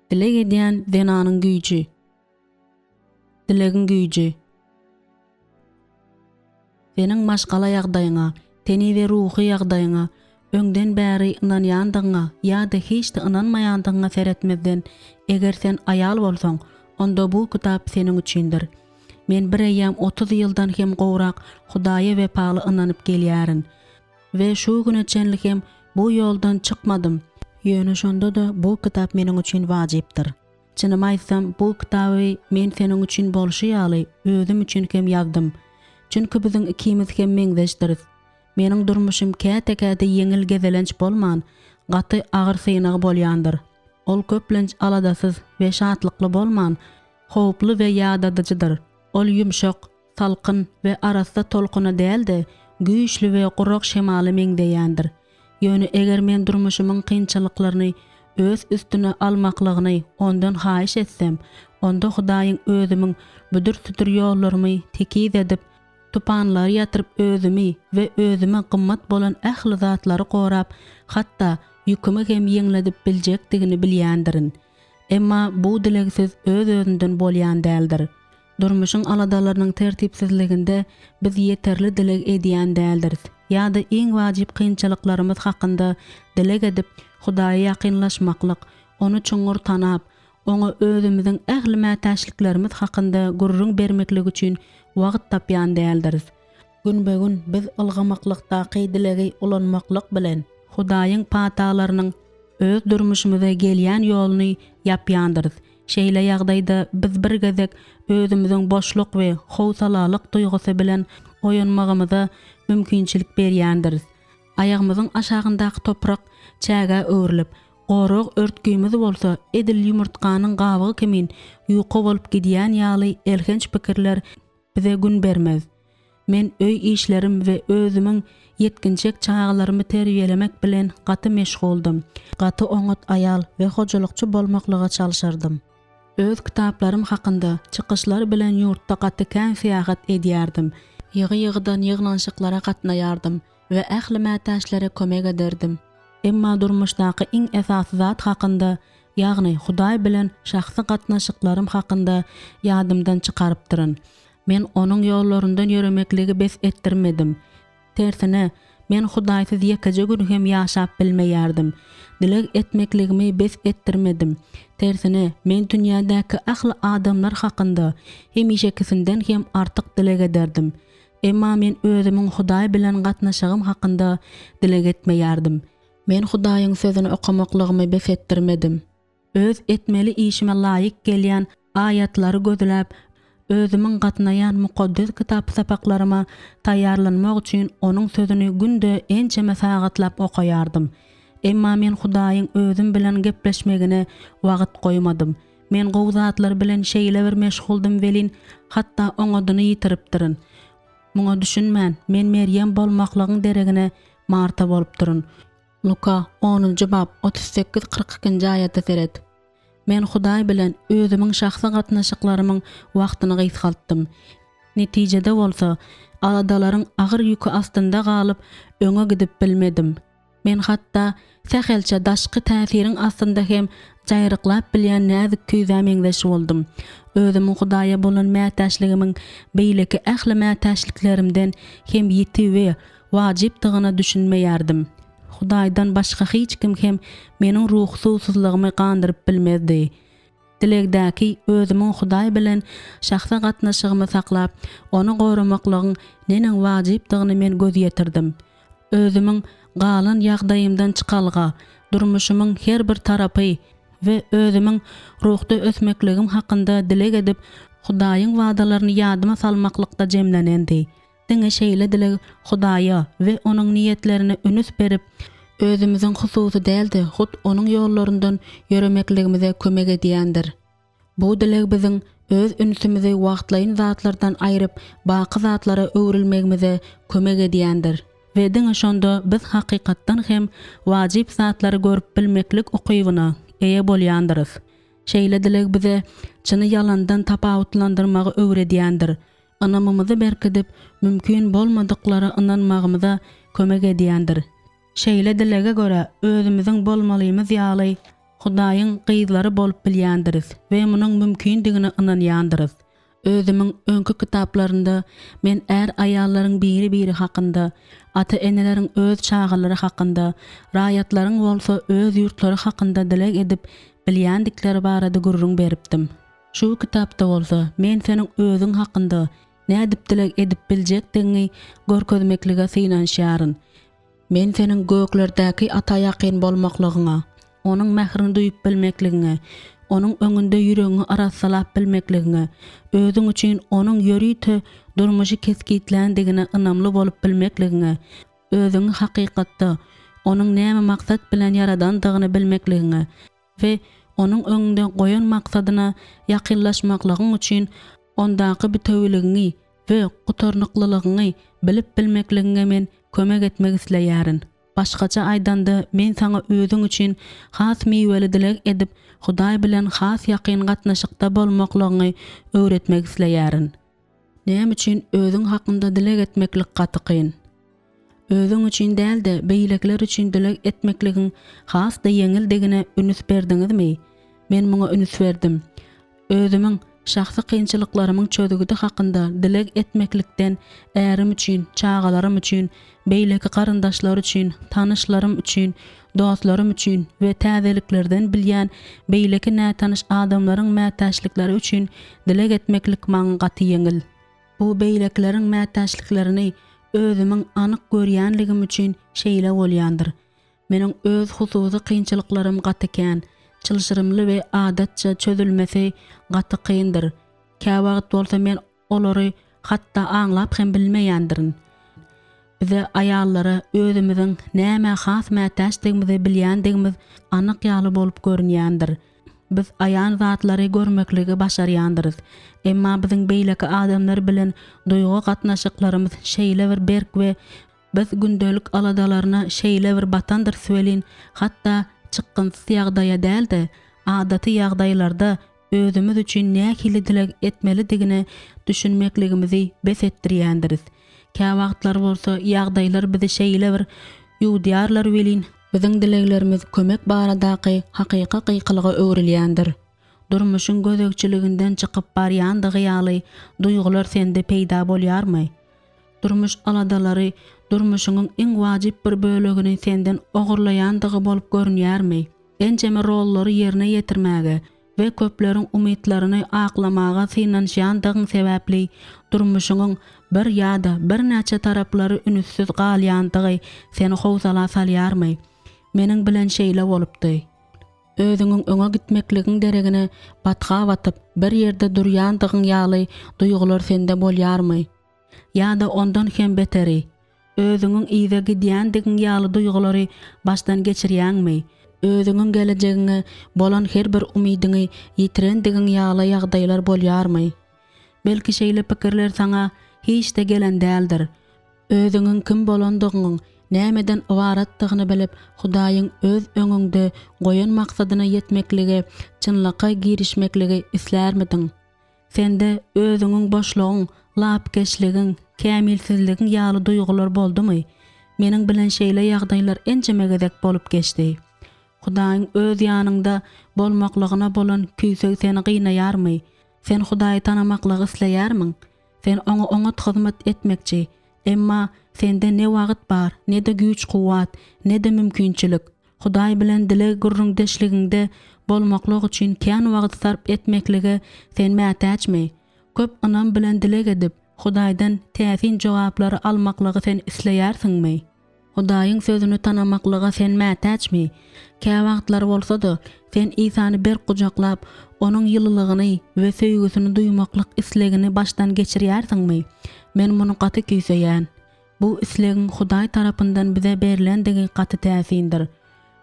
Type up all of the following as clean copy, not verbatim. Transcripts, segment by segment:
Dileg edýän zenanyň güýji. Dilegiň güýji. Seniň maşgala ýagdaýyňa, teni we ruhy ýagdaýyňa, öňden bäri ynanýandygyňa ýa-da hiç-de ynanmaýandygyňa seretmezden, eger sen aýal bolsaň, onda bu kitap seniň üçindir. Men bireýýäm 30 ýyldan hem gowrak Hudaýa wepaly ynanyp gelýärin. We şu güne çenli hem bu ýoldan çykmadym. Ýöne şonda-da bu kitap meniň üçin wajypdyr. Çynymy aýtsam, bu kitaby men seniň üçin bolşy ýaly, özüm üçin hem ýazdym. Çünki biziň ikimiz hem meňzeşdiris. Meniň durmuşym käte-käte ýeňil gezelenç bolman, gaty agyr synag bolýandyr. Ol köplenç aladasyz we şatlykly bolman, howply we ýadadyjydyr. Ol ýumşak, salkyn we arassa tolkuna däl-de, güýçli we gurak şemala meňzeýändir. Ýöne eger men durmuşymyň kynçylyklaryny öz üstüne almaklygyny Ondan haýyş etsem, onda Hudaýyň özümiň büdür-südür ýollarymy tekiz edip, tupanlary ýatyryp özümi we özüme gymmat bolan ähli zatlary gorap, hatda ýükümi hem ýeňledip biljekdigini bilýändirin. Emma bu dilegsiz öz-özünden bolýan däldir. Durmuşyň aladalarynyň tertipsizliginde biz ýeterli dileg edýän däldiris ýa-da iň wajyp kynçylyklarymyz hakynda dileg edip, Hudaýa ýakynlaşmaklyk, Ony çuňňur tanap, Oňa özümiziň ähli mätäçliklerimiz hakynda gürrüň bermeklik üçin wagt tapýan däldiris. Günbe-gün biz ylgamaklykdaky dilegi ulanmaklyk bilen, Hudaýyň patalarynyň öz durmuşymyza gelýän ýoluny ýapýandyrys. Şeýle ýagdaýda biz bir gezek özümiziň boşluk we howsalalyk duýgusy bilen oýanmagymyza mümkinçilik berýändiris. Aýagymyzyň aşagyndaky toprak çägä öwrülip, gorag örtgimiz bolsa edil ýumurtganyň gabygy kimin ýuka bolup gidýän ýaly elhenç pikirler bize gün bermez. Men öý işlerim we özümiň ýetginjek çagalarymy terbiýelemek bilen gaty meşguldym. Gaty oňat aýal we hojalykçy bolmaklyga çalşardym. Öz kitaplarym hakynda çykyşlar bilen ýurtda gaty kän syýahat edýärdim. Ýygy-ýygydan ýygnanyşyklara gatnaýardym we ähli mätäçlere kömek ederdim. Emma durmuşdaky iň esasy zat hakynda, ýagny Hudaý bilen şahsy gatnaşyklarym hakynda ýadymdan çykarypdyryn. Men Onuň ýollaryndan ýöremekligi bes etdirmedim. Tersine, men Hudaýsyz ýekeje gün hem ýaşap bilmeýärdim. Dileg etmekligimi bes etdirmedim. Tersine, men dünýädäki ähli adamlar hakynda hemişekisinden hem artyk dileg ederdim. Emma men özümiň Hudaý bilen gatnaşygym hakynda dileg etmeýärdim. Men Hudaýyň Sözüni okamaklygymy bes etdirmedim. Öz etmeli işime laýyk gelýän aýatlary gözläp, özümiň gatnaýan Mukaddes Kitap sapaklaryma taýýarlanmak üçin Onuň Sözüni günde ençeme sagatlap okaýardym. Emma men Hudaýyň özüm bilen gepleşmegine wagt goýmadym. Men gowy zatlar bilen şeýle bir meşguldym welin, hatda oňadyny ýitiripdirin. Muňa düşünmän, men Merýem bolmaklygyň deregine Marta bolupdyryn. Luka, onunjy bap, 38, 42-nji aýata seret. Men Hudaý bilen özümiň şahsy gatnaşyklarymyň wagtyny gysgaltdym. Netijede bolsa, aladalaryň agyr ýüki astynda galyp, öňe gidip bilmedim. Men hatda sähelçe daşky täsiriň astynda hem jaýryklap bilýän näzik küýzä meňzeş boldum. Özümiň Hudaýa bolan mätäçligimiň beýleki ähli mätäçliklerimden hem ýiti we wajypdygyna düşünmeýärdim. Hudaýdan başga hiç kim hem meniň ruhy suwsuzlygymy gandyryp bilmezdi. Dilegdäki özümiň Hudaý bilen şahsy gatnaşygymy saklap, ony goramaklygyň neneň wajypdygyny men göz ýetirdim. Özümiň galan ýagdaýymdan çykalga, durmuşymyň her bir tarapy we özümiň ruhda ösmekligim hakynda dileg edip, Hudaýyň wadalaryny ýadyma salmaklykda jemlenendi. Diňe şeýle dileg Hudaýa we Onuň niýetlerine ünüs berip, özümiziň hususy däl-de, hut Onuň ýollaryndan ýöremekligimize kömek edýändir. Bu dileg biziň öz ünsümizi wagtlaýyn zatlardan aýryp, baky zatlara öwrülmegimize kömek edýändir we diňe şonda biz hakykatdan hem wajyp zatlary görüp bilmeklik ukybyna eýe bolýandyrys. Şeýle dileg bize çyny ýalandan tapawutlandyrmagy öwredýändir. Ynamymyzy berkidip, mümkin bolmadyklara ynanmagymyza kömek edýändir. Şeýle dilege görä, özümiziň bolmalymyz ýaly. Hudaýyň gyzlary bolup bilýändiris we munuň mümkindigine ynanýandyrys. Özümiň öňki kitaplarynda men är-aýallaryň biri-biri hakynda, ata-eneleriň öz çagalary hakynda, raýatlaryň bolsa öz ýurtlary hakynda dileg edip bilýändikleri barada gürrüň beripdim. Şu kitapda bolsa men seniň özüň hakynda nädip dileg edip biljekdigiňi görkezmeklige synanyşýaryn. Men seniň göklerdäki Ata ýakyn bolmaklygyňa, Onuň mährini duýup bilmekligiňe, Onuň öňünde ýüregiňi arassalap bilmekligiňe, özüň üçin Onuň ýörite durmuşy kesgitländigine ynamly bolup bilmekligiňe, özüňi hakykatda Onuň näme maksat bilen ýaradandygyny bilmekligiňe we Onuň öňüňde goýan maksadyna ýakynlaşmaklygyň üçin Ondaky bitewiligiňi we gutarnyklylygyňy bilip bilmekligiňe men kömek etmek isleýärin. Başgaça aýdanda, men saňa özüň üçin has miweli dileg edip, Hudaý bilen has ýakyn gatnaşykda bolmaklygyňy öwretmek isleýärin. Näme üçin özüň hakynda dileg etmeklik gaty kyn? Özüň üçin däl-de, beýlekiler üçin dileg etmekligiň has-da ýeňildigine ünüs berdiňizmi? Men muňa ünüs berdim. Özümiň şahsy kynçylyklarymyň çözgüdi hakynda dileg etmeklikden ärim üçin, çagalarym üçin, beýleki garyndaşlar üçin, tanyşlarym üçin, dostlarym üçin we täzeliklerden bilýän beýleki nätanyş adamlaryň mätäçlikleri üçin dileg etmeklik maňa gaty ýeňil. Bu beýlekileriň mätäçliklerini özümiň anyk görýänligim üçin şeýle bolýandyr. Meniň öz hususy kynçylyklarym gaty kän, çylşyrymly we adatça çözülmesi gaty kyndyr. Käwagt bolsa men olary hatda aňlap hem bilmeýändirin. Bize, aýallara, özümiziň nämä has mätäçdigimizi bilýändigimiz anyk ýaly bolup görünýändir. Biz aýan zatlary görmekligi başarýandyrys. Emma biziň beýleki adamlar bilen duýgy gatnaşyklarymyz şeýle bir berk we Biz gündelik aladalaryna şeýle bir batandyrys welin, hatda çykgynsyz ýagdaýa däl-de, adaty ýagdaýlarda özümiz üçin nähili dileg etmelidigine düşünmekligimizi bes etdirýändiris. Käwagtlar bolsa ýagdaýlar bizi şeýle bir ýuwdýarlar welin, biziň dileglerimiz kömek baradaky hakyky gykylyga öwrülýändir. Durmuşyň gözegçiliginden çykyp barýandygy ýaly duýgular sende peýda bolýarmy? Durmuş aladalary durmuşyňyň iň wajyp bir bölegini senden ogurlaýandygy bolup görünýärmi? Ençeme rollary ýerine ýetirmäge we köpleriň umytlaryny aklamaga synanyşýandygyň sebäpli durmuşyňyň bir ýa-da birnäçe taraplary ünüssiz galýandygy seni howsala salýarmy? Meniň bilen şeýle bolupdy. Özüňiň öňe gitmekligiň deregine batga batyp, bir ýerde durýandygyň ýaly duýgular sende bolýarmy? Ýa-da ondan hem beteri, özüňiň yza gidýändigiň ýaly duýgulary başdan geçirýäňmi? Özüňiň gelejegiňe bolan her bir umydyňy ýitirendigiň ýaly ýagdaýlar bolýarmy? Belki şeýle pikirler saňa hiç-de gelen däldir. Özüňiň kim bolandygyňyň, nämeden ybaratdygyny bilip, Hudaýyň öz öňüňde goýan maksadyna ýetmeklige çynlakaý girişmekligi islärmidiň? Sende özüňiň boşlugyň, lapykeçligiň, kämilsizligiň ýaly duýgular boldumy? Meniň bilen şeýle ýagdaýlar ençeme gezek bolup geçdi. Hudaýyň öz ýanyňda bolmaklygyna bolan küýseg seni gynaýarmy? Sen Hudaýy tanamaklygy isleýärmiň? Sen Oňa oňat hyzmat etmekçi, emma sende ne wagt bar, ne-de güýç-kuwwat, ne-de mümkinçilik. Hudaý bilen dileg gürrüňdeşligiňde bolmaklyk üçin kän wagt sarp etmeklige sen mätäçmi? Köp ynam bilen dileg edip, Hudaýdan täsin jogaplary almaklygy sen isleýärsiňmi? Hudaýyň Sözüni tanamaklyga sen mätäçmi? Käwagtlar bolsa-da, sen Isany berk gujaklap, Onuň ýylylygyny we söýgüsini duýmaklyk islegini başdan geçirýärsiňmi? Men muny gaty küýseýän. Bu islegiň Hudaý tarapyndan bize berlendigi gaty täsindir.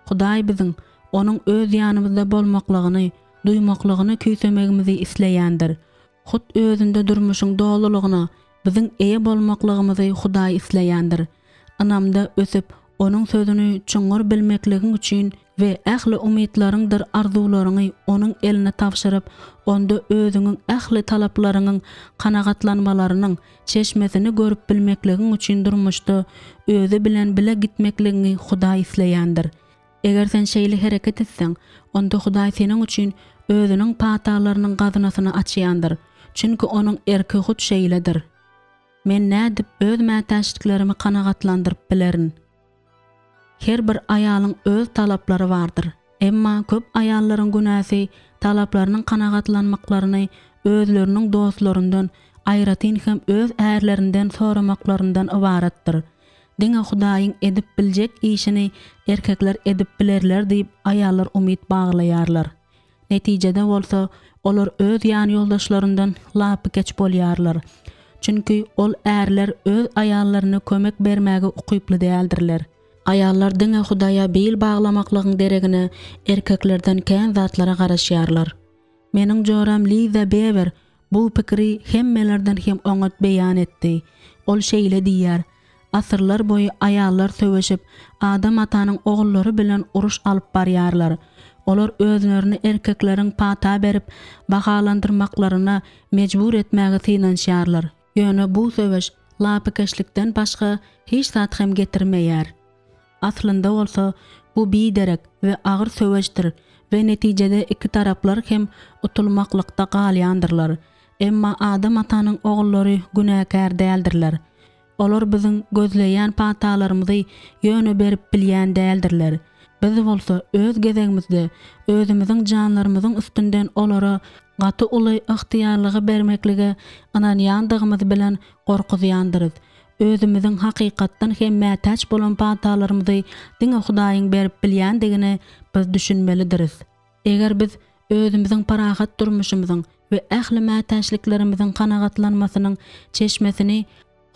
Hudaý biziň Onuň öz ýanymyzda bolmaklygyny duýmaklygyny küýsemegimizi isleýändir. Hut Özünde durmuşyň dolulygyna biziň eýe bolmaklygymyzy Hudaý isleýändir. Ynamda ösüp, Onuň Sözüni çuňňur bilmekligiň üçin we ähli umytlaryňdyr arzuwlaryňy Onuň eline tabşyryp, Onda özüňiň ähli talaplaryňyň kanagatlanmalarynyň çeşmesini görüp bilmekligiň üçin durmuşda Özi bilen bile gitmekligiňi Hudaý isleýändir. Eger sen şeýle hereket etseň, onda Hudaý seniň üçin Özüniň patalarynyň gazynasyny açýandyr, çünki Onuň erki hut şeýledir. Men nädip öz mätäçliklerimi kanagatlandyryp bilerin? Her bir aýalyň öz talaplary bardyr. Emma köp aýallaryň günäsi talaplarynyň kanagatlanmaklaryny özleriniň dostlaryndan, aýratyn hem öz ärlerinden soramaklaryndan ybaratdyr. Diňe Hudaýyň edip biljek işini erkekler edip bilerler diýip aýallar umyt baglaýarlar. Netijede bolsa, olar öz ýanýoldaşlaryndan lapykeç bolýarlar. Çünki ol ärler öz aýallaryna kömek bermäge ukyply däldirler. Aýallar diňe Hudaýa bil baglamaklygyň deregine erkeklerden kän zatlara garaşýarlar. Meniň joram Liza Bewer Bu pikiri hemmelerden hem oňat beýan etdi. Ol şeýle diýýär, Asyrlar boýy aýallar söweşip, Adam atanyň ogullary bilen uruş alyp barýarlar. Olar özlerini erkekleriň pata berip, bahalandyrmaklaryna mejbur etmäge synanyşýarlar. Ýöne bu söweş lapykeçlikden başga hiç zat hem getirmeýär. Aslynda bolsa, bu biderek we agyr söweşdir we netijede ikitaraplar hem utulmaklykda galýandyrlar. Emma Adam atanyň ogullary günäkär däldirler. Olar biziň gözleýän patalarymyzy ýöne berip bilýän däldirler. Biz bolsa öz gezegimizde özümiziň janlarymyzyň üstünden olara gaty uly ygtyýarlygy bermeklige ynanýandygymyz bilen gorkuzýandyrys. Özümiziň hakykatdan hem mätäç bolan patalarymyzy diňe Hudaýyň berip bilýändigine biz düşünmelidiris. Eger biz özümiziň parahat durmuşymyzyň we ähli mätäçliklerimiziň kanagatlanmasynyň çeşmesini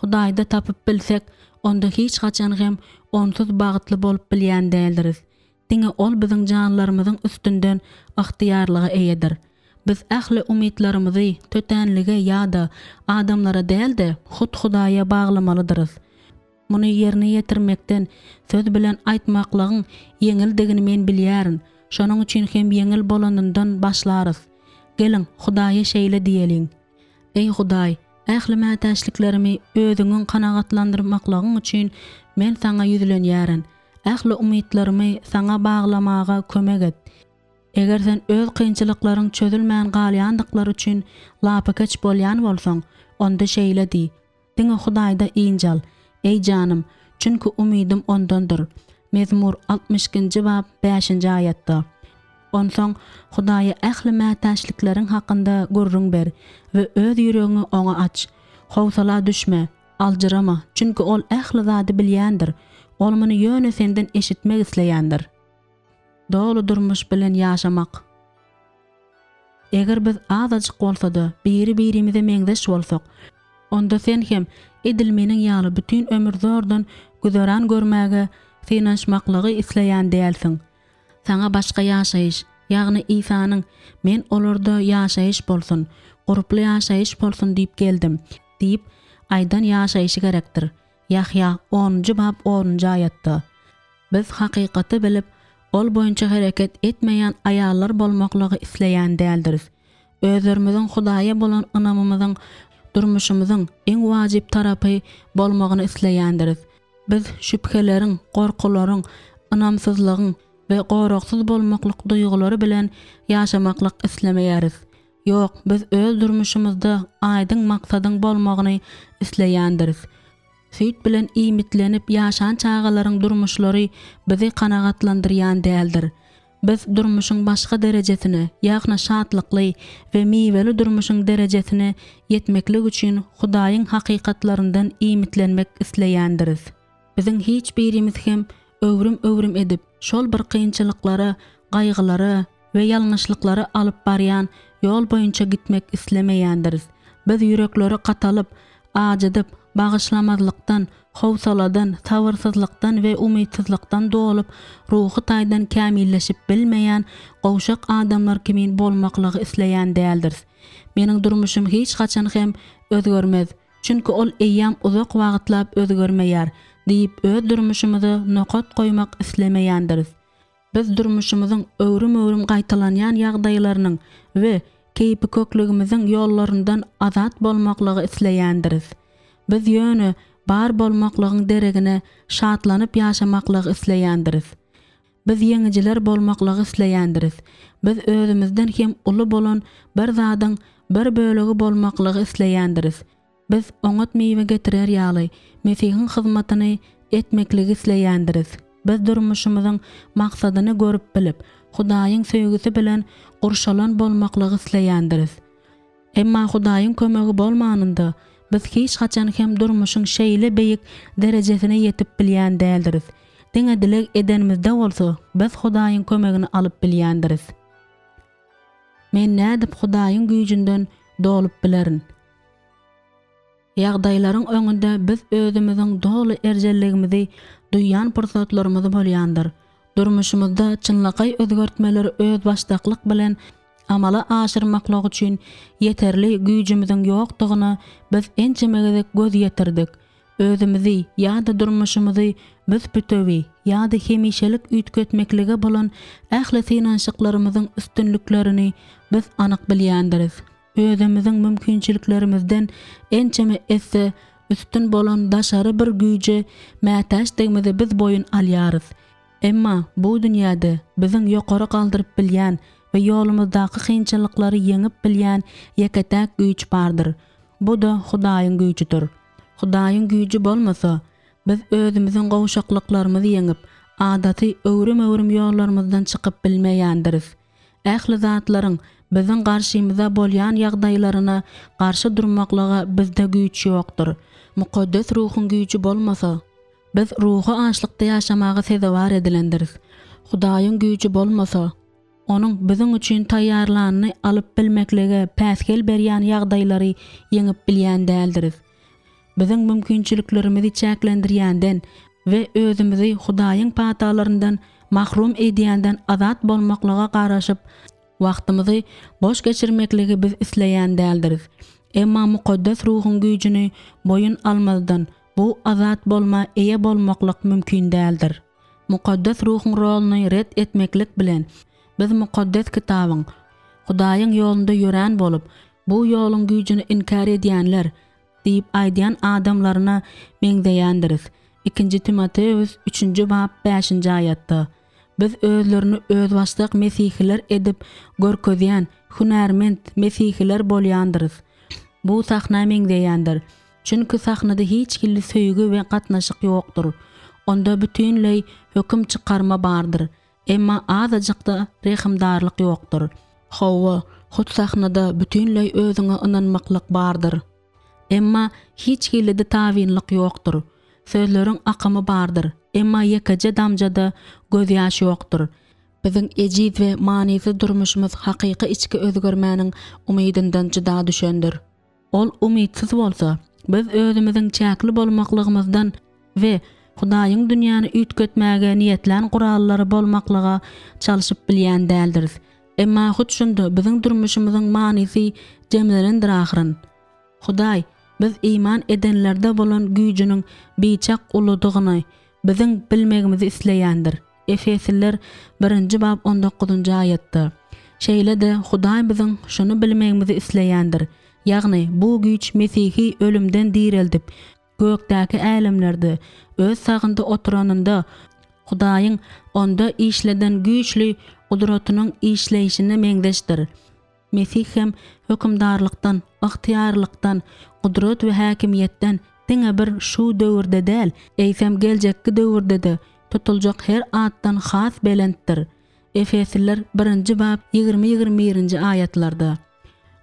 Hudaýda tapyp bilsek, onda hiç haçan hem Onsuz bagtly bolup bilýän däldiris. Diňe Ol biziň janlarymyzyň üstünden ygtyýarlyga eýedir. Biz ähli umytlarymyzy tötänlige ýa-da adamlara däl-de, hut Hudaýa baglamalydyrys. Muny ýerine ýetirmekden söz bilen aýtmaklygyň ýeňildigini men bilýärin, şonuň üçin hem ýeňil bolanyndan başlarys. Geliň, Hudaýa şeýle diýeliň, Eý Hudaý, ähli mätäçliklerimi Özüňiň kanagatlandyrmaklygyň üçin men Saňa ýüzlenýärin. Ähli umytlarymy Saňa baglamaga kömek et. Eger sen öz kynçylyklaryň çözülmän galýandyklary üçin lapykeç bolýan bolsaň, onda şeýle diý, Diňe Hudaýda ynjal, eý janym, çünki umydym Ondandyr. Mezmur 62-nji bap bäşinji aýatda. Onsoň Hudaýa ähli mätäçlikleriň hakynda gürrüň ber we öz ýüregiňi Oňa aç. Howsala düşme, aljyrama, çünki Ol ähli zady bilýändir. Ol muny ýöne senden eşitmek isleýändir. Doly durmuş bilen ýaşamak. Eger biz azajyk bolsa-da biri-birimize meňzeş bolsak, onda sen hem edil meniň ýaly bütin ömür zordan güzeran görmäge synanyşmaklygy isleýän dälsiň. Saňa başga ýaşaýyş, ýagny Isanyň, Men olarda ýaşaýyş bolsun, gurply ýaşaýyş bolsun diýip geldim diýip aýdan ýaşaýşy gerekdir. Ýahýa, onunjy bap onunjy aýatda. Biz hakykaty bilip, ol boýunça hereket etmeýän aýallar bolmaklygy isleýän däldiris. Özlerimiziň Hudaýa bolan ynamymyzyň durmuşymyzyň iň wajyp tarapy bolmagyny isleýändiris. Biz şübheleriň, gorkularyň, ynamsyzlygyň we goragsyz bolmaklyk duýgulary bilen ýaşamaklyk islemeýäris. Ýok, biz öz durmuşymyzda aýdyň maksadyň bolmagyny isleýändiris. Süýt bilen iýmitlenip ýaşan çagalaryň durmuşlary bizi kanagatlandyrýan däldir. Biz durmuşyň başga derejesine, ýagny şatlykly we miweli durmuşyň derejesine ýetmeklik üçin Hudaýyň hakykatlaryndan iýmitlenmek isleýändiris. Biziň hiç birimiz hem öwrüm-öwrüm edip, şol bir kynçylyklara, gaýgylara we ýalňyşlyklara alyp barýan ýol boýunça gitmek islemeýändiris. Biz ýürekleri gatalyp, ajydyp, bagyşlamazlykdan, howsaladan, sabyrsyzlykdan we umytsyzlykdan dolup, ruhy taýdan kämilleşip bilmeýän gowşak adamlar kimin bolmaklygy isleýän däldiris. Meniň durmuşym hiç haçan hem özgermez, çünki ol eýýäm uzak wagtlap özgermeýär diýip öz durmuşymyza nokat goýmak islemeýändiris. Biz durmuşymyzyň öwrüm-öwrüm gaýtalanýan ýagdaýlarynyň we keýpiköklügimiziň ýollaryndan azat bolmaklygy isleýändiris. Biz ýöne bar bolmaklygyň deregine şatlanyp ýaşamaklygy isleýändiris. Biz ýeňijiler bolmaklygy isleýändiris. Biz özümizden hem uly bolan bir zadyň bir bölegi bolmaklygy isleýändiris. Biz oňat miwe getirer ýaly, Mesihiň hyzmatyny etmekligi isleýändiris. Biz durmuşymyzyň maksadyny görüp bilip, Hudaýyň söýgüsi bilen gurşalan bolmaklygy isleýändiris. Emma Hudaýyň kömegi bolmanynda, biz hiç haçan hem durmuşyň şeýle beýik derejesine ýetip bilýän däldiris. Diňe dileg edenimizde bolsa, biz Hudaýyň kömegini alyp bilýändiris. Men nädip Hudaýyň güýjünden dolup bilerin? Ýagdaýlaryň öňünde biz özümiziň doly erjelligimizi duýýan pursatlarymyz bolýandyr. Durmuşymyzda çynlakaý özgertmeleri özbaşdaklyk bilen amala aşyrmaklyk üçin ýeterli güýjümiziň ýokdugyna biz ençeme gezek göz ýetirdik. Özümizi ýa-da durmuşymyzy büs-bütewi ýa-da hemişelik üýtgetmeklige bolan ähli synanyşyklarymyzyň üstünliklerini biz anyk bilýändiris. Özümiziň mümkinçiliklerimizden ençeme esse üstün bolan daşary bir güýje mätäçdigimizi biz boýun alýarys. Emma bu dünýäde biziň ýokary galdyryp bilýän we ýolumyzdaky kynçylyklary ýeňip bilýän ýeke-täk güýç bardyr. Bu-da Hudaýyň güýjüdir. Hudaýyň güýji bolmasa, biz özümiziň gowşaklyklarymyzy ýeňip, adaty öwrüm-öwrüm ýollarymyzdan çykyp bilmeýändiris. Ähli zatlaryň biziň garşymyza bolýan ýagdaýlaryna garşy durmaklyga bizde güýç ýokdur. Mukaddes Ruhuň güýji bolmasa, biz ruhy açlykda ýaşamaga sezewar edilendiris. Hudaýyň güýji bolmasa, Onuň biziň üçin taýýarlanyny alyp bilmeklige päsgel berýän ýagdaýlary ýeňip bilýän däldiris. Biziň mümkinçiliklerimizi çäklendirýänden we özümizi Hudaýyň patalaryndan mahrum edýänden azat bolmaklyga garaşyp, wagtymyzy boş geçirmekligi biz isleýän däldiris. Emma Mukaddes Ruhuň güýjüni boýun almazdan, bu azat bolma eýe bolmaklyk mümkin däldir. Mukaddes Ruhuň roluny ret etmeklik bilen, biz Mukaddes Kitabyň, Hudaýyň ýolunda ýörän bolup, bu ýoluň güýjüni inkär edýänler diýip aýdýan adamlaryna meňzeýändiris. Ikinji Timoteus üçünji bap bäşinji aýatda, Biz özlerini özbaşdak mesihiler edip görkezýän hünärment mesihiler bolýandyrys. Bu sahna meňzeýändir. Çünki sahnada hiç hili söýgi we gatnaşyk ýokdur. Onda bütinleý höküm çykarma bardyr. Emma azajyk-da rehimdarlyk ýokdur. Hawa, hut sahnada bütinleý özüňe ynanmaklyk bardyr. Emma hiç hili-de tabynlyk ýokdur. Sözleriň akymy bardyr, emma ýekeje damja-da gözýaş ýokdur. Biziň ejiz we manysyz durmuşymyz hakyky içki özgermäniň umydyndan jyda düşendir. Ol umytsyz bolsa, biz özümiziň çäkli bolmaklygymyzdan we Hudaýyň dünýäni üýtgetmäge niýetlän gurallary bolmaklyga çalşyp bilýän däldiris. Emma hut şunda biziň durmuşymyzyň manysy jemlenendir ahyryn. Hudaý biz iman edenlerde bolan güýjüniň biçak uludygyny biziň bilmegimizi isleýändir. Efesliler birinji bap on dokuzynjy aýatda. Şeýle-de Hudaý biziň şuny bilmegimizi isleýändir, ýagny bu güýç Mesihi ölümden direldip, gökdäki älemlerde Öz sagynda oturanynda Hudaýyň Onda işleden güýçli gudratynyň işleýşine meňzeşdir. Mesih hem hökümdarlykdan, ygtyýarlykdan, gudrat we häkimiýetden diňe bir şu döwürde däl, eýsem geljekki döwürde-de tutuljak her atdan has belentdir. Efesliler birinji bap 20 21-nji aýatlarda.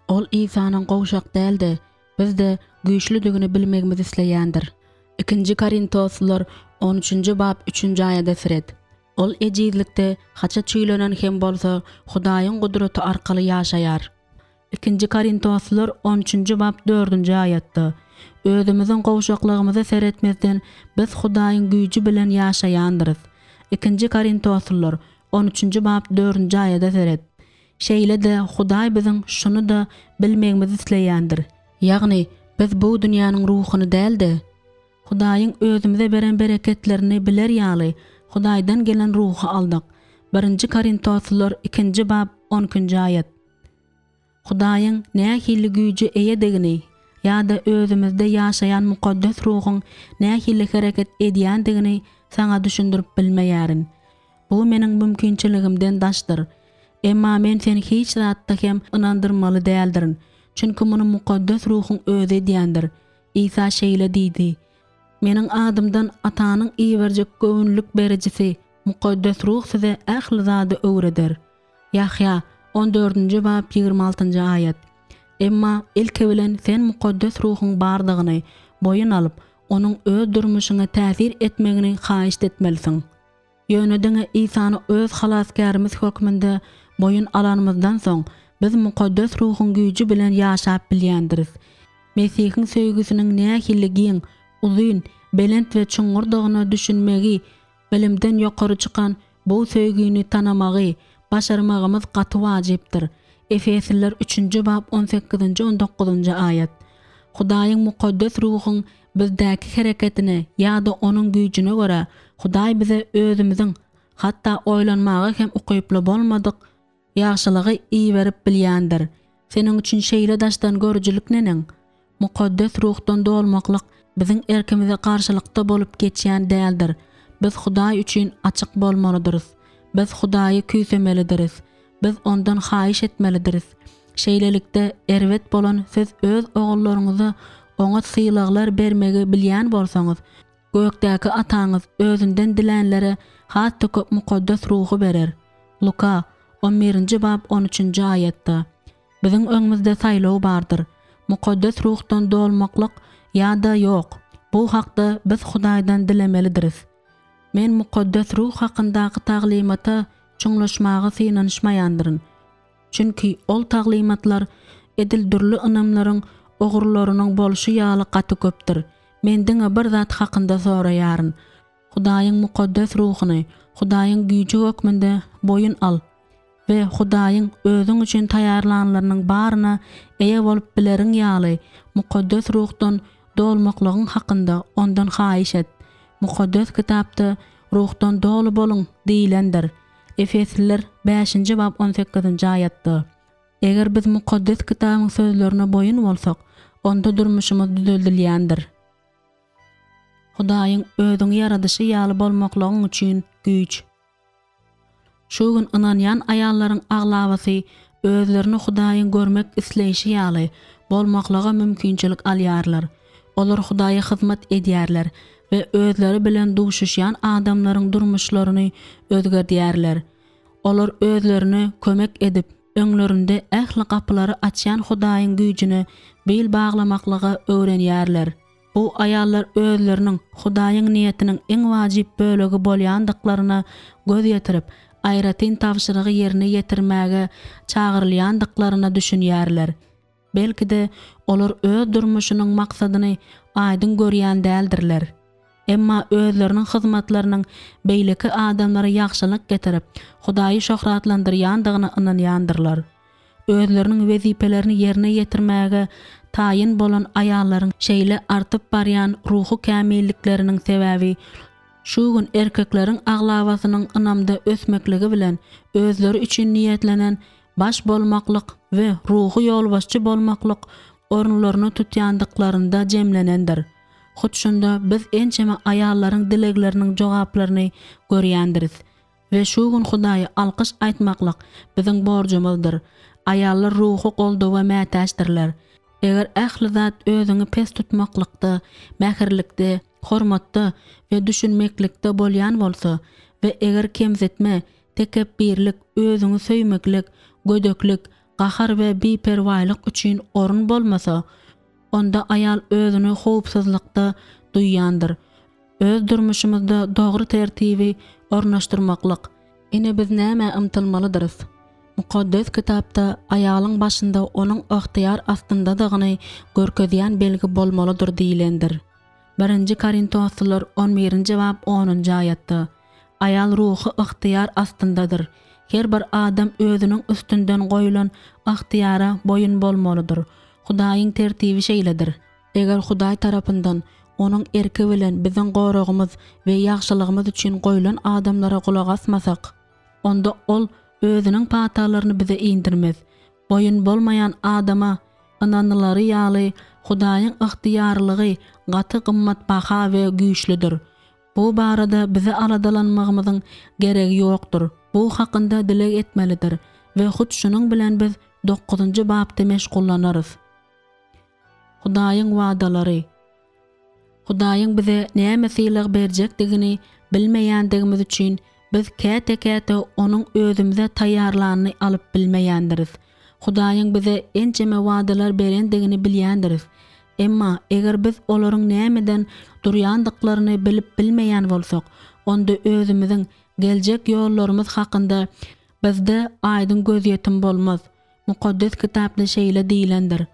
Ol Isanyň gowşak däl-de, bizde güýçlüdigini bilmegimizi isleýändir. Ikinji Korintoslylar on üçünji bap üçünji aýada seret. Ol ejizlikde haça çüýlenen hem bolsa, Hudaýyň gudraty arkaly ýaşaýar. Ikinji Korintoslylar on üçünji bap dördünji aýatda, Özümiziň gowşaklygymyza seretmezden, biz Hudaýyň güýji bilen ýaşaýandyrys. Ikinji Korintoslylar on üçünji bap dördünji aýada seret. Şeýle-de Hudaý biziň şuny-da bilmegimizi isleýändir, ýagny biz bu dünýäniň ruhuny däl-de, Hudaýyň özümize beren bereketlerini biler ýaly, Hudaýdan gelen Ruhy aldyk. Birinji Korintoslylar ikinji bap on ikinji aýat. Hudaýyň nähili güýje eýedigini ýa-da özümizde ýaşaýan Mukaddes Ruhuň nähili hereket edýändigini saňa düşündirip bilmeýärin. Bu meniň mümkinçiligimden daşdyr. Emma men seni hiç zatda hem ynandyrmaly däldirin. Çünki muny Mukaddes Ruhuň Özi edýändir. Isa şeýle diýdi, Meniň adymdan Atanyň iberjek göwünlik berijisi, Mukaddes Ruh size ähli zady öwreder. Ýahýa, on dördünji bap, 26-njy aýat. Emma ilki bilen sen Mukaddes Ruhuň bardygyny boýun alyp, Onuň öz durmuşyňa täsir etmegini haýyşt etmelisiň. Ýöne diňe Isany öz Halasgärimiz hökmünde boýun alanymyzdan soň, biz Mukaddes Ruhuň güýji bilen ýaşap bilýändiris. Mesihiň söýgüsiniň nähili giň, uzyn, belent we çuňňurdygyna düşünmegi, bilimden ýokary çykan bu söýgini tanamagy başarmagymyz gaty wajypdyr. Efesliler üçünji bap on sekizinji on dokuzynjy aýat. Hudaýyň Mukaddes Ruhuň bizdäki hereketine ýa-da onuň güýjüne görä, Hudaý bize özümiziň hatda oýlanmaga hem ukyply bolmadyk ýagşylygy iberip bilýändir. Seniň üçin şeýle daşdan görüjilik neneň? Mukaddes Ruhdan dolmaklyk biziň erkimize garşylykda bolup geçýän däldir. Biz Hudaý üçin açyk bolmalydyrys. Biz Hudaýy küýsemelidiris. Biz Ondan haýyş etmelidiris. Şeýlelikde, erbet bolan siz öz ogullaryňyza oňat sylaglar bermegi bilýän bolsaňyz, gökdäki Ataňyz özünden dilänlere has-da köp Mukaddes Ruhy berer. Luka, on birinji bap on üçünji aýatda. Biziň öňümizde saýlaw bardyr, Mukaddes Ruhdan dolmaklyk ýa-da ýok. Bu hakda biz Hudaýdan dilemelidiris. Men Mukaddes Ruh hakyndaky taglymata çuňlaşmaga synanyşmaýandyryn. Çünki ol taglymatlar edil dürli ynamlaryň ugurlarynyň bolşy ýaly gaty köpdür. Men diňe bir zat hakynda soraýaryn, Hudaýyň Mukaddes Ruhuny Hudaýyň güýji hökmünde boýun al we Hudaýyň özüň üçin taýýarlanlarynyň baryna eýe bolup bileriň ýaly Mukaddes Ruhdan dolmaklygyň hakynda Ondan haýyş et. Mukaddes Kitapda Ruhdan doly boluň diýlendir. Efesliler bäşinji bap on sekizinji aýatda. Eger biz Mukaddes Kitabyň sözlerine boýun bolsak, onda durmuşymyz düzeldilýändir. Hudaýyň özüňi ýaradyşy ýaly bolmaklygyň üçin güýç. Şu gün ynanýan aýallaryň aglabasy özlerini Hudaýyň görmek isleýşi ýaly bolmaklyga mümkinçilik alýarlar. Olar Hudaýa hyzmat edýärler we özleri bilen duşuşýan adamlaryň durmuşlaryny özgerdýärler. Olar özlerine kömek edip, öňlerinde ähli gapylary açýan Hudaýyň güýjüne bil baglamaklyga öwrenýärler. Bu aýallar özleriniň Hudaýyň niýetiniň iň wajyp bölegi bolýandyklaryna göz ýetirip, aýratyn tabşyrygy ýerine ýetirmäge çagyrylýandyklaryna düşünýärler. Belki-de, olar öz durmuşynyň maksadyny aýdyň görýän däldirler. Emma özleriniň hyzmatlarynyň beýleki adamlara ýagşylyk getirip, Hudaýy şöhratlandyrýandygyna ynanýandyrlar. Özleriniň wezipelerini ýerine ýetirmäge taýyn bolan aýallaryň şeýle artyp barýan ruhy kämillikleriniň sebäbi şu gün erkekleriň aglabasynyň ynamda ösmekligi bilen özleri üçin niýetlenen baş bolmaklyk we ruhy ýolbaşçy bolmaklyk orunlaryny tutýandyklarynda jemlenendir. Hut şunda biz ençeme aýallaryň dilegleriniň jogaplaryny görýändiris we şu gün Hudaýa alkyş aýtmaklyk biziň borjumyzdyr. Aýallar ruhy goldawa mätäçdirler. Eger ähli zat özüňi pes tutmaklykda, mähirlikde, hormatda we düşünmeklikde bolýan bolsa we eger kemsitme, Tekepbirlik, özüňi söýmeklik, gödeklik, gahar we biperwaýlyk üçin orun bolmasa, onda aýal özüni howpsuzlykda duýýandyr. Öz durmuşymyzda dogry tertibi ornaşdyrmaklyk. Ine biz nämä ymtylmalydyrys? Mukaddes Kitapda aýalyň başynda onuň ygtyýar astyndadygyny görkezýän belgi bolmalydyr diýlendir. Birinji Korintoslylar on birinji bap onunjy aýatda, Aýal ruhy ygtyýar astyndadyr. Her bir adam özüniň üstünden goýlan ygtyýara boýun bolmalydyr. Hudaýyň tertibi şeýledir. Eger Hudaý tarapyndan Onuň erki bilen biziň goragymyz we ýagşylygymyz üçin goýlan adamlara gulak asmasak, onda Ol Özüniň patalaryny bize indirmez. Boýun bolmaýan adama ynanylary ýaly Hudaýyň ygtyýarlygy gaty gymmatbaha we güýçlüdir. Bu barada bize aladalanmagymyzyň geregi ýokdur. Bu hakynda dileg etmelidir we hut şunuň bilen biz dokuzynjy bapda meşgullanarys. Hudaýyň wadalary. Hudaýyň bize näme sylag berjekdigini bilmeýändigimiz üçin, biz käte-käte Onuň özümize taýýarlanyny alyp bilmeýändiris. Hudaýyň bize ençeme wadalar berendigini bilýändiris. Emma eger biz olaryň nämeden durýandyklaryny bilip bilmeýän bolsak, onda özümiziň geljek ýollarymyz hakynda bizde aýdyň gözýetim bolmaz. Mukaddes Kitapda şeýle diýlendir,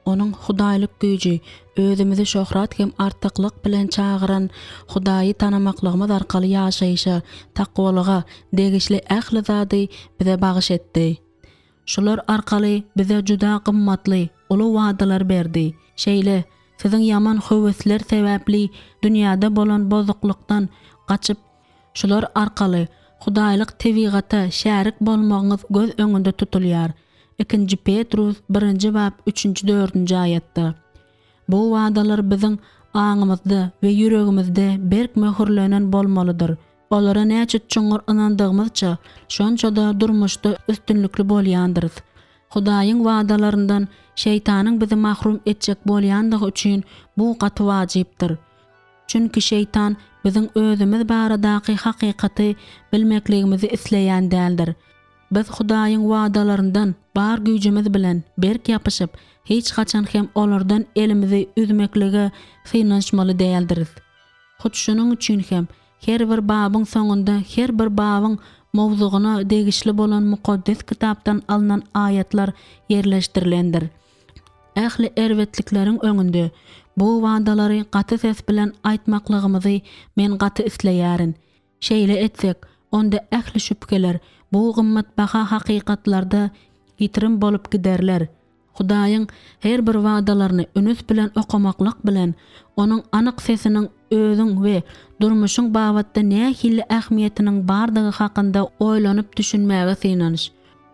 Onuň hudaýlyk güýji özümizi şöhrat hem artyklyk bilen çagyran Hudaýy tanamaklygymyz arkaly ýaşaýşa, takwalyga degişli ähli zady bize bagyş etdi. Şular arkaly bize juda gymmatly, uly wadalar berdi. Şeýle, siziň ýaman höwesler sebäpli dünýäde bolan bozuklykdan gaçyp, Şular arkaly hudaýlyk tebigata şärik bolmagyňyz göz öňünde tutulýar, Ikinji Petrus birinji bap üçünji-dördünji aýatda. Bu wadalar biziň aňymyzda we ýüregimizde berk möhürlenen bolmalydyr. Olara näçe çuňňur ynandygymyzça, şonça-da durmuşda üstünlikli bolýandyrys. Hudaýyň wadalaryndan şeýtanyň bizi mahrum etjek bolýandygy üçin bu gaty wajypdyr. Çünki şeýtan biziň özümiz baradaky hakykaty bilmekligimizi isleýän däldir. Biz Hudaýyň wadalaryndan bar güýjümiz bilen berk ýapyşyp, hiç haçan hem olardan elimizi üzmeklige synanyşmaly däldiris. Hut şunuň üçin hem her bir babyň soňunda her bir babyň mowzugyna degişli bolan Mukaddes Kitapdan alnan aýatlar ýerleşdirilendir. Ähli erbetlikleriň öňünde bu wadalary gaty ses bilen aýtmaklygymyzy men gaty isleýärin. Şeýle etsek, onda ähli şübheler bu gymmatbaha hakykatlarda ýitirim bolup giderler. Hudaýyň her bir wadalaryny ünüs bilen okamaklyk bilen, Onuň anyk sesiniň özüň we durmuşyň babatda nähili ähmiýetiniň bardygy hakynda oýlanyp düşünmäge synanyş.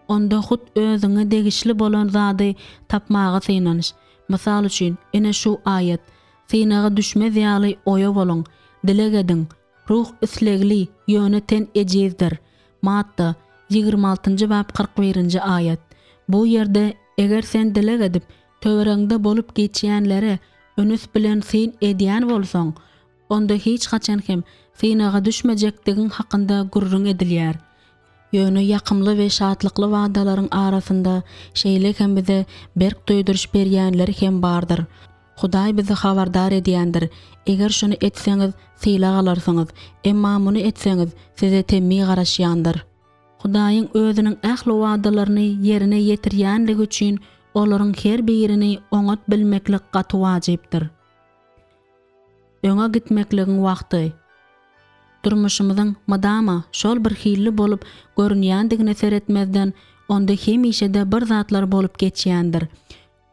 Onda hut özüňe degişli bolan zady tapmaga synanyş. Mysal üçin, ine şu aýat, Synaga düşmez ýaly oýa boluň, dileg ediň. Ruh islegli, ýöne ten ejizdir. Matta, ýigrimi altynjy bap 41-nji aýat. Bu ýerde eger sen dileg edip, töweregiňde bolup geçýänlere ünüs bilen syn edýän bolsaň, onda hiç haçan hem synaga düşmejekdigiň hakynda gürrüň edilýär. Ýöne ýakymly we şatlykly wadalaryň arasynda şeýle hem bize berk duýduryş berýänleri hem bardyr. Hudaý bizi habardar edýändir, eger şuny etseňiz, sylag alarsyňyz, emma muny etseňiz, size temmi garaşýandyr. Hudaýyň Özüniň ähli wadalaryny ýerine ýetirýänligi üçin olaryň her birini oňat bilmeklik gaty wajypdyr. Öňe gitmekligiň wagty. Durmuşymyzyň mydama şol bir hilli bolup görünýändigine seretmezden, onda hemişe-de bir zatlar bolup geçýändir.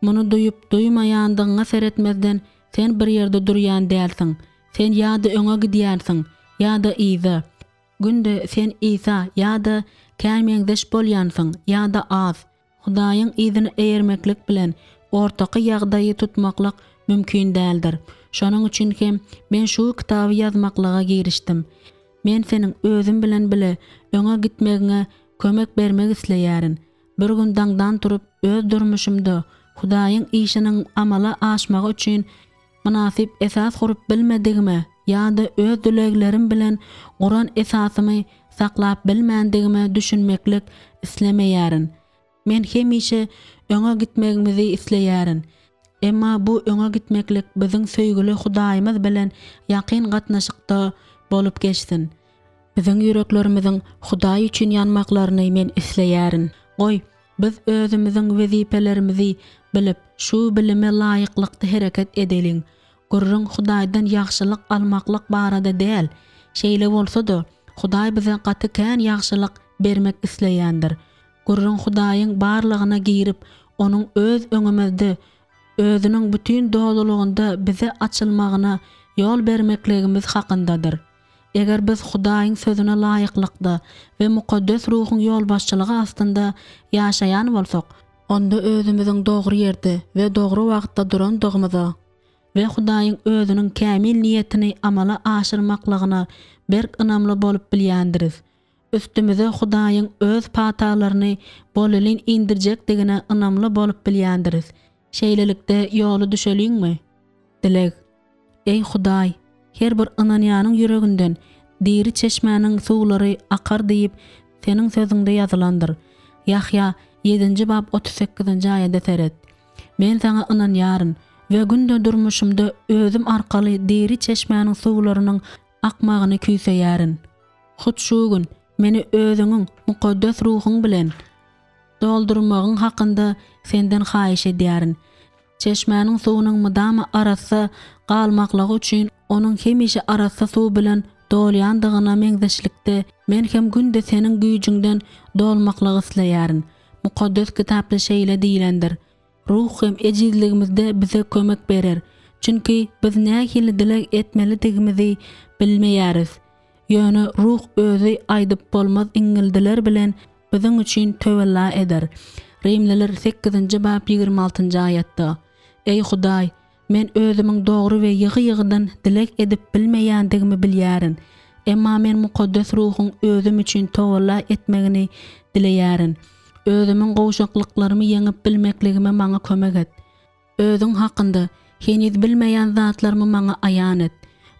Muny duýup, duýmaýandygyňa seretmezden, sen bir ýerde durýan dälsiň. Sen ýa-da öňe gidýänsiň, ýa-da yza. Günde sen Isa ýa-da kän meňzeş bolýansyň, ýa-da az. Hudaýyň yzyna eýermeklik bilen ortaky ýagdaýy tutmaklyk mümkin däldir. Şonuň üçin hem men şu kitaby ýazmaklyga girişdim. Men seniň özüm bilen bile öňe gitmegiňe kömek bermek isleýärin. Bir gün daňdan turup öz durmuşymda Hudaýyň işiniň amala aşmagy üçin mynasyp esas gurup bilmedigime ýa-da öz dileglerim bilen guran esasymy saklap bilmändigime düşünmeklik islemeýärin. Men hemişe öňe gitmegimizi isleýärin. Emma bu öňe gitmeklik biziň söýgüli Hudaýymyz bilen ýakyn gatnaşykda bolup geçsin. Biziň ýüreklerimiziň Hudaý üçin ýanmaklaryny men isleýärin. Goý, Biz özümiziň wezipelerimizi bilip, şu bilime laýyklykda hereket edeliň. Gürrüň Hudaýdan ýagşylyk almaklyk barada däl. Şeýle bolsa-da, Hudaý bize gaty kän ýagşylyk bermek isleýändir. Gürrüň Hudaýyň barlygyna girip, Onuň öz öňümizde Özüniň bütin dolulygynda bize açylmagyna ýol bermekligimiz hakyndadyr. Eger biz Hudaýyň Sözüne laýyklykda we Mukaddes Ruhuň ýolbaşçylygy astynda ýaşaýan bolsak, onda özümiziň dogry ýerde we dogry wagtda durandygymyza. we Hudaýyň Özüniň kämil niýetini amala aşyrmaklygyna berk ynamly bolup bilýändiris. Üstümize Hudaýyň Öz patalaryny bolelin indirjekdigine ynamly bolup bilýändiris. Şeýlelikde, ýola düşeliňmi? Dileg. Eý Hudaý, her bir ynanýanyň ýüreginden diri çeşmäniň suwlary akar diýip, Seniň Sözüňde ýazylandyr. Ýahýa, ýedinji bap 38-nji aýada seret. Men Saňa ynanýaryn we günde durmuşymda özüm arkaly diri çeşmäniň suwlarynyň akmagyny küýseýärin. Hut şu gün meni Özüňiň Mukaddes Ruhuň bilen doldurmagyň hakynda Senden haýyş edýärin. Çeşmäniň suwunyň mydama arassa galmaklygy üçin onuň hemişe arassa suw bilen dolýandygyna meňzeşlikde, men hem günde Seniň güýjüňden dolmaklygy isleýärin. Mukaddes Kitapda şeýle diýlendir, Ruh hem ejizligimizde bize kömek berer, çünki biz nähili dileg etmelidigimizi bilmeýäris. Ýöne Ruh Özi aýdyp bolmaz iňňildiler bilen biziň üçin töwella eder. Rimliler sekizinji bap 26-njy aýatda. Eý Hudaý, men özümiň dogry we ýygy-ýygydan dileg edip bilmeýändigimi bilýärin. Emma men Mukaddes Ruhuň özüm üçin towalla etmegini dileýärin. Özümiň gowşaklyklarymy ýeňip bilmekligime maňa kömek et. Özüň hakynda heniz bilmeýän zatlarymy maňa aýan et.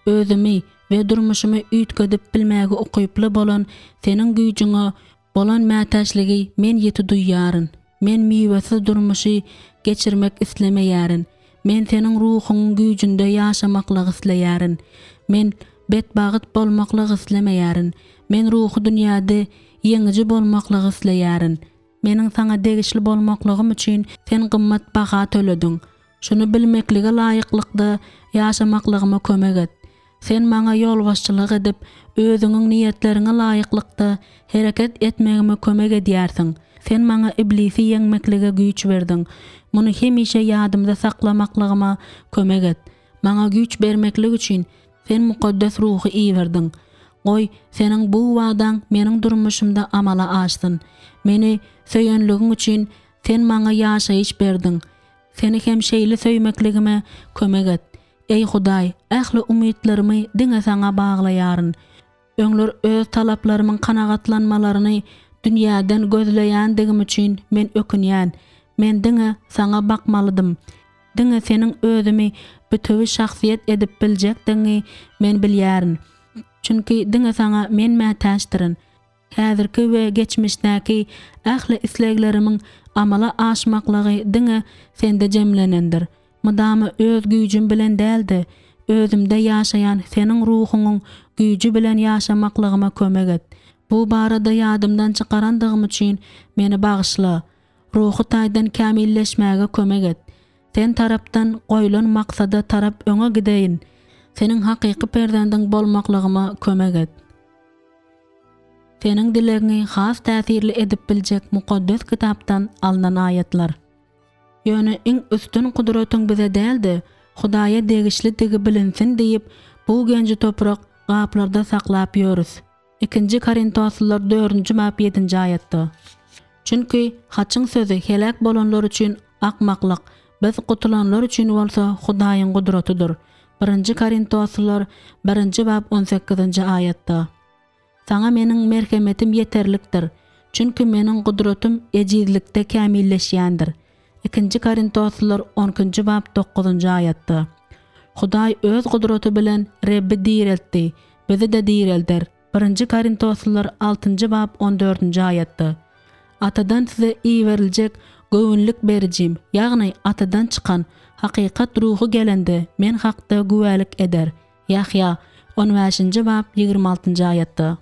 Özümi we durmuşymy üýtgedip bilmäge ukyply bolan Seniň güýjüňe bolan mätäçligi men ýiti duýýaryn. Men miwesiz durmuşy geçirmek islemeýärin. Men Seniň Ruhuňyň güýjünde ýaşamaklygy isleýärin. Men betbagt bolmaklygy islemeýärin. Men ruhy dünýäde ýeňiji bolmaklygy isleýärin. Meniň Saňa degişli bolmaklygym üçin Sen gymmat baha tölediň. Şuny bilmeklige laýyklykda ýaşamaklygyma kömek et. Sen maňa ýolbaşçylyk edip, Özüňiň niýetleriňe laýyklykda hereket etmegime kömek edýärsiň. Sen maňa iblisi ýeňmeklige güýç berdiň. Muny hemişe ýadymda saklamaklygyma kömek et. Maňa güýç bermeklik üçin Sen Mukaddes Ruhy iberdiň. Goý, Seniň bu wadaň meniň durmuşymda amala aşsyn. Meni söýenligiň üçin Sen maňa ýaşaýyş berdiň. Seni hem şeýle söýmekligime kömek et. Eý Hudaý, ähli umytlarymy diňe Saňa baglaýaryn. Öňler öz talaplarymyň kanagatlanmalaryny dünýäden gözleýändigim üçin men ökünýän. Men diňe Saňa bakmalydym. Diňe Seniň özümi bütewi şahsyýet edip biljekdigiňi men bilýärin. Çünki diňe Saňa men mätäçdirin. Häzirki we geçmişdäki ähli isleglerimiň amala aşmaklygy diňe Sende jemlenendir. Mydama öz güýjüm bilen däl-de, özümde ýaşaýan Seniň Ruhuňyň güýji bilen ýaşamaklygyma kömek et. Bu barada ýadymdan çykarandygym üçin meni bagyşla. Ruhy taýdan kämilleşmäge kömek et. Sen tarapdan goýlan maksada tarap öňe gideýin. Seniň hakyky perzendiň bolmaklygyma kömek et. Seniň dilegiňi has täsirli edip biljek Mukaddes Kitapdan alnan aýatlar. Ýöne iň üstün gudratyň bize däl-de, Hudaýa degişlidigi bilinsin diýip, bu genji toprak gaplarda saklap ýörüs. Ikinji Korintoslylar dördünji bap ýedinji aýatda. Çünki haçyň sözi heläk bolanlar üçin akmaklyk, biz gutulanlar üçin bolsa Hudaýyň gudratydyr. Birinji Korintoslylar birinji bap on sekizinji aýatda. Saňa meniň merhemetim ýeterlikdir, çünki meniň gudratym ejizlikde kämilleşýändir. Ikinji Korintoslylar on ikinji bap dokuzynjy aýatda. Hudaý Öz gudraty bilen Rebbi direltdi, bizi-de direlder. Birinji Korintoslylar altynjy bap on dördünji aýatda. Atadan size iberiljek Göwünlik berijim, ýagny Atadan çykan Hakykat Ruhy gelende Men hakda güwälik eder. Ýahýa, on bäşinji bap 26-njy aýatda.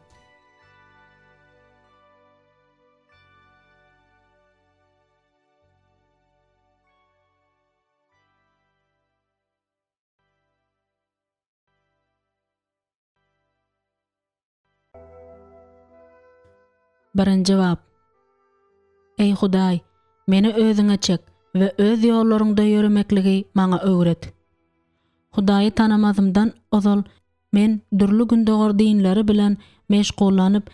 Birinji bap. Eý Hudaý, meni Özüňe çek we Öz ýollaryňda ýöremekligi maňa öwret. Hudaýy tanamazymdan ozal men dürli gündogar dinleri bilen meşgullanyp,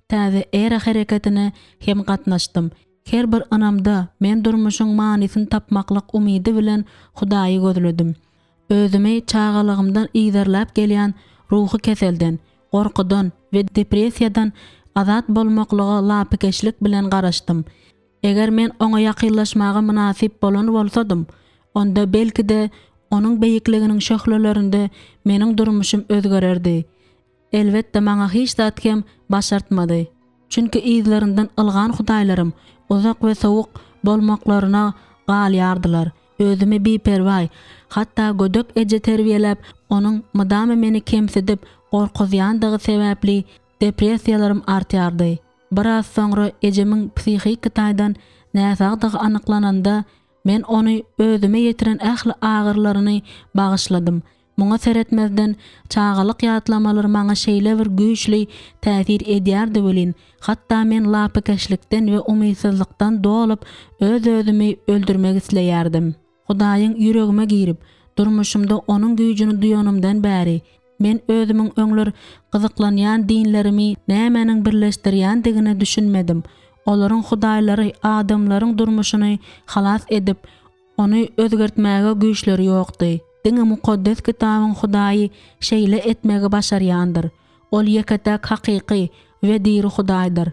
Täze era hereketine hem gatnaşdym. Her bir ynamda men durmuşyň manysyny tapmaklyk umydy bilen Hudaýy gözledim. Özümi çagalygymdan yzarlap gelýän ruhy keselden, gorkudan we depressiýadan azat bolmaklyga lapykeçlik bilen garaşdym. Eger men Oňa ýakynlaşmaga mynasyp bolan bolsadym, onda belki-de Onuň beýikliginiň şöhlelerinde meniň durmuşym özgererdi. Elbetde maňa hiç zat hem başartmady. Çünki yzlaryndan ylgan hudaýlarym uzak we sowuk bolmaklaryna galýardylar. Özümi biperwaý, hatda gödek eje terbiýeläp, onuň mydama meni kemsidip, gorkuzýandygy sebäpli depressiýalarym artýardy. Biraz soňra ejemiň psihiki taýdan näsagdygy anyklananda, men ony özüme ýetiren ähli agyrylaryny bagyşladym. Muňa seretmezden, çagalyk ýatlamalary maňa şeýle bir güýçli täsir edýärdi welin, hatda men lapykeçlikden we umytsyzlykdan dolup, öz-özümi öldürmek isleýärdim. Hudaýyň ýüregime girip, durmuşymda Onuň güýjüni duýanymdan bäri, men özümiň öňler gyzyklanýan dinlerimi nämäniň birleşdirýändigine düşünmedim. Olaryň hudaýlary adamlaryň durmuşyny halas edip, Ony özgertmäge güýçleri ýokdy. Diňe Mukaddes Kitabyň Hudaýy şeýle etmegi başarýandyr. Ol ýeke-täk hakyky we diri Hudaýdyr.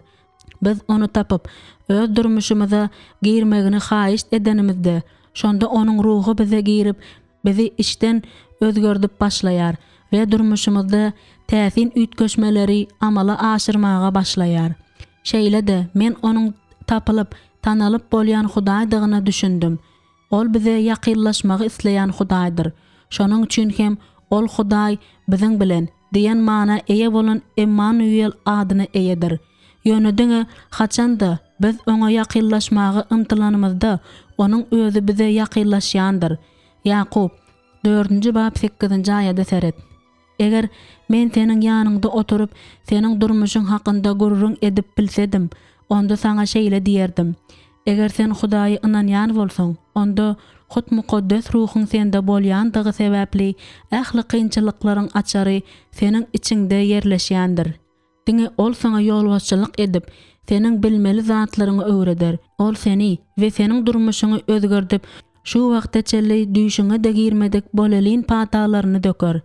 Biz Ony tapyp, öz durmuşymyza girmegini haýyşt edenimizde, şonda Onuň Ruhy bize girip, bizi içden özgerdip başlaýar we durmuşymyzda täsin üýtgeşmeleri amala aşyrmaga başlaýar. Şeýle-de, men Onuň tapylyp, tanalyp bolýan Hudaýdygyna düşündim. Ol bize ýakynlaşmagy isleýän Hudaýdyr. Şonuň üçin hem Ol Hudaý biziň bilen diýen mana eýe bolan Emmanuel adyna eýedir. Ýöne diňe haçan-da, biz Oňa ýakynlaşmaga ymtylanymyzda, Onuň Özi bize ýakynlaşýandyr. Ýakup, dördünji bap sekizinji aýada seret. Eger men seniň ýanyňda oturyp, seniň durmuşyň hakynda gürrüň edip bilsedim, onda saňa şeýle diýerdim, Eger sen Hudaýa ynanýan bolsaň, onda hut Mukaddes Ruhuň sende bolýandygy sebäpli ähli kynçylyklaryň açary seniň içiňde ýerleşýändir. Diňe Ol saňa ýolbaşçylyk edip, seniň bilmeli zatlaryňy öwreder. Ol seni we seniň durmuşyňy özgerdip, şu wagta çenli düýşüňe-de girmedik bolelin patalaryny döker.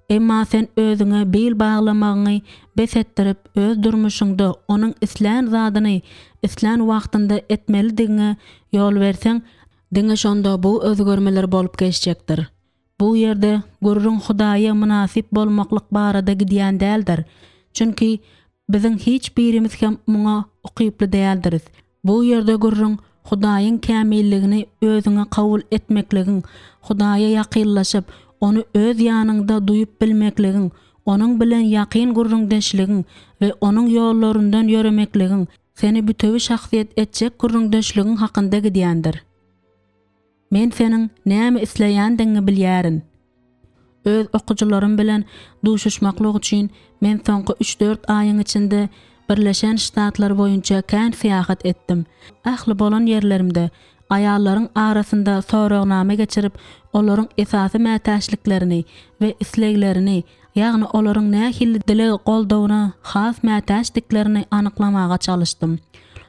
Emma sen özüňe bil baglamagyňy bes etdirip, öz durmuşyňda Onuň islän zadyny islän wagtynda etmelidigiňe ýol berseň, diňe şonda bu özgermeler bolup geçjekdir. Bu ýerde gürrüň Hudaýa mynasyp bolmaklyk barada gidýän däldir. Çünki biziň hiç birimiz hem muňa ukyply däldiris. Bu ýerde gürrüň Hudaýyň kämilligini özüňe kabul etmekligiň, Hudaýa ýakynlaşyp, Ony öz ýanyňda duýup bilmekligiň, Onuň bilen ýakyn gürrüňdeşligiň we Onuň ýollaryndan ýöremekligiň, seni bütewi şahsyýet etjek gürrüňdeşligiň hakynda gidýändir. Men seniň näme isleýändigiňi bilýärin. Öz okyjylarym bilen duşuşmaklyk üçin men soňky üç-dört aýyň içinde Birleşen Ştatlar boýunça kän syýahat etdim. Ähli bolan ýerlerimde aýallaryň arasynda soragnama geçirip, olaryň esasy mätäçliklerini we isleglerini, ýagny olaryň nähili dileg goldawyna has mätäçdiklerini anyklamaga çalyşdym.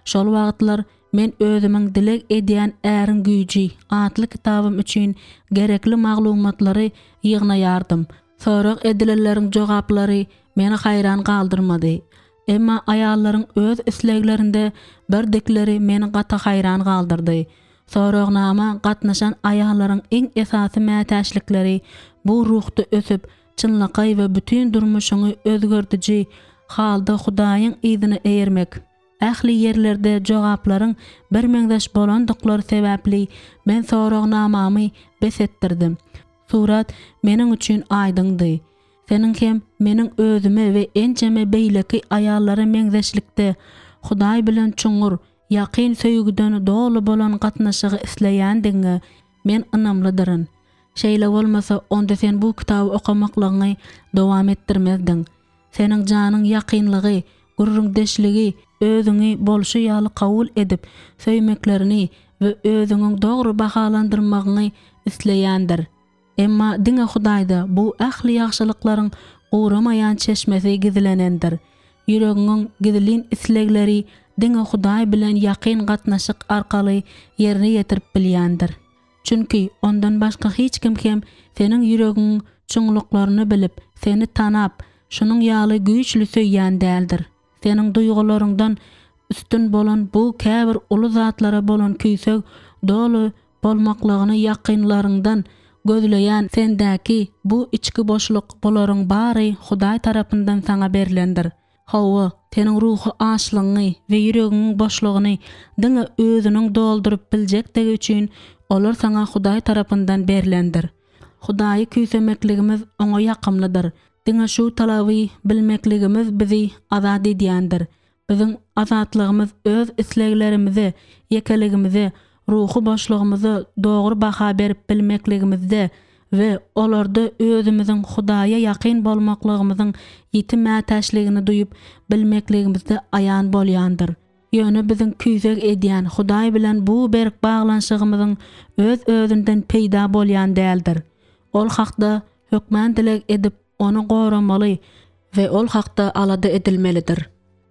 Şol wagtlar Men özümiň Dileg edýän äriň güýji atly kitabym üçin gerekli maglumatlary ýygnaýardym. Sorag edilenleriň jogaplary meni haýran galdyrmady. Emma aýallaryň öz isleglerinde birdikleri meni gaty haýran galdyrdy. Soragnama gatnaşan aýallaryň iň esasy mätäçlikleri bu ruhda ösüp, çynlakaý we bütin durmuşyňy özgerdiji halda Hudaýyň yzyna eýermek. Ähli ýerlerde jogaplaryň birmeňzeş bolandyklary sebäpli men soragnamamy bes etdirdim. Surat meniň üçin aýdyňdy. Seniň hem meniň özüme we ençeme beýleki aýallara meňzeşlikde Hudaý bilen çuňňur, ýakyn söýgüden doly bolan gatnaşygy isleýändigiňe men ynamlydyryn. Şeýle bolmasa, onda sen bu kitaby okamaklygyňy dowam etdirmezdiň. Seniň janyň ýakynlygy, gürrüňdeşligi, özüňi bolşy ýaly kabul edip, söýmeklerini we özüňiň dogry bahalandyrmagyňy isleýändir. Emma diňe Hudaýda bu ähli ýagşylyklaryň guramaýan çeşmesi gizlenendir. Ýüregiňiň gizlin islegleri diňe Hudaý bilen ýakyn gatnaşyk arkaly ýerine ýetirip bilýändir. Çünki Ondan başga hiç kim hem seniň ýüregiňiň çuňluklaryny bilip, seni tanap, şunuň ýaly güýçli söýýän däldir. Seniň duýgularyňdan üstün bolan bu käbir uly zatlara bolan küýseg doly bolmaklygyny ýakynlaryňdan gözleýän sendäki bu içki boşluk bularyň bary Hudaý tarapyndan saňa berlendir. Hawa, seniň ruhy açlygyňy we ýüregiňiň boşlugyny diňe Özüniň dolduryp biljekdigi üçin olar saňa Hudaý tarapyndan berlendir. Hudaýy küýsemekligimiz Oňa ýakymlydyr. Diňe şu talaby bilmekligimiz bizi azat edýändir. Biziň azatlygymyz öz isleglerimize, ýekeligimize, ruhy boşlugymyza dogry baha berip bilmekligimizde we olarda özümiziň Hudaýa ýakyn bolmaklygymyzyň ýiti mätäçligini duýup bilmekligimizde aýan bolýandyr. Ýöne biziň küýseg edýän Hudaý bilen bu berk baglanyşygymyzyň öz-özünden peýda bolýan däldir. Ol hakda hökmän dileg edip, ony goramaly we ol hakda alada edilmelidir.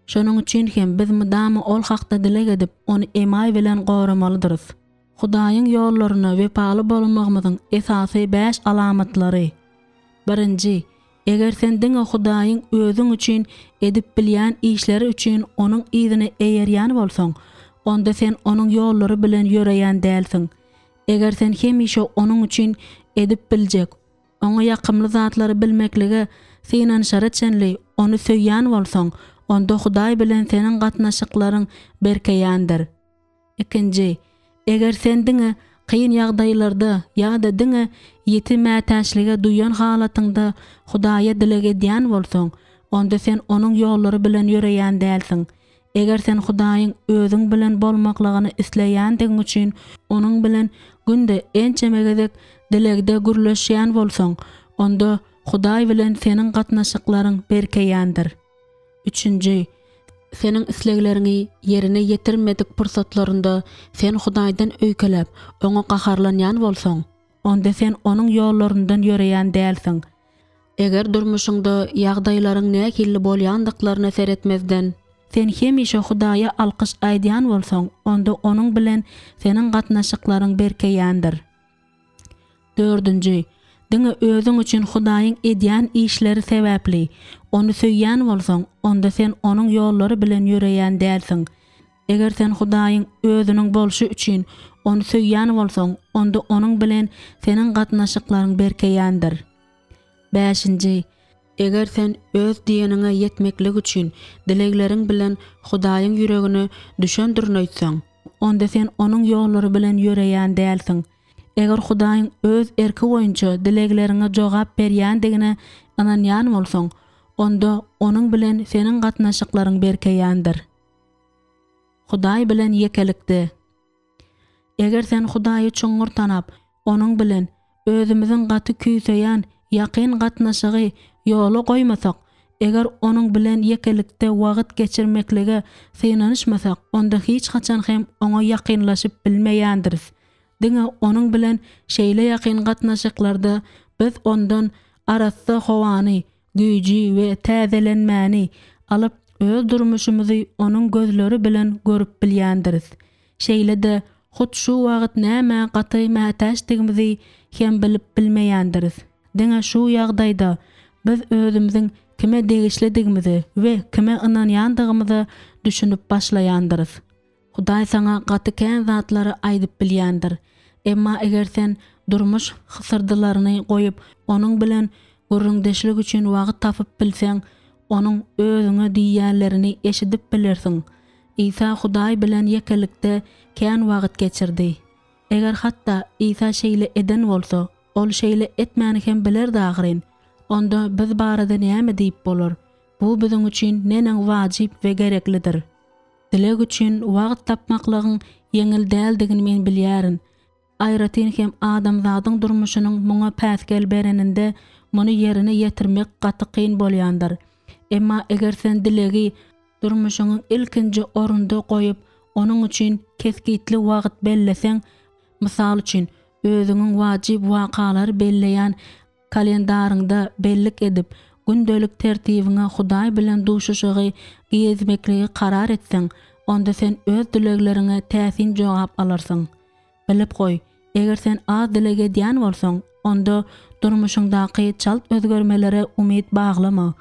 Şonuň üçin hem biz mydama ol hakda dileg edip, ony emaý bilen goramalydyrys. Hudaýyň ýollaryna wepaly bolmagymyzyň esasy bäş alamatlary. Birinji, eger sen diňe Hudaýyň özüň üçin edip bilýän işleri üçin Onuň yzyna eýerýän bolsaň, onda sen Onuň ýollary bilen ýöreýän dälsiň. Eger sen hemişe Onuň üçin edip biljek, Oňa ýakymly zatlary bilmeklige synanyşara çenli Ony söýýän bolsaň, onda Hudaý bilen seniň gatnaşyklaryň berkeýändir. Ikinji, eger sen diňe kyn ýagdaýlarda ýa-da diňe ýiti mätäçlige duýan halatyňda Hudaýa dileg edýän bolsaň, onda sen Onuň ýollary bilen ýöreýän dälsiň. Eger sen Hudaýyň özüň bilen bolmaklygyny isleýändigiň üçin Onuň bilen günde ençeme gezek dilegde gürleşýän bolsaň, onda Hudaý bilen seniň gatnaşyklaryň berkeýändir. Üçünji, seniň islegleriňi ýerine ýetirmedik pursatlarynda sen Hudaýdan öýkeläp, Oňa gaharlanýan bolsaň, onda sen Onuň ýollaryndan ýöreýän dälsiň. Eger durmuşyňda ýagdaýlaryň nähili bolýandyklaryna seretmezden, sen hemişe Hudaýa alkyş aýdýan bolsaň, onda Onuň bilen seniň gatnaşyklaryň berkeýändir. Dördünji, diňe özüň üçin Hudaýyň edýän işleri sebäpli Ony söýýän bolsaň, onda sen Onuň ýollary bilen ýöreýän dälsiň. Eger sen Hudaýyň Özüniň bolşy üçin Ony söýýän bolsaň, onda Onuň bilen seniň gatnaşyklaryň berkeýändir. Bäşinji, eger sen öz diýeniňe ýetmeklik üçin dilegleriň bilen Hudaýyň ýüregine düşendirin öýtseň, onda sen Onuň ýollary bilen ýöreýän dälsiň. Eger Hudaýyň Öz erki boýunça dilegleriňe jogap berýändigine ynanýan bolsaň, onda Onuň bilen seniň gatnaşyklaryň berkeýändir. Hudaý bilen ýekelikde. Eger sen Hudaýy çuňňur tanap, Onuň bilen özümiziň gaty küýseýän ýakyn gatnaşygy ýola goýmasak, eger Onuň bilen ýekelikde wagt geçirmeklige synanyşmasak, onda hiç haçan hem Oňa ýakynlaşyp bilmeýändiris. Diňe Onuň bilen şeýle ýakyn gatnaşyklarda biz Ondan arassa howany, güýji we täzelenmäni alyp, öz durmuşymyzy Onuň gözleri bilen görüp bilýändiris. Şeýle-de, hut şu wagt nämä gaty mätäçdigimizi hem bilip bilmeýändiris. Diňe şu ýagdaýda biz özümiziň kime degişlidigimize we kime ynanýandygymyza düşünip başlaýandyrys. Hudaý saňa gaty kän zatlary aýdyp bilýändir. Emma eger sen durmuş hysyrdylaryny goýup, Onuň bilen gürrüňdeşlik üçin wagt tapyp bilseň, Onuň özüňe diýýänlerini eşidip bilersiň. Isa Hudaý bilen ýekelikde kän wagt geçirdi. Eger hatda Isa şeýle eden bolsa, Ol şeýle etmäni hem bilerdi ahyryn. Onda biz barada näme diýip bolar? Bu biziň üçin neneň wajyp we gereklidir! Dileg üçin wagt tapmaklygyň ýeňil däldigini men bilýärin. Aýratyn hem adamzadyň durmuşynyň muňa päsgel bereninde muny ýerine ýetirmek gaty kyn bolýandyr. Emma eger sen dilegi durmuşyňyň ilkinji orunda goýup, onuň üçin kesgitli wagt belleseň, mysal üçin, özüňiň wajyp wakalary belleýän Kalendaryňda bellik edip, gündelik tertibiňe Hudaý bilen duşuşygy girizmekligi karar etseň, onda sen öz dilegleriňe täsin jogap alarsyň. Bilip goý, Eger sen az dileg edýän bolsaň, onda durmuşyňdaky çalt özgermelere umyt baglama.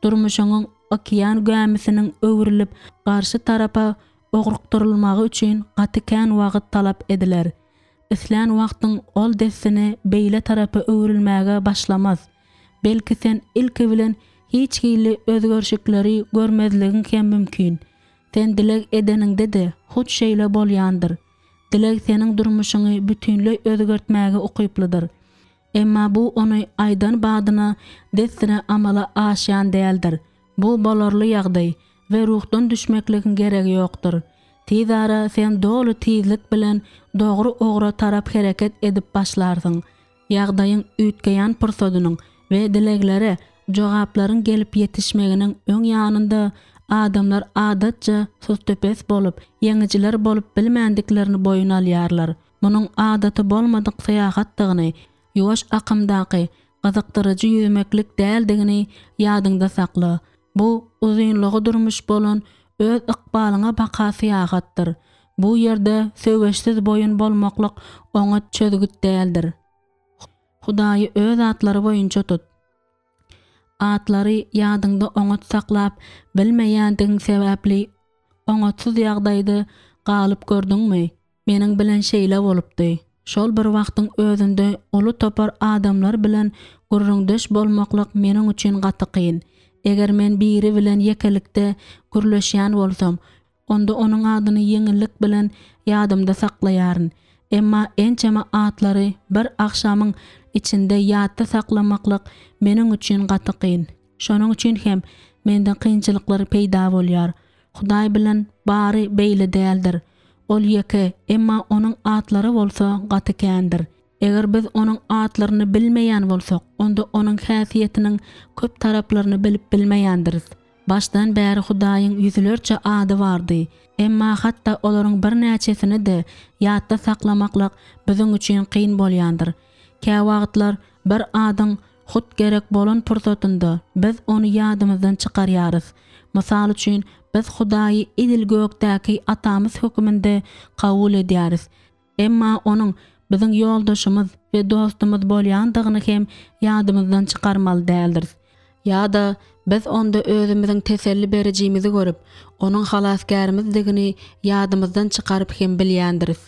Durmuşyňyň okean gämisiniň öwrülip garşy tarapa ugrukdyrylmagy üçin gaty kän wagt talap ediler. Islän wagtyň ol dessine beýle tarapa öwrülmäge başlamaz. Belki sen ilki bilen hiç hili özgerşikleri görmezligiň hem mümkin. Sen dileg edeniňde-de hut şeýle bolýandyr. Dileg seniň durmuşyňy bütinleý özgertmäge ukyplydyr. Emma bu ony aýdan badyna dessine amala aşýan däldir. Bu bolarly ýagdaý we ruhdan düşmekligiň geregi ýokdur. Tizara sen doly tizlik bilen dogry ugra tarap hereket edip başlarsyň. Ýagdaýyň üýtgeýän pursadynyň we dileglere jogaplaryň gelip ýetişmeginiň öň ýanynda adamlar adatça sustupes bolup, ýeňijiler bolup bilmändiklerini boýun alýarlar. Munuň adaty bolmadyk syýahatdygyny, ýuwaş akymdaky gyzykdyryjy ýüzmeklik däldigini ýadyňda sakla. Bu uzynlygy durmuş bolan öz ykbalyňa baka syýahatdyr. Bu ýerde söweşsiz boýun bolmaklyk oňat çözgüt däldir. Hudaýy öz atlary boýunça tut. Atlary ýadyňda oňat saklap bilmeýändigiň sebäpli oňatsyz ýagdaýda galyp gördüňmi? Meniň bilen şeýle bolupdy. Şol bir wagtyň özünde uly topar adamlar bilen gürrüňdeş bolmaklyk meniň üçin gaty kyn. Eger men biri bilen ýekelikde gürleşýän bolsam, onda onuň adyny ýeňillik bilen ýadymda saklaýaryn. Emma ençeme atlary bir agşamyň içinde ýatda saklamaklyk meniň üçin gaty kyn. Şonuň üçin hem mende kynçylyklar peýda bolýar. Hudaý bilen bary beýle däldir. Ol ýeke, emma Onuň atlary bolsa gaty kändir. Eger biz Onuň atlaryny bilmeýän bolsak, onda Onuň häsiýetiniň köp taraplaryny bilip bilmeýändiris. Başdan bäri Hudaýyň ýüzlerçe ady bardy, emma hatda olaryň birnäçesini-de ýatda saklamaklyk biziň üçin kyn bolýandyr. Käwagtlar bir adyň Hut gerek bolan pursatynda biz ony ýadymyzdan çykarýarys. Mysal üçin, biz Hudaýy edil gökdäki Atamyz hökmünde kabul edýäris. Emma Onuň biziň ýoldaşymyz we dostumyz bolýandygyny hem ýadymyzdan çykarmaly däldiris. Ýa-da biz Onda özümiziň teselli berijimizi görüp, Onuň Halasgärimizdigini ýadymyzdan çykaryp hem bilýändiris.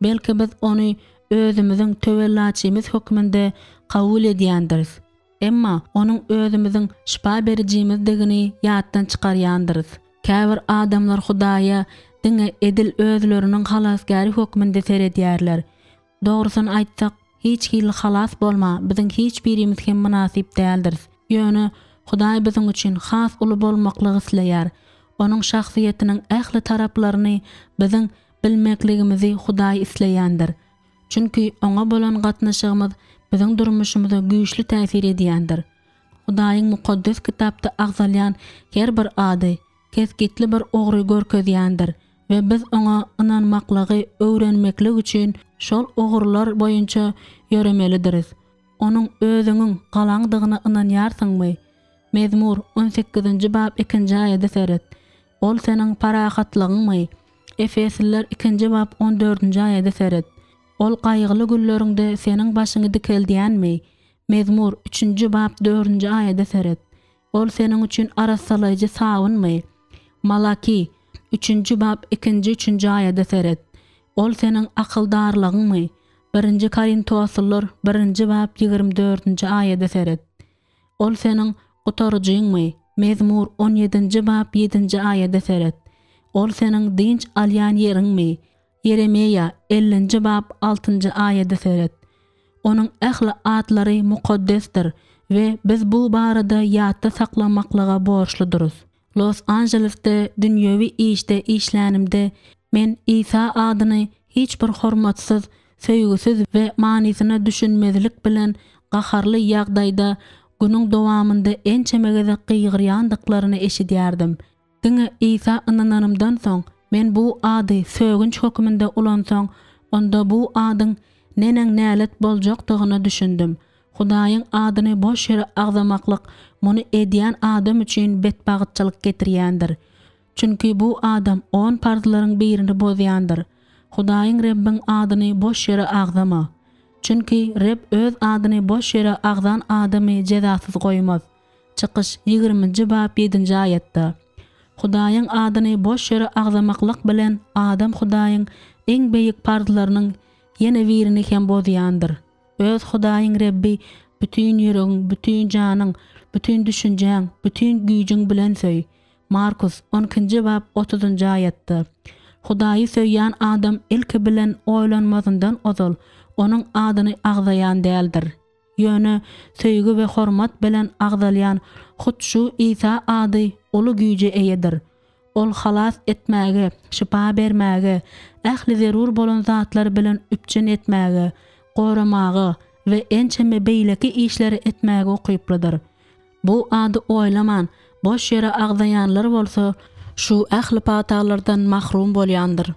Belki biz Ony özümiziň töwellaçymyz hökmünde kabul edýändiris. Emma Onuň özümiziň şypa berijimizdigini ýatdan çykarýandyrys. Käbir adamlar Hudaýa diňe edil özleriniň Halasgäri hökmünde seredýärler. Dogrusyny aýtsak, hiç hili halas bolma biziň hiç birimiz hem mynasyp däldiris. Ýöne Hudaý biziň üçin has uly bolmaklygy isleýär. Onuň şahsyýetiniň ähli taraplaryny biziň bilmekligimizi Hudaý isleýändir. Çünki Oňa bolan gatnaşygymyz biziň durmuşymyza güýçli täsir edýändir. Hudaýyň Mukaddes Kitapda agzalýan her bir ady kesgitli bir ugry görkezýändir we biz Oňa ynanmaklygy öwrenmeklik üçin şol ugurlar boýunça ýöremelidiris. Onuň özüňiň galaňdygyna ynanýarsyňmy? Mezmur on sekizinji bap ikinji aýada seret. Ol seniň parahatlygyňmy? Efesliler ikinji bap on dördünji aýada seret. Ol gaýgyly günleriňde seniň başyňy dikeldýänmi? Mezmur üçünji bap dördünji aýada seret. Ol seniň üçin arassalaýjy sabynmy? Malaki üçünji bap ikinji üçünji aýada seret. Ol seniň akyldarlygyňmy? Birinji Korintoslylar birinji bap 24-nji aýada seret. Ol seniň gutaryjyňmy? Mezmur on ýedinji bap ýedinji aýada seret. Ol seniň dynç alýan ýeriňmi? Ýeremiýa ellinji bap altynjy aýada seret. Onuň ähli atlary mukaddesdir we biz bu barada ýatda saklamaklyga borçludyrys. Los-Anjelesde dünýewi işde işlänimde, men Isa adyny hiç bir hormatsyz, söýgüsiz we manysyna düşünmezlik bilen gaharly ýagdaýda günüň dowamynda ençeme gezek gygyrýandyklaryny eşidýärdim. Diňe Isa ynananymdan soň, men bu ady sögünç hökmünde ulansaň, onda bu adyň neneň nälet boljakdygyna düşündim. Hudaýyň adyny boş ýere agzamaklyk muny edýän adam üçin betbagytçylyk getirýändir. Çünki bu adam on parzlaryň birini bozýandyr. Hudaýyň Rebbiň adyny boş ýere agzama. Çünki Reb Öz adyny boş ýere agzan adamy jezasyz goýmaz. Çykyş, ýigriminji bap ýedinji aýatda. Hudaýyň adyny boş ýere agzamaklyk bilen adam Hudaýyň iň beýik parzlarynyň ýene birini hem bozýandyr. Öz Hudaýyň Rebbi bütin ýüregiň, bütin janyň, bütin düşünjäň, bütin güýjüň bilen söý. Markus, on ikinji bap, otuzynjy aýatda. Hudaýy söýýän adam ilki bilen oýlanmazyndan ozal Onuň adyny agzaýan däldir. Ýöne söýgi we hormat bilen agzalýan hut şu Isa ady uly güýje eýedir. Ol halas etmäge, şypa bermäge, ähli zerur bolan zatlar bilen üpjün etmäge, goramaga we ençeme beýleki işleri etmäge ukyplydyr. Bu ady oýlaman, boş ýere agzaýanlar bolsa şu ähli patalardan mahrum bolýandyr.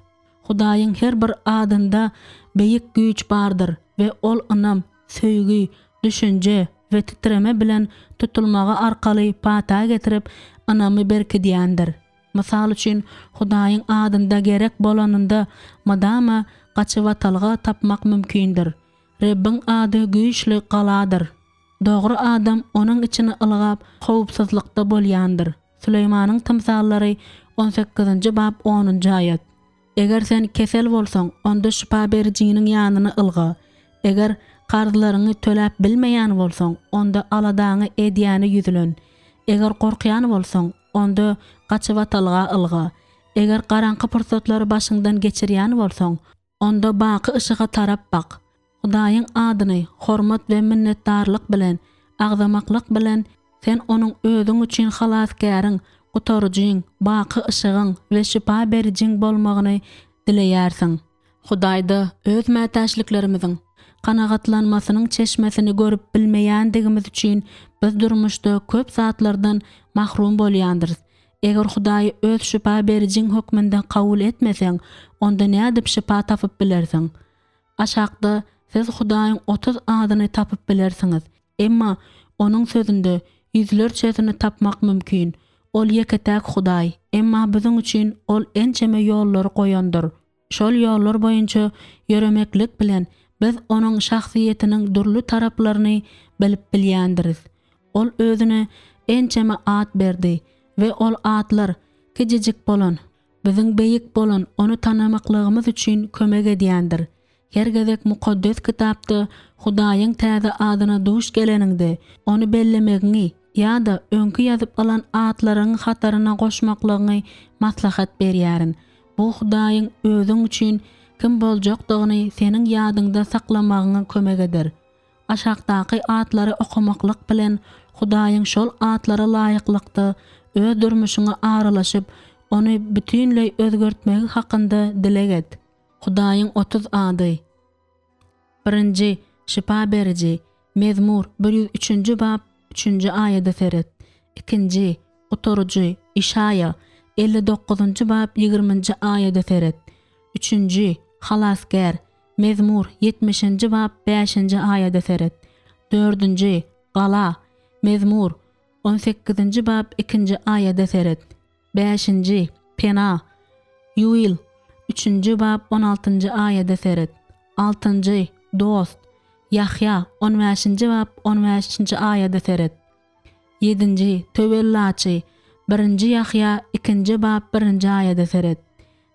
Hudaýyň her bir adynda beýik güýç bardyr we ol ynam, söýgi, düşünje we titreme bilen tutulmagy arkaly pata getirip, ynamy berkidýändir. Mysal üçin, Hudaýyň adynda gerek bolanynda mydama gaçybatalga tapmak mümkindir. Rebbiň ady güýçli galadyr. Dogry adam onuň içine ylgap, howpsuzlykda bolýandyr. Süleýmanyň tymsallary on sekizinji bap onunjy aýat. Eger sen kesel bolsaň, onda şypa berijiniň ýanyna ylga. Eger karzlaryňy töläp bilmeýän bolsaň, onda aladaňy edýäne ýüzlen. Eger gorkýan bolsaň, onda gaçybatalga ylga. Eger garaňky pursatlary başyňdan geçirýän bolsaň, onda baky yşyga tarap bak. Hudaýyň adyny hormat we minnetdarlyk bilen agzamaklyk bilen sen Onuň özüň üçin Halasgäriň, Gutaryjyň, baky yşygyň we şypa berijiň bolmagyny dileýärsiň. Hudaýda öz mätäçliklerimiziň kanagatlanmasynyň çeşmesini görüp bilmeýändigimiz üçin biz durmuşda köp zatlardan mahrum bolýandyrys. Eger Hudaýy öz şypa berijiň hökmünde kabul etmeseň, onda nädip şypa tapyp bilersiň? Aşakda siz Hudaýyň 30 adyny tapyp bilersiňiz. Emma Onuň Sözünde ýüzlerçesini tapmak mümkin. Ol ýeke-täk Hudaý, emma biziň üçin Ol ençeme ýollary goýandyr. Şol ýollar boýunça ýöremeklik bilen biz Onuň şahsyýetiniň dürli taraplaryny bilip bilýändiris. Ol Özüne ençeme at berdi we ol atlar kijijik bolan Biziň beýik bolan Ony tanamaklygymyz üçin kömek edýändir. Her gezek Mukaddes Kitapda Hudaýyň täze adyna duş geleniňde, ony bellemegiňi ýa-da öňki ýazyp alan atlaryňyň hataryna goşmaklygyňy maslahat berýärin. Bu Hudaýyň özüň üçin kim boljakdygyny seniň ýadyňda saklamagyňa kömek eder. Aşakdaky atlary okamaklyk bilen, Hudaýyň şol atlara laýyklykda öz durmuşyňa aralaşyp, ony bütinleý özgertmegi hakynda dileg et. Hudaýyň 30 ady. Birinji, Şypa beriji, Mezmur, bir ýüz üçünji bap, üçünji aýada seret. Ikinji, Gutaryjy, Işaýa, 59-njy bap, ýigriminji aýada seret. Üçünji, Halasgär, Mezmur, ýetmişinji bap, bäşinji aýada seret. Dördünji, Gala, Mezmur, on sekizinji bap, ikinji aýada seret. Bäşinji, Pena, Ýuil, üçünji bap, on altynjy aýada seret. Altynjy, Dost, Ýahýa, on bäşinji bap, on bäşinji aýada seret. Ýedinji, Töwellaçy, birinji Ýahýa, ikinji bap, birinji aýada seret.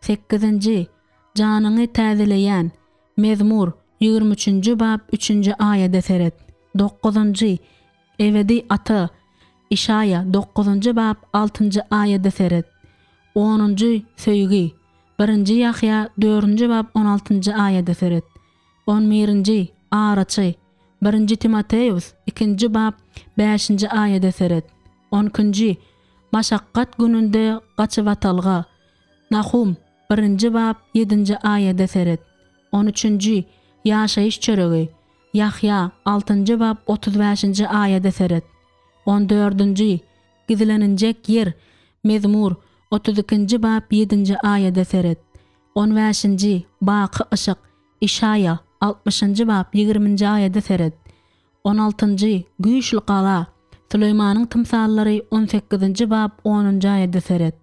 Sekizinji, Janyňy täzeleýän, Mezmur, 23 üçünji bap, üçünji aýada seret. Dokuzynjy, Ebedi Ata, Işaýa, dokuzynjy bap, altynjy aýada seret. Onunjy, Söýgi, birinji Ýahýa, dördünji bap, on altynjy aýada seret. On birinji, Araçy, birinji Timoteos, ikinji bap, bäşinji aýada seret. On ikinji, Maşakgat gününde gaçybatalga, Nahum, birinji bap, ýedinji aýada seret. On üçünji, ýaşaýyş çöregi, Ýahýa, altynjy bap, 35-nji aýada seret. On dördünji, gizleninjek ýer, Mezmur, 32-nji bap, ýedinji aýada seret. On bäşinji, baky yşyk, Işaýa, altmyşynjy bap, ýigriminji aýada seret. On altynjy, güýçli gala, Süleýmanyň tymsallary, on sekizinji bap, onunjy aýada seret.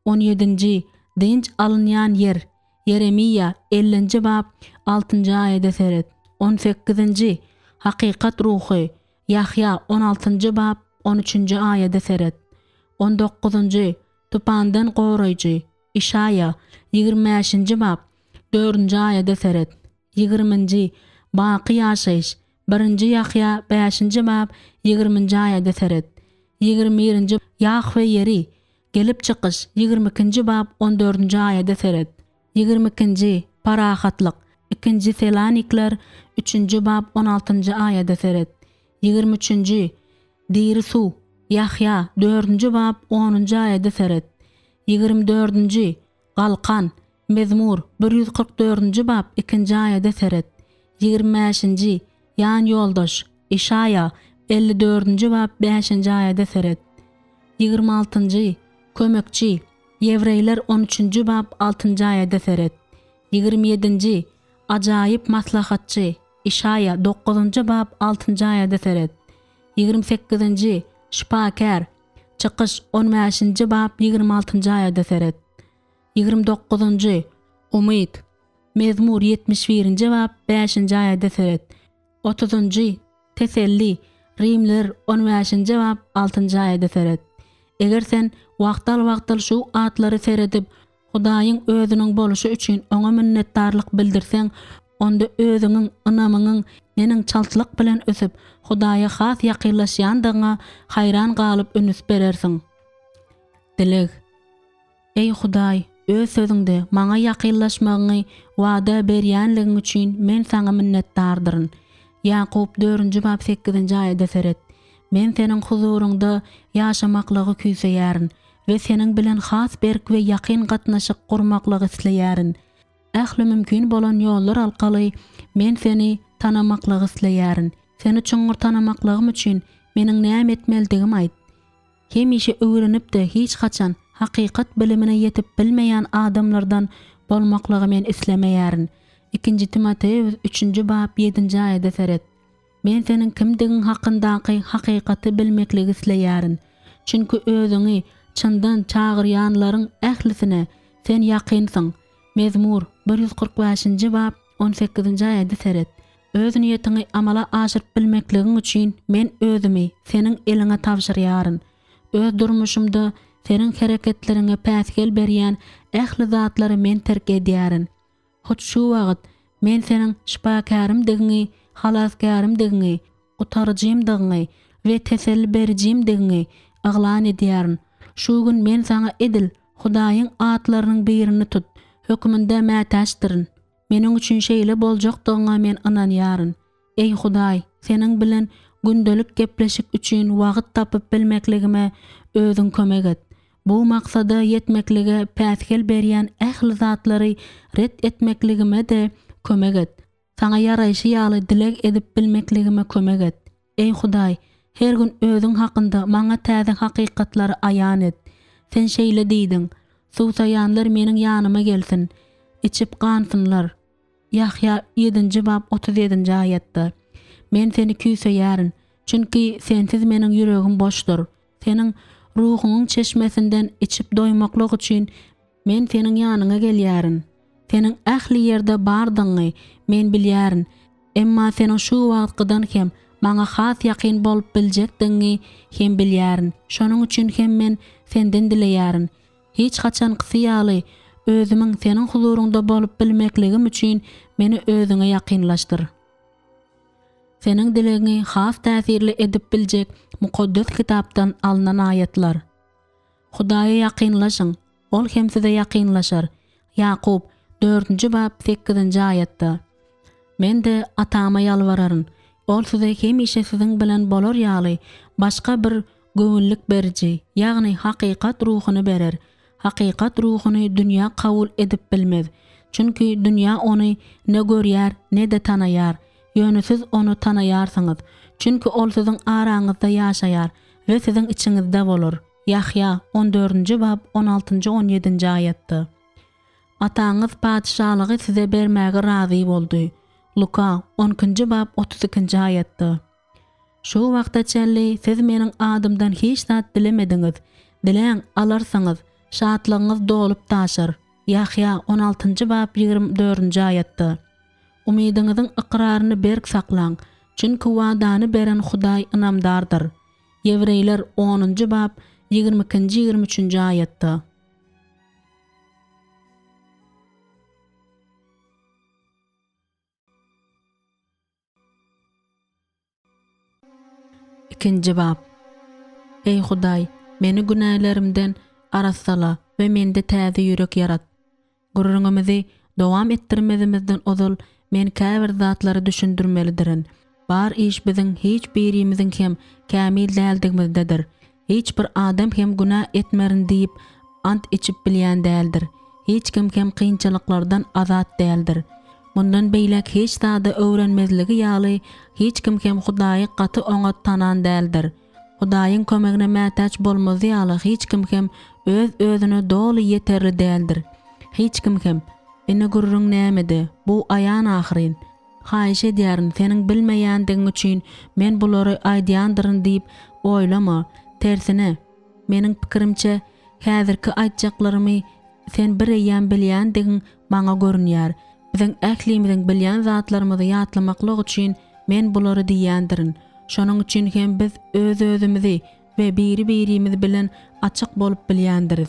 On ýedinji, dynç alynýan ýer. Ýeremiýa, ellinji bap, altynjy aýada seret. On sekizinji, Hakykat Ruhy, Ýahýa, on altynjy bap, on üçünji aýada seret. On dokuzynjy, Tupandan goraýjy, Işaýa, 25 bäşinji bap, dördünji aýada seret. Ýigriminji, Baky ýaşaýyş, Birinji Ýahýa, bäşinji bap, ýigriminji aýada seret. 21 birinji, Ýahwe ýeri, Gelip çykyş, 22 ikinji bap, on dördünji aýada seret. 22 ikinji, Parahatlyk, Ikinji Selanikler, üçünji bap, on altynjy aýada seret. 23 üçünji, Diri suw, Ýahýa, dördünji bap, onunjy aýada seret. 24 dördünji, Galkan, Mezmur, 144 dördünji bap, ikinji aýada seret. 25 bäşinji, Ýan ýoldaş, Işaýa, 54 dördünji bap, bäşinji aýada seret. 26 altynjy, Kömekçi, Ýewreýler, on üçünji bap, altynjy aýada seret. 27 ýedinji, Ajaýyp maslahatçy, Işaýa, dokuzynjy bap, altynjy aýada seret. 28 sekizinji, Şypakär, Çykyş, on bäşinji bap, 26 altynjy aýada seret. 29 dokuzynjy, Umyt, Mezmur, 71 birinji bap, bäşinji aýada seret. Otuzynjy, Teselli, Rimliler, on bäşinji bap, altynjy aýada seret. Eger sen wagtal-wagtal şu atlary seredip, Hudaýyň Özüniň boluşy üçin Oňa minnetdarlyk bildirseň, onda özüňiň ynamyňyň neneň çaltlyk bilen ösüp, Hudaýa has ýakynlaşýandygyňa haýran galyp ünüs berersiň. Dileg. Eý Hudaý, Öz Sözüňde maňa ýakynlaşmagyňy wada berýänligiň üçin men Saňa minnetdardyryn. Ýakup dördünji bap sekizinji aýada seret. Men Seniň huzuryňda ýaşamaklygy küýseýärin. we seniň bilen has berk we ýakyn gatnaşyk gurmaklygy isleýärin. Ähli mümkin bolan ýollar arkaly men seni tanamaklygy isleýärin. Seni çuňňur tanamaklygym üçin meniň näme etmelidigimi aýt. Hemişe öwrenip-de hiç haçan hakykat bilimine ýetip bilmeýän adamlardan bolmaklygy men islemeýärin. Ikinji Timoteus üçünji bap ýedinji aýada seret. Men seniň kimdigiň hakyndaky hakykaty bilmekligi isleýärin. Çünki özüňi çyndan çagyrýanlaryň ählisine Sen ýakynsyň. Mezmur, 145 nji bap, on sekizinji aýada seret. Öz niýetiňi amala aşyryp bilmekligiň üçin men özümi Seniň eliňe tabşyrýaryn. Öz durmuşymda Seniň hereketleriňe päsgel berýän ähli zatlary men terk edýärin. Hut şu wagt men Seniň şypakärimdigiňi, halasgärimdigiňi, gutaryjymdygyňy we teselli berijimdigiňi yglan edýärin. Şu gün men Saňa edil Hudaýyň atlarynyň birini tut hökmünde mätäçdirin. Meniň üçin şeýle boljakdygyňa men ynanýaryn. Eý Hudaý, Seniň bilen gündelik gepleşik üçin wagt tapyp bilmekligime Özüň kömek et. Bu maksada ýetmeklige päsgel berýän ähli zatlary ret etmekligime-de kömek et. Saňa ýaraýşy ýaly dileg edip bilmekligime kömek et. Eý Hudaý, her gün Özüň hakynda maňa täze hakykatlary aýan et. Sen şeýle diýdiň, Suwsaýanlar Meniň ýanyma gelsin, içip gansynlar. Ýahýa ýedinji bap 37 nji aýatda, Men seni küýseýärin, çünki sensiz meniň ýüregim boşdur. Seniň Ruhuňyň çeşmesinden içip doýmaklyk üçin men Seniň ýanyňa gelýärin. Seniň ähli ýerde bardygyňy men bilýärin, emma Seniň şu wagtkydan hem maňa has ýakyn bolup biljekdigiňi hem bilýärin. Şonuň üçin hem men Senden dileýärin. Hiç haçankysy ýaly, özümiň Seniň huzuryňda bolup bilmekligim üçin meni Özüňe ýakynlaşdyr. Seniň dilegiňi has täsirli edip biljek Mukaddes Kitapdan alnan aýatlar. Hudaýa ýakynlaşyň, Ol hem size ýakynlaşar. Ýakup, dördünji bap, sekizinji aýatda. Men-de Atama ýalbararyn, Ol size hemişe siziň bilen bolar ýaly, başga bir Göwünlik beriji, ýagny hakykat ruhuny berer. Hakykat ruhuny dünýä kabul edip bilmez. Çünki dünýä ony ne görýär, ne-de tanaýar. Ýöne siz ony tanaýarsyňyz. Çünki ol siziň araňyzda ýaşaýar we siziň içiňizde bolar. Ýahýa, on dördünji bap, on altynjy, on ýedinji aýatda. Ataňyz Patyşalygy size bermäge razy boldy. Luka, on ikinji bap, 32 nji aýatda. Şu wagta çenli siz meniň adymdan hiç zat dilemediňiz. Diläň, alarsyňyz, şatlygyňyz dolup daşar. Ýahýa on altynjy bap 24-nji aýatda. Umydyňyzyň ykraryny berk saklaň, çünki wadany beren Hudaý ynamdardyr. Ýewreýler onunjy bap 22-nji 23-nji aýatda. Ikinji bap. Eý Hudaý, meni günälerimden arassala we mende täze ýürek ýarat. Gürrüňimizi dowam etdirmezimizden ozal men käbir zatlary düşündirmelidirin. Bar iş biziň hiç birimiziň hem kämil däldigimizdedir. Hiç bir adam hem günä etmerin diýip ant içip bilýän däldir. Hiç kim hem kynçylyklardan azat däldir. Mundan beýläk hiç zada öwrenmezligi ýaly hiç kim hem Hudaýy gaty oňat tanan däldir. Hudaýyň kömegine mätäç bolmazy ýaly hiç kim hem öz-özüne doly ýeterli däldir. Hiç kim hem, Ine gürrüň nämede, bu aýan ahyryn. Haýyş edýärin, seniň bilmeýändigiň üçin men bulary aýdýandyryn diýip oýlama. Tersine, meniň pikirimçe, häzirki aýtjaklarymy sen bireýýäm bilýändigiň maňa görünýär. Biziň ählimiziň bilýän zatlarymyzy ýatlamaklyk üçin men bulary diýýändirin. Şonuň üçin hem biz öz-özümizi we biri-birimiz bilen açyk bolup bilýändiris.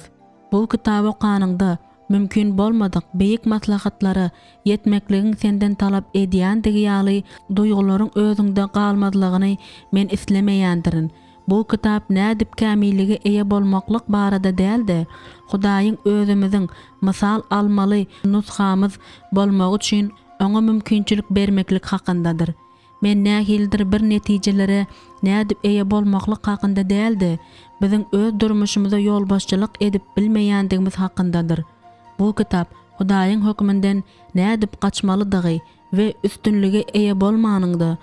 Bu kitaby okanyňda, mümkin bolmadyk beýik maslahatlara ýetmekligiň senden talap edýändigi ýaly duýgularyň özüňde galmazlygyny men islemeýändirin. Bu kitap nädip kämillige eýe bolmaklyk barada däl-de, Hudaýyň özümiziň mysal almaly nusgamyz bolmagy üçin Oňa mümkinçilik bermeklik hakyndadyr. Men nähilidir bir netijelere nädip eýe bolmaklyk hakynda däl-de, biziň öz durmuşymyza ýolbaşçylyk edip bilmeýändigimiz hakyndadyr. Bu kitap Hudaýyň höküminden nädip gaçmalydygy we üstünlige eýe bolmanyňda,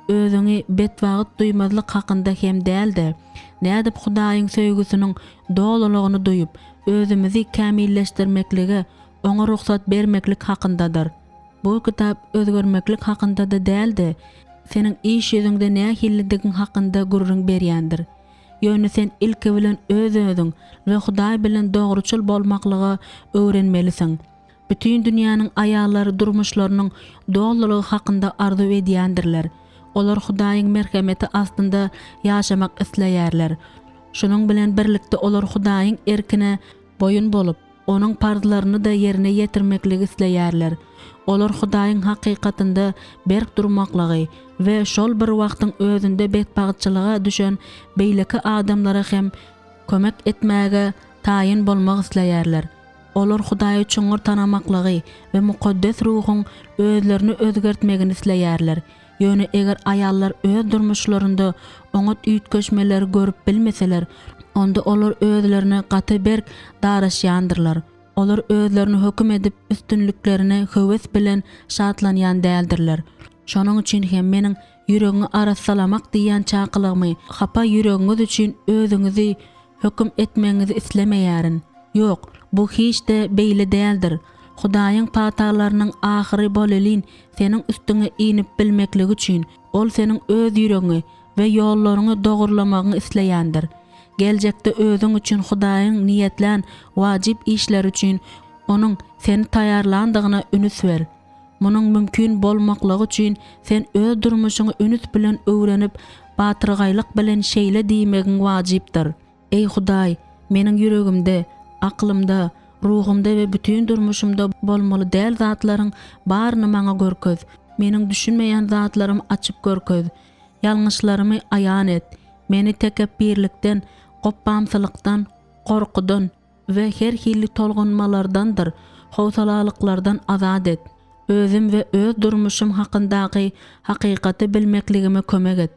özüňi betbagt duýmazlyk hakynda hem däl-de, nädip Hudaýyň söýgüsiniň dolulygyny duýup, özümizi kämilleşdirmeklige Oňa rugsat bermeklik hakyndadyr. Bu kitap özgermeklik hakynda-da däl-de, seniň iş ýüzüňde nähilidigiň hakynda gürrüň berýändir. Ýöne sen ilki bilen öz-özüň we Hudaý bilen dogruçyl bolmaklyga öwrenmelisiň. Bütin dünýäniň aýallary durmuşlarynyň dolulygy hakynda arzuw edýändirler. Olar Hudaýyň merhemeti astynda ýaşamak isleýärler. Şunuň bilen birlikde olar Hudaýyň erkine boýun bolup, Onuň parzlaryny-da ýerine ýetirmekligi isleýärler. Olar Hudaýyň hakykatynda berk durmaklygy we şol bir wagtyň özünde betbagtçylyga düşen beýleki adamlara hem kömek etmäge taýyn bolmak isleýärler. Olar Hudaýy çuňňur tanamaklygy we Mukaddes Ruhuň özlerini özgertmegini isleýärler. Ýöne eger aýallar öz durmuşlarynda oňat üýtgeşmeleri görüp bilmeseler, onda olar özlerine gaty berk daraşýandyrlar. Olar özlerini höküm edip üstünliklerine höwes bilen şatlanýan däldirler. Şonuň üçin hem meniň ýüregiňi arassalamak diýýän çakylygymy hapa ýüregiňiz üçin özüňizi höküm etmegiňizi islemeýärin. Ýok, bu hiç-de beýle däldir. Hudaýyň patalarynyň ahyry bolelin seniň üstüňe inip bilmekligi üçin, Ol seniň öz ýüregiňi we ýollaryňy dogurlamagyňy isleýändir. Geljekde özüň üçin Hudaýyň niýetlän wajyp işleri üçin Onuň seni taýýarlandygyna ünüs ber. Munuň mümkin bolmaklygy üçin sen öz durmuşyňy ünüs bilen öwrenip, batyrgaýlyk bilen şeýle diýmegiň wajypdyr, Eý Hudaý, meniň ýüregimde, aklymda, ruhumda we bütin durmuşymda bolmaly däl zatlaryň baryny maňa görkez. Meniň düşünmeýän zatlarymy açyp görkez. Ýalňyşlarymy aýan et. Meni tekepbirlikden, gopbamsylykdan, gorkudan we her hili tolgunmalardandyr howsalalyklardan azat et. Özüm we öz durmuşym hakyndaky hakykaty bilmekligime kömek et.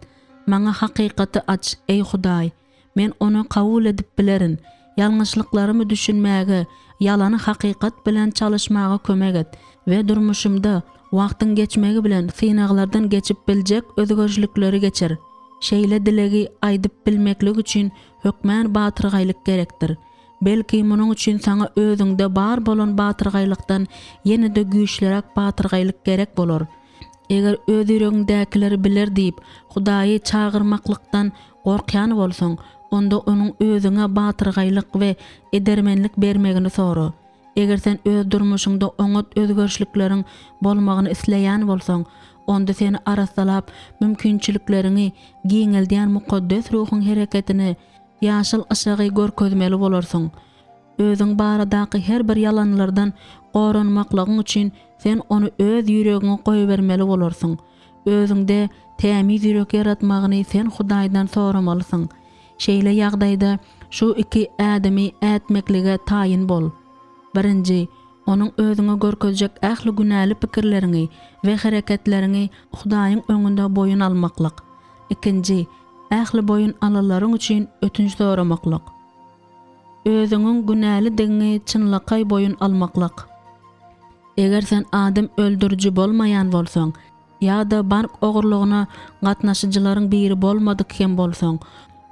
Maňa hakykaty aç, eý Hudaý! Men ony kabul edip bilerin. Ýalňyşlyklarymy düşünmäge, ýalany hakykat bilen çalyşmaga kömek et we durmuşymda wagtyň geçmegi bilen synaglardan geçip biljek özgerişlikleri geçir. Şeýle dilegi aýdyp bilmeklik üçin hökmän batyrgaýlyk gerekdir. Belki, munuň üçin saňa özüňde bar bolan batyrgaýlykdan ýene-de güýçliräk batyrgaýlyk gerek bolar. Eger öz ýüregiňdäkileri biler diýip, Hudaýy çagyrmaklykdan gorkýan bolsaň, onda Onuň özüňe batyrgaýlyk we edermenlik bermegini sora. Eger sen öz durmuşyňda oňat özgerişlikleriň bolmagyny isleýän bolsaň, onda seni arassalap, mümkinçilikleriňi giňeldýän Mukaddes Ruhuň hereketine ýaşyl yşygy görkezmeli bolarsyň. Özüň baradaky her bir ýalanlardan goranmaklygyň üçin sen ony öz ýüregiňe goýbermeli bolarsyň. Özüňde tämiz ýürek ýaratmagyny sen Hudaýdan soramalysyň. Şeýle ýagdaýda şu iki ädimi ätmeklige taýyn bol. Birinji, Onuň özüňe görkezjek ähli günäli pikirleriňi we hereketleriňi Hudaýyň öňünde boýun almaklyk. Ikinji, ähli boýun alanlaryň üçin ötünç soramaklyk. Özüňiň günälidigiňi çynlakaý boýun almaklyk. Eger sen adam öldüriji bolmaýan bolsaň ýa-da bank ogurlygyna gatnaşyjylaryň biri bolmadyk hem bolsaň,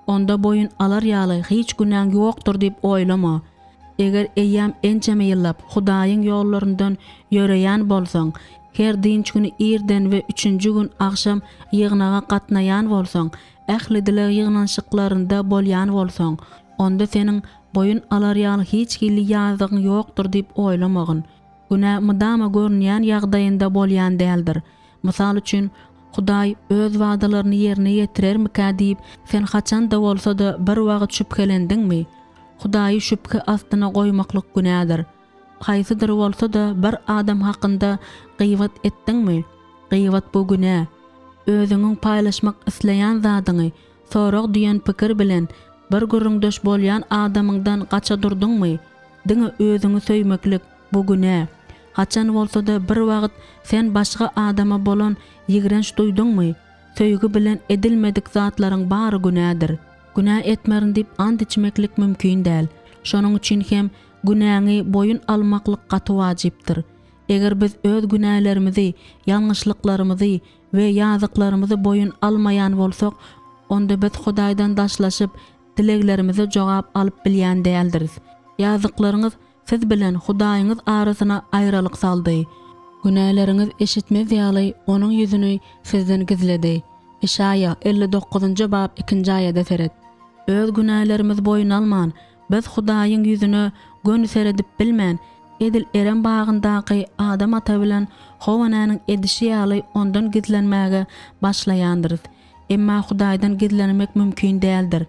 onda boýun alar ýaly hiç günäň ýokdur diýip oýlama. Eger eýýäm ençeme ýyllap Hudaýyň ýollaryndan ýöreýän bolsaň, her dynç güni irden we üçünji gün agşam ýygnaga gatnaýan bolsaň, ähli dileg ýygnanyşyklarynda bolýan bolsaň, onda seniň boýun alar ýaly hiç hili ýazygyň ýokdur diýip oýlamagyn. Günä mydama görünýän ýagdaýynda bolýan däldir. Mysal üçin, Hudaý Öz wadalaryny ýerine ýetirermikä diýip, sen haçan-da bolsa-da bir wagt şübhelendiňmi? Hudaýy şübhe astyna goýmaklyk günädir. Haýsydyr bolsa-da bir adam hakynda gybat etdiňmi? Gybat bu günä. Özüňiň paýlaşmak isleýän zadyňy sorag diýen pikir bilen bir gürrüňdeş bolýan adamyňdan gaça durduňmy? Diňe özüňi söýmeklik, bu günä. Haçan bolsa-da bir wagt sen başga adama bolan ýigrenç duýduňmy? Söýgi bilen edilmedik zatlaryň bary günädir. Günä etmerin diýip ant içmeklik mümkin däl. Şonuň üçin hem günäňi boýun almaklyk gaty wajypdyr. Eger biz öz günälerimizi, ýalňyşlyklarymyzy we ýazyklarymyzy boýun almaýan bolsak, onda biz Hudaýdan daşlaşyp, dileglerimize jogap alyp bilýän däldiris. Ýazyklaryňyz siz bilen Hudaýyňyz arasyna aýralyk saldy. Günäleriňiz eşitmez ýaly, Onuň ýüzüni sizden gizledi. Işaýa, 59-njy bap, ikinji aýada seret. Öz günälerimizi boýun alman, biz Hudaýyň ýüzüne göni seredip bilmän, edil Erem bagyndaky Adam ata bilen How enäniň edişi ýaly ondan gizlenmäge başlaýandyrys. Emma Hudaýdan gizlenmek mümkin däldir.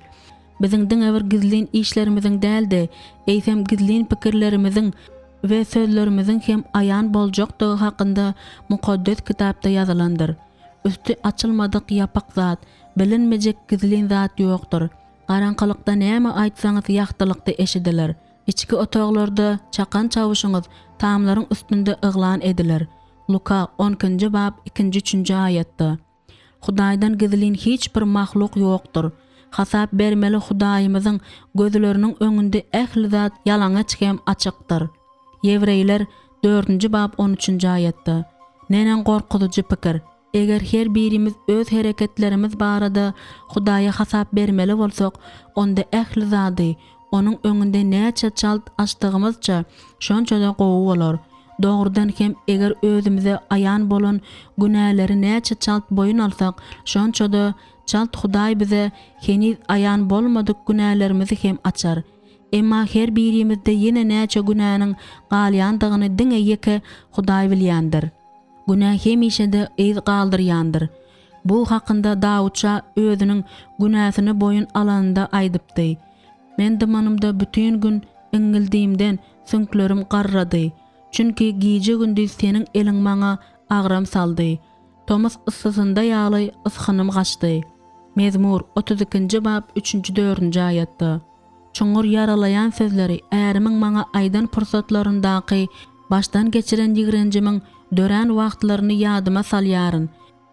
Biziň diňe bir gizlin işlerimiziň däl-de, eýsem gizlin pikirlerimiziň we sözlerimiziň hem aýan boljakdygy hakynda Mukaddes Kitapda ýazylandyr. Üsti açylmadyk ýapyk zat, bilinmejek gizlin zat ýokdur. Garaňkylykda näme aýtsaňyz ýagtylykda eşidiler. Içki otaglarda çakan çawuşyňyz tamlaryň üstünde yglan ediler. Luka, on ikinji bap, ikinji-üçünji aýatda. Hudaýdan gizlin hiç bir mahluk ýokdur. Hasap bermeli Hudaýymyzyň gözleriniň öňünde ähli zat ýalaňaç hem açykdyr. Ýewreýler, dördünji bap on üçünji aýatda. Neneň gorkuzyjy pikir! Eger her birimiz öz hereketlerimiz barada Hudaýa hasap bermeli bolsak, onda ähli zady Onuň öňünde näçe çalt açdygymyzça, şonça-da gowy bolar. Dogrudan hem, eger özümize aýan bolan günäleri näçe çalt boýun alsak, şonça-da çalt Hudaý bize heniz aýan bolmadyk günälerimizi hem açar. Emma her birimizde ýene näçe günäniň galýandygyny diňe ýeke Hudaý bilýändir. Günä hemişe-de yz galdyrýandyr. Bu hakynda Dawut şa özüniň günäsini boýun alanynda aýdypdy, Men dymanymda bütin gün iňňildimden süňklerim garrady. Çünki gije-gündiz Seniň eliň maňa agram saldy. Tomus yssysynda ýaly ysgynym gaçdy. Mezmur, 32-nji bap, üçünji-dördünji aýatda. Çuňňur ýaralaýan sözleri ärimiň maňa aýdan pursatlaryndaky başdan geçiren ýigrenjimiň dörän wagtlaryny ýadyma salýaryn.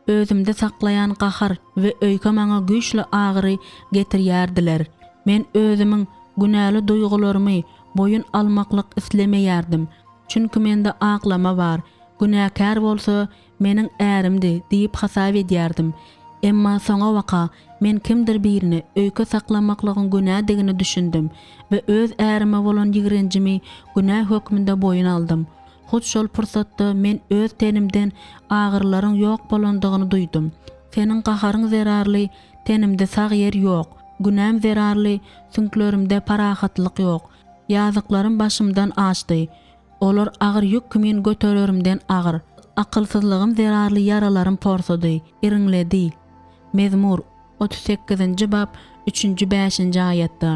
Özümde saklaýan gahar we öýke maňa güýçli agyry getirýärdiler. Men özümiň günäli duýgularymy boýun almaklyk islemeýärdim. Çünki mende aklama bar, günäkär bolsa meniň ärimdi diýip hasap edýärdim. Emma soňabaka men kimdir birine öýke saklamaklygyň günädigini düşündim we öz ärime bolan ýigrenjimi günä hökmünde boýun aldym. Hut şol pursatda men öz tenimden agyrylaryň ýok bolandygyny duýdum. Seniň gaharyň zerarly tenimde sag ýer ýok, günäm zerarly süňklerimde parahatlyk ýok. Ýazyklarym başymdan aşdy. Olar agyr ýük kimin götererimden agyr. Akylsyzlygym zerarly ýaralarym porsady, iriňledi. Mezmur, 38-nji bap, üçünji-bäşinji aýatda.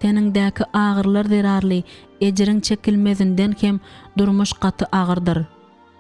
Teniňdäki agyrylar zerarly ejiriň çekilmezinden hem durmuş gaty agyrdyr.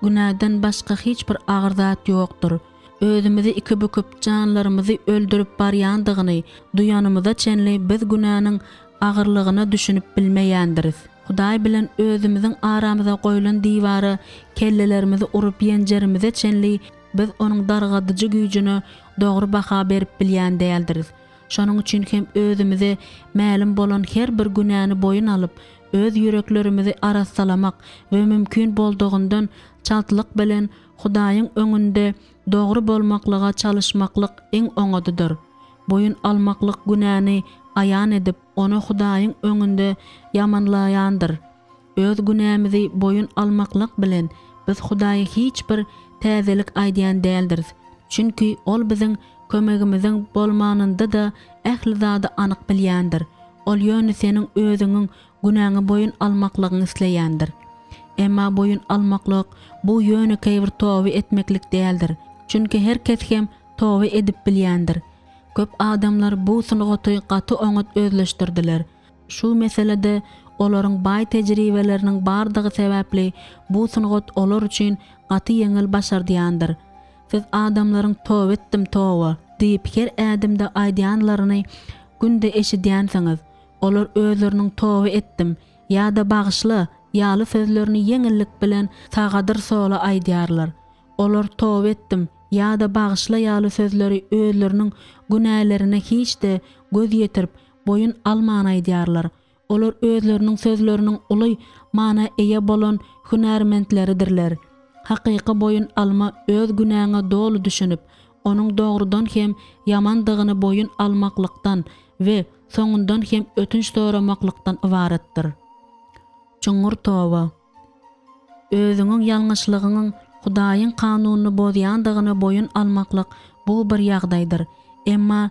Günäden başga hiç bir agyr zat ýokdur. Özümizi iki büküp, janlarymyzy öldürip barýandygyny duýanymyza çenli biz günäniň agyrlygyna düşünip bilmeýändiris. Hudaý bilen özümiziň aramyza goýlan diwara kellelerimizi urup ýenjerimize çenli biz onuň dargadyjy güýjüne dogry baha berip bilýän däldiris. Şonuň üçin hem özümize mälim bolan her bir günäni boýun alyp, öz ýüreklerimizi arassalamak we mümkin boldugyndan çaltlyk bilen Hudaýyň öňünde dogry bolmaklyga çalyşmaklyk iň oňadydyr. Boýun almaklyk günäni aýan edip, ony Hudaýyň öňünde ýamanlaýandyr. Öz günämizi boýun almaklyk bilen, biz Hudaýa hiç bir täzelik aýdýan däldiris. Çünki Ol biziň kömegimiziň bolmanynda-da ähli zady anyk bilýändir. Ol ýöne seniň özüňiň günäňi boýun almaklygyňy isleýändir. Emma boýun almaklyk, bu ýönekeý bir toba etmeklik däldir. Çünki her kes hem toba edip bilýändir. Köp adamlar bu sungaty gaty oňat özleşdirdiler. Şu meselede olaryň baý tejribeleriniň bardygy sebäpli bu sungat olar üçin gaty ýeňil başardýandyr. Siz adamlaryň toba etdim toba diýip her ädimde aýdýanlaryny günde eşidýänsiňiz. Olar özleriniň toba etdim ýa-da bagyşla ýaly sözlerini ýeňillik bilen sagadyr sola aýdýarlar. Olar toba etdim ýa-da bagyşla ýaly sözleri özleriniň günälerine hiç-de göz ýetirip, boýun alman aýdýarlar. Olar özleriniň sözleriniň uly mana eýe bolan hünärmentleridirler. Hakyky boýun alma öz günäňe doly düşünip, onuň dogrudan hem ýamandygyny boýun almaklykdan we soňundan hem ötünç soramaklykdan ybaratdyr. Çuňňur toba. Özüňiň ýalňyşlygyňyň Hudaýyň kanunyny bozýandygyny boýun almaklyk bu bir ýagdaýdyr. Emma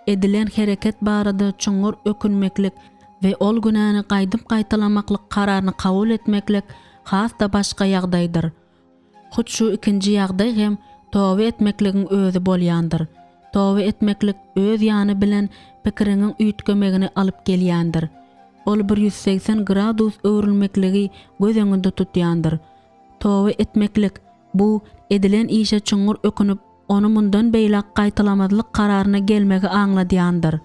edilen hereket barada çuňňur ökünmeklik we ol günäni gaýdyp gaýtalamaklyk kararyny kabul etmeklik has-da başga ýagdaýdyr. Hut şu ikinji ýagdaý hem toba etmekligiň özi bolýandyr. Toba etmeklik öz ýany bilen pikiriňiň üýtgemegini alyp gelýändir. Ol bir 180 gradus öwrülmekligi göz öňünde tutýandyr. Toba etmeklik, bu edilen işe çuňňur ökünip, ony mundan beýläk gaýtalamazlyk kararyna gelmegi aňladýandyr.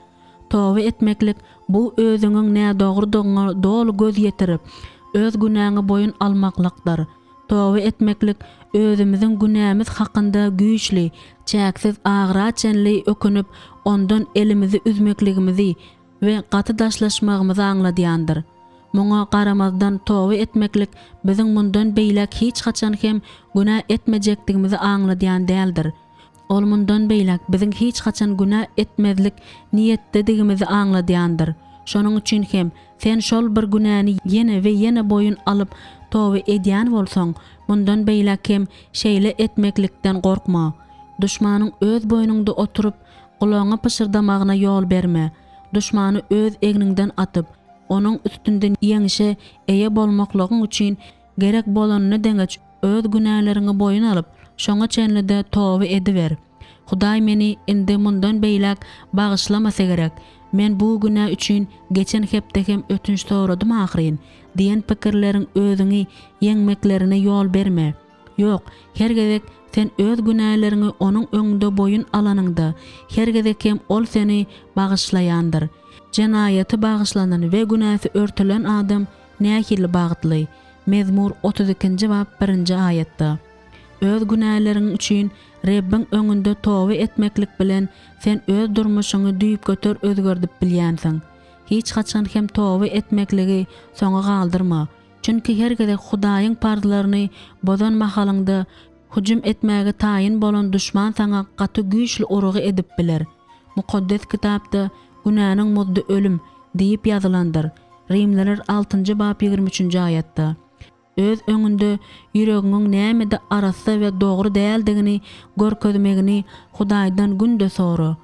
Toba etmeklik, bu özüňiň nädogrudygyňa doly göz ýetirip, öz günäňi boýun almaklykdyr. Toba etmeklik özümiziň günämiz hakynda güýçli, çäksiz agyra çenli ökünip, ondan elimizi üzmekligimizi we gaty daşlaşmagymyzy aňladýandyr. Muňa garamazdan toba etmeklik biziň mundan beýläk hiç haçan hem günä etmejekdigimizi aňladýan däldir. Ol mundan beýläk biziň hiç haçan günä etmezlik niýetdedigimizi aňladýandyr. Şonuň üçin hem sen şol bir günäni ýene we ýene boýun alyp toba edýän bolsaň, mundan beýläk hem şeýle etmeklikden gorkma. Duşmanyň öz boýnuňda oturyp, gulagyňa pyşyrdamagyna ýol berme. Duşmany öz egniňden atyp, onuň üstünden ýeňşe eýe bolmaklygyň üçin gerek bolanyna deňeç öz günäleriňi boýun alyp, şoňa çenli-de toba ediber. Hudaý meni indi mundan beýläk bagyşlamasa gerek, men bu günä üçin geçen hepde hem ötünç soradym ahyryn diýen pikirleriň özüňi ýeňmeklerine ýol berme. Ýok, her gezek sen öz günäleriňi Onuň öňünde boýun alanyňda, her gezek hem Ol seni bagyşlaýandyr. Jenaýaty bagyşlanan we günäsi örtülen adam nähili bagtly! Mezmur 32-nji bap birinji aýatda. Öz günäleriň üçin Rebbiň öňünde toba etmeklik bilen sen öz durmuşyňy düýpgöter özgerdip bilýänsiň. Hiç haçan hem toba etmekligi soňa galdyrma. Çünki her gezek Hudaýyň parzlaryny bozan mahalyňda hüjüm etmäge taýyn bolan duşman saňa gaty güýçli urgy edip biler. Mukaddes Kitapda Günäniň muzdy ölüm diýip ýazylandyr, Rimliler altynjy bap 23-nji aýatda. Öz öňünde ýüregiňiň nämede arassa we dogry däldigini görkezmegini Hudaýdan günde sora.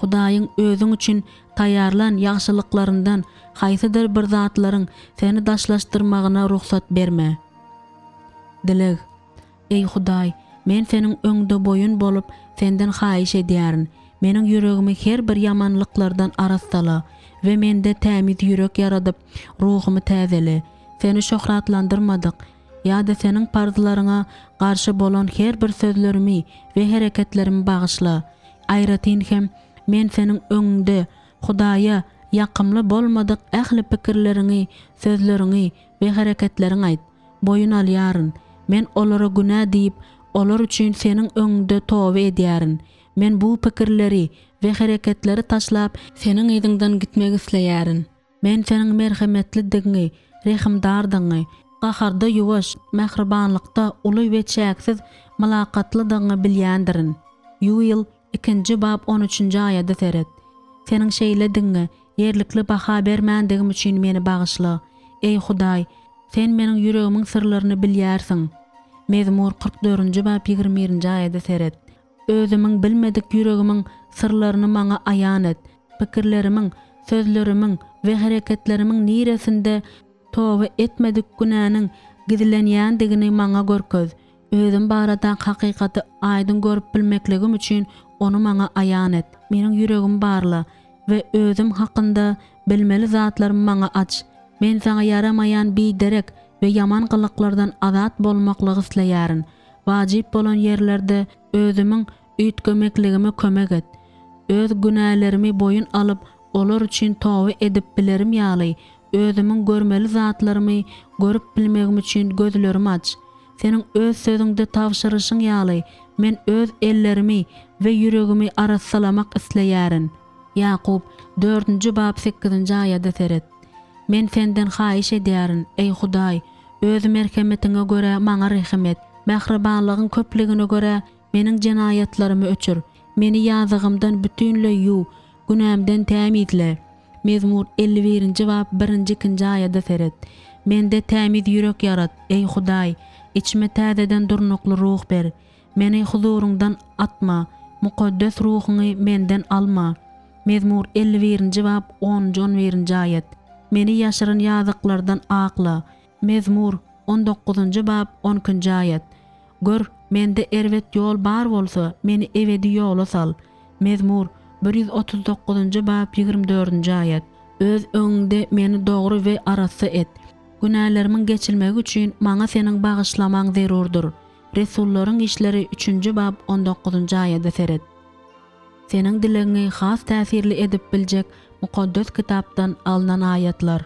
Hudaýyň özüň üçin taýýarlan ýagşylyklaryndan haýsydyr bir zatlaryň seni daşlaşdyrmagyna rugsat berme. Dileg. Eý Hudaý, men Seniň öňüňde boýun bolup, Senden haýyş edýärin, meniň ýüregimi her bir ýamanlyklardan arassala we mende tämiz ýürek ýaradyp, ruhumy täzele. Seni şöhratlandyrmadyk ýa-da Seniň parzlaryňa garşy bolan her bir sözlerimi we hereketlerimi bagyşla. Aýratyn hem, men Seniň öňüňde Hudaýa ýakymly bolmadyk ähli pikirleriňi, sözleriňi we hereketleriňi aýt. Boýun alýaryn. Men olara günä diýip, olar üçin Seniň öňüňde toba edýärin. Men bu pikirleri we hereketleri taşlap, Seniň yzyňdan gitmek isleýärin. Men Seniň merhemetlidigiňi, rehimdardygyňy, gaharda ýuwaş, mähribanlykda uly we çäksiz mylakatlydygyňy bilýändirin. Ýuil, ikinji bap on üçünji aýada seret. Seniň şeýledigiňe ýerlikli baha bermändigim üçin meni bagyşla. Eý, Hudaý, Sen meniň ýüregimiň syrlaryny bilýärsiň. Mezmur 44-nji bap 21-nji aýada seret. Özümiň bilmedik ýüregimiň syrlaryny maňa aýan et. Pikirlerimiň, sözlerimiň we hereketlerimiň niresinde toba etmedik günäniň gizlenýändigini maňa görkez. Özüm baradaky hakykaty aýdyň görüp bilmekligim üçin ony maňa aýan et. Meniň ýüregimi barla we özüm hakynda bilmeli zatlarymy maňa aç. Men saňa ýaramaýan biderek we ýaman gylyklardan azat bolmaklygy isleýärin. Wajyp bolan ýerlerde özümiň üýtgemekligime kömek et. Öz günälerimi boýun alyp, olar üçin toba edip bilerim ýaly, özümiň görmeli zatlarymy görüp bilmegim üçin gözlerimi aç. Seniň Öz Sözüňde tabşyryşyň ýaly, men öz ellerimi we ýüregimi arassalamak isleýärin. Ýakup, dördünji bap sekizinji aýada seret. Men Senden haýyş edýärin, eý Hudaý, Öz merhemetiňe görä maňa rehim et. Mähribanlygyň köplügine görä meniň jenaýatlarymy öçür. Meni ýazygymdan bütinleý ýuw, günämden tämizle. Mezmur 51-nji bap birinji-ikinji aýada seret. Mende tämiz ýürek ýarat, eý Hudaý, içime täzeden durnukly ruh ber. Meni huzuryňdan atma, mukaddes ruhuňy menden alma. Mezmur 51-nji bap onunjy-on birinji aýat. Meni ýaşyryn ýazyklardan akla. Mezmur on dokuzynjy bap on ikinji aýat. Gör, mende erbet ýol bar bolsa, meni ebedi ýola sal. Mezmur 139-njy bap 24-nji aýat. Öz öňüňde meni dogry we arassa et. Günälerimiň geçilmegi üçin maňa Seniň bagyşlamaň zerurdyr. Resullaryň işleri üçünji bap on dokuzynjy aýada seret. Seniň dilegiňi has täsirli edip biljek Mukaddes Kitapdan alnan aýatlar.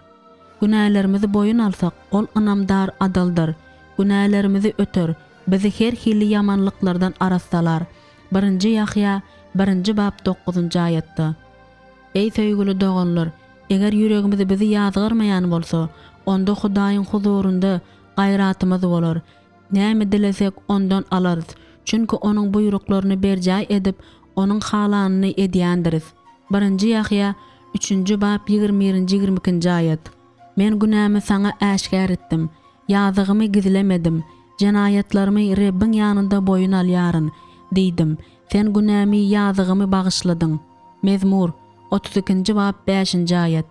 Günälerimizi boýun alsak, Ol ynamdar, adyldyr. Günälerimizi öter, bizi her hili ýamanlyklardan arassalar. Birinji Ýahýa, birinji bap dokuzynjy aýatda. Eý söýgüli doganlar, eger ýüregimiz bizi ýazgarmaýan bolsa, onda Hudaýyň huzurynda gaýratymyz bolar. Näme dilesek, Ondan alarys, çünki Onuň buýruklaryny berjaý edip, Onuň halanyny edýändiris. Birinji Ýahýa, üçünji bap, 21-nji, 22-nji aýat. Men günämi Saňa äşgär etdim, ýazygymy gizlemedim, jenaýatlarymy Rebbiň ýanynda boýun alýaryn diýdim. Sen günämi, ýazygymy bagyşladyň. Mezmur, 32-nji bap, bäşinji aýat.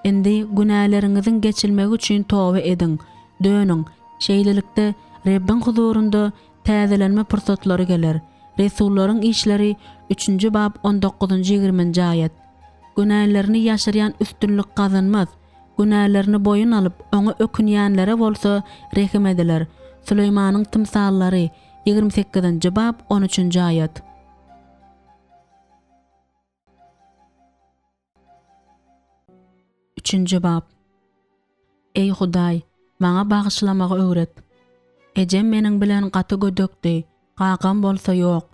Indi günäleriňiziň geçilmegi üçin toba ediň, dönüň, Şeýlelikde, Rebbiň huzurynda täzelenme pursatlary geler. Resullaryň işleri, üçünji bap, on dokuzynjy, ýigriminji aýat. Günälerini ýaşyrýan üstünlik gazanmaz, günälerini boýun alyp, oňa ökünýänlere bolsa rehim ediler. Süleýmanyň tymsallary, 28-nji bap, on üçünji aýat. Üçünji bap. Eý Hudaý, maňa bagyşlamagy öwret. Ejem meniň bilen gaty gödekdi, kakam bolsa ýok.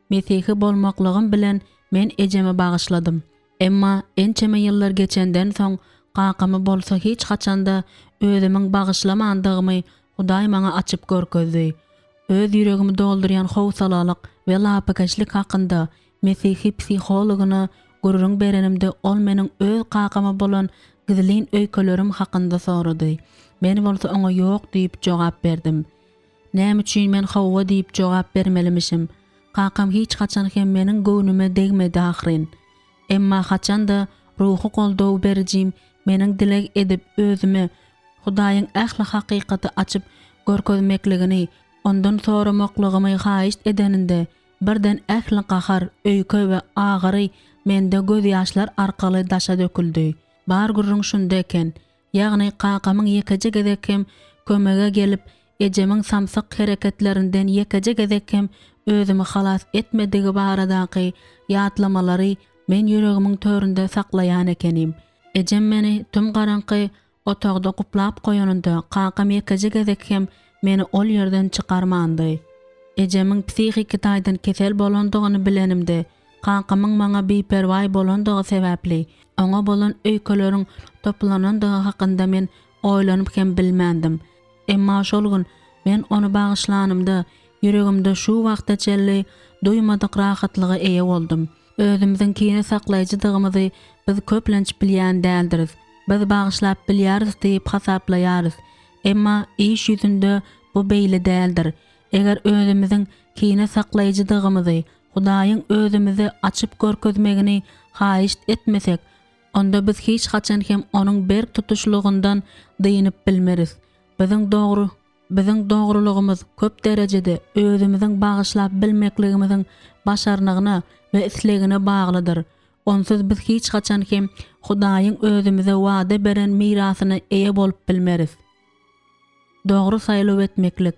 Mesihi bolmaklygym bilen men ejemi bagyşladym. Emma ençeme ýyllar geçenden soň kakamy bolsa hiç haçanda özümiň bagyşlamandygymy Hudaý maňa açyp görkezdi. Öz ýüregimi doldurýan howsalalyk we lapykeçlik hakynda Mesihi psihologyna gürrüň berenimde ol meniň öz kakama bolan gizlin öýkelerim hakynda sorady. Men bolsa oňa ýok diýip jogap berdim. Näme üçin men hawa diýip jogap bermelimişim? Kakam hiç haçan hem meniň göwnüme degmedi ahyryn. Emma haçan-da ruhy goldaw berijim meniň dileg edip özüme Hudaýyň ähli hakykaty açyp. görkezmekligini ondan soramaklygymy haýyşt edeninde, birden ähli gahar, öýke we agyry mende gözýaşlar arkaly daşa döküldi. Bar gürrüň şunda eken. Ýagny kakamyň ýekeje gezek hem kömege gelip, ejemiň samsyk hereketlerinden ýekeje gezek hem özümi halas etmedigi baradaky ýatlamalary men ýüregimiň töründe saklaýan ekenim. Ejem meni tüm garaňky otagda guplap goýanynda kakam ýekeje gezek hem meni ol ýerden çykarmandy. Ejemiň psihiki taýdan kesel bolandygyny bilenimde, kakamyň maňa biperwaý bolandygy sebäpli, oňa bolan öýkeleriň toplanandygy hakynda men oýlanyp hem bilmändim. Emma şol gün men ony bagyşlanymda, ýüregimde şu wagta çenli duýmadyk rahatlyga eýe boldum. Özümiziň kine saklaýjydygymyzy biz köplenç bilýän däldiris. Biz bagyşlap bilýäris diýip hasaplaýarys. Emma iş ýüzünde bu beýle däldir. Eger özümiziň kine saklaýjydygymyzy Hudaýyň özümize açyp görkezmegini haýyşt etmesek, onda biz hiç haçan hem Onuň berk tutuşlygyndan dynyp bilmeris. Biziň dogry Biziň dogrulygymyz köp derejede özümiziň bagyşlap bilmekligimiziň başarnygyna we islegine baglydyr. Onsuz biz hiç haçan hem Hudaýyň özümize wada beren mirasyna eýe bolup bilmeris. Dogry saýlaw etmeklik.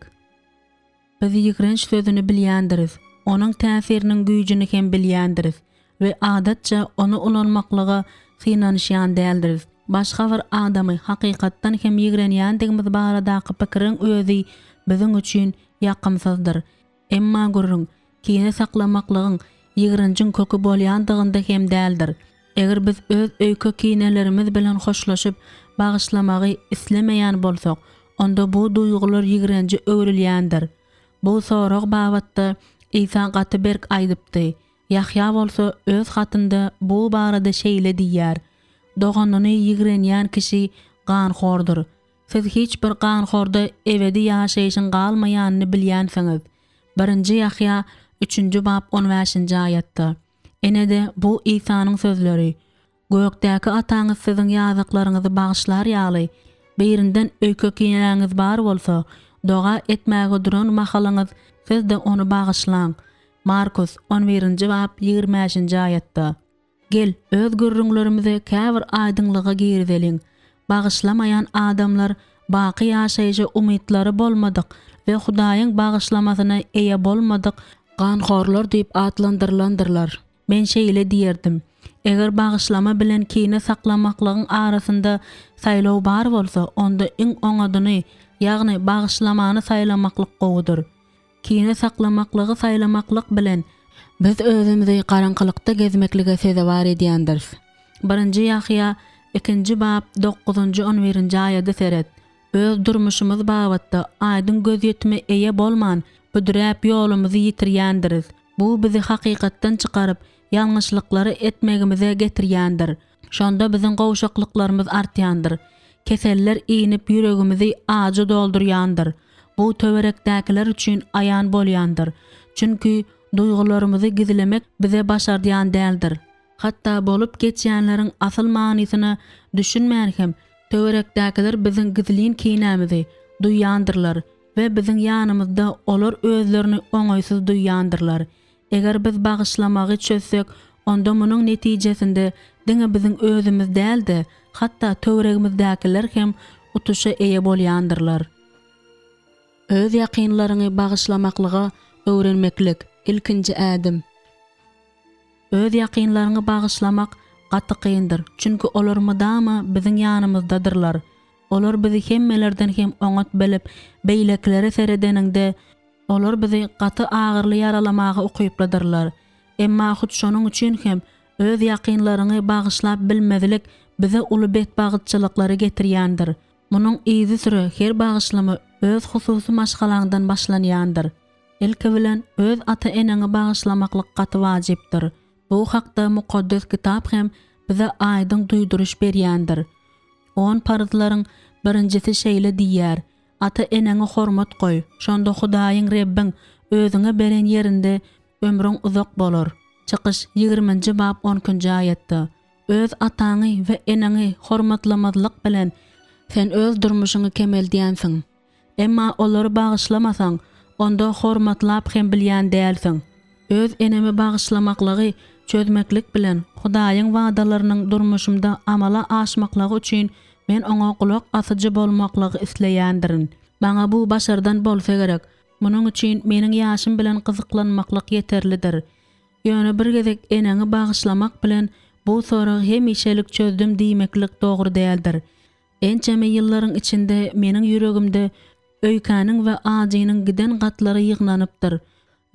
Biz ýigrenç sözüni bilýändiris, onuň täsiriniň güýjüni hem bilýändiris we adatça ony ulanmaklyga synanyşýan däldiris. Başga bir adamy hakykatdan hem ýigrenýändigimiz baradaky pikiriň özi biziň üçin ýakymsyzdyr. Emma gürrüň kine saklamaklygyň ýigrenjiň köki bolýandygynda hem däldir. Eger biz öz öýke-kinelerimiz bilen hoşlaşyp, bagyşlamagy islemeýän bolsak, onda bu duýgular ýigrenje öwrülýändir. Bu sorag babatda Isa gaty berk aýdypdy. Ýahýa bolsa öz hatynda bu barada şeýle diýýär, Doganyny ýigrenýän kişi ganhordyr. Siz hiç bir ganhorda ebedi ýaşaýşyň galmaýanyny bilýänsiňiz. Birinji Ýahýa, üçünji bap, on bäşinji aýatda. Ine-de, bu Isanyň sözleri, Gökdäki Ataňyz siziň ýazyklaryňyzy bagyşlar ýaly, birinden öýke-kinäňiz bar bolsa, doga etmäge duran mahalyňyz siz-de ony bagyşlaň. Markus, on birinji bap, 25-nji aýatda. Gel, öz gürrüňlerimize käbir aýdyňlygy girizeliň. Bagyşlamaýan adamlar baky ýaşaýşa umytlary bolmadyk we Hudaýyň bagyşlamasyna eýe bolmadyk ganhorlar diýip atlandyrylandyrlar. Men şeýle diýerdim, eger bagyşlama bilen kine saklamaklygyň arasynda saýlaw bar bolsa, onda iň oňadyny, ýagny bagyşlamany saýlamaklyk gowudyr. Kine saklamaklygy saýlamaklyk bilen, biz özümizi garaňkylykda gezmeklige sezewar edýändiris. Birinji Ýahýa, ikinji bap, dokuzynjy, on birinji aýada seret. Öz durmuşymyz babatda aýdyň gözýetime eýe bolman, büdräp ýolumyzy ýitirýändiris. Bu bizi hakykatdan çykaryp, ýalňyşlyklary etmegimize getirýändir. Şonda biziň gowşaklyklarymyz artýandyr. Keseller inip ýüregimizi ajy doldurýandyr. Bu töwerekdäkiler üçin aýan bolýandyr. Çünki duýgularymyzy gizlemek bize başardýan däldir. Hatda bolup geçýänleriň asyl manysyna düşünmän hem töwerekdäkiler biziň gizlin kinämizi duýýandyrlar we biziň ýanymyzda olar özlerini oňaýsyz duýýandyrlar. Eger biz bagyşlamagy çözsek, onda munuň netijesinde diňe biziň özümiz däl-de, hatda töweregimizdäkiler hem utuşa eýe bolýandyrlar. Öz ýakynlaryňy bagyşlamaklyga öwrenmeklik, ilkinji ädim. Öz ýakynlaryňy bagyşlamak gaty kyndyr, çünki olar mydama biziň ýanymyzdadyrlar. Olar bizi hemmelerden hem oňat bilip, beýlekilere seredeniňde, olar bizi gaty agyrly ýaralamaga ukyplydyrlar. Emma hut şonuň üçin hem öz ýakynlaryňy bagyşlap bilmezlik bize uly betbagytçylyklary getirýändir. Munuň yzysüre her bagyşlama öz hususy maşgalaňdan başlanýandyr. Ilki bilen, öz ata-eneňi bagyşlamaklyk gaty wajypdyr. Bu hakda Mukaddes Kitap hem bize aýdyň duýduryş berýändir. On parzlaryň birinjisi şeýle diýýär, Ata-eneňe hormat goý, şonda Hudaýyň Rebbiň özüňe beren ýerinde ömrüň uzak bolar. Çykyş, ýigriminji bap, on ikinji aýatda. Öz ataňy we eneňi hormatlamazlyk bilen, sen öz durmuşyňy kemeldýänsiň. Emma olary bagyşlamasaň, onda hormatlap hem bilýän dälsiň. Öz enemi bagyşlamaklygy çözmeklik bilen, Hudaýyň wadalarynyň durmuşymda amala aşmaklygy üçin men Oňa gulak asyjy bolmaklygy isleýändirin. Maňa bu başardan bolsa gerek. Munuň üçin meniň ýaşym bilen gyzyklanmaklyk ýeterlidir. Ýöne bir gezek eneňi bagyşlamak bilen bu soragy hemişelik çözdüm diýmeklik dogry däldir. Ençeme ýyllaryň içinde meniň ýüregimde öýkäniň we ajynyň giden gatlary ýygnanypdyr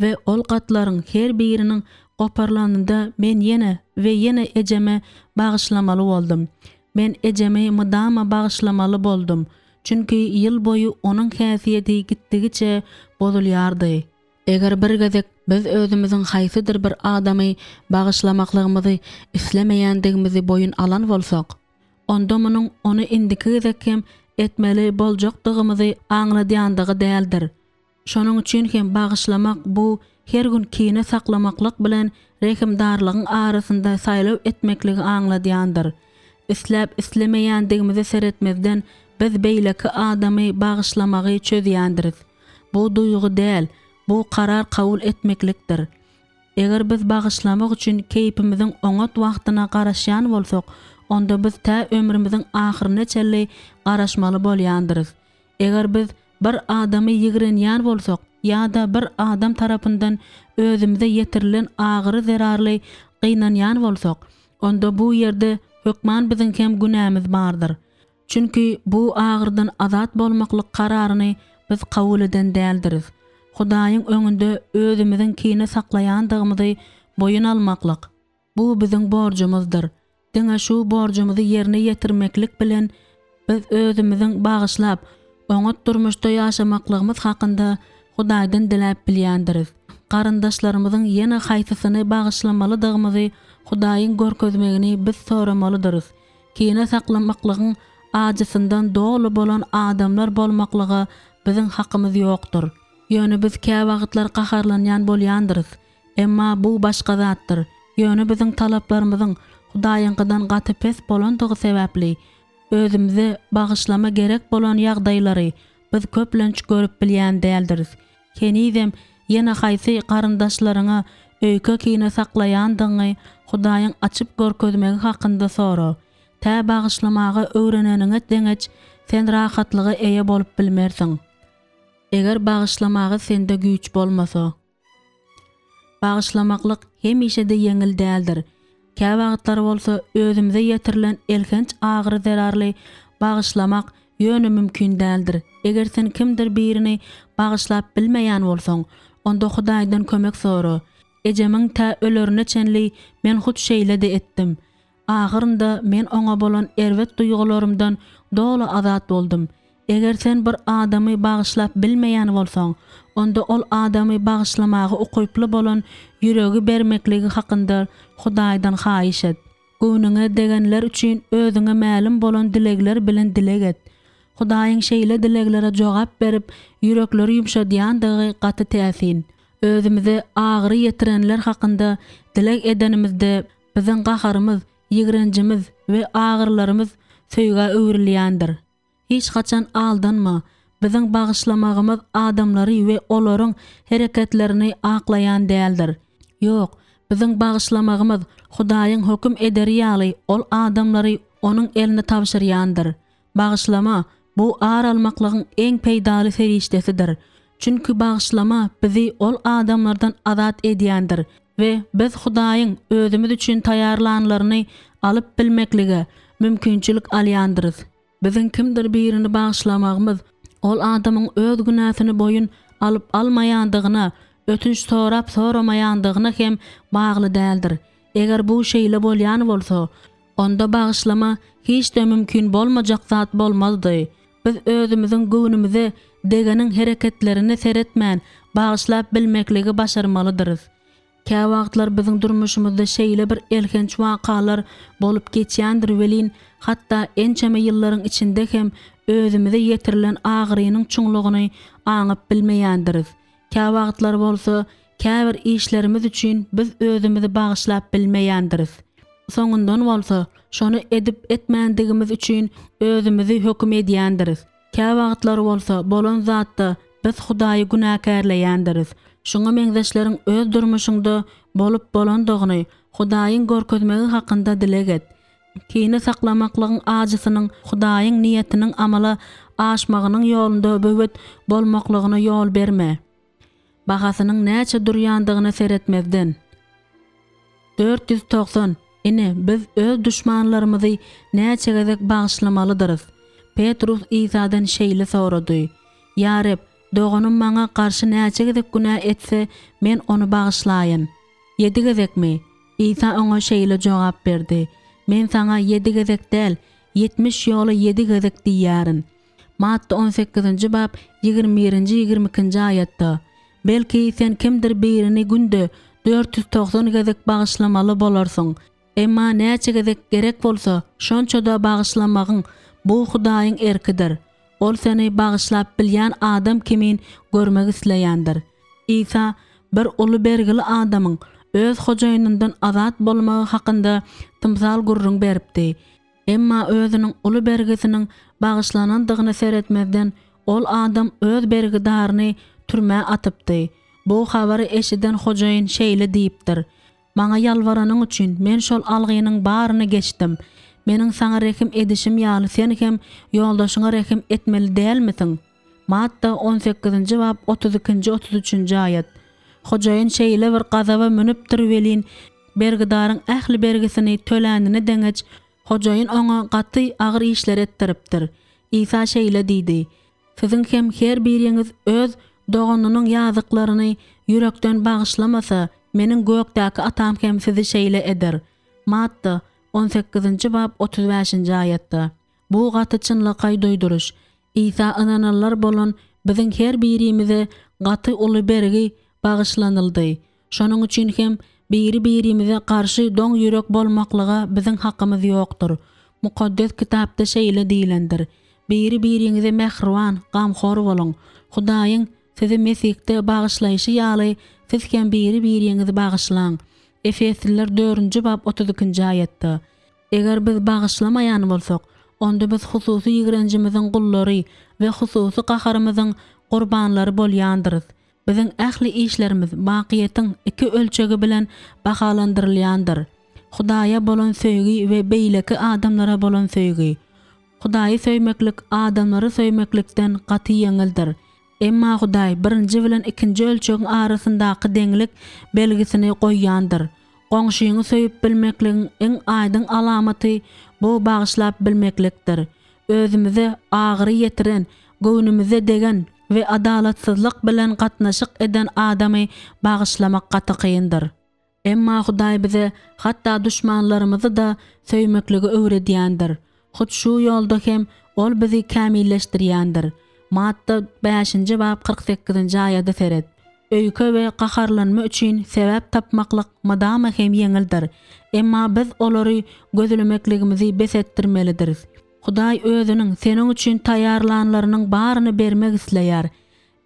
we ol gatlaryň her biriniň goparylanynda men ýene we ýene ejeme bagyşlamaly boldum. Men ejemi mydama bagyşlamaly boldum, çünki ýyl boýy onuň häsiýeti gitdigiçe bozulýardy. Eger bir gezek biz özümiziň haýsydyr bir adamy bagyşlamaklygymyzy islemeýändigimizi boýun alan bolsak, onda munuň ony indiki gezek hem etmeli boljakdygymyzy aňladýandygy däldir. Şonuň üçin hem bagyşlamak bu her gün kine saklamaklyk bilen rehimdarlygyň arasynda saýlaw etmekligi aňladýandyr. Isläp-islemeýändigimize seretmezden biz beýleki adamy bagyşlamagy çözýändiris. Bu duýgy däl, bu karar kabul etmeklikdir. Eger biz bagyşlamak üçin keýpimiziň oňat wagtyna garaşýan bolsak, onda biz tä ömrümiziň ahyryna çenli garaşmaly bolýandyrys. Eger biz bir adamy ýigrenýän bolsak ýa-da bir adam tarapyndan özümize ýetirilen agyry zerarly gynanýan bolsak, onda bu ýerde hökman biziň hem günämiz bardyr. Çünki bu agyrdan azat bolmaklyk kararyny biz kabul eden däldiris. Hudaýyň öňünde özümiziň kine saklaýandygymyzy boýun almaklyk, bu biziň borjumyzdyr. Diňe şu borjumyzy ýerine ýetirmeklik bilen biz özümiziň bagyşlap, oňat durmuşda ýaşamaklygymyz hakynda Hudaýdan diläp bilýändiris. Garyndaşlarymyzyň ýene haýsysyny bagyşlamalydygymyzy Hudaýyň görkezmegini biz soramalydyrys. Kine saklamaklygyň ajysyndan doly bolan adamlar bolmaklyga biziň hakymyz ýokdur. Ýöne biz käwagtlar gaharlanýan bolýandyrys. Emma bu başga zatdyr. Ýöne biziň talaplarymyzyň Hudaýyňkydan gaty pes bolandygy sebäpli, özümize bagyşlama gerek bolan ýagdaýlary biz köplenç görüp bilýän däldiris. Henizem ýene haýsy garyndaşlaryňa öýke-kine saklaýandygyňy Hudaýyň açyp görkezmegi hakynda sora. Tä bagyşlamaga öwreneniňe deňeç sen rahatlyga eýe bolup bilmersiň. Eger bagyşlamaga sende güýç bolmasa. Bagyşlamaklyk hemişe-de ýeňil däldir. Käwagtlar bolsa özümize ýetirilen elhenç agyry zerarly bagyşlamak ýöne mümkin däldir. Eger sen kimdir birini bagyşlap bilmeýän bolsaň, onda Hudaýdan kömek sora. Ejemiň tä ölerine çenli men hut şeýle-de etdim. Ahyrynda men oňa bolan erbet duýgularymdan doly azat boldum. Eger sen bir adamy bagyşlap bilmeýän bolsaň, onda ol adamy bagyşlamaga ukyply bolan ýüregi bermekligi hakynda Hudaýdan haýyş et. Göwnüňe degenler üçin özüňe mälim bolan dilegler bilen dileg et. Hudaýyň şeýle dileglere jogap berip, ýürekleri ýumşadýandygy gaty täsin. Özümize agyry ýetirenler hakynda dileg edenimizde, biziň gaharymyz, ýigrenjimiz we agyrylarymyz söýgä öwrülýändir. Hiç haçan aldanma, biziň bagyşlamagymyz adamlary we olaryň hereketlerini aklaýan däldir. Ýok, biziň bagyşlamagymyz Hudaýyň höküm ederi ýaly ol adamlary Onuň eline tabşyrýandyr. Bagyşlama, bu ar almaklygyň iň peýdaly serişdesidir. Çünki bagyşlama bizi ol adamlardan azat edýändir we biz Hudaýyň özümiz üçin taýýarlanlaryny alyp bilmeklige mümkinçilik alýandyrys. Biziň kimdir birini bagyşlamagymyz ol adamyň öz günäsini boýun alyp-almaýandygyna, ötünç sorap-soramaýandygyna hem bagly däldir. Eger bu şeýle bolýan bolsa, onda bagyşlama hiç-de mümkin bolmajak zat bolmazdy. Biz özümiziň göwnümize degeniň hereketlerine seretmän bagyşlap bilmekligi başarmalydyrys. Käwagtlar biziň durmuşymyzda şeýle bir elhenç wakalar bolup geçýändir welin, hatda ençeme ýyllaryň içinde hem özümize ýetirilen agyrynyň çuňlugyny aňyp bilmeýändiris. Käwagtlar bolsa käbir işlerimiz üçin biz özümizi bagyşlap bilmeýändiris. Soňundan bolsa, şony edip-etmändigimiz üçin özümizi höküm edýändiris. Käwagtlar bolsa bolan zatda biz Hudaýy günäkärleýändiris. Şuňa meňzeşleriň öz durmuşyňda bolup bolandygyny Hudaýyň görkezmegi hakynda dileg et. Kine saklamaklygyň ajysynyň Hudaýyň niýetiniň amala aşmagynyň ýolunda böwet bolmaklygyna ýol berme. Bahasynyň näçe durýandygyna seretmezden. 490, Ine, biz öz duşmanlarymyzy näçe gezek bagyşlamalydyrys? Petrus Isadan şeýle sorady, Ýa Reb, doganym maňa garşy näçe gezek günä etse, men ony bagyşlaýyn? Ýedi gezekmi? Isa oňa şeýle jogap berdi, Men saňa ýedi gezek däl, 70 ýola ýedi gezek diýýärin. Matta on sekizinji bap ýigrimi birinji, ýigrimi ikinji aýatda, Belki, sen kimdir birini günde 490 gezek bagyşlamaly bolarsyň. Emma näçe gezek gerek bolsa, şonça-da bagyşlamagyň, bu Hudaýyň erkidir. Ol seni bagyşlap bilýän adam kimin görmek isleýändir. Isa bir uly bergili adamyň öz hojaýynyndan azat bolmagy hakynda tymsal gürrüň beripdi. Emma özüniň uly bergisiniň bagyşlanandygyna seretmezden, ol adam öz bergidaryny türmä atypdy. Bu habary eşiden hojaýyn şeýle diýipdir, Maňa ýalbaranyň üçin men şol algynyň baryny geçdim. Meniň saňa rehim edişim ýaly sen hem ýoldaşyňa rehim etmeli dälmisiň? Matta on sekizinji bap otuz ikinji otuz üçünji aýat. Hojaýyn şeýle bir gazaba münüpdir welin, bergidaryň ähli bergisini tölänine deňeç, hojaýyn oňa gaty agyr işler etdiripdir. Isa şeýle diýdi, Siziň hem her biriňiz öz doganynyň ýazyklaryny ýürekden bagyşlamasa, Meniň gökdäki Atam hem sizi şeýle eder. Matta, on sekizinji bap otuz bäşinji aýatda. Bu gaty çynlakaý duýduryş. Isa ynananlar bolan biziň her birimize gaty uly bergi bagyşlanyldy. Şonuň üçin hem biri-birimize garşy doň ýürek bolmaklyga biziň hakymyz ýokdur. Mukaddes Kitapda şeýle diýlendir, Biri-biriňize mähriban, gamhor boluň. Hudaýyň sizi Mesihde bagyşlaýşy ýaly, siz hem biri-biriňizi bagyşlaň. Efesliler dördünji bap otuz ikinji aýatda. Eger biz bagyşlamaýan bolsak, onda biz hususy ýigrenjimiziň gullary we hususy gaharymyzyň gurbanlary bolýandyrys. Biziň ähli işlerimiz bakyýetiň iki ölçegi bilen bahalandyrylýandyr, Hudaýa bolan söýgi we beýleki adamlara bolan söýgi. Hudaýy söýmeklik adamlary söýmeklikden gaty ýeňildir. Emma Hudaý birinji bilen ikinji ölçegiň arasyndaky deňlik belgisini goýýandyr. Goňşyňy söýüp bilmekligiň iň aýdyň alamaty bu bagyşlap bilmeklikdir. Özümize agyry ýetiren, göwnümize degen we adalatsyzlyk bilen gatnaşyk eden adamy bagyşlamak gaty kyndyr. Emma Hudaý bize hatda duşmanlarymyzy-da söýmekligi öwredýändir. Hut şu ýolda hem Ol bizi kämilleşdirýändir. Matta bäşinji bap 48-nji aýada seret. Öýke we gaharlanma üçin sebäp tapmaklyk mydama hem ýeňildir. Emma biz olary gözlemekligimizi bes etdirmelidiris. Hudaý Özüniň seniň üçin taýýarlanlarynyň baryny bermek isleýär.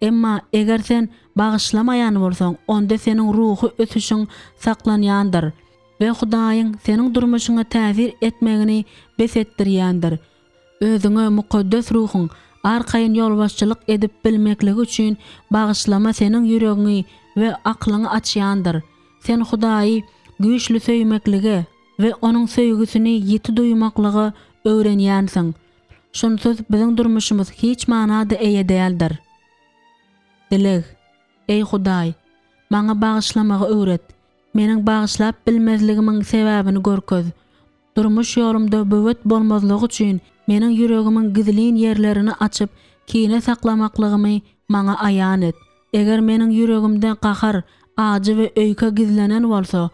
Emma eger sen bagyşlamaýan bolsaň, onda seniň ruhy ösüşiň saklanýandyr we Hudaýyň seniň durmuşyňa täsir etmegini bes etdirýändir. Özüňe Mukaddes Ruhuň arkaýyn ýolbaşçylyk edip bilmekligi üçin bagyşlama seniň ýüregiňi we aklyňy açýandyr. Sen Hudaýy güýçli söýmeklige we Onuň söýgüsini ýiti duýmaklyga öwrenýänsiň. Şonsuz biziň durmuşymyz hiç mana-da eýe däldir. Dileg. Eý Hudaý, maňa bagyşlamagy öwret. Meniň bagyşlap bilmezligimiň sebäbini görkez. Durmuş ýolumda böwet bolmazlygy üçin meniň ýüregimiň gizlin ýerlerini açyp, kine saklamaklygymy maňa aýan et. Eger meniň ýüregimde gahar, ajy we öýke gizlenen bolsa,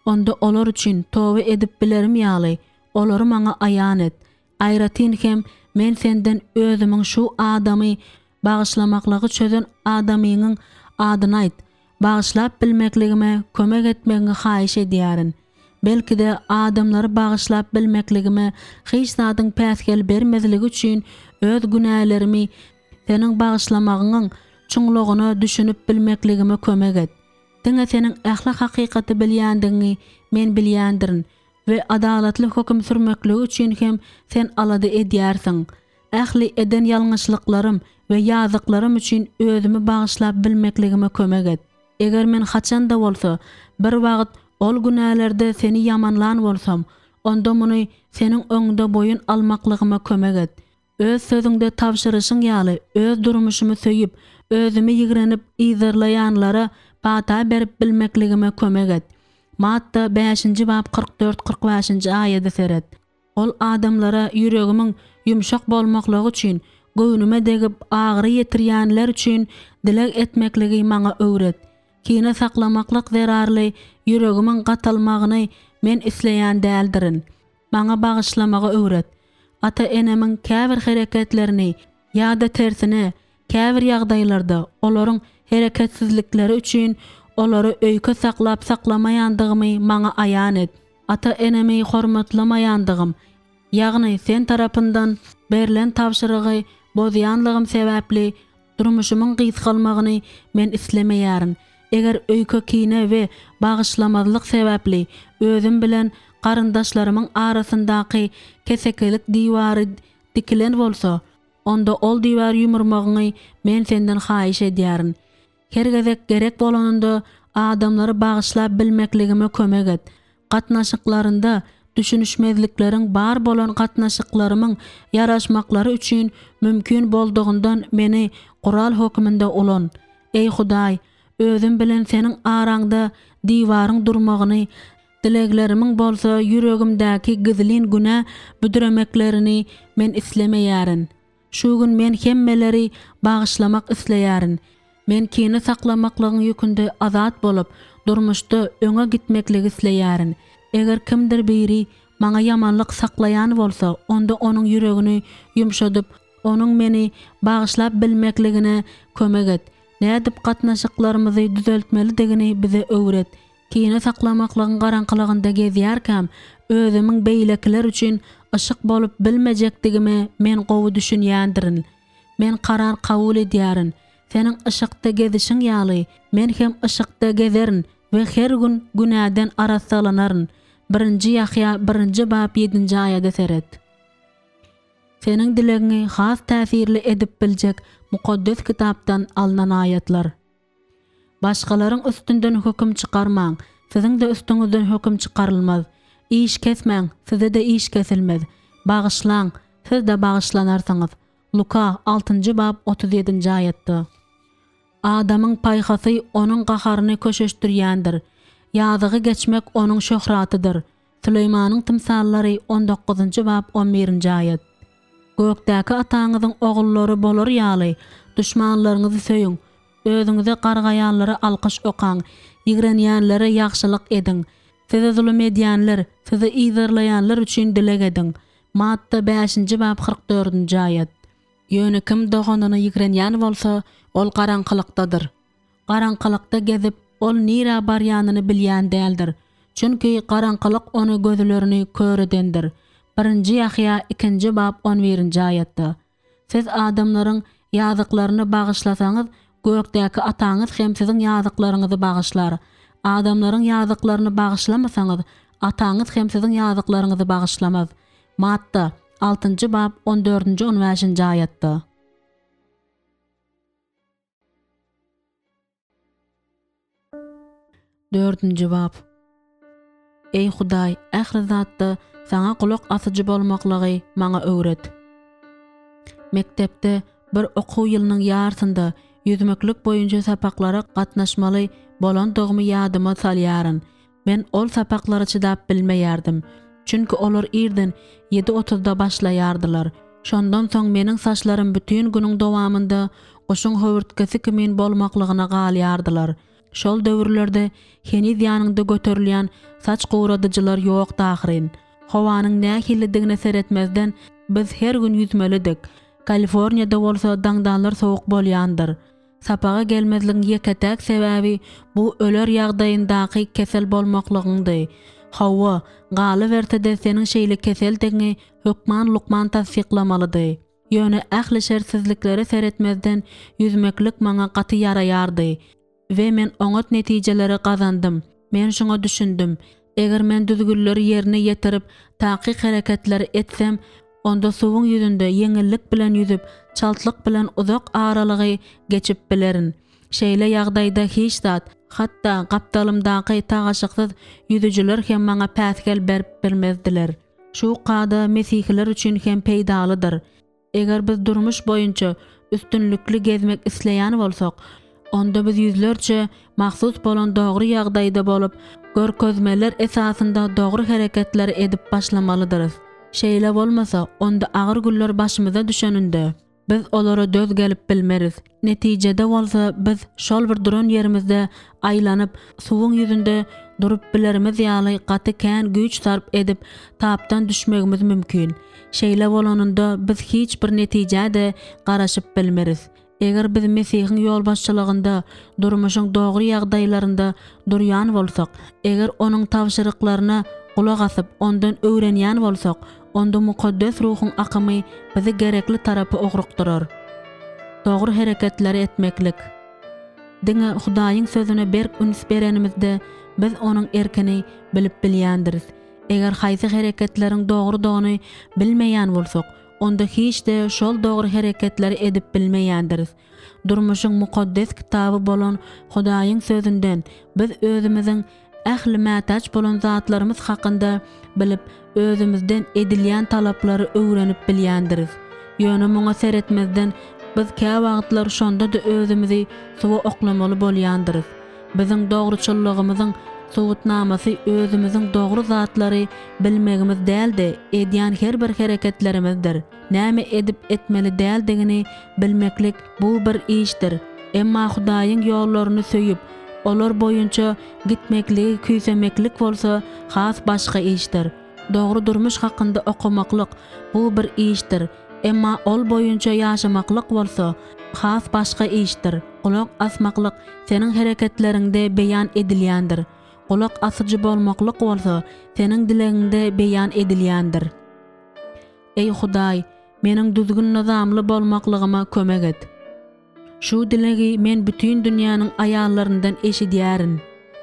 onda olar üçin toba edip bilerim ýaly, olary maňa aýan et. Aýratyn hem men senden özümiň şu adamy bagyşlamaklygy çözen adamyňyň adyny aýt. Bagyşlap bilmekligime kömek etmegiňi haýyş edýärin. Belki-de, adamlary bagyşlap bilmekligime hiç zadyň päsgel bermezligi üçin öz günälerimi Seniň bagyşlamagyňyň çuňlugyna düşünip bilmekligime kömek et. Diňe Seniň ähli hakykaty bilýändigiňi men bilýändirin we adalatly höküm sürmekligi üçin hem Sen alada edýärsiň. Ähli eden ýalňyşlyklarym we ýazyklarym üçin özümi bagyşlap bilmekligime kömek et. Eger men haçan-da bolsa, bir wagt ol günälerde Seni ýamanlan bolsam, onda muny Seniň öňüňde boýun almaklygyma kömek et. Öz Sözüňde tabşyryşyň ýaly, öz durmuşymy söýüp, özümi ýigrenip yzarlaýanlara pata berip bilmekligime kömek et. Matta bäşinji bap 44, 45-nji aýada seret. Ol adamlara ýüregimiň ýumşak bolmaklygy üçin, göwnüme degip agyry ýetirýänler üçin dileg etmekligi maňa öwret. Kine saklamaklyk zerarly ýüregimiň gatalmagyny men isleýän däldirin. Maňa bagyşlamagy öwret. Ata-enemiň käbir hereketlerini ýa-da tersine, käbir ýagdaýlarda olaryň hereketsizlikleri üçin olary öýke saklap saklamaýandygymy maňa aýan et. Ata-enemi hormatlamaýandygym, ýagny sen tarapyndan berlen tabşyrygy bozýanlygym sebäpli durmuşymyň gysgalmagyny men islemeýärin. Eger öýke-kine we bagyşlamazlyk sebäpli özüm bilen garyndaşlarymyň arasyndaky kesekilik diwary dikilen bolsa, onda ol diwary ýumurmagyňy men senden haýyş edýärin. Her gezek gerek bolanynda adamlary bagyşlap bilmekligime kömek et. Gatnaşyklarynda düşünişmezlikleriň bar bolan gatnaşyklarymyň ýaraşmaklary üçin mümkin boldugyndan meni gural hökmünde ulan. Eý Hudaý, özüm bilen Seniň araňda diwaryň durmagyny, dileglerimiň bolsa ýüregimdäki gizlin günä büdremeklerini men islemeýärin. Şu gün men hemmeleri bagyşlamak isleýärin. Men kine saklamaklygyň ýükünde azat bolup, durmuşda öňe gitmekligi isleýärin. Eger kimdir biri maňa ýamanlyk saklaýan bolsa, onda onuň ýüregini ýumşadyp, onuň meni bagyşlap bilmekligine kömek et. Nädip gatnaşyklarymyzy düzeltmelidigini bize öwret. Kine saklamaklygyň garaňkylygynda gezýärkäm, özümiň beýlekiler üçin yşyk bolup bilmejekdigime men gowy düşünýändirin. Men karar kabul edýärin. Seniň yşykda gezişiň ýaly, men hem yşykda gezerin we her gün günäden arassalanaryn. Birinji Ýahýa birinji bap ýedinji aýada seret. Seniň dilegiňi has täsirli edip biljek Mukaddes Kitapdan alnan aýatlar. Başgalaryň üstünden höküm çykarmaň, siziň-de üstüňizden höküm çykarylmaz. Iş kesmäň, size-de iş kesilmez. Bagyşlaň, siz-de bagyşlanarsyňyz. Luka, altynjy bap, 37-nji aýatda. Adamyň paýhasy onuň gaharyny köşeşdirýändir. Ýazygy geçmek onuň şöhratydyr. Süleýmanyň tymsallary on dokuzynjy bap on birinji aýat. Gökdäki Ataňyzyň ogullary bolar ýaly, duşmanlaryňyzy söýüň, özüňize gargaýanlara alkyş okaň, ýigrenýänlere ýagşylyk ediň. Size zulum edýänler, sizi yzarlaýanlar üçin dileg ediň. Matta bäşinji bap 40 dördünji aýat. Ýöne kim doganyny ýigrenýän bolsa, ol garaňkylykdadyr. Garaňkylykda gezip, ol nirä barýanyny bilýän däldir. Çünki garaňkylyk ony gözlerini kör edendir. Birinji Ýahýa ikinji bap on birinji aýatda. Siz adamlaryň ýazyklaryny bagyşlasaňyz, gökdäki Ataňyz hem siziň ýazyklaryňyzy bagyşlar. Adamlaryň ýazyklaryny bagyşlamasaňyz, Ataňyz hem siziň ýazyklaryňyzy bagyşlamaz. Matta, altynjy bap, on dördünji, on bäşinji aýatda. Dördünji bap. Eý Hudaý, ähli zatda Saňa gulak asyjy bolmaklygy maňa öwret. Mekdepde bir okuw ýylynyň ýarsynda ýüzmeklik boýunça sapaklara gatnaşmaly bolandygymy ýadyma salýaryn. Men ol sapaklara çydap bilmeýärdim. Çünki olar irden ýedi otuzda başlaýardylar. Şondan soň meniň saçlarym bütin günüň dowamynda guşuň höwürtgesi kimin bolmaklygyna galýardylar. Şol döwürlerde heniz ýanyňda göterilýän saç guradyjylar ýokdy ahyryn. Howanyň nähilidigine seretmezden, biz her gün ýüzmelidik. Kaliforniýada bolsa daňdanlar sowuk bolýandyr. Sapaga gelmezligiň ýeke-täk sebäbi bu öler ýagdaýyndaky kesel bolmaklygyňdy. Hawa, galyberse-de seniň şeýle keseldigiňi hökman lukman tassyklamalydy. Ýöne ähli şertsizliklere seretmezden ýüzmeklik maňa gaty ýaraýardy we men oňat netijeleri gazandym. Men şuňa düşündim, eger men düzgünleri ýerine ýetirip, takyk hereketleri etsem,. onda suwuň ýüzünde ýeňillik bilen ýüzüp, çaltlyk bilen uzak aralygy geçip bilerin. Şeýle ýagdaýda hiç zat, hatda gapdalymdaky tagaşyksyz ýüzüjiler hem maňa päsgel berip bilmezdiler. Şu kada mesihiler üçin hem peýdalydyr. Eger biz durmuş boýunça üstünlikli gezmek isleýän bolsak, onda biz ýüzlerçe mahsus bolan dogry ýagdaýda bolup, görkezmeler esasynda dogry hereketleri edip başlamalydyrys. Şeýle bolmasa, onda agyr günler başymyza düşeninde, biz olara döz gelip bilmeris. Netijede bolsa biz şol bir duran ýerimizde aýlanyp, suwuň ýüzünde durup bilerimiz ýaly gaty kän güýç sarp edip, tapdan düşmegimiz mümkin. Şeýle bolanynda biz hiç bir netijä-de garaşyp bilmeris. Eger biz Mesihiň ýolbaşçylygynda durmuşyň dogry ýagdaýlarynda durýan bolsak, eger Onuň tabşyryklaryna gulak asyp, Ondan öwrenýän bolsak, onda Mukaddes Ruhuň akymy bizi gerekli tarapa ugrukdyrar. Dogry hereketleri etmeklik. Diňe Hudaýyň Sözüne berk üns berenimizde, biz Onuň erkini bilip bilýändiris. Eger haýsy hereketleriň dogrudygyny bilmeýän bolsak, onda hiç-de şol dogry hereketleri edip bilmeýändiris. Durmuşyň mukaddes kitaby bolan Hudaýyň Sözünden biz özümiziň ähli mätäç bolan zatlarymyz hakynda bilip, özümizden edilýän talaplary öwrenip bilýändiris. Ýöne muňa seretmezden, biz käwagtlar şonda-da özümizi suwa oklamaly bolýandyrys. Biziň dogruçyllygymyzyň subutnamasy özümiziň dogry zatlary bilmegimiz däl-de, edýän her bir hereketlerimizdir. Näme edip-etmeli däldigini bilmeklik bu bir işdir. Emma Hudaýyň ýollaryny söýüp, olar boýunça gitmekligi küýsemeklik bolsa has başga işdir. Dogry durmuş hakynda okamaklyk bu bir işdir, emma ol boýunça ýaşamaklyk bolsa has başga işdir. Gulak asmaklyk seniň hereketleriňde beýan edilýändir. Gulak asyjy bolmaklyk bolsa seniň dilegiňde beýan edilýändir. Eý Hudaý, meniň düzgün-nyzamly bolmaklygyma kömek et. Şu dilegi men bütin dünýäniň aýallaryndan eşidýärin.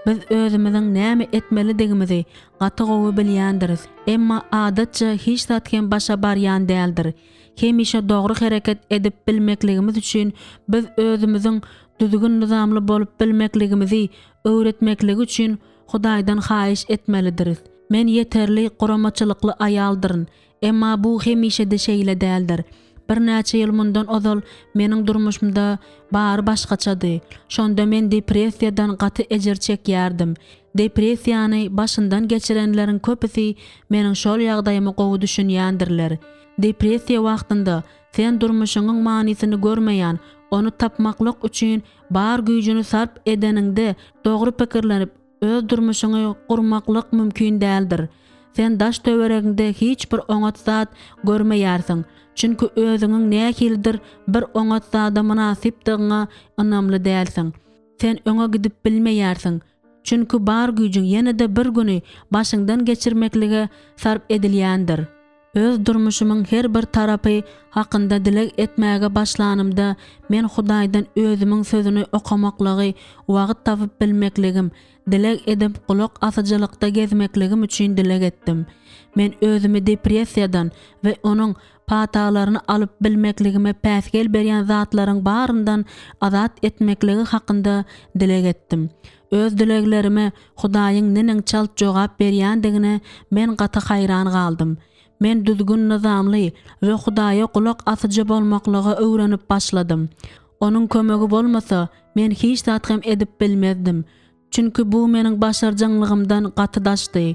Biz özümiziň näme etmelidigimizi gaty gowy bilýändiris, emma adatça hiç zat hem başa barýan däldir. Hemişe dogry hereket edip bilmekligimiz üçin biz özümiziň düzgün-nyzamly bolup bilmekligimizi öwretmekligi üçin Hudaýdan haýyş etmelidiris. Men ýeterli guramaçylykly aýaldyryn, emma bu hemişe-de şeýle däldir. Birnäçe ýyl mundan ozal meniň durmuşymda bary başgaçady. Şonda men depressiýadan gaty ejir çekýärdim. Depressiýany başyndan geçirenleriň köpüsi meniň şol ýagdaýyma gowy düşünýändirler. Depressiýa wagtynda sen durmuşyňyň manysyny görmeýän, ony tapmaklyk üçin bar güýjüni sarp edeniňde dogry pikirlenip, öz durmuşyňy gurmaklyk mümkin däldir. Sen daş-töweregiňde hiç bir oňat zat görmeýärsiň, çünki özüňiň nähilidir bir oňat zada mynasypdygyňa ynamly dälsiň. Sen öňe gidip bilmeýärsiň, çünki bar güýjüň ýene-de bir güni başyňdan geçirmeklige sarp edilýändir. Öz durmuşymyň her bir tarapy hakynda dileg etmäge başlanymda, men Hudaýdan özümiň Sözüni okamaklygy wagt tapyp bilmekligim, dileg edip gulak asyjylykda gezmekligim üçin dileg etdim. Men özümi depressiýadan we onuň patalaryny alyp bilmekligime päsgel berýän zatlaryň baryndan azat etmekligi hakynda dileg etdim. Öz dileglerime Hudaýyň neneň çalt jogap berýändigine men gaty haýran galdym. Men düzgün-nyzamly we Hudaýa gulak asyjy bolmaklyga öwrenip başladym. Onuň kömegi bolmasa, men hiç zat hem edip bilmezdim. Çünki bu meniň başarjaňlygymdan gaty daşdy.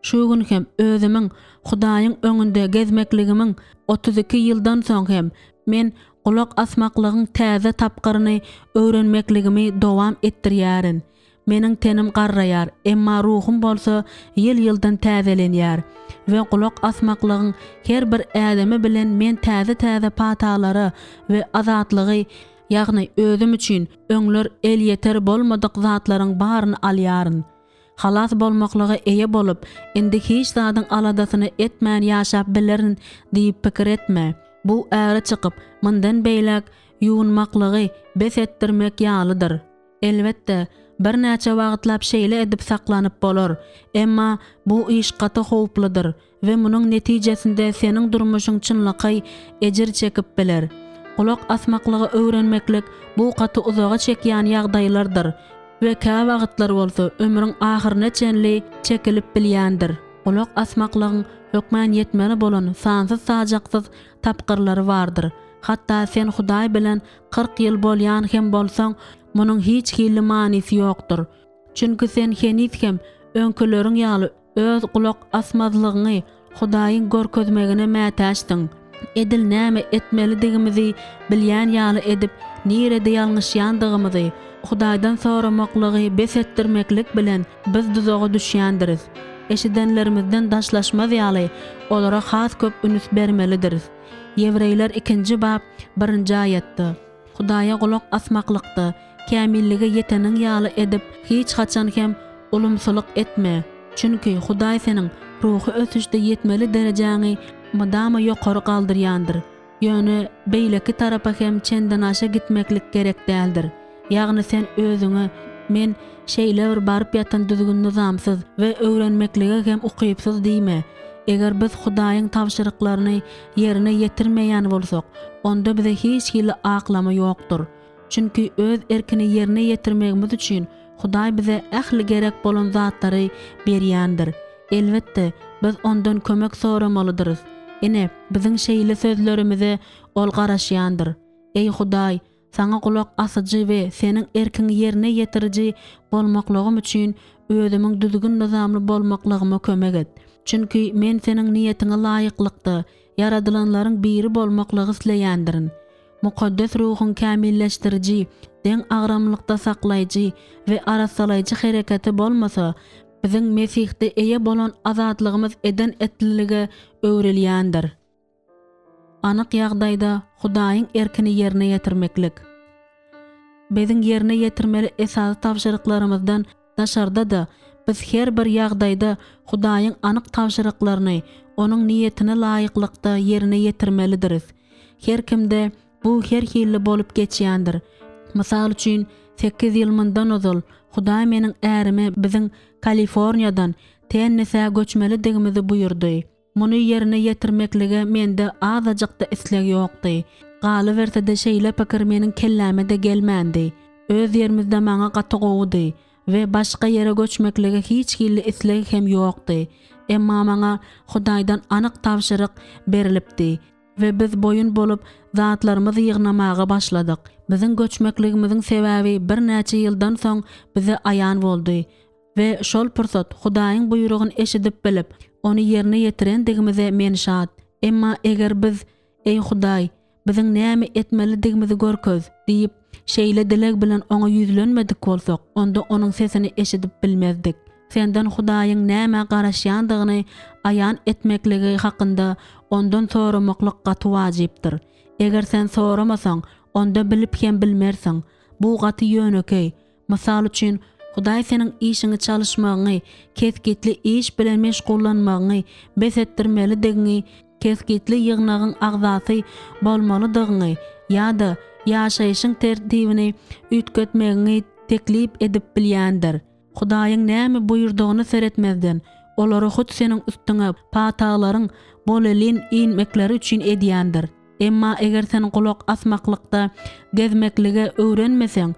Şu gün hem özümiň Hudaýyň öňünde gezmekligimiň 32 ýyldan soň hem men gulak asmaklygyň täze tapgyryny öwrenmekligimi dowam etdirýärin. Meniň tenim garraýar, emma ruhum bolsa ýyl-ýyldan täzelenýär we gulak asmaklygyň her bir ädimi bilen men täze-täze patalara we azatlygy, ýagny özüm üçin öňler elýeter bolmadyk zatlaryň baryny alýaryn. Halas bolmaklyga eýe bolup, indi hiç zadyň aladasyny etmän ýaşap bilerin diýip pikir etme. Bu äre çykyp, mundan beýläk ýuwunmaklygy bes etdirmek ýalydyr. Elbetde, Birnäçe wagtlap şeýle edip saklanyp bolar, emma bu iş gaty howpludyr we munuň netijesinde seniň durmuşyň çynlakaý ejir çekip biler. Gulak asmaklygy öwrenmeklik bu gaty uzaga çekýän ýagdaýlardyr we käwagtlar bolsa ömrüň ahyryna çenli çekilip bilýändir. Gulak asmaklygyň hökmän ýetmeli bolan sansyz-sajaksyz tapgyrlary bardyr. Hatda sen Hudaý bilen 40 ýyl bolýan hem bolsaň, munuň hiç hili manysy ýokdur. Çünki sen heniz hem öňküleriň ýaly öz gulak asmazlygyňy Hudaýyň görkezmegine mätäçsiň. Edil näme etmelidigimizi bilýän ýaly edip, nirede ýalňyşýandygymyzy Hudaýdan soramaklygy bes etdirmeklik bilen biz duzaga düşýändiris. Eşidenlerimizden daşlaşmaz ýaly, olara has köp üns bermelidiris. Ýewreýler ikinji bap, birinji aýatda, Hudaýa gulak asmaklykda kämillige ýeteniň ýaly edip, hiç haçan hem ulumsylyk etme. Çünki Hudaý seniň ruhy ösüşde ýetmeli derejäňi mydama ýokary galdyrýandyr. Ýöne beýleki tarapa hem çendenaşa gitmeklik gerek däldir. Ýagny sen özüňe Men şeýle bir baryp ýatan düzgün-nyzamsyz we öwrenmeklige hem ukypsyz diýme. Eger biz Hudaýyň tabşyryklaryny ýerine ýetirmeýän bolsak, onda bize hiç hili aklama ýokdur. Çünki öz erkini ýerine ýetirmegimiz üçin Hudaý bize ähli gerek bolan zatlary berýändir. Elbetde, biz Ondan kömek soramalydyrys. Ine, biziň şeýle sözlerimize Ol garaşýandyr. Eý Hudaý, Saňa gulak asyjy we Seniň erkiňi ýerine ýetiriji bolmaklygym üçin özümiň düzgün-nyzamly bolmaklygyma kömek et. Çünki men Seniň niýetiňe laýyklykda ýaradylanlaryň biri bolmaklygy isleýändirin. Mukaddes Ruhuň kämilleşdiriji, deň agramlykda saklaýjy we arassalaýjy hereketi bolmasa, biziň Mesihde eýe bolan azatlygymyz eden-etlilige öwrülýändir. Anyk ýagdaýda Hudaýyň erkini ýerine ýetirmeklik. Biziň ýerine ýetirmeli esasy tabşyryklarymyzdan daşarda-da, biz her bir ýagdaýda Hudaýyň anyk tabşyryklaryny Onuň niýetine laýyklykda ýerine ýetirmelidiris. Her kimde bu her hilli bolup geçýändir. Mysal üçin, sekiz ýyl mundan ozal Hudaý meniň ärime biziň Kaliforniýadan Tennesä göçmelidigimizi buýurdy. Muny ýerine ýetirmeklige mende azajyk-da isleg ýokdy. Galyberse-de şeýle pikir meniň kelläme-de gelmändi. Öz ýerimizde maňa gaty gowudy we başga ýere göçmeklige hiç hili isleg hem ýokdy. Emma maňa Hudaýdan anyk tabşyryk berlipdi we biz boýun bolup zatlarymyzy ýygnamaga başladyk. Biziň göçmekligimiziň sebäbi birnäçe ýyldan soň bize aýan boldy. We şol pursat Hudaýyň buýrugyny eşidip bilip, ony ýerine ýetirendigimize men şat. Emma eger biz, Eý Hudaý, biziň näme etmelidigimizi görkez! diýip, şeýle dileg bilen Oňa ýüzlenmedik bolsak, onda Onuň sesini eşidip bilmezdik. Senden Hudaýyň nämä garaşýandygyny aýan etmekligi hakynda Ondan soramaklyk gaty wajypdyr. Eger sen soramasaň, onda bilip hem bilmersiň. Bu gaty ýönekeý. Mysal üçin, Hudaý seniň işiňi çalyşmagyňy, kesgitli iş bilen meşgullanmagyňy bes etdirmelidigiňi, kesgitli ýygnagyň agzasy bolmalydygyňy ýa-da ýaşaýşyň tertibini üýtgetmegiňi teklip edip bilýändir. Hudaýyň näme buýurdygyna seretmezden, olary hut seniň üstüňe patalaryň bolelin inmekleri üçin edýändir. Emma eger sen gulak asmaklykda gezmeklige öwrenmeseň,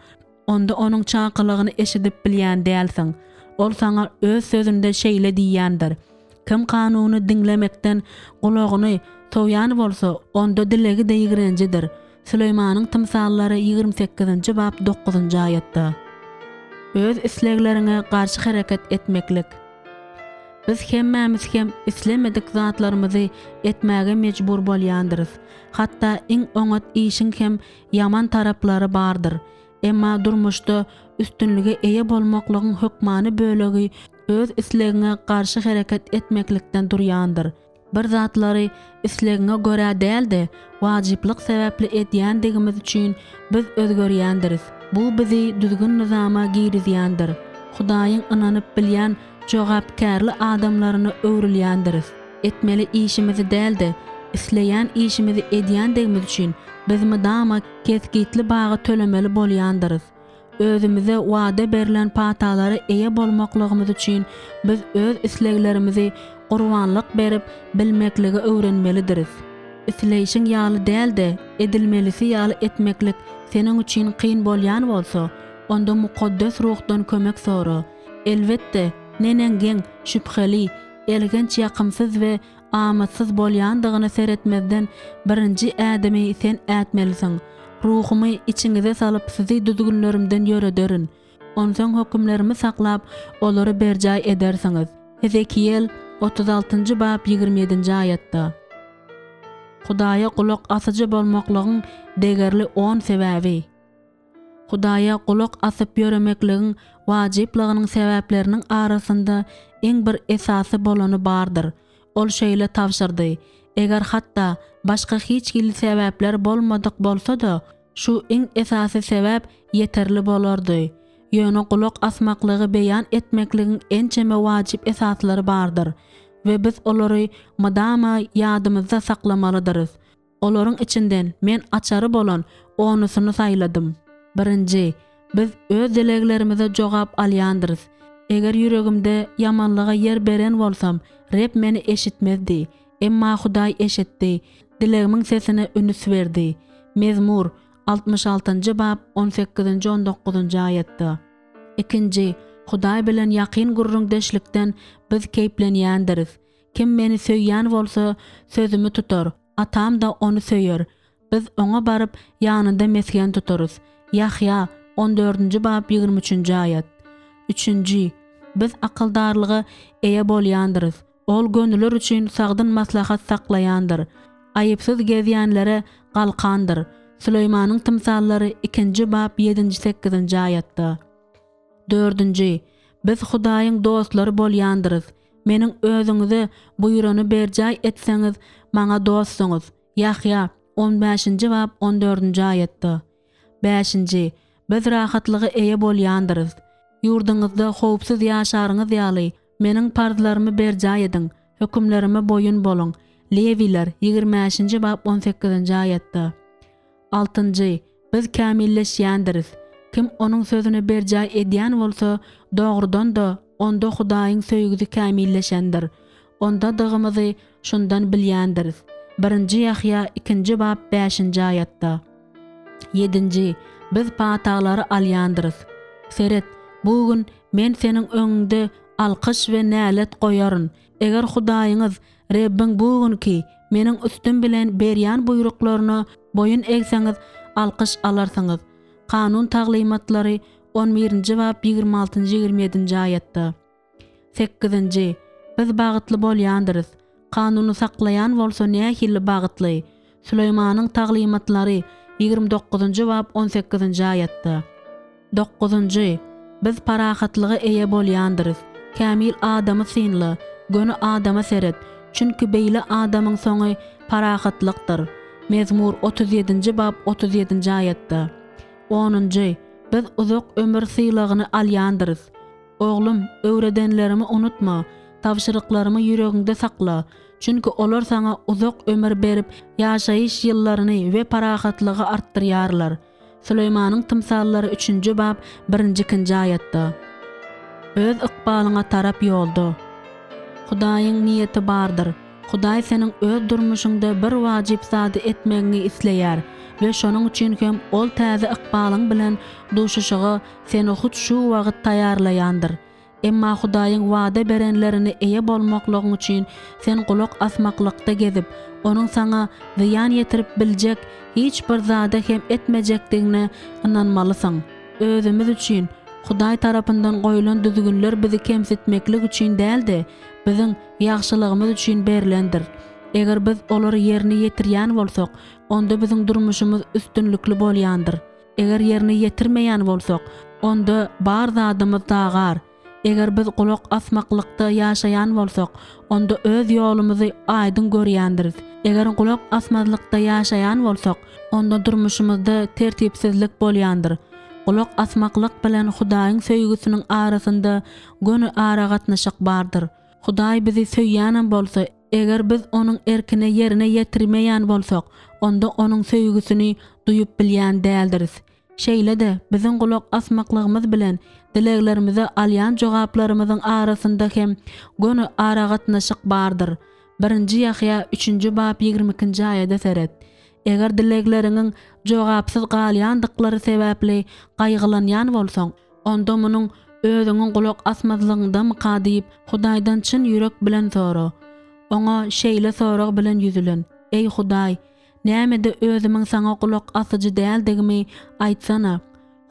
onda Onuň çakylygyny eşidip bilýän dälsiň. Ol saňa Öz Sözünde şeýle diýýändir, Kim kanuny diňlemekden gulagyny sowýan bolsa, onda dilegi-de ýigrenjidir. Süleýmanyň tymsallary ýigrimi sekizinji bap dokuzynjy aýatda. Öz islegleriňe garşy hereket etmeklik. Biz hemmämiz hem islemedik zatlarymyzy etmäge mejbur bolýandyrys. Hatda iň oňat işiň hem ýaman taraplary bardyr. Emma durmuşda üstünlige eýe bolmaklygyň hökmany bölegi öz islegiňe garşy hereket etmeklikden durýandyr. Bir zatlary islegiňe görä däl-de, wajyplyk sebäpli edýändigimiz üçin biz özgerýändiris. Bu bizi düzgün-nyzama girizýändir. Hudaýyň ynanyp bilýän jogapkärli adamlaryna öwrülýändiris. Etmeli işimizi däl-de, isleýän işimizi edýändigimiz üçin biz mydama kesgitli baha tölemeli bolýandyrys. Özümize wada berlen patalara eýe bolmaklygymyz üçin biz öz isleglerimizi gurbanlyk berip bilmekligi öwrenmelidiris. Isleýşiň ýaly däl-de, edilmelisi ýaly etmeklik seniň üçin kyn bolýan bolsa, onda Mukaddes Ruhdan kömek sora. Elbetde, neneň geň, şübheli, elhenç ýakymsyz we amatsyz bolýandygyna seretmezden birinji ädimi sen ätmelisiň. Ruhumy içiňize salyp sizi düzgünlerimden ýörederin. Onsoň hökümlerimi saklap, olary berjaý edersiňiz. Hezekiýel 36-njy bap 27-nji aýatda. Hudaýa gulak asyjy bolmaklygyň degerli on sebäbi. Hudaýa gulak asyp ýöremekligiň wajyplygynyň sebäpleriniň arasynda iň bir esasy bolany bardyr. Ol şeýle tabşyrdy, Eger hatda başga hiç hili sebäpler bolmadyk bolsa-da, şu iň esasy sebäp ýeterli bolardy. Ýöne gulak asmaklygy beýan etmekligiň ençeme wajyp esaslary bardyr we biz olary mydama ýadymyzda saklamalydyrys. Olaryň içinden men açary bolan onusyny saýladym. Birinji, biz öz dileglerimize jogap alýandyrys. Eger ýüregimde ýamanlyga ýer beren bolsam, Reb meni eşitmezdi. Emma Hudaý eşitdi, dilegimiň sesine ünüs berdi. Mezmur, 66-njy bap, on sekizinji-on dokuzynjy aýatda. Ikinji, Hudaý bilen ýakyn gürrüňdeşlikden biz keýplenýändiris. Kim Meni söýýän bolsa, sözümi tutar, Atam-da ony söýer. Biz Oňa baryp, ýanynda mesgen tutarys. Ýahýa, on dördünji bap, 23-nji aýat. Üçünji, biz akyldarlyga eýe bolýandyrys. Ol gönüler üçin sagdyn maslahat saklaýandyr. Aýypsyz gezýänlere galkandyr. Süleýmanyň tymsallary ikinji bap, ýedinji-sekizinji aýatda. Dördünji, biz Hudaýyň dostlary bolýandyrys. Meniň özüňize buýrany berjaý etseňiz, maňa dostsuňyz. Ýahýa, on bäşinji bap, on dördünji aýatda. Bäşinji, biz rahatlyga eýe bolýandyrys. Ýurduňyzda howpsuz ýaşaryňyz ýaly, meniň parzlarymy berjaý ediň, hökümlerime boýun boluň. Lewiler, 25 bäşinji bap, on sekizinji aýatda. Altynjy, biz kämilleşýändiris. Kim Onuň sözüni berjaý edýän bolsa, dogrudan-da, onda Hudaýyň söýgüsi kämilleşendir. Ondadygymyzy şundan bilýändiris. Birinji Ýahýa ikinji bap bäşinji aýatda. Ýedinji, biz patalary alýandyrys. Seret, bu gün men seniň öňüňde alkyş we nälet goýaryn. Eger Hudaýyňyz Rebbiň bu günki meniň üstüm bilen berýän buýruklaryna boýun egseňiz, alkyş alarsyňyz. Kanun taglymatlary on birinji bap 20 altynjy-ýigrimi ýedinji aýatda. Sekizinji, biz bagtly bolýandyrys. Kanuny saklaýan bolsa nähili bagtly! Süleýmanyň taglymatlary 29 dokuzynjy bap on sekizinji aýatda. Dokuzynjy, biz parahatlyga eýe bolýandyrys. Kämil adamy synla, göni adama seret, çünki beýle adamyň soňy parahatlykdyr. Mezmur 37-nji bap 37-nji aýatda. Onunjy, biz uzak ömür sylagyny alýandyrys. Oglum, öwredenlerimi unutma, tabşyryklarymy ýüregiňde sakla, çünki olar saňa uzak ömür berip, ýaşaýyş ýyllaryny we parahatlygy artdyrýarlar. Süleýmanyň tymsallary üçünji bap birinji-ikinji aýatda. Öz ykbalyňa tarap ýolda. Hudaýyň niýeti bardyr. Hudaý seniň öz durmuşyňda bir wajyp zady etmegiňi isleýär we şonuň üçin hem Ol täze ykbalyň bilen duşuşyga seni hut şu wagt taýýarlaýandyr. Emma Hudaýyň wada berenlerine eýe bolmaklygyň üçin sen gulak asmaklykda gezip, Onuň saňa zyýan ýetirip biljek hiç bir zada hem etmejekdigine ynanmalysyň. Özümiz üçin Hudaý tarapyndan goýlan düzgünler bizi kemsitmeklik üçin däl-de, biziň ýagşylygymyz üçin berlendir. Eger biz olary ýerine ýetirýän bolsak, onda biziň durmuşymyz üstünlikli bolýandyr. Eger ýerine ýetirmeýän bolsak, onda bar zadymyz dagar. Eger biz gulak asmaklykda ýaşaýan bolsak, onda öz ýolumyzy aýdyň görýändiris. Eger gulak asmazlykda ýaşaýan bolsak, onda durmuşymyzda tertipsizlik bolýandyr. Gulak asmaklyk bilen Hudaýyň söýgüsiniň arasynda göni aragatnaşyk bardyr. Hudaý bizi söýýänem bolsa, eger biz Onuň erkini ýerine ýetirmeýän bolsak, onda Onuň söýgüsini duýup bilýän däldiris. Şeýle-de, biziň gulak asmaklygymyz bilen dileglerimize alýan jogaplarymyzyň arasynda hem göni aragatnaşyk bardyr. Birinji Ýahýa üçünji bap 22-nji aýada seret. Eger dilegleriňiň jogapsyz galýandyklary sebäpli gaýgylanýan bolsaň, onda munuň özüňiň gulak asmazlygyňdamyka diýip, Hudaýdan çyn ýürek bilen sora. Oňa şeýle sorag bilen ýüzlen, Eý Hudaý, nämede özümiň Saňa gulak asyjy däldigimi aýtsana.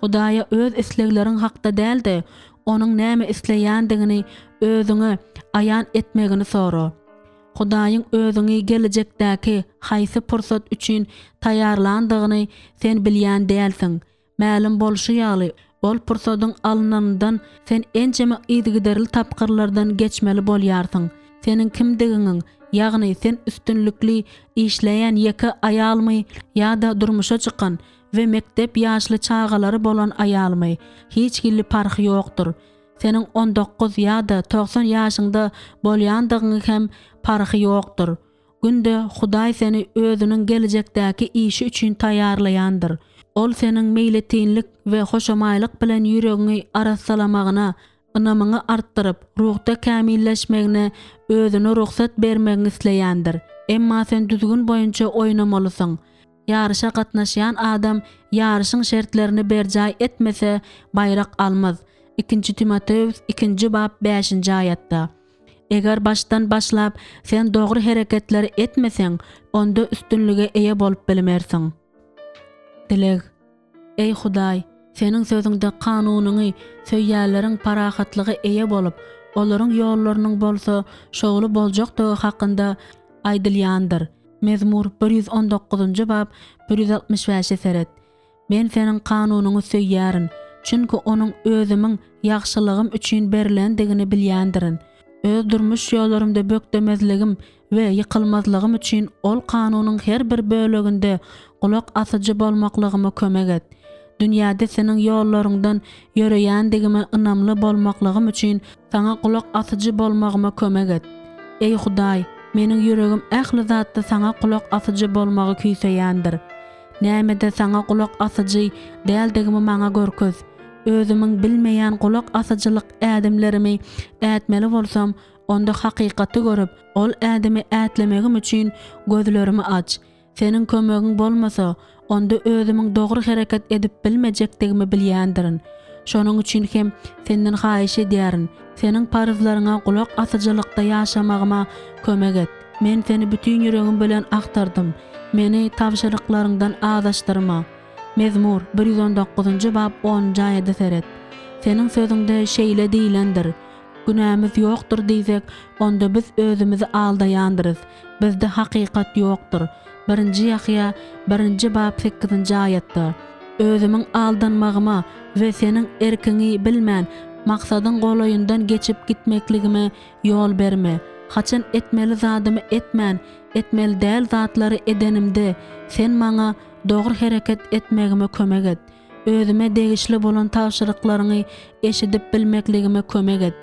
Hudaýa öz islegleriň hakda däl-de, Onuň näme isleýändigini özüňe aýan etmegini sora. Hudaýyň özüňi gelejekdäki haýsy pursat üçin taýýarlandygyny sen bilýän dälsiň. Mälim bolşy ýaly, ol pursadyň alnanyndan sen ençeme yzygiderli tapgyrlardan geçmeli bolýarsyň. Seniň kimdigiňiň, ýagny sen üstünlikli işleýän ýeke aýalmy ýa-da durmuşa çykan we mekdep ýaşly çagalary bolan aýalmy, hiç hili parhy ýokdur. Seniň 19 ýa-da 90 ýaşyňda bolýandygyňy hem parhy ýokdur. Günde Hudaý seni Özüniň gelejekdäki işi üçin taýýarlaýandyr. Ol seniň meýletinlik we hoşamaýlyk bilen ýüregiňi arassalamagyna, ynamyňy artdyryp, ruhda kämilleşmegine Özüne rugsat bermegiňi isleýändir. Emma sen düzgün boýunça oýnamalysyň. Ýaryşa gatnaşýan adam ýaryşyň şertlerini berjaý etmese, baýrak almaz. Ikinji Timoteus ikinji bap bäşinji aýatda. Eger başdan başlap sen dogry hereketleri etmeseň, onda üstünlige eýe bolup bilmersiň. Dileg. Eý Hudaý, Seniň Sözüňde kanunyňy söýýänleriň parahatlyga eýe bolup, olaryň ýollarynyň bolsa şowly boljakdygy hakynda aýdylýandyr. Mezmur 119-njy bap 165-e seret. Men Seniň kanunyňy söýýärin, çünki onuň özümiň ýagşylygym üçin berlendigini bilýändirin. Öz durmuş ýollarymda bökdemezligim we ýykylmazlygym üçin ol kanunyň her bir böleginde gulak asyjy bolmaklygyma kömek et. Dünýäde Seniň ýollaryňdan ýöreýändigime ynamly bolmaklygym üçin Saňa gulak asyjy bolmagyma kömek et. Eý Hudaý, meniň ýüregim ähli zatda Saňa gulak asyjy bolmagy küýseýändir. Nämede Saňa gulak asyjy däldigimi maňa görkez. Özümiň bilmeýän gulak asyjylyk ädimlerimi ätmeli bolsam, onda hakykaty görüp, ol ädimi ätlemegim üçin gözlerimi aç. Seniň kömegiň bolmasa, onda özümiň dogry hereket edip bilmejekdigimi bilýändirin. Şonuň üçin hem Senden haýyş edýärin, Seniň parzlaryňa gulak asyjylykda ýaşamagyma kömek et. Men Seni bütin ýüregim bilen agtardym, meni tabşyryklaryňdan azaşdyrma. Mezmur, 119-njy bap, onunjy aýada seret. Seniň Sözüňde şeýle diýlendir, Günämiz ýokdur diýsek, onda biz özümizi aldaýandyrys, bizde hakykat ýokdur. Birinji Ýahýa, birinji bap sekizinji aýatda. Özümiň aldanmagyma we Seniň erkiňi bilmän, maksadyň golaýyndan geçip gitmekligime ýol berme. Haçan etmeli zadymy etmän, etmeli däl zatlary edenimde, Sen maňa dogry hereket etmegime kömek et. Özüme degişli bolan tabşyryklaryňy eşidip bilmekligime kömek et.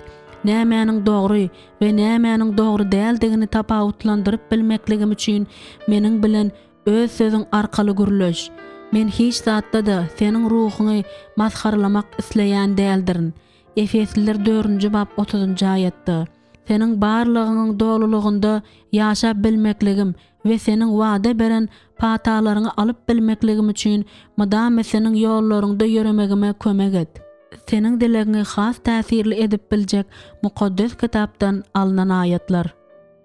Nämäniň dogry we nämäniň dogry däldigini tapawutlandyryp bilmekligim üçin meniň bilen Öz Sözüň arkaly gürleş. Men hiç zatda-da Seniň Ruhuňy masgaralamak isleýän däldirin. Efesliler dördünji bap otuzynjy aýatda. Seniň barlygyňyň dolulygynda ýaşap bilmekligim we Seniň wada beren patalaryňy alyp bilmekligim üçin mydama Seniň ýollaryňda ýöremegime kömek et. Seniň dilegiňi has täsirli edip biljek Mukaddes Kitapdan alnan aýatlar.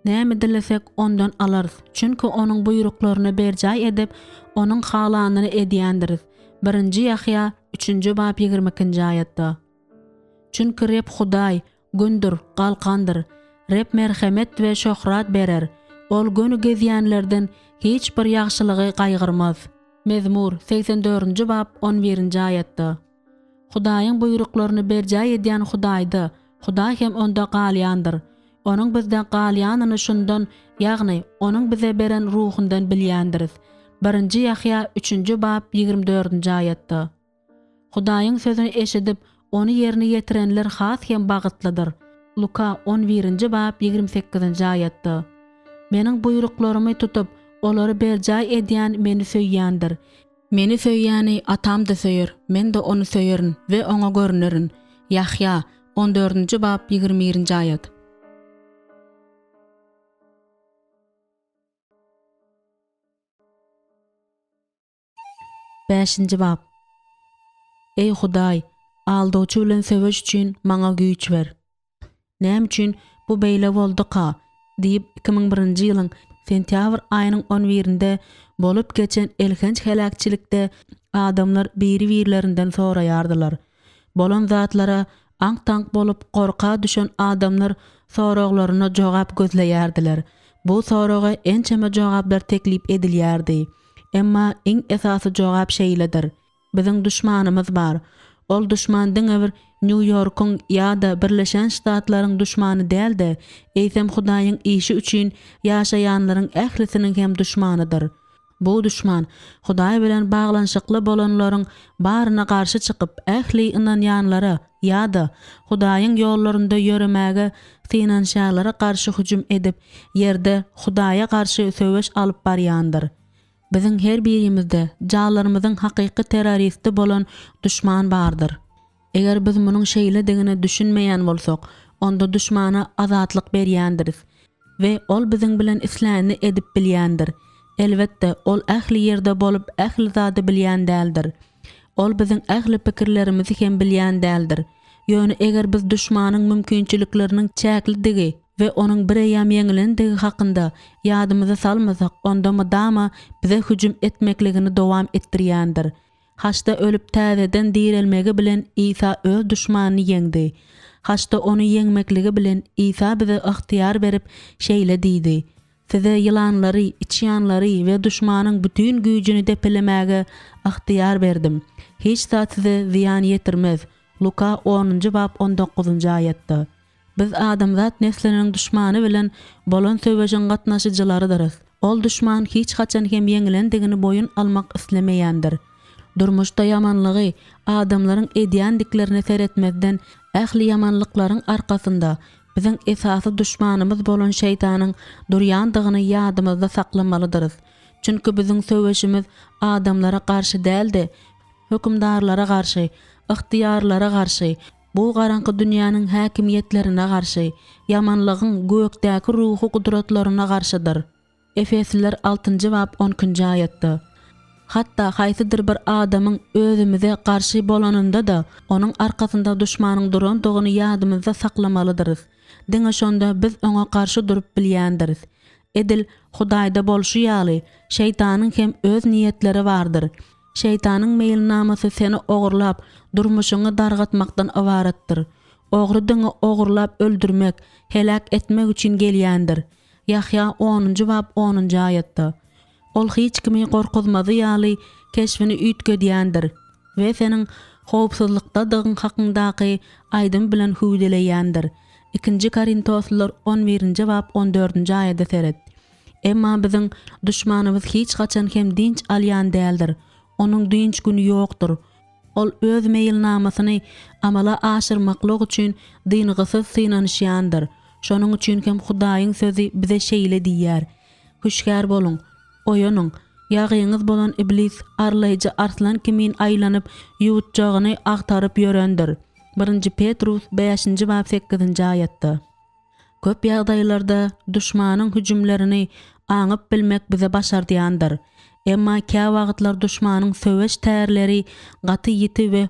Näme dilesek, Ondan alarys, çünki Onuň buýruklaryny berjaý edip, Onuň halanyny edýändiris. Birinji Ýahýa, üçünji bap 22-nji aýatda. Çünki Reb Hudaý, Gündür, galkandyr. Reb merhemet we şöhrat berer. Ol göni gezýänlerden hiç bir ýagşylygy gaýgyrmaz. Mezmur, 84-nji bap, 11-nji aýatda. Hudaýyň buýruklaryny berjaý edýän Hudaýda, Hudaý hem onda galýandyr. Onuň bizde galýanyny şundan, ýagny Onuň bize beren Ruhundan bilýändiris. Birinji Ýahýa, üçünji bap, 24-nji aýatda. Hudaýyň sözüni eşidip, ony ýerine ýetirenler has hem bagytlydyr. Luka on birinji bap 28-nji aýatda. Meniň buýruklarymy tutup, olary berjaý edýän Meni söýýändir. Meni söýýäni Atam-da söýer, Men-de ony söýerin we oňa görünerin. Ýahýa, on dördünji bap, 21 birinji aýat. Bäşinji bap. Eý Hudaý, aldawçy bilen söweş üçin maňa güýç ber. Näme üçin bu beýle bolduka? diýip, 2001-nji ýylyň sentýabr aýynyň on birinde bolup geçen elhenç heläkçilikde adamlar biri-birlerinden soraýardylar. Bolan zatlara aňk-taňk bolup gorka düşen adamlar soraglaryna jogap gözleýärdiler. Bu soraga ençeme jogaplar teklip edilýärdi. Emma iň esasy jogap şeýledir, Biziň duşmanymyz bar. Ol duşman diňe bir Nýu-Ýorkuň ýa-da Birleşen Ştatlaryň duşmany däl-de, eýsem Hudaýyň işi üçin ýaşaýanlaryň ählisiniň hem duşmanydyr. Bu duşman Hudaý bilen baglanyşykly bolanlaryň baryna garşy çykyp, ähli ynanýanlara ýa-da Hudaýyň ýollarynda ýöremäge synanyşýanlara garşy hüjüm edip, ýerde Hudaýa garşy söweş alyp barýandyr. Biziň her birimizde janlarymyzyň hakyky terroristi bolan duşman bardyr. Eger biz munuň şeýledigine düşünmeýän bolsak, onda duşmana azatlyk berýändiris we ol biziň bilen islänini edip bilýändir. Elbetde, ol ähli ýerde bolup ähli zady bilýän däldir. Ol biziň ähli pikirlerimizi hem bilýän däldir. Ýöne eger biz duşmanyň mümkinçilikleriniň çäklidigi we onuň bireýýäm ýeňilendigi hakynda ýadymyza salmasak, onda mydama bize hüjüm etmekligini dowam etdirýändir. Haçda ölüp täzeden direlmegi bilen Isa öz duşmanyny ýeňdi. Haçda ony ýeňmekligi bilen Isa bize ygtyýar berip şeýle diýdi, Size ýylanlary, içýanlary we duşmanyň bütin güýjüni depelemäge ygtyýar berdim. Hiç zat size zyýan ýetirmez. Luka onunjy bap on dokuzynjy aýatda. Biz adamzat nesliniň duşmany bilen bolan söweşiň gatnaşyjylarydyrys. Ol duşman hiç haçan hem ýeňilendigini boýun almak islemeýändir. Durmuşda ýamanlygy adamlaryň edýändiklerine seretmezden, ähli ýamanlyklaryň arkasynda biziň esasy duşmanymyz bolan şeýtanyň durýandygyny ýadymyzda saklamalydyrys. Çünki biziň söweşimiz adamlara garşy däl-de, hökümdarlara garşy, ygtyýarlylara garşy, Bu garaňky dünýäniň häkimiýetlerine garşy, ýamanlygyň gökdäki ruhy gudratlaryna garşydyr. Efesliler altynjy bap on ikinji aýatda. Hatda haýsydyr bir adamyň özümize garşy bolanynda-da, onuň arkasynda duşmanyň durandygyny ýadymyzda saklamalydyrys. Diňe şonda biz oňa garşy durup bilýändiris. Edil Hudaýda bolşy ýaly, şeýtanyň hem öz niýetleri bardyr. Şeýtanyň meýilnamasy seni ogurlap, durmuşyňy dargatmakdan ybaratdyr. Ogry diňe ogurlap öldürmek, heläk etmek üçin gelýändir. Ýahýa onunjy bap onunjy aýatda. Ol hiç kimi gorkuzmazy ýaly keşbini üýtgedýändir we seniň howpsuzlykdadygyň hakyndaky aýdym bilen hüwdüleýändir. Ikinji Korintoslylar on birinji bap on dördünji aýada seret. Emma biziň duşmanymyz hiç haçan hem dynç alýan däldir. Onuň dynç güni ýokdur. Ol öz meýilnamasyny amala aşyrmaklyk üçin dyngysyz synanyşýandyr. Şonuň üçin hem Hudaýyň Sözi bize şeýle diýýär, Hüşgär boluň, oýanyň! Ýagyňyz bolan iblis arlaýjy arslan kimin aýlanyp, ýuwutjagyny agtaryp ýörendir. Birinji Petrus bäşinji bap sekizinji aýatda. Köp ýagdaýlarda duşmanyň hüjümlerini aňyp bilmek bize başardýandyr. Emma käwagtlar duşmanyň söweş tärleri gaty ýiti we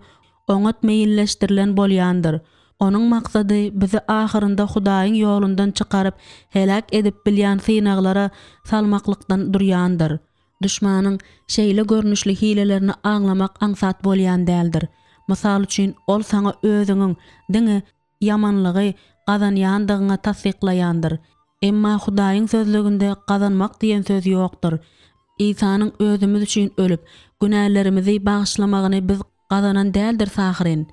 oňat meýilleşdirilen bolýandyr. Onuň maksady bizi ahyrynda Hudaýyň ýolundan çykaryp heläk edip bilýän synaglara salmaklykdan durýandyr. Duşmanyň şeýle görnüşli hilelerini aňlamak aňsat bolýan däldir. Mysal üçin, ol saňa özüňiň diňe ýamanlygy gazanýandygyňy tassyklaýandyr. Emma Hudaýyň Sözlüginde gazanmak diýen söz ýokdur. Isanyň özümiz üçin ölüp, günälerimizi bagyşlamagyny biz gazanan däldiris ahyryn.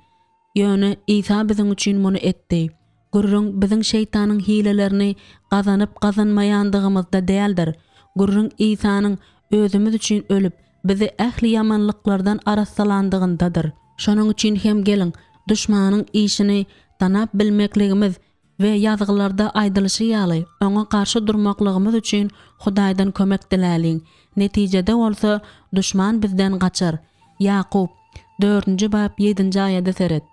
Ýöne Isa biziň üçin muny etdi. Gürrüň biziň şeýtanyň hilelerini gazanyp-gazanmaýandygymyzda däldir. Gürrüň Isanyň özümiz üçin ölüp, bizi ähli ýamanlyklardan arassalandygyndadyr. Şonuň üçin hem geliň, duşmanyň işini tanap bilmekligimiz. we Ýazgylarda aýdylyşy ýaly, oňa garşy durmaklygymyz üçin Hudaýdan kömek diläliň. Netijede bolsa, duşman bizden gaçar. Ýakup, dördünji bap, ýedinji aýada seret.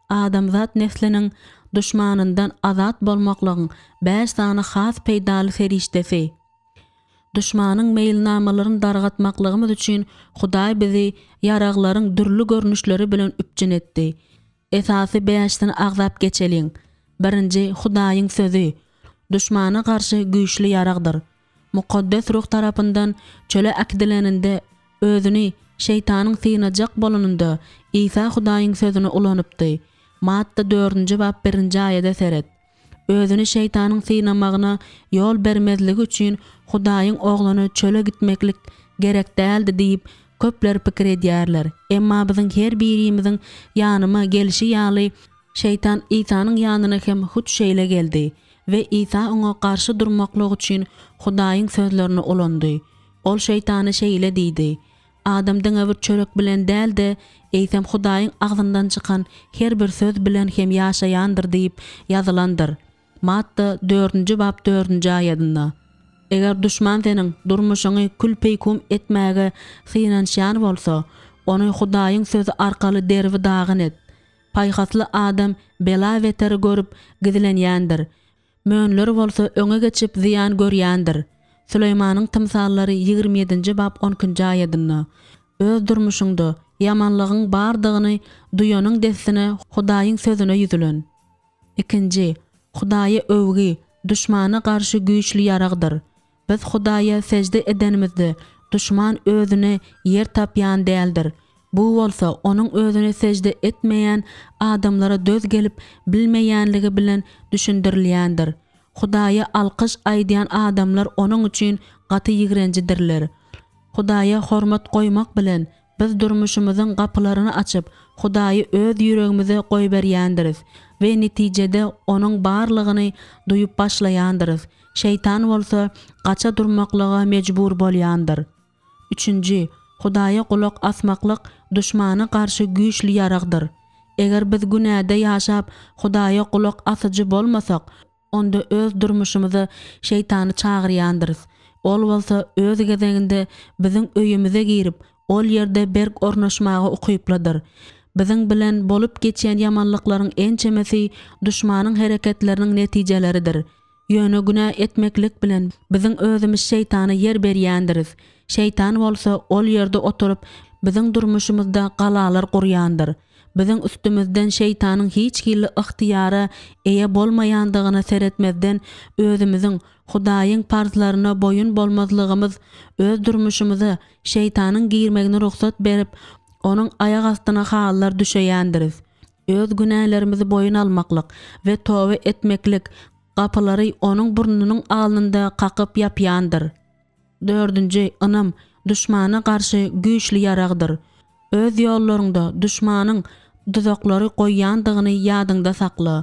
Adamzat nesliniň duşmanyndan azat bolmaklygyň bäş sany has peýdaly serişdesi. Duşmanyň meýilnamalaryny dargatmaklygymyz üçin Hudaý bizi ýaraglaryň dürli görnüşleri bilen üpjün etdi. Esasy bäşisini agzap geçeliň. Birinji, Hudaýyň Sözi, duşmana garşy güýçli ýaragdyr. Mukaddes Ruh tarapyndan çöle äkidileninde, özüni şeýtanyň synajak bolanynda, Isa Hudaýyň Sözüni ulanypdy. Matta dördünji bap birinji aýada seret. Özüni şeýtanyň synamagyna ýol bermezligi üçin Hudaýyň Ogluna çöle gitmeklik gerek däldi diýip, köpler pikir edýärler. Emma biziň her birimiziň ýanyma gelşi ýaly, şeýtan Isanyň ýanyna hem hut şeýle geldi we Isa oňa garşy durmaklyk üçin Hudaýyň sözlerini ulandy. Ol şeýtana şeýle diýdi, Adam diňe bir çörek bilen däl-de, eýsem Hudaýyň agzyndan çykan her bir söz bilen hem ýaşaýandyr diýip ýazylandyr. Matta dördünji bap dördünji aýadynda. Eger duşman seniň durmuşyňy kül-peýkum etmäge synanyşýan bolsa, ony Hudaýyň Sözi arkaly derbi-dagyn et. Paýhasly adam bela-beteri görüp gizlenýändir. Mönler bolsa öňe geçip zyýan görýändir. Süleýmanyň tymsallary 27-nji bap on ikinji aýadynda, Öz durmuşyňda ýamanlygyň bardygyny duýanyň dessine Hudaýyň Sözüne ýüzlen. Ikinji, Hudaýa öwgi, duşmana garşy güýçli ýaragdyr. Biz Hudaýa sežde edenimizde, duşman özüne ýer tapýan däldir. Bu bolsa, onuň özüne sežde etmeýän adamlara döz gelip bilmeýänligi bilen düşündirilýändir. Hudaýa alkyş aýdýan adamlar onuň üçin gaty ýigrenjidirler. Hudaýa hormat goýmak bilen, biz durmuşymyzyň gapylaryny açyp, Hudaýy öz ýüregimize goýberýändiris we netijede Onuň barlygyny duýup başlaýandyrys. Şeýtan bolsa gaça durmaklyga mejbur bolýandyr. Üçünji, Hudaýa gulak asmaklyk duşmana garşy güýçli ýaragdyr. Eger biz günäde ýaşap, Hudaýa gulak asyjy bolmasak, onda öz durmuşymyza şeýtany çagyrýandyrys. Ol bolsa öz gezeginde biziň öýümize girip, ol ýerde berk ornaşmaga ukyplydyr. Biziň bilen bolup geçýän ýamanlyklaryň ençemesi duşmanyň hereketleriniň netijeleridir. Ýöne günä etmeklik bilen biziň özümiz şeýtana ýer berýändiris. Şeýtan bolsa ol ýerde oturyp, biziň durmuşymyzda galalar gurýandyr. Biziň üstümizden şeýtanyň hiç hili ygtyýara eýe bolmaýandygyna seretmezden, özümiziň Hudaýyň parzlaryna boýun bolmazlygymyz öz durmuşymyza şeýtanyň girmegine rugsat berip, onuň aýak astyna halylar düşeýändiris. Öz günälerimizi boýun almaklyk we toba etmeklik gapylary onuň burnunyň alnynda kakyp ýapýandyr. Dördünji, ynam, duşmana garşy güýçli ýaragdyr. Öz ýollaryňda duşmanyň duzaklary goýýandygyny ýadyňda sakla.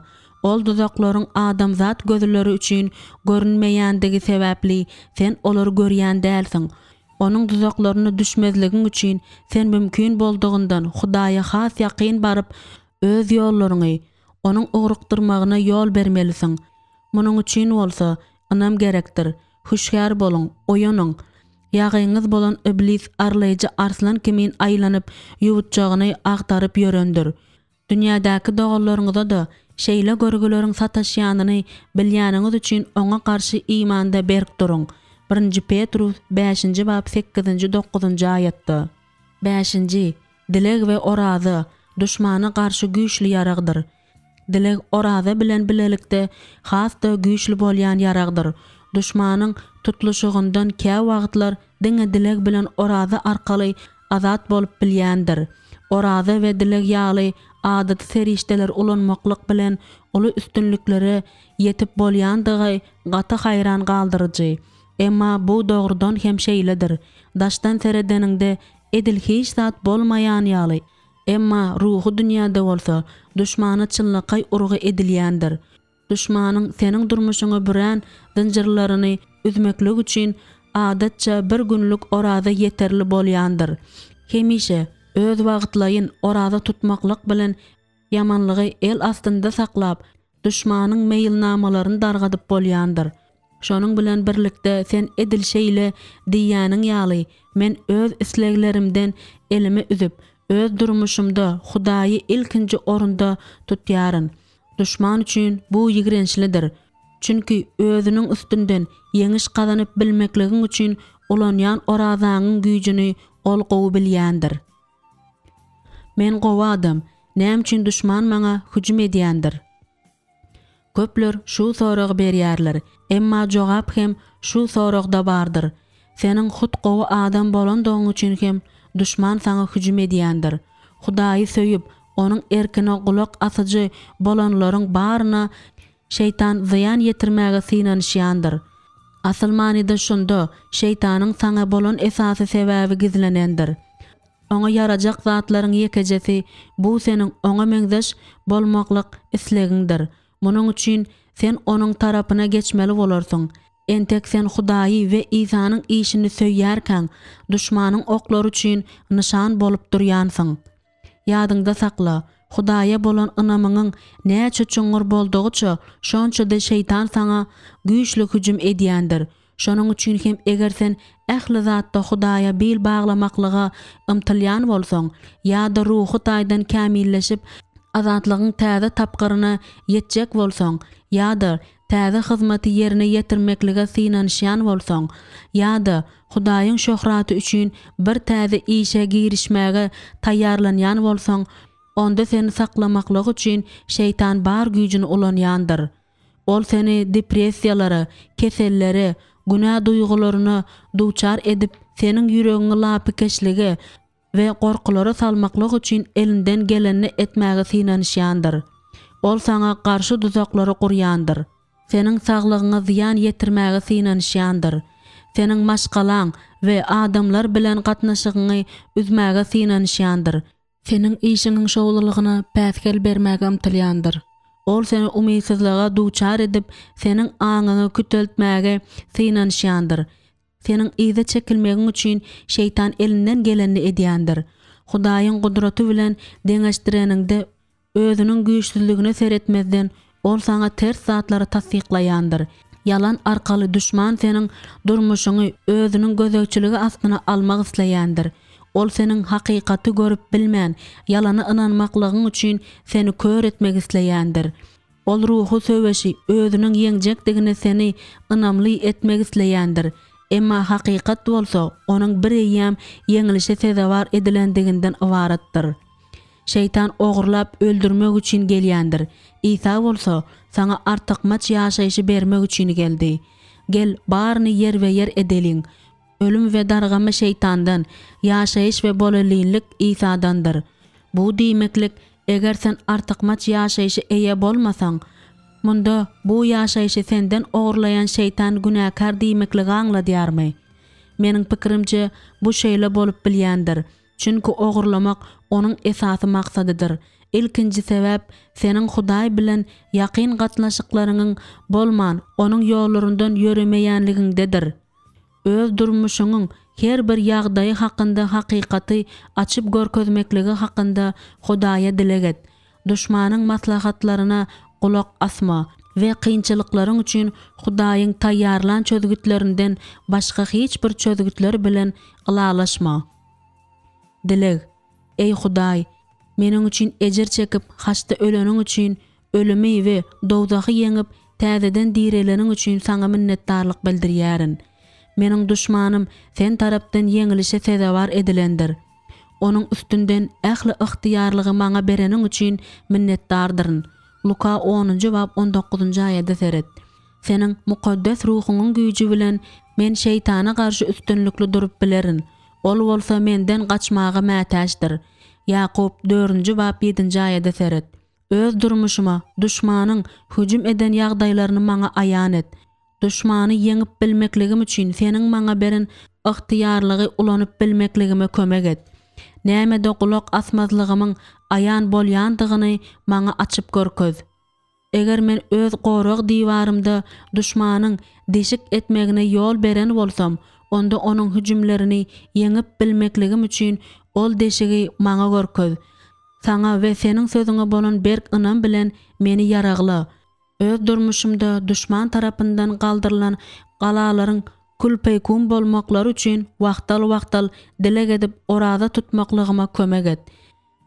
Ol duzaklaryň adamzat gözleri üçin görünmeýändigi sebäpli sen olary görýän dälsiň. Onuň duzaklaryna düşmezligiň üçin sen mümkin boldugyndan Hudaýa has ýakyn baryp, öz ýollaryňy Onuň ugrukdyrmagyna ýol bermelisiň. Munuň üçin bolsa, ynam gerekdir. Hüşgär boluň, oýanyň! Ýagyňyz bolan Iblis arlaýjy arslan kimin aýlanyp, ýuwutjagyny agtaryp ýörendir. Dünýädäki doganlaryňyza-da şeýle görgüleriň sataşýanyny bilýäniňiz üçin oňa garşy imanda berk duruň. Birinji Petrus bäşinji bap sekizinji dokuzynjy aýatda. Bäşinji, dileg we oraza, duşmana garşy güýçli ýaragdyr. Dileg oraza bilen bilelikde has-da güýçli bolýan ýaragdyr. Duşmanyň tutluşygyndan käwagtlar diňe dileg bilen oraza arkaly azat bolup bilýändir. Oraza we dileg ýaly adaty serişdeleri ulanmaklyk bilen uly üstünliklere ýetip bolýandygy gaty haýran galdyryjy. Emma bu dogrudan hem şeýledir. Daşdan seredeniňde edil hiç zat bolmaýan ýaly, Emma ruhy dünýäde bolsa duşmana çynlakaý urgy edilýändir. Duşmanyň seniň durmuşyňa bürän zynjyrlaryny üzmeklik üçin adatça bir günlük oraza ýeterli bolýandyr. Hemişe öz wagtlaýyn oraza tutmaklyk bilen ýamanlygy el astynda saklap, duşmanyň meýilnamalaryny dargadyp bolýandyr. Şonuň bilen birlikde sen edil şeýle diýýäniň ýaly, men öz isleglerimden elimi üzüp, öz durmuşymda Hudaýy ilkinji orunda tutýaryn. Duşman üçin bu ýigrençlidir. Çünki özüniň üstünden ýeňiş gazanyp bilmekligiň üçin ulanýan orazaňyň güýjüni ol gowy bilýändir. Men gowy adam, näme üçin duşman maňa hüjüm edýändir? Köpler şu soragy berýärler, emma jogap hem şu soragda bardyr. Seniň hut gowy adam bolandygyň üçin hem duşman saňa hüjüm edýändir. Hudaýy söýüp, Onuň erkine gulak asyjy bolanlaryň baryna şeýtan zyýan ýetirmäge synanyşýandyr. Asyl manyda şunda şeýtanyň saňa bolan esasy sebäbi gizlenendir. Oňa ýarajak zatlaryň ýekejesi bu seniň oňa meňzeş bolmaklyk islegiňdir. Munuň üçin sen onuň tarapyna geçmeli bolarsyň. Entek sen Hudaýy we Isanyň işini söýýärkäň, duşmanyň oklary üçin nyşan bolup durýansyň. Ýadyňda sakla, Hudaýa bolan ynamyňyň näçe çuňňur boldugyça, şonça-da şeýtan saňa güýçli hüjüm edýändir. Şonuň üçin hem eger sen ähli zatda Hudaýa bil baglamaklyga ymtylýan bolsaň ýa-da ruhy taýdan kämilleşip, azatlygyň täze tapgyryna ýetjek bolsaň ýa-da täze hyzmaty ýerine ýetirmeklige synanyşýan bolsaň ýa-da Hudaýyň şöhraty üçin bir täze işe girişmäge taýýarlanýan bolsaň, onda seni saklamaklyk üçin şeýtan bar güýjüni ulanýandyr. Ol seni depressiýalara, kesellere, günä duýgularyna duçar edip, seniň ýüregiňi lapykeçlige we gorkulara salmaklyk üçin elinden gelenini etmäge synanyşýandyr. Ol saňa garşy duzaklary gurýandyr. Seniň saglygyňa zyýan ýetirmäge synanyşýandyr. Seniň maşgalaň we adamlar bilen gatnaşygyňy üzmäge synanyşýandyr. Seniň işiňiň şowlulygyna päsgel bermäge ymtylýandyr. Ol seni umytsyzlyga duçar edip, seniň aňyňy küteltmäge synanyşýandyr. Seniň yza çekilmegiň üçin şeýtan elinden gelenini edýändir. Hudaýyň gudraty bilen deňeşdireniňde Özüniň güýçsüzligine seretmezden, ol saňa ters zatlary tassyklaýandyr. Ýalan arkaly duşman seniň durmuşyňy özüniň gözegçiligi astyna almak isleýändir. Ol seniň hakykaty görüp bilmän, ýalana ynanmaklygyň üçin seni kör etmek isleýändir. Ol ruhy söweşi özüniň ýeňjekdigine seni ynamly etmek isleýändir. Emma hakykat bolsa onuň bireýýäm ýeňlişe sezewar edilendiginden ybaratdyr. Şeýtan ogurlap öldürmek üçin gelýändir. Isa bolsa, saňa artykmaç ýaşaýşy bermek üçin geldi. Gel, baryny ýerbe-ýer edeliň. Ölüm we dargama şeýtandan, ýaşaýyş we bolelinlik Isadandyr. Bu diýmeklik, eger sen artykmaç ýaşaýşa eýe bolmasaň, munda bu ýaşaýşy senden ogurlaýan şeýtan günäkär diýmekligi aňladýarmy? Meniň pikirimçe, bu şeýle bolup bilýändir. Çünki ogurlamak onuň esasy maksadydyr. Ilkinji sebäp, seniň Hudaý bilen ýakyn gatnaşyklaryňyň bolman, Onuň ýollaryndan ýöremeýänligiňdedir. Öz durmuşyňyň her bir ýagdaýy hakynda hakykaty açyp görkezmekligi hakynda Hudaýa dileg et. Duşmanyň maslahatlaryna gulak asma we kynçylyklaryň üçin Hudaýyň taýýarlan çözgütlerinden başga hiç bir çözgütler bilen ylalaşma. Dileg, Eý Hudaý, meniň üçin ejir çekip haçda öleniň üçin, ölümi we dowzahy ýeňip täzeden direleniň üçin Saňa minnetdarlyk bildirýärin. Meniň duşmanym Sen tarapdan ýeňilişe sezewar edilendir. Onuň üstünden ähli ygtyýarlygy maňa bereniň üçin minnetdardyryn. Luka onunjy bap on dokuzynjy aýada seret. Seniň Mukaddes Ruhuňyň güýji bilen men şeýtana garşy üstünlikli durup bilerin. Ol bolsa menden gaçmaga mätäçdir. Ýakup dördünji bap ýedinji aýada seret. Öz durmuşyma duşmanyň hüjüm eden ýagdaýlaryny maňa aýan et. Duşmany ýeňip bilmekligim üçin Seniň maňa beren ygtyýarlygy ulanyp bilmekligime kömek et. Nämede gulak asmazlygymyň aýan bolýandygyny maňa açyp görkez. Eger men öz gorag diwarymda duşmanyň deşik etmegine ýol beren bolsam, onda onuň hüjümlerini ýeňip bilmekligim üçin ol deşigi maňa görkez. Saňa we Seniň Sözüňe bolan berk ynam bilen meni ýaragla. Öz durmuşymda duşman tarapyndan galdyrylan galalaryň kül-peýkun bolmaklary üçin wagtal-wagtal dileg edip oraza tutmaklygyma kömek et.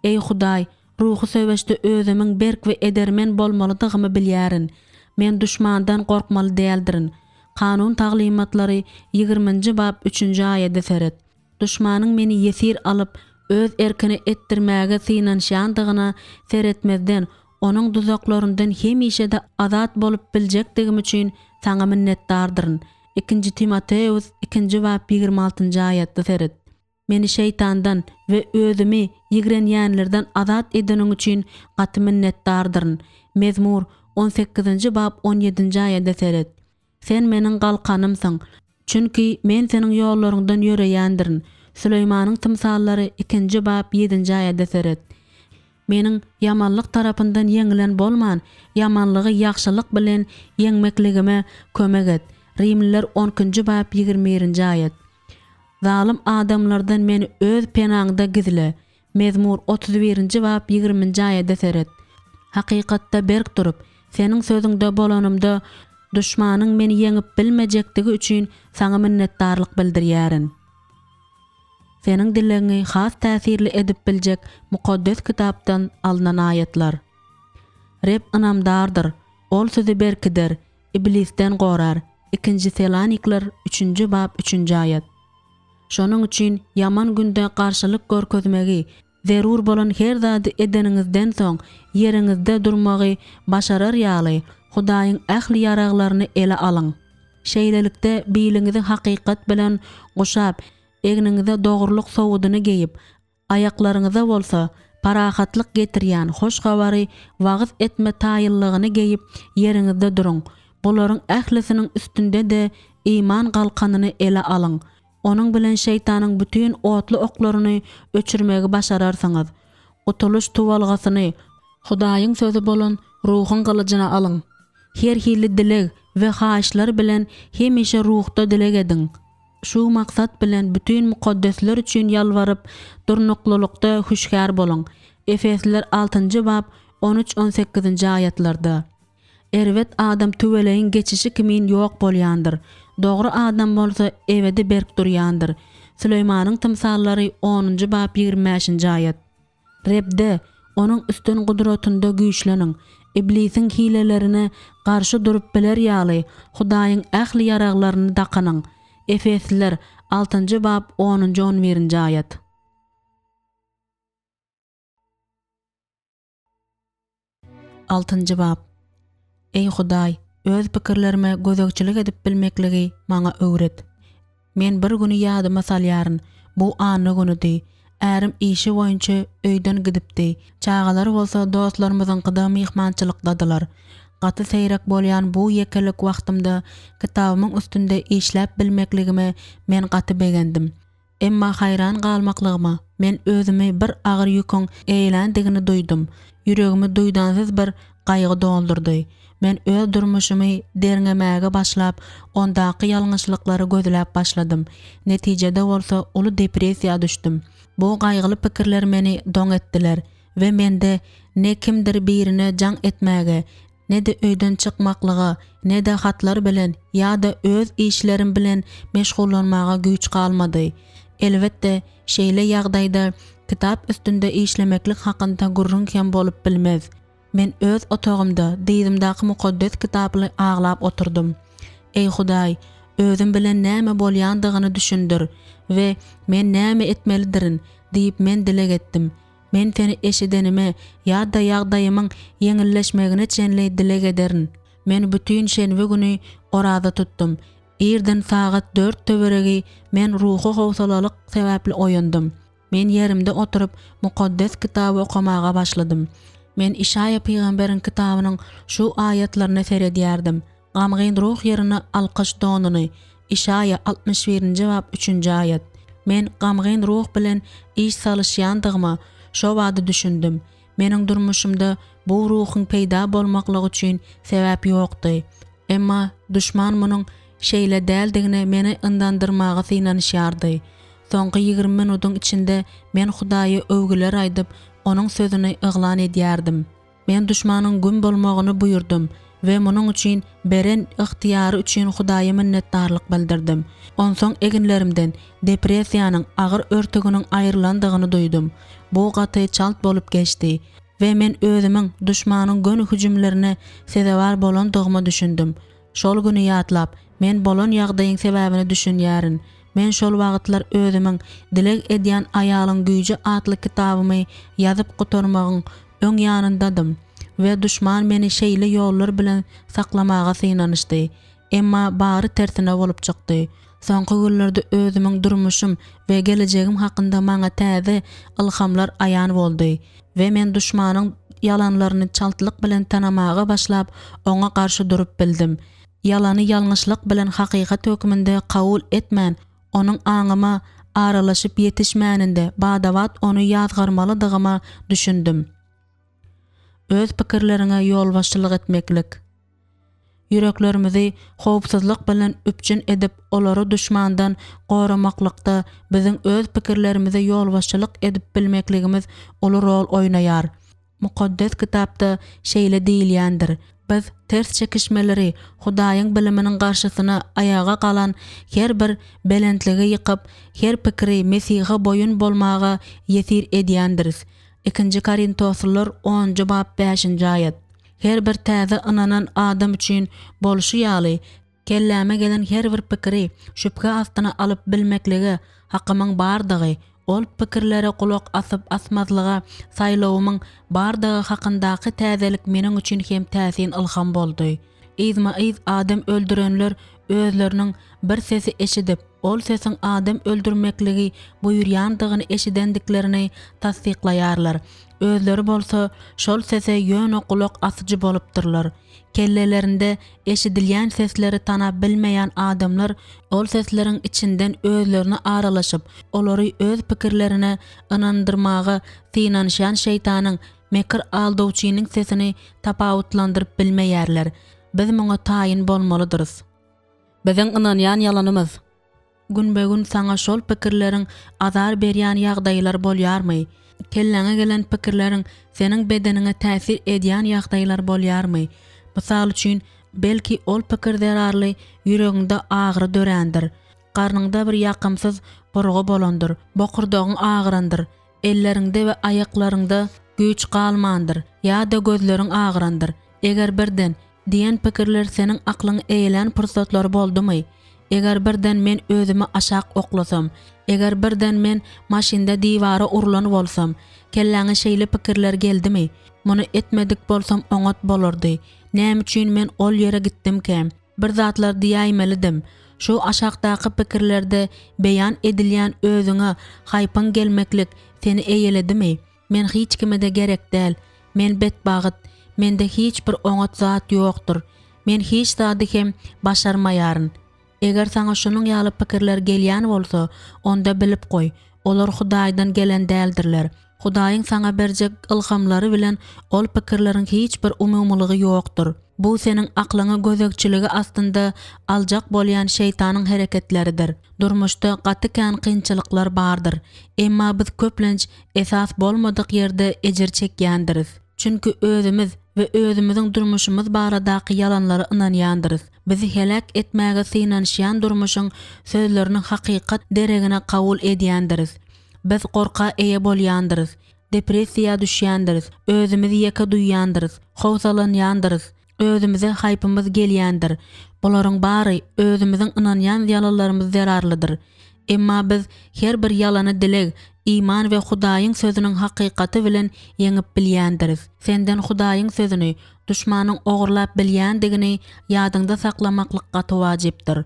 Eý Hudaý, ruhy söweşde özümiň berk we edermen bolmalydygymy bilýärin. Men duşmandan gorkmaly däldirin. Kanun taglymatlary ýigriminji bap üçünji aýada seret. Duşmanyň meni ýesir alyp, öz erkine etdirmäge synanyşýandygyna seretmezden, onuň duzaklaryndan hemişe-de azat bolup biljekdigim üçin Saňa minnetdardyryn. Ikinji Timoteus ikinji bap 26-njy aýatda seret. Meni şeýtandan we özümi ýigrenýänlerden azat edeniň üçin gaty minnetdardyryn. Mezmur on sekizinji bap on ýedinji aýada seret. Sen meniň galkanymsyň, çünki men Seniň ýollaryňdan ýöreýändirin. Süleýmanyň tymsallary ikinji bap ýedinji aýada seret. Meniň ýamanlyk tarapyndan ýeňilen bolman, ýamanlygy ýagşylyk bilen ýeňmekligime kömek et. Rimliler on ikinji bap 21-nji aýat. Zalym adamlardan meni öz penaňda gizle. Mezmur 31-nji bap 20-nji aýada seret. Hakykatda berk durup, Seniň sözüňde bolanymda, duşmanyň meni ýeňip bilmejekdigi üçin Saňa minnetdarlyk bildirýärin. Seniň dilegiňi has täsirli edip biljek Mukaddes Kitapdan alnan aýatlar. Reb ynamdardyr, Ol sizi berkider, Iblisden gorar, Ikinji Selanikler üçünji bap üçünji aýat. Şonuň üçin ýaman günde garşylyk görkezmegi, zerur bolan her zady edeniňizden soň ýeriňizde durmagy başarar ýaly, Hudaýyň ähli ýaraglaryny ele alyň. Şeýlelikde, biliňizi hakykat bilen guşap, egniňize dogrulyk sowudyny geýip, aýaklaryňyza bolsa parahatlyk getirýän hoş habary wagyz etme taýynlygyny geýip, ýeriňizde duruň. Bularyň ählisiniň üstünde-de iman galkanyny ele alyň. Onuň bilen şeýtanyň bütin otly oklaryny öçürmegi başararsyňyz. Gutulyş tuwalgasyny, Hudaýyň sözi bolan Ruhuň gylyjyny alyň. Her hili dileg we haýyşlar bilen hemişe Ruhda dileg ediň. Şu maksat bilen bütin mukaddesler üçin ýalbaryp, durnuklylykda hüşgär boluň. Efesliler altynjy bap, on üç-on sekizinji aýatlarda. Erbet adam tüweleýiň geçişi kimin ýok bolýandyr, dogry adam bolsa ebedi berk durýandyr. Süleýmanyň tymsallary onunjy bap 25-nji aýat. Rebde, Onuň üstün gudratynda güýçleniň. Iblisiň hilelerine garşy durup biler ýaly, Hudaýyň ähli ýaraglaryny dakynyň. Efesliler altynjy bap onunjy-on birinji aýat. Altynjy bap. Eý Hudaý, öz pikirlerime gözegçilik edip bilmekligi maňa öwret. Men bir güni ýadyma salýaryn, bu anna günüdi. Ärim işi boýunça öýden gidipdi, çagalar bolsa dostlarymyzyňkyda myhmançylykdadylar. Gaty seýrek bolýan bu ýekelik wagtymda kitabymyň üstünde işläp bilmekligime men gaty begendim. Emma haýran galmaklygyma, men özümi bir agyr ýüküň eýeländigini duýdum. Ýüregimi duýdansyz bir gaýgy doldurdy. Men öz durmuşymy derňemäge başlap, ondaky ýalňyşlyklary gözläp başladym. Netijede bolsa uly depressiýa düşdüm. Bu gaýgyly pikirler meni doň etdiler we mende ne kimdir birine jaň etmäge, ne-de öýden çykmaklyga, ne-de hatlar bilen ýa-da öz işlerim bilen meşgullanmaga güýç galmady. Elbetde, şeýle ýagdaýda kitap üstünde işlemeklik hakynda gürrüň hem bolup bilmez. Men öz otagymda dyzymdaky mukaddes kitaply aglap oturdym. Eý Hudaý, özüm bilen näme bolýandygyny düşündir we men näme etmelidirin diýip men dileg etdim. Men seni eşidenime ýa-da ýagdaýymyň ýeňilleşmegine çenli dileg ederin. Men bütin şenbe güni oraza tutdum. Irden sagat dört töweregi men ruhy howsalalyk sebäpli oýandym. Men ýerimde oturyp, Mukaddes Kitaby okamaga başladym. Men Işaýa pygamberiň kitabynyň şu aýatlaryna seredýärdim, Gamgyn ruh ýerine alkyş donuny, Işaýa 61-nji bap üçünji aýat. Men gamgyn ruh bilen iş salyşýandygyma şo bada düşündim. Meniň durmuşymda bu ruhuň peýda bolmaklygy üçin sebäp ýokdy. Emma duşman munuň şeýle däldigine meni yndandyrmaga synanyşýardy. Soňky 20 minudyň içinde men Hudaýa öwgüler aýdyp, Onuň sözüni yglan edýärdim. Men duşmanyň güm bolmagyny buýurdym. we munuň üçin beren ygtyýary üçin Hudaýa minnetdarlyk bildirdim. Onsoň eginlerimden depressiýanyň agyr örtüginiň aýrylandygyny duýdum. Bu gaty çalt bolup geçdi we men özümiň duşmanyň göni hüjümlerine sezewar bolandygyma düşündim. Şol güni ýatlap, men bolan ýagdaýyň sebäbine düşünýärin. Men şol wagtlar özümiň Dileg edýän aýalyň güýji atly kitabymy ýazyp gutarmagyň öň ýanyndadym we duşman meni şeýle ýollar bilen saklamaga synanyşdy. Emma bary tersine bolup çykdy. Soňky günlerde özümiň durmuşym we gelejegim hakynda maňa täze ylhamlar aýan boldy we men duşmanyň ýalanlaryny çaltlyk bilen tanamaga başlap, oňa garşy durup bildim. Ýalany ýalňyşlyk bilen hakykat hökmünde kabul etmän, onuň aňyma aralaşyp ýetişmäninde bada-bat ony ýazgarmalydygyma düşündim. Öz pikirleriňe ýolbaşçylyk etmeklik. Ýüreklerimizi howpsuzlyk bilen üpjün edip, olary duşmandan goramaklykda biziň öz pikirlerimize ýolbaşçylyk edip bilmekligimiz uly rol oýnaýar. Mukaddes Kitapda şeýle diýilýändir, Biz ters çekişmeleri Hudaýyň biliminiň garşysyna aýaga galan her bir belentligi ýykyp, her pikiri Mesihe boýun bolmaga ýesir edýändiris. Ikinji Korintoslylar onunjy bap bäşinji aýat. Her bir täze ynanan adam üçin bolşy ýaly, kelläme gelen her bir pikiri şübhe astyna alyp bilmeklige hakymyň bardygy, ol pikirlere gulak asyp-asmazlyga saýlawymyň bardygy hakyndaky täzelik meniň üçin hem täsin ylham boldy. Yzma-yz adam öldürenler özleriniň bir sesi eşidip, ol sesiň adam öldürmekligi buýurýandygyny eşidendiklerini tassyklaýarlar. Özleri bolsa şol sese ýöne gulak asyjy bolupdyrlar. Kellelerinde eşidilýän sesleri tanap bilmeýän adamlar ol sesleriň içinden özlerine aralaşyp, olary öz pikirlerine ynandyrmaga synanyşýan şeýtanyň, mekir aldawçynyň sesini tapawutlandyryp bilmeýärler. Biz muňa taýyn bolmalydyrys. Biziň ynanýan ýalanymyz. Günbe-gün saňa şol pikirleriň azar berýän ýagdaýlar bolýarmy? Kelläňe gelen pikirleriň seniň bedeniňe täsir edýän ýagdaýlar bolýarmy? Mysal üçin, belki ol pikir zerarly ýüregiňde agyry dörändir, garnyňda bir ýakymsyz burgy bolandyr, bokurdagyň agyrandyr, elleriňde we aýaklaryňda güýç galmandyr ýa-da gözleriň agyrandyr. Eger birden, Diýen pikirler seniň aklyňy eýelän pursatlary boldumy? Eger birden men özümi aşak oklasam, eger birden men maşynda diwara urlan bolsam, kelläňe şeýle pikirler geldimi? Muny etmedik bolsam oňat bolardy. Näme üçin men ol ýere gitdimkäm? Bir zatlar diýäýmelidim. Şu aşakdaky pikirlerde beýan edilýän özüňe haýpyň gelmeklik seni eýeledimi? Men hiç kime-de gerek däl. Men betbagt. Mende hiç bir oňat zat ýokdur. Men hiç zady hem başarmaýaryn. Eger saňa şunuň ýaly pikirler gelýän bolsa, onda bilip goý, olar Hudaýdan gelen däldirler. Hudaýyň saňa berjek ylhamlary bilen ol pikirleriň hiç bir umumylygy ýokdur. Bu seniň aklyňy gözegçiligi astynda aljak bolýan şeýtanyň hereketleridir. Durmuşda gaty kän kynçylyklar bardyr. Emma biz köplenç esas bolmadyk ýerde ejir çekýändiris. Çünki özümiz we özümiziň durmuşymyz baradaky ýalanlara ynanýandyrys. Bizi heläk etmäge synanyşýan durmuşyň sözlerini hakykat deregine kabul edýändiris. Biz gorka eýe bolýandyrys, depressiýa düşýändiris, özümizi ýeke duýýandyrys, howsalanýandyrys, özümize haýpymyz gelýändir. Bularyň bary özümiziň ynanýan ýalanlarymyz zerarlydyr. Emma biz her bir ýalany dileg, iman we Hudaýyň Sözüniň hakykaty bilen ýeňip bilýändiris. Senden Hudaýyň Sözüni duşmanyň ogurlap bilýändigini ýadyňda saklamaklyk gaty wajypdyr.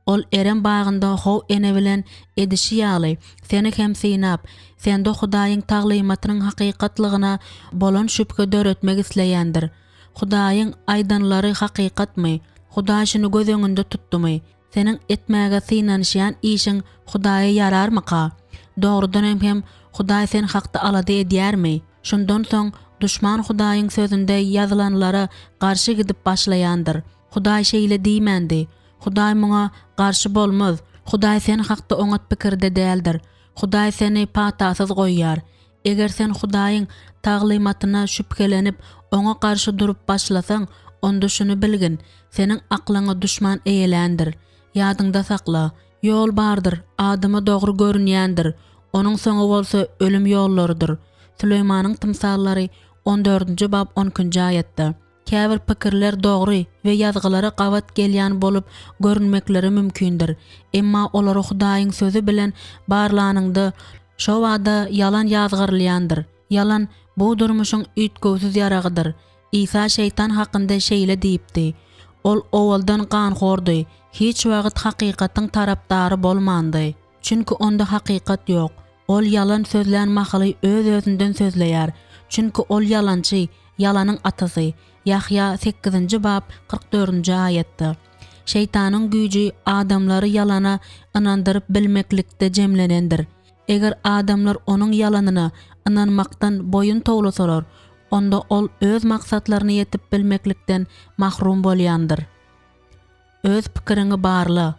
Ol Erem bagynda How ene bilen edişi ýaly, seni hem synap, sende Hudaýyň taglymatynyň hakykatlygyna bolan şübhe döretmek isleýändir. Hudaýyň aýdanlary hakykatmy? Hudaý şuny göz öňünde tutdumy? Seniň etmäge synanyşýan işiň Hudaýa ýararmyka? Dogrudanam hem Hudaý sen hakda alada edýärmi? Şundan soň duşman Hudaýyň Sözünde ýazylanlara garşy gidip başlaýandyr. Hudaý şeýle diýmändi. Hudaý muňa garşy bolmaz. Hudaý sen hakda oňat pikirde däldir. Hudaý seni patasyz goýýar. Eger sen Hudaýyň taglymatyna şübhelenip, oňa garşy durup başlasaň, onda şuny bilgin, seniň aklyňy duşman eýeländir. Ýadyňda sakla, ýol bardyr, adama dogry görünýändir, onuň soňy bolsa ölüm ýollarydyr. Süleýmanyň tymsallary on dördünji bap on ikinji aýatda. Käbir pikirler dogry we Ýazgylara gabat gelýän bolup görünmekleri mümkindir. Emma olary Hudaýyň Sözi bilen barlanyňda, şobada ýalan ýazgarylýandyr. Ýalan, bu durmuşyň üýtgewsiz ýaragydyr. Isa şeýtan hakynda şeýle diýipdi, Ol owaldan ganhordy, hiç wagt hakykatyň tarapdary bolmandy. Çünki onda hakykat ýok. Ol ýalan sözlän mahaly öz-özünden sözleýär. Çünki ol ýalançy, ýalanyň atasy. Ýahýa sekizinji bap 44-nji aýatda. Şeýtanyň güýji adamlary ýalana ynandyryp bilmeklikde jemlenendir. Eger adamlar onuň ýalanyna ynanmakdan boýun towlasalar, onda ol öz maksatlaryna ýetip bilmeklikden mahrum bolýandyr. Öz pikiriňi barla.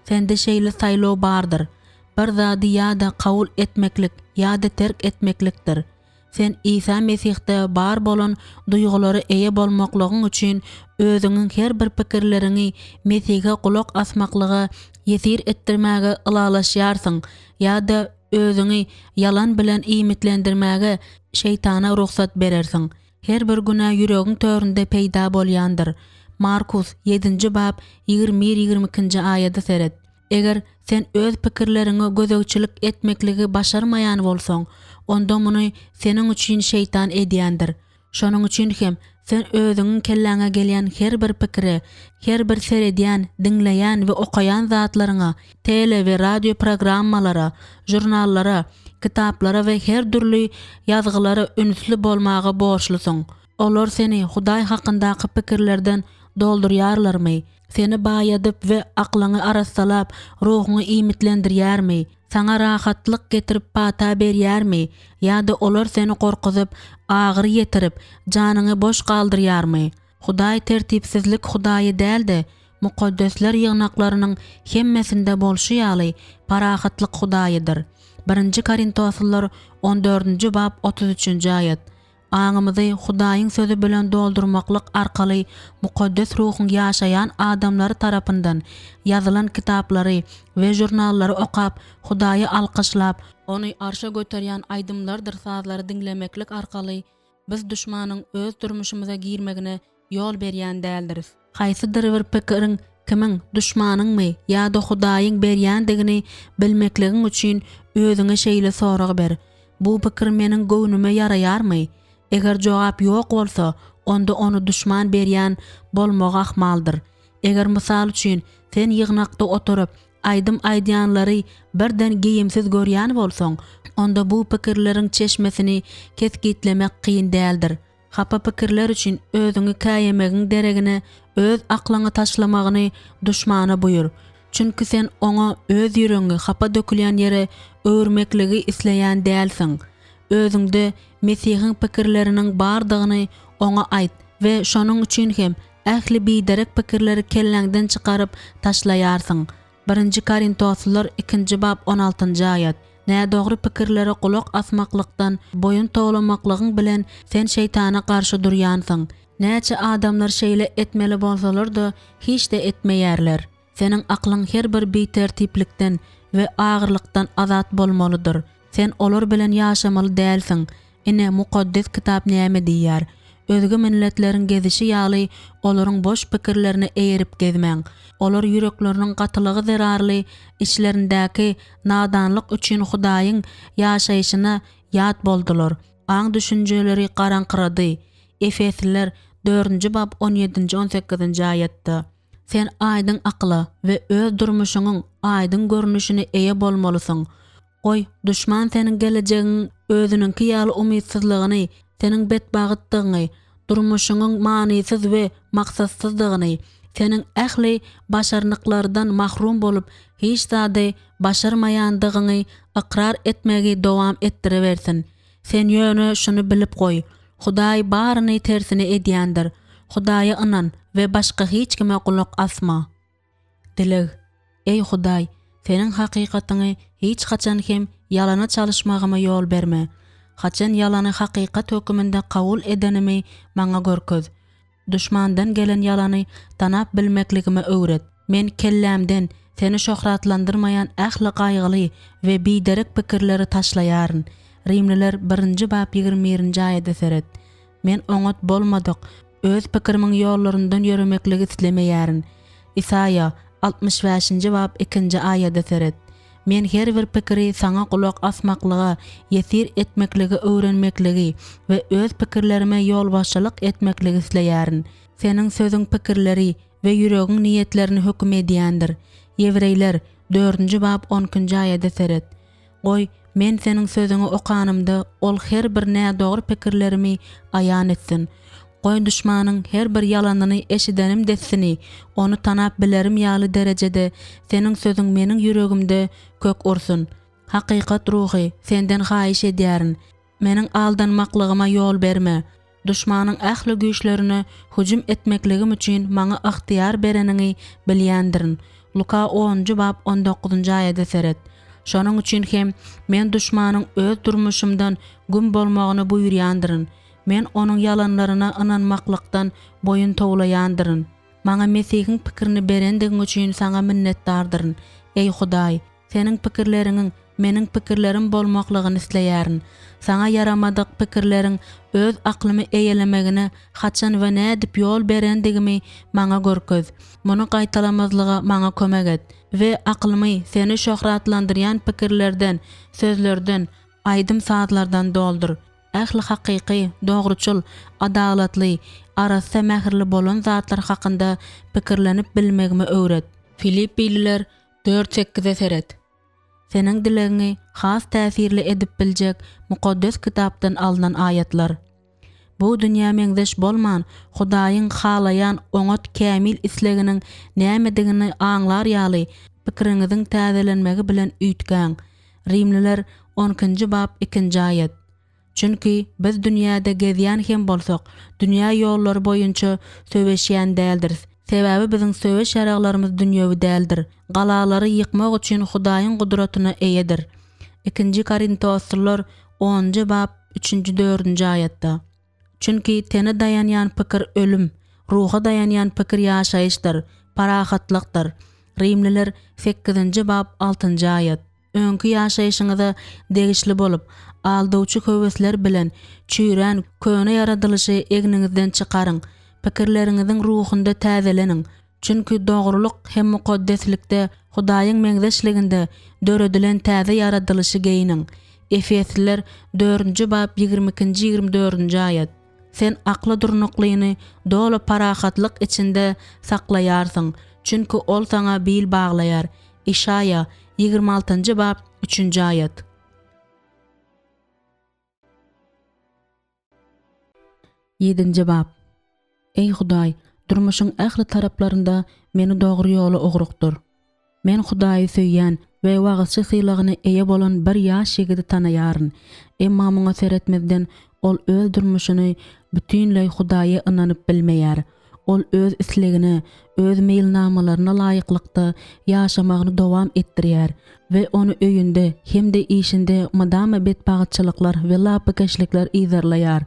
Sende şeýle saýlaw bardyr, bir zady ýa-da kabul etmeklik, ýa-da terk etmeklikdir. Sen Isa Mesihde bar bolan duýgulara eýe bolmaklygyň üçin özüňiň her bir pikirleriňi Mesihe gulak asmaklyga ýesir etdirmäge ylalaşýarsyň ýa-da özüňi ýalan bilen iýmitlendirmäge şeýtana rugsat berersiň. Her bir günä ýüregiň töründe peýda bolýandyr. Markus, ýedinji bap, 21, 22-nji aýada seret. Eger sen öz pikirleriňe gözegçilik etmekligi başarmaýan bolsaň, onda muny seniň üçin şeýtan edýändir. Şonuň üçin hem sen özüňiň kelläňe gelýän her bir pikire, her bir seredýän, diňleýän we okaýan zatlaryňa, tele we radio programmalara, žurnallara, kitaplara we her dürli ýazgylara ünsli bolmaga borçlusyň. Olar seni Hudaý hakyndaky pikirlerden doldurýarlarmy? Seni baýadyp we aklyňy arassalap, ruhuňy iýmitlendirýärmi? Saňa rahatlyk getirip pata berýärmi? Ýa-da olar seni gorkuzyp, agyry ýetirip, janyňy boş galdyrýarmy? Hudaý tertipsizlik Hudaýy däl-de, mukaddesler ýygnaklarynyň hemmesinde bolşy ýaly, parahatlyk Hudaýydyr. Birinji Korintoslylar on dördünji bap 33-nji aýat. Aňymyzy Hudaýyň Sözi bilen doldurmaklyk arkaly Mukaddes Ruhuň ýaşaýan adamlary tarapyndan ýazylan kitaplary we žurnallary okap, Hudaýy alkyşlap, Ony arşa göterýän aýdymlardyr sazlary diňlemeklik arkaly biz duşmanyň öz durmuşymyza girmegine ýol berýän däldiris. Haýsydyr bir pikiriň kimiň, duşmanyňmy ýa-da Hudaýyň berýändigini bilmekligiň üçin özüňe şeýle sorag ber, Bu pikir meniň göwnüme ýaraýarmy? Eger jogap ýok bolsa, onda ony duşman berýän bolmagy ahmaldyr. Eger, mysal üçin, sen ýygnakda oturyp, aýdym aýdýanlary birden geýimsiz görýän bolsaň, onda bu pikirleriň çeşmesini kesgitlemek kyn däldir. Hapa pikirler üçin özüňi käýemegiň deregine öz aklyňy taşlamagyny duşmana buýur. Çünki sen oňa öz ýüregiňi hapa dökülýän ýere öwürmekligi isleýän dälsiň. Özüňde Mesihiň pikirleriniň bardygyny oňa aýt we şonuň üçin hem ähli biderek pikirleri kelläňden çykaryp taşlaýarsyň. Birinji Korintoslylar ikinji bap on altynjy aýat. Nädogry pikirlere gulak asmaklykdan boýun towlamaklygyň bilen sen şeýtana garşy durýansyň. Näçe adamlar şeýle etmeli bolsalar-da, hiç-de etmeýärler. Seniň aklyň her bir bitertiplikden we agyrlykdan azat bolmalydyr. Sen olar bilen ýaşamaly dälsiň. Ine, Mukaddes Kitap näme diýýär, Özge milletleriň gezişi ýaly, olaryň boş pikirlerine eýerip gezmäň. Olar ýürekleriniň gatylygy zerarly içlerindäki nadanlyk üçin Hudaýyň ýaşaýşyna ýat boldular. Aň-düşünjeleri garaňkyrady. Efesliler, dördünji bap, on ýedinji, on sekizinji aýatda. Sen aýdyň akyla we öz durmuşyňyň aýdyň görnüşine eýe bolmalysyň. Goý, duşman seniň gelejegiň özüniňki ýaly umytsyzlygyny, seniň betbagytdygyňy, durmuşyňyň manysyz we maksatsyzdygyny, seniň ähli başarnyklardan mahrum bolup, hiç zady başarmaýandygyňy ykrar etmegi dowam etdiribersin. Sen ýöne şuny bilip goý, Hudaý baryny tersine edýändir. Hudaýa ynan we başga hiç kime gulak asma. Dileg. Eý Hudaý, Seniň hakykatyňy hiç haçan hem ýalana çalyşmagyma ýol berme. Haçan ýalany hakykat höküminde kabul edenimi maňa görkez. Duşmandan gelen ýalany tanap bilmekligime öwret. Men kellämden Seni şöhratlandyrmaýan ähli gaýgyly we biderek pikirleri taşlaýaryn. Rimliler birinji bap 21-nji aýada seret. Men oňat bolmadyk, öz pikirimiň ýollaryndan ýöremekligi islemeýärin. Isaýa 65-nji bap ikinji aýada seret. Men her bir pikiri Saňa gulak asmaklyga ýesir etmekligi öwrenmekligi we öz pikirlerime ýolbaşçylyk etmekligi isleýärin. Seniň Sözüň pikirleri we ýüregiň niýetlerini höküm edýändir. Ýewreýler, dördünji bap on ikinji aýada seret. Goý, men Seniň Sözüňi okanymda, ol her bir nädogry pikirlerimi aýan etsin. Goý, duşmanyň her bir ýalanyny eşidenim dessini, ony tanap bilerim ýaly derejede Seniň Sözüň meniň ýüregimde kök ursun. Hakykat Ruhy, Senden haýyş edýärin, meniň aldanmaklygyma ýol berme. Duşmanyň ähli güýçlerine hüjüm etmekligim üçin maňa ygtyýar bereniňi bilýändirin. Luka onunjy bap on dokuzynjy aýada seret. Şonuň üçin hem men duşmanyň öz durmuşymdan güm bolmagyny buýurýandyryn. Men onuň ýalanlaryna ynanmaklykdan boýun towlaýandyryn. Maňa Mesihiň pikirini berendigiň üçin Saňa minnetdardyryn. Eý Hudaý, Seniň pikirleriňiň meniň pikirlerim bolmaklygyny isleýärin. Saňa ýaramadyk pikirleriň öz aklymy eýelemegine haçan we nädip ýol berendigimi maňa görkez. Muny gaýtalamazlyga maňa kömek et we aklymy Seni şöhratlandyrýan pikirlerden, sözlerden, aýdym-sazlardan doldur. Ähli hakyky, dogruçyl, adalatly, arassa mähirli bolan zatlar hakynda pikirlenip bilmegimi öwret. Filippililer Dört sekize seret. Seniň dilegiňi has täsirli edip biljek Mukaddes Kitapdan alnan aýatlar. Bu dünýä meňzeş bolman, Hudaýyň halaýan oňat kämil isleginiň nämedigini aňlar ýaly, pikiriňiziň täzelenmegi bilen üýtgäň. Rimliler on ikinji bap ikinji aýat. Çünki biz dünýäde gezýän hem bolsak, dünýä ýollary boýunça söweşýän däldiris. Sebäbi biziň söweş ýaraglarymyz dünýewi däldir, galalary ýykmak üçin Hudaýyň gudratyna eýedir. Ikinji Korintoslylar onunjy bap üçünji-dördünji aýatda. Çünki tene daýanýan pikir ölüm, ruha daýanýan pikir ýaşaýyşdyr, parahatlykdyr. Rimliler sekizinji bap altynjy aýat. Öňki ýaşaýşyňyza degişli bolup, aldawçy höwesler bilen çüýrän köne ýaradylyşy egniňizden çykaryň, pikirleriňiziň ruhunda täzeleniň, çünki dogrulyk hem mukaddeslikde Hudaýyň meňzeşliginde döredilen täze ýaradylyşy geýniň. Efesliler dördünji bap ýigrimi ikinji-ýigrimi dördünji aýat. Sen akly durnuklyny doly parahatlyk içinde saklaýarsyň, çünki ol saňa bil baglaýar. Işaýa, 26-njy bap, üçünji aýat. Ýedinji bap. Eý Hudaý, durmuşyň ähli taraplarynda meni dogry ýola ugrukdyr. Men Hudaýy söýýän we wagyzçy sylagyna eýe bolan bir ýaş ýigidi tanaýaryn. Emma muňa seretmezden, ol öz durmuşyny bütinleý Hudaýa ynanyp bilmeýär. Ol öz islegine, öz meýilnamalaryna laýyklykda ýaşamagyny dowam etdirýär we ony öýünde hem-de işinde mydama betbagytçylyklar we lapykeçlikler yzarlaýar.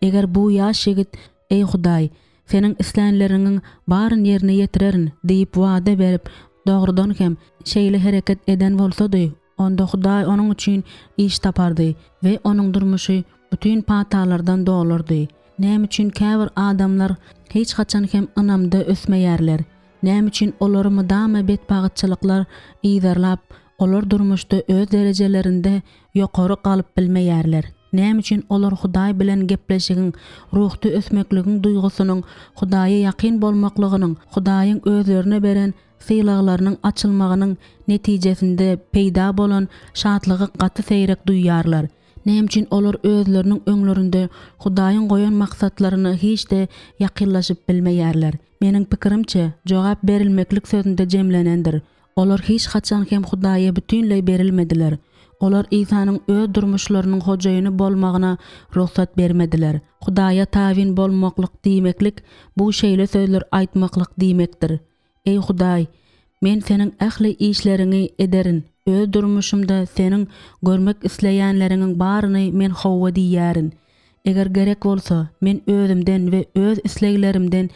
Eger bu ýaş ýigit, Eý Hudaý, Seniň islänleriňiň baryn ýerine ýetirerin diýip wada berip, dogrudan hem, şeýle hereket eden bolsady, onda Hudaý onuň üçin iş tapardy we onuň durmuşy bütin patalardan dolardy. Näme üçin käbir adamlar hiç haçan hem ynamda ösmeýärler? Näme üçin olary mydama betbagytçylyklar yzarlap, olar durmuşda öz derejelerinde ýokary galyp bilmeýärler? Näme üçin olar Hudaý bilen gepleşigiň, ruhda ösmekligiň duýgusynyň, Hudaýa ýakyn bolmaklygynyň, Hudaýyň özlerine beren sylaglarynyň açylmagynyň netijesinde peýda bolan şatlygy gaty seýrek duýýarlar? Näme üçin olar özleriniň öňlerinde Hudaýyň goýan maksatlaryna hiç-de ýakynlaşyp bilmeýärler? Meniň pikirimçe, jogap berilmeklik sözünde jemlenendir. Olar hiç haçan hem Hudaýa bütinleý berilmediler. Olar Isanyň öz durmuşlarynyň hojaýyny bolmagyna rugsat bermediler. Hudaýa tabyn bolmaklyk diýmeklik, bu şeýle sözler aýtmaklyk diýmekdir, Eý Hudaý, men Seniň ähli işleriňi ederin, öz durmuşymda Seniň görmek isleýänleriňiň baryny men hawa diýýärin. Eger gerek bolsa, men özümden we öz isleglerimden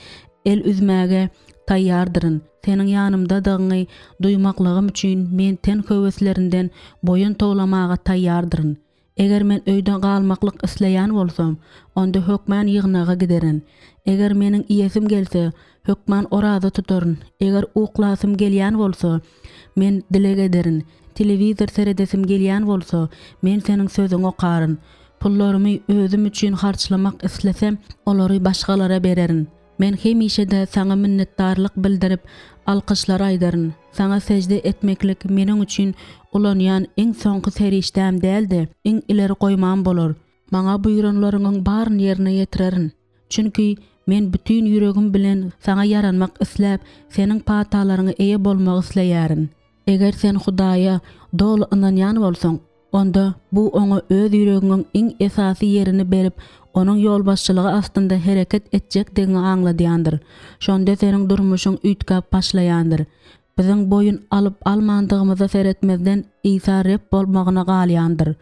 el üzmäge taýýardyryn. Seniň ýanymdadygyňy duýmaklygym üçin men ten höweslerinden boýun towlamaga taýýardyryn. Eger men öýde galmaklyk isleýän bolsam, onda hökmän ýygnaga giderin. Eger meniň iýesim gelse, hökman oraza tutaryn. Eger uklasym gelýän bolsa, men dileg ederin. Telewizor seredesim gelýän bolsa, men seniň sözüňi okaryn. Pullarymy özüm üçin harçlamak islesem, olary başgalara bererin. Men hemişe-de Saňa minnetdarlyk bildirip, alkyşlar aýdaryn. Saňa sežde etmeklik meniň üçin ulanýan iň soňky serişdäm däl-de, iň ileri goýmam bolar. Maňa buýranlaryňyň baryny ýerine ýetirerin. Çünki men bütin ýüregim bilen Saňa ýaranmak isläp, Seniň patalaryňa eýe bolmak isleýärin. Eger sen Hudaýa doly ynanýan bolsaň, onda bu Oňa öz ýüregiňiň iň esasy ýerini berip, Onuň ýolbaşçylygy astynda hereket etjekdigiňi aňladýandyr. Şonda seniň durmuşyň üýtgäp başlaýandyr. Biziň boýun alyp-almandygymyza seretmezden, Isa Reb bolmagyna galýandyr.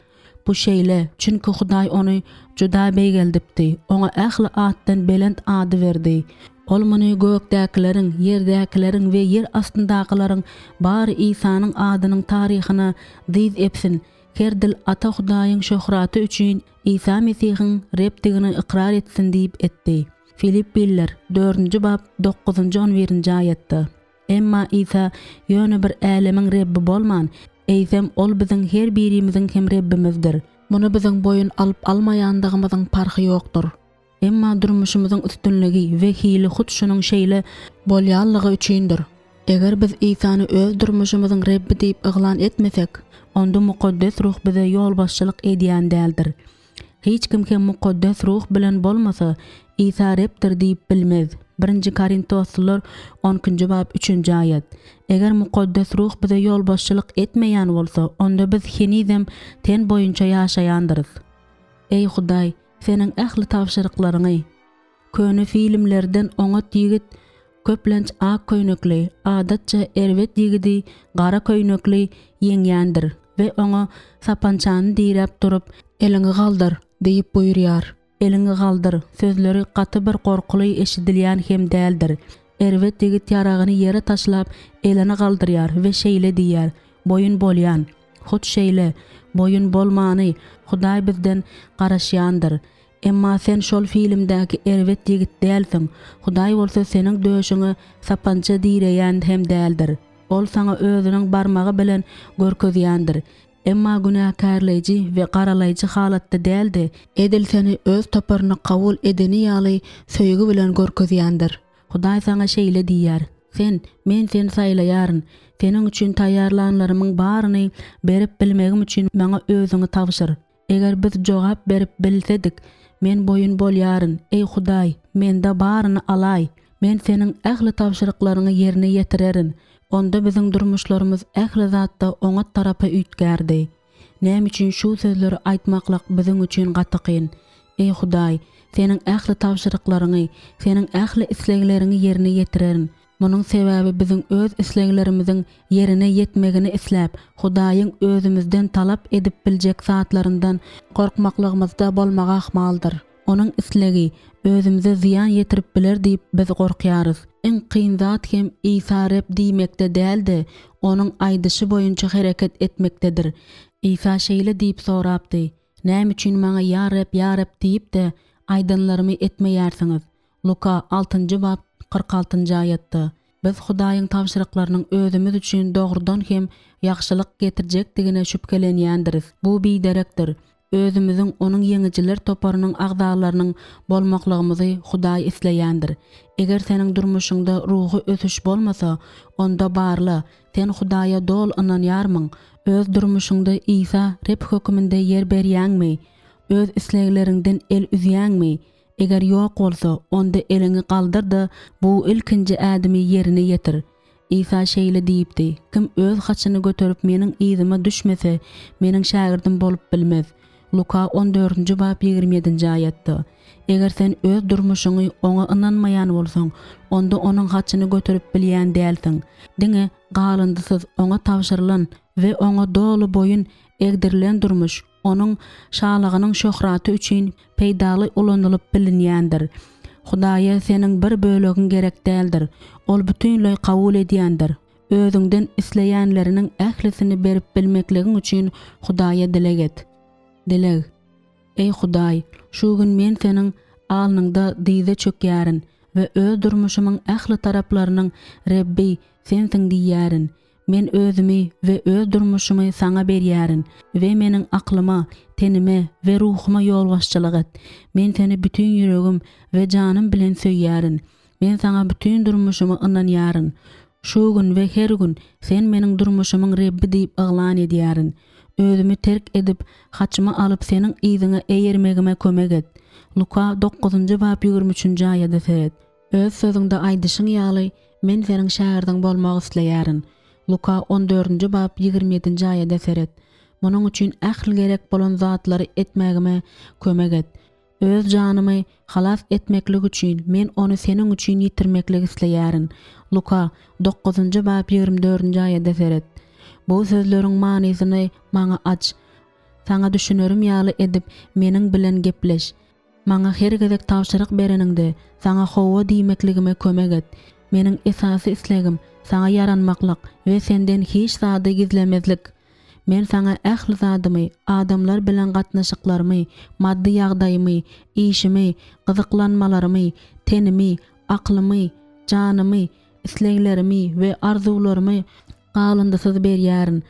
Bu şeýle, çünki Hudaý ony juda beýgeldipdi, oňa ähli atdan belent ady berdi. Ol muny gökdäkileriň, ýerdäkileriň we ýer astyndakylaryň bary Isanyň adynyň taryhyna dyz epsin, her dil Ata Hudaýyň şöhraty üçin Isa Mesihiň Rebdigini ykrar etsin diýip etdi. Filippililer, dördünji bap, dokuzynjy, on birinji aýatda. Emma Isa ýöne bir älemiň Rebbi bolman, eýsem, Ol biziň her birimiziň hem Rebbimizdir. Muny biziň boýun alyp-almaýandygymyzyň parhy ýokdur. Emma durmuşymyzyň üstünligi we hili hut şunuň şeýle bolýanlygy üçindir. Eger biz Isany öz durmuşymyzyň Rebbi diýip yglan etmesek, onda Mukaddes Ruh bize ýolbaşçylyk edýän däldir. Hiç kim hem Mukaddes Ruh bilen bolmasa, Isa Rebdir diýip bilmez. Birinji Korintoslylar on ikinji bap üçünji aýat. Eger Mukaddes Ruh bize ýolbaşçylyk etmeýän bolsa, onda biz henizem ten boýunça ýaşaýandyrys. Eý Hudaý, Seniň ähli tabşyryklaryňy. Köne filmlerden oňat ýigit köplenç ak köýnekli, adatça erbet ýigidi gara köýnekli ýeňýändir we oňa sapançany diräp durup, Eliňi galdyr! diýip buýurýar. Eliňi galdyr! sözleri gaty bir gorkuly eşidilýän hem däldir. Erbet ýigit ýaragyny ýere taşlap, elini galdyrýar we şeýle diýýär, Boýun bolýan. Hut şeýle, boýun bolmany Hudaý bizden garaşýandyr. Emma sen şol filmdäki erbet ýigit dälsiň, Hudaý bolsa seniň döşüňe sapança direýän hem däldir. Ol saňa özüniň barmagy bilen görkezýändir. Emma günäkärleýji we garalaýjy halatda däl-de, edil seni öz toparyna kabul edeni ýaly söýgi bilen görkezýändir. Hudaý saňa şeýle diýýär, Sen, Men seni saýlaýaryn. Seniň üçin taýýarlanlarymyň baryny berip bilmegim üçin maňa özüňi tabşyr. Eger biz jogap berip bilsedik, Men boýun bolýaryn, eý Hudaý, mende baryny alaý. Men Seniň ähli tabşyryklaryňy ýerine ýetirerin. Onda biziň durmuşlarymyz ähli zatda oňat tarapa üýtgärdi. Näme üçin şu sözleri aýtmaklyk biziň üçin gaty kyn? Eý Hudaý, Seniň ähli tabşyryklaryňy, Seniň ähli islegleriňi ýerine ýetirerin. Munuň sebäbi biziň öz isleglerimiziň ýerine ýetmegini isläp, Hudaýyň özümizden talap edip biljek zatlaryndan gorkmaklygymyzda bolmagy ahmaldyr. Onuň islegi özümize zyýan ýetirip biler diýip biz gorkýarys. Iň kyn zat hem Isa Reb diýmekde däl-de, Onuň aýdyşy boýunça hereket etmekdedir. Isa şeýle diýip sorapdy, Näme üçin Maňa Ýa Reb, ýa Reb diýip-de, aýdanlarymy etmeýärsiňiz? Luka, altynjy bap, 46-njy aýatda. Biz Hudaýyň tabşyryklarynyň özümiz üçin dogrudan hem ýagşylyk getirjekdigine şübhelenýändiris. Bu biderekdir. Özümiziň Onuň ýeňijiler toparynyň agzalarynyň bolmaklygymyzy Hudaý isleýändir. Eger seniň durmuşyňda ruhy ösüş bolmasa, onda barla, sen Hudaýa doly ynanýarmyň? Öz durmuşyňda Isa Reb höküminde ýer berýäňmi? Öz islegleriňden el üzýäňmi? Eger ýok bolsa, onda eliňi galdyr-da, bu ilkinji ädimi ýerine ýetir. Isa şeýle diýipdi, Kim öz haçyny göterip Meniň yzyma düşmese, Meniň şägirdim bolup bilmez. Luka on dördünji bap 27 ýedinji aýatda. Eger sen öz durmuşyňy Oňa ynanmaýan bolsaň, onda Onuň haçyny göterip bilýän dälsiň. Diňe galyndysyz Oňa tabşyrylan we Oňa doly boýun egdirilen durmuş. Onuň Şalygynyň şöhraty üçin peýdaly ulanylyp bilinýändir. Hudaýa seniň bir bölegiň gerek däldir. Ol bütinleý kabul edýändir. Özüňden isleýänleriniň ählisini berip bilmekligiň üçin Hudaýa dileg et. Dileg. Eý Hudaý, şu gün men Seniň alnyňda dyza çökýärin we öz durmuşymyň ähli taraplarynyň Rebbi Sensiň diýýärin. Men özümi we öz durmuşymy Saňa berýärin we meniň aklyma, tenime we ruhuma ýolbaşçylyk et. Men Seni bütin ýüregim we janym bilen söýýärin. Men Saňa bütin durmuşymy ynanýaryn. Şu gün we her gün Sen meniň durmuşymyň Rebbi diýip yglan edýärin. Özümi terk edip, haçymy alyp Seniň yzyňa eýermegime kömek et. Luka dokuzynjy bap 23-nji aýada seret. Öz Sözüňde aýdyşyň ýaly, men Seniň şägirdiň bolmak isleýärin. Luka on dördünji bap 27-nji aýada seret. Munuň üçin ähli gerek bolan zatlary etmegime kömek et. Öz janymy halas etmeklik üçin men ony Seniň üçin ýitirmeklik isleýärin. Luka, dokuzynjy bap 24-nji aýada seret. Bu sözleriň manysyny maňa aç. Saňa düşünerim ýaly edip meniň bilen gepleş. Maňa her gezek tabşyryk bereniňde, Saňa hawa diýmekligime kömek et. Meniň esasy islegim, Saňa ýaranmaklyk we Senden hiç zady gizlemezlik. Men Saňa ähli zadymy, adamlar bilen gatnaşyklarymy, maddy ýagdaýymy, işimi, gyzyklanmalarymy, tenimi, aklymy, janymy, isleglerimi we arzuwlarymy galyndysyz berýärin.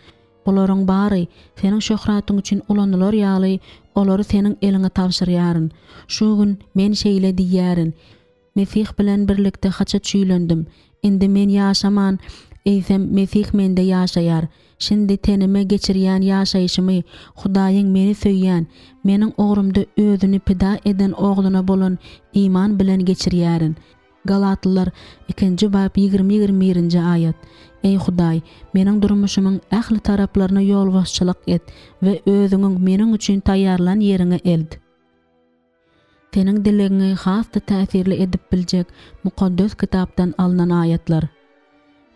Bularyň bary Seniň şöhratyň üçin ulanylar ýaly, olary Seniň eliňe tabşyrýaryn. Şu gün men şeýle diýýärin, Mesih bilen birlikde haça çüýlendim. Indi men ýaşaman, eýsem, Mesih mende ýaşaýar. Şindi tenime geçirýän ýaşaýşymy Hudaýyň meni söýýän, meniň ugrumda Özüni pida eden Ogluna bolan iman bilen geçirýärin. Galatlylar, ikinji bap, 20 ýigrimi birinji aýat. Eý Hudaý, meniň durmuşymyň ähli taraplaryna ýolbaşçylyk et we Özüňiň meniň üçin taýýarlan ýeriňe elt. Seniň dilegiňi has-da täsirli edip biljek Mukaddes Kitapdan alnan aýatlar.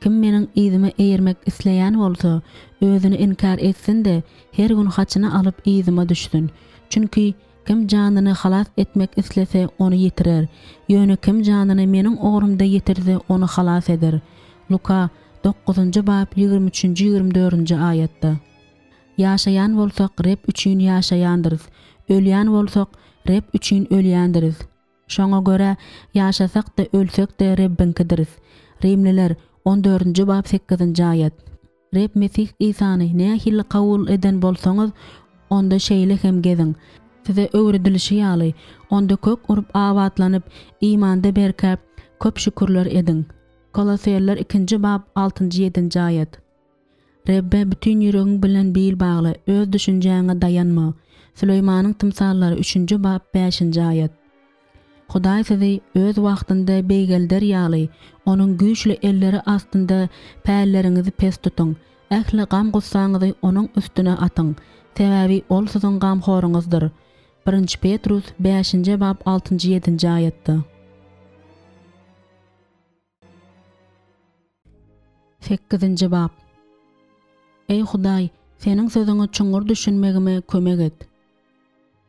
Kim meniň yzyma eýermek isleýän bolsa, özüni inkär etsin-de, her gün haçyny alyp yzyma düşsün. Çünki kim janyny halas etmek islese, ony ýitirer. Ýöne kim janyny meniň ugrumda ýitirse, ony halas eder. Luka, dokuzynjy bap, 23-nji, 24-nji aýatda. Ýaşaýan bolsak, Reb üçin ýaşaýandyrys, ölýän bolsak, Reb üçin ölýändiris. Şoňa görä, ýaşasak-da, ölsek-de Rebbiňkidiris. Rimliler, on dördünji bap sekizinji aýat. Reb Mesih Isany nähili kabul eden bolsaňyz, onda şeýle hem geziň. Size öwredilişi ýaly, onda kök urup abatlanyp, imanda berkäp, köp şükürler ediň. Koloseller ikinji bap altynjy ýedinji aýat. Rebbe bütin ýüregiň bilen bil bagla, öz düşünjäňe daýanma. Süleýmanyň tymsallary üçünji bap bäşinji aýat. Hudaý sizi öz wagtynda beýgelder ýaly, Onuň güýçli elleri astynda pälleriňizi pes tutuň. Ähli gam-gussaňyzy Onuň üstüne atyň, sebäbi Ol siziň gamhoryňyzdyr. Birinji Petrus bäşinji bap altynjy ýedinji aýatda. Sekizinji bap. Eý Hudaý, Seniň Sözüňe çuňňur düşünmegime kömek et.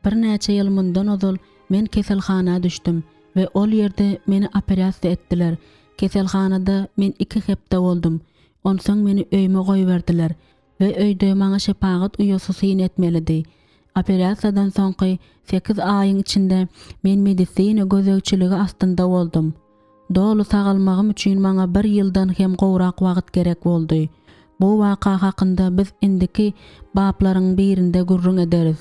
Birnäçe ýyl mundan ozal men keselhana düşdüm we ol ýerde meni operasiýa etdiler. Keselhanada men iki hepde boldum. Onsoň meni öýüme goýberdiler. We öýde maňa şepagat uýasy syn etmelidi. Operasiýadan soňky sekiz aýyň içinde men medisina gözegçiligi astynda boldum. Doly sagalmagym üçin maňa bir ýyldan hem gowrak wagt gerek boldy. Bu waka hakynda biz indiki baplaryň birinde gürrüň ederis.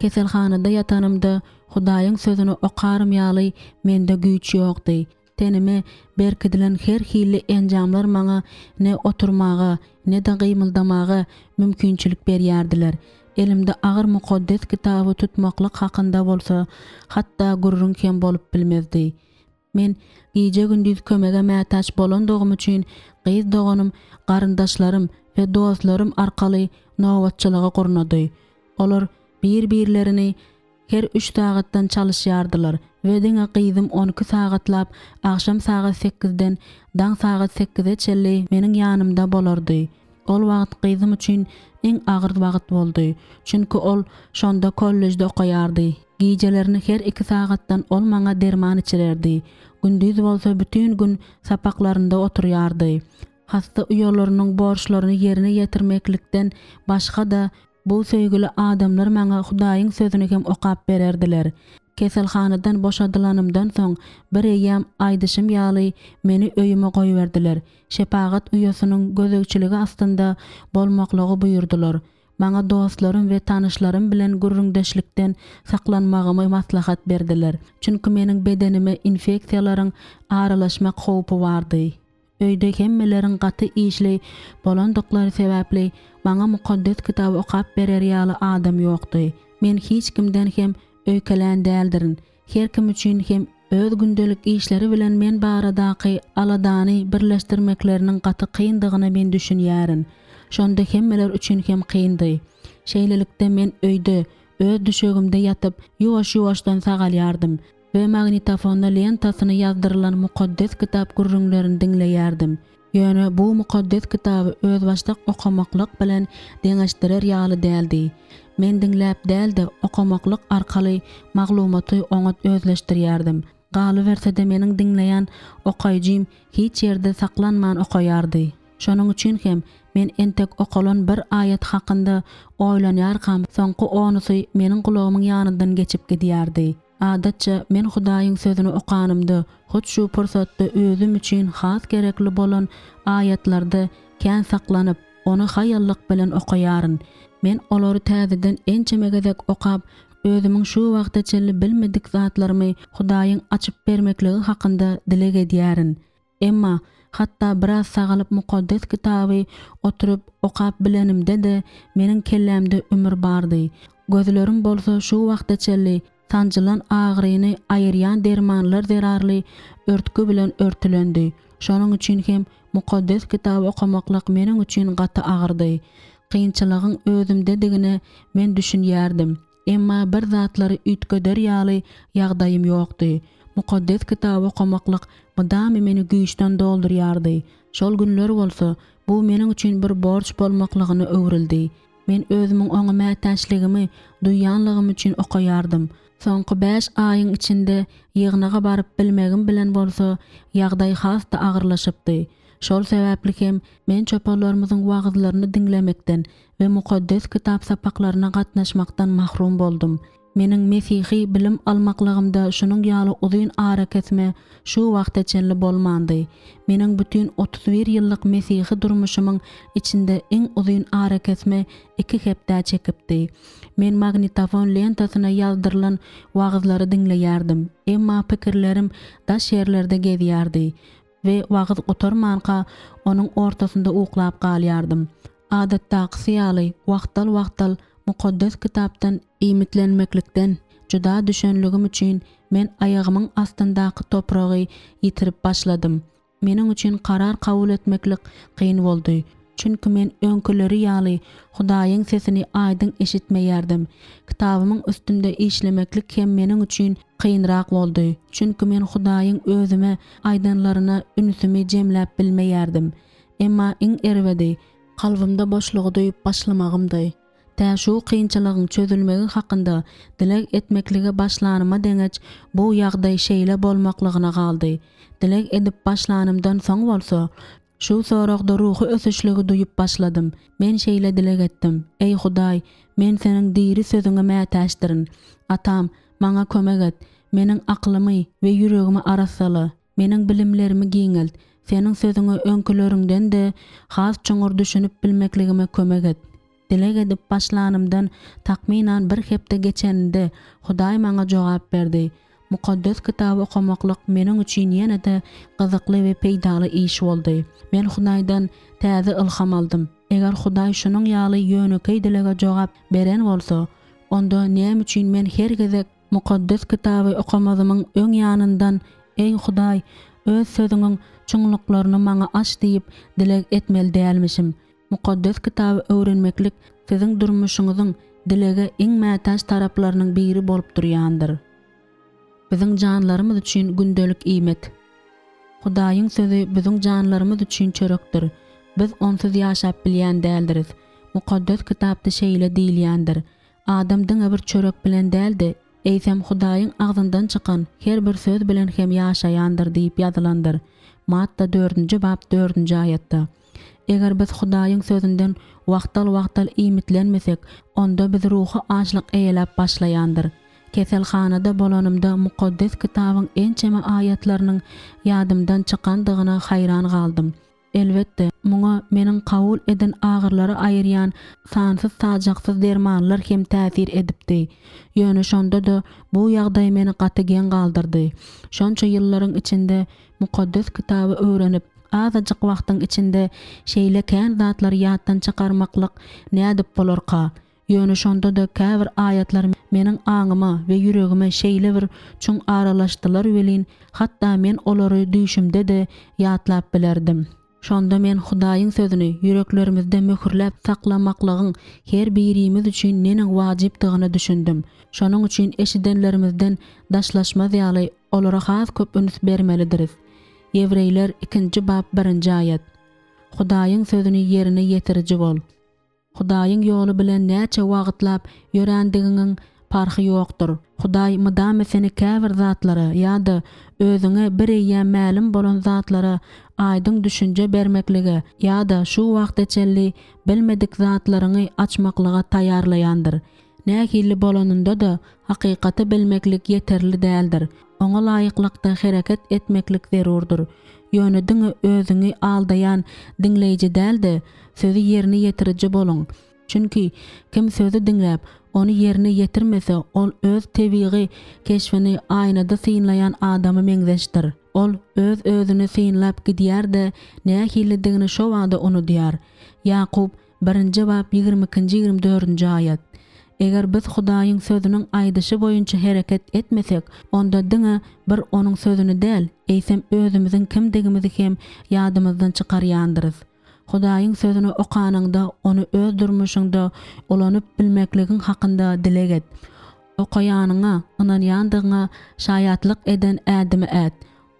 Keselhanada ýatanymda Hudaýyň Sözüni okarym ýaly mende güýç ýokdy. Tenime berkidilen her hilli enjamlar maňa ne oturmaga, ne-de gymyldamaga mümkinçilik berýärdiler. Elimde agyr Mukaddes Kitaby tutmaklyk hakynda bolsa, hatda gürrüň hem bolup bilmezdi. Men gije-gündiz kömege mätäç bolandygym üçin gyz doganym, garyndaşlarym we dostlarym arkaly nobatçylygy gurnady. Olar bir-birlerini Her üç sagatdan çalyşýardylar we diňe gyzym 12 sagatlap agşam sagat sekizden daň sagat sekize çenli meniň ýanymda bolardy. Ol wagt gyzym üçin iň agyr wagt boldy. Çünki ol şonda kollejde okaýardy. Gijelerini her iki sagatdan ol maňa derman içirerdi. Gündiz bolsa bütin gün sapaklarynda oturýardy. Hassa uýalarynyň borçlaryny ýerine ýetirmeklikden başga-da, bu söýgüli adamlar maňa Hudaýyň Sözüni hem okap bererdiler. Keselhanadan boşadylanymdan soň, bireýýäm aýdyşym ýaly, meni öýüme goýberdiler. Şepagat uýasynyň gözegçiligi astynda bolmaklygy buýurdylar. Maňa dostlarym we tanyşlarym bilen gürrüňdeşlikden saklanmagymy maslahat berdiler. Çünki meniň bedenime infeksiýalaryň aralaşmak howpy bardy. Öýde hemmeleriň gaty işli bolandyklary sebäpli, maňa Mukaddes Kitaby okap berer ýaly adam ýokdy. Men hiç kimden hem öýkelän däldirin. Her kim üçin hem öz gündelik işleri bilen men baradaky aladany birleşdirmekleriniň gaty kyndygyna men düşünýärin. Şonda hemmeler üçin hem kyndy. Şeýlelikde men öýde, öz düşegimde ýatyp, ýuwaş-ýuwaşdan sagalýardym. We magnitofonda lentasyna ýazdyrylan Mukaddes Kitap gürrüňlerini diňleýärdim. Ýöne bu Mukaddes Kitaby özbaşdak okamaklyk bilen deňeşdirer ýaly däldi. Men diňläp däl-de, okamaklyk arkaly maglumaty oňat özleşdirýärdim. Galyberse-de meniň diňleýän okaýjym hiç ýerde saklanman okaýardy. Şonuň üçin hem men entek okalan bir aýat hakynda oýlanýarkam, soňky onusy meniň gulagymyň ýanyndan geçip gidýärdi. Adatça, men Hudaýyň Sözüni okanymda, hut şu pursatda özüm üçin has gerekli bolan aýatlarda kän saklanyp, ony haýallyk bilen okaýaryn. Men olary täzeden ençeme gezek okap, özümiň şu wagta çenli bilmedik zatlarymy Hudaýyň açyp bermekligi hakynda dileg edýärin. Emma, hatda biraz sagalyp Mukaddes Kitaby oturyp okap bilenimde-de, meniň kellämde ümür bardy. Gözlerim bolsa şu wagta çenli sanjylan agyryny aýyrýan dermanlar zerarly örtgi bilen örtülendi. Şonuň üçin hem Mukaddes Kitaby okamaklyk meniň üçin gaty agyrdy. Kynçylygyň özümdedigine men düşünýärdim. Emma bir zatlary üýtgeder ýaly ýagdaýym ýokdy. Mukaddes Kitaby okamaklyk mydama meni güýçden doldurýardy. Şol günler bolsa, bu meniň üçin bir borç bolmaklygyna öwrüldi. Men özümiň oňa mätäçligimi duýýanlygym üçin okaýardym. Soňky bäş aýyň içinde ýygnaga baryp bilmegim bilen bolsa, ýagdaý has-da agyrlaşypdy. Şol sebäpli hem men çopanlarymyzyň wagyzlaryny diňlemekden we Mukaddes Kitap sapaklaryna gatnaşmakdan mahrum boldum. Meniň mesihi bilim almaklygymda şunuň ýaly uzyn arakesme şu wagta çenli bolmandy. Meniň bütin 31 ýyllyk mesihi durmuşymyň içinde iň uzyn arakesme iki hepdä çekipdi. Men magnitofon lentasyna ýazdyrylan wagyzlary diňleýärdim, emma pikirlerim daş ýerlerde gezýärdi we wagyz gutarmanka onuň ortasynda uklap galýardym. Adatdakysy ýaly, wagtal-wagtal Mukaddes Kitapdan iýmitlenmeklikden juda düşenligim üçin men aýagymyň astyndaky topragy ýitirip başladym. Meniň üçin karar kabul etmeklik kyn boldy, çünki men öňküleri ýaly Hudaýyň sesini aýdyň eşitmeýärdim. Kitabymyň üstünde işlemeklik hem meniň üçin kynrak boldy, çünki men Hudaýyň özüme aýdanlaryna ünsümi jemläp bilmeýärdim. Emma iň erbedi, kalbymda boşlugy duýup başlamagymdy. Tä şu kynçylygyň çözülmegi hakynda dileg etmeklige başlanyma deňeç bu ýagdaý şeýle bolmaklygyna galdy. Dileg edip başlanymdan soň bolsa, şu soragda ruhy ösüşligi duýup başladym. Men şeýle dileg etdim, Eý Hudaý, men Seniň diri Sözüňe mätäçdirin. Atam, maňa kömek et. Meniň akylymy we ýüregimi arassala. Meniň bilimlerimi giňelt, Seniň Sözüňe öňküleriňden-de has çuňňur düşünip bilmekligime kömek et. Dileg edip başlanymdan takmynan bir hepde geçeninde Hudaý maňa jogap berdi. Mukaddes Kitaby okamaklyk meniň üçin ýene-de gyzykly we peýdaly iş boldy. Men Hudaýdan täze ylham aldym. Eger Hudaý şunuň ýaly ýönekeý dilege jogap beren bolsa, onda näme üçin men her gezek Mukaddes Kitaby okamazymyň öň ýanyndan, Eý, Hudaý, Öz Sözüňiň çuňluklaryny maňa aç diýip dileg etmeli dälmişim. Mukaddes Kitaby öwrenmeklik siziň durmuşyňyzyň dilege iň mätäç taraplarynyň biri bolup durýandyr. Biziň janlarymyz üçin gündelik iýmit. Hudaýyň Sözi biziň janlarymyz üçin çörekdir. Biz onsuz ýaşap bilýän däldiris. Mukaddes Kitapda şeýle diýilýändir, Adam diňe bir çörek bilen däl-de, eýsem Hudaýyň agzyndan çykan her bir söz bilen hem ýaşaýandyr diýip ýazylandyr. Matta dördünji bap dördünji aýatda. Eger biz Hudaýyň Sözünden wagtal-wagtal iýmitlenmesek, onda bizi ruhy açlyk eýeläp başlaýandyr. Keselhanada bolanymda Mukaddes Kitabyň ençeme aýatlarynyň ýadymdan çykandygyna haýran galdym. Elbetde, muňa meniň kabul eden agyrylary aýyrýan sansyz-sajaksyz dermanlar hem täsir edipdi. Ýöne şonda-da bu ýagdaý meni gaty geň galdyrdy. Şonça ýyllaryň içinde Mukaddes Kitaby öwrenip, azajyk wagtyň içinde şeýle kän zatlary ýatdan çykarmaklyk nädip bolarka? Ýöne şonda-da käbir aýatlar meniň aňyma we ýüregime şeýle bir çuň aralaşdylar welin, hatda men olary düýşümde-de ýatlap bilerdim. Şonda men Hudaýyň Sözüni ýüreklerimizde möhürläp saklamaklygyň her birimiz üçin neneň wajypdygyna düşündim. Şonuň üçin eşidenlerimizden daşlaşmaz ýaly, olara has köp üns bermelidiris. Ýewreýler ikinji bap birinji aýat. Hudaýyň Sözüni ýerine ýetiriji bol. Hudaýyň ýoly bilen näçe wagtlap ýörändigiňiň parhy ýokdur. Hudaý mydama seni käbir zatlara ýa-da özüňe bireýýäm mälim bolan zatlara aýdyň düşünje bermeklige ýa-da şu wagta çenli bilmedik zatlaryňy açmaklyga taýýarlaýandyr. Nähili bolanynda-da, hakykaty bilmeklik ýeterli däldir. Oňa laýyklykda hereket etmeklik zerurdyr. Ýöne diňe özüňi aldaýan diňleýji däl-de, sözi ýerine ýetiriji boluň. Çünki kim sözi diňläp, ony ýerine ýetirmese, ol öz tebigy keşbini aýnada synlaýan adama meňzeşdir. Ol öz-özüni synlap gidýär-de, nähilidigini şobada unudýar. Ýakup Birinji bap 22-nji 24-nji aýat. Eger biz Hudaýyň Sözüniň aýdyşy boýunça hereket etmesek, onda diňe bir Onuň Sözüni däl, eýsem özümiziň kimdigimizi hem ýadymyzdan çykarýandyrys. Hudaýyň Sözüni okanyňda ony öz durmuşyňda ulanyp bilmekligiň hakynda dileg et. Okaýanyňa ynanýandygyňa şaýatlyk eden ädimi ät.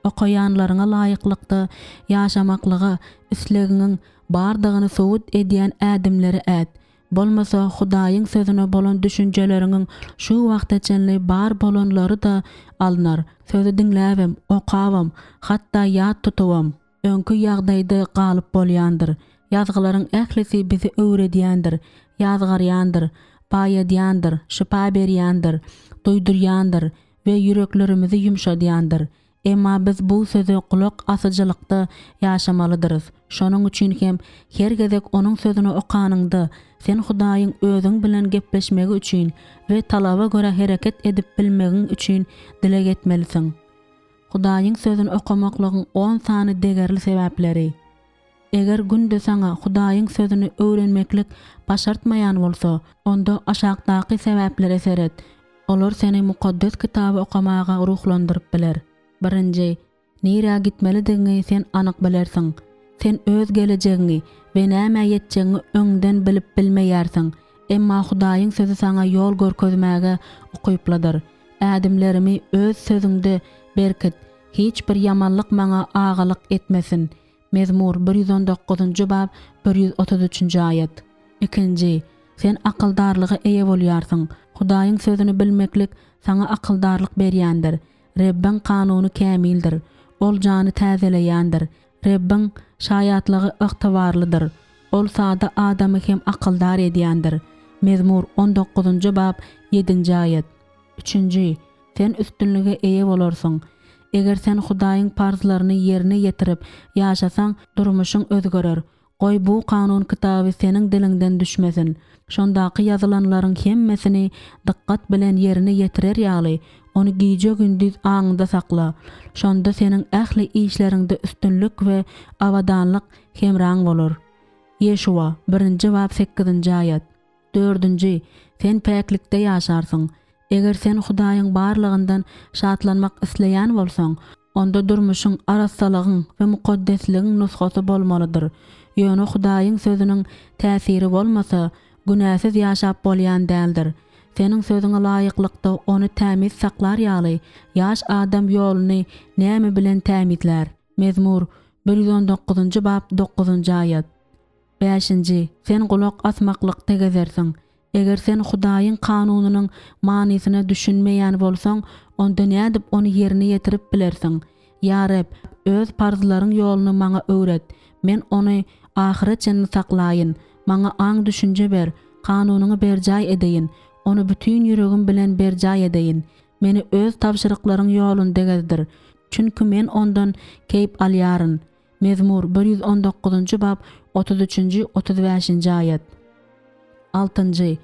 Okaýanlaryňa laýyklykda ýaşamaklyga islegiňiň bardygyny subut edýän ädimleri ät. Bolmasa, Hudaýyň Sözüne bolan düşünjeleriňiň şu wagta çenli bar bolanlary-da alnar. Sözi diňläbem, okabam, hatda ýat tutubam, öňki ýagdaýda galyp bolýandyr. Ýazgylaryň ählisi bizi öwredýändir, ýazgarýandyr, baýadýandyr, şypa berýändir, duýdurýandyr we ýüreklerimizi ýumşadýandyr. Emma biz bu söze gulak asyjylykda ýaşamalydyrys. Şonuň üçin hem her gezek Onuň Sözüni okanyňda, sen Hudaýyň özüň bilen gepleşmegi üçin we talaba görä hereket edip bilmegiň üçin dileg etmelisiň. Hudaýyň Sözüni okamaklygyň on sany degerli sebäpleri. Eger günde saňa Hudaýyň Sözüni öwrenmeklik başartmaýan bolsa, onda aşakdaky sebäplere seret. Olar seni Mukaddes Kitaby okamaga ruhlandyryp biler. Birinji, nirä gitmelidigiňi sen anyk bilersiň. Sen öz gelejegiňi we nämä ýetjegiňi öňden bilip bilmeýärsiň, emma Hudaýyň Sözi saňa ýol görkezmäge ukyplydyr. Ädimlerimi Öz Sözüňde berkit, hiç bir ýamanlyk maňa agalyk etmesin. Mezmur, 119-njy bap, 133-nji aýat. Ikinji, sen akyldarlyga eýe bolýarsyň. Hudaýyň Sözüni bilmeklik saňa akyldarlyk berýändir. Rebbiň kanuny kämildir, ol jany täzeleýändir. Rebbiň şaýatlygy ygtybarlydyr, ol sada adamy hem akyldar edýändir. Mezmur, 19-njy bap, ýedinji aýat. Üçünji, sen üstünlige eýe bolarsyň. Eger sen Hudaýyň parzlaryny ýerine ýetirip ýaşasaň, durmuşyň özgerer. Goý, bu kanun kitaby seniň diliňden düşmesin. Şondaky ýazylanlaryň hemmesini dykgat bilen ýerine ýetirer ýaly, ony gije-gündiz aňyňda sakla. Şonda seniň ähli işleriňde üstünlik we abadanlyk hemraň bolar. Ýeşuwa, birinji bap sekizinji aýat. Dördünji, sen päklikde ýaşarsyň. Eger sen Hudaýyň barlygyndan şatlanmak isleýän bolsaň, onda durmuşyň arassalygyň we mukaddesligiň nusgasy bolmalydyr. Ýöne Hudaýyň Sözüniň täsiri bolmasa, günäsiz ýaşap bolýan däldir. Seniň Sözüňe laýyklykda ony tämiz saklar ýaly, ýaş adam ýoluny näme bilen tämizlär? Mezmur, 119-njy bap, dokuzynjy aýat. Bäşinji, sen gulak asmaklykda gezersiň. Eger sen Hudaýyň kanunynyň manysyna düşünmeýän bolsaň, onda nädip ony ýerine ýetirip bilersiň? Ýa Reb, Öz parzlaryň ýoluny maňa öwret, men ony ahyra çenli saklaýyn. Maňa aň-düşünje ber, kanunyňy berjaý edeýin, ony bütin ýüregim bilen berjaý edeýin. Meni Öz tabşyryklaryň ýolunda gezdir, çünki men ondan keýp alýaryn. Mezmur, 119-njy bap, 33-nji, 35-nji aýat. Altynjy,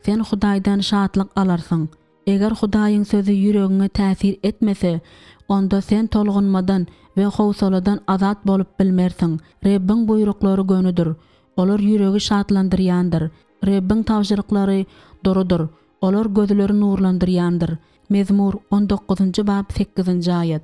sen Hudaýdan şatlyk alarsyň. Eger Hudaýyň Sözi ýüregiňe täsir etmese, onda sen tolgunmadan we howsaladan azat bolup bilmersiň. Rebbiň buýruklary gönüdir, olar ýüregi şatlandyrýandyr. Rebbiň tabşyryklary durudyr, olar gözleri nurlandyrýandyr. Mezmur, on dokuzynjy bap, sekizinji aýat.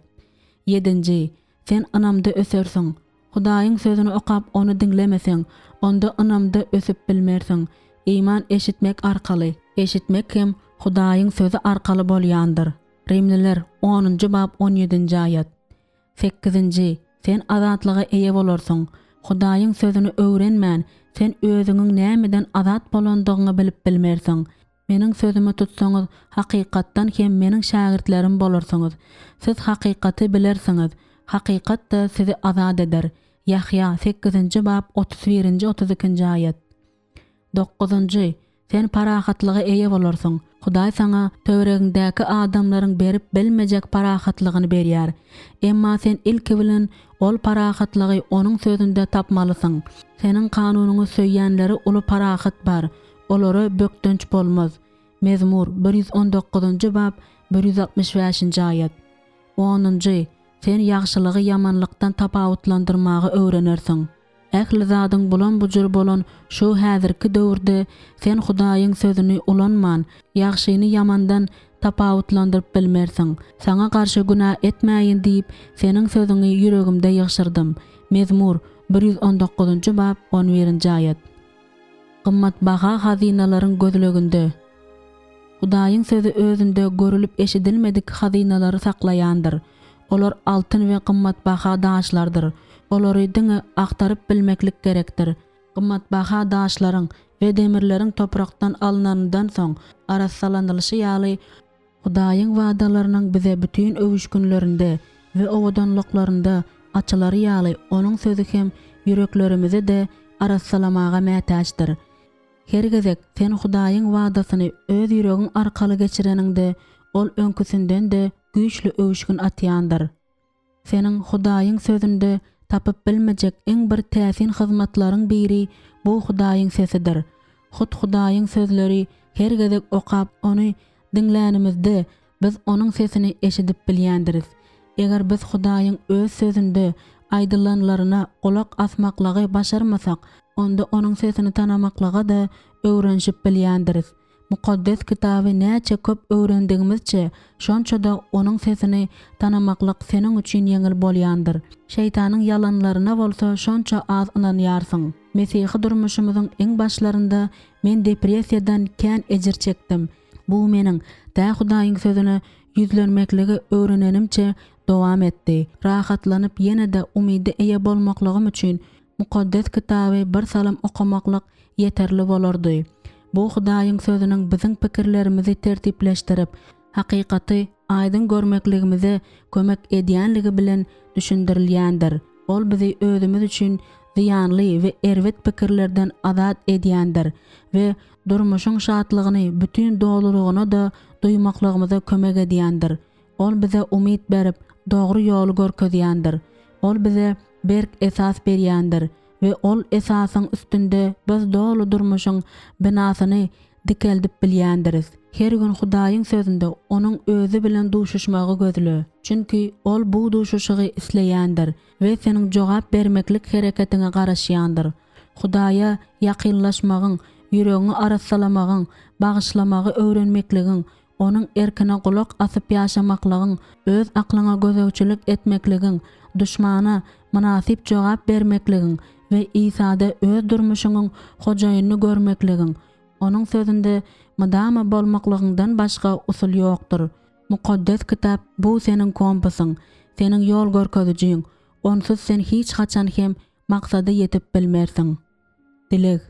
Ýedinji, sen ynamda ösersiň. Hudaýyň Sözüni okap, ony diňlemeseň, onda ynamda ösüp bilmersiň. Iman eşitmek arkaly, eşitmek hem Hudaýyň Sözi arkaly bolýandyr. Rimliler, onunjy bap, on ýedinji aýat. Sekizinji, sen azatlyga eýe bolarsyň. Hudaýyň Sözüni öwrenmän, sen özüňiň nämeden azat bolandygyňy bilip bilmersiň. Meniň sözümi tutsaňyz, hakykatdan hem Meniň şägirtlerim bolarsyňyz. Siz hakykaty bilersiňiz, hakykat-da sizi azat eder. Ýahýa, sekizinji bap, 31-nji, 32-nji aýat. Dokuzynjy, sen parahatlyga eýe bolarsyň. Hudaý saňa töweregiňdäki adamlaryň berip bilmejek parahatlygyny berýär. Emma sen ilki bilen ol parahatlygy Onuň Sözünde tapmalysyň. Seniň kanunyňy söýýänlere uly parahat bar. Olara bökdenç bolmaz. Mezmur, 119-njy bap, 165-nji aýat. Onunjy, sen ýagşylygy ýamanlykdan tapawutlandyrmagy öwrenersiň. Ähli zadyň bulam-bujur bolan şu häzirki döwürde sen Hudaýyň Sözüni ulanman, ýagşyny ýamandan tapawutlandyryp bilmersiň. Saňa garşy günä etmäýin diýip, Seniň sözüňi ýüregimde ýygşyrdym. Mezmur, 119-njy bap, on birinji aýat. Gymmatbaha hazynalaryň gözleginde. Hudaýyň Sözi özünde görülip-eşidilmedik hazynalary saklaýandyr. Olar altyn we gymmatbaha daşlardyr. Olary diňe agtaryp bilmeklik gerekdir. Gymmatbaha daşlaryň we demirleriň toprakdan alnanyndan soň arassalanylyşy ýaly, Hudaýyň wadalarynyň bize bütin öwüşginlerinde we owadanlyklarynda açylary ýaly, Onuň Sözi hem ýüreklerimizi-de arassalamaga mätäçdir. Her gezek sen Hudaýyň wadasyny öz ýüregiň arkaly geçireniňde, ol öňküsinden-de güýçli öwüşgin atýandyr. Seniň Hudaýyň Sözünde tapyp bilmejek iň bir täsin hyzmatlaryň biri bu Hudaýyň sesidir. Hut Hudaýyň sözleri her gezek okap ony diňlänimizde biz Onuň sesini eşidip bilýändiris. Eger biz Hudaýyň Öz Sözünde aýdylanlaryna gulak asmaklygy başarmasak, onda Onuň sesini tanamaklyga-da öwrenişip bilýändiris. Mukaddes Kitaby näçe köp öwrendigimizçe, şonça-da Onuň sesini tanamaklyk seniň üçin ýeňil bolýandyr. Şeýtanyň ýalanlaryna bolsa şonça az ynanýarsyň. Mesihi durmuşymyzyň iň başlarynda men depressiýadan kän ejir çekdim. Bu meniň tä Hudaýyň Sözüne ýüzlenmekligi öwrenenimçe dowam etdi. Rahatlanyp ýene-de umyda eýe bolmaklygym üçin Mukaddes Kitaby bir salym okamaklyk ýeterli bolardy. Bu Hudaýyň Sözüniň biziň pikirlerimizi tertipleşdirip, hakykaty aýdyň görmekligimize kömek edýänligi bilen düşündirilýändir. Ol bizi özümiz üçin zyýanly we erbet pikirlerden azat edýändir we durmuşyň şatlygyny bütin dolulygyna-da duýmaklygymyza kömek edýändir. Ol bize umyt berip, dogry ýoly görkezýändir. Ol bize berk esas berýändir we ol esasyň üstünde biz doly durmuşyň binasyny dikeldip bilýändiris. Her gün Hudaýyň Sözünde Onuň Özi bilen duşuşmagy gözle, çünki Ol bu duşuşygy isleýändir we seniň jogap bermeklik hereketiňe garaşýandyr. Hudaýa ýakynlaşmagyň, ýüregiňi arassalamagyň, bagyşlamagy öwrenmekligiň, Onuň erkine gulak asyp ýaşamaklygyň, öz aklyňa gözegçilik etmekligiň, duşmana mynasyp jogap bermekligiň we Isada öz durmuşyňyň Hojaýynyny görmekligiň, Onuň Sözünde mydama bolmaklygyňdan başga usul ýokdur. Mukaddes Kitap bu seniň kompasyň, seniň ýol görkezijiň, onsuz sen hiç haçan hem maksada ýetip bilmersiň. Dileg.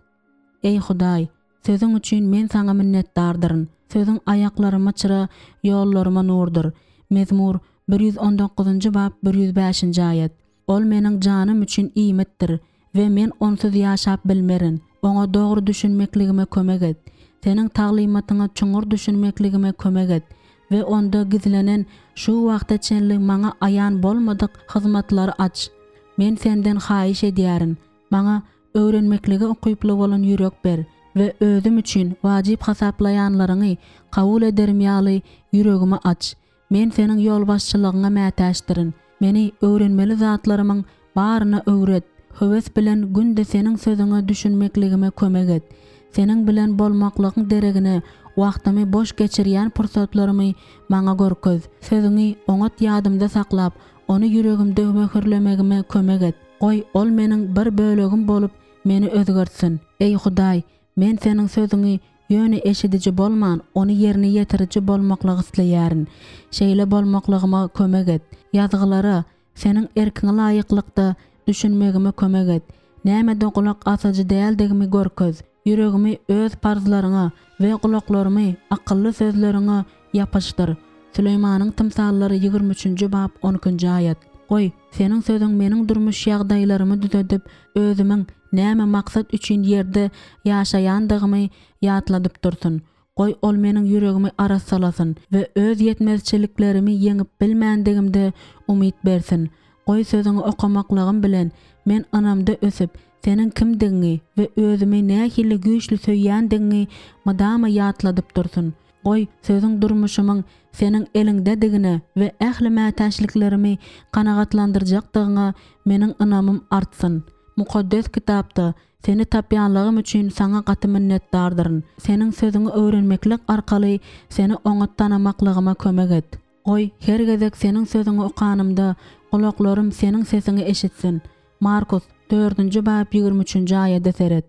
Eý Hudaý, Sözüň üçin men Saňa minnetdardyryn. Sözüň aýaklaryma çyra, ýollaryma nurdur. Mezmur, 119-njy bap, 105-nji aýat. Ol meniň janym üçin iýmitdir we men onsuz ýaşap bilmerin. Oňa dogry düşünmekligime kömek et. Seniň taglymatyňa çuňňur düşünmekligime kömek et we onda gizlenen şu wagta çenli maňa aýan bolmadyk hyzmatlary aç. Men Senden haýyş edýärin, maňa öwrenmeklige ukyply bolan ýürek ber we özüm üçin wajyp hasaplaýanlaryňy kabul ederim ýaly ýüregimi aç. Men Seniň ýolbaşçylygyňa mätäçdirin. Meni öwrenmeli zatlarymyň baryna öwret. Höwes bilen günde Seniň Sözüňe düşünmekligime kömek et. Seniň bilen bolmaklygyň deregine wagtymy boş geçirýän pursatlarymy maňa görkez. Sözüňi oňat ýadymda saklap, ony ýüregimde möhürlemegime kömek et. Goý, ol meniň bir bölegim bolup, meni özgertsin. Eý, Hudaý, men Seniň Sözüňi Ýöne eşidiji bolman, ony ýerine ýetiriji bolmaklygy isleýärin. Şeýle bolmaklygyma kömek et. Ýazgylara Seniň erkiňe laýyklykda düşünmegime kömek et. Nämede gulak asyjy däldigimi görkez. Ýüregimi Öz parzlaryňa we gulaklarymy akylly sözleriňe ýapyşdyr. Süleýmanyň tymsallary 23-nji bap 12-nji aýat. Goý, Seniň Sözüň meniň durmuş ýagdaýlarymy düzedip, özümiň näme maksat üçin ýerde ýaşaýandygymy ýatladyp dursun. Goý, ol meniň ýüregimi arassalasyn we öz ýetmezçiliklerimi ýeňip bilmändigimde umyt bersin. Goý, Sözüňi okamaklygym bilen men ynamda ösüp, Seniň kimdigiňi we özümi nähili güýçli söýýändigiňi mydama ýatladyp dursun. Goý, Sözüň durmuşymyň Seniň eliňdedigine we ähli mätäçliklerimi kanagatlandyrjakdygyňa meniň ynamym artsyn. Mukaddes Kitapda Seni tapýanlygym üçin Saňa gaty minnetdardyryn. Seniň Sözüňi öwrenmeklik arkaly Seni oňat tanamaklygyma kömek et. Goý, her gezek Seniň Sözüňi okanymda, gulaklarym Seniň sesiňi eşitsin. Markus, dördünji bap 23-nji aýada seret.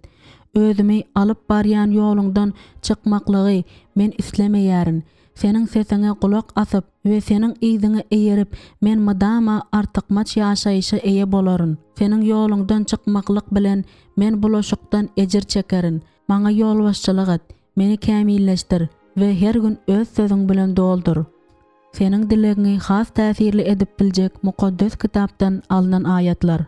Özümi alyp barýan ýoluňdan çykmaklygy men islemeýärin. Seniň sesiňe gulak asyp we Seniň yzyňa eýerip, men mydama artykmaç ýaşaýşa eýe bolaryn. Seniň ýoluňdan çykmaklyk bilen men bulaşykdan ejir çekerin. Maňa ýolbaşçylyk et, meni kämilleşdir we her gün Öz Sözüň bilen doldur. Seniň dilegiňi has täsirli edip biljek Mukaddes Kitapdan alnan aýatlar.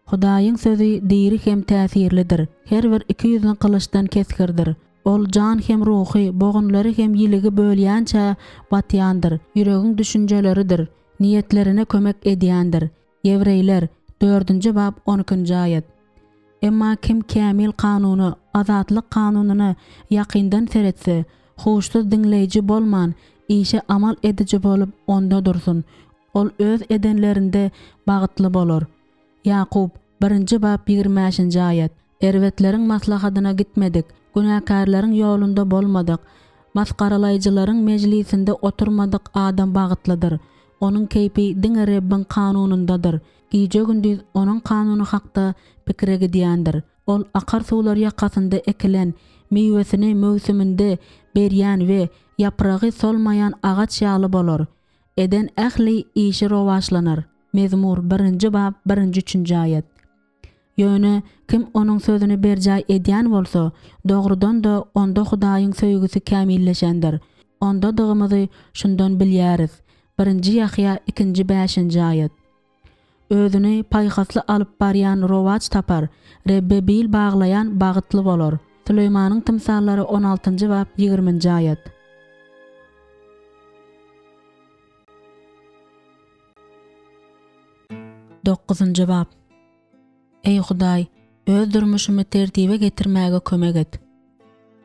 Hudaýyň sözi diri hem täsirlidir, her bir ikiýüzli gylyçdan kesgirdir. Ol jan hem ruhy, bogunlary hem ýiligi bölýänçä batýandyr, ýüregiň düşünjeleridir, niýetlerine kömek edýändir. Ýewreýler, dördünji bap, on ikinji aýat. Emma kim kämil kanuna, azatlyk kanunyna ýakyndan seretse, huşsuz diňleýji bolman, işe amal ediji bolup, onda dursun. Ol öz edenlerinde bagtly bolar. Ýakup, birinji bap, 25-nji aýat. Erbetleriň maslahadyna gitmedik, günäkärleriň ýolunda bolmadyk, masgaralaýjylaryň mejlisinde oturmadyk adam bagtlydyr. Onuň keýpi diňe Rebbiň kanunyndadyr, gije-gündiz Onuň kanuny hakda pikire gidýändir. Ol akar suwlar ýakasynda ekilen, miwesini möwsüminde berýän we ýapragy solmaýan agaç ýaly bolar. Eden ähli işi rowaçlanar. Mezmur, birinji bap, birinji-üçünji aýat. Ýöne kim Onuň sözüni berjaý edýän bolsa, dogrudan-da, onda Hudaýyň söýgüsi kämilleşendir. Ondadygymyzy şundan bilýäris. Birinji Ýahýa ikinji bäşinji aýat. Özüni paýhasly alyp barýan rowaç tapar, Rebbe bil baglaýan bagytly bolar. Süleýmanyň tymsallary on altynjy bap ýigriminji aýat. Dokuzynjy bap. Eý Hudaý, öz durmuşymy tertibe getirmäge kömek et.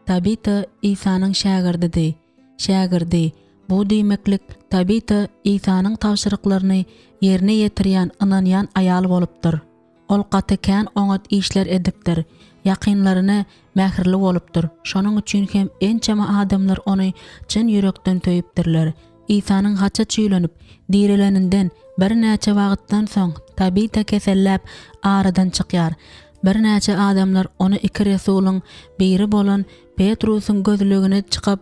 Tabita Isanyň şägirdidi. Şägirdi, bu diýmeklik Tabita Isanyň tabşyryklaryny ýerine ýetirýän ynanýan aýal bolupdyr. Ol gaty kän oňat işler edipdir, ýakynlaryna mähirli bolupdyr, şonuň üçin hem ençeme adamlar ony çyn ýürekden söýüpdirler. Isanyň haça çüýlenip, direleninden birnäçe wagtdan soň Tabita keselläp aradan çykýar. Birnäçe adamlar ony iki resulyň biri bolan Petrusyň gözlegine çykyp,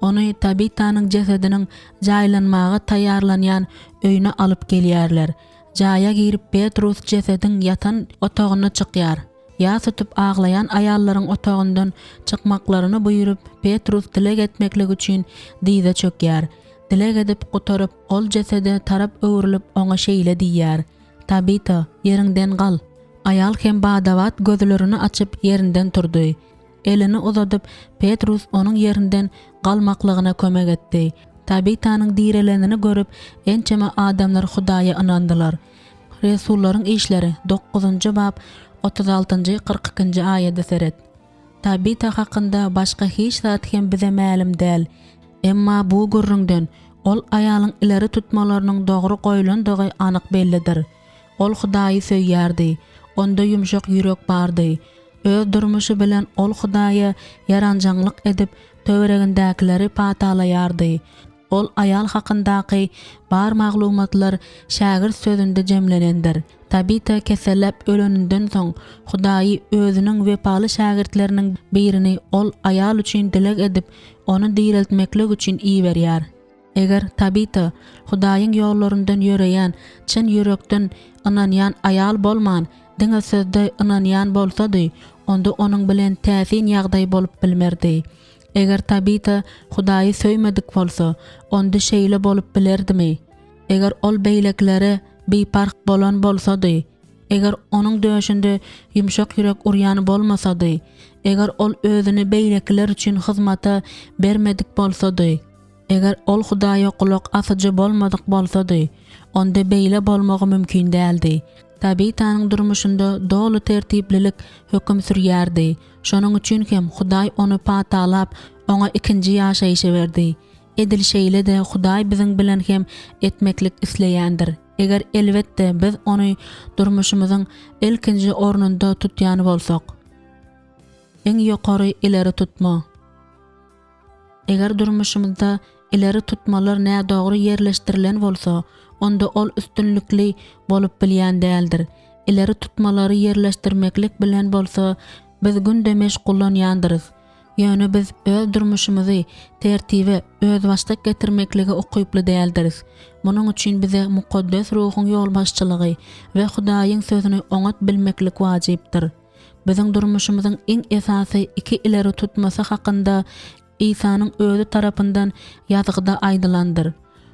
ony Tabitanyň jesediniň jaýlanmaga taýýarlanýan öýüne alyp gelýärler. Jaýa girip Petrus jesediň ýatan otagyna çykýar. Ýas tutup aglaýan aýallaryň otagyndan çykmaklaryny buýrup, Petrus dileg etmeklik üçin dyza çökýär. Dileg edip gutaryp, ol jesede tarap öwrülip, oňa şeýle diýýär, Tabita, ýeriňden gal! Aýal hem bada-bat gözlerini açyp, ýerinden turdy. Elini uzadyp, Petrus onuň ýerinden galmaklygyna kömek etdi. Tabitanyň direlenini görüp, ençeme adamlar Hudaýa ynandylar. Resullaryň işleri, dokuzynjy bap, 36-njy, 42-nji aýada seret. Tabita hakynda başga hiç zat hem bize mälim däl. Emma bu gürrüňden ol aýalyň ileri tutmalarynyň dogry goýlandygy anyk bellidir. Ol Hudaýy söýýärdi, onda ýumşak ýürek bardy. Öz durmuşy bilen ol Hudaýa ýaranjaňlyk edip, töweregindäkileri patalaýardy. Ol aýal hakyndaky bar maglumatlar şägirt sözünde jemlenendir. Tabita keselläp öleninden soň, Hudaýy Özüniň wepaly şägirtleriniň birini ol aýal üçin dileg edip, ony direltmeklik üçin iberýär. Eger Tabita Hudaýyň ýollaryndan ýöreýän, çyn ýürekden ynanýan aýal bolman, diňe sözde ynanýan bolsady, onda onuň bilen täsin ýagdaý bolup bilmerdi. Eger Tabita Hudaýy söýmedik bolsa, onda şeýle bolup bilerdimi? Eger ol beýlekilere biparh bolan bolsady, eger onuň döşünde ýumşak ýürek urýan bolmasady, eger ol özüni beýlekiler üçin hyzmata bermedik bolsady, Eger ol Hudaýa gulak asyjy bolmadyk bolsady, onda beýle bolmagy mümkin däldi. Tabitanyň durmuşynda doly tertiplilik höküm sürýärdi. Şonuň üçin hem Hudaý ony patalap, oňa ikinji ýaşaýşy berdi. Edil şeýle-de Hudaý biziň bilen hem etmeklik isleýändir, eger elbetde biz Ony durmuşymyzyň ilkinji ornunda tutýan bolsak. Iň ýokary ileri tutma. Eger durmuşymyzda ileri tutmalar nädogry ýerleşdirilen bolsa, onda ol üstünlikli bolup bilýän däldir. Ileri tutmalary ýerleşdirmeklik bilen bolsa biz günde meşgullanýandyrys. Ýöne biz öz durmuşymyzy tertibe özbaşdak getirmeklige ukyply däldiris. Munuň üçin bize Mukaddes Ruhuň ýolbaşçylygy we Hudaýyň Sözüni oňat bilmeklik wajypdyr. Biziň durmuşymyzyň iň esasy iki ileri tutmasy hakynda Isanyň Özi tarapyndan Ýazgyda aýdylandyr,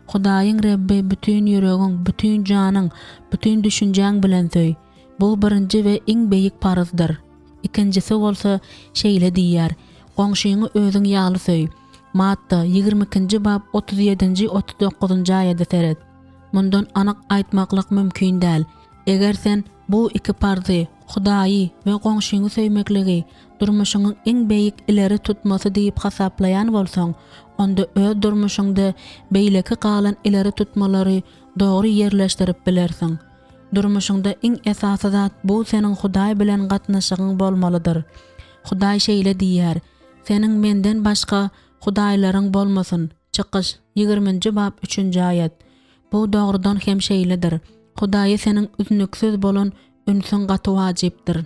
Hudaýyň Rebbi bütin ýüregiň, bütin janyň, bütin düşünjäň bilen söý. Bu birinji we iň beýik parzdyr. Ikinjisi bolsa şeýle diýýär, Goňşyňy özüň ýaly söý. Matta, 22-nji bap, 37-nji, 39-njy aýada seret. Mundan anyk aýtmaklyk mümkin däl. Eger sen bu iki parzy, Hudaýy we goňşyňy söýmekligi durmuşyňyň iň beýik ileri tutmasy diýip hasaplaýan bolsaň, onda öz durmuşyňda beýleki galan ileri tutmalary dogry ýerleşdirip bilersiň. Durmuşyňda iň esasy zat bu seniň Hudaý bilen gatnaşygyň bolmalydyr. Hudaý şeýle diýýär, Seniň Menden başga hudaýlaryň bolmasyn, Çykyş, ýigriminji bap, üçünji aýat. Bu dogrudan hem şeýledir. Hudaýa seniň üznüksiz bolan ünsüň gaty wajypdyr.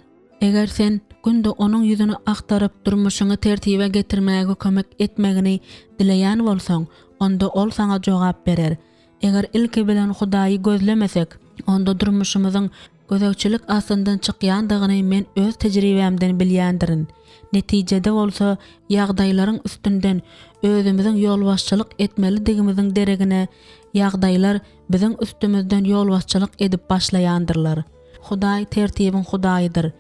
Eger sen günde Onuň ýüzüni agtaryp, durmuşyňy tertibe getirmäge kömek etmegini dileýän bolsaň, onda Ol saňa jogap berer. Eger ilki bilen Hudaýy gözlemesek, onda durmuşymyzyň gözegçilik astyndan çykýandygyny men öz tejribämden bilýändirin. Netijede bolsa, ýagdaýlaryň üstünden özümiziň ýolbaşçylyk etmelidigimiziň deregine, ýagdaýlar biziň üstümizden ýolbaşçylyk edip başlaýandyrlar. Hudaý tertibiň Hudaýydyr.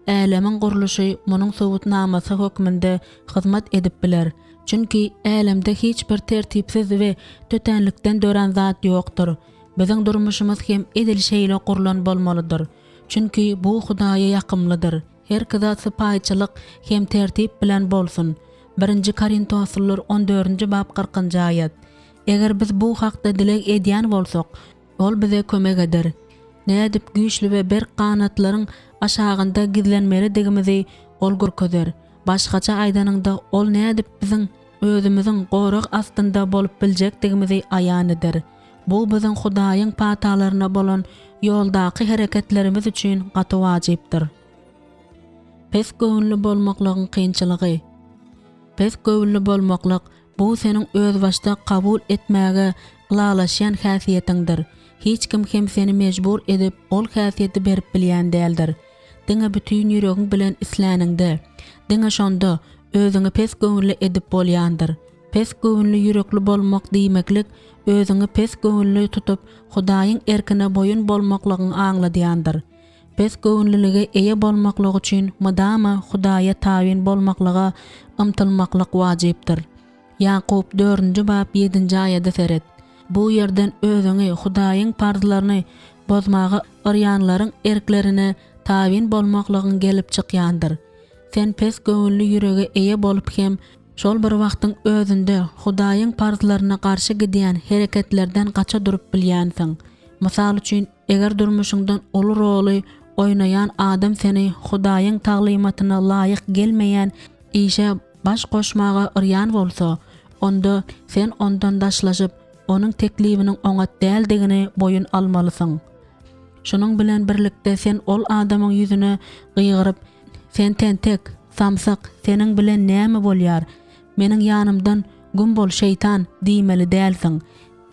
Älemiň gurluşy munuň subutnamasy hökmünde hyzmat edip biler. Çünki älemde hiç bir tertipsiz we tötänlikden dörän zat ýokdur. Biziň durmuşymyz hem edil şeýle gurlan bolmalydyr. Çünki bu Hudaýa ýakymlydyr. Herki zat sypaýyçylyk hem tertip bilen bolsun. Birinji Korintoslylar on dördünji bap kyrkynjy aýat. Eger biz bu hakda dileg edýän bolsak, Ol bize kömek eder. Nädip güýçli we berk ganatlaryň aşagynda gizlenmelidigimizi Ol görkezer. Başgaça aýdanyňda, Ol nädip biziň özümiziň gorag astynda bolup biljekdigimizi aýan eder. Bu biziň Hudaýyň patalaryna bolan ýoldaky hereketlerimiz üçin gaty wajypdyr. Pes göwünli bolmaklygyň kynçylygy. Pes göwünli bolmaklyk, bu seniň özbaşdak kabul etmäge ylalaşýan häsiýetiňdir. Hiç kim hem seni mejbur edip ol häsiýeti berip bilýän däldir. diňe bütin ýüregiň bilen isläniňde, diňe şonda özüňi pes göwünli edip bolýandyr. Pes göwünli ýürekli bolmak diýmeklik özüňi pes göwünli tutup Hudaýyň erkine boýun bolmaklygyňy aňladýandyr. Pes göwünlilige eýe bolmaklyk üçin mydama Hudaýa tabyn bolmaklyga ymtylmaklyk wajypdyr. Ýakup dördünji bap ýedinji aýada seret. Bu ýerden özüňi Hudaýyň parzlaryny bozmaga yrýanlaryň erklerine tabyn bolmaklygyň gelip çykýandyr. Sen pes göwünli ýürege eýe bolup hem, şol bir wagtyň özünde Hudaýyň parzlaryna garşy gidýän hereketlerden gaça durup bilýänsiň. Mysal üçin, eger durmuşyňdan uly roly oýnaýan adam seni Hudaýyň taglymatyna laýyk gelmeýän işe baş goşmaga yrýan bolsa, onda sen ondan daşlaşyp, onuň teklibiniň oňat däldigini boýun almalysyň. Şunuň bilen birlikde sen ol adamyň ýüzüne gygyryp, Sen tentek, samsyk, seniň bilen näme bolýar? Meniň ýanymdan güm bol, şeýtan! diýmeli dälsiň.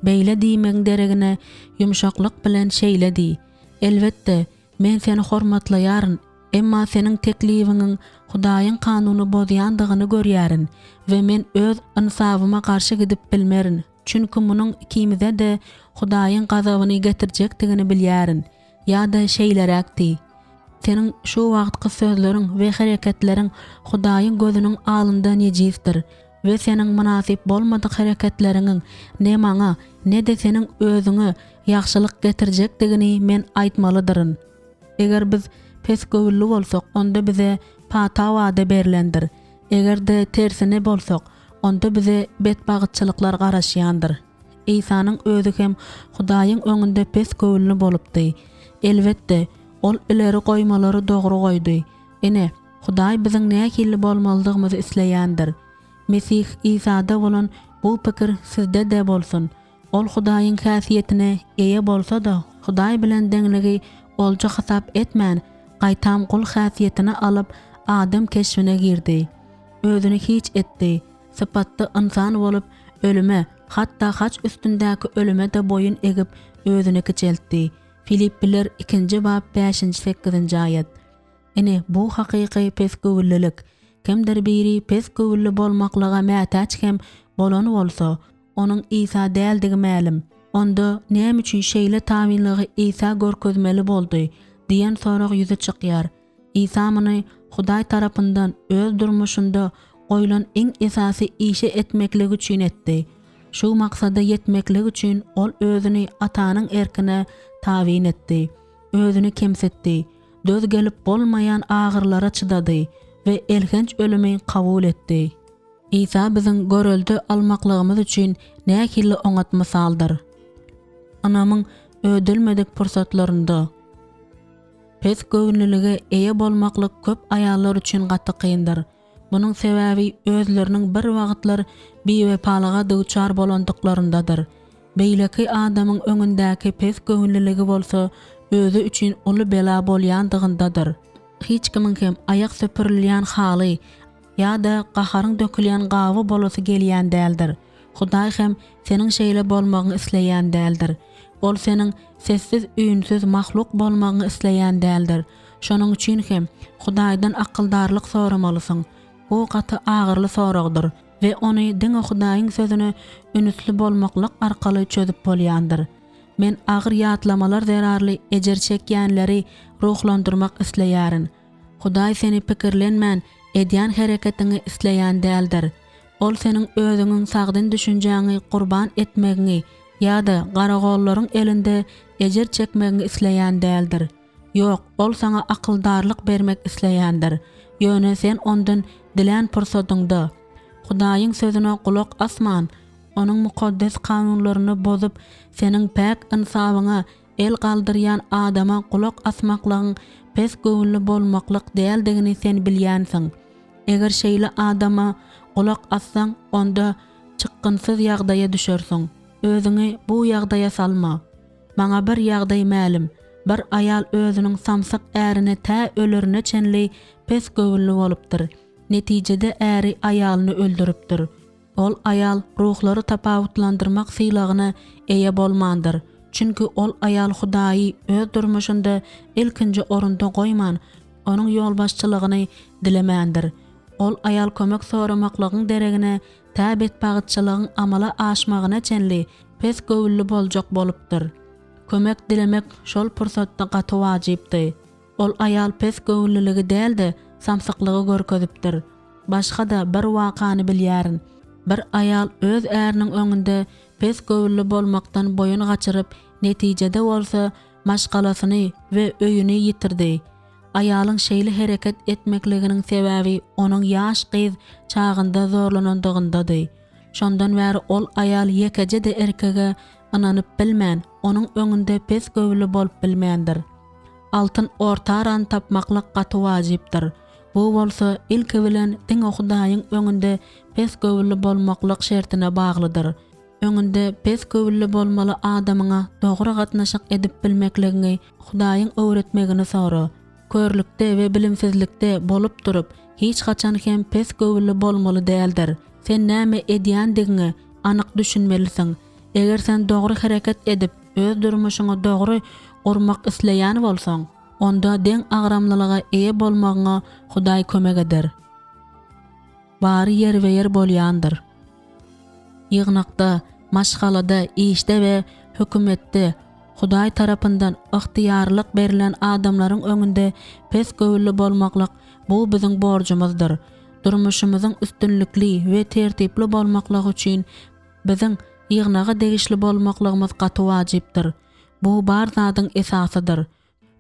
Beýle diýmegiň deregine ýumşaklyk bilen şeýle diý, Elbetde, men seni hormatlaýaryn, emma seniň teklibiňiň Hudaýyň kanuny bozýandygyny görýärin we men öz ynsabyma garşy gidip bilmerin, çünki munuň ikimize-de Hudaýyň gazabyny getirjekdigini bilýärin. Ýa-da şeýleräk diý, Seniň şu wagtky sözleriň we hereketleriň Hudaýyň gözüniň alynda nejisdir we seniň mynasyp bolmadyk hereketleriňiň ne maňa, ne-de seniň özüňe ýagşylyk getirjekdigini men aýtmalydyryn. Eger biz pesgöwünli bolsak, onda bize pata wada berlendir. Eger-de tersine bolsak, onda bize betbagytçylyklar garaşýandyr. Isanyň özi hem Hudaýyň öňünde pesgöwünli bolupdy. Elbetde, ol ileri goýmalary dogry goýdy. Ine, Hudaý biziň nähili bolmalydygymyzy isleýändir. Mesih Isada bolan bu pikir sizde-de bolsun. Ol Hudaýyň häsiýetine eýe bolsa-da, Hudaý bilen deňligi olja hasap etmän, gaýtam gul häsiýetini alyp, adam keşbine girdi. Özüni hiç etdi, sypatda ynsan bolup, ölüme, hatda haç üstündäki ölüme-de boýun egip, özüni kiçeltdi. Filippiler ikinji bap bäşinji-sekizinji aýat. Ine, bu hakyky pesgöwünlilik. Kimdir biri pesgöwünli bolmaklyga mätäç hem bolan bolsa, onuň Isa däldigi mälim. Onda näme üçin şeýle tabynlygy Isa görkezmeli boldy diýen sorag ýüze çykýar. Isa muny Hudaý tarapyndan öz durmuşynda goýlan iň esasy işi etmekligi üçin etdi. Şu maksada ýetmeklik üçin ol özüni Atanyň erkine tabyn etdi. Özüni kemsitdi. Döz gelip bolmaýan agyrylara çydady we elhenç ölümi kabul etdi. Isa biziň görelde almaklygymyz üçin nähili oňat mysaldyr! Ynamyň ödelmedik pursatlarynda pes göwünlilige eýe bolmaklyk köp aýallar üçin gaty kyndyr. Munuň sebäbi özleriniň bir wagtlar biwepalyga duçar bolandyklaryndadyr. Beýleki adamyň öňündäki pes göwünliligi bolsa özi üçin uly bela bolýandygyndadyr. Hiç kimiň hem aýak süpürilýän haly ýa-da gaharyň dökülýän gaby bolasy gelýän däldir. Hudaý hem seniň şeýle bolmagyňy isleýän däldir. Ol seniň sessiz-üýnsüz mahluk bolmagyňy isleýän däldir. Şonuň üçin hem Hudaýdan akyldarlyk soramalysyň. Bu gaty agyrly soragdyr we ony diňe Hudaýyň Sözüne ünüsli bolmaklyk arkaly çözüp bolýandyr. Men agyr ýatlamalar zerarly ejir çekýänleri ruhlandyrmak isleýärin. Hudaý seni pikirlenmän edýän hereketiňi isleýän däldir. Ol seniň özüňiň sagdyn düşünjäňi gurban etmegiňi ýa-da garagollaryň elinde ejir çekmegiňi isleýän däldir. Ýok, ol saňa akyldarlyk bermek isleýändir. Ýöne sen ondan dilän pursatyňda, Hudaýyň Sözüne gulak asman, Onuň mukaddes kanunlaryny bozup, seniň päk ynsabyňa el galdyrýan adama gulak asmaklygyň pes göwünli bolmaklyk däldigini sen bilýänsiň. Eger şeýle adama gulak assaň, onda çykgynsyz ýagdaýa düşersiň. Özüňi bu ýagdaýa salma. Maňa bir ýagdaý mälim, bir aýal özüniň samsyk ärine tä ölerine çenli pes göwünli bolupdyr. Netijede äri aýalyny öldüripdir. Ol aýal ruhlary tapawutlandyrmak sylagyna eýe bolmandyr. Çünki ol aýal Hudaýy öz durmuşynda ilkinji orunda goýman, onuň ýolbaşçylygyny dilemändir. Ol aýal kömek soramaklygyň deregine tä betbagytçylygyň amala aşmagyna çenli pes göwünli boljak bolupdyr. Kömek dilemek şol pursatda gaty wajypdy. Ol aýal pes göwünliligi däl-de, samsyklygy görkezipdir. Başga-da bir wakany bilýärin. Bir aýal öz äriniň öňünde pes göwünli bolmakdan boýun gaçyryp, netijede bolsa maşgalasyny we öýüni ýitirdi. Aýalyň şeýle hereket etmekliginiň sebäbi onuň ýaş gyz çagynda zorlanandygyndady. Şondan bäri ol aýal ýekeje-de erkege ynanyp bilmän, onuň öňünde pes göwünli bolup bilmändir. Altyn ortarany tapmaklyk gaty wajypdyr. Bu bolsa ilki bilen diňe Hudaýyň öňünde pes göwünli bolmaklyk şertine baglydyr. Öňünde pes göwünli bolmaly adamyňa dogry gatnaşyk edip bilmekligiňi Hudaýyň öwretmegini sora. Körlükde we bilimsizlikde bolup durup, hiç haçan hem pes göwünli bolmaly däldir. Sen näme edýändigiňe anyk düşünmelisiň. Eger sen dogry hereket edip, öz durmuşyňy dogry gurmak isleýän bolsaň, onda deň agramlylyga eýe bolmagyňa Hudaý kömek eder. Bary ýerbe-ýer bolýandyr. Ýygnakda, maşgalada, işde we hökümetde Hudaý tarapyndan ygtyýarlylyk berlen adamlaryň öňünde pes göwünli bolmaklyk bu biziň borjumyzdyr. Durmuşymyzyň üstünlikli we tertipli bolmaklygy üçin biziň ýygnaga degişli bolmaklygymyz gaty wajypdyr. Bu bar zadyň esasydyr.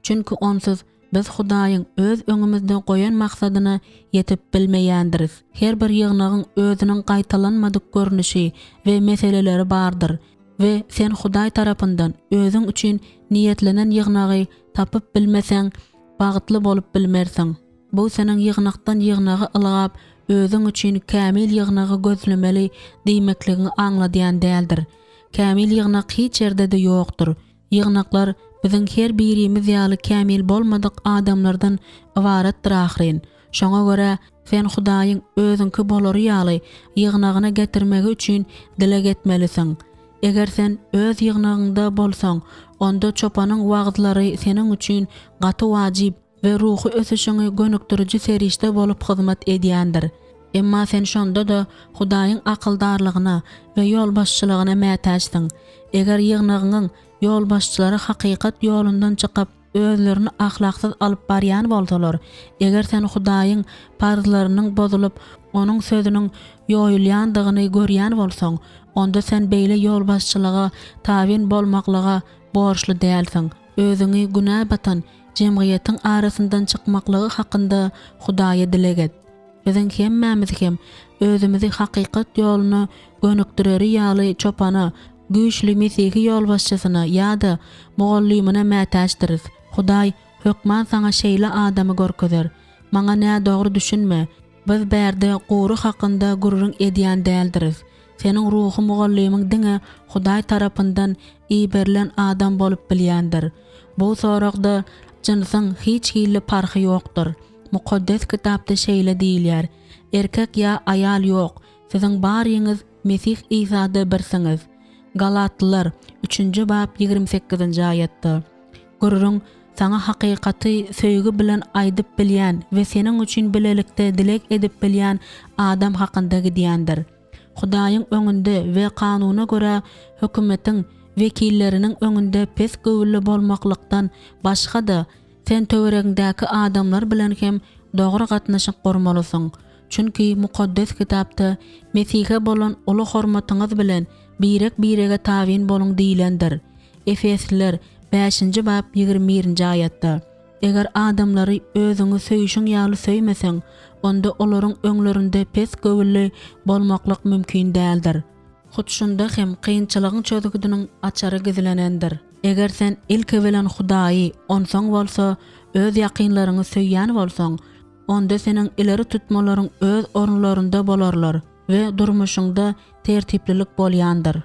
Çünki onsuz biz Hudaýyň öz öňümizde goýan maksadyna ýetip bilmeýändiris. Her bir ýygnagyň özüniň gaýtalanmadyk görnüşi we meseleleri bardyr we sen Hudaý tarapyndan özüň üçin niýetlenen ýygnagy tapyp bilmeseň, bagtly bolup bilmersiň. Bu seniň ýygnakdan ýygnaga ylgap, özüň üçin kämil ýygnagy gözlemeli diýmekligiňi aňladýan däldir. Kämil ýygnak hiç ýerde-de ýokdur. Ýygnaklar biziň her birimiz ýaly kämil bolmadyk adamlardan ybaratdyr ahyryn. Şoňa görä, sen Hudaýyň özüňki bolary ýaly ýygnagyna getirmegi üçin dileg etmelisiň. Eger sen öz ýygnagyňda bolsaň, onda çopanyň wagyzlary seniň üçin gaty wajyp we ruhy ösüşiňi gönükdiriji serişde bolup hyzmat edýändir. Emma sen şonda-da Hudaýyň akyldarlygyna we ýolbaşçylygyna mätäçsiň. Eger ýygnagyňyň ýolbaşçylary hakykat ýolundan çykyp, özlerini ahlaksyz alyp barýan bolsalar, eger sen Hudaýyň parzlarynyň bozulyp, Onuň Sözüniň ýoýulýandygyny görýän bolsaň, onda sen beýle ýolbaşçylyga tabyn bolmaklyga borçly dälsiň. Özüňi günä batan jemgyýetiň arasyndan çykmaklygy hakynda Hudaýa dileg et. Biziň hemmämiz hem özümizi hakykat ýoluna gönükdireri ýaly çopana, güýçli mesihi ýolbaşçysyna ýa-da mugallymyna mätäçdiris. Hudaý hökman saňa şeýle adamy görkezer. Maňa nädogry düşünme, biz bärde gury hakynda gürrüň edýän däldiris. Seniň ruhy mugallymyň diňe Hudaý tarapyndan iberilen adam bolup bilýändir. Bu soragda jynsyň hiç hili parhy ýokdur. Mukaddes Kitapda şeýle diýilýär, Erkek ýa aýal ýok, siziň baryňyz Mesih Isada birsiňiz. Galatlylar, üçünji bap 28-nji aýatda. Gürrüň saňa hakykaty söýgi bilen aýdyp bilýän we seniň üçin bilelikde dileg edip bilýän adam hakynda gidýändir. Hudaýyň öňünde we kanuna görä hökümetiň wekilleriniň öňünde pes göwünli bolmaklykdan başga-da, sen töweregiňdäki adamlar bilen hem dogry gatnaşyk gurmalysyň. Çünki Mukaddes Kitapda Mesihe bolan uly hormatyňyz bilen birek-birege tabyn boluň diýlendir. Efesliler, bäşinji bap, 21-nji aýatda. Eger adamlary özüňi söýşüň ýaly söýmeseň, onda olaryň öňlerinde pes göwünli bolmaklyk mümkin däldir. Hut şunda hem kynçylygyň çözgüdiniň açary gizlenendir. Eger sen ilki bilen Hudaýy, onsoň bolsa öz ýakynlaryňy söýýän bolsaň, onda seniň ileri tutmalaryň öz orunlarynda bolarlar we durmuşyňda tertiplilik bolýandyr.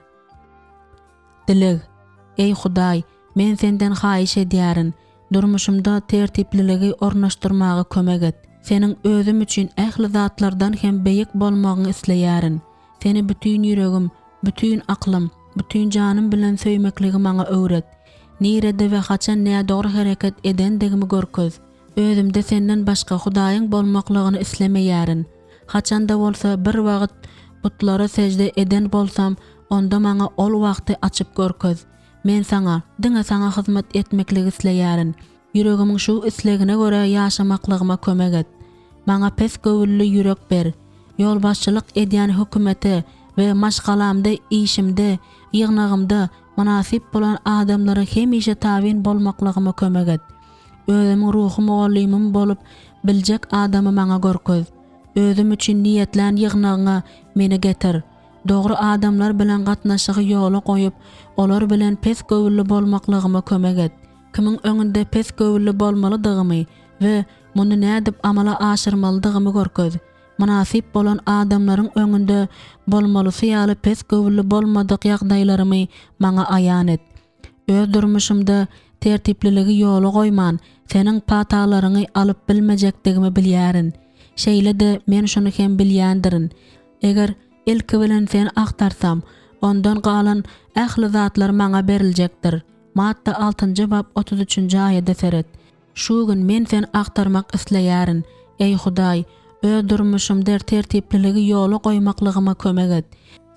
Dileg, Eý Hudaý, men Senden haýyş edýärin, durmuşymda tertipliligi ornaşdyrmaga kömek et. Seniň özüm üçin ähli zatlardan hem beýik bolmagyňy isleýärin. Seni bütin ýüregim, bütin aklym, bütin janym bilen söýmekligi maňa öwret. Nirede we haçan nädogry hereket edendigimi görkez. Özümde Senden başga Hudaýyň bolmaklygyny islemeýärin. Haçan-da bolsa bir wagt butlara sežde eden bolsam, onda maňa ol wagty açyp görkez. Men Saňa, diňe Saňa hyzmat etmekligi isleýärin. Ýüregimiň şu islegine görä ýaşamaklygyma kömek et. Maňa pes göwünli ýürek ber. Ýolbaşçylyk edýän hökümete we maşgalamda, işimde, ýygnagymda mynasyp bolan adamlara hemişe tabyn bolmaklygyma kömek et. Özümiň ruhy mugallymym bolup biljek adamy maňa görkez. Özüm üçin niýetlän ýygnagyňa meni getir. Dogry adamlar bilen gatnaşygy ýola goýup, olar bilen pes göwünli bolmaklygyma kömek et. Kimiň öňünde pes göwünli bolmalydygymy we muny nädip amala aşyrmalydygymy görkez. Mynasyp bolan adamlaryň öňünde bolmalysy ýaly pes göwünli bolmadyk ýagdaýlarymy maňa aýan et. Öz durmuşymda tertipliligi ýola goýman, Seniň patalaryňy alyp bilmejekdigimi bilýärin. Şeýle-de men şuny hem bilýändirin, eger ilki bilen Seni agtarsam, ondan galan ähli zatlar maňa beriljekdir. Matta altynjy bap 33-nji aýada seret. Şu gün men Seni agtarmak isleýärin. Eý Hudaý, öz durmuşymda tertipliligi ýola goýmaklygyma kömek et.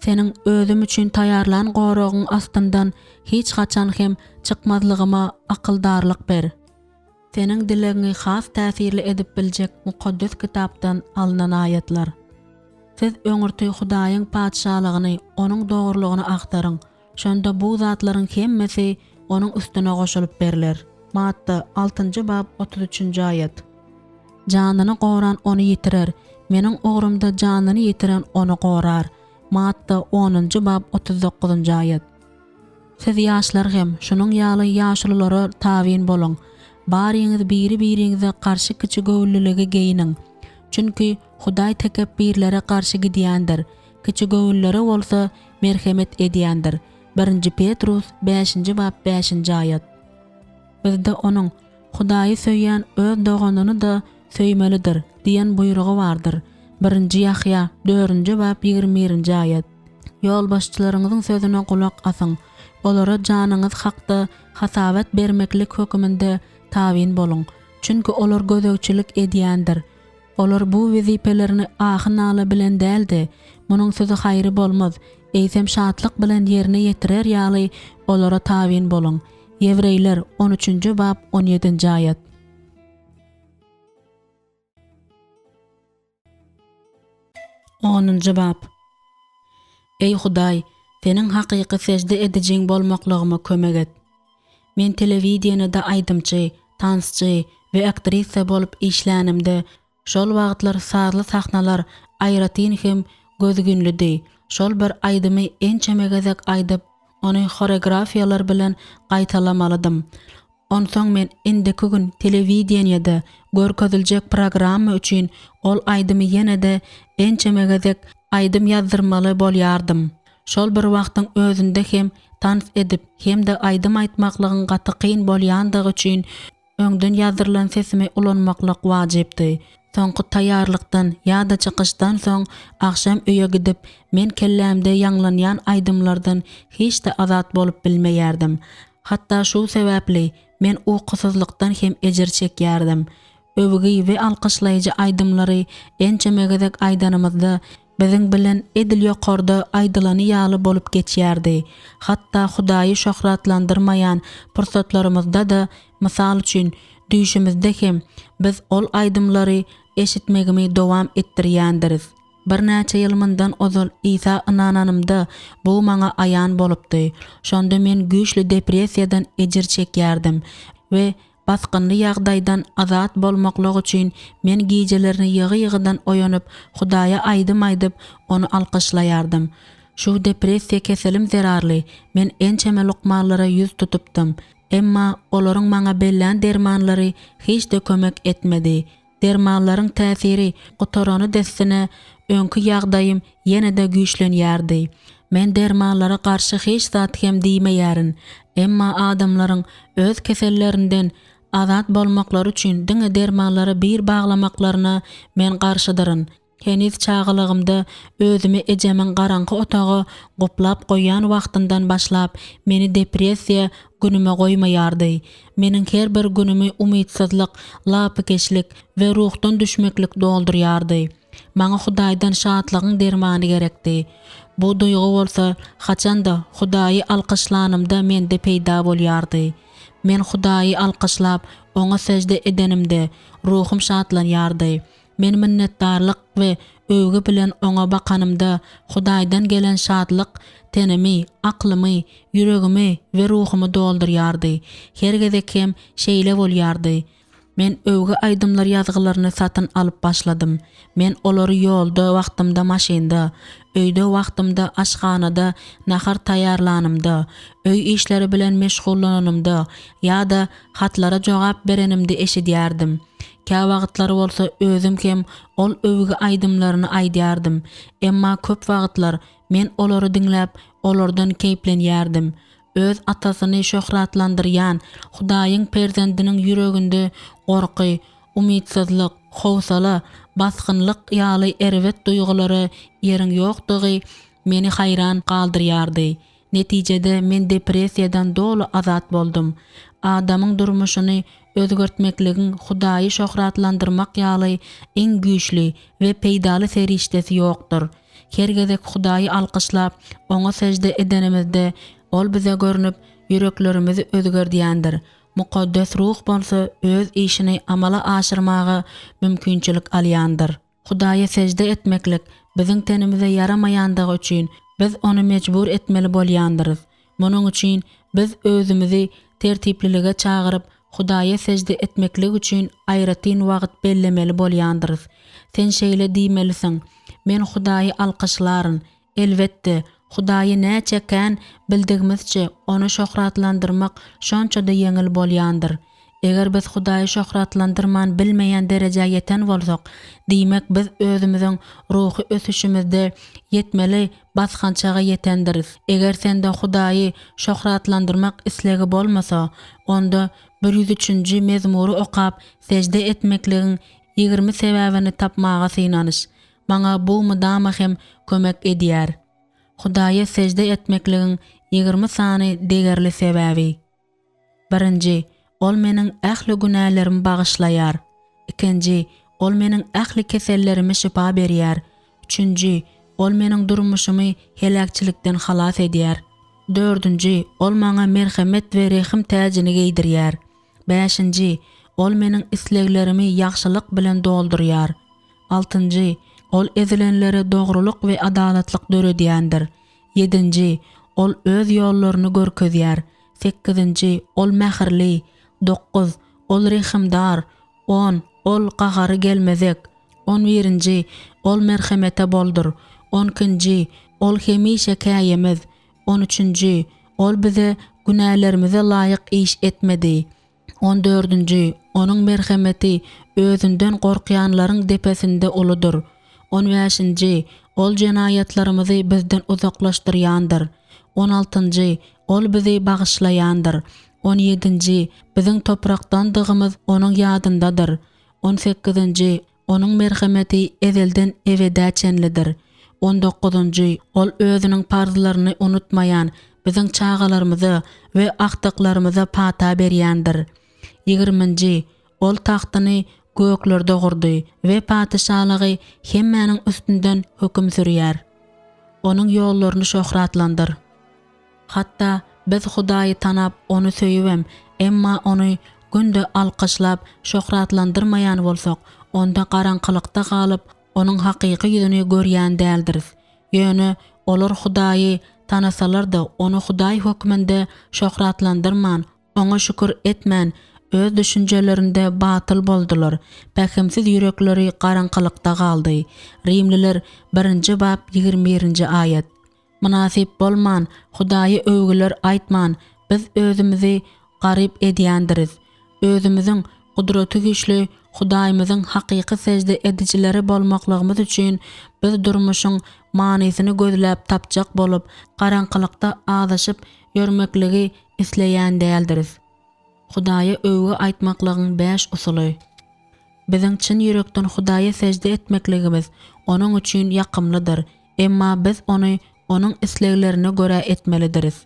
Seniň özüm üçin taýýarlan goragyň astyndan hiç haçan hem çykmazlygyma akyldarlyk ber. Seniň dilegiňi has täsirli edip biljek Mukaddes Kitapdan alnan aýatlar. Siz öňürti Hudaýyň Patyşalygyny, Onuň dogrulygyny agtaryň, şonda bu zatlaryň hemmesi onuň üstüne goşulyp berler. Matta, altynjy bap, 33-nji aýat. Janyny goran ony ýitirer, Meniň ugrumda janyny ýitiren ony gorar. Matta, onunjy bap, 39-njy aýat. Siz ýaşlar hem şunuň ýaly ýaşululara tabyn boluň. Baryňyz biri-biriňize garşy kiçigöwünliligi geýniň. Çünki Hudaý tekepbirlere garşy gidýändir, kiçigöwünlere bolsa merhemet edýändir. Birinji Petrus, bäşinji bap, bäşinji aýat. Bizde Onuň, Hudaýy söýýän öz doganyny-da söýmelidir diýen buýrugy bardyr. Birinji Ýahýa, dördünji bap, 21-nji aýat. Ýolbaşçylaryňyzyň sözüne gulak asyň, olara janyňyz hakda hasabat bermeklik höküminde tabyn boluň, çünki olar gözegçilik edýändir. Olar bu wezipelerini ahy-nala bilen däl-de, munuň size haýry bolmaz, eýsem şatlyk bilen ýerine ýetirer ýaly olara tabyn boluň. Ýewreýler, on üçünji bap, on ýedinji aýat. Onunjy bap. Eý Hudaý, Seniň hakyky sežde edijiň bolmaklygyma kömek et. Men telewideniýede aýdymçy, tansçy we aktrisa bolup işlänimde, şol wagtlar sazly sahnalar aýratyn hem gözgünlidi. Şol bir aýdymy ençeme gezek aýdyp, ony horeografiýalar bilen gaýtalamalydym. Onsoň men indiki gün telewideniýede görkeziljek programma üçin ol aýdymy ýene-de ençeme gezek aýdym ýazdyrmaly bolýardym. Şol bir wagtyň özünde hem tans edip hem-de aýdym aýtmaklygyň gaty kyn bolýandygy üçin öňden ýazdyrylan sesimi ulanmaklyk wajypdy. Soňky taýýarlykdan ýa-da çykyşdan soň agşam öýe gidip, men kellämde ýaňlanýan aýdymlardan hiç-de azat bolup bilmeýärdim. Hatda şu sebäpli men ukusyzlykdan hem ejir çekýärdim. Öwgi we alkyşlaýjy aýdymlary ençeme gezek aýdanymyzda, biziň bilen edil ýokarda aýdylany ýaly bolup geçýärdi. Hatda Hudaýy şöhratlandyrmaýan pursatlarymyzda-da, mysal üçin, düýşümizde hem, biz ol aýdymlary eşitmegimi dowam etdirýändiris. Birnäçe ýyl mundan ozal Isa ynananymda, bu maňa aýan bolupdy. Şonda men güýçli depressiýadan ejir çekýärdim we basgynly ýagdaýdan azat bolmaklyk üçin men gijelerini ýygy-ýygydan oýanyp, Hudaýa aýdym aýdyp, Ony alkyşlaýardym. Şu depressiýa keselim zerarly men ençeme lukmanlara ýüz tutupdym. Emma olaryň maňa bellän dermanlary hiç-de kömek etmedi. Dermanlaryň täsiri gutarany dessine öňki ýagdaýym ýene-de güýçlenýärdi. Men dermanlara garşy hiç zat hem diýmeýärin. Emma adamlaryň öz kesellerinden azat bolmaklary üçin diňe dermanlara bil baglamaklaryna men garşydyryn. Heniz çagalygymda özümi ejemiň garaňky otaga guplap goýýan wagtyndan başlap meni depressiýa günüme goýmaýardy. Meniň her bir günümi umytsyzlyk, lapykeçlik we ruhdan düşmeklik doldurýardy. Maňa Hudaýdan şatlygyň dermany gerekdi. Bu duýgy bolsa haçan-da Hudaýy alkyşlanymda mende peýda bolýardy. Men Hudaýy alkyşlap, Oňa sežde edenimde, ruhum şatlanýardy. Men minnetdarlyk we öwgi bilen Oňa bakanymda, Hudaýdan gelen şatlyk tenimi, aklymy, ýüregimi we ruhumy doldurýardy. Her gezek hem şeýle bolýardy. Men öwgi aýdymlar ýazgylaryny satyn alyp başladym. Men olary ýolda wagtymda maşynda, öýde wagtymda aşhanada nahar taýýarlanymda, öý işleri bilen meşgullananymda ýa-da hatlara jogap berenimde eşidýärdim. Käwagtlar bolsa özüm hem ol öwgi aýdymlaryny aýdýardym. Emma köp wagtlar men olary diňläp, olardan keýplenýärdim. Öz Atasyny şöhratlandyrýan Hudaýyň perzendiniň ýüreginde gorky, umytsyzlyk, howsala, basgynlyk ýaly erbet duýgulara ýeriň ýokdugy meni haýran galdyrýardy. Netijede, men depressiýadan doly azat boldum. Adamyň durmuşyny özgertmekligiň Hudaýy şöhratlandyrmak ýaly iň güýçli we peýdaly serişdesi ýokdur. Her gezek Hudaýy alkyşlap, Oňa sežde edenimizde, Ol bize görnüp, ýüreklerimizi özgerdýändir. Mukaddes Ruh bolsa öz işini amala aşyrmaga mümkinçilik alýandyr. Hudaýa sežde etmeklik biziň tenimize ýaramaýandygy üçin, biz Ony mejbur etmeli bolýandyrys. Munuň üçin biz özümizi tertiplilige çagyryp, Hudaýa sežde etmeklik üçin aýratyn wagt bellemeli bolýandyrys. Sen şeýle diýmelisiň, Men Hudaýy alkyşlaryn. Elbetde, Hudaýy näçe kän bildigimizçe, Ony şöhratlandyrmak şonça-da ýeňil bolýandyr. Eger biz Hudaýy şöhratlandyrman bilmeýän derejä ýeten bolsak, diýmek biz özümiziň ruhy ösüşimizde ýetmeli basgançaga ýetendiris. Eger sende Hudaýy şöhratlandyrmak islegi bolmasa, onda 103-nji mezmury okap, sežde etmekligiň 20 sebäbini tapmaga synanyş. Maňa bu mydama hem kömek edýär. Hudaýa sežde etmekligiň 20 sany degerli sebäbi. Birinji, Ol meniň ähli günälerimi bagyşlaýar. Ikinji, Ol meniň ähli kesellerime şypa berýär. Üçünji, Ol meniň durmuşymy heläkçilikden halas edýär. Dördünji, Ol maňa merhemet we rehim täjini geýdirýär. Bäşinji, Ol meniň isleglerimi ýagşylyk bilen doldurýar. Altynjy, Ol ezilenlere dogrulyk we adalatlyk döredýändir. Ýedinji, Ol öz ýollaryny görkezýär. Sekizinji, Ol mähirli. Dokuz, Ol rehimdar. On, Ol gahary gelmezek. On birinji, Ol merhemete boldur. On ikinji, Ol hemişe käýemez. On üçünji, Ol bize günälerimize laýyk iş etmedi. On dördünji, Onuň merhemeti Özünden gorkýanlaryň depesinde uludyr. On bäşinji, Ol jenaýatlarymyzy bizden uzaklaşdyrýandyr. On altynjy, Ol bizi bagyşlaýandyr. On ýedinji, Biziň toprakdandygymyz Onuň ýadyndadyr. On sekizinji, Onuň merhemeti ezelden ebedä çenlidir. On dokuzynjy, Ol Özüniň parzlaryny unutmaýan biziň çagalarymyza we agtyklarymyza pata berýändir. Ýigriminji, Ol tagtyny göklerde gurdy we patyşalygy hemmäniň üstünden höküm sürýär. Onuň ýollaryny şöhratlandyr. Hatda biz Hudaýy tanap, Ony söýübem, emma Ony günde alkyşlap, şöhratlandyrmaýan bolsak, onda garaňkylykda galyp, Onuň hakyky ýüzüni görýän däldiris. Ýöne olar Hudaýy tanasalar-da, Ony Hudaý hökmünde şöhratlandyrman, Oňa şükür etmän, öz düşünjelerinde batyl boldular, pähimsiz ýürekleri garaňkylykda galdy. Rimliler birinji bap 21-nji aýat. Mynasyp bolman, Hudaýa öwgüler aýtman, biz özümizi garyp edýändiris. Özümiziň Gudratygüýçli Hudaýymyzyň hakyky sežde edijileri bolmaklygymyz üçin biz durmuşyň manysyny gözläp tapjak bolup, garaňkylykda azaşyp ýörmekligi isleýän däldiris. Hudaýa öwgi aýtmaklygyň bäş usuly. Biziň çyn ýürekden Hudaýa sežde etmekligimiz Onuň üçin ýakymlydyr, emma biz ony Onuň isleglerine görä etmelidiris.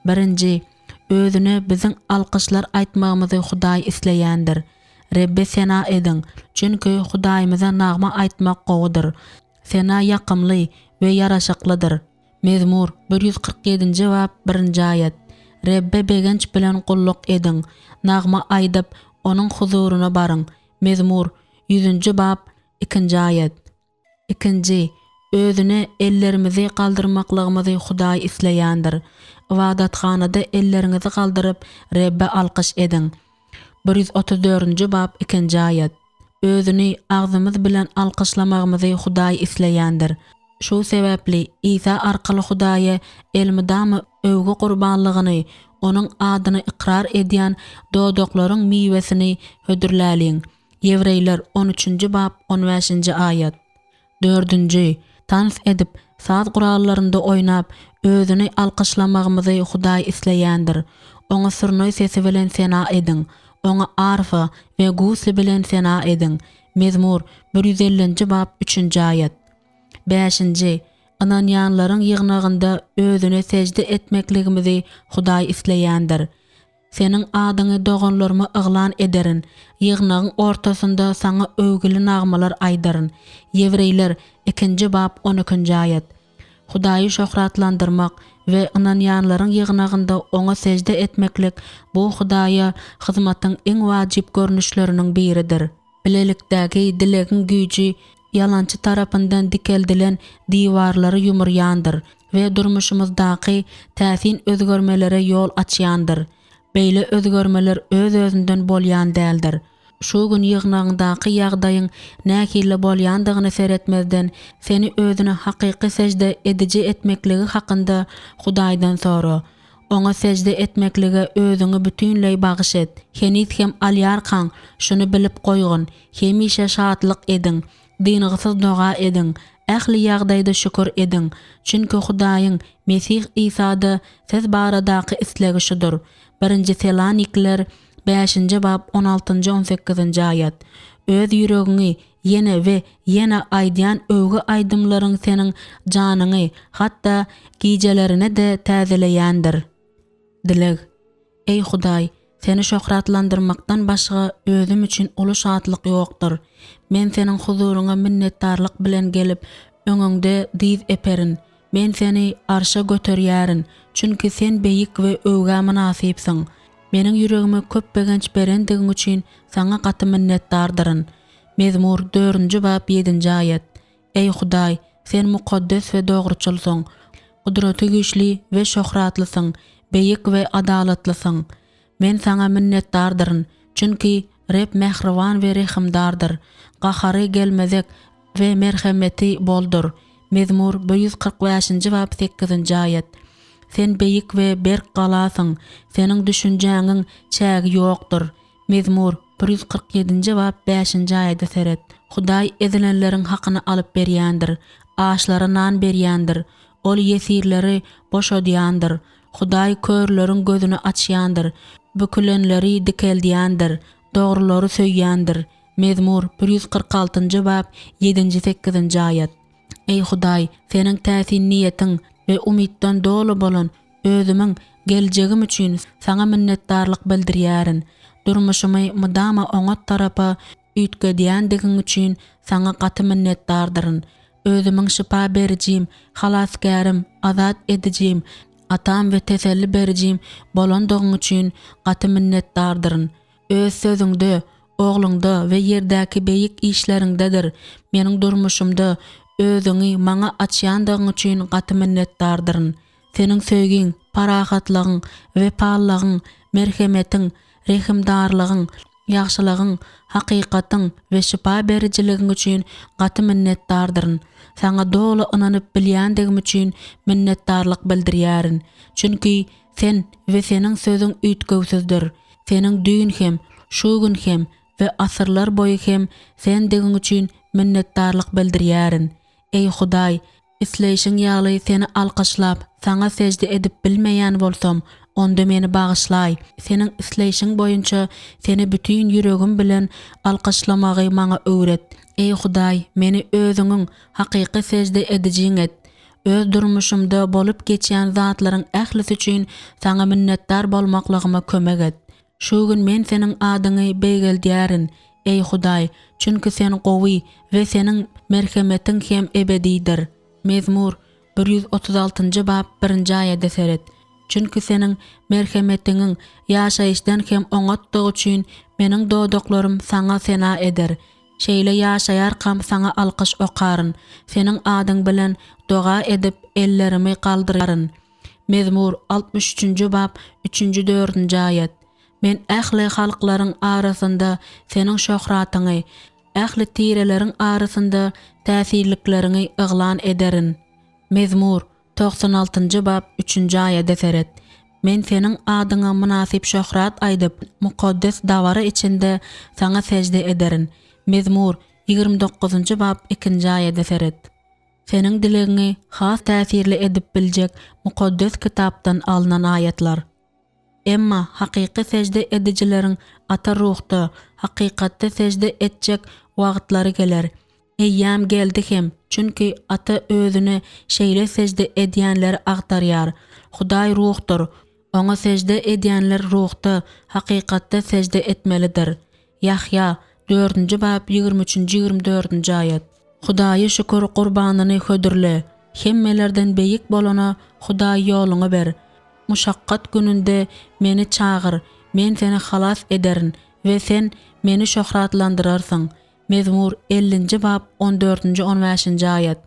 Birinji, Özüne biziň alkyşlar aýtmagymyzy Hudaý isleýändir. Rebbe sena ediň, çünki Hudaýymyza nagma aýtmak gowudyr. Sena ýakymly we ýaraşyklydyr. Mezmur, 147-nji bap, birinji aýat. Rebbe begenç bilen gulluk ediň, nagma aýdyp, Onuň huzuryna baryň. Mezmur, ýüzünji bap, ikinji aýat. Ikinji, Özüne ellerimizi galdyrmaklygymyzy Hudaý isleýändir. Ybadathanada elleriňizi galdyryp, Rebbe alkyş ediň. 134-nji bap, ikinji aýat. Özüni agzymyz bilen alkyşlamagymyzy Hudaý isleýändir. Şu sebäpli Isa arkaly Hudaýa elmydama öwgi gurbanlygyny, Onuň adyny ykrar edýän dodaklaryň miwesini hödürläliň. Ýewreýler on üçünji bap on bäşinji aýat. Dördünji, tans edip, saz gurallarynda oýnap, Özüni alkyşlamagymyzy Hudaý isleýändir. Oňa surnaý sesi bilen sena ediň, Oňa arfa we gusli bilen sena ediň. Mezmur, 150-nji bap, üçünji aýat. Bäşinji, ynanýanlaryň ýygnagynda Özüne sežde etmekligimizi Hudaý isleýändir. Seniň adyňy doganlaryma yglan ederin, ýygnagyň ortasynda Saňa öwgüli nagmalar aýdaryn. Ýewreýler, ikinji bap, on ikinji aýat. Hudaýy şöhratlandyrmak we ynanýanlaryň ýygnagynda Oňa sežde etmeklik bu Hudaýa hyzmatyň iň wajyp görnüşleriniň biridir. Bilelikdäki dilegiň güýji ýalançy tarapyndan dikeldilen diwarlary ýumurýandyr we durmuşymyzdaky täsin özgermelere ýol açýandyr. Beýle özgermeler öz-özünden bolýan däldir. Şu gün ýygnagyňdaky ýagdaýyň nähili bolýandygyna seretmezden, seni özüne hakyky sežde ediji etmekligi hakynda Hudaýdan sora. Oňa sežde etmeklige özüňi bütinleý bagyş et. Heniz hem alýarkaň, şuny bilip goýgun, hemişe şatlyk ediň, dyngysyz doga ediň, ähli ýagdaýda şükür ediň, çünki Hudaýyň Mesih Isada siz baradaky islegi şudur. Birinji Selanikliler, bäşinji bap, on altynjy-on sekizinji aýat. Öz ýüregiňi ýene we ýene aýdýan öwgi aýdymlaryň seniň janyňy, hatda gijelerine-de täzeleýändir. Dileg. Eý Hudaý, Seni şöhratlandyrmakdan başga özüm üçin uly şatlyk ýokdur. Men Seniň huzuryňa minnetdarlyk bilen gelip, öňüňde dyz eperin. Men Seni arşa göterýärin, çünki Sen beýik we öwgä mynasypsyň. Meniň ýüregime köp begenç berendigiň üçin Saňa gaty minnetdardyryn. Mezmur, dördünji bap, ýedinji aýat. Eý, Hudaý, Sen mukaddes we dogruçylsyň, Gudratygüýçli we şöhratlysyň, beýik we adalatlysyň. Men Saňa minnetdardyryn, çünki Reb mähriban we rehimdardyr, gahary gelmezek we merhemeti boldur. Mezmur, 145-nji bap, sekizinji aýat. Sen beýik we berk galasyň, Seniň düşünjäňiň çägi ýokdur. Mezmur, 147-nji bap, bäşinji aýada seret. Hudaý ezilenleriň hakyny alyp berýändir, açlara nan berýändir, Ol ýesirleri boşadýandyr. Hudaý körleriň gözüni açýandyr, bükülenleri dikeldýändir, dogrulary söýýändir. Mezmur, 146-njy bap, ýedinji-sekizinji aýat. Eý Hudaý, Seniň täsin niýetiň we umytdan doly bolan özümiň geljegim üçin Saňa minnetdarlyk bildirýärin. Durmuşymy mydama oňat tarapa üýtgedýändigiň üçin Saňa gaty minnetdardyryn. Özümiň şypa berijim, halasgärim, azat edijim, atam we teselli berijim bolandygyň üçin gaty minnetdardyryn. Öz Sözüňde, Ogluňda we ýerdäki beýik işleriňdedir. Meniň durmuşymda Özüňi maňa açýandygyň üçin gaty minnetdardyryn. Seniň söýgiň, parahatlygyň, wepalylygyň, merhemetiň, rehimdarlygyň, ýagşylygyň, hakykatyň we şypa berijiligiň üçin gaty minnetdardyryn. Saňa doly ynanyp bilýändigim üçin minnetdarlyk bildirýärin. Çünki Sen we Seniň Sözüň üýtgewsizdir. Seniň düýn hem, şu gün hem we asyrlar boýy hem Sendigiň üçin minnetdarlyk bildirýärin. Eý Hudaý, isleýşiň ýaly Seni alkyşlap, Saňa sežde edip bilmeýän bolsam, onda meni bagyşlaý. Seniň isleýşiň boýunça Seni bütin ýüregim bilen alkyşlamagy maňa öwret. Eý Hudaý, meni Özüňiň hakyky sežde edijiň et. Öz durmuşymda bolup geçýän zatlaryň ählisi üçin Saňa minnetdar bolmaklygyma kömek et. Şu gün men Seniň adyňy beýgeldýärin, eý Hudaý, çünki Sen gowy we Seniň merhemetiň hem ebedidir. Mezmur, 136-njy bap, birinji aýada seret. Çünki Seniň merhemetiňiň ýaşaýyşdan hem oňatdygy üçin meniň dodaklarym Saňa sena eder. Şeýle ýaşaýarkam Saňa alkyş okaryn, Seniň adyň bilen doga edip, ellerimi galdyraryn. Mezmur, 63-nji bap, üçünji-dördünji aýat. Men ähli halklaryň arasynda Seniň şöhratyňy, ähli tireleriň arasynda täsinlikleriňi yglan ederin. Mezmur, 96-njy bap, üçünji aýada seret. Men Seniň adyňa mynasyp şöhrat aýdyp, mukaddes dabara içinde Saňa sežde ederin. Mezmur, 29-njy bap, ikinji aýada seret. Seniň dilegiňi has täsirli edip biljek Mukaddes Kitapdan alnan aýatlar. Emma hakyky sežde edijileriň Ata Ruhda, hakykatda sežde etjek wagtlary geler. Eýýäm geldi hem, çünki Ata Özüne şeýle sežde edýänleri agtarýar. Hudaý Ruhdur. Oňa sežde edýänler ruhda, hakykatda sežde etmelidir. Ýahýa, dördünji bap, ýigrimi üçünji-ýigrimi dördünji aýat. Hudaýa şükür gurbanyny hödürle, hemmelerden beýik bolana Hudaý ýoluňy ber. Muşakgat gününde Meni çagyr, Men seni halas ederin we sen Meni şöhratlandyrarsyň. Mezmur, ellinji bap, on dördünji-on bäşinji aýat.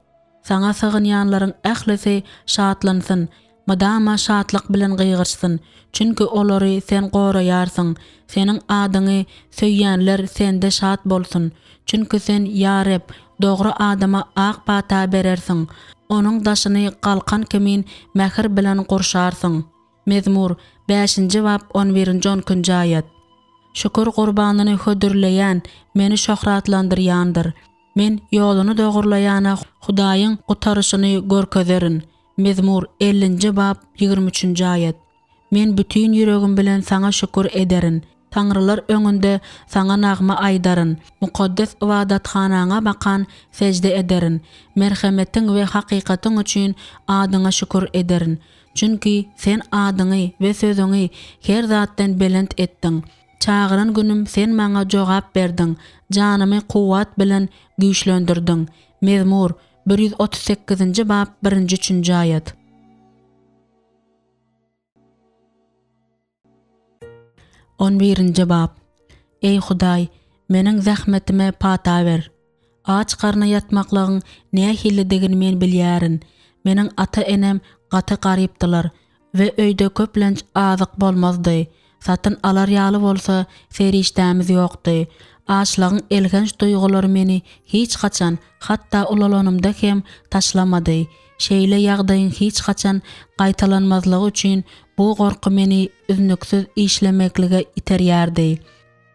Saňa sygynýanlaryň ählisi şatlansyn, mydama şatlyk bilen gygyrsyn, çünki olary Sen goraýarsyň, Seniň adyňy söýýänler Sende şat bolsun. Çünki Sen, ýa Reb, dogry adama ak pata berersiň, onuň daşyny galkan kimin mähir bilen gurşarsyň. Mezmur, bäşinji bap, on birinji-on ikinji aýat. Şükür gurbanyny hödürleýän Meni şöhratlandyrýandyr. Men ýoluny dogurlaýana Hudaýyň gutaryşyny görkezerin. Mezmur, ellinji bap, ýigrimi üçünji aýat. Men bütin ýüregim bilen Saňa şükür ederin. Taňrylar öňünde Saňa nagma aýdaryn. Mukaddes ybadathanaňa bakan sežde ederin. Merhemetiň we hakykatyň üçin adyňa şükür ederin. Çünki Sen adyňy we sözüňi her zatdan belent etdiň. Çagyran günüm Sen maňa jogap berdiň, janymy kuwwat bilen güýçlendirdiň. Mezmur, 138-nji bap, birinji-üçünji aýat. On birinji bap. Eý, Hudaý, meniň zähmetime pata ber. Aç garna ýatmaklygyň nähilidigini men bilýärin. Meniň ata-enem gaty garypdylar we öýde köplenç azyk bolmazdy. Satyn alar ýaly bolsa serişdämiz ýokdy. Açlygyň elhenç duýgulary meni hiç haçan, hatda ulalanymda hem taşlamady. Şeýle ýagdaýyň hiç haçan gaýtalanmazlygy üçin bu gorky meni üznüksiz işlemeklige iterýärdi.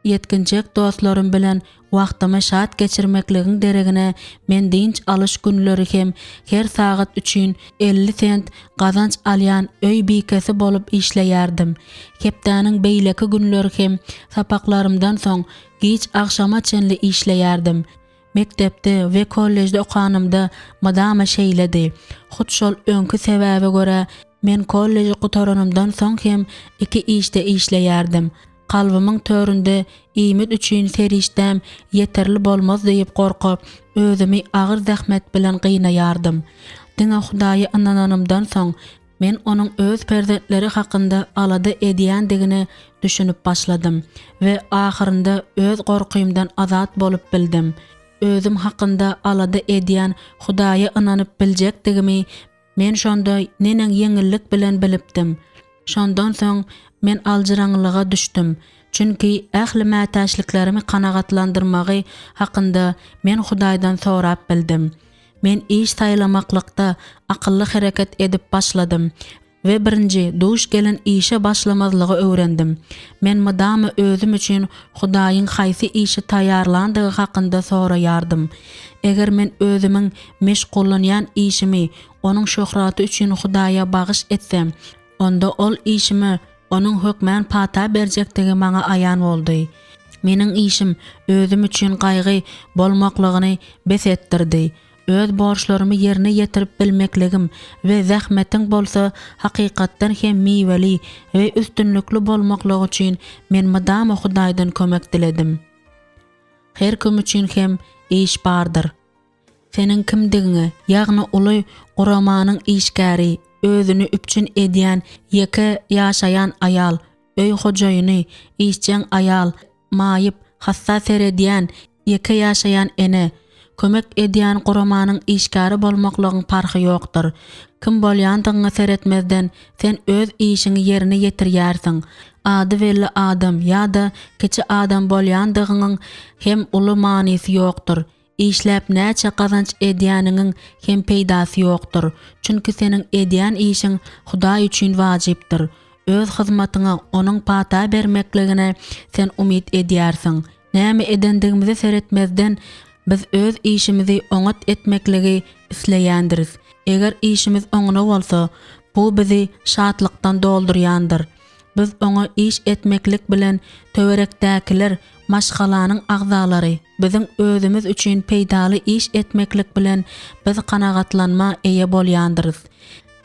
Ýetginjek dostlarym bilen wagtymy şat geçirmekligiň deregine men dynç alyş günleri hem her sagat üçin 50 sent gazanç alýan öý bikesi bolup işleýärdim. Hepdäniň beýleki günleri hem sapaklarymdan soň giç agşama çenli işleýärdim. Mekdepde we kollejde okanymda mydama şeýledi. Hut şol öňki sebäbe görä men kolleji gutaranymdan soň hem iki işde işleýärdim. Kalbymyň töründe iýmit üçin serişdäm ýeterli bolmaz diýip gorkup, özümi agyr zähmet bilen gynaýardym. Diňe Hudaýa ynananymdan soň, men Onuň öz perzentleri hakynda alada edýändigine düşünip başladym we ahyrynda öz gorkymdan azat bolup bildim. Özüm hakynda alada edýän Hudaýa ynanyp biljekdigimi Men şonda neneň ýeňillik bilen bilipdim. Şondan soň men aljyraňlyga düşdüm. Çünki ähli mätäçliklerimi kanagatlandyrmagy hakynda men Hudaýdan sorap bildim. Men iş saýlamaklykda akylly hereket edip başladym we birinji duş gelen işe başlamazlygy öwrendim. Men mydama özüm üçin Hudaýyň haýsy işi taýýarlandygy hakynda soraýardym. Eger men özümiň meşgullanýan işimi Onuň şöhraty üçin Hudaýa bagyş etsem, Onda ol işime Onuň hökmän pata berjekdigi maňa aýan boldy. Meniň işim özüm üçin gaýgy bolmaklygyny bes etdirdi. Öz borçlarymy ýerine ýetirip bilmekligim we zähmetiň bolsa hakykatdan hem miweli we üstünlikli bolmaklygy üçin men mydama Hudaýdan kömek diledim. Her kim üçin hem iş bardyr. Seniň kimdigiňe, ýagny uly guramanyň işgäri, özüni üpjün edýän ýeke ýaşaýan aýal, öý hojaýyny, işjeň aýal, maýyp, hassa seredýän, ýeke ýaşaýan ene, kömek edýän guramanyň işgäri bolmaklygyň parhy ýokdur. Kim bolýandygyňa seretmezden, sen öz işiňi ýerine ýetirýärsiň. Ady belli adam ýa-da kiçi adam bolýandygyňyň hem uly manysy ýokdur. Işläp näçe gazanç edýäniňiň hem peýdasy ýokdur. Çünki seniň edýän işiň Hudaý üçin wajypdyr. Öz hyzmatyňa Onuň pata bermekligine sen umyt edýärsiň. Näme edendigimize seretmezden, biz öz işimizi oňat etmekligi isleýändiris. Eger işimiz oňuna bolsa, bu bizi şatlykdan doldurýandyr. Biz oňa iş etmeklik bilen töwerekdäkiler, maşgalanyň agzalary, biziň özümiz üçin peýdaly iş etmeklik bilen biz kanagatlanma eýe bolýandyrys.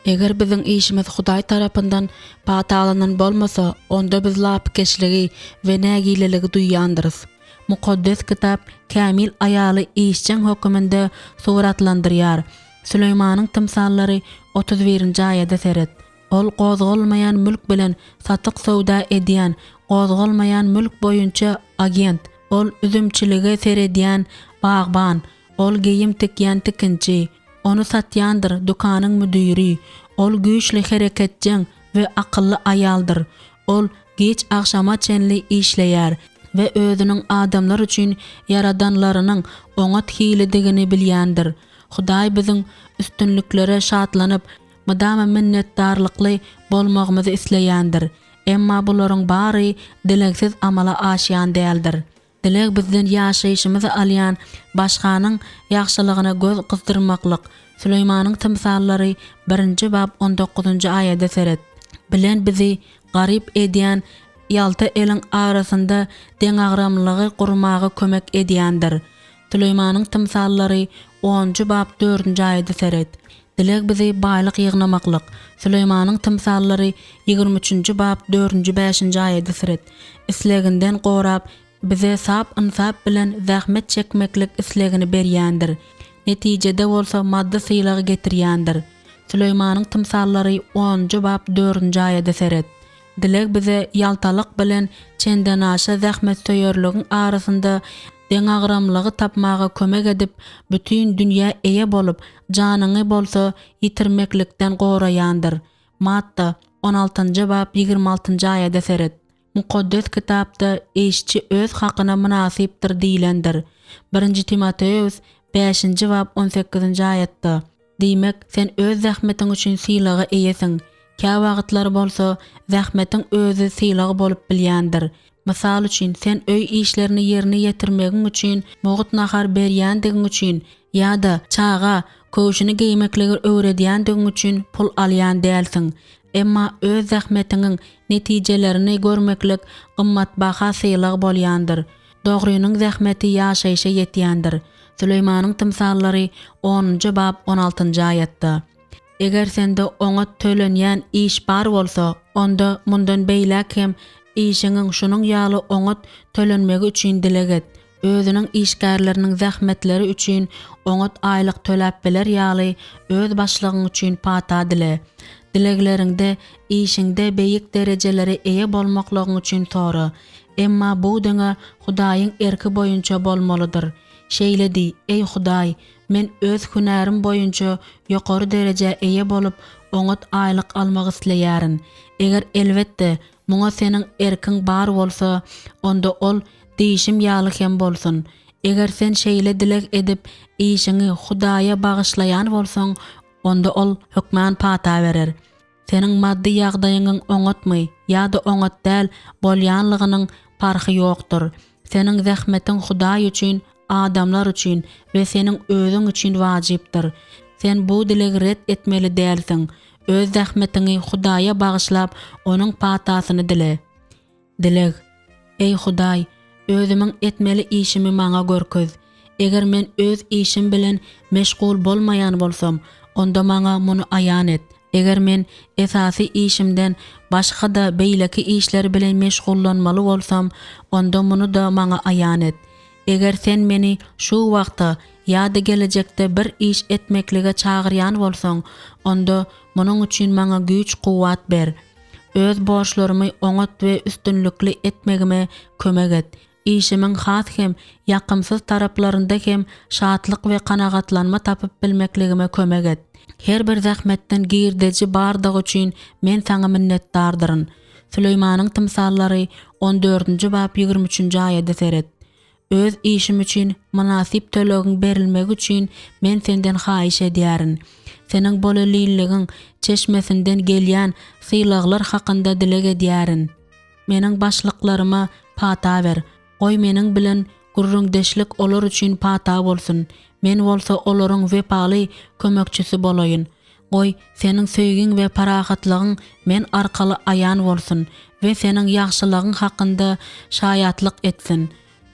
Eger biziň işimiz Hudaý tarapyndan patalanan bolmasa, onda biz lapykeçligi we nägileligi duýýandyrys. Mukaddes Kitap kämil aýaly işjeň höküminde suratlandyrýar. Süleýmanyň tymsallary 31-nji aýada seret. Ol gozgalmaýan mülk bilen satyk söwda edýän, gozgalmaýan mülk boýunça agent. Ol üzümçilige seredýän bagban. Ol geýim tikýän tikinçi. Ony satýandyr dükanyň müdiri. Ol güýçli hereketjeň we akylly aýaldyr. Ol giç agşama çenli işleýär we özüniň adamlar üçin ýaradanlarynyň oňat hilidigini bilýändir. Hudaý biziň üstünliklere şatlanyp, mydama minnetdarlykly bolmagymyzy isleýändir. Emma bularyň bary dilegsiz amala aşýan däldir. Dileg bizden ýaşaýşymyzy alýan başganyň ýagşylygyna göz gyzdyrmaklyk, Süleýmanyň tymsallary birinji bap on dokuzynjy aýada seret, bilen bizi garyp edýän ýalta eliň arasynda deňagramlylygy gurmaga kömek edýändir. Süleýmanyň tymsallary onunjy bap dördünji aýada seret. Dileg bizi baýlyk ýygnamaklyk, Süleýmanyň tymsallary 23 üçünji bap dördünji bäşinji aýada seret, isleginden gorap, bize sap ynsap bilen zähmet çekmeklik islegini berýändir. Netijede bolsa maddy sylagy getirýändir. Süleýmanyň tymsallary onunjy bap dördünji aýada seret. Dileg bize ýaltalyk bilen çendenaşa zähmetsöýerligiň arasynda deňagramlygy tapmaga kömek edip, bütin dünýä eýe bolup, janyňy bolsa ýitirmeklikden goraýandyr. Matta, on altynjy bap, 26-njy aýada seret. Mukaddes Kitapda işçi öz hakyna mynasypdyr diýlendir. Birinji Timoteus, bäşinji bap, on sekizinji aýatda. Diýmek, sen öz zähmetiň üçin sylaga eýesiň. Käwagtlar bolsa, zähmetiň özi sylag bolup bilýändir. Mysal üçin, sen öý işlerini ýerine ýetirmegiň üçin mugt nahar berýändigiň üçin ýa-da çaga köwşüni geýmekligi öwredýändigiň üçin pul alýan dälsiň. Emma öz zähmetiňiň netijelerini görmeklik gymmatbaha sylag bolýandyr. Dogrynyň zähmeti ýaşaýşa ýetýändir. Süleýmanyň tymsallary onunjy bap on altynjy aýatda. Eger sende oňat tölenýän iş bar bolsa, onda mundan beýläk hem işiňiň şunuň ýaly oňat tölenmegi üçin dileg et. Özüniň işgärleriniň zähmetleri üçin oňat aýlyk töläp biler ýaly öz başlygyň üçin pata dile. Dilegleriňde işiňde beýik derejelere eýe bolmaklygyň üçin sora. Emma bu diňe Hudaýyň erki boýunça bolmalydyr. Şeýle diý, Eý Hudaý, men öz hünärim boýunça ýokary derejä eýe bolup, oňat aýlyk almak isleýärin. Eger, elbetde, muňa Seniň erkiň bar bolsa, onda ol diýşim ýaly hem bolsun. Eger sen şeýle dileg edip, işiňi Hudaýa bagyşlaýan bolsaň, onda Ol hökman pata berer. Seniň maddy ýagdaýyňyň oňatmy ýa-da oňat däl bolýanlygynyň parhy ýokdur. Seniň zähmetiň Hudaý üçin, adamlar üçin we seniň özüň üçin wajypdyr. Sen bu dilegi ret etmeli dälsiň. Öz zähmetiňi Hudaýa bagyşlap, Onuň patasyny dile. Dileg. Eý Hudaý, özümiň etmeli işimi maňa görkez. Eger men öz işim bilen meşgul bolmaýan bolsam, onda maňa muny aýan et. Eger men esasy işimden başga-da beýleki işler bilen meşgullanmaly bolsam, onda muny-da maňa aýan et. Eger Sen meni şu wagta ýa-da gelejekde bir iş etmeklige çagyrýan bolsaň, onda munuň üçin maňa güýç-kuwwat ber. Öz borçlarymy oňat we üstünlikli etmegime kömek et. Işimiň has hem ýakymsyz taraplarynda hem şatlyk we kanagatlanma tapyp bilmekligime kömek et. Her bir zähmetden girdeji bardygy üçin men Saňa minnetdardyryn. Süleýmanyň tymsallary on dördünji bap 23 üçünji aýada seret. Öz işim üçin mynasyp tölegiň berilmegi üçin men senden haýyş edýärin. Seniň bolelinligiň çeşmesinden gelýän sylaglar hakynda dileg edýärin. Meniň başlyklaryma pata ber. Goý meniň bilen gürrüňdeşlik olar üçin pata bolsun, men bolsa olaryň wepaly kömekçisi bolaýyn. Goý, Seniň söýgiň we parahatlygyň men arkaly aýan bolsun we Seniň ýagşylygyň hakynda şaýatlyk etsin.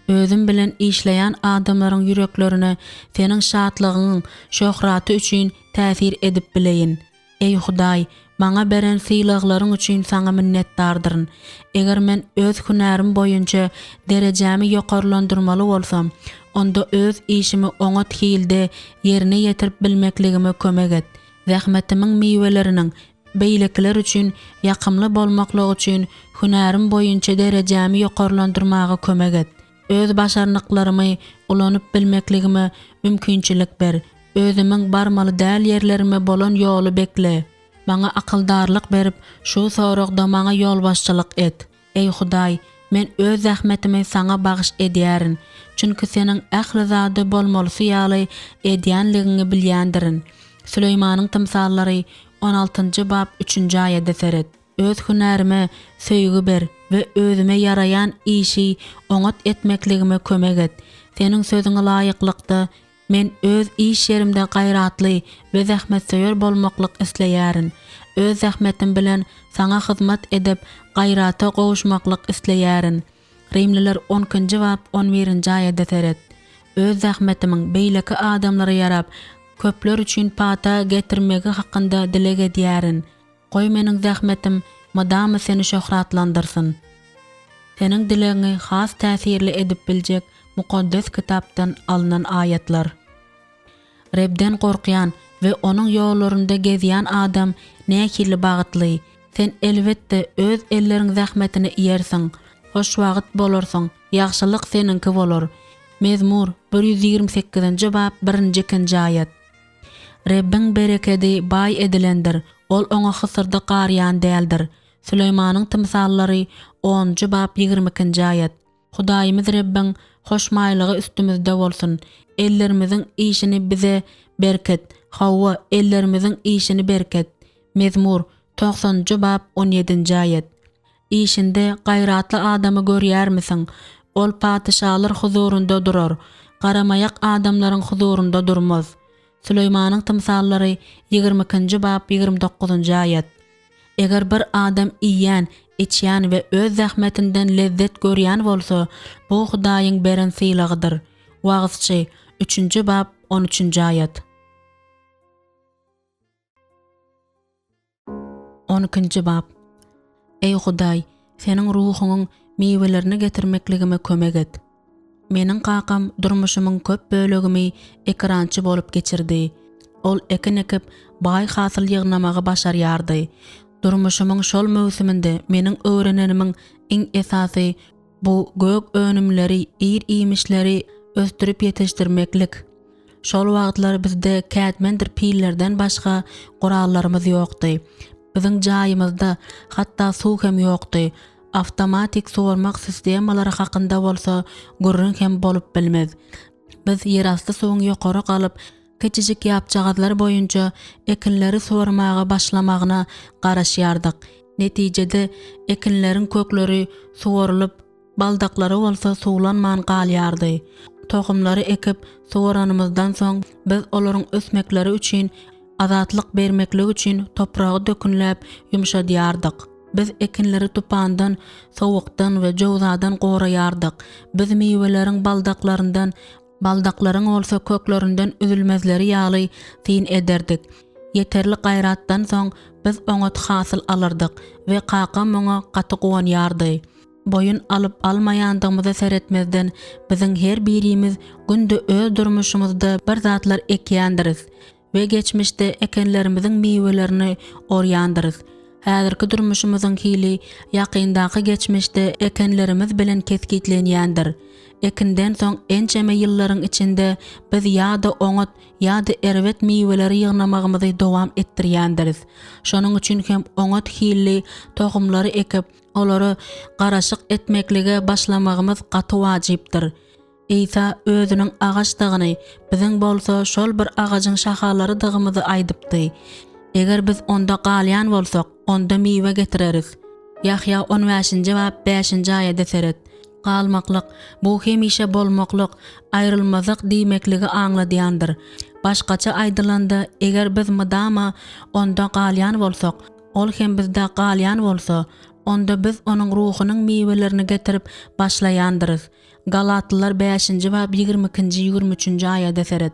Özüm bilen işleýän adamlaryň ýüreklerine Seniň şatlygyňyň şöhraty üçin täsir edip bileýin. Eý Hudaý, maňa beren sylaglaryň üçin Saňa minnetdardyryn. Eger men öz hünärim boýunça derejämi ýokarlandyrmaly bolsam, onda öz işimi oňat hilde ýerine ýetirip bilmekligime kömek et. Zähmetimiň miweleriniň beýlekiler üçin ýakymly bolmaklygy üçin hünärim boýunça derejämi ýokarlandyrmaga kömek et. Öz başarnyklarymy ulanyp bilmekligime mümkinçilik ber. Özümiň barmaly däl ýerlerime bolan ýoly bekle. Maňa akyldarlyk berip, şu soragda maňa ýolbaşçylyk et. Eý Hudaý, men öz zähmetimi Saňa bagyş edýärin, çünki Seniň ähli zady bolmalysy ýaly edýänligiňi bilýändirin. Süleýmanyň tymsallary, on altynjy bap, üçünji aýada seret. Öz hünärime söýgi ber we özüme ýaraýan işi oňat etmekligime kömek et. Seniň Sözüňe laýyklykda, men öz iş ýerimde gaýratly we zähmetsöýer bolmaklyk isleýärin. Öz zähmetim bilen Saňa hyzmat edip, gaýrata gowuşmaklyk isleýärin. Rimliler on ikinji bap on birinji aýada seret. Öz zähmetimiň beýleki adamlara ýarap, köpler üçin pata getirmegi hakynda dileg edýärin. Goý meniň zähmetim mydama Seni şöhratlandyrsyn. Seniň dilegiňi has täsirli edip biljek Mukaddes Kitapdan alnan aýatlar. Rebden gorkýan we Onuň ýollarynda gezýän adam nähili bagtly! Sen, elbetde, öz elleriň zähmetini iýersiň, hoşwagt bolarsyň, ýagşylyk seniňki bolar. Mezmur, 128-nji bap, birinji-ikinji aýat. Rebbiň berekedi baý edilendir, Ol oňa hysyrdy garýan däldir. Süleýmanyň tymsallary, onunjy bap, 22-nji aýat. Hudaýymyz Rebbiň hoşmaýlygy üstümizde bolsun. Ellerimiziň işini bize berkit. Hawa, ellerimiziň işini berkit. Mezmur, togsanynjy bap, on ýedinji aýat. Işinde gaýratly adamy görýärmisiň? Ol patyşalar huzurynda durar, garamaýak adamlaryň huzurynda durmaz. Süleýmanyň tymsallary, 22-nji bap, 29-njy aýat. Eger bir adam iýýän, içýän we öz zähmetinden lezzet görýän bolsa, bu Hudaýyň beren sylagydyr. Wagyzçy, üçünji bap, on üçünji aýat. On ikinji bap. Eý Hudaý, Seniň Ruhuňyň miwelerini getirmekligime kömek et. Meniň kakam durmuşymyň köp bölegimi ekerançy bolup geçirdi. Ol ekin ekip, baý hasyl ýygnamagy başarýardy. Durmuşymyň şol möwsüminde meniň öwrenenimiň iň esasy bu gök önümleri, ir-iýmişleri ösdürip ýetişdirmeklik. Şol wagtlar bizde kätmendir pillerden başga gurallarymyz ýokdy. Biziň jaýymyzda hatda suw hem ýokdy. Awtomatik suwarmak sistemalary hakynda bolsa gürrüň hem bolup bilmez. Biz ýerasty suwuň ýokary galyp, kiçijik ýapjagazlar boýunça ekinleri suwarmaga başlamagyna garaşýardyk. Netijede, ekinleriň kökleri suwarylyp, baldaklary bolsa suwlanman galýardy. Tohumlary ekip, suwaranymyzdan soň, biz olaryň ösmekleri üçin. Azatlyk bermeklik üçin topragy dökünläp ýumşadýardyk. Biz ekinleri tupandan, sowukdan we jöwzadan goraýardyk. Biz miweleriň baldaklaryndan, baldaklaryň bolsa köklerinden üzülmezleri ýaly syn ederdik. Ýeterlik gaýratdan soň biz oňat hasyl alardyk we kakam muňa gaty guwanýardy. Boýun alyp-almaýandygymyza seretmezden, biziň her birimiz günde öz durmuşymyzda bir zatlar ekýändiris we geçmişde ekenlerimiziň miwelerini orýandyrys. Häzirki durmuşymyzyň hili ýakyndaky geçmişde ekenlerimiz bilen kesgitlenýändir. Ekinden soň ençeme ýyllaryň içinde biz ýa-da oňat, ýa-da erbet miweleri ýygnamagymyzy dowam etdirýändiris. Şonuň üçin hem oňat hilli tohumlary ekip, Olara garaşyk etmeklige başlamagymyz gaty wajypdyr. Isa Özüniň agaçdygyny, biziň bolsa şol bir agajyň şahalarydygymyzy aýdypdy. Eger biz Onda galýan bolsak, onda miwe getireris. Ýahýa on bäşinji bap bäşinji aýada seret. Galmaklyk, bu hemişe bolmaklyk, aýrylmazlyk diýmekligi aňladýandyr. Başgaça aýdylanda, eger biz mydama Onda galýan bolsak, Ol hem bizde galýan bolsa, onda biz Onuň Ruhunyň miwelerini getirip başlaýandyrys. Galatlylar bäşinji bap 22-nji, 23-nji aýada seret.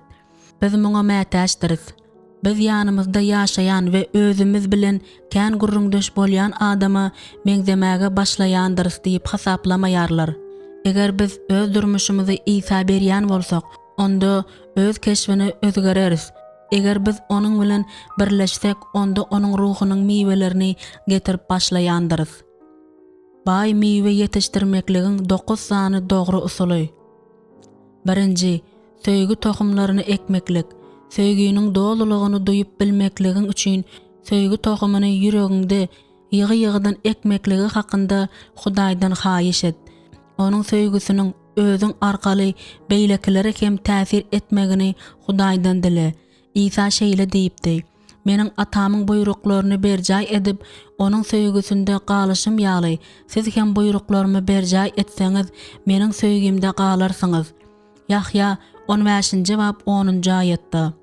Biz muňa mätäçdiris. Biz ýanymyzda ýaşaýan we özümiz bilen kän gürrüňdeş bolýan adama meňzemäge başlaýandyrys diýip hasaplamaýarlar. Eger biz öz durmuşymyzy Isa berýän bolsak, onda öz keşbine özgereris. Eger biz Onuň bilen birleşsek, onda Onuň Ruhunyň miwelerini getirip başlaýandyrys. Baý miwe ýetişdirmekligiň dokuz sany dogry usuly. Birinji, söýgi tohumlaryny ekmeklik. Söýginiň dolulygyny duýup bilmekligiň üçin söýgi tohumyny ýüregiňde ýygy-ýygydan ekmekligi hakynda Hudaýdan haýyş et. Onuň söýgüsiniň özüň arkaly beýlekilere hem täsir etmegini Hudaýdan dile. Isa şeýle diýipdi, Meniň Atamyň buýruklaryny berjaý edip, Onuň söýgüsinde galyşym ýaly, siz hem buýruklarymy berjaý etseňiz, Meniň söýgimde galarsyňyz. Ýahýa, on bäşinji bap, onunjy aýatda.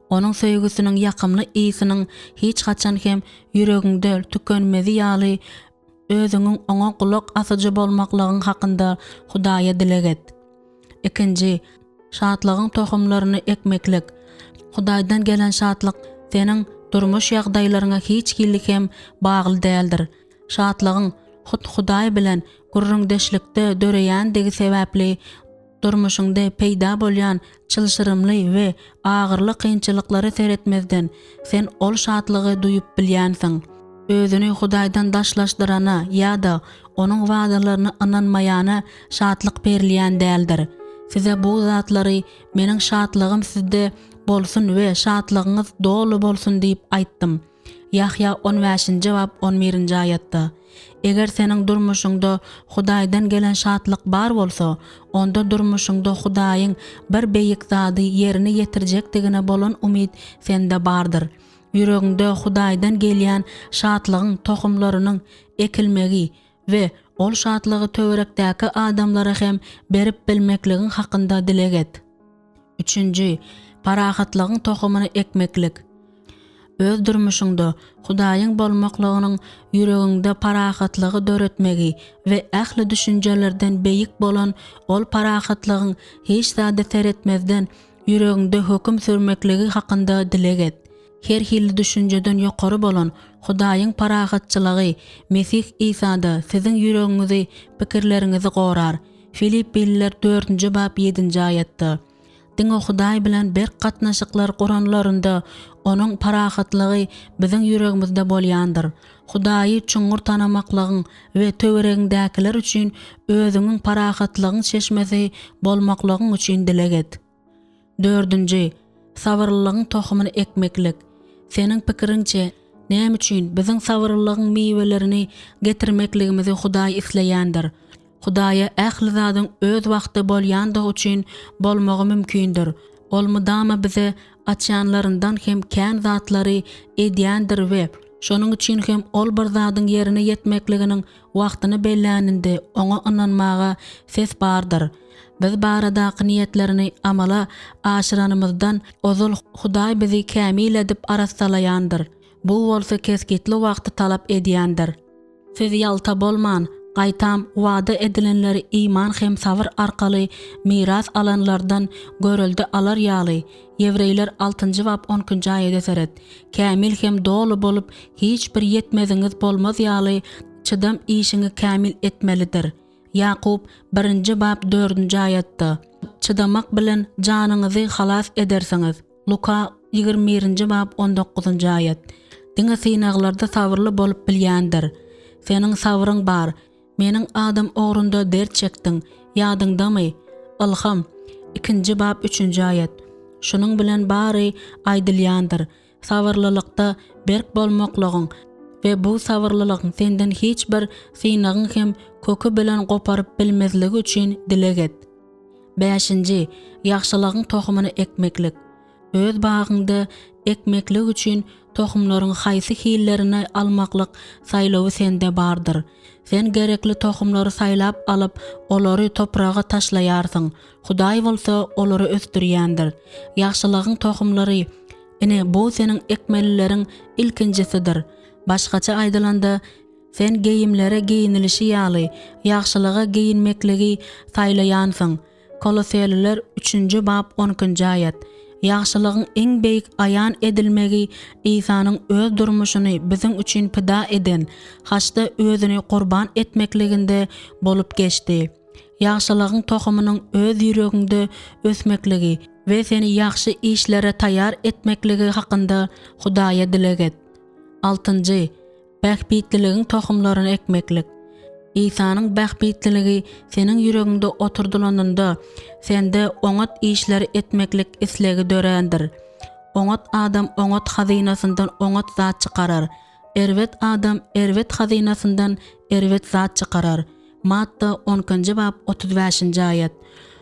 Onuň söýgüsiniň ýakymly ysynyň hiç haçan hem ýüregiňde tükenmezi ýaly, özüňiň oňa gulak asyjy bolmaklygyň hakynda Hudaýa dileg et. Ikinji, şatlygyň tohumlaryny ekmeklik. Hudaýdan gelen şatlyk seniň durmuş ýagdaýlaryňa hiç hili hem bagly däldir. Şatlygyň hut Hudaý bilen gürrüňdeşlikde döreýändigi sebäpli, Durmuşyňda peýda bolýan çylşyrymly we agyrly kynçylyklara seretmezden, sen ol şatlygy duýup bilýänsiň. Özüni Hudaýdan daşlaşdyrana ýa-da Onuň wadalaryna ynanmaýana şatlyk berilýän däldir. Size bu zatlary Meniň şatlygym sizde bolsun we şatlygyňyz doly bolsun diýip aýtdym. Ýahýa on bäşinji bap on birinji aýatda, Eger seniň durmuşyňda Hudaýdan gelen şatlyk bar bolsa, onda durmuşyňda Hudaýyň bir beýik zady ýerine ýetirjekdigine bolan umyt sende bardyr. Ýüregiňde Hudaýdan gelýän şatlygyň tohumlarynyň ekilmegi we ol şatlygy töwerekdäki adamlara hem berip bilmekligiň hakynda dileg et. Üçünji, parahatlygyň tohumyny ekmeklik. Öz durmuşyňda Hudaýyň bolmaklygynyň ýüregiňde parahatlygy döretmegi we ähli düşünjelerden beýik bolan ol parahatlygyň hiç zada seretmezden ýüregiňde höküm sürmekligi hakynda dileg et. Her hili düşünjeden ýokary bolan Hudaýyň parahatçylygy Mesih Isada siziň ýüregiňizi, pikirleriňizi gorar. Filippililer dördünji bap ýedinji aýatda, Diňe Hudaý bilen berk gatnaşyklar guranlarynda Onuň parahatlygy biziň ýüregimizde bolýandyr. Hudaýy çuňňur tanamaklygyň we töweregiňdäkiler üçin özüňiň parahatlygyň çeşmesi bolmaklygyň üçin dileg et. Dördünji, sabyrlylygyň tohumyny ekmeklik. Seniň pikiriňçe, näme üçin biziň sabyrlylygyň miwelerini getirmekligimizi Hudaý isleýändir? Hudaýa ähli zadyň öz wagty bolýandygy üçin bolmagy mümkindir. Ol mydama bize açýanlaryndan hem kän zatlary edýändir we. Şonuň üçin hem ol bir zadyň ýerine ýetmekliginiň wagtyny belläninde oňa ynanmaga ses bardyr. Biz baradaky niýetlerini amala aşyranymyzdan ozal Hudaý bizi kämil edip arassalaýandyr. Bu bolsa kesgitli wagty talap edýändir. Siz ýalta bolman, gaýtam wada edilenleri iman hem sabyr arkaly miras alanlardan görelde alar ýaly, Ýewreýler altynjy bap on ikinji aýada seret, kämil hem doly bolup, hiç bir ýetmeziňiz bolmaz ýaly, çydam işiňi kämil etmelidir. Ýakup birinji bap dördünji aýatda, Çydamak bilen janyňyzy halas edersiňiz. Luka 21-nji bap 19-njy aýat. Diňe synaglarda sabyrly bolup bilýändir. Seniň sabryň bar. Meniň adym ugrunda dert çekdiň. Ýadyňdamy? Ylham, ikinji bap üçünji aýat. Şunuň bilen bary aýdylýandyr. Sabyrlylykda berk bolmaklygyň we bu sabyrlylygyň senden hiç bir synagyň hem köki bilen goparyp bilmezligi üçin dileg et. Bäşinji, ýagşylygyň tohumyny ekmeklik. Öz bagyňda ekmeklik üçin tohumlaryň haýsy hillerini almaklyk saýlawy sende bardyr. Sen gerekli tohumlary saýlap alyp, olary topraga taşlaýarsyň, Hudaý bolsa olary ösdürýändir. Ýagşylygyň tohumlary, ine, bu seniň ekmelileriň ilkinjisidir. Başgaça aýdylanda, Sen geýimlere geýinilişi ýaly, ýagşylyga geýinmekligi saýlaýansyň. Koloseliler üçünji bap on ikinji aýat. Ýagşylygyň iň beýik aýan edilmegi Isanyň öz durmuşyny biziň üçin pida eden haçda özüni gurban etmekliginde bolup geçdi. Ýagşylygyň tohumynyň öz ýüregiňde ösmekligi we seni ýagşy işlere taýýar etmekligi hakynda Hudaýa dileg et. Altynjy, Bähbitliligiň tohumlaryny ekmeklik. Isanyň bähbitliligi seniň ýüregiňde oturdylanynda, sende oňat işleri etmeklik islegi dörändir. Oňat adam oňat hazynasyndan oňat zat çykarar. Erbet adam erbet hazynasyndan erbet zat çykarar. Matta on ikinji bap 35-nji aýat.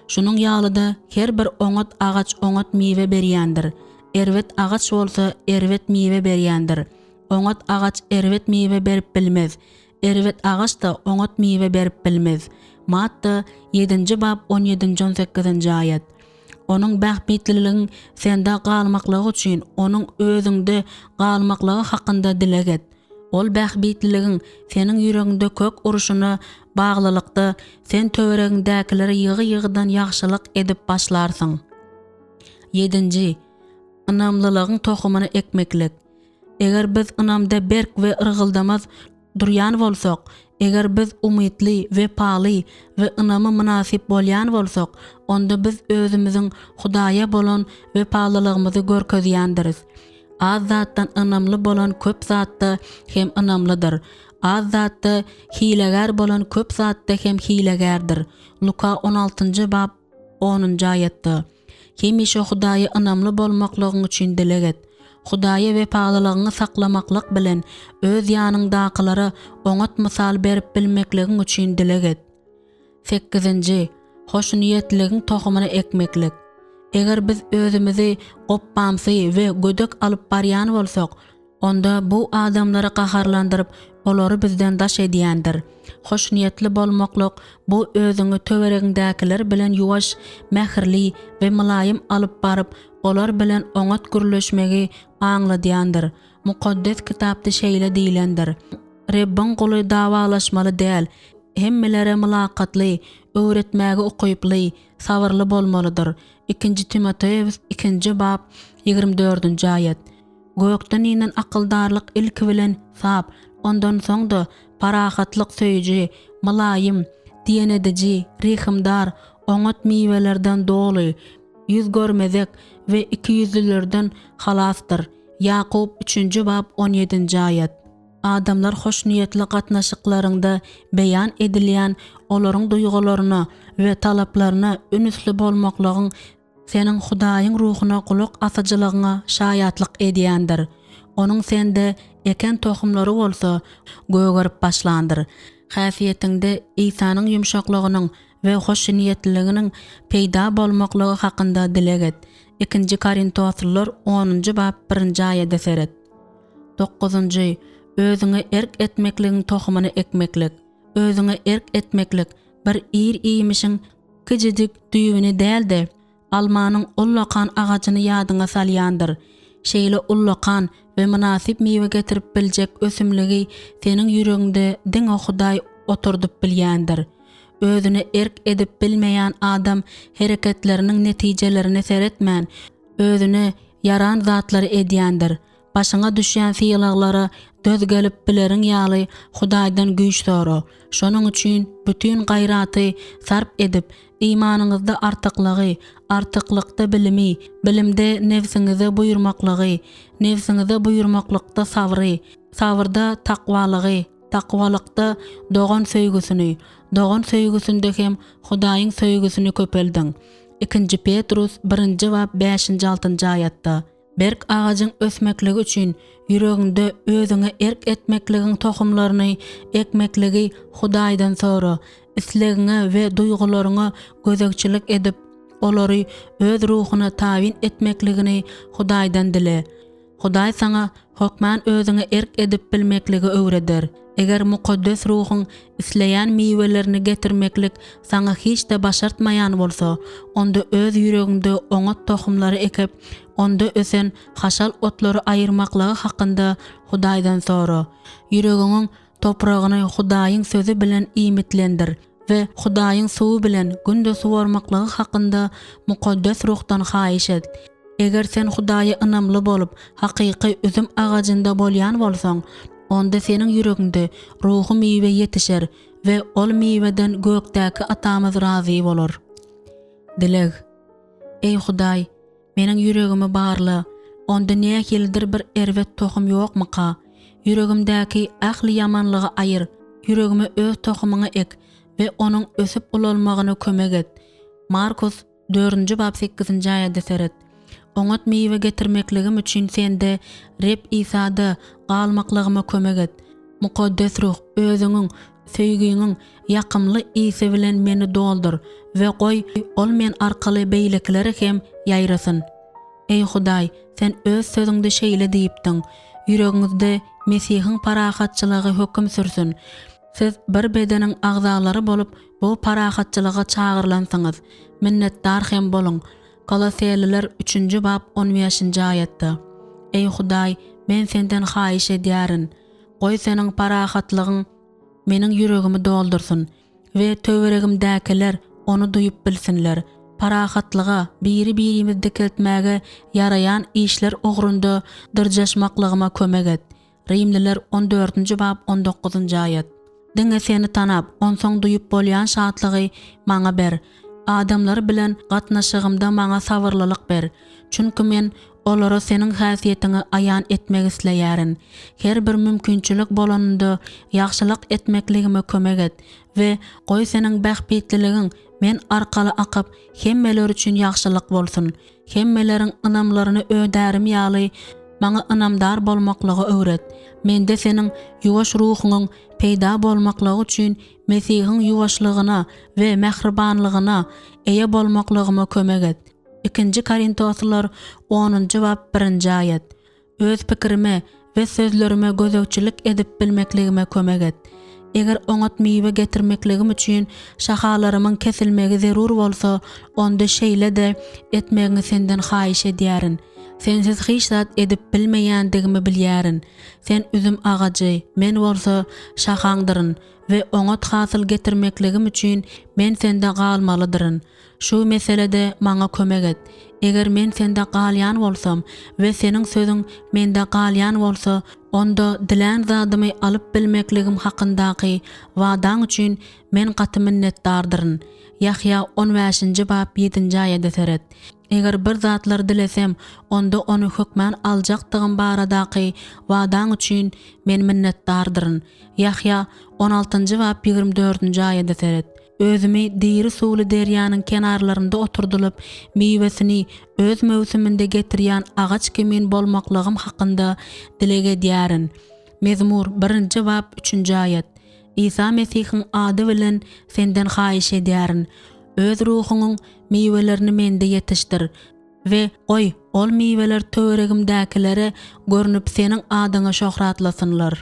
Şunuň ýaly-da her bir oňat agaç oňat miwe berýändir. Erbet agaç bolsa erbet miwe berýändir. Oňat agaç erbet miwe berip bilmez, erbet agaç-da oňat miwe berip bilmez. Matta, ýedinji bap, on ýedinji-on sekizinji aýat. Onuň bähbitliligiň sende galmaklygy üçin onuň özüňde galmaklygy hakynda dileg et. Ol bähbitliligiň seniň ýüregiňde kök urşuna baglylykda sen töweregiňdäkilere ýygy-ýygydan ýagşylyk edip başlarsyň. Ýedinji, ynamlylygyň tohumyny ekmeklik. Eger biz ynamda berk we yrgyldamaz durýan bolsak, eger biz umytly, wepaly we ynama mynasyp bolýan bolsak, onda biz özümiziň Hudaýa bolan wepalylygymyzy görkezýändiris. Az zatdan ynamly bolan köp zatda hem ynamlydyr. Az zatda hilegär bolan köp zatda hem hilegärdir. Luka on altynjy bap onunjy aýatda. Hemişe Hudaýa ynamly bolmaklygyň üçin dileg et. Hudaýa wepalylygyňy saklamaklyk bilen öz ýanyňdakylara oňat mysal berip bilmekligiň üçin dileg et. Sekizinji, hoşniýetliligiň tohumyny ekmeklik. Eger biz özümizi gopbamsy we gödek alyp barýan bolsak, Onda bu adamlary gaharlandyryp, olary bizden daş edýändir. Hoşniýetli bolmaklyk, bu özüňi töweregiňdäkiler bilen ýuwaş, mähirli we mylaýym alyp baryp, olar bilen oňat gürleşmegi aňladýandyr. Mukaddes Kitapda şeýle diýlendir, Rebbiň guly dawalaşmaly däl, hemmelere mylakatly, öwretmäge ukyply, sabyrly bolmalydyr. Ikinji Timoteus ikinji bap, 24-nji aýat. Gökden inen akyldarlyk ilki bilen sap, ondan soň-da parahatlyk söýüji, mylaýym, diýen ediji, rehimdar, oňat miwelerden doly, ýüz görmezek we ikiýüzlülerden halasdyr. Ýakup üçünji bap on ýedinji aýat. Adamlar hoşniýetli gatnaşyklaryňda beýan edilýän olaryň duýgularyna we talaplaryna ünüsli bolmaklygyň seniň Hudaýyň Ruhuna gulak asyjylygyňa şaýatlyk edýändir. Onuň sende eken tohumlary bolsa gögerip başlandyr. Häsiýetiňde Isanyň ýumşaklygynyň we hoşniýetliliginiň peýda bolmaklygy hakynda dileg et. Ikinji Korintoslylar onunjy bap birinji aýada seret. Dokuzynjy, özüňe erk etmekligiň tohumyny ekmeklik. Özüňe erk etmeklik bir ir-iýmişiň kiçijik düýbüni däl-de, almanyň ullakan agajyny ýadyňa salýandyr. Şeýle ullakan we mynasyp miwe getirip biljek ösümligi seniň ýüregiňde diňe Hudaý oturdyp bilýändir. Özüne erk edip bilmeýän adam hereketleriniň netijelerine seretmän, özüne ýaran zatlary edýändir. Başyňa düşýän sylaglara döz gelip bileriň ýaly Hudaýdan güýç sora. Şonuň üçin bütin gaýraty sarp edip, imanyňyzda artyklygy, artyklykda bilimi, bilimde nebsiňize buýurmaklygy, nebsiňize buýurmaklykda sabry, sabyrda takwalygy, takwalykda dogan söýgüsini, dogan söýgüsinde hem Hudaýyň söýgüsini köpeldiň. Ikinji Petrus birinji bap bäşinji-altynjy aýatda. Berk agajyň ösmekligi üçin ýüregiňde özüňe erk etmekligiň tohumlaryny ekmekligi Hudaýdan sora. Islegiňe we duýgularyňa gözegçilik edip, olary Öz Ruhuna tabyn etmekligini Hudaýdan dile. Hudaý saňa hökman özüňe erk edip bilmekligi öwreder. Eger Mukaddes Ruhuň isleýän miwelerini getirmeklik saňa hiç-de başartmaýan bolsa, onda öz ýüregiňde oňat tohumlary ekip, onda ösen haşal otlary aýyrmaklygy hakynda Hudaýdan sora. Ýüregiňiň topragyny Hudaýyň Sözi bilen iýmitlendir we Hudaýyň suwy bilen günde suwarmaklygy hakynda Mukaddes Ruhdan haýyş et. Eger sen Hudaýa ynamly bolup, hakyky üzüm agajynda bolýan bolsaň, onda seniň ýüregiňde ruhy miwe ýetişer we ol miweden gökdäki Atamyz razy bolar. Dileg. Eý Hudaý, meniň ýüregimi barla, onda nähilidir bir erbet tohum ýokmyka? Ýüregimdäki ähli ýamanlygy aýyr, ýüregime öz tohumyňy ek we onuň ösüp ulalmagyna kömek et. Markus Dördünji bap sekizinji aýada seret. Oňat miwe getirmekligim üçin Sende, Reb Isada, galmaklygyma kömek et. Mukaddes Ruh, Özüňiň, söýgiňiň ýakymly ysy bilen meni doldur we goý, ol men arkaly beýlekilere hem ýaýrasyn. Eý Hudaý, Sen Öz Sözüňde şeýle diýipdiň, Ýüregiňizde Mesihiň parahatçylygy höküm sürsün. Siz bir bedeniň agzalary bolup, bu parahatçylyga çagyrylansyňyz. Minnetdar hem boluň. Koloseliler üçünji bap on bäşinji aýatda. Eý Hudaý, men Senden haýyş edýärin, goý Seniň parahatlygyň meniň ýüregimi doldursyn we töweregimdäkiler ony duýup bilsinler. Parahatlyga, biri-birimizi dikeltmäge ýaraýan işler ugrunda dyrjaşmaklygyma kömek et. Rimliler on dördünji bap on dokuzynjy aýat. Diňe Seni tanap, onsoň duýup bolýan şatlygy maňa ber. Adamlar bilen gatnaşygymda maňa sabyrlylyk ber. Çünki men olara Seniň häsiýetiňi aýan etmek isleýärin. Her bir mümkinçilik bolanynda ýagşylyk etmekligime kömek et we goý Seniň bähbitliligiň men arkaly akyp, hemmeler üçin ýagşylyk bolsun. Hemmeleriň ynamlaryny ödärim ýaly, maňa ynamdar bolmaklygy öwret. Mende Seniň ýuwaş Ruhuňyň peýda bolmaklygy üçin Mesihiň ýuwaşlygyna we mähribanlygyna eýe bolmaklygyma kömek et. Ikinji Korintoslylar onunjy bap birinji aýat. Öz pikirime we sözlerime gözegçilik edip bilmekligime kömek et. Eger oňat miwe getirmekligim üçin şahalarymyň kesilmegi zerur bolsa, onda şeýle-de etmegiňi senden haýyş edýärin. Sensiz hiç zat edip bilmeýändigimi bilýärin. Sen üzüm agajy, men bolsa şahaňdyryn we oňat hasyl getirmekligim üçin men sende galmalydyryn. Şu meselede maňa kömek et. Eger men sende galýan bolsam we seniň sözüň mende galýan bolsa, onda dilän zadymy alyp bilmekligim hakyndaky wadaň üçin men gaty minnetdardyryn. Ýahýa on bäşinji bap ýedinji aýada seret. Eger bir zatlar dilesem, onda ony hökman aljakdygym baradaky wadaň üçin men minnetdardyryn. Ýahýa on altynjy bap 24-nji aýada seret. Özümi diri suwly derýanyň kenarlarynda oturdylyp, miwesini öz möwsüminde getirýän agaç kimin bolmaklygym hakynda dileg edýärin. Mezmur, birinji bap, üçünji aýat. Isa Mesihiň ady bilen senden haýyş edýärin, Öz Ruhuňyň miwelerini mende ýetişdir. We, goý, ol miweler töweregimdäkilere görnüp Seniň adyňy şöhratlasynlar.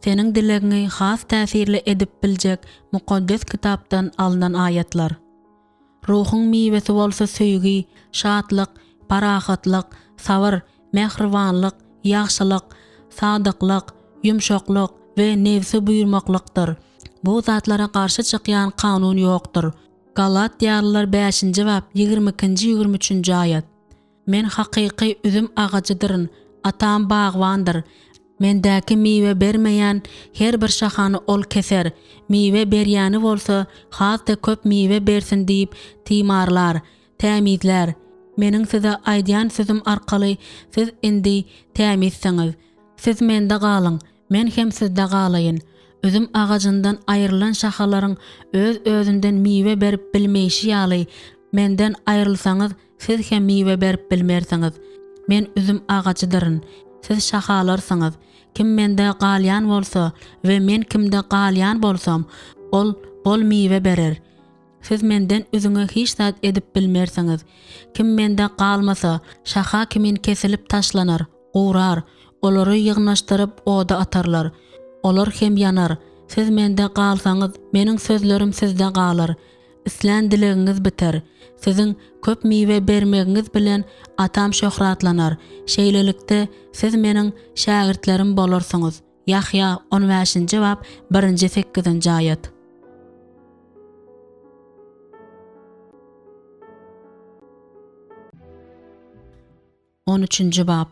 Seniň dilegiňi has täsirli edip biljek Mukaddes Kitapdan alnan aýatlar. Ruhuň miwesi bolsa söýgi, şatlyk, parahatlyk, sabyr, mähribanlyk, ýagşylyk, sadyklyk, ýumşaklyk we nebsi buýurmaklykdyr. Bu zatlara garşy çykýan kanun ýokdur. Galatýalylar bäşinji bap, 22-nji, 23-nji aýat. Men hakyky üzüm agajydyryn, Atam bagbandyr. Mendäki miwe bermeýän her bir şahany Ol keser, miwe berýäni bolsa has-da köp miwe bersin diýip timarlar, tämizlär. Meniň size aýdýan sözüm arkaly siz indi tämizsiňiz. Siz Mende galyň, Men hem sizde galaýyn. Üzüm agajyndan aýrylan şahalaryň öz-özünden miwe berip bilmeýşi ýaly, Menden aýrylsaňyz, siz hem miwe berip bilmersiňiz. Men üzüm agajydyryn, siz şahalarsyňyz. Kim Mende galýan bolsa we Men kimde galýan bolsam, ol bol miwe berer. Siz Menden üzňe hiç zat edip bilmersiňiz. Kim Mende galmasa, şaha kimin kesilip taşlanar, gurar. Olary ýygnaşdyryp oda atarlar. Olar hem ýanar. Siz Mende galsaňyz, Meniň sözlerim sizde galar. Islän dilegiňiz biter. Siziň köp miwe bermegiňiz bilen Atam şöhratlanar. Şeýlelikde, siz Meniň şägirtlerim bolarsyňyz. Ýahýa, on bäşinji bap, birinji sekizinji aýat. On üçünji bap.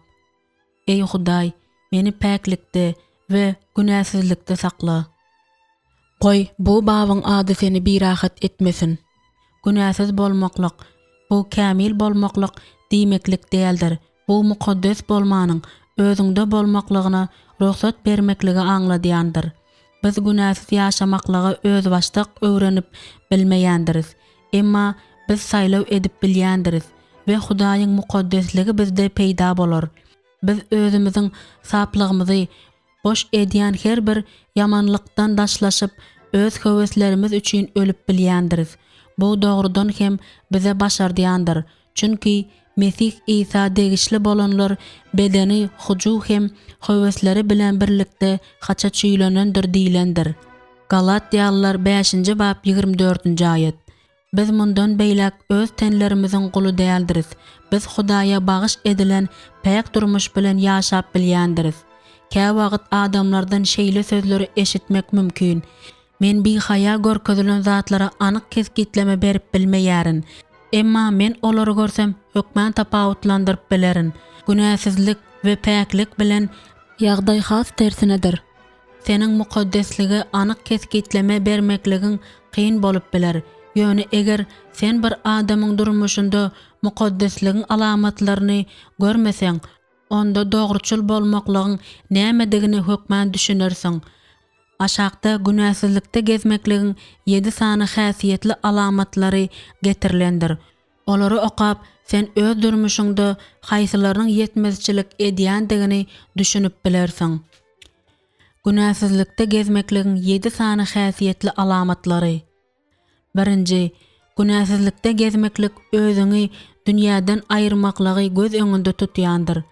Eý Hudaý, meni päklikde we günäsizlikde sakla. Goý, bu babyň ady seni birahat etmesin. Günäsiz bolmaklyk, bu kämil bolmaklyk diýmeklik däldir. Bu mukaddes bolmanyň özüňde bolmaklygyna rugsat bermekligi aňladýandyr. Biz günäsiz ýaşamaklygy özbaşdak öwrenip bilmeýändiris. Emma biz saýlaw edip bilýändiris we Hudaýyň mukaddesligi bizde peýda bolar. Biz özümiziň saplygymyzy boş edýän her bir ýamanlykdan daşlaşyp, öz höweslerimiz üçin ölüp bilýändiris. Bu dogrudan hem bize başardýandyr, çünki Mesih Isa degişli bolanlar bedeni hyjuw hem höwesleri bilen birlikde haça çüýlenendir diýlendir. Galatýalylar bäşinji bap 24-nji aýat. Biz mundan beýläk öz tenlerimiziň guly däldiris. Biz Hudaýa bagyş edilen päk durmuş bilen ýaşap bilýändiris. Käwagt adamlardan şeýle sözleri eşitmek mümkin, Men bihaýa görkezilen zatlara anyk kesgitleme berip bilmeýärin. Emma men olary görsem, hökman tapawutlandyryp bilerin. Günäsizlik we päklik bilen ýagdaý has tersinedir. Seniň mukaddeslige anyk kesgitleme bermekligiň kyn bolup biler. Ýöne eger sen bir adamyň durmuşynda mukaddesligiň alamatlaryny görmeseň, onda dogruçyl bolmaklygyň nämedigine hökman düşünersiň. Aşakda günäsizlikde gezmekligiň ýedi sany häsiýetli alamatlary getirilendir. Olary okap, sen öz durmuşyňda haýsylarynyň ýetmezçilik edýändigini düşünip bilersiň. Günäsizlikde gezmekligiň ýedi sany häsiýetli alamatlary. Birinji, günäsizlikde gezmeklik özüňi dünýäden aýyrmaklygy göz öňünde tutýandyr.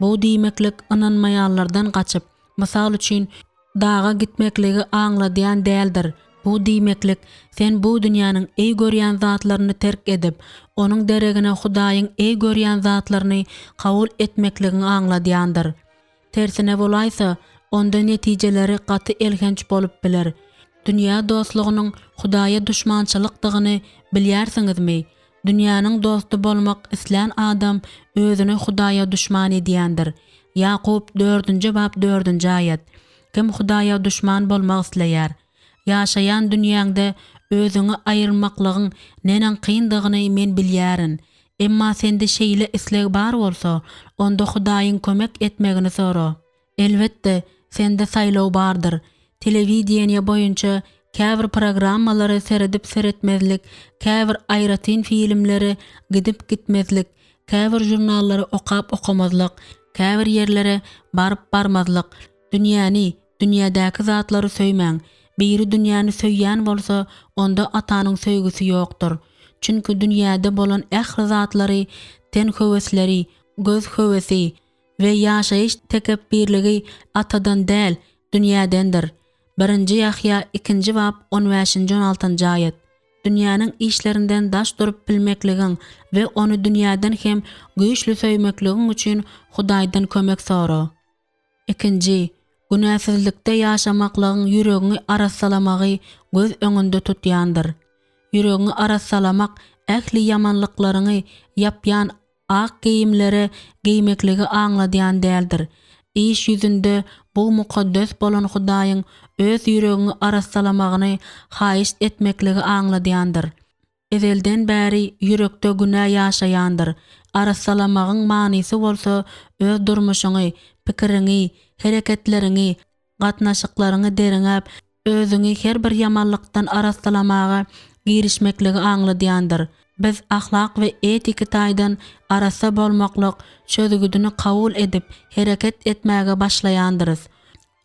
Bu diýmeklik ynanmaýanlardan gaçyp, mysal üçin, daga gitmekligi aňladýan däldir. Bu diýmeklik, sen bu dünýäniň eý görýän zatlaryny terk edip, onuň deregine Hudaýyň eý görýän zatlaryny kabul etmekligiňi aňladýandyr. Tersine bolaýsa, onda netijeleri gaty elhenç bolup biler. Dünýä dostlugynyň Hudaýa duşmançylykdygyny bilýärsiňizmi? Dünýäniň dosty bolmak islän adam özüni Hudaýa duşman edýändir. Ýakup dördünji bap dördünji aýat. Kim Hudaýa duşman bolmak isleýär? Ýaşaýan dünýäňde özüňi aýyrmaklygyň neneň kyndygyny men bilýärin. Emma sende şeýle isleg bar bolsa, onda Hudaýyň kömek etmegini sora. Elbetde, sende saýlaw bardyr. Telewideniýe boýunça käbir programmalara seredip-seretmezlik, käbir aýratyn filmlere gidip-gitmezlik, käbir žurnallary okap-okamazlyk, käbir ýerlere baryp-barmazlyk, dünýäni, Dünýädäki zatlary söýmäň. Biri dünýäni söýýän bolsa, onda Atanyň söýgüsi ýokdur. Çünki dünýäde bolan ähli zatlary. Ten höwesleri, göz höwesi we ýaşaýyş tekepbirligi Atadan däl, dünýädendir. Birinji Ýahýa ikinji bap on bäşinji-on altynjy aýat. Dünýäniň işlerinden daş durup bilmekligiň we ony dünýäden hem güýçli söýmekligiň üçin Hudaýdan kömek sora. Ikinji, günäsizlikde ýaşamaklygyň ýüregiňi arassalamagy göz öňünde tutýandyr. Ýüregiňi arassalamak ähli ýamanlyklaryňy ýapýan ak geýimlere geýmekligi aňladýan däldir. Iş ýüzünde bu mukaddes bolan Hudaýyň öz ýüregiňi arassalamagyny haýyşt etmekligi aňladýandyr. Ezelden bäri ýürekde günä ýaşaýandyr. Arassalamagyň manysy bolsa öz durmuşyňy, pikiriňi, hereketleriňi, gatnaşyklaryňy derňäp, özüňi her bir ýamanlykdan arassalamaga girişmekligi aňladýandyr. Biz ahlak we etiki taýdan arassa bolmaklyk çözgüdini kabul edip, hereket etmäge başlaýandyrys.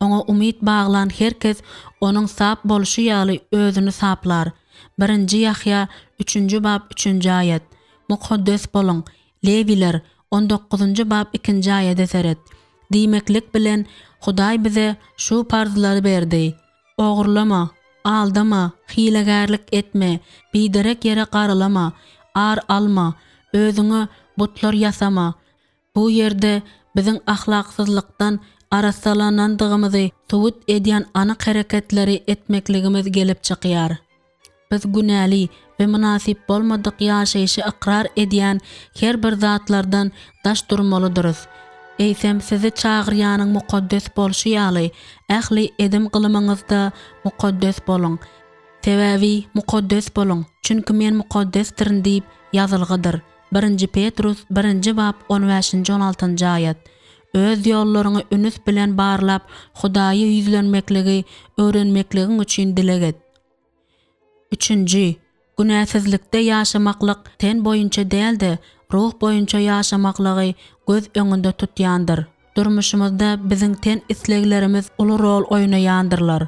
Oňa umyt baglan her kes Onuň sap bolşy ýaly özüni saplar. Birinji Ýahýa, üçünji bap, üçünji aýat. Mukaddes boluň. Lewiler, on dokuzynjy bap, ikinji aýada seret. Diýmeklik bilen, Hudaý bize şu parzlary berdi, Ogurlama, aldama, hilegärlik etme, biderek ýere garylama, ar alma, özüňe butlar ýasama, Bu ýerde biziň ahlaksyzlykdan arassalanandygymyzy subut edýän anyk hereketleri etmekligimiz gelip çykýar. Biz günäli we mynasyp bolmadyk ýaşaýşy ykrar edýän her bir zatlardan daş durmalydyrys. Eýsem, sizi çagyrýanyň mukaddes bolşy ýaly, ähli edim-gylymyňyzda mukaddes boluň. Sebäbi, Mukaddes boluň, çünki Men mukaddesdirin diýip ýazylgydyr. Birinji Petrus birinji bap on bäşinji-on altynjy aýat. Öz ýollaryňy ünüs bilen barlap, Hudaýa ýüzlenmekligi öwrenmekligiň üçin dileg et. Üçünji, günäsizlikde ýaşamaklyk ten boýunça däl-de, ruh boýunça ýaşamaklygy göz öňünde tutýandyr. Durmuşymyzda biziň ten isleglerimiz uly rol oýnaýandyrlar.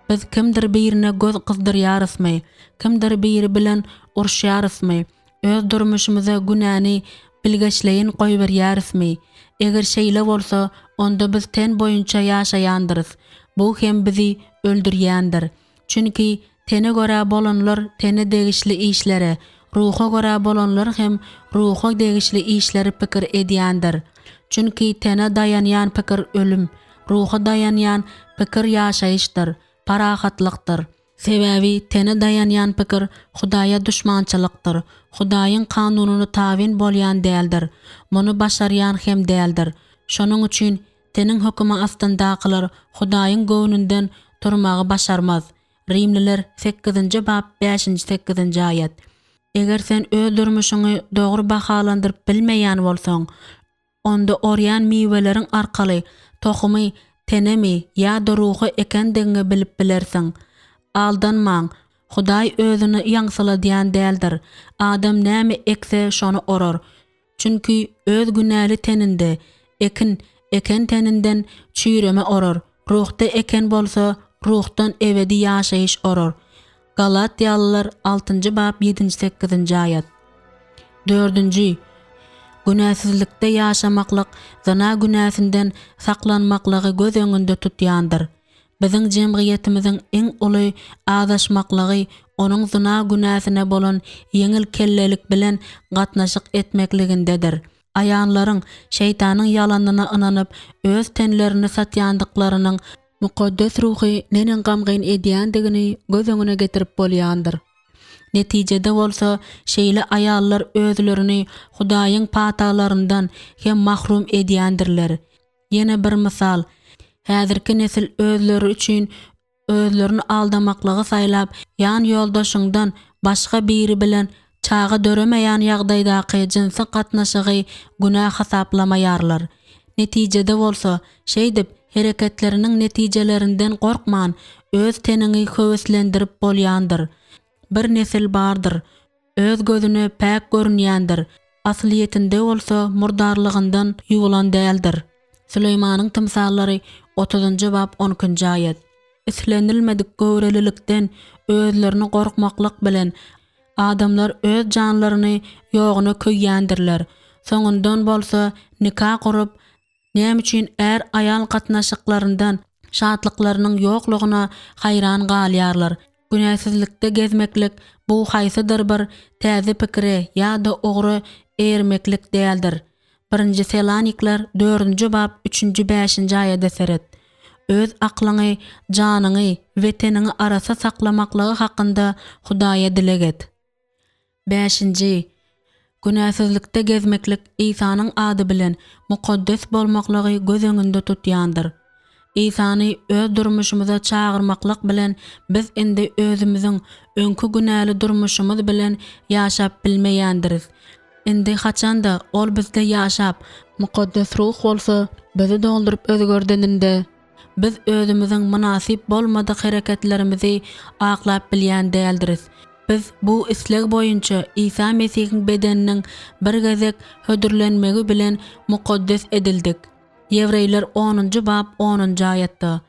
Biz kimdir birine göz gyzdyrýarysmy, kimdir biri bilen uruşýarysmy, Öz durmuşymyza günäni bilgeşleýin goýberýärismi? Eger şeýle bolsa, onda biz ten boýunça ýaşaýandyrys. Bu hem bizi öldürýändir. Çünki tene görä bolanlar tene degişli işlere, ruha görä bolanlar hem ruha degişli işleri pikir edýändir. Çünki tene daýanýan pikir ölüm, ruha daýanýan pikir ýaşaýyşdyr, parahatlykdyr. Sebäbi tene daýanýan pikir Hudaýa duşmançylykdyr, Hudaýyň kanunyna tabyn bolýan däldir, muny başarýan hem däldir. Şonuň üçin teniň hökümi astyndakylar Hudaýyň göwnünden turmagy başarmaz. Rimliler sekizinji bap bäşinji-sekizinji aýat. Eger sen öz durmuşyňy dogry bahalandyryp bilmeýän bolsaň, Onda orýan miweleriň arkaly tohumy tenemi ýa-da ruha ekendigiňi bilip bilersiň. Aldanmaň, Hudaý Özüni ýaňsyladýan däldir. Adam näme ekse, şony orar. Çünki öz günäli teninde ekin eken teninden çüýreme orar, ruhda eken bolsa, ruhdan ebedi ýaşaýyş orar. Galatýalylar altynjy bap ýedinji-sekizinji aýat. Dördünji, günäsizlikde ýaşamaklyk zyna günäsinden saklanmaklygy göz öňünde tutýandyr. Biziň jemgyýetimiziň iň uly azaşmaklygy onuň zyna günäsine bolan ýeňil kellelik bilen gatnaşyk etmekligindedir. Aýallaryň şeýtanyň ýalanyna ynanyp öz tenlerini satýandyklarynyň Mukaddes Ruhy neneň gamgyn edýändigini göz öňüne getirip bolýandyr. Netijede bolsa, şeýle aýallar özlerini Hudaýyň patalaryndan hem mahrum edýändirler. Ýene bir mysal, häzirki nesil özleri üçin özlerini aldamaklygy saýlap, ýan ýoldaşyňdan başga biri bilen çaga döremeýän ýagdaýdaky jynsy gatnaşygy günä hasaplamaýarlar. Netijede bolsa, şeýdip, hereketleriniň netijelerinden gorkman, öz teniňi höweslendirip bolýandyr. Bir nesil bardyr, öz gözüne päk görünýändir, aslyýetinde bolsa murdarlygyndan ýuwulan däldir. Süleýmanyň tymsallary, otuzynjy bap, on ikinji aýat. Islenilmedik göwrelilikden özlerini gorkmaklyk bilen, adamlar öz janlaryny ýoguna köýýändirler. Soňundan bolsa nika gurup, näme üçin är-aýal gatnaşyklaryndan şatlyklarynyň ýoklugyna haýran galýarlar. Günäsizlikde gezmeklik bu haýsydyr bir täze pikire ýa-da ugra eýermeklik däldir. Birinji Selanikler dördünji bap üçünji bäşinji aýada seret. Öz aklyňy, janyňy we teniňi arassa saklamaklygy hakynda Hudaýa dileg et. Bäşinji, günäsizlikde gezmeklik Isanyň ady bilen mukaddes bolmaklygy göz öňünde tutýandyr. Isany öz durmuşymyza çagyrmaklyk bilen biz indi özümiziň öňki günäli durmuşymyz bilen ýaşap bilmeýändiris. Indi haçanda Ol bizde ýaşap, Mukaddes Ruh bolsa bizi dolduryp özgerdeninde, biz özümiziň mynasyp bolmadyk hereketlerimizi aklap bilýän däldiris. Biz bu isleg boýunça Isa Mesihiň bedeniniň bir gezek hödürlenmegi bilen mukaddes edildik. Ýewreýler onunjy bap onunjy aýatda,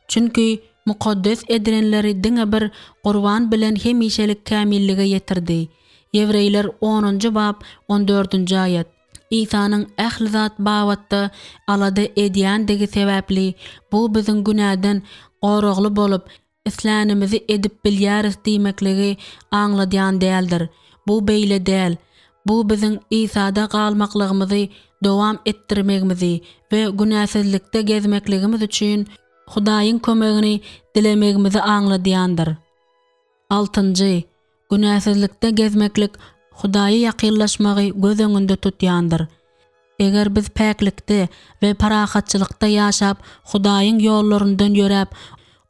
Çünki mukaddes edilenleri diňe bir gurban bilen hemişelik kämillige ýetirdi. Ýewreýler onunjy bap on dördünji aýat. Isanyň ähli zat babatda alada edýändigi sebäpli, bu biziň günäden goragly bolup, islänimizi edip bilýäris diýmekligi aňladýan däldir. Bu beýle däl. Bu biziň Isada galmaklygymyzy dowam etdirmegimizi we günäsizlikde gezmekligimiz üçin Hudaýyň kömegini dilemegimizi aňladýandyr. Altynjy, günäsizlikde gezmeklik Hudaýa ýakynlaşmagy göz öňünde tutýandyr. Eger biz päklikde we parahatçylykda ýaşap, Hudaýyň ýollaryndan ýöräp,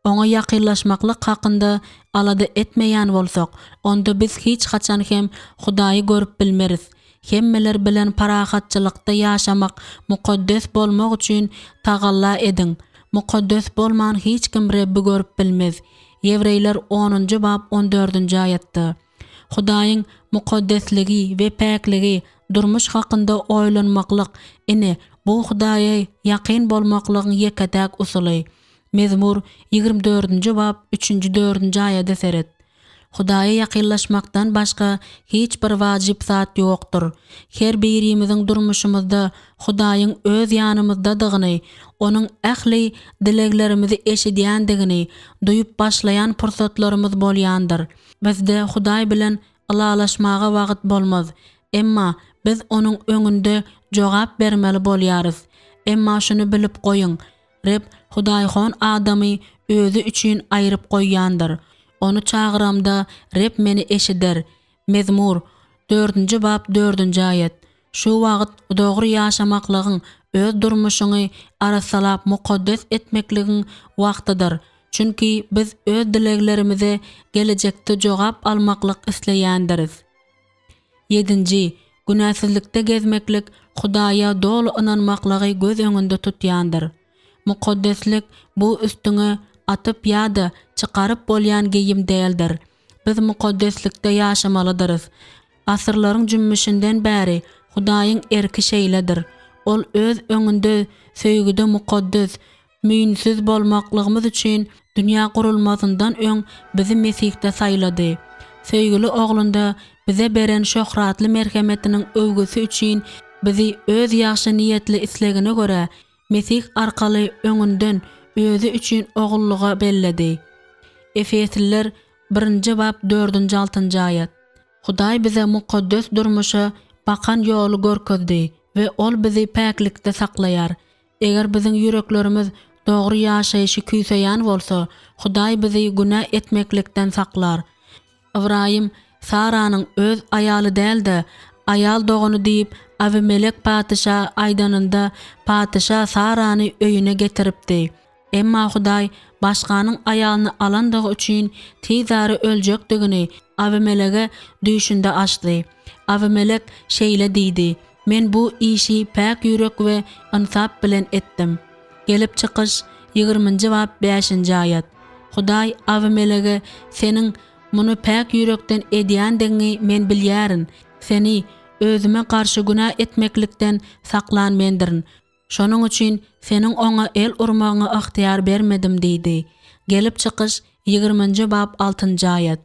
Oňa ýakynlaşmaklyk hakynda alada etmeýän bolsak, onda biz hiç haçan hem Hudaýy görüp bilmeris. Hemmeler bilen parahatçylykda ýaşamak, mukaddes bolmak üçin tagalla ediň. Mukaddes bolman hiç kim Rebbi görüp bilmez. Ýewreýler onunjy bap on dördünji aýatda. Hudaýyň mukaddesligi we päkligi durmuş hakynda oýlanmaklyk, ine, bu Hudaýa ýakyn bolmaklygyň ýeke-täk usuly. Mezmur 24 dördünji bap üçünji dördünji aýada seret. Hudaýa ýakynlaşmakdan başga hiç bir wajyp zat ýokdur. Her birimiziň durmuşymyzda Hudaýyň öz ýanymyzdadygyny, Onuň ähli dileglerimizi eşidýändigini duýup başlaýan pursatlarymyz bolýandyr. Bizde Hudaý bilen ylalaşmaga wagt bolmaz, emma biz Onuň öňünde jogap bermeli bolýarys. Emma şuny bilip goýuň, Reb hudaýhon adamy Özi üçin aýryp goýýandyr. Ony çagyramda, Reb meni eşider. Mezmur, dördünji bap dördünji aýat. Şu wagt dogry ýaşamaklygyň, öz durmuşyňy arassalap mukaddes etmekligiň wagtydyr. Çünki biz öz dileglerimize gelejekde jogap almaklyk isleýändiris. Ýedinji, günäsizlikde gezmeklik Hudaýa doly ynanmaklygy göz öňünde tutýandyr. Mukaddeslik bu üstüňe atyp ýa-da çykaryp bolýan geýim däldir. Biz mukaddeslikde ýaşamalydyrys. Asyrlaryň jümmüşinden bäri Hudaýyň erki şeýledir. Ol Öz öňünde söýgüde mukaddes, müýnsüz bolmaklygymyz üçin dünýä gurulmazyndan öň bizi Mesihde saýlady. Söýgüli Oglunda bize beren şöhratly merhemetiniň öwgüsi üçin bizi Öz ýagşy niýetli islegine görä Mesih arkaly öňünden Özi üçin ogullyga belledi. Efesliler birinji bap dördünji altynjy aýat. Hudaý bize mukaddes durmuşa bakan ýoly görkezdi we Ol bizi päklikde saklaýar. Eger biziň ýüreklerimiz dogry ýaşaýşy küýseýän bolsa, Hudaý bizi günä etmeklikden saklar. Ybraýym Saranyň öz aýaly däl-de, aýal dogany diýip Abimelek patyşa aýdanynda, patyşa Sarany öýüne getiripdi. Emma Hudaý başganyň aýalyny alandygy üçin tizara öljekdigini Abimelege düýşünde açdy. Abimelek şeýle diýdi, Men bu işi päk ýürek we ynsap bilen etdim. Gelip çykyş, ýigriminji bap, bäşinji aýat. Hudaý Abimelege, Seniň muny päk ýürekden edýändigiňi men bilýärin. Seni Özüme garşy günä etmeklikden saklan Mendirin. Şonuň üçin seniň oňa el urmagyňa ygtyýar bermedim diýdi. Gelip çykyş, ýigriminji bap, altynjy aýat.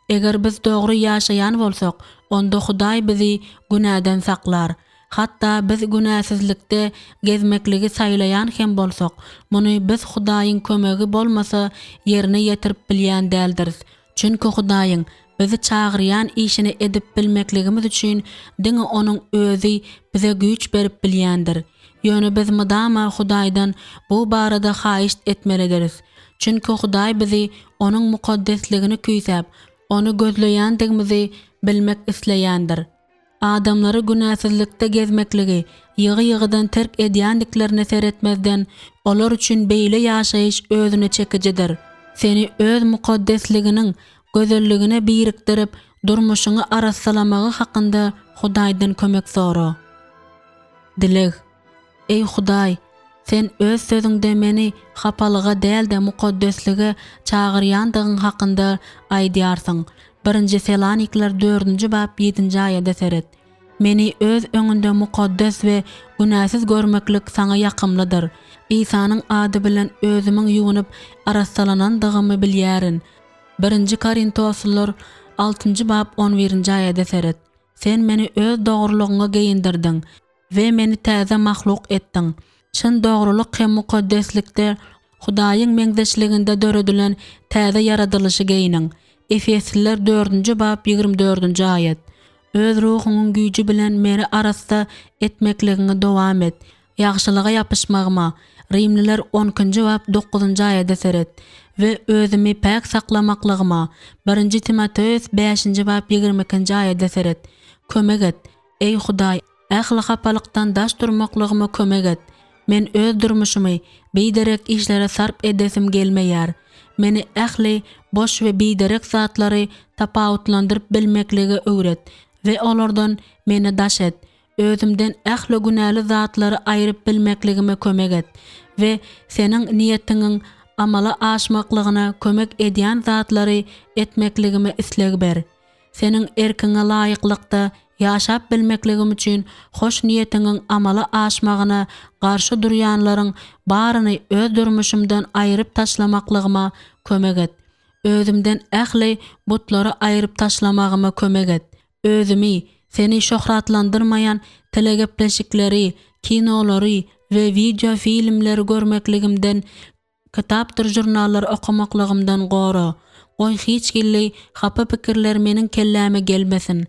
Eger biz dogry ýaşaýan bolsak, onda Hudaý bizi günäden saklar. Hatda biz günäsizlikde gezmekligi saýlaýan hem bolsak, muny biz Hudaýyň kömegi bolmasa ýerine ýetirip bilýän däldiris. Çünki Hudaýyň bizi çagyrýan işini edip bilmekligimiz üçin diňe Onuň Özi bize güýç berip bilýändir. Ýöne biz mydama Hudaýdan bu barada haýyşt etmelidiris. Çünki Hudaý bizi Onuň mukaddesligini küýsäp, Ony gözleýändigimizi bilmek isleýändir. Adamlary günäsizlikde gezmekligi ýygy-ýygydan terk edýändiklerine seretmezden, olar üçin beýle ýaşaýyş özüne çekijidir. Seni öz mukaddesliginiň gözelligine birikdirip, durmuşyňy arassalamagy hakynda Hudaýdan kömek sora. Dileg. Eý Hudaý, Sen Öz Sözüňde meni hapalyga däl-de mukaddeslige çagyrýandygyň hakynda aýdýarsyň. Birinji Selanikler dördünji bap ýedinji aýada seret. Meni Öz öňünde mukaddes we günäsiz görmeklik Saňa ýakymlydyr. Isanyň ady bilen özümiň ýuwunyp arassalanandygymy bilýärin. Birinji Korintoslylar altynjy bap on birinji aýada seret. Sen meni Öz dogrulygyňa geýindirdiň. We meni täze mahluk etdiň. Çyn dogrulyk hem mukaddeslikde Hudaýyň meňzeşliginde döredilen täze ýaradylyşy geýniň. Efesliler dördünji bap 24-nji aýat. Öz Ruhuňyň güýji bilen meni arassa etmekligiňi dowam et. Ýagşylyga ýapyşmagyma, Rimliler on ikinji bap dokuzynjy aýada seret, we özümi päk saklamaklygyma, Birinji Timoteos bäşinji bap 22-nji aýada seret, kömek et. Eý Hudaý, ähli hapalykdan daş durmaklygyma kömek et. Men öz durmuşymy biderek işlere sarp edesim gelmeýär. Meni ähli boş we biderek zatlary tapawutlandyryp bilmeklige öwret we olardan meni daş et. Özümden ähli günäli zatlary aýryp bilmekligime kömek et we Seniň niýetiňiň amala aşmaklygyna kömek edýän zatlary etmekligime isleg ber. Seniň erkiňe laýyklykda ýaşap bilmekligim üçin hoş niýetiňiň amala aşmagyna garşy durýanlaryň baryny öz durmuşymdan aýryp taşlamaklygyma kömek et. Özümden ähli butlary aýryp taşlamagyma kömek et. Özümi Seni şöhratlandyrmaýan telegepleşikleri, kinolary we wideofilmleri görmekligimden Kitapdyr žurnallary okamaklygymdan gora. Goý hiç hilli hapa pikirler meniň kelläme gelmesin.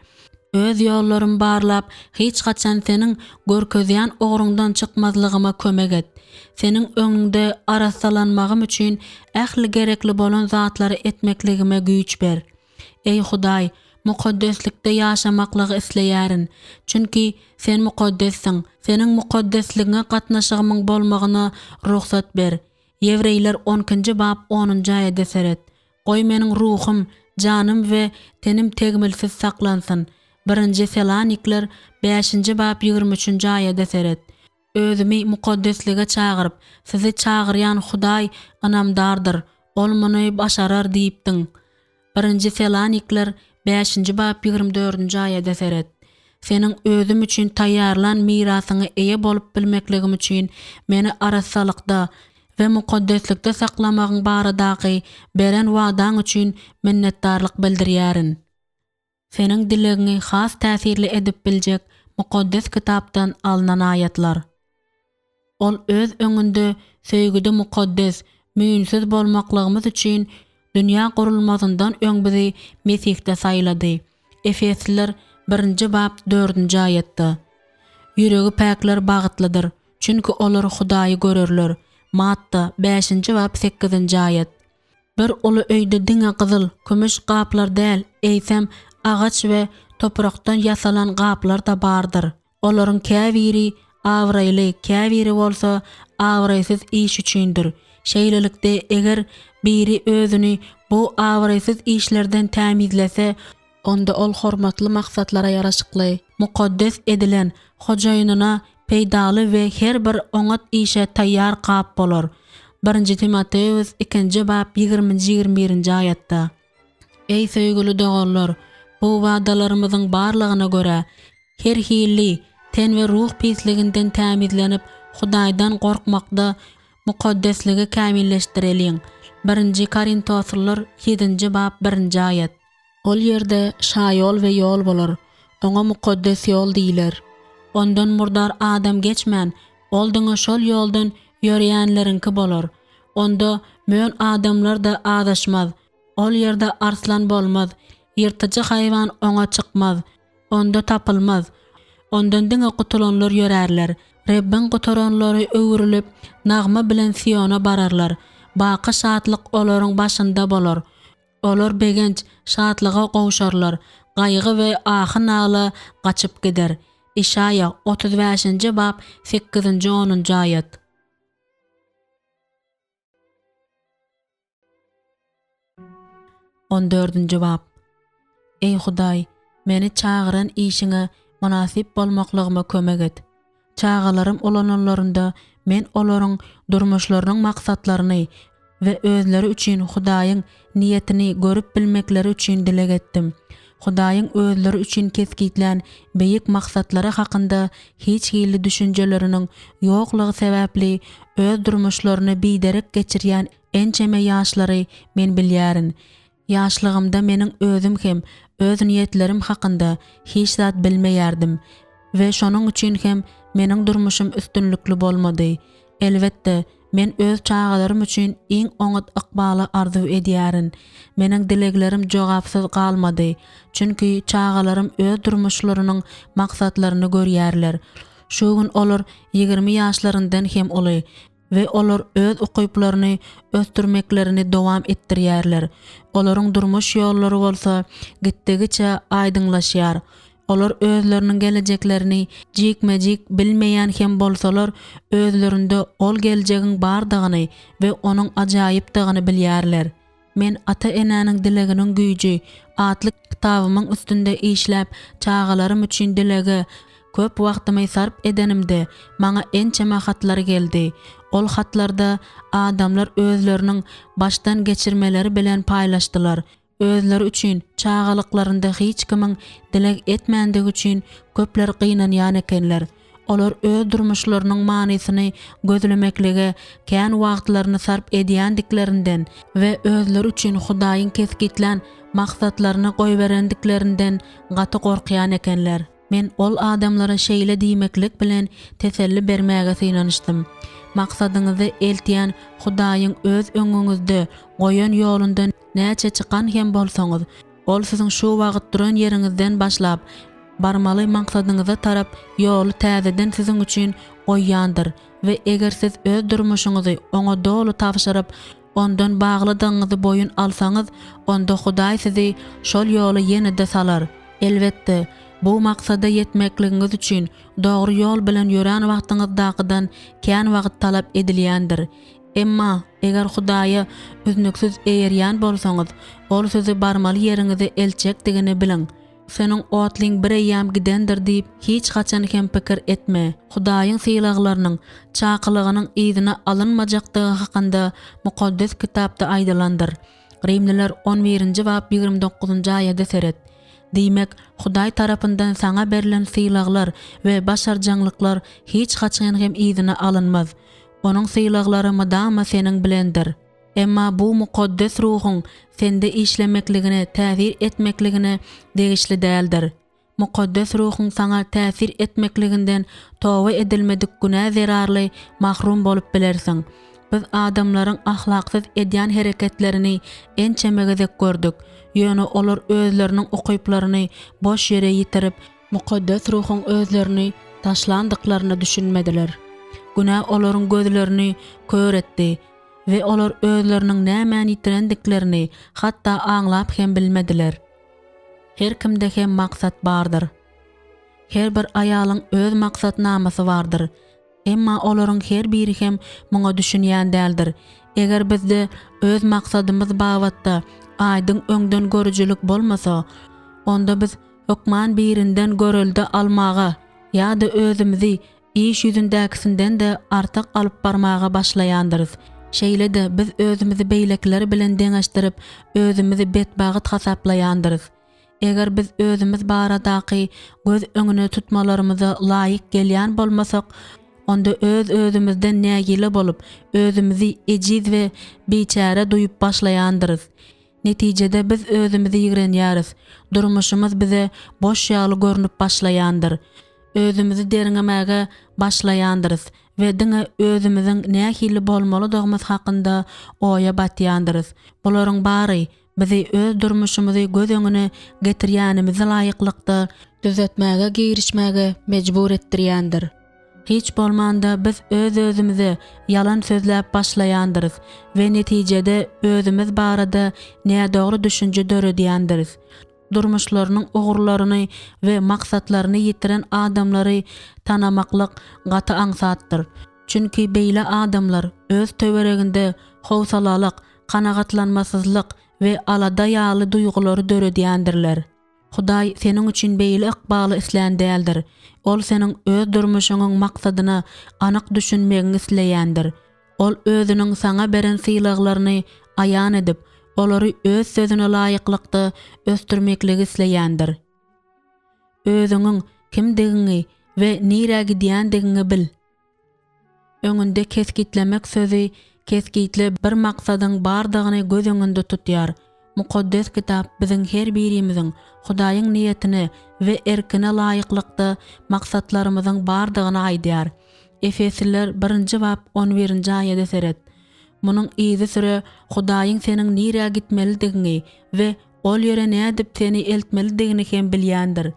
Öz ýollarymy barlap, hiç haçan Seniň görkezýän ugruňdan çykmazlygyma kömek et. Seniň öňüňde arassalanmagym üçin ähli gerekli bolan zatlary etmekligime güýç ber. Eý Hudaý, mukaddeslikde ýaşamaklygy isleýärin. Çünki Sen mukaddessiň. Seniň mukaddesligiňe gatnaşygymyň bolmagyna rugsat ber. Ýewreýler on ikinji bap onunjy aýada seret. Goý meniň ruhum, janym we tenim tegmilsiz saklansyn. Birinji Selanikler bäşinji bap 23-nji aýada seret. Özümi mukaddeslige çagyryp, sizi çagyrýan Hudaý ynamdardyr, Ol muny başarar diýipdiň. Birinji Selanikler bäşinji bap 24-nji aýada seret. Seniň özüm üçin taýýarlan mirasyňa eýe bolup bilmekligim üçin meni arassalykda we mukaddeslikde saklamagyň baradaky beren wadaň üçin minnetdarlyk bildirýärin. Seniň dilegiňi has täsirli edip biljek Mukaddes Kitapdan alnan aýatlar. Ol Öz öňünde söýgüde mukaddes, müýnsüz bolmaklygymyz üçin dünýä gurulmazyndan öň bizi Mesihde saýlady. Efesliler birinji bap dördünji aýatda. Ýüregi päkler bagtlydyr, çünki olar Hudaýy görerler. Matta bäşinji bap sekizinji aýat. Bir uly öýde diňe gyzyl, kümüş gaplar däl, eýsem, agaç we toprakdan ýasalan gaplar-da bardyr. Olaryň käbiri abraýly, käbiri bolsa abraýsyz iş üçindir. Şeýlelikde, eger biri özüni bu abraýsyz işlerden tämizlese, onda ol hormatly maksatlara ýaraşykly, mukaddes edilen, hojaýynyna peýdaly we her bir oňat işe taýýar gap bolar. Birinji Timoteus ikinji bap ýigriminji-ýigrimi birinji aýatda. Eý söýgüli doganlar, bu wadalarymyzyň barlygyna görä, her hili ten we ruh pisliginden tämizlenip, Hudaýdan gorkmakda mukaddesligi kämilleşdireliň. Birinji Korintoslylar ýedinji bap birinji aýat. Ol ýerde şaýol we ýol bolar, oňa mukaddes ýol diýler. Ondan murdar adam geçmän, ol diňe şol ýoldan ýöreýänleriňki bolar. Onda mön adamlar-da azaşmaz. Ol ýerde arslan bolmaz, ýyrtyjy haýwan oňa çykmaz, onda tapylmaz. Ondan diňe gutulanlar ýörärler. Rebbiň gutaranlary öwrülip, nagma bilen Siona bararlar. Baky şatlyk olaryň başynda bolar. Olar begenç, şatlyga gowşarlar, gaýgy we ahy-nala gaçyp gider. Işaýa, 35-nji bap, sekizinji-onunjy aýat. On dördünji bap. Eý Hudaý, meni çagyran işiňe mynasyp bolmaklygyma kömek et. Çagalarym ulananlarynda men olaryň durmuşlarynyň maksatlaryny we özleri üçin Hudaýyň niýetini görüp bilmekleri üçin dileg etdim. Hudaýyň özleri üçin kesgitlän beýik maksatlary hakynda hiç hili düşünjeleriniň ýoklugy sebäpli öz durmuşlaryny biderek geçirýän ençeme ýaşlary men bilýärin. Ýaşlygymda meniň özüm hem öz niýetlerim hakynda hiç zat bilmeýärdim we şonuň üçin hem meniň durmuşym üstünlikli bolmady. Elbetde, men öz çagalarym üçin iň oňat ykbaly arzuw edýärin. Meniň dileglerim jogapsyz galmady, çünki çagalarym öz durmuşlarynyň maksatlaryny görýärler. Şu gün olar 20 ýaşlaryndan hem uly we olar öz ukyplaryny ösdürmeklerini dowam etdirýärler. Olaryň durmuş ýollary bolsa gitdigiçe aýdyňlaşýar. Olar özleriniň gelejeklerini jikme-jik bilmeýän hem bolsalar, özlerinde ol geljegiň bardygyny we onuň ajaýypdygyny bilýärler. Men Ata-enäniň dileginiň güýji atly kitabymyň üstünde işläp, çagalarym üçin dilege köp wagtymy sarp edenimde, maňa ençeme hatlar geldi. Ol hatlarda adamlar özleriniň başdan geçirmeleri bilen paýlaşdylar. Özleri üçin çagalyklarynda hiç kimiň dileg etmändigi üçin köpler gynanýan ekenler. Olar öz durmuşlarynyň manysyny gözlemeklige kän wagtlaryny sarp edýändiklerinden we özleri üçin Hudaýyň kesgitlän maksatlaryny goýberendiklerinden gaty gorkýan ekenler. Men ol adamlara şeýle diýmeklik bilen teselli bermäge synanyşdym, Maksadyňyza eltýän Hudaýyň öz öňüňizde goýan ýolundan näçe çykan hem bolsaňyz, Ol siziň şu wagt duran ýeriňizden başlap, barmaly maksadyňyza tarap ýoly täzeden siziň üçin goýýandyr we eger siz öz durmuşyňyzy Oňa doly tabşyryp, Ondan baglydygyňyzy boýun alsaňyz, onda Hudaý sizi şol ýola ýene-de salar. Elbetde, bu maksada ýetmekligiňiz üçin dogry ýol bilen ýörän wagtyňyzdakydan kän wagt talap edilýändir. Emma, eger Hudaýa üznüksiz eýerýän bolsaňyz, Ol sizi barmaly ýeriňize eltjekdigini biliň. Seniň otlyň bireýýäm gidendir diýip hiç haçan hem pikir etme. Hudaýyň sylaglarynyň, çakylygynyň yzyna alynmajakdygy hakynda Mukaddes Kitapda aýdylandyr. Rimliler on birinji bap 29-njy aýada seret. Diýmek, Hudaý tarapyndan saňa berlen sylaglar we başarjaňlyklar hiç haçan hem yzyna alynmaz. Onuň sylaglary mydama seniň bilendir. Emma bu Mukaddes Ruhuň sende işlemekligine täsir etmekligine degişli däldir. Mukaddes Ruhuň saňa täsir etmekliginden toba edilmedik günä zerarly mahrum bolup bilersiň. Biz adamlaryň ahlaksyz edýän hereketlerini ençeme gezek gördük, ýöne olar özleriniň ukyplaryny boş ýere ýitirip, Mukaddes Ruhuň özlerini taşlandyklaryna düşünmediler. Günä olaryň gözlerini kör etdi we olar özleriniň nämäni ýitirendiklerini hatda aňlap hem bilmediler. Her kimde hem maksat bardyr. Her bir aýalyň öz maksatnamasy bardyr. Emma olaryň her biri hem muňa düşünýän däldir. Eger bizde öz maksadymyz babatda aýdyň öňdengörüjilik bolmasa, onda biz hökman birinden görelde almaga ýa-da özümizi iş ýüzündäkisinden-de artyk alyp barmaga başlaýandyrys. Şeýle-de biz özümizi beýlekiler bilen deňeşdirip, özümizi betbagt hasaplaýandyrys. Eger biz özümiz baradaky göz öňüne tutmalarymyza laýyk gelýän bolmasak, onda öz-özümizden nägile bolup, özümizi ejiz we biçäre duýup başlaýandyrys. Netijede biz özümizi ýigrenýäris, durmuşymyz bize boş ýaly görnüp başlaýandyr. özümizi derňemäge başlaýandyrys we diňe özümiziň nähili bolmalydygymyz hakynda oýa batýandyrys. Bularyň bary bizi öz durmuşymyzy göz öňüne getirýänimize laýyklykda düzetmäge girişmäge mejbur etdirýändir. Hiç bolmanda biz öz-özümize ýalan sözläp başlaýandyrys we netijede özümiz barada nädogry düşünje döredýändiris. Durmuşlarynyň ugurlaryny we maksatlaryny ýitiren adamlary tanamaklyk gaty aňsatdyr. Çünki beýle adamlar öz töwereginde howsalalyk, kanagatlanmasyzlyk we alada ýaly duýgulary döredýändirler. Hudaý seniň üçin beýle ykbaly islän däldir. Ol seniň öz durmuşyňyň maksadyna anyk düşünmegiňi isleýändir. Ol Özüniň saňa beren sylaglaryny aýan edip, olary Öz Sözüne laýyklykda ösdürmekligi isleýändir. Özüňiň kimdigiňi we nirä gidýändigiňi bil. Öňünde kesgitlemek sözi kesgitli bir maksadyň bardygyny göz öňünde tutýar. Mukaddes Kitap biziň her birimiziň Hudaýyň niýetine we erkine laýyklykda maksatlarymyzyň bardygyny aýdýar. Efesliler birinji bap on birinji aýada seret. Munuň yzysüre Hudaýyň seniň nirä gitmelidigiňi we ol ýere nädip seni eltmelidigini hem bilýändir.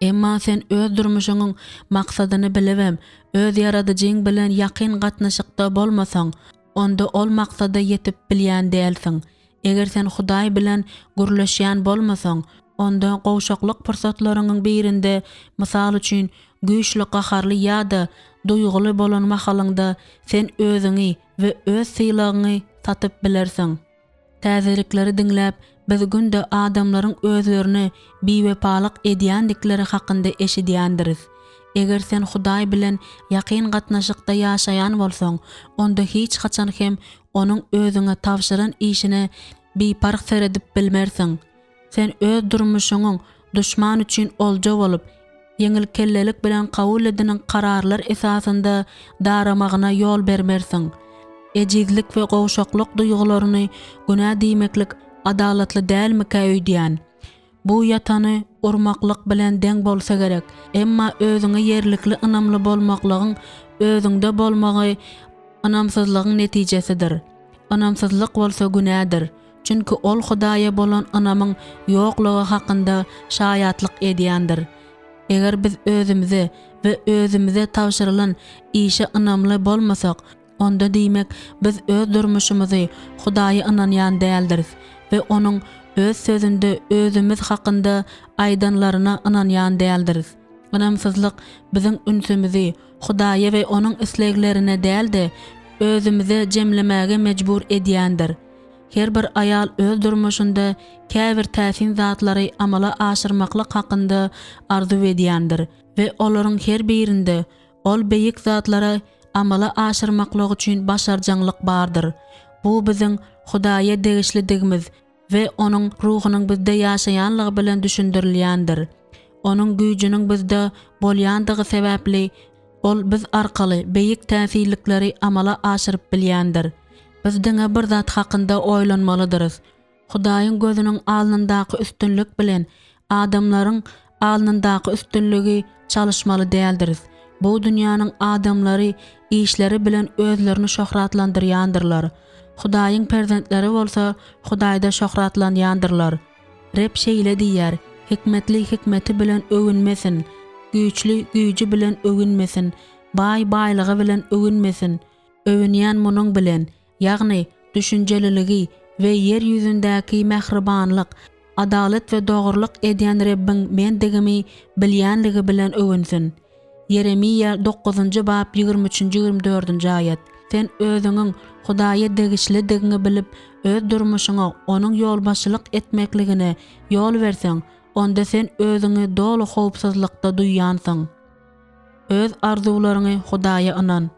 Emma sen öz durmuşyňyň maksadyny bilibem, öz Ýaradyjyň bilen ýakyn gatnaşykda bolmasaň, onda ol maksada ýetip bilýän dälsiň. Eger sen Hudaý bilen gürleşýän bolmasaň, onda gowşaklyk pursatlaryňyň birinde, mysal üçin, güýçli gaharly ýa-da duýguly bolan mahalyňda sen özüňi we öz sylagyňy satyp bilersiň. Täzelikleri diňläp, biz günde adamlaryň özlerine biwepalyk edýändikleri hakynda eşidýändiris. Eger sen Hudaý bilen ýakyn gatnaşykda ýaşaýan bolsaň, onda hiç haçan hem Onuň özüňe tabşyran işine biparh seredip bilmersiň. Sen öz durmuşyňyň duşman üçin olja bolup, ýeňilkellelik bilen kabul edinen kararlar esasynda daramagyna ýol bermersiň. Ejizlik we gowşaklyk duýgularyny günä diýmeklik adalatly dälmikä öýdýän. Bu ýatany urmaklyk bilen deň bolsa gerek, emma özüňe ýerlikli ynamly bolmaklygyň özüňde bolmagy ynamsyzlygyň netijesidir. Ynamsyzlyk bolsa günädir, çünki ol Hudaýa bolan ynamyň ýoklugy hakynda şaýatlyk edýändir. Eger biz özümize we özümize tabşyrylan işe ynamly bolmasak, Onda diýmek, biz öz durmuşymyzy Hudaýa ynanýan däldiris we Onuň Öz Sözünde özümiz hakynda aýdanlaryna ynanýan däldiris. Ynamsyzlyk biziň ünsümizi Hudaýa we Onuň isleglerine däl-de, özümize jemlemäge mejbur edýändir. Her bir aýal öz durmuşynda käbir täsin zatlary amala aşyrmaklyk hakynda arzuw edýändir we olaryň her birinde Ol beýik zatlary amala aşyrmaklyk üçin başarjaňlyk bardyr. Bu biziň Hudaýa degişlidigimiz we Onuň Ruhunyň bizde ýaşaýanlygy bilen düşündirilýändir. Onuň güýjüniň bizde bolýandygy sebäpli, Ol biz arkaly beýik täsinlikleri amala aşyryp bilýändir. Biz diňe bir zat hakynda oýlanmalydyrys, Hudaýyň gözüniň alnyndaky üstünlik bilen adamlaryň alnyndaky üstünligi çalyşmaly däldiris. Bu dünýäniň adamlary işleri bilen özlerini şöhratlandyrýandyrlar. Hudaýyň perzentleri bolsa Hudaýda şöhratlanýandyrlar. Reb şeýle diýýär, Hikmetli hikmeti bilen öwünmesin, güýçli güýji bilen öwünmesin, baý baýlygy bilen öwünmesin. Öwünýän munuň bilen, ýagny düşünjeliligi we ýer ýüzündäki mähribanlyk, adalat we dogrulyk edýän Rebbiň Mendigimi bilýänligi bilen öwünsin. Ýeremiýa dokuzynjy bap ýigrimi üçünji-ýigrimi dördünji aýat. Sen özüňiň Hudaýa degişlidigiňi bilip, öz durmuşyňa Onuň ýolbaşçylyk etmekligine ýol berseň, onda sen özüňi doly howpsuzlykda duýýansyň. Öz arzuwlaryňy Hudaýa ynan.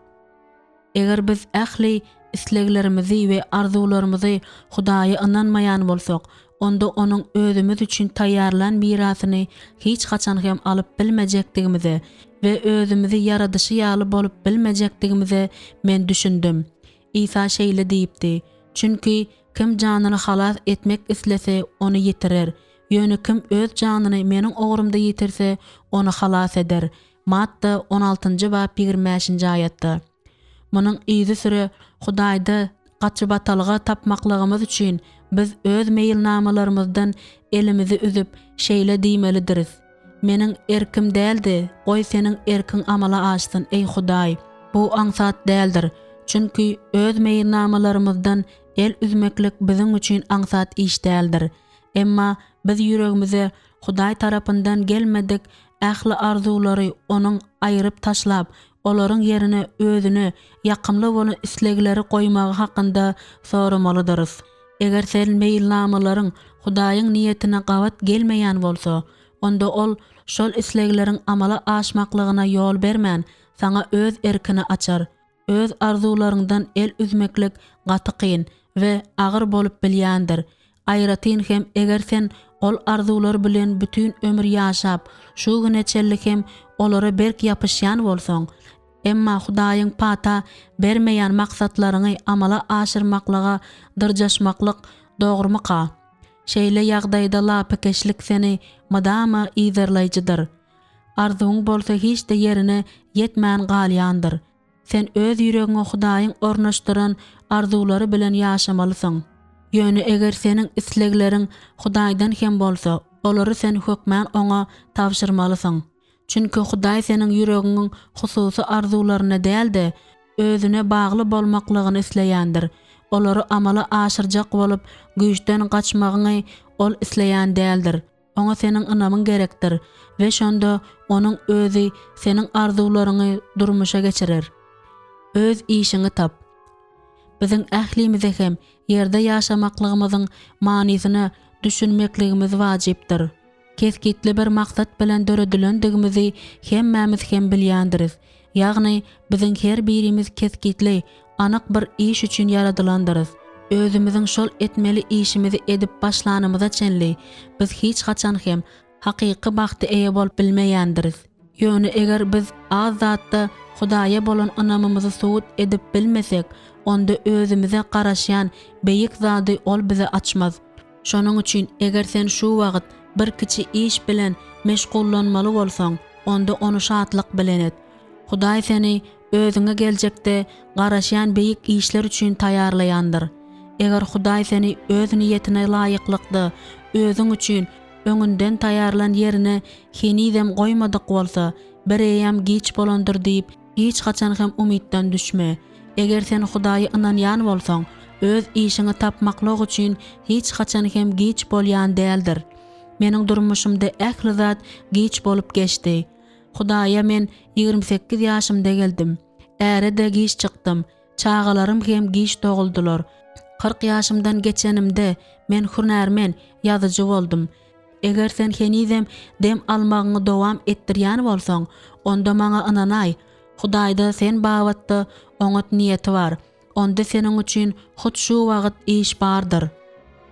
Eger biz ähli isleglerimizi we arzuwlarymyzy Hudaýa ynanmaýan bolsak, onda Onuň özümiz üçin taýýarlan mirasyny hiç haçan hem alyp bilmejekdigimize we özümizi ýaradyşy ýaly bolup bilmejekdigimize men düşündim. Isa şeýle diýipdi, Çünki kim janyny halas etmek islese, ony ýitirer, ýöne kim öz janyny Meniň ugrumda ýitirse, ony halas eder. Matta on altynjy bap 25-nji aýatda. Munuň yzysüre Hudaýda gaçybatalga tapmaklygymyz üçin biz öz meýilnamalarymyzdan elimizi üzüp, şeýle diýmelidiris, Meniň erkim däl-de, goý Seniň erkiň amala aşsyn, eý Hudaý! Bu aňsat däldir, çünki öz meýilnamalarymyzdan el üzmeklik biziň üçin aňsat iş däldir. Emma biz ýüregimize Hudaý tarapyndan gelmedik ähli arzuwlary Onuň aýryp taşlap, olaryň ýerine Özüne ýakymly bolan islegleri goýmagy hakynda soramalydyrys. Eger sen meýilnamalaryň Hudaýyň niýetine gabat gelmeýän bolsa, onda Ol şol islegleriň amala aşmaklygyna ýol bermän, saňa Öz erkini açar. Öz arzuwlaryňdan el üzmeklik gaty kyn we agyr bolup bilýändir. Aýratyn hem eger sen ol arzuwlar bilen bütin ömür ýaşap, şu güne çenli hem olara berk ýapyşýan bolsaň. Emma Hudaýyň pata bermeýän maksatlaryňy amala aşyrmaklyga dyrjaşmaklyk dogrumyka? Şeýle ýagdaýda lapykeçlik seni mydama yzarlaýjydyr. Arzuwyň bolsa hiç-de ýerine ýetmän galýandyr. Sen öz ýüregiňe Hudaýyň ornaşdyran arzuwlary bilen ýaşamalysyň. Ýöne eger seniň islegleriň Hudaýdan hem bolsa, olary sen hökmän Oňa tabşyrmalysyň. Çünki Hudaý seniň ýüregiňiň hususy arzuwlaryna däl-de, Özüne bagly bolmaklygyny isleýändir. Olary amala aşyrjak bolup güýçden gaçmagyňy Ol isleýän däldir. Oňa seniň ynamyň gerekdir we şonda Onuň Özi seniň arzuwlaryňy durmuşa geçirer. Öz işiňi tap. Biziň ählimize hem ýerde ýaşamaklygymyzyň manysyna düşünmekligimiz wajypdyr. Kesgitli bir maksat bilen döredilendigimizi hemmämiz hem bilýändiris. Ýagny, biziň her birimiz kesgitli, anyk bir iş üçin ýaradylandyrys. Özümiziň şol etmeli işimizi edip başlanymyza çenli, biz hiç haçan hem hakyky bagta eýe bolup bilmeýändiris. Ýöne eger biz az zatda Hudaýa bolan ynamymyzy subut edip bilmesek, onda özümize garaşýan beýik zady Ol bize açmaz. Şonuň üçin eger sen şu wagt bir kiçi iş bilen meşgullanmaly bolsaň, onda ony şatlyk bilen et. Hudaý seni özüňe geljekde garaşýan beýik işler üçin taýýarlaýandyr. Eger Hudaý seni Öz niýetine laýyklykda özüň üçin öňünden taýýarlan ýerine henizem goýmadyk bolsa, bireýýäm giç bolandyr diýip, hiç haçan hem umytdan düşme. Eger sen Hudaýa ynanýan bolsaň, öz işiňi tapmaklyk üçin hiç haçan hem giç bolýan däldir. Meniň durmuşymda ähli zat giç bolup geçdi. Hudaýa men 28 ýaşymda geldim. Äre-de giç çykdym. Çagalarym hem giç doguldylar. 40 ýaşymdan geçenimde men hünärmen, ýazyjy boldum. Eger sen henizem dem almagyňy dowam etdirýän bolsaň, onda maňa ynanaý, Hudaýda sen babatda oňat niýeti bar. Onda seniň üçin hut şu wagt iş bardyr.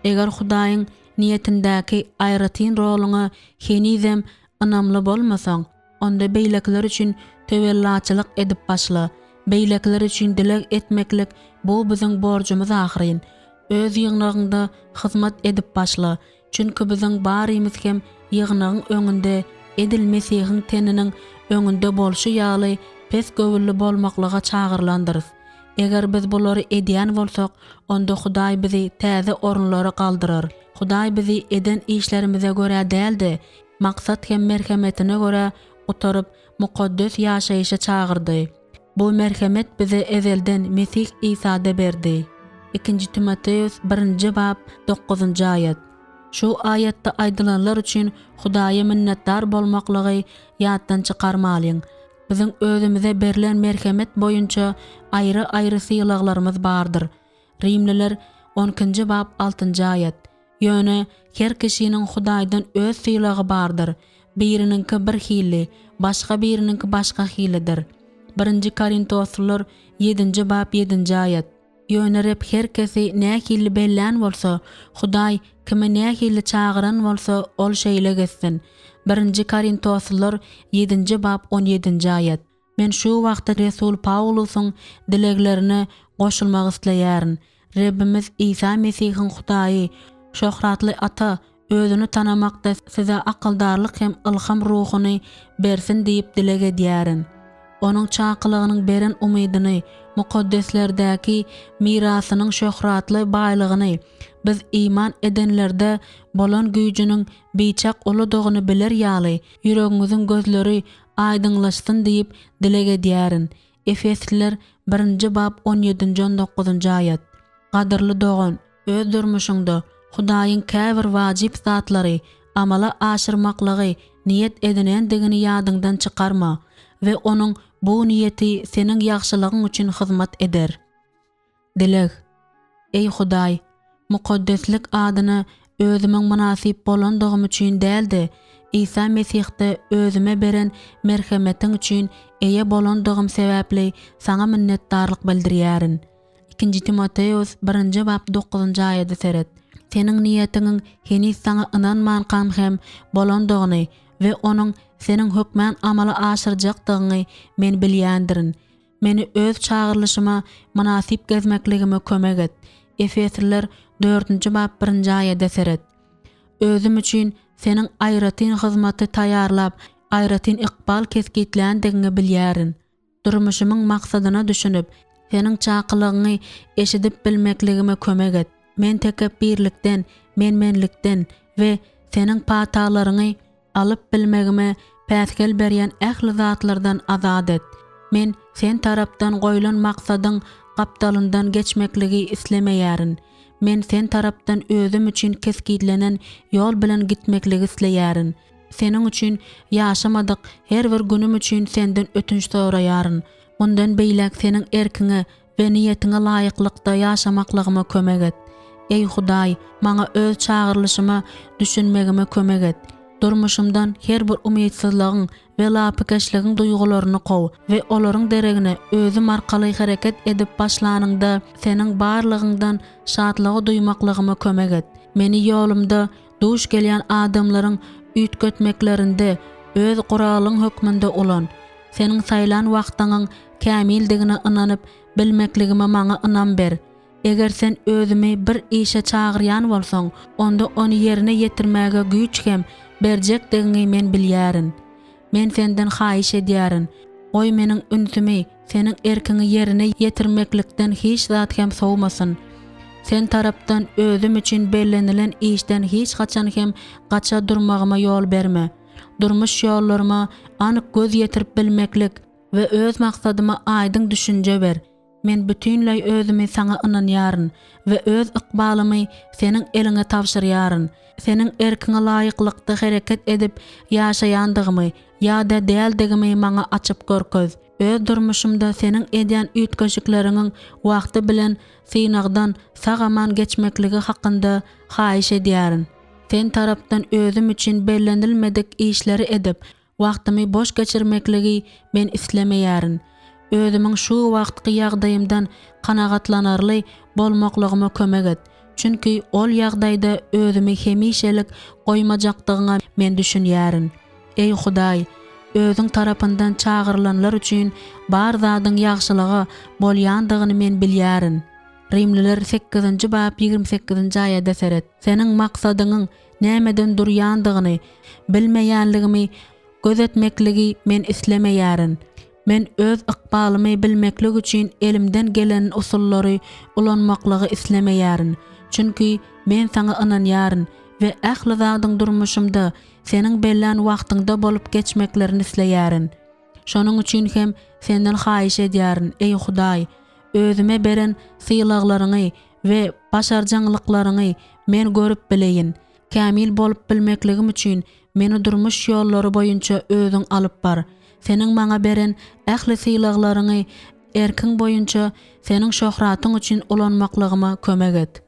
Eger Hudaýyň niýetindäki aýratyn roluňa henizem ynamly bolmasaň, onda beýlekiler üçin töwellaçylyk edip başla. Beýlekiler üçin dileg etmeklik bu biziň borjumyz ahyryn. Öz ýygnagyňda hyzmat edip başla. Çünki biziň barymyz hem ýygnagyň öňünde edil Mesihiň teniniň öňünde bolşy ýaly pes göwünli bolmaklyga çagyrylandyrys. Eger biz bulary edýän bolsak, onda Hudaý bizi täze orunlara galdyrar. Hudaý bizi eden işlerimize görä däl-de, maksat hem merhemetine görä gutaryp, mukaddes ýaşaýşa çagyrdy. Bu merhemet bize ezelden Mesih Isada berdi. Ikinji Timoteos birinji bap dokuzynjy aýat. Şu aýatda aýdylanlar üçin Hudaýa minnetdar bolmaklygy ýatdan çykarmalyň. Biziň özümize berlen merhemet boýunça aýry-aýry sylaglarymyz bardyr. Rimliler on ikinji bap altynjy aýat. Ýöne her kişiniň Hudaýdan öz sylagy bardyr, biriniňki bir hilli, başga biriniňki başga hilidir. Birinji Korintoslylar ýedinji bap ýedinji aýat. Ýöne Reb her kesi nähili bellän bolsa, Hudaý kimi nähili çagyran bolsa, ol şeýle gezsin. Birinji Korintoslylar ýedinji bap on ýedinji aýat. Men şu wagtda resul Pawlusyň dileglerine goşulmak isleýärin. Rebbimiz Isa Mesihiň Hudaýy, şöhratly Ata! Özüni tanamakda size akyldarlyk hem ylham ruhuny bersin diýip dileg edýärin. Onuň çakylygynyň beren umydyny, mukaddeslerdäki mirasynyň şöhratly baýlygyny, biz iman edenlerde bolan güýjüniň biçak uludygyny biler ýaly, ýüregiňiziň gözleri aýdyňlaşsyn diýip dileg edýärin. Efesliler birinji bap on ýedinji-on dokuzynjy aýat. Gadyrly dogan, öz durmuşyňda Hudaýyň käbir wajyp zatlary amala aşyrmaklygy niýet edinendigini ýadyňdan çykarma we Onuň bu niýeti seniň ýagşylygyň üçin hyzmat eder. Dileg. Eý Hudaý, mukaddeslik adyna özümiň mynasyp bolandygym üçin däl-de, Isa Mesihde özüme beren merhemetiň üçin eýe bolandygym sebäpli Saňa minnetdarlyk bildirýärin. Ikinji Timoteos birinji bap dokuzynjy aýada seret. Seniň niýetiňiň heniz Saňa ynanmankam hem bolandygyny we onuň Seniň hökmän amala aşyrjakdygyňy men bilýändirin. Meni öz çagyrylyşyma mynasyp gezmekligime kömek et. Efesliler dördünji bap birinji aýada seret. Özüm üçin Seniň aýratyn hyzmaty taýýarlap, aýratyn ykbal kesgitländigiňi bilýärin. Durmuşymyň maksadyna düşünip, Seniň çakylygyňy eşidip bilmekligime kömek et. Men tekepbirlikden, men-menlikden we Seniň patalaryňy alyp bilmegime päsgel berýän ähli zatlardan azat et. Men Sen tarapdan goýlan maksadyň gapdalyndan geçmekligi islemeýärin. Men Sen tarapdan özüm üçin kesgitlenen ýol bilen gitmekligi isleýärin. Seniň üçin ýaşamadyk her bir günüm üçin Senden ötünç soraýaryn. Mundan beýläk Seniň erkiňe we niýetiňe laýyklykda ýaşamaklygyma kömek et. Eý Hudaý, maňa öz çagyrylyşyma düşünmegime kömek et. Durmuşymdan her bir umytsyzlygyň we lapykeçligiň duýgularyny kow we olaryň deregine özüm arkaly hereket edip başlanyňda Seniň barlygyňdan şatlygy duýmaklygyma kömek et. Meni ýolumda duş gelýän adamlaryň üýtgetmeklerinde öz guralyň hökmünde ulan. Seniň saýlan wagtyňyň kämildigine ynanyp bilmekligime maňa ynam ber. Eger Sen özümi bir işe çagyrýan bolsaň, onda ony ýerine ýetirmäge güýç hem berjekdigiňi men bilýärin. Men Senden haýyş edýärin, goý meniň ünsümi Seniň erkiňi ýerine ýetirmeklikden hiç zat hem sowmasyn. Sen tarapdan özüm üçin bellenilen işden hiç haçan hem gaça durmagyma ýol berme. Durmuş ýollaryma anyk göz ýetirip bilmeklik we öz maksadyma aýdyň düşünje ber. Men bütinleý özümi Saňa ynanýaryn we öz ykbalymy Seniň eliňe tabşyrýaryn. Seniň erkiňe laýyklykda hereket edip ýaşaýandygymy ýa-da däldigimi maňa açyp görkez. Öz durmuşymda Seniň edýän üýtgeşikleriňiň wagty bilen synagdan sag-aman geçmekligi hakynda haýyş edýärin. Sen tarapdan özüm üçin bellenilmedik işleri edip, Wagtymy boş geçirmekligi men islemeýärin. Özümiň şu wagtky ýagdaýymdan kanagatlanarly bolmaklygyma kömek et. Çünki ol ýagdaýda özümi hemişelik goýmajakdygyňa men düşünýärin. Eý Hudaý, Özüň tarapyndan çagyrylanlar üçin bar zadyň ýagşylyga bolýandygyny men bilýärin. Rimliler sekizinji bap 28-nji aýada seret. Seniň maksadyňyň nämeden durýandygyny bilmeýänligimi göz etmekligi men islemeýärin. Men öz ykbalymy bilmeklik üçin elimden gelen usullary ulanmaklygy islemeýärin. Çünki men Saňa ynanýaryn we ähli zadyň durmuşymda Seniň bellän wagtyňda bolup geçmeklerini isleýärin. Şonuň üçin hem Senden haýyş edýärin, eý Hudaý, özüme beren sylaglaryňy we başarjaňlyklaryňy men görüp bileýin. Kämil bolup bilmekligim üçin meni durmuş ýollary boýunça özüň alyp bar. Seniň maňa beren ähli sylaglaryňy erkiň boýunça Seniň şöhratyň üçin ulanmaklygyma kömek et.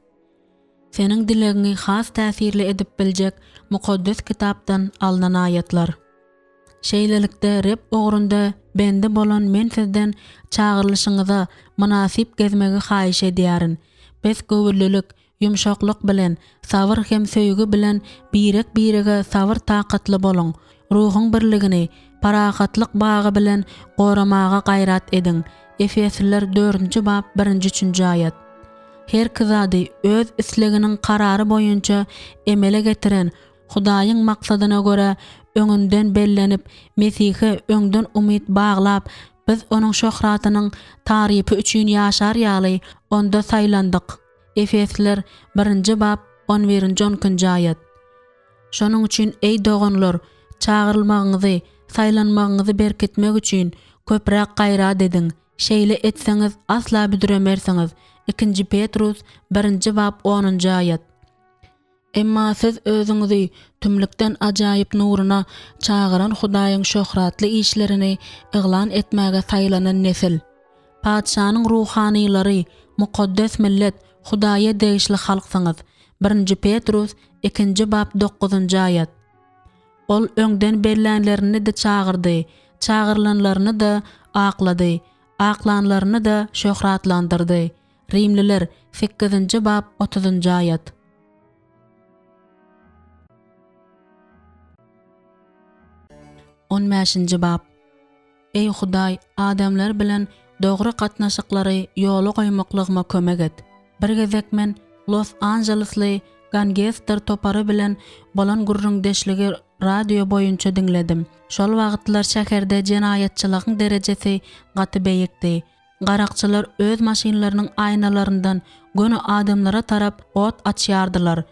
Seniň dilegiňi has täsirli edip biljek Mukaddes Kitapdan alnan aýatlar. Şeýlelikde, Reb ugrunda bendi bolan men sizden çagyrylyşyňyza mynasyp gezmegi haýyş edýärin. Pes göwünlilik, ýumşaklyk bilen, sabyr hem söýgi bilen birek-birege sabyr-takatly boluň. Ruhuň birligini parahatlyk bagy bilen goramaga gaýrat ediň. Efesliler dördünji bap birinji-üçünji aýat. Herki zady Öz isleginiň karary boýunça emele getiren Hudaýyň maksadyna görä öňünden bellenip, Mesihe öňden umyt baglap, biz Onuň şöhratynyň tarypy üçin ýaşar ýaly, Onda saýlandyk. Efesliler, birinji bap, on birinji-on ikinji aýat. Şonuň üçin, eý doganlar, çagyrylmagyňyzy, saýlanmagyňyzy berkitmek üçin, köpräk gaýrat ediň. Şeýle etseňiz, asla büdremersiňiz. Ikinji Petrus, birinji bap, onunjy aýat. Emma siz özüňizi tümlükden ajaýyp nuruna çagyran Hudaýyň şöhratly işlerini yglan etmäge saýlanan nesil, Patyşanyň ruhanylary, mukaddes millet, Hudaýa degişli halksyňyz. Birinji Petrus, ikinji bap, dokuzynjy aýat. Ol öňden bellänlerini-de çagyrdy, çagyrylanlaryny-da aklady, aklanlaryny-da şöhratlandyrdy. Rimliler, sekizinji bap, otuzynjy aýat. On bäşinji bap. Eý Hudaý, adamlar bilen dogry gatnaşyklary ýola goýmaklygyma kömek et. Bir gezek men Los-Anjelesli gangester topary bilen bolan gürrüňdeşligi radio boýunça diňledim. Şol wagtlar şäherde jenaýatçylygyň derejesi gaty beýikdi. Garakçylar öz maşynlarynyň aýnalaryndan göni adamlara tarap ot açýardylar.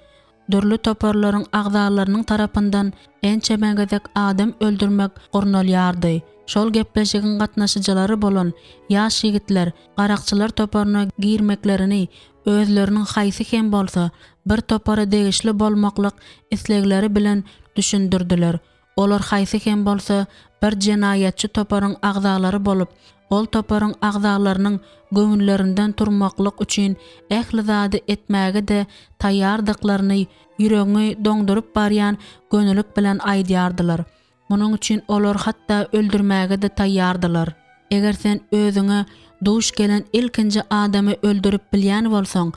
Dürli toparlaryň agzalarynyň tarapyndan ençeme gezek adam öldürmek gurnalýardy. Şol gepleşigiň gatnaşyjylary bolan ýaş ýigitler garakçylar toparyna girmeklerini özleriniň haýsy hem bolsa bir topara degişli bolmaklyk islegleri bilen düşündirdiler. Olar haýsy hem bolsa bir jenaýatçy toparyň agzalary bolup, ol toparyň agzalarynyň göwünlerinden turmaklyk üçin ähli zady etmäge-de taýýardyklaryny ýüregiňi doňduryp barýan gönülik bilen aýdýardylar. Munuň üçin olar hatda öldürmäge-de taýýardylar. Eger sen özüňe duş gelen ilkinji adamy öldürip bilýän bolsaň,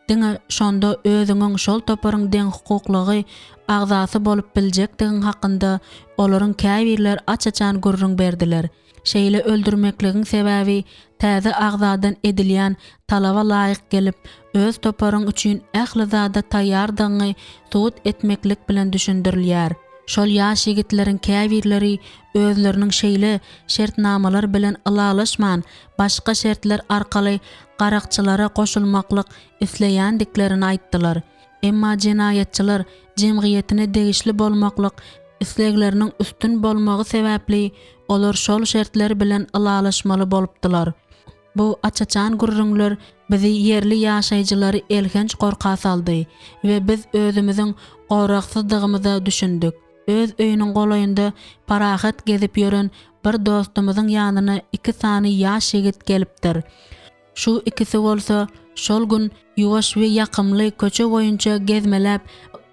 Diňe şonda özüňiň şol toparyň deňhukuklygy agzasy bolup biljekdigiň hakynda olaryň käbirleri aç-açan gürrüň berdiler. Şeýle öldürmekligiň sebäbi täze agzadan edilýän talaba laýyk gelip, öz toparyň üçin ähli zada taýýardygyňy subut etmeklik bilen düşündirilýär. Şol ýaş ýigitleriň käbirleri özleriniň şeýle şertnamalar bilen ylalaşman, başga şertler arkaly garakçylara goşulmaklyk isleýändiklerini aýtdylar. Emma jenaýatçylar jemgyýetine degişli bolmaklyk islegleriniň üstün bolmagy sebäpli olar şol şertler bilen ylalaşmaly bolupdylar. Bu aç-açan gürrüňler bizi ýerli ýaşaýjylary elhenç gorka saldy we biz özümiziň goragsyzdygymyza düşündik. Öz öýüniň golaýynda parahat gezip ýören bir dostumyzyň ýanyna iki sany ýaş ýigit gelipdir. Şu ikisi bolsa şol gün ýuwaş we ýakymly köçe boýunça gezmeläp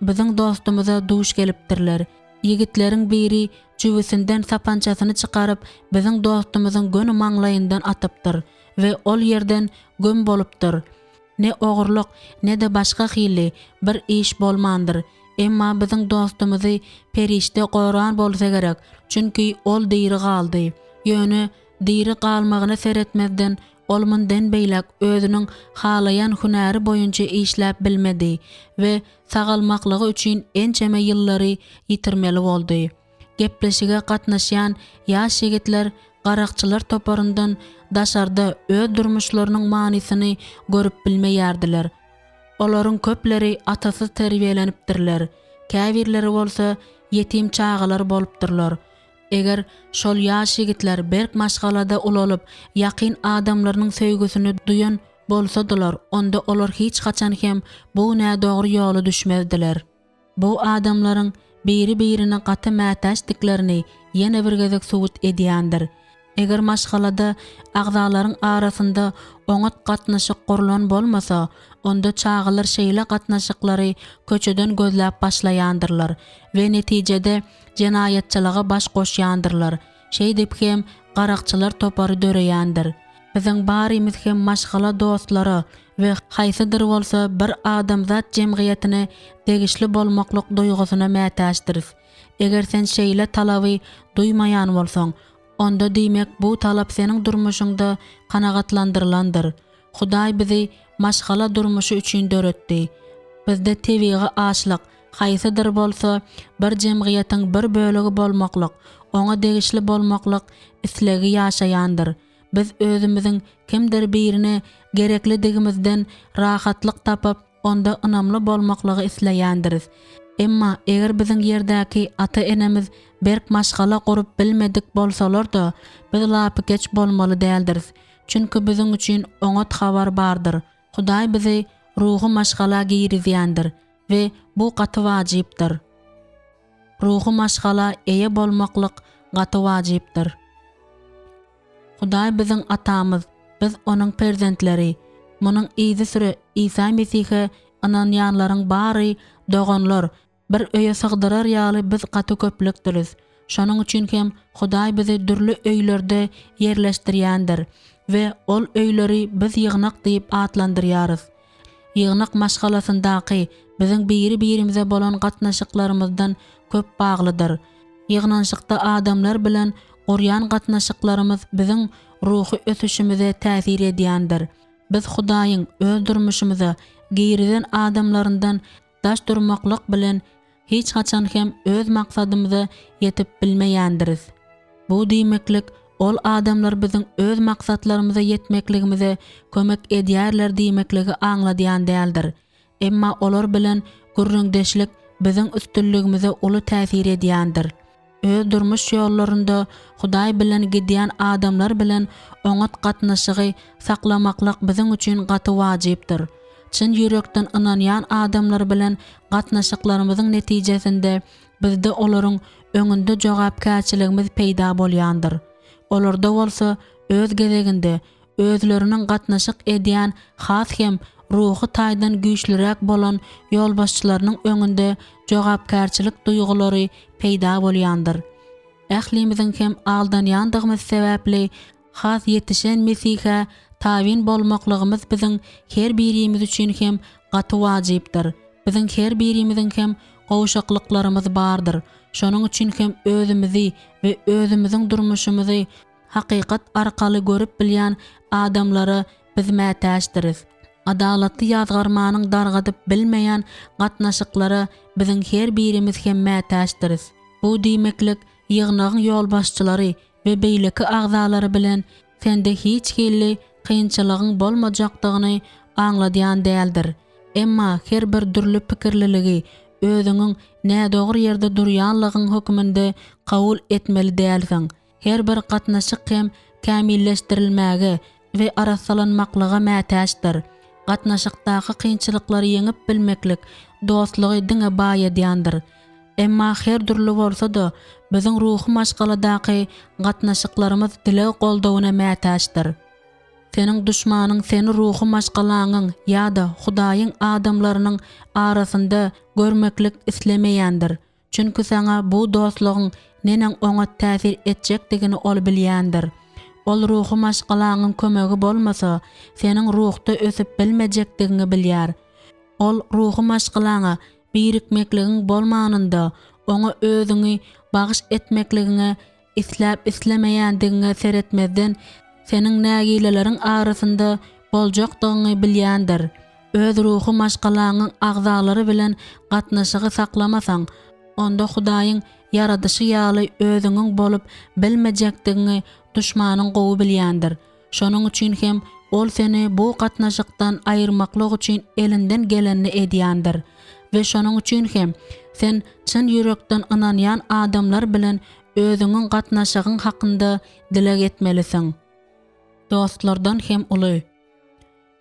biziň dostumyza duş gelipdirler. Ýigitleriň biri jübüsinden sapançasyny çykaryp biziň dostumyzyň göni maňlaýyndan atypdyr we ol ýerden göm bolupdyr. Ne ogurlyk, ne-de başga hili bir iş bolmandyr. Emma biziň dostumyzy perişde goran bolsa gerek, çünki ol diri galdy. Ýöne diri galmagyna seretmezden, ol mundan beýläk özüniň halaýan hünäri boýunça işläp bilmedi we sagalmaklygy üçin ençeme ýyllary ýitirmeli boldy. Gepleşige gatnaşýan ýaş ýigitler garakçylar toparyndan daşarda öz durmuşlarynyň manysyny görüp bilmeýärdiler. Olaryň köpleri atasyz terbiýelenipdirler, käbirleri bolsa ýetim çagalar bolupdyrlar. Eger şol ýaş ýigitler berk maşgalada ulalyp, ýakyn adamlarynyň söýgüsini duýan bolsadylar, onda olar hiç haçan hem bu nädogry ýola düşmezdiler. Bu adamlaryň biri-birine gaty mätäçdiklerini ýene bir gezek subut edýändir. Eger maşgalada agzalaryň arasynda oňat gatnaşyk gurlan bolmasa, onda çagalar şeýle gatnaşyklary köçeden gözläp başlaýandyrlar we netijede jenaýatçylyga baş goşýandyrlar. Şeýdip hem garakçylar topary döreýändir. Biziň barymyz hem maşgala dostlara we haýsydyr bolsa bir adamzat jemgyýetine degişli bolmaklyk duýgusyna mätäçdiris. Eger sen şeýle talaby duýmaýan bolsaň, onda diýmek bu talap seniň durmuşyňda kanagatlandyrylandyr. Hudaý bizi. maşgala durmuşy üçin döretdi. Bizde tebigy açlyk, haýsydyr bolsa bir jemgyýetiň bir bölegi bolmaklyk, oňa degişli bolmaklyk islegi ýaşaýandyr. Biz özümiziň kimdir birine gereklidigimizden rahatlyk tapyp, onda ynamly bolmaklygy isleýändiris. Emma eger biziň ýerdäki ata-enemiz berk maşgala gurup bilmedik bolsalar-da, biz lapykeç bolmaly däldiris. Çünki biziň üçin oňat habar bardyr, Hudaý bizi ruhy maşgala girizýändir we bu gaty wajypdyr. Ruhy maşgala eýe bolmaklyk gaty wajypdyr. Hudaý biziň Atamyz, biz Onuň perzentleri. Munuň yzysüre Isa Mesihe ynanýanlaryň bary doganlar, bir öýe sygdyrar ýaly biz gaty köplükdiris. Şonuň üçin hem Hudaý bizi dürli öýlerde ýerleşdirýändir we ol öýleri biz ýygnak diýip atlandyrýarys. Ýygnak maşgalasyndaky biziň biri-birimize bolan gatnaşyklarymyzdan köp baglydyr. Ýygnanyşykda adamlar bilen gurýan gatnaşyklarymyz biziň ruhy ösüşimize täsir edýändir. Biz Hudaýyň öz durmuşymyza girizen adamlaryndan daş durmaklyk bilen hiç haçan hem öz maksadymyza ýetip bilmeýändiris. Bu diýmeklik ol adamlar biziň öz maksatlarymyza ýetmekligimize kömek edýärler diýmekligi aňladýan däldir. Emma olar bilen gürrüňdeşlik biziň üstünligimize uly täsir edýändir. Öz durmuş ýollarynda Hudaý bilen gidýän adamlar bilen oňat gatnaşygy saklamaklyk biziň üçin gaty wajypdyr. Çyn ýürekden ynanýan adamlar bilen gatnaşyklarymyzyň netijesinde bizde olaryň öňünde jogapkärçiligimiz peýda bolýandyr. Olarda bolsa öz gezeginde özleriniň gatnaşyk edýän has hem ruhy taýdan güýçlüräk bolan ýolbaşçylarynyň öňünde jogapkärçilik duýgulary peýda bolýandyr. Ählimiziň hem aldanýandygymyz sebäpli has ýetişen Mesihä tabyn bolmaklygymyz biziň her birimiz üçin hem gaty wajypdyr. Biziň her birimiziň hem gowşaklyklarymyz bardyr. Şonuň üçin hem özümizi we özümiziň durmuşymyzy Hakykat arkaly görüp bilýän adamlara biz mätäçdiris. Adalatly ýazgarmanyň dargadyp bilmeýän gatnaşyklara biziň her birimiz hem mätäçdiris. Bu diýmeklik ýygnagyň ýolbaşçylary we beýleki agzalary bilen sende hiç hili kynçylygyň bolmajakdygyny aňladýan däldir. Emma her bir dürli pikirliligi özüňiň nädogry ýerde durýanlygyň hökmünde kabul etmeli dälsiň. Her bir gatnaşyk hem kämilleşdirilmäge we arassalanmaklyga mätäçdir. Gatnaşykdaky kynçylyklary ýeňip bilmeklik dostlugy diňe baýadýandyr. Emma her dürli bolsa-da, biziň ruhy maşgaladaky gatnaşyklarymyz dileg goldawyna mätäçdir. Seniň duşmanyň seni ruhy maşgalaňyň ýa-da Hudaýyň adamlarynyň arasynda görmeklik islemeýändir. Çünki saňa bu dostlugyň neneň oňat täsir etjekdigini ol bilýändir. Ol ruhy maşgalaňyň kömegi bolmasa, seniň ruhda ösüp bilmejekdigiňi bilýär. Ol ruhy maşgalaňa birikmekligiň bolmanynda, oňa özüňi bagyş etmekligiňe isläp-islemeýändigiňe seretmezden, seniň nägileleriň arasynda boljakdygyňy bilýändir. Öz ruhy maşgalaňyň agzalary bilen gatnaşygy saklamasaň, onda Hudaýyň ýaradyşy ýaly özüňiň bolup bilmejekdigiňi duşmanyň gowy bilýändir. Şonuň üçin hem ol seni bu gatnaşykdan aýyrmaklyk üçin elinden gelenini edýändir. We şonuň üçin hem sen çyn ýürekden ynanýan adamlar bilen özüňiň gatnaşygyň hakynda dileg etmelisiň. Dostlardan hem uly.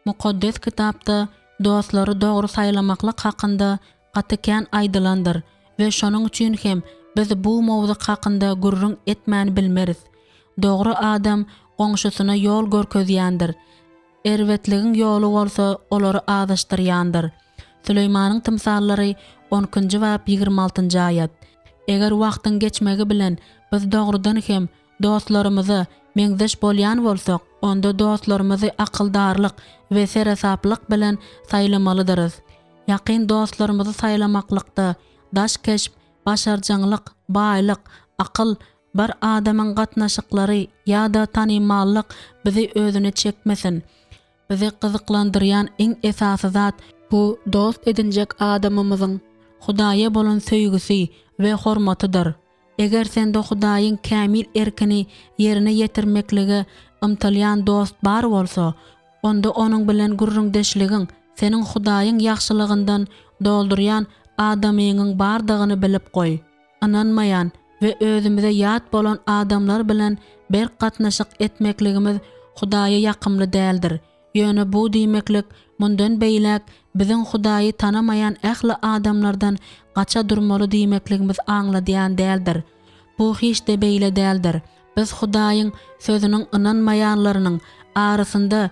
Mukaddes Kitapda dostlary dogry saýlamaklyk hakynda gaty kän aýdylandyr we şonuň üçin hem biz bu mowzuk hakynda gürrüň etmän bilmeris. Dogry adam goňşusyna ýol görkezýändir, erbetligiň ýoly bolsa olary azaşdyrýandyr. Süleýmanyň tymsallary on ikinji bap 26-njy aýat. Eger wagtyň geçmegi bilen biz dogrudan hem dostlarymyza meňzeş bolýan bolsak, onda dostlarymyzy akyldarlyk we seresaplyk bilen saýlamalydyrys. Ýakyn dostlarymyzy saýlamaklykda daş keşp, başarjaňlyk, baýlyk, akyl, bir adamyň gatnaşyklary ýa-da tanymallyk bizi özüne çekmesin. Bizi gyzyklandyrýan iň esasy zat, bu dost edinjek adamymyzyň Hudaýa bolan söýgüsi we hormatydyr. Eger sende Hudaýyň kämil erkini ýerine ýetirmeklige ymtylýan dost bar bolsa, onda onuň bilen gürrüňdeşligiň seniň Hudaýyň ýagşylygyndan doldurýan adamyňyň bardygyny bilip goý. Ynanmaýan we özümize ýat bolan adamlar bilen berk gatnaşyk etmekligimiz Hudaýa ýakymly däldir. Ýöne bu diýmeklik mundan beýläk biziň Hudaýy tanamaýan ähli adamlardan gaça durmaly diýmekligimiz aňladýan däldir. Bu hiç-de beýle däldir. Biz Hudaýyň Sözüniň ynanmaýanlarynyň arasynda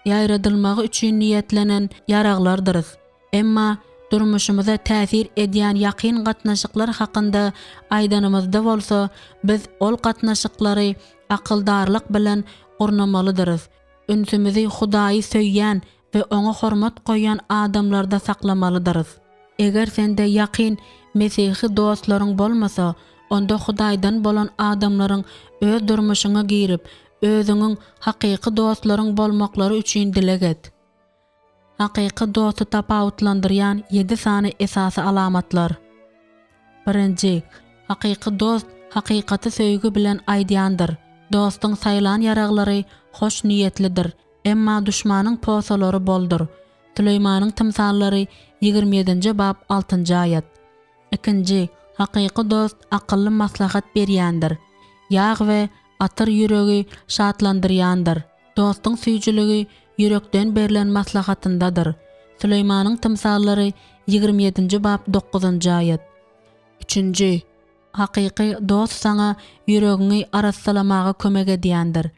ýaýradylmagy üçin niýetlenen ýaraglardyrys. Emma durmuşymyza täsir edýän ýakyn gatnaşyklar hakynda aýdanymyzda bolsa, biz ol gatnaşyklary akyldarlyk bilen gurnamalydyrys. Ünsümizi Hudaýy söýýän we Oňa hormat goýýan adamlarda saklamalydyrys. Eger sende ýakyn mesihi dostlaryň bolmasa, onda Hudaýdan bolan adamlaryň öz durmuşyňa girip, özüňiň hakyky dostlaryň bolmaklary üçin dileg et. Hakyky dosty tapawutlandyrýan ýedi sany esasy alamatlar. Birinji, hakyky dost hakykaty söýgi bilen aýdýandyr. Dostuň saýlan ýaraglary hoş niýetlidir, emma duşmanyň posalary boldur. Süleýmanyň tymsallary 27 nji bap altynjy aýat. Ikinji, hakyky dost akylly maslahat berýändir. Ýag we atyr ýüregi şatlandyrýandyr. Dostuň süýjüligi ýürekden berlen maslahatyndadyr. Süleýmanyň tymsallary 27-nji bap dokuzynjy aýat. Üçünji, hakyky dost saňa ýüregiňi arassalamaga kömek edýändir.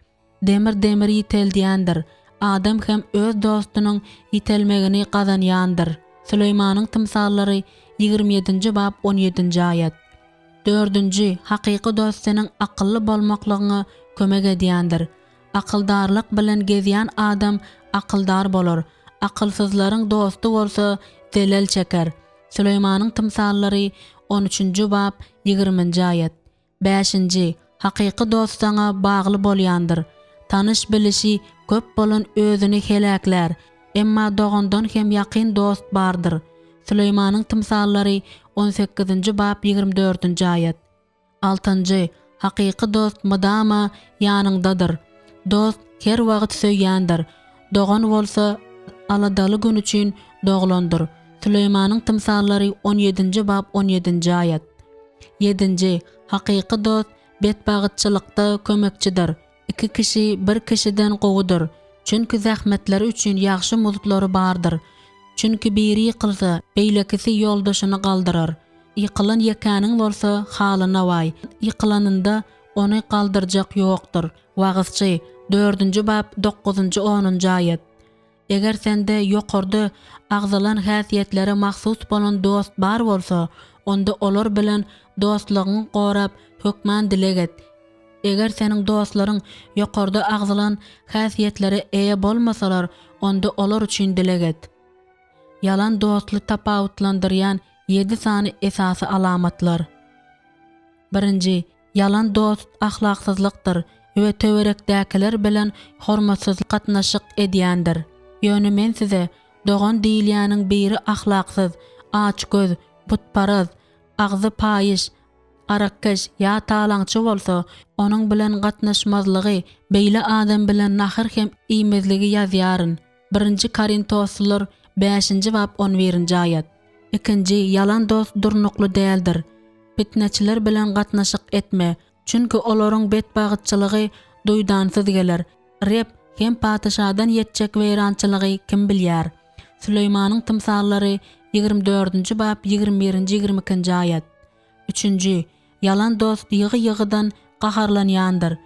Demir demiri ýiteldýändir, adam hem öz dostunyň ýitelmegini gazanýandyr. Süleýmanyň tymsallary 27-nji bap 17-nji aýat. Dördünji, hakyky dost seniň akylly bolmaklygyňa kömek edýändir. Akyldarlyk bilen gezýän adam akyldar bolar, akylsyzlaryň dosty bolsa zelel çeker. Süleýmanyň tymsallary, on üçünji bap, ýigriminji aýat. Bäşinji, hakyky dost saňa bagly bolýandyr. Tanyş-bilişi köp bolan özüni heläklär, emma dogandan hem ýakyn dost bardyr. Süleýmanyň tymsallary, on sekizinji bap, 24 dördünji aýat. Altynjy, hakyky dost mydama ýanyňdadyr. Dost her wagt söýýändir. Dogan bolsa aladaly gün üçin doglandyr. Süleýmanyň tymsallary on ýedinji bap on ýedinji aýat. Ýedinji, hakyky dost betbagytçylykda kömekçidir. Iki kişi bir kişiden gowudyr, çünki zähmetleri üçin ýagşy muztlary bardyr. Çünki biri ýykylsa, beýlekisi ýoldaşyny galdyrar. Ýykylan ýekäniň bolsa halyna waý, ýykylanynda ony galdyrjak ýokdur. Wagyzçy, dördünji bap, dokuzynjy, onunjy aýat. Eger sende ýokarda agzalan häsiýetlere mahsus bolan dost bar bolsa, onda olar bilen dostlugyňy gorap, hökman dileg et. Eger seniň dostlaryň ýokarda agzalan häsiýetlere eýe bolmasalar, onda olar üçin dileg et. Ýalan dostly tapawutlandyrýan ýedi sany esasy alamatlar. Birinji, ýalan dost ahlaksyzlykdyr we töwerekdäkiler bilen hormatsyz gatnaşyk edýändir. Ýöne men size, dogan diýilýäniň biri ahlaksyz, açgöz, butparaz, agzy paýyş, arakkeş ýa talaňçy bolsa, onuň bilen gatnaşmazlygy, beýle adam bilen nahar hem iýmezligi ýazýaryn. Birinji Korintoslylar bäşinji bap on birinji aýat. Ikinji, ýalan dost durnukly däldir. Pitneçiler bilen gatnaşyk etme, çünki olaryň betbagytçylygy duýdansyz geler. Reb hem patyşadan ýetjek weýrançylygy kim bilýär? Süleýmanyň tymsallary 24 dördünji bap 21 birinji 22 ikinji aýat. Üçünji, ýalan dost ýygy-ýygydan gaharlanýandyr.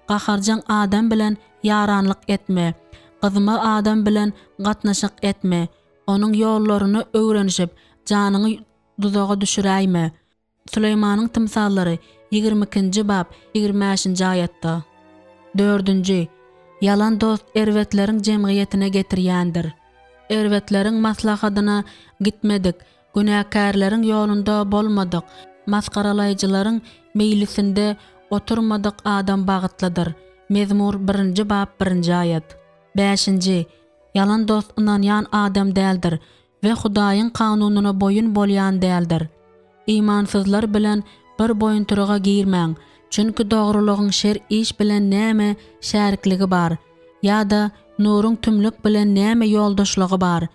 Gaharjaň adam bilen ýaranlyk etme, gyzma adam bilen gatnaşyk etme, onuň ýollaryna öwrenişip, janyňy duzaga düşüräýme. Süleýmanyň tymsallary, 22-nji bap, 25-nji aýatda. Dördünji, ýalan dost erbetleriň jemgyýetine getirýändir. Erbetleriň maslahadyna gitmedik, günäkärleriň ýolunda bolmadyk, masgaralaýjylaryň meýlisinde oturmadyk adam bagtlydyr. Mezmur birinji bap birinji aýat. Bäşinji. Ýalan dost ynanýan adam däldir we Hudaýyň kanunyna boýun bolýan däldir. Imansyzlar bilen bir boýuntyryga girmäň, çünki dogrulygyň şer iş bilen näme şärikligi bar? Ýa-da nuruň tümlük bilen näme ýoldaşlygy bar?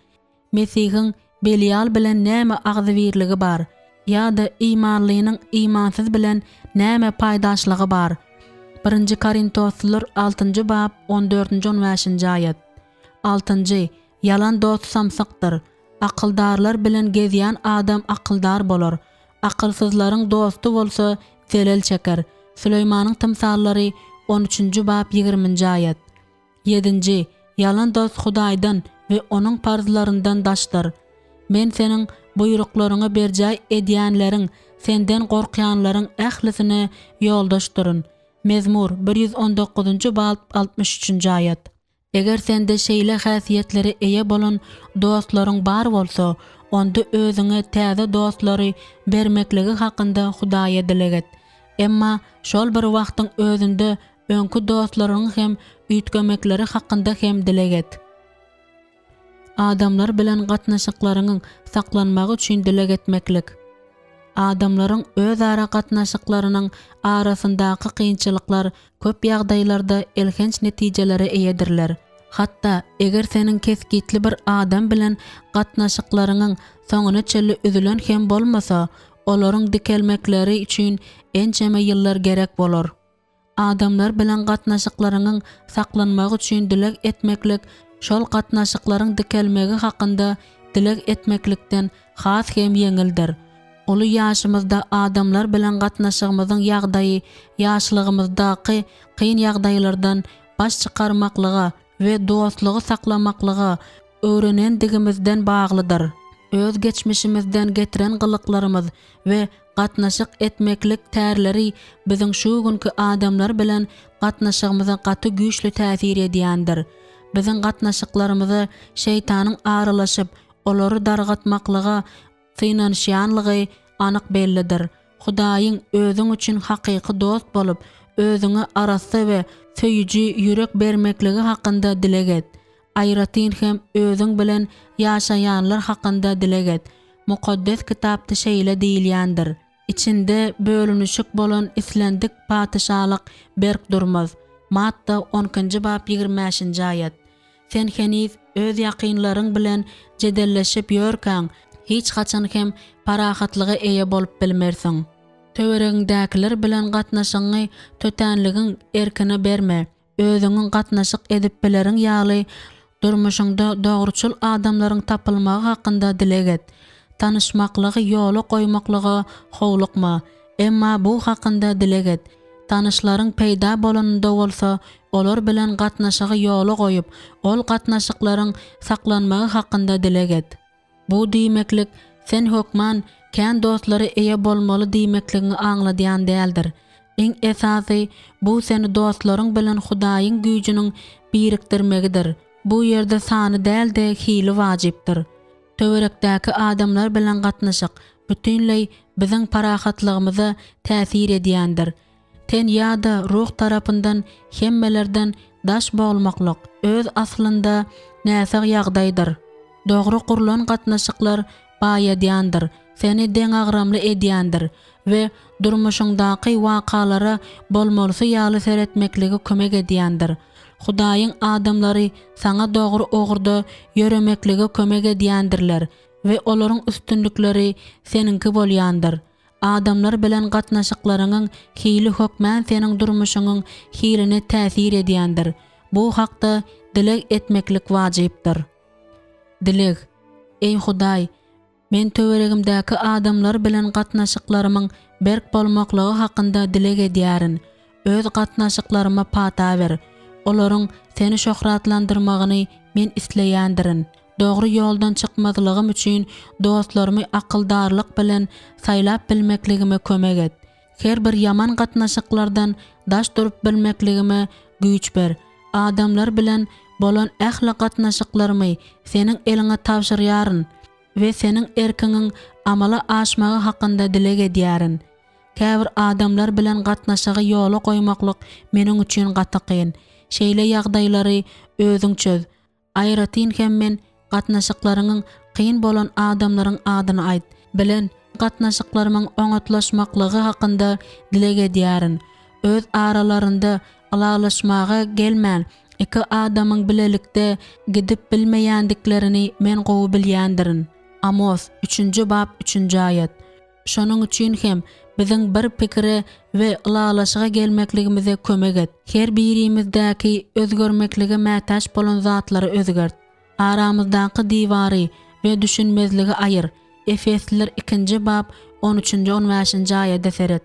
Mesihiň Belial bilen näme agzybirligi bar? Ýa-da imanlynyň imansyz bilen näme paýdaşlygy bar? Birinji Korintoslylar altynjy bap on dördünji-on bäşinji aýat. Altynjy, ýalan dost samsykdyr. Akyldarlar bilen gezýän adam akyldar bolar. Akylsyzlaryň dosty bolsa zelel çeker. Süleýmanyň tymsallary on üçünji bap ýigriminji aýat. Ýedinji, ýalan dost Hudaýdan we Onuň parzlaryndan daşdyr. Men seniň buýruklaryňy berjaý edýänleriň, senden gorkýanlaryň ählisine ýoldaşdyryn. Mezmur, 119-njy bap, 63-nji aýat. Eger sende şeýle häsiýetlere eýe bolan dostlaryň bar bolsa, onda özüňe täze dostlary bermekligi hakynda Hudaýa dileg et. Emma şol bir wagtyň özünde öňki dostlaryňyň hem üýtgemekleri hakynda hem dileg et. Adamlar bilen gatnaşyklaryňyň saklanmagy üçin dileg etmeklik. Adamlaryň özara gatnaşyklarynyň arasyndaky kynçylyklar köp ýagdaýlarda elhenç netijelere eýedirler. Hatda, eger seniň kesgitli bir adam bilen gatnaşyklaryňyň soňuna çenli üzülen hem bolmasa, olaryň dikelmekleri üçin ençeme ýyllar gerek bolar. Adamlar bilen gatnaşyklaryňyň saklanmagy üçin dileg etmeklik şol gatnaşyklaryň dikelmegi hakynda dileg etmeklikden has hem ýeňildir. Uly ýaşymyzda adamlar bilen gatnaşygymyzyň ýagdaýy ýaşlygymyzdaky kyn ýagdaýlardan baş çykarmaklyga we dostlugy saklamaklyga öwrenendigimizden baglydyr. Öz geçmişimizden getiren gylyklarymyz we gatnaşyk etmeklik tärleri biziň şu günki adamlar bilen gatnaşygymyza gaty güýçli täsir edýändir. Biziň gatnaşyklarymyza şeýtanyň aralaşyp, olary dargatmaklyga synanyşýanlygy anyk bellidir. Hudaýyň özüň üçin hakyky dost bolup, özüňe arassa we söýüji ýürek bermekligi hakynda dileg et. Aýratyn hem özüň bilen ýaşaýanlar hakynda dileg et. Mukaddes Kitapda şeýle diýilýändir, Içinde bölünişik bolan islendik patyşalyk berk durmaz. Matta on ikinji bap 25-nji aýat. Sen heniz öz ýakynlaryň bilen jedelleşip ýörkäň, hiç haçan hem parahatlyga eýe bolup bilmersiň. Töweregiňdäkiler bilen gatnaşygyňy tötänligiň erkine berme. Özüňiň gatnaşyk edip bileriň ýaly durmuşyňda dogruçyl adamlaryň tapylmagy hakynda dileg et. Tanyşmaklygy ýola goýmaklyga howlukma, emma bu hakynda dileg et. Tanyşlaryň peýda bolanynda bolsa, olar bilen gatnaşygy ýola goýup, ol gatnaşyklaryň saklanmagy hakynda dileg et. Bu diýmeklik sen hökman kän dostlara eýe bolmaly diýmekligiňi aňladýan däldir. Iň esasy, bu seni dostlaryň bilen Hudaýyň güýjüniň birikdirmegidir. Bu ýerde sany däl-de, hili wajypdyr. Töwerekdäki adamlar bilen gatnaşyk bütinleý biziň parahatlygymyza täsir edýändir. Ten ýa-da ruh tarapyndan hemmelerden daş bolmaklyk öz aslynda näsag ýagdaýdyr. Dogry gurlan gatnaşyklar baýadýandyr, seni deňagramly edýändir we durmuşyňdaky wakalara bolmalysy ýaly seretmeklige kömek edýändir. Hudaýyň adamlary saňa dogry ugurda ýöremeklige kömek edýändirler we olaryň üstünlikleri seniňki bolýandyr. Adamlar bilen gatnaşyklaryňyň hili hökmän seniň durmuşyňyň hiline täsir edýändir. Bu hakda dileg etmeklik wajypdyr. Dileg. Eý Hudaý, men töweregimdäki adamlar bilen gatnaşyklarymyň berk bolmaklygy hakynda dileg edýärin. Öz gatnaşyklaryma pata ber. Olaryň Seni şöhratlandyrmagyny men isleýändirin. Dogry ýoldan çykmazlygym üçin dostlarymy akyldarlyk bilen saýlap bilmekligime kömek et. Her bir ýaman gatnaşyklardan daş durup bilmekligime güýç ber. Adamlar bilen bolan ähli gatnaşyklarymy Seniň eliňe tabşyrýaryn we Seniň erkiňiň amala aşmagy hakynda dileg edýärin. Käbir adamlar bilen gatnaşygy ýola goýmaklyk meniň üçin gaty kyn. Şeýle ýagdaýlary özüň çöz. Aýratyn hem men gatnaşyklaryňyň kyn bolan adamlaryň adyny aýt. Bilen gatnaşyklarymyň oňatlaşmaklygy hakynda dileg edýärin. Öz aralarynda ylalaşmaga gelmän, iki adamyň bilelikde gidip bilmeýändiklerini men gowy bilýändirin. Amos, üçünji bap, üçünji aýat. Şonuň üçin hem biziň bir pikire we ylalaşyga gelmekligimize kömek et. Her birimizdäki özgermeklige mätäç bolan zatlary özgert. Aramyzdaky diwary we düşünmezligi aýyr. Efesliler ikinji bap on üçünji on bäşinji aýada seret.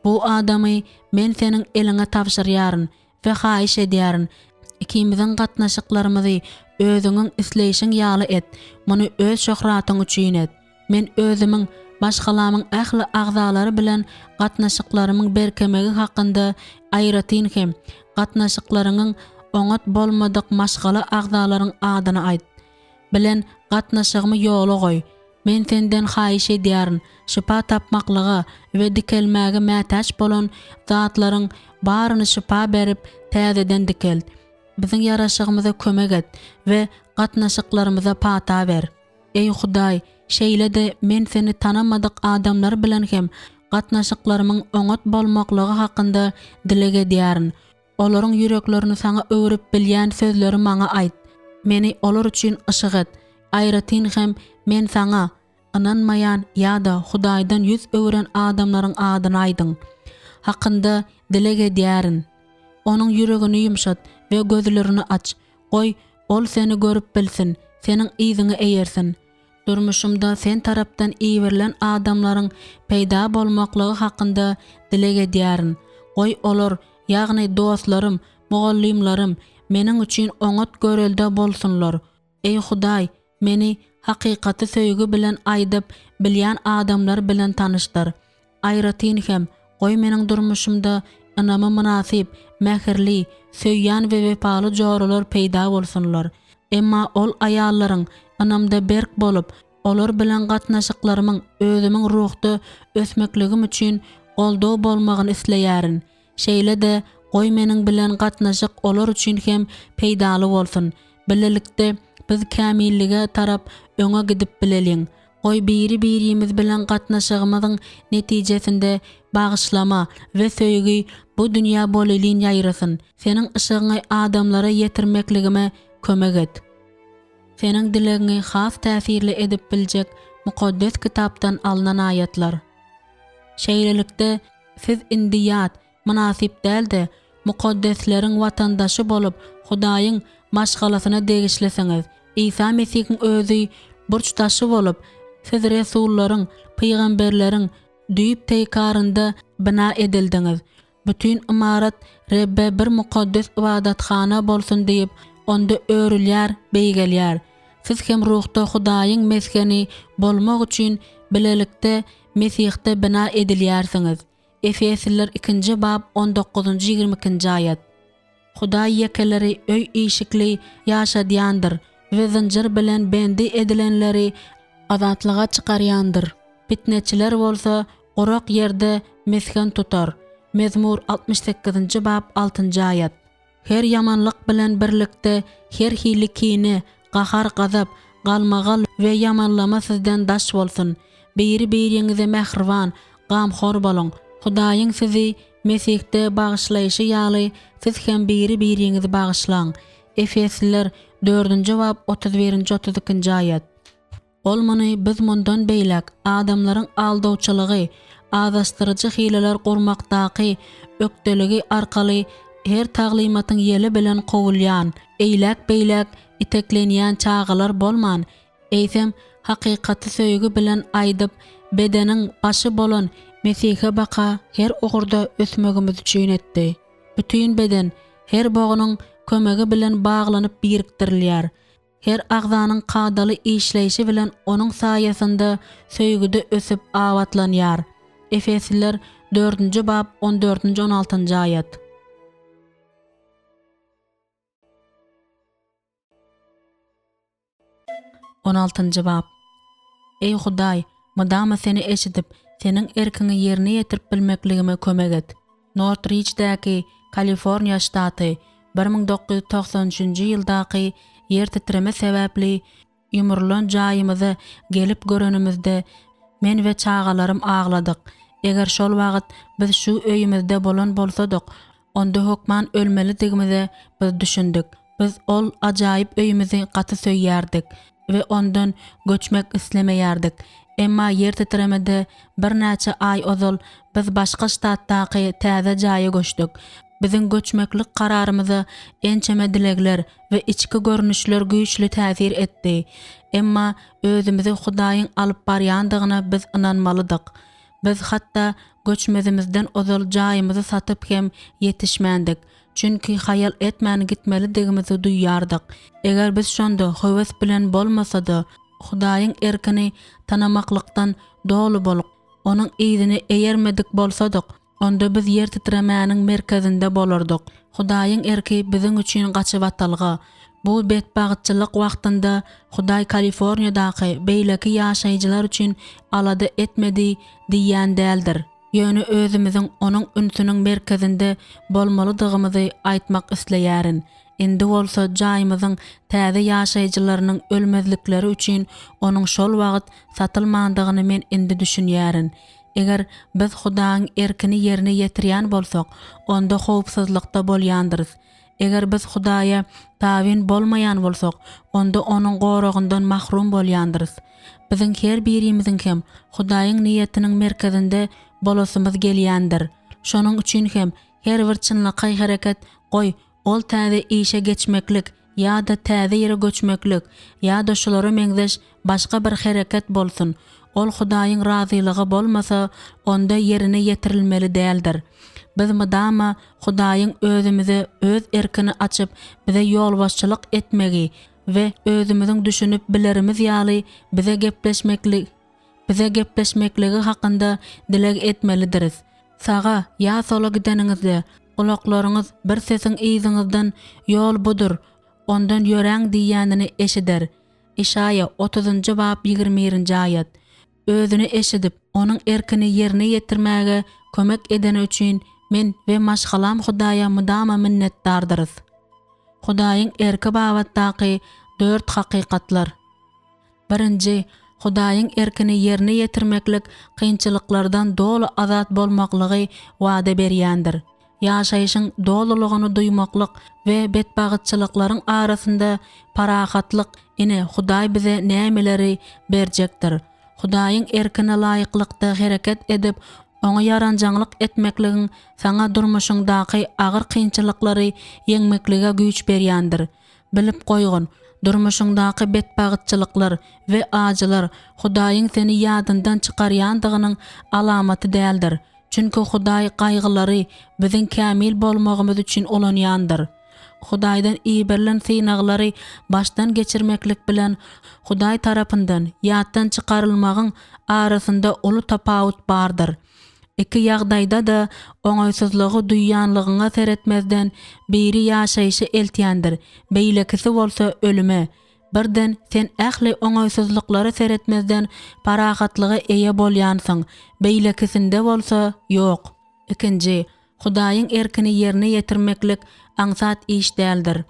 Bu adamy men seniň eliňe tabşyrýaryn we haýyş edýärin, ikimiziň gatnaşyklarymyzy özüňiň isleýşiň ýaly et, muny öz şöhratyň üçin et. Men özümiň maşgalamyň ähli agzalary bilen gatnaşyklarymyň berkemegi hakynda, aýratyn hem, gatnaşyklaryňyň oňat bolmadyk maşgala agzalaryň adyny aýt. Bilen gatnaşygymy ýola goý. Men senden haýyş edýärin, şypa tapmaklyga we dikelmäge mätäç bolan zatlaryň baryny şypa berip, täzeden dikelt. Biziň ýaraşygymyza kömek et we gatnaşyklarymyza pata ber. Eý Hudaý, şeýle-de men Seni tanamadyk adamlar bilen hem gatnaşyklarymyň oňat bolmaklygy hakynda dileg edýärin. Olaryň ýüreklerini Saňa öwrüp bilýän sözleri maňa aýt. Meni olar üçin yşyk et. Aýratyn hem men Saňa ynanmaýan ýa-da Hudaýdan ýüz öwren adamlaryň adyny aýdyň. Hakynda dileg edýärin. Onuň ýüregini ýumşat we gözlerini aç. Goý, ol Seni görüp bilsin, Seniň yzyňa eýersin. Durmuşymda Sen tarapdan iberilen adamlaryň peýda bolmaklygy hakynda dileg edýärin. Goý, olar, ýagny dostlarym, mugallymlarym meniň üçin oňat görelde bolsunlar. Eý Hudaý, meni hakykaty söýgi bilen aýdyp bilýän adamlar bilen tanyşdyr. Aýratyn hem, goý meniň durmuşymda ynama mynasyp, mähirli, söýýän we wepaly joralar peýda bolsunlar. Emma ol aýallaryň ynamda berk bolup, olar bilen gatnaşyklarymyň özümiň ruhda ösmekligim üçin goldaw bolmagyny isleýärin. Şeýle-de, goý meniň bilen gatnaşyk olar üçin hem peýdaly bolsun. Bilelikde biz kämillige tarap öňe gidip bileliň. Goý biri-birimiz bilen gatnaşygymyzyň netijesinde bagyşlama we söýgi bu dünýä bolelin ýaýrasyn. Seniň yşygyňy adamlara ýetirmekligime kömek et. Seniň dilegiňi has täsirli edip biljek Mukaddes Kitapdan alnan aýatlar. Şeýlelikde, siz indi ýat, mynasyp däl-de, mukaddesleriň watandaşy bolup, Hudaýyň maşgalasyna degişlisiňiz. Isa Mesihiň Özi burç daşy bolup, siz resullaryň, pygamberleriň düýp-teýkarynda bina edildiňiz. Bütin ymarat Rebbe bir mukaddes ybadathana bolsun diýip, onda örülýär, beýgelýär. Siz hem ruhda Hudaýyň mesgeni bolmak üçin bilelikde Mesihde bina edilýärsiňiz. Efesliler ikinji bap on dokuzynjy 22-nji aýat. Hudaý ýekeleri öý-işikli ýaşadýandyr we zynjyr bilen bendi edilenleri azatlyga çykarýandyr. Pitneçiler bolsa gurak ýerde mesgen tutar. Mezmur 68-nji bap altynjy aýat. Her ýamanlyk bilen birlikde her hili kine, gahar-gazap, galmagal we ýamanlama sizden daş bolsun. Biri-biriňize mähriban, gamhor boluň. Hudaýyň sizi Mesihde bagyşlaýşy ýaly, siz hem biri-biriňizi bagyşlaň. Efesliler, dördünji bap, 31-nji, 32-nji aýat. Ol muny biz mundan beýläk adamlaryň aldawçylygy, azaşdyryjy hileler gurmakdaky ökdeligi arkaly her taglymatyň ýeli bilen kowulýan, eýläk-beýläk iteklenýän çagalar bolman, eýsem, hakykaty söýgi bilen aýdyp, bedeniň Başy bolan Mesihe baka her ugurda ösmegimiz üçin etdi. Bütin beden her bognuň kömegi bilen baglanyp birikdirilýär. Her agzanyň kadaly işleýşi bilen onuň saýasynda söýgüde ösüp abatlanýar. Efesliler dördünji bap on dördünji on altynjy aýat. On altynjy bap. Eý Hudaý, mydama Seni eşidip, Seniň erkiňi ýerine ýetirip bilmekligime kömek et. Nortrijdäki, Kaliforniýa ştaty, 1993-nji ýyldaky. Ýertitreme sebäpli ýumrulan jaýymyza gelip görenimizde, men we çagalarym agladyk. Eger şol wagt biz şu öýümizde bolan bolsadyk, onda hökman ölmelidigimize biz düşündik. Biz ol ajaýyp öýümizi gaty söýýärdik we ondan göçmek islemeýärdik. Emma ýer titremede birnäçe aý ozal biz başga ştatdaky täze jaýa göçdük. Biziň göçmeklik kararymyza ençeme dilegler we içki görnüşler güýçli täsir etdi. Emma özümizi Hudaýyň alyp barýandygyna biz ynanmalydyk. Biz hatda göçmezimizden ozal jaýymyzy satyp hem ýetişmändik. Çünki haýal etmän gitmelidigimizi duýýardyk. Eger biz şonda höwes bilen bolmasa-da, Hudaýyň erkini tanamaklykdan doly bolup, Onuň yzyny eýermedik bolsadyk, onda biz ýer titremäniň merkezinde bolardyk. Hudaýyň erki biziň üçin gaçybatalga. Bu betbagtçylyk wagtynda Hudaý Kaliforniýadaky beýleki ýaşaýjylar üçin alada etmedi diýýän däldir. Ýöne özümiziň Onuň ünsüniň merkezinde bolmalydygymyzy aýtmak isleýärin. Indi bolsa jaýymyzyň täze ýaşaýjylarynyň ölmezlikleri üçin onuň şol wagt satylmandygyny men indi düşünýärin. Eger biz Hudaýyň erkini ýerine ýetirýän bolsak, onda howpsuzlykda bolýandyrys. Eger biz Hudaýa tabyn bolmaýan bolsak, onda Onuň goragyndan mahrum bolýandyrys. Biziň her birimiziň hem Hudaýyň niýetiniň merkezinde bolasymyz gelýändir. Şonuň üçin hem her bir çynlakaý hereket, goý, ol täze işe geçmeklik ýa-da täze ýere göçmeklik ýa-da şulara meňzeş başga bir hereket bolsun, ol Hudaýyň razylygy bolmasa, onda ýerine ýetirilmeli däldir. Biz mydama Hudaýyň özümize Öz erkini açyp, bize ýolbaşçylyk etmegi we özümiziň düşünip bilerimiz ýaly bize gepleşmekli bize gepleşmekligi hakynda dileg etmelidiris. Saga ýa sola gideniňizde, gulaklaryňyz bir sesiň yzyňyzdan Ýol budur, ondan ýöräň diýýänini eşider. Işaýa, otuzynjy bap, 21-nji aýat. Özüni eşidip, Onuň erkini ýerine ýetirmäge kömek edeni üçin men we maşgalam Hudaýa mydama minnetdardyrys. Hudaýyň erki babatdaky dört hakykatlar. Birinji, Hudaýyň erkini ýerine ýetirmeklik kynçylyklardan doly azat bolmaklygy wada berýändir. Ýaşaýşyň dolulygyny duýmaklyk we betbagytçylyklaryň arasynda parahatlyk, ine, Hudaý bize nämeleri berjekdir. Hudaýyň erkine laýyklykda hereket edip, Oňa ýaranjaňlyk etmekligiň saňa durmuşyňdaky agyr kynçylyklary ýeňmeklige güýç berýändir. Bilip goýgun, durmuşyňdaky betbagytçylyklar we ajylar Hudaýyň seni ýadyndan çykarýandygynyň alamaty däldir. Çünki Hudaý gaýgylary biziň kämil bolmagymyz üçin ulanýandyr. Hudaýdan iberilen synaglary başdan geçirmeklik bilen Hudaý tarapyndan ýatdan çykarylmagyň arasynda uly tapawut bardyr. Iki ýagdaýda-da oňaýsyzlygy duýýanlygyňa seretmezden, biri ýaşaýşa eltýändir, beýlekisi bolsa ölüme. Birden sen ähli oňaýsyzlyklara seretmezden parahatlyga eýe bolýansyň, beýlekisinde bolsa ýok. Ikinji, Hudaýyň erkini ýerine ýetirmeklik aňsat iş däldir.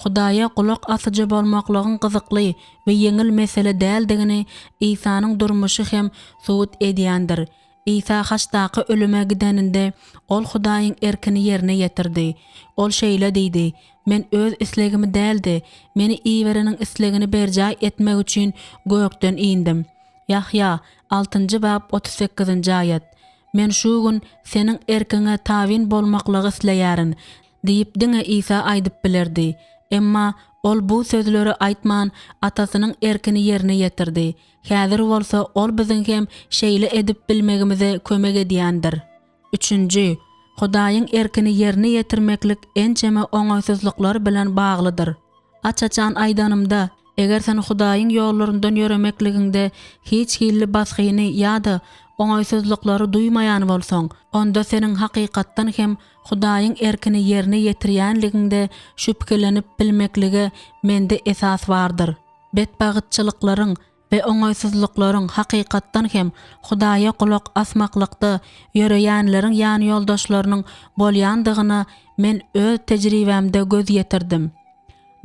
Hudaýa gulak asyjy bolmaklygyň gyzykly we ýeňil mesele däldigini Isanyň durmuşy hem subut edýändir. Isa haçdaky ölüme gideninde, Ol Hudaýyň erkini ýerine ýetirdi. Ol şeýle diýdi, Men Öz islegimi däl-de, Meni Ibereniň islegini berjaý etmek üçin gökden indim. Ýahýa, altynjy bap, 38-nji aýat. Men şu gün Seniň erkiňe tabyn bolmaklygy isleýärin diýip diňe Isa aýdyp bilerdi. Emma Ol bu sözleri aýtman, Atasynyň erkini ýerine ýetirdi. Häzir bolsa Ol biziň hem şeýle edip bilmegimize kömek edýändir. Üçünji, Hudaýyň erkini ýerine ýetirmeklik ençeme oňaýsyzlyklar bilen baglydyr. Aç-açan aýdanymda, eger sen Hudaýyň ýollaryndan ýöremekligiňde hiç hilli basgyny ýa-da oňaýsyzlyklary duýmaýan bolsaň, onda seniň hakykatdan hem Hudaýyň erkini ýerine ýetirýänligiňde şübhelenip bilmeklige mende esas bardyr. Betbagytçylyklaryň we oňaýsyzlyklaryň hakykatdan hem Hudaýa gulak asmaklykda ýöreýänleriň ýanýoldaşlarynyň bolýandygyna men öz tejribämde göz ýetirdim.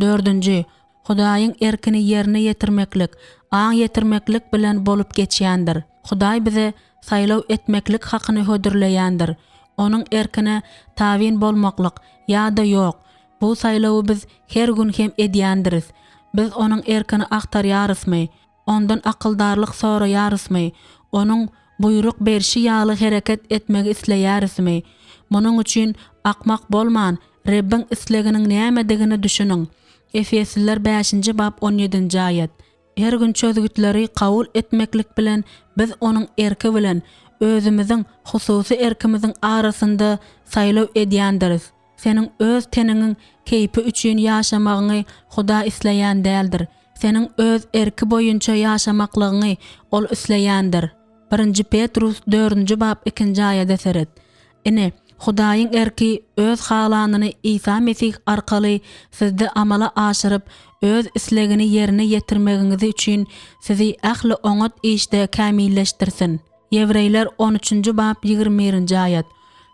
Dördünji, Hudaýyň erkini ýerine ýetirmeklik, aň ýetirmeklik bilen bolup geçýändir. Hudaý bize saýlaw etmeklik hakyny hödürleýändir. Onuň erkine tabyn bolmaklyk ýa-da ýok, bu saýlawy biz her gün hem edýändiris. Biz Onuň erkini agtarýarysmy? Ondan akyldarlyk soraýarysmy? Onuň buýruk berşi ýaly hereket etmegi isleýärismi? Munuň üçin akmak bolman, Rebbiň isleginiň nämedigine düşüniň. Efesliler bäşinji bap on ýedinji aýat. Her gün çözgütleri kabul etmeklik bilen biz Onuň erki bilen özümiziň hususy erkimiziň arasynda saýlaw edýändiris. Seniň öz teniňiň keýpi üçin ýaşamagyňy Hudaý isleýän däldir. Seniň öz erki boýunça ýaşamaklygyňy Ol isleýändir. Birinji Petrus dördünji bap ikinji aýada seret. Ine, Hudaýyň erki Öz halanyny Isa Mesih arkaly sizde amala aşyryp, Öz islegini ýerine ýetirmegiňizi üçin sizi ähli oňat işde kämilleşdirsin. Ýewreýler on üçünji bap 21-nji aýat.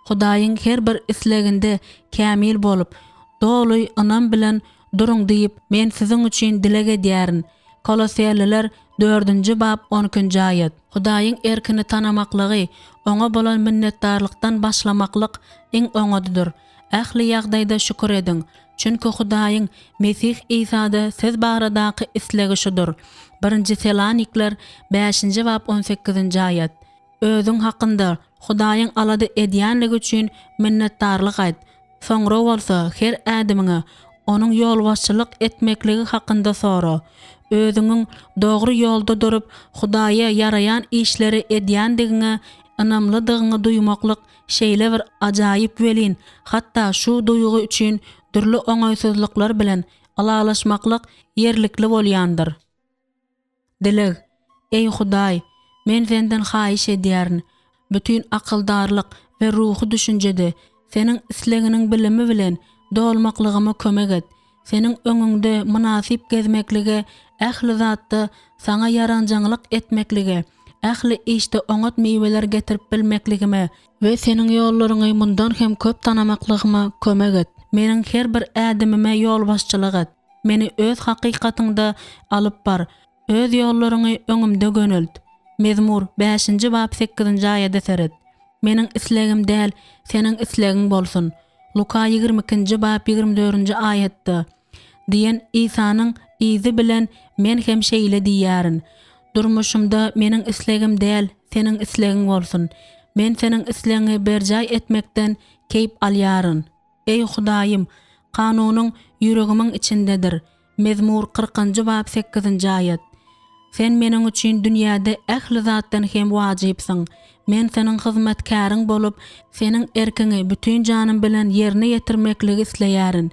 Hudaýyň her bir isleginde kämil bolup, doly ynam bilen duruň diýip, men siziň üçin dileg edýärin. Koloseliler dördünji bap on ikinji aýat. Hudaýyň erkini tanamaklygy, Oňa bolan minnetdarlykdan başlamaklyk iň oňadydyr. Ähli ýagdaýda şükür ediň, çünki Hudaýyň Mesih Isada siz baradaky islegi şudur. Birinji Selanikler bäşinji bap on sekizinji aýat. Özüň hakynda Hudaýyň alada edýänligi üçin minnetdarlyk aýt. Soňra bolsa her ädimiňe Onuň ýolbaşçylyk etmekligi hakynda sora. Özüňiň dogry ýolda durup, Hudaýa ýaraýan işleri edýändigiňe ynamlydygyňy duýmaklyk şeýle bir ajaýyp welin, hatda şu duýgy üçin dürli oňaýsyzlyklar bilen ylalaşmaklyk ýerlikli bolýandyr. Dileg, Eý Hudaý, men Senden haýyş edýärin, bütin akyldarlyk we ruhy düşünjede Seniň islegiňiň bilimi bilen dolmaklygyma kömek et. Seniň öňüňde mynasyp gezmeklige, ähli zatda Saňa ýaranjaňlyk etmeklige, ähli işde oňat miweler getirip bilmekligime we Seniň ýollaryňy mundan hem köp tanamaklygyma kömek et. Meniň her bir ädimime ýolbaşçylyk et. Meni Öz hakykatyňda alyp bar, Öz ýollaryňy öňümde gönelt. Mezmur, bäşinji bap sekizinji aýada seret. Meniň islegim däl, Seniň islegiň bolsun. Luka 22-nji bap 24-nji aýatda diýen Isanyň yzy bilen men hem şeýle diýýärin. Durmuşymda meniň islegim däl, Seniň islegiň bolsun. Men Seniň islegiňi berjaý etmekden keýp alýaryn. Eý, Hudaýym, kanunyň ýüregimiň içindedir. Mezmur kyrkynjy bap sekizinji aýat. Sen meniň üçin dünýäde ähli zatdan hem wajypsyň. Men Seniň hyzmatkäriň bolup, Seniň erkiňi bütin janym bilen ýerine ýetirmekligi isleýärin.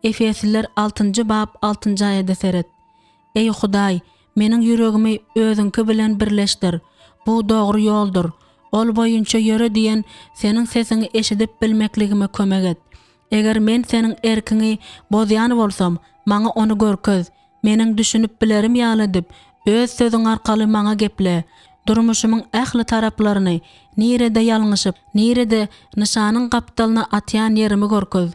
Efesliler altynjy bap altynjy aýada seret. Eý, Hudaý, meniň ýüregimi Özüňki bilen birleşdir. Bu dogry ýoldur. Ol boýunça ýöre diýen Seniň sesiňi eşidip bilmekligime kömek et. Eger men Seniň erkiňi bozýan bolsam, maňa ony görkez. Meniň düşünip bilerim ýaly edip, Öz Sözüň arkaly maňa geple. Durmuşymyň ähli taraplaryny, nirede ýalňyşyp, nirede nyşanyň gapdalyna atýan ýerimi görkez.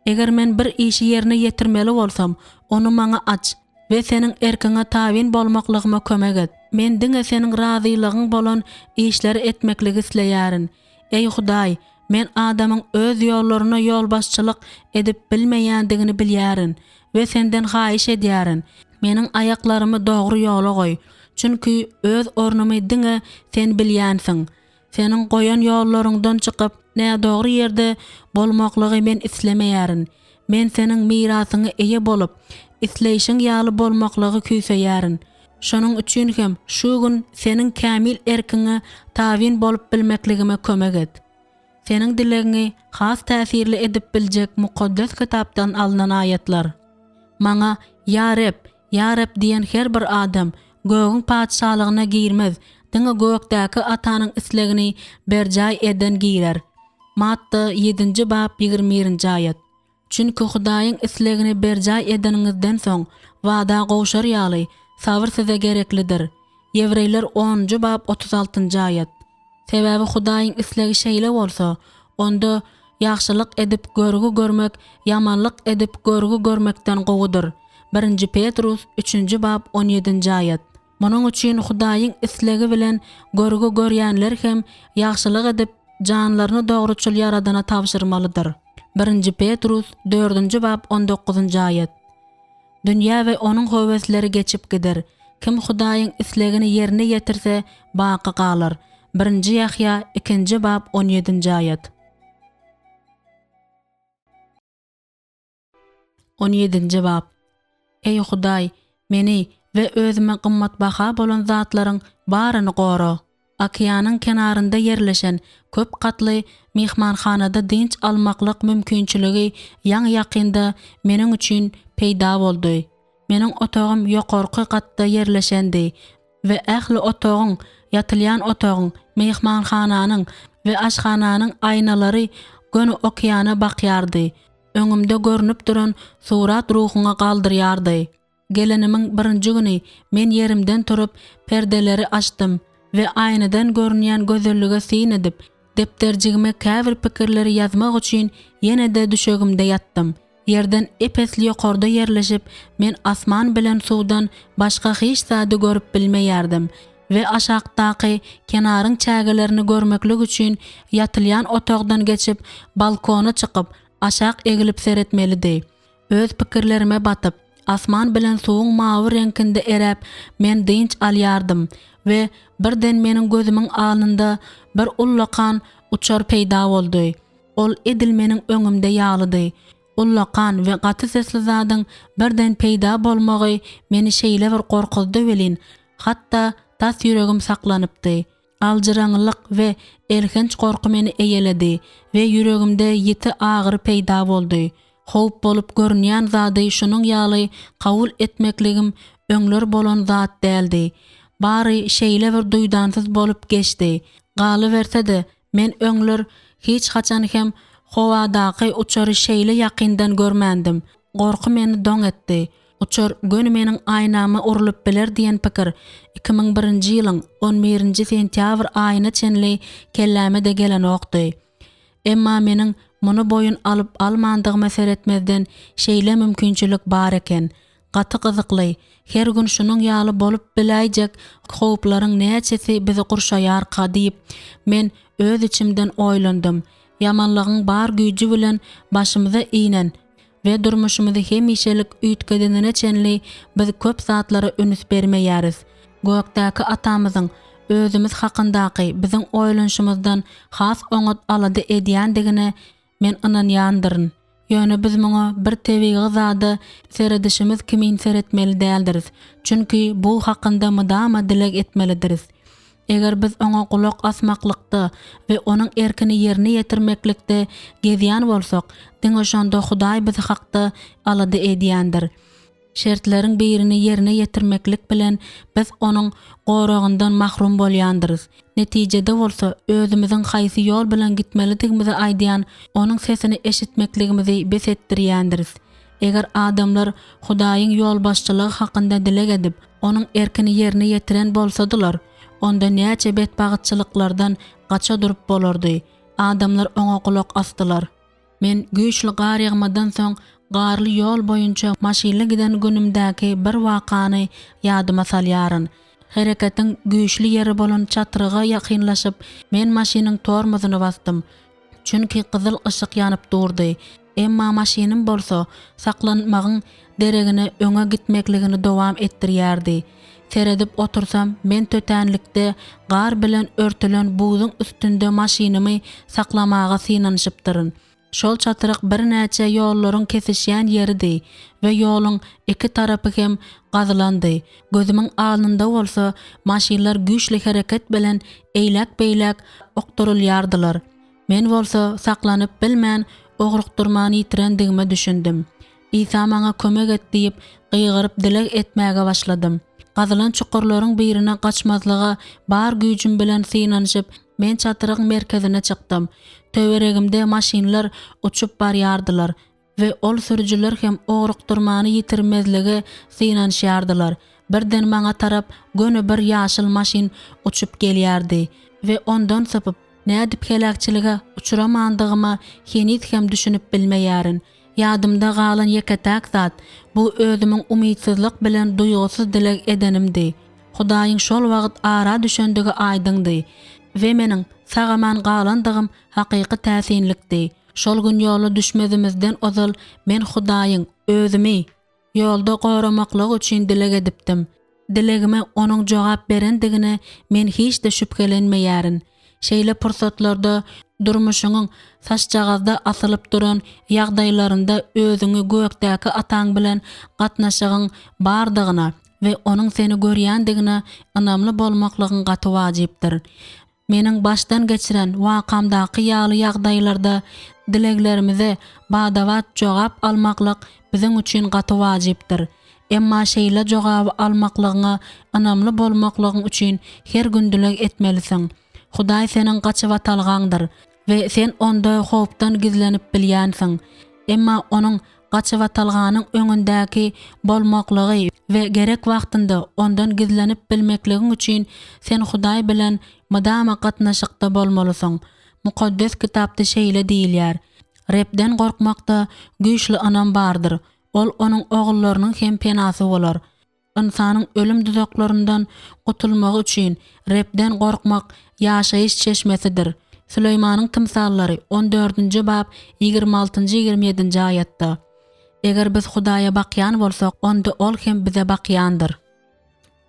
Eger men bir işi ýerine ýetirmeli bolsam, ony maňa aç we Seniň erkiňe tabyn bolmaklygyma kömek et. Men diňe Seniň razylygyň bolan işleri etmekligi isleýärin. Eý Hudaý, men adamyň öz ýollaryna ýolbaşçylyk edip bilmeýändigini bilýärin we Senden haýyş edýärin, meniň aýaklarymy dogry ýola goý, çünki öz ornumy diňe Sen bilýänsiň. Seniň goýan ýollaryňdan çykyp, nädogry ýerde bolmaklygy men islemeýärin. Men Seniň mirasyňa eýe bolup, isleýşiň ýaly bolmaklygy küýseýärin. Şonuň üçin hem şu gün Seniň kämil erkiňe tabyn bolup bilmekligime kömek et. Seniň dilegiňi has täsirli edip biljek Mukaddes Kitapdan alnan aýatlar. Maňa, Ýa Reb, Ýa Reb diýen her bir adam Gögüň Patyşalygyna girmez, diňe gökdäki Atanyň islegini berjaý eden girer. Matta ýedinji bap 21-nji aýat. Çünki Hudaýyň islegini berjaý edeniňizden soň, wada gowşar ýaly, sabyr size gereklidir. Ýewreýler onunjy bap 36-njy aýat. Sebäbi Hudaýyň islegi şeýle bolsa, onda ýagşylyk edip görgi görmek ýamanlyk edip görgi görmekden gowudyr. Birinji Petrus, üçünji bap, on ýedinji aýat. Munuň üçin Hudaýyň islegi bilen görgi görýänler hem ýagşylyk edip, janlaryny dogruçyl Ýaradana tabşyrmalydyr. Birinji Petrus, dördünji bap, on dokuzynjy aýat. Dünýä we onuň höwesleri geçip gider. Kim Hudaýyň islegini ýerine ýetirse, baky galar. Birinji Ýahýa, ikinji bap, on ýedinji aýat. On ýedinji bap. Eý Hudaý, meni we özüme gymmatbaha bolan zatlaryň baryny gora. Okeanyň kenarynda ýerleşen köp gatly myhmanhanada dynç almaklyk mümkinçiligi ýaňy-ýakynda meniň üçin peýda boldy. Meniň otagym ýokarky gatda ýerleşendi we ähli otagyň, ýatylýan otagyň, myhmanhananyň we aşhananyň aýnalary göni okeana bakýardy. Öňümde görnüp duran surat ruhuňy galdyrýardy. Gelenimiň birinji güni men ýerimden turup, perdeleri açdym we aýnadan görünýän gözellige syn edip, depderjigime käbir pikirleri ýazmak üçin ýene-de düşegimde ýatdym. Ýerden ep-esli ýokarda ýerleşip, men asman bilen suwdan başga hiç zady görüp bilmeýärdim we aşakdaky kenaryň çägelerini görmeklik üçin ýatylýan otagdan geçip, balkona çykyp, aşak egilip seretmelidi. Öz pikirlerime batyp, asman bilen suwuň mawy reňkinde eräp, men dynç alýardym we birden meniň gözümiň alnynda bir ullakan uçar peýda boldy. Ol edil meniň öňümde ýalydy. Ullakan we gaty sesli zadyň birden peýda bolmagy meni şeýle bir gorkuzdy welin, hatda tas ýüregim saklanypdy. Aljyraňňylyk we elhenç gorky meni eýeledi we ýüregimde ýiti agyry peýda boldy. Howp bolup görünýän zady şunuň ýaly kabul etmekligim öňler bolan zat däldi. Bary şeýle bir duýdansyz bolup geçdi. Galyberse-de, men öňler hiç haçan hem howadaky uçary şeýle ýakyndan görmändim. Gorky meni doň etdi. Uçar göni meniň aýnama urlup biler diýen pikir 2001-nji ýylyň on birinji sentýabr aýyna çenli kelläme-de gelenokdy. Emma meniň muny boýun alyp-almandygyma seretmezden şeýle mümkinçilik bar eken. Gaty gyzykly, her gün şunuň ýaly bolup biläýjek howplaryň näçesi bizi gurşaýarka diýip, men öz içimden oýlandym. Ýamanlygyň bar güýji bilen başymyza inen we durmuşymyzy hemişelik üýtgedenine çenli biz köp zatlara üns bermeýäris. Gökdäki Atamyzyň özümiz hakyndaky biziň oýlanyşymyzdan has oňat alada edýändigine men ynanýandyryn. Ýöne biz muňa bir tebigy zada seredişimiz kimin seretmeli däldiris, çünki bu hakynda mydama dileg etmelidiris. Eger biz Oňa gulak asmaklykda we Onuň erkini ýerine ýetirmeklikde gezýän bolsak, diňe şonda Hudaý biz hakda alada edýändir. Şertleriň birini ýerine ýetirmeklik bilen biz Onuň goragyndan mahrum bolýandyrys. Netijede bolsa, özümiziň haýsy ýol bilen gitmelidigimizi aýdýan Onuň sesini eşitmekligimizi bes etdirýändiris. Eger adamlar Hudaýyň ýolbaşçylygy hakynda dileg edip, Onuň erkini ýerine ýetiren bolsadylar, onda näçe betbagytçylyklardan gaça durup bolardy. Adamlar Oňa gulak asdylar. Men güýçli gar ýagmadan soň garly ýol boýunça maşynly giden günümdäki bir wakany ýadyma salýaryn. Hereketiň güýçli ýeri bolan çatryga ýakynlaşyp, men maşynyň tormozyny basdym. Çünki gyzyl yşyk ýanyp durdy. Emma maşynym bolsa saklanmagyň deregine öňe gitmekligini dowam etdirýärdi. Seredip otursam, men tötänlikde gar bilen örtülen buzuň üstünde maşynymy saklamaga synanyşypdyryn. Şol çatryk birnäçe ýollaryň kesişýän ýeridi we ýoluň iki tarapy hem gazylandy. Gözümiň alnynda bolsa maşynlar güýçli hereket bilen eýläk-beýläk okdurylýardylar. Men bolsa saklanyp bilmän, ugrukdyrmany ýitirendigime düşündim. Isa maňa kömek et diýip, gygyryp dileg etmäge başladym. Gazylan çukurlaryň birine gaçmazlyga bar güýjüm bilen synanyşyp, men çatrygyň merkezine çykdym. Töweregimde maşynlar uçup barýardylar we ol sürüjiler hem ugrukdyrmany ýitirmezlige synanyşýardylar. Birden maňa tarap göni bir ýaşyl maşyn uçup gelýärdi we ondan sypyp, nädip heläkçilige uçramandygyma heniz hem düşünip bilmeýärin. Ýadymda galan ýeke-täk zat, bu özümiň umytsyzlyk bilen duýgusyz dileg edenimdi. Hudaýyň şol wagt ara düşendigi aýdyňdy we meniň sag-aman galandygym hakyky täsinlikdi. Şol gün ýola düşmezimizden ozal men Hudaýyň özümi ýolda goramaklygy üçin dileg edipdim. Dilegime Onuň jogap berendigine men hiç-de şübhelenmeýärin. Şeýle pursatlarda durmuşyňyň saçjagazda asylyp duran ýagdaýlarynda özüňi gökdäki Ataň bilen gatnaşygyň bardygyna we Onuň seni görýändigine ynamly bolmaklygyň gaty wajypdyr. Meniň başdan geçiren wakamdaky ýaly ýagdaýlarda dileglerimize bada-bat jogap almaklyk biziň üçin gaty wajypdyr. Emma şeýle jogaby almaklygyňa ynamly bolmaklygyň üçin her gün dileg etmelisiň. Hudaý seniň gaçybatalgaňdyr we sen Onda howpdan gizlenip bilýänsiň. Emma Onuň gaçybatalganyň öňündäki bolmaklygy we gerek wagtynda Ondan gizlenip bilmekligiň üçin sen Hudaý bilen mydama gatnaşykda bolmalysyň. Mukaddes Kitapda şeýle diýilýär, Rebden gorkmakda güýçli ynam bardyr, Ol onuň ogullarynyň hem penasy bolar. Ynsanyň ölüm duzaklaryndan gutulmagy üçin Rebden gorkmak ýaşaýyş çeşmesidir. Süleýmanyň tymsallary, on dördünji bap, ýigrimi altynjy, ýigrimi ýedinji aýatda. Eger biz Hudaýa bakýan bolsak, onda Ol hem bize bakýandyr.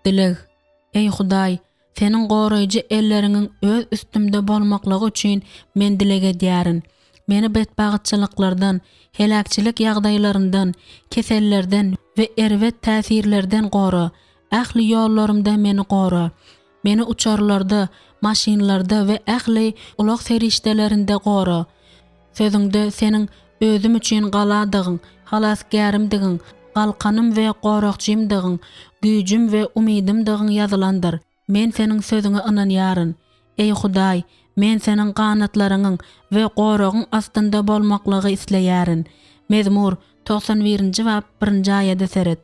Dileg. Eý Hudaý, Seniň goraýjy elleriňiň öz üstümde bolmaklygy üçin men dileg edýärin. Meni betbagytçylyklardan, heläkçilik ýagdaýlaryndan, kesellerden we erbet täsirlerden gora. Ähli ýollarymda meni gora. Meni uçarlarda, maşynlarda we ähli ulag serişdelerinde gora. Sözüňde Seniň özüm üçin galadygyň, halasgärimdigiň, galkanym we goragçymdygyň, güýjüm we umydymdygyň ýazylandyr. Men Seniň sözüňe ynanýaryn. Eý Hudaý, men Seniň ganatlaryňyň we goragyň astynda bolmaklygy isleýärin. Mezmur, 91-nji bap, birinji aýada seret.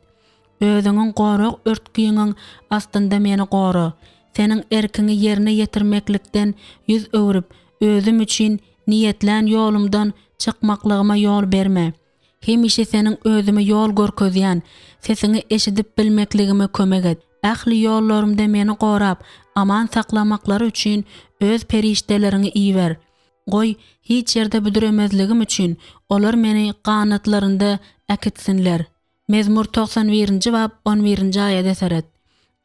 Özüňiň gorag örtgüňiň astynda meni gora. Seniň erkiňi ýerine ýetirmeklikden ýüz öwrüp, özüm üçin niýetlän ýolumdan çykmaklygyma ýol berme. Hemişe Seniň özüme ýol görkezýän sesiňi eşidip bilmekligime kömek et. Ähli ýollarymda meni gorap, aman saklamaklary üçin Öz perişdeleriňi iber. Goý, hiç ýerde büdremezligim üçin olar meni ganatlarynda äkitsinler. Mezmur 91-nji bap 11-nji aýada seret.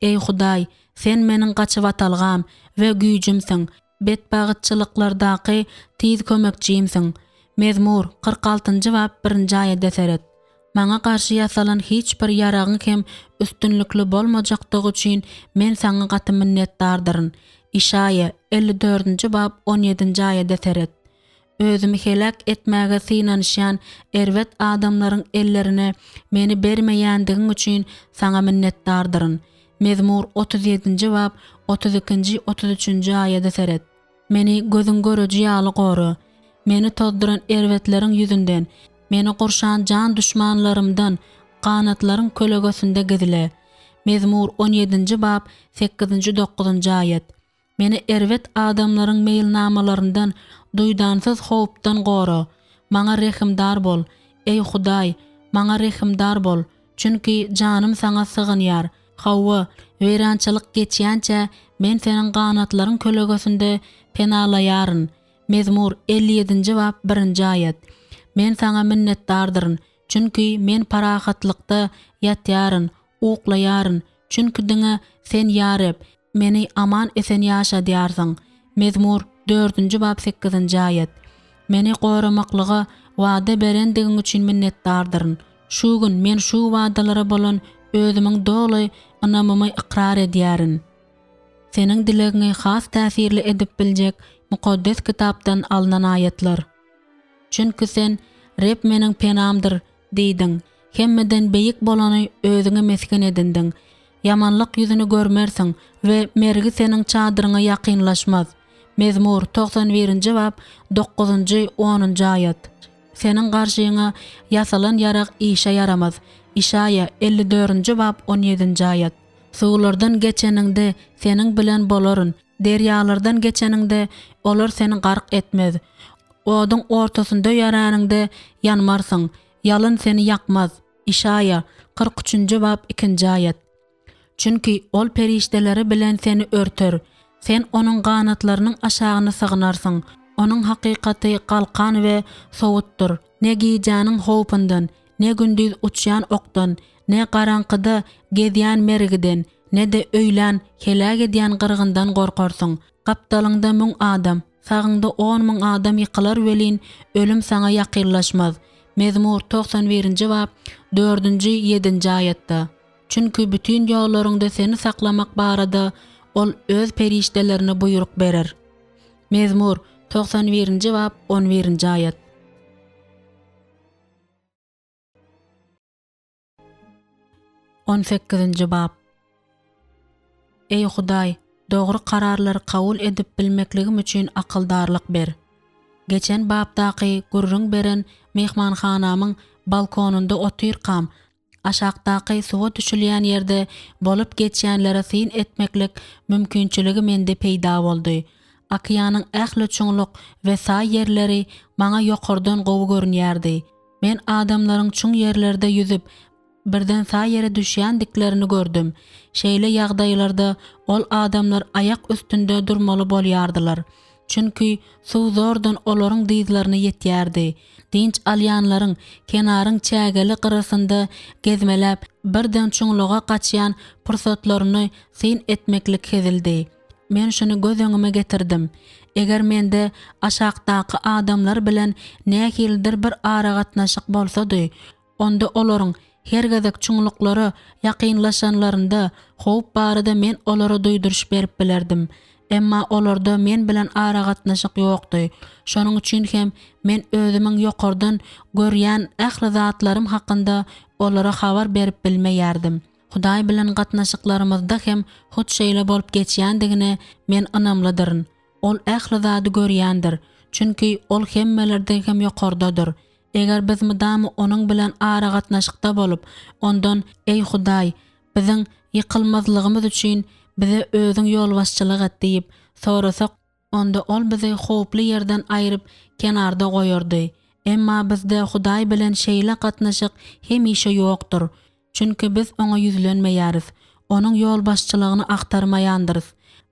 Eý Hudaý, Sen meniň gaçybatalgam we güýjümsiň, betbagytçylyklardaky tiz kömekçimsiň. Mezmur 46-njy bap 1-nji aýada seret. Maňa garşy ýasalan hiç bir ýaragyň hem üstünlikli bolmajakdygy üçin men Saňa gaty minnetdardyryn. Işaýa 54-nji bap 17-nji aýada seret. Özümi heläk etmäge synanyşýan erbet adamlaryň ellerine meni bermeýändigiň üçin Saňa minnetdardyryn. Mezmur 37-nji bap 32-nji, 33-nji aýada seret. Meni gözüň göreji ýaly gora. Meni tozduran erbetleriň ýüzünden, meni gurşan jan duşmanlarymdan ganatlaryň kölegesinde gizle. Mezmur 17-nji bap 8-nji, 9-njy aýat. Meni erbet adamlaryň meýilnamalaryndan, duýdansyz howpdan gora. Maňa rehimdar bol, eý Hudaý, maňa rehimdar bol, çünki janym Saňa sygynýar. Hawa, weýrançylyk geçýänçä, men Seniň ganatlaryň kölegesinde penalaýaryn. Mezmur, 57-nji bap, birinji aýat. Men Saňa minnetdardyryn, çünki men parahatlykda ýatýaryn, uklaýaryn, çünki diňe Sen, ýa Reb, Meni aman-esen ýaşadýarsyň. Mezmur, dördünji bap sekizinji aýat. Meni goramaklyga wada berendigiň üçin minnetdardyryn. Şu gün men şu wadalara bolan özümiň doly ynamymy ykrar edýärin. Seniň dilegiňi has täsirli edip biljek Mukaddes Kitapdan alnan aýatlar. Çünki sen, Reb meniň penamdyr diýdiň. Hemmeden beýik bolany özüňe mesgen edindiň. Ýamanlyk ýüzüni görmersiň we mergi seniň çadyryňa ýakynlaşmaz. Mezmur, 91-nji bap, dokuzynjy, onunjy aýat. Seniň garşyňa ýasalan ýarag işe ýaramaz. Işaýa, 54-nji bap, on ýedinji aýat. Suwlardan geçeniňde, seniň bilen bolaryn, derýalardan geçeniňde, olar seni gark etmez. Oduň ortasynda ýöräniňde, ýanmarsyň. Ýalyn seni ýakmaz. Işaýa, 43-nji bap, ikinji aýat. Çünki Ol perişdeleri bilen seni örter, sen Onuň ganatlarynyň aşagyna sygynarsyň. Onuň hakykaty galkan we sowutdyr. Ne gijäniň howpundan, ne gündiz uçýan okdan, ne garaňkyda gezýän mergiden, ne-de öýlän heläk edýän gyrgyndan gorkarsyň. Gapdalyňda müň adam, sagyňda 10 000 adam ýykylar welin, ölüm saňa ýakynlaşmaz. Mezmur 91-nji bap, dördünji, ýedinji aýatda. Çünki bütin ýollaryňda seni saklamak barada Ol Öz perişdelerine buýruk berer. Mezmur 91-nji bap, 11-nji aýat. On sekizinji bap. Eý Hudaý, dogry kararlary kabul edip bilmekligim üçin akyldarlyk ber. Geçen bapdaky gürrüň beren myhmanhanamyň balkonynda otyrkam, aşakdaky suwa düşülýän ýerde bolup geçýänlere syn etmeklik mümkinçiligi mende peýda boldy. Okeanyň ähli çuňluk we saý ýerleri maňa ýokardan gowy görünýärdi. Men adamlaryň çuň ýerlerde ýüzüp, birden saý ýere düşýändiklerini gördüm. Şeýle ýagdaýlarda ol adamlar aýak üstünde durmaly bolýardylar. Çünki suw zordan olaryň dyzlaryna ýetýärdi. Dynç alýanlaryň kenaryň çägeli gyrasynda gezmeläp, birden çuňluga gaçýan pursatlaryny syn etmeklik hezildi. Men şuny göz öňüme getirdim. Eger mende aşakdaky adamlar bilen nähilidir bir aragatnaşyk bolsady, onda olaryň her gezek çuňluklara ýakynlaşanlarynda howp barada men olara duýduryş berip bilerdim. Emma olarda men bilen aragatnaşyk ýokdy. Şonuň üçin hem men özümiň ýokardan görýän ähli zatlarym hakynda olara habar berip bilmeýärdim. Hudaý bilen gatnaşyklarymyzda hem hut şeýle bolup geçýändigine men ynamlydyryn. Ol ähli zady görýändir, çünki Ol hemmelerden hem ýokardadyr. Eger biz mydama Onuň bilen aragatnaşykda bolup, Ondan, Eý Hudaý, biziň ýykylmazlygymyz üçin bize Özüň ýolbaşçylyk et diýip, sorasak, onda Ol bizi howply ýerden aýryp, kenarda goýardy. Emma bizde Hudaý bilen şeýle gatnaşyk hemişe ýokdur. Çünki biz Oňa ýüzlenmeýäris, Onuň ýolbaşçylygyny agtarmaýandyrys.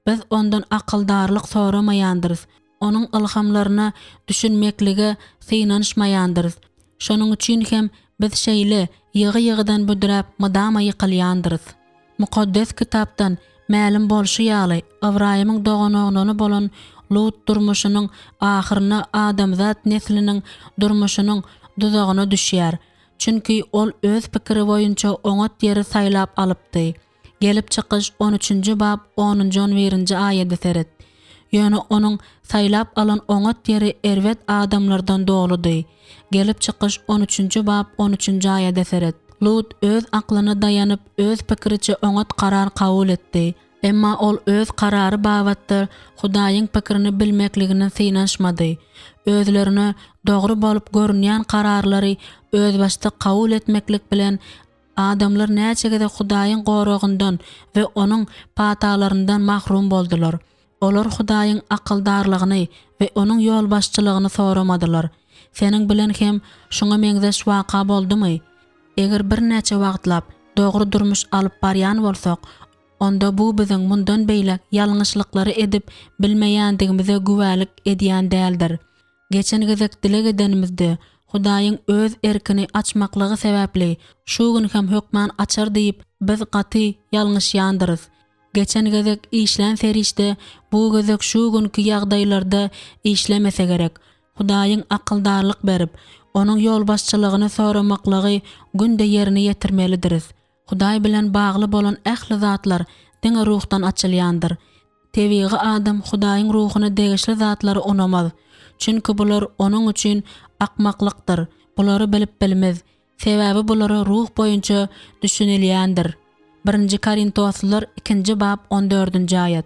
Biz Ondan akyldarlyk soramaýandyrys, Onuň ylhamlaryna düşünmeklige synanyşmaýandyrys. Şonuň üçin hem biz şeýle ýygy-ýygydan büdräp mydama ýykylýandyrys. Mukaddes Kitapdan mälim bolşy ýaly, Ybraýymyň doganoglany bolan Lut durmuşynyň ahyrynda adamzat nesliniň durmuşynyň duzagyna düşýär. Çünki ol öz pikiri boýunça oňat ýeri saýlap alypdy. Gelip çykyş on üçünji bap onunjy-on birinji aýada seret. Ýöne onuň saýlap alan oňat ýeri erbet adamlardan doludy. Gelip çykyş on üçünji bap on üçünji aýada seret. Lut öz aklyna daýanyp öz pikiriçe oňat karar kabul etdi. Emma ol öz karary babatda Hudaýyň pikirini bilmekligine synanyşmady. Özlerine dogry bolup görünýän kararlary özbaşdak kabul etmeklik bilen Adamlar näçe gezek Hudaýyň goragyndan we Onuň patalaryndan mahrum boldular. Olar Hudaýyň akyldarlygyny we Onuň ýolbaşçylygyny soramadylar. Seniň bilen hem şuňa meňzeş waka boldumy? Eger birnäçe wagtlap dogry durmuş alyp barýan bolsak, onda bu biziň mundan beýläk ýalňyşlyklary edip bilmeýändigimize güwälik edýän däldir. Geçen gezek dileg edenimizde, Hudaýyň Öz erkini açmaklygy sebäpli şu gün hem hökman açar diýip, biz gaty ýalňyşýandyrys. Geçen gezek işlän serişde bu gezek şu günki ýagdaýlarda işlemese gerek. Hudaýyň akyldarlyk berip, Onuň ýolbaşçylygyny soramaklygy günde ýerine ýetirmelidiris. Hudaý bilen bagly bolan ähli zatlar diňe ruhdan açylýandyr. Tebigy adam Hudaýyň ruhuna degişli zatlary unamaz. Çünki bular onuň üçin akmaklykdyr, bulary bilip bilmez, sebäbi bulara ruh boýunça düşünilýändir. Birinji Korintoslylar ikinji bap on dördünji aýat.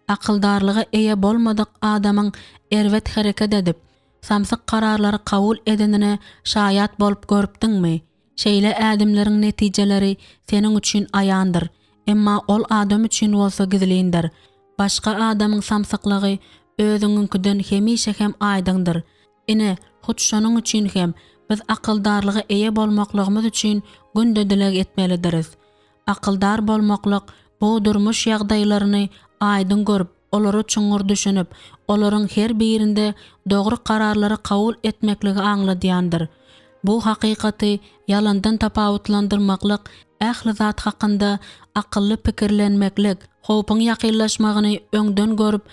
Akyldarlyga eýe bolmadyk adamyň erbet hereket edip, samsyk kararlary kabul edenine şaýat bolup görüpdiňmi? Şeýle ädimleriň netijeleri seniň üçin aýandyr, emma ol adam üçin bolsa gizlindir. Başga adamyň samsyklygy özüňiňkiden hemişe hem aýdyňdyr. Ine, hut şonuň üçin hem. Biz akyldarlyga eýe bolmaklygymyz üçin günde dileg etmelidiris. Akyldar bolmaklyk, bu durmuş ýagdaýlaryny aýdyň görüp, olara çuňňur düşünip, olaryň her birinde dogry kararlary kabul etmekligi aňladýandyr. Bu hakykaty ýalandan tapawutlandyrmaklyk ähli zat hakynda akylly pikirlenmeklik, howpuň ýakynlaşmagyny öňden görüp,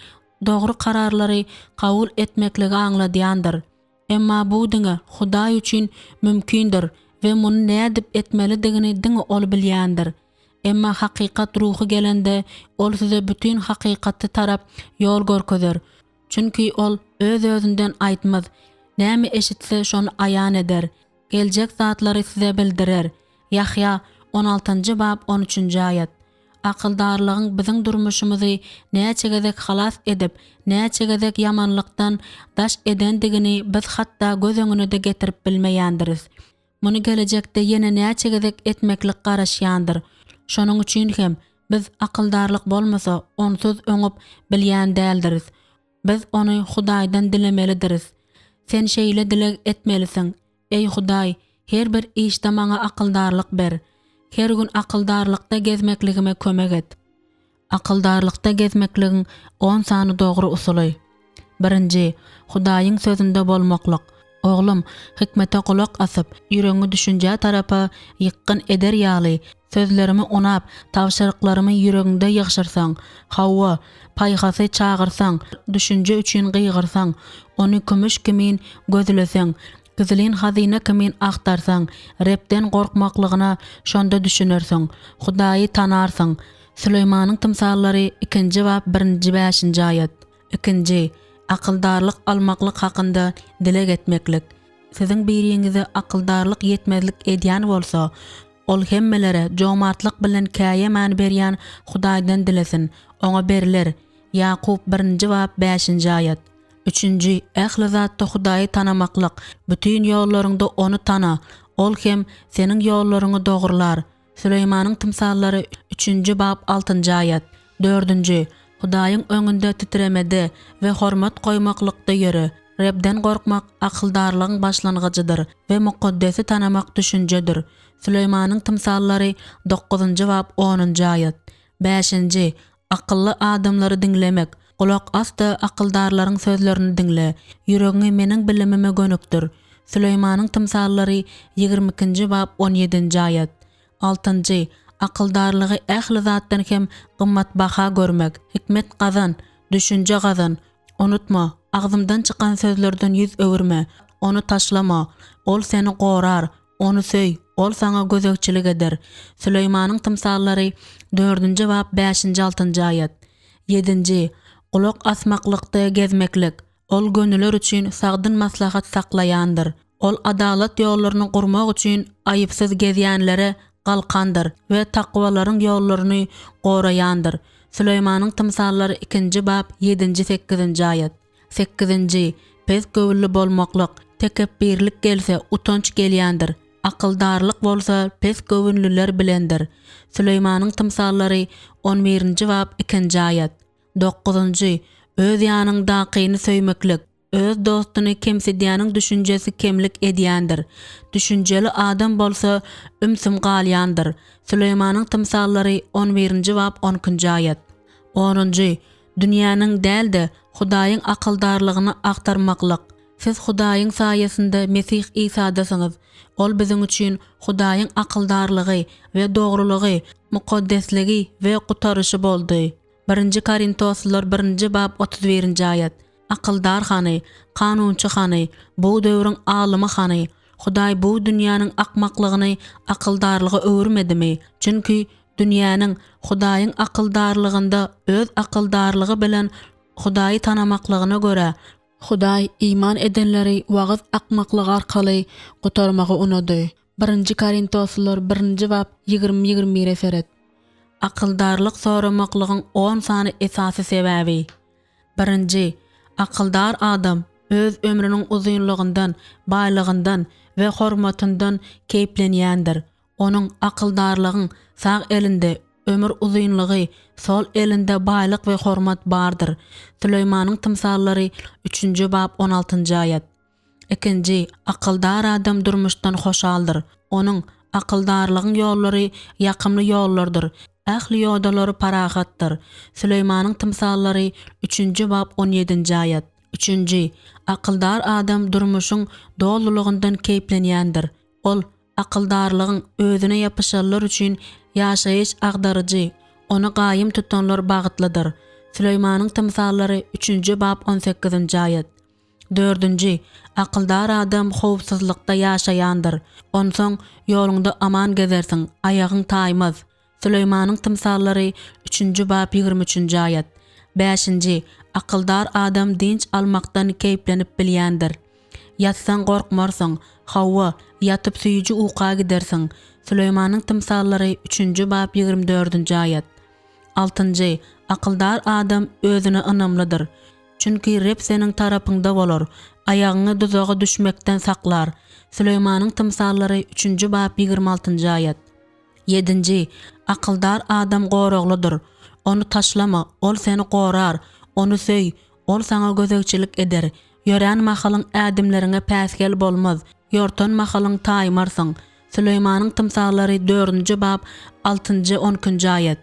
dogry kararlary kabul etmekligi aňladýandyr. Emma bu diňe Hudaý üçin mümkindir we muny nädip etmelidigini diňe Ol bilýändir. Emma hakykat Ruhy gelende, Ol size bütin hakykaty tarap ýol görkezer. Çünki Ol Öz-özünden aýtmaz, näme eşitse, şony aýan eder. Geljek zatlary size bildirer. Ýahýa, on altynjy bap, on üçünji aýat. Akyldarlygyň biziň durmuşymyzy näçe gezek halas edip, näçe gezek ýamanlykdan daş edendigini biz hatda göz öňüne-de getirip bilmeýändiris. Muny gelejekde ýene näçe gezek etmeklik garaşýandyr. Şonuň üçin hem, biz akyldarlyk bolmasa, onsuz oňup bilýän däldiris. Biz ony Hudaýdan dilemelidiris. Sen şeýle dileg etmelisiň, Eý Hudaý, her bir işde maňa akyldarlyk ber. Her gün akyldarlykda gezmekligime kömek et. Akyldarlykda gezmekligiň on sany dogry usuly. Birinji, Hudaýyň Sözünde bolmaklyk. Oglum, hikmete gulak asyp, ýüregiňi düşünjä tarapa ýykgyn eder ýaly, sözlerimi unap, tabşyryklarymy ýüregiňde ýygşyrsaň, hawa, paýhasy çagyrsaň, düşünje üçin gygyrsaň, ony kümüş kimin gözleseň, gizlin hazyna kimin agtarsaň, Rebden gorkmaklygyna şonda düşünersiň, Hudaýy tanarsyň. Süleýmanyň tymsallary ikinji bap birinji bäşinji aýat. Ikinji, akyldarlyk almaklyk hakynda dileg etmeklik. Siziň biriňize akyldarlyk ýetmezlik edýän bolsa, ol hemmelere jomartlyk bilen käýemän berýän Hudaýdan dilesin, oňa berler. Ýakup birinji bap bäşinji aýat. Üçünji, ähli zatda Hudaýy tanamaklyk, bütin ýollaryňda Ony tana, Ol hem seniň ýollaryňy dogrular. Süleýmanyň tymsallary üçünji bap altynjy aýat. Dördünji, Hudaýyň öňünde titremede we hormat goýmaklykda ýöre. Rebden gorkmak akyldarlygyň başlangyjydyr we Mukaddesi tanamak düşünjedir. Süleýmanyň tymsallary dokuzynjy bap onunjy aýat. Bäşinji, akylly adamlary diňlemek. Gulak as-da akyldarlaryň sözlerini diňle. Ýüregiňi meniň bilimime gönükdir. Süleýmanyň tymsallary 22 ikinji bap on ýedinji aýat. Altynjy, akyldarlygy ähli zatdan hem gymmatbaha görmek. Hikmet gazan, düşünje gazan. Unutma, agzymdan çykan sözlerden ýüz öwürme. Ony taşlama. Ol seni gorar. Ony söý, ol saňa gözegçilik eder. Süleýmanyň tymsallary, dördünji bap, bäşinji-altynjy aýat. Ýedinji, gulak asmaklykda gezmeklik. Ol gönüler üçin sagdyn maslahat saklaýandyr. Ol adalat ýollaryny gurmak üçin aýypsyz gezýänlere galkandyr we takwalaryň ýollaryny goraýandyr. Süleýmanyň tymsallary ikinji bap, ýedinji-sekizinji aýat. Sekizinji, pes göwünli bolmaklyk. Tekepbirlik gelse, utanç gelýändir, akyldarlyk bolsa pes göwünliler bilendir. Süleýmanyň tymsallary on birinji bap ikinji aýat. Dokuzynjy, öz ýanyňdakyny söýmeklik. Öz dostuny kemsidýäniň düşünjesi kemlik edýändir. Düşünjeli adam bolsa ümsüm galýandyr. Süleýmanyň tymsallary on birinji bap on ikinji aýat. Onunjy, dünýäniň däl-de, Hudaýyň akyldarlygyny agtarmaklyk. Siz Hudaýyň saýasynda Mesih Isadasyňyz. Ol biziň üçin Hudaýyň akyldarlygy we dogrulygy, mukaddesligi we gutaryşy boldy. Birinji Korintoslylar birinji bap 31-nji aýat. Akyldar hany, kanunçy hany, bu döwrüň alymy hany? Hudaý bu dünýäniň akmaklygyny akyldarlyga öwürmedimi? Çünki dünýäniň Hudaýyň akyldarlygynda öz akyldarlygy bilen Hudaýy tanamaklygyna görä, Hudaý iman edenleri wagyz akmaklygy arkaly gutarmagy unady. Birinji Korintoslylar birinji bap 20 21-e seret. Akyldarlyk soramaklygyň on sany esasy sebäbi. Birinji, akyldar adam öz ömrüniň uzynlygyndan, baýlygyndan we hormatyndan keýplenýändir. Onuň akyldarlygyň sag elinde ömür uzynlygy, sol elinde baýlyk we hormat bardyr. Süleýmanyň tymsallary üçünji bap on altynjy aýat. Ikinji, akyldar adam durmuşdan hoşaldyr. Onuň, akyldarlygyň ýollary ýakymly ýollardyr, ähli ýodalary parahatdyr. Süleýmanyň tymsallary, üçünji bap, on ýedinji aýat. Üçünji, akyldar adam durmuşyň dolulygyndan keýplenýändir. Ol, akyldarlygyň özüne ýapyşanlar üçin ýaşaýyş agdaryjy, ony gaýym tutanlar bagtlydyr. Süleýmanyň tymsallary, üçünji bap, on sekizinji aýat. Dördünji, akyldar adam howpsuzlykda ýaşaýandyr. Onsoň ýoluňda aman gezersiň, aýagyň taýmaz. Süleýmanyň tymsallary, üçünji bap, 23-nji aýat. Bäşinji, akyldar adam dynç almakdan keýplenip bilýändir. Ýatsaň gorkmarsyň, hawa, ýatyp süýji uka gidersiň. Süleýmanyň tymsallary, üçünji bap, 24-nji aýat. Altynjy, akyldar adam özüne ynamlydyr. Çünki Reb seniň tarapyňda bolar, aýagyňy duzaga düşmekden saklar. Süleýmanyň tymsallary, üçünji bap, 26-njy aýat. Ýedinji, akyldar adam goraglydyr. Ony taşlama, ol seni gorar, ony söý, ol saňa gözegçilik eder. Ýörän mahalyň ädimleriňe päsgel bolmaz, ýortan mahalyň taýmarsyň. Süleýmanyň tymsallary dördünji bap, altynjy, on ikinji aýat.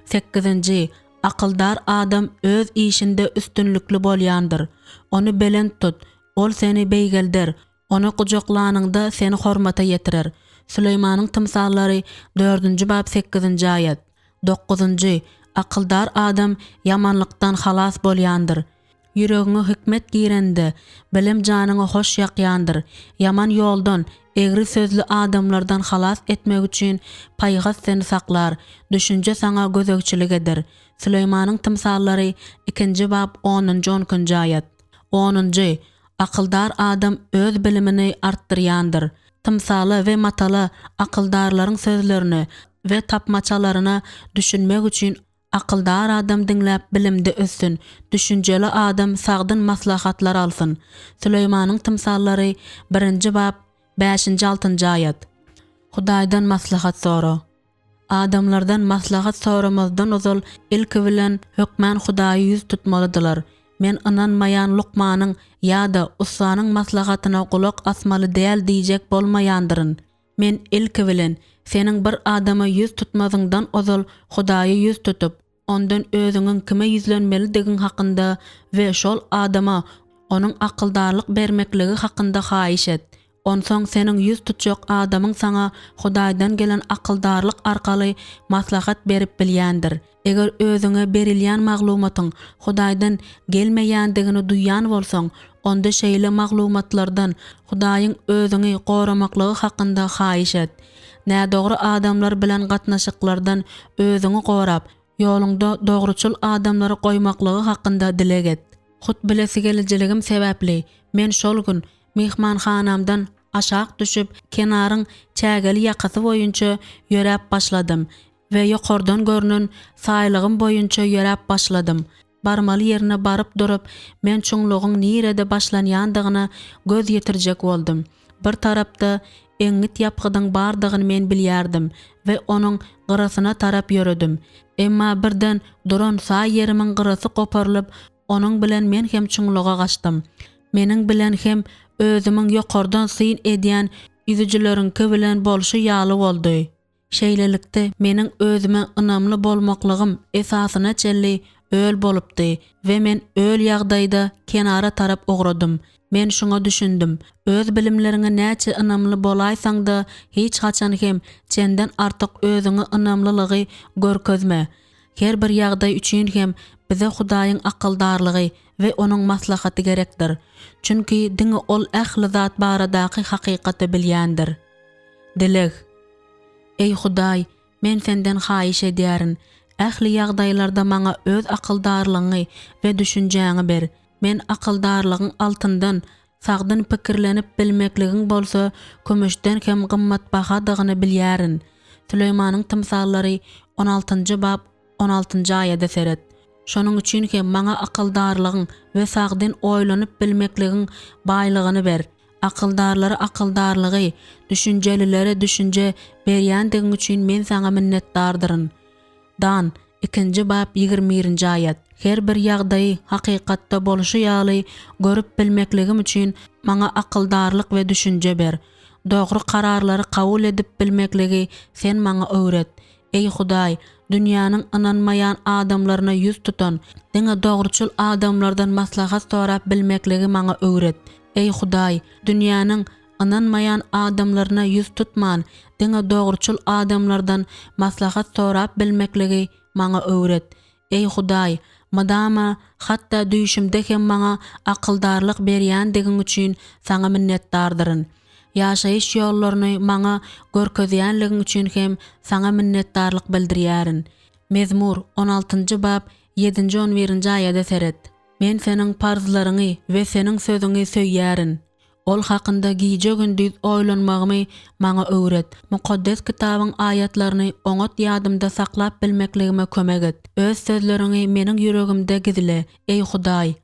Sekizinji, akyldar adam öz işinde üstünlikli bolýandyr. Ony belent tut, ol seni beýgelder, Ony gujaklanyňda seni hormata ýetirer. Süleýmanyň tymsallary, dördünji bap, sekizinji aýat. Dokuzynjy, akyldar adam ýamanlykdan halas bolýandyr. Ýüregiňe hikmet girende, bilim janyňa hoş ýakýandyr. Ýaman ýoldan, egri sözli adamlardan halas etmek üçin paýhas seni saklar, düşünje saňa gözegçilik eder. Süleýmanyň tymsallary, ikinji bap, onunjy-on ikinji aýat. Onunjy, Akyldar adam öz bilimini artdyrýandyr. Tymsala we matala, akyldarlaryň sözlerine we tapmaçalaryna düşünmek üçin akyldar adam diňläp bilimde össün, düşünjeli adam sagdyn maslahatlar alsyn. Süleýmanyň tymsallary, birinji bap, bäşinji-altynjy aýat. Hudaýdan maslahat sora. Adamlardan maslahat soramazdan ozal ilki bilen hökmän Hudaýa ýüz tutmalydylar. Men ynanmaýan lukmanyň ýa-da ussanyň maslahatyna gulak asmaly däl diýjek bolmaýandyryn. Men ilki bilen, seniň bir adama ýüz tutmazyňdan ozal Hudaýa ýüz tutup, ondan özüňiň kime ýüzlenmelidigiň hakynda we şol adama Onuň akyldarlyk bermekligi hakynda haýyş et. Onsoň seniň ýüz tutjak adamyň saňa Hudaýdan gelen akyldarlyk arkaly maslahat berip bilýändir. Eger özüňe berilýän maglumatyň Hudaýdan gelmeýändigini duýýan bolsaň, onda şeýle maglumatlardan Hudaýyň özüňi goramaklygy hakynda haýyş et. Nädogry adamlar bilen gatnaşyklardan özüňi gorap, ýoluňda dogruçyl adamlary goýmaklygy hakynda dileg et. Hut bilesigelijiligim sebäpli, men şol gün myhmanhanamdan aşak düşüp, kenaryň çägeli ýakasy boýunça ýöräp başladym we ýokardan görnen saýlygym boýunça ýöräp başladym. Barmaly ýerine baryp durup, men çuňlugyň nirede başlanýandygyna göz ýetirjek boldum. Bir tarapda eňňit ýapgydyň bardygyny men bilýärdim we onuň gyrasyna tarap ýöredim. Emma birden duran saý ýerimiň gyrasy goparylyp, onuň bilen men hem çuňluga gaçdym. Meniň bilen hem özümiň ýokardan syn edýän ýüzüjileriňki bilen bolşy ýaly boldy. Şeýlelikde, meniň özüme ynamly bolmaklygym esasyna çenli öl bolupdy we men öl ýagdaýda kenara tarap ugradym. Men şuňa düşündim, öz bilimleriňe näçe ynamly bolaýsaň-da, hiç haçan hem çenden artyk özüňe ynamlylygy görkezme. Her bir ýagdaý üçin hem bize Hudaýyň akyldarlygy we Onuň maslahaty gerekdir. Çünki diňe Ol ähli zat baradaky hakykaty bilýändir. Dileg. Eý Hudaý, men Senden haýyş edýärin, ähli ýagdaýlarda maňa Öz akyldarlygyňy we düşünjäňi ber. Men akyldarlygyň altyndan, sagdyn pikirlenip bilmekligiň bolsa kümüşden hem gymmatbahadygyny bilýärin. Süleýmanyň tymsallary, on altynjy bap, on altynjy aýada seret. Şonuň üçin hem maňa akyldarlygyň we sagdyn oýlanyp bilmekligiň baýlygyny ber. Akyldarlara akyldarlygy, düşünjelilere düşünje berýändigiň üçin men saňa minnetdardyryn. Dan, ikinji bap, 21-nji aýat. Her bir ýagdaýy hakykatda bolşy ýaly görüp bilmekligim üçin. Maňa akyldarlyk we düşünje ber. Dogry kararlary kabul edip bilmekligi Sen maňa öwret. Eý Hudaý, dünýäniň ynanmaýan adamlaryna ýüz tutan, diňe dogruçyl adamlardan maslahat sorap bilmekligi maňa öwret. Eý Hudaý, dünýäniň ynanmaýan adamlaryna ýüz tutman, diňe dogruçyl adamlardan maslahat sorap bilmekligi maňa öwret. Eý Hudaý, mydama, hatda düýşümde hem maňa akyldarlyk berýändigiň üçin Saňa minnetdardyryn. Ýaşaýyş ýollaryny maňa görkezýänligiň üçin hem Saňa minnetdarlyk bildirýärin. Mezmur, on altynjy bap, ýedinji-on birinji aýada seret. Men Seniň parzlaryňy we Seniň sözüňi söýýärin. Ol hakynda gije-gündiz oýlanmagymy maňa öwret. Mukaddes Kitabyň aýatlaryny oňat ýadymda saklap bilmekligime kömek et. Öz sözleriňi meniň ýüregimde gizle, eý Hudaý!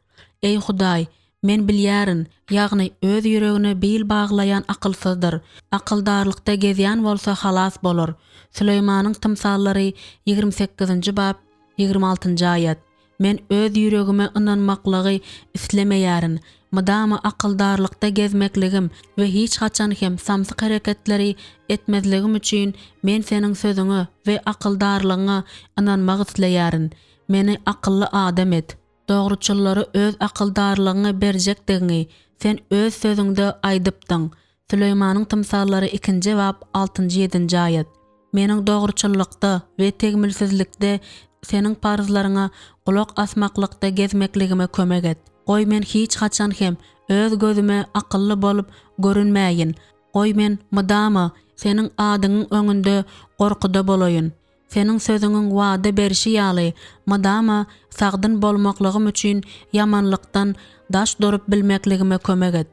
Eý Hudaý, men bilýärin, ýagny öz ýüregine bil baglaýan akylsyzdyr, akyldarlykda gezýän bolsa halas bolar. Süleýmanyň tymsallary ýigrimi sekizinji bap, ýigrimi altynjy aýat. Men öz ýüregime ynanmaklygy islemeýärin. Mydama akyldarlykda gezmekligim we hiç haçan hem samsyk hereketleri etmezligim üçin men Seniň Sözüňe we akyldarlygyňa ynanmak isleýärin. Meni akylly adam et. Dogruçyllara öz akyldarlygyňy berjekdigiňi Sen Öz Sözüňde aýdypdyň. Süleýmanyň tymsallary ikinji bap altynjy-ýedinji aýat. Meniň dogruçyllykda we tegmilsizlikde Seniň parzlaryňa gulak asmaklykda gezmekligime kömek et. Goý men hiç haçan hem öz gözüme akylly bolup görünmäýin. Goý men mydama Seniň adyňyň öňünde gorkuda bolaýyn. Seniň sözüňiň wada berşi ýaly, mydama sagdyn bolmaklygym üçin ýamanlykdan daş durup bilmekligime kömek et.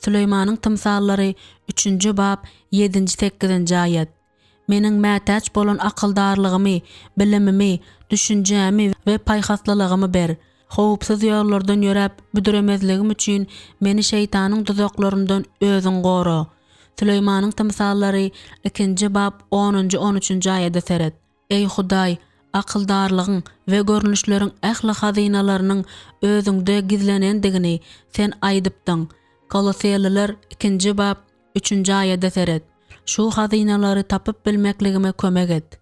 Süleýmanyň tymsallary, üçünji bap, ýedinji-sekizinji aýat. Meniň mätäç bolan akyldarlygymy, bilimimi, düşünjämi we paýhaslylygymy ber. Howpsuz ýollardan ýöräp büdremezligim üçin meni şeýtanyň duzaklaryndan özüň gora. Süleýmanyň tymsallary, ikinji bap, onunjy-on üçünji aýada seret. Eý Hudaý, akyldarlygyň we görnüşleriň ähli hazynalarynyň Özüňde gizlenendigini Sen aýdypdyň. Koloseliler ikinji bap, üçünji aýada seret. Şu hazynalary tapyp bilmekligime kömek et.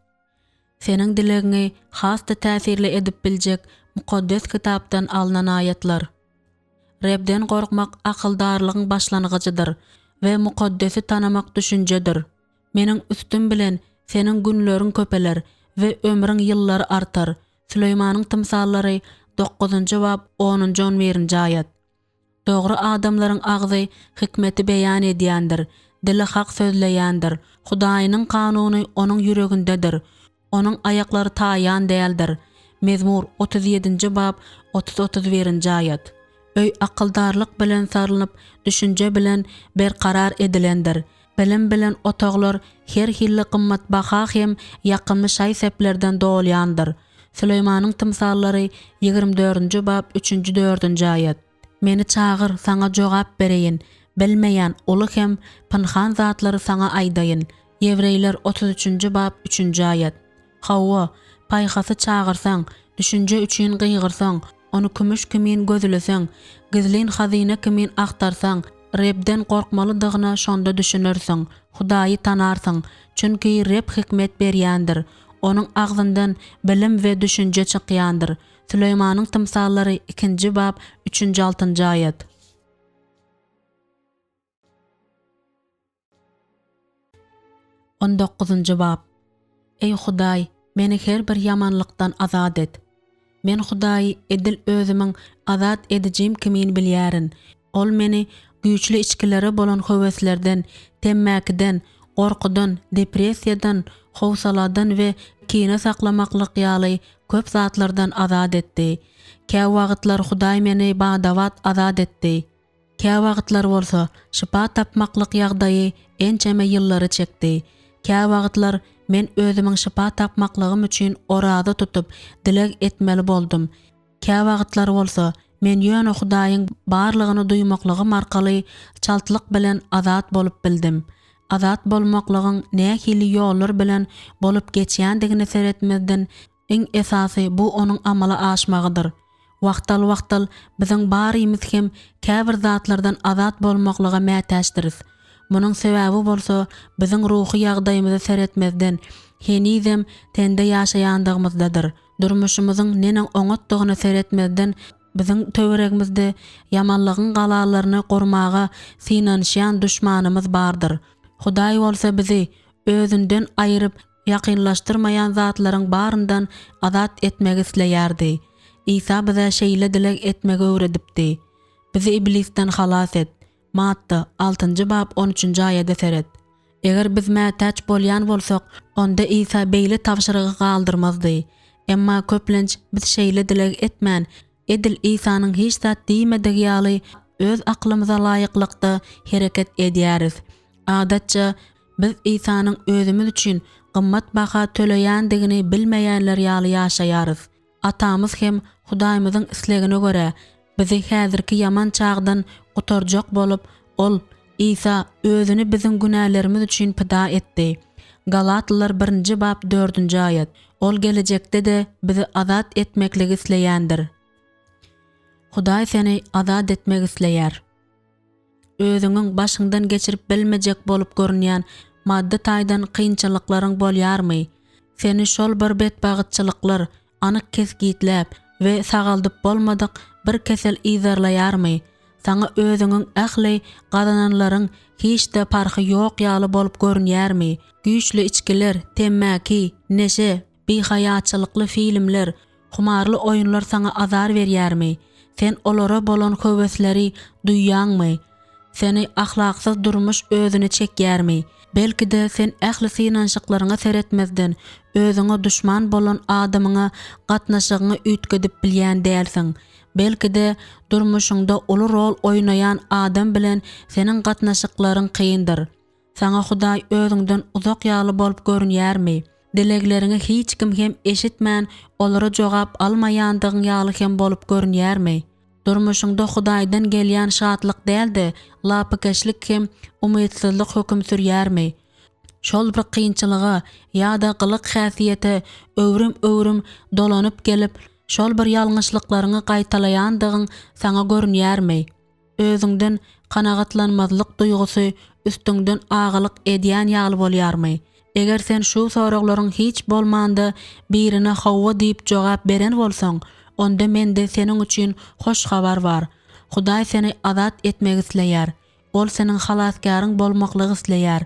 Seniň dilegiňi has-da täsirli edip biljek Mukaddes Kitapdan alnan aýatlar. Rebden gorkmak akyldarlygyň başlangyjydyr we Mukaddesi tanamak düşünjedir. Meniň üstüm bilen seniň günleriň köpeler we ömrüň ýyllary artar. Süleýmanyň tymsallary, dokuzynjy bap, onunjy-on birinji aýat. Dogry adamlaryň agzy hikmeti beýan edýändir, dili hak sözleýändir. Hudaýynyň kanuny onuň ýüregindedir, Onuň aýaklary taýan däldir. Mezmur, 37-nji bap, otuz-otuz birinji aýat. Öý akyldarlyk bilen salnyp, düşünje bilen berkarar edilendir. Bilim bilen otaglar her hilli gymmatbaha hem ýakymly şaý-seplerden dolýandyr. Süleýmanyň tymsallary, ýigrimi dördünji bap, üçünji-dördünji aýat. Meni çagyr, saňa jogap bereýin, bilmeýän uly hem pynhan zatlary saňa aýdaýyn. Ýewreýler 33-nji bap 3-nji aýat. Hawa, paýhasy çagyrsaň, düşünje üçin gygyrsaň, ony kümüş kimin gözleseň, gizlin hazyna kimin agtarsaň, Rebden gorkmalydygyna şonda düşünersiň, Hudaýy tanarsyň, çünki Reb hikmet berýändir, Onuň agzyndan bilim we düşünje çykýandyr. Süleýmanyň tymsallary ikinji bap üçünji-altynjy aýat. On dokuzynjy bap. Eý Hudaý, meni her bir ýamanlykdan azat et. Men Hudaýy edil özümiň azat edijim kimin bilýärin. Ol meni güýçli içgilere bolan höweslerden, temmäkiden, gorkudan, depressiýadan, howsaladan we kine saklamaklyk ýaly köp zatlardan azat etdi. Käwagtlar Hudaý meni bada-bat azat etdi. Käwagtlar bolsa şypa tapmaklyk ýagdaýy ençeme ýyllary çekdi. Käwagtlar men özümiň şypa tapmaklygym üçin oraza tutup, dileg etmeli boldum. Käwagtlar bolsa, men ýöne Hudaýyň barlygyny duýmaklygym arkaly çaltlyk bilen azat bolup bildim. Azat bolmaklygyň nähili ýollar bilen bolup geçýändigine seretmezden, iň esasy bu onuň amala aşmagydyr. Wagtal-wagtal biziň barymyz hem käbir zatlardan azat bolmaklyga mätäçdiris. Munuň sebäbi bolsa biziň ruhy ýagdaýymyza seretmezden, henizem tende ýaşaýandygymyzdadyr. Durmuşymyzyň neneň oňatdygyna seretmezden, biziň töweregimizde ýamanlygyň galalaryny gurmaga synanyşýan duşmanymyz bardyr. Hudaý bolsa bizi Özünden aýryp, ýakynlaşdyrmaýan zatlaryň baryndan azat etmegi isleýärdi. Isa bize şeýle dileg etmegi öwredipdi, Bizi iblisden halas et. Matta, altynjy bap, on üçünji aýada seret. Eger biz mätäç bolýan bolsak, onda Isa beýle tabşyrygy galdyrmazdy. Emma köplenç biz şeýle dileg etmän, edil Isanyň hiç zat diýmedigi ýaly öz aklymyza laýyklykda hereket edýäris. Adatça, biz Isanyň özümiz üçin gymmat baha töleýändigini bilmeýänler ýaly ýaşaýarys. Atamyz hem Hudaýymyzyň islegine görä, bizi häzirki ýaman çagdan gutarjak bolup, Ol, Isa, Özüni biziň günälerimiz üçin pida etdi. Galatlylar birinji bap dördünji aýat. Ol gelejekde-de bizi azat etmekligi isleýändir. Hudaý seni azat etmek isleýär. Özüňiň başyňdan geçirip bilmejek bolup görünýän maddy taýdan kynçylyklaryň bolýarmy? Seni şol bir betbagytçylyklar anyk kesgitläp we sagaldyp bolmadyk bir kesel yzarlaýarmy? Saňa özüňiň ähli gazananlaryň hiç-de parhy ýok ýaly bolup görünýärmi? Güýçli içgiler, temmäki, neşe, bihaýaçylykly filmler, humarly oýunlar saňa azar berýärmi? Sen olara bolan höwesleri duýýaňmy? Seni ahlaksyz durmuş özüne çekýärmi? Belki-de, sen ähli synanyşyklaryňa seretmezden, özüňe duşman bolan adamyňa gatnaşygyňy üýtgedip bilýän dälsiň. Belki-de, durmuşyňda uly rol oýnaýan adam bilen seniň gatnaşyklaryň kyndyr. Saňa Hudaý özüňden uzak ýaly bolup görünýärmi? Dilegleriňi hiç kim hem eşitmän, olara jogap almaýandygyň ýaly hem bolup görünýärmi? Durmuşyňda Hudaýdan gelýän şatlyk däl-de, lapykeçlik hem umytsyzlyk höküm sürýärmi? Şol bir kynçylyga ýa-da gylyk-häsiýete öwrüm-öwrüm dolanyp gelip, şol bir ýalňyşlyklaryňy gaýtalaýandygyň saňa görünýärmi? Özüňden kanagatlanmazlyk duýgusy üstüňden agalyk edýän ýaly bolýarmy? Eger sen şu soraglaryň hiç bolmanda birine hawa diýip jogap beren bolsaň, onda mende seniň üçin hoş habar bar. Hudaý seni azat etmek isleýär. Ol seniň Halasgäriň bolmaklygy isleýär.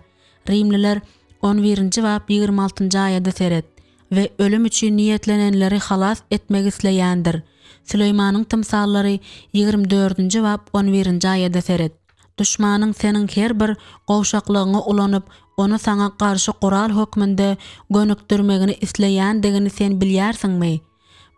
Rimliler on birinji bap 26-njy aýada seret. We ölüm üçin niýetlenenleri halas etmek isleýändir. Süleýmanyň tymsallary 24-nji bap on birinji aýada seret. Duşmanyň seniň her bir gowşaklygyňy ulanyp, ony saňa garşy gural hökmünde gönükdirmegini isleýändigini sen bilýärsiňmi?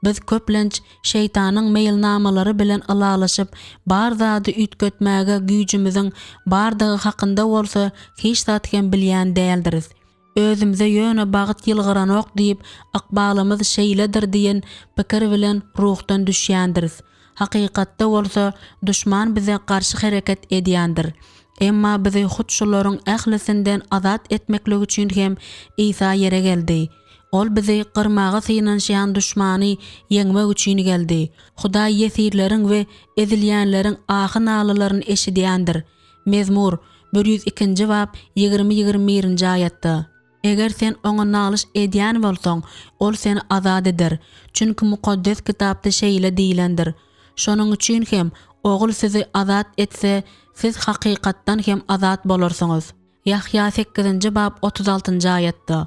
Biz köplenç şeýtanyň meýilnamalary bilen ylalaşyp, bar zady üýtgetmäge güýjümiziň bardygy hakynda bolsa hiç zat hem bilýän däldiris. Özümize ýöne bagt ýylgyranok diýip, ykbalymyz şeýledir diýen pikir bilen ruhdan düşýändiris. Hakykatda bolsa duşman bize garşy hereket edýändir. Emma bizi hut şularyň ählisinden azat etmeklik üçin hem Isa ýere geldi. Ol bizi gyrmaga synanyşýan duşmany ýeňmek üçin geldi. Hudaý ýesirleriň we ezilýänleriň ahy-nalalaryny eşidýändir. Mezmur, 102-nji bap, ýigrimi-ýigrimi birinji aýatda. Eger sen Oňa nalyş edýän bolsaň, Ol seni azat eder. Çünki Mukaddes Kitapda şeýle diýlendir, Şonuň üçin hem, Ogul sizi azat etse, siz hakykatdan hem azat bolarsyňyz. Ýahýa sekizinji bap 36-njy aýatda.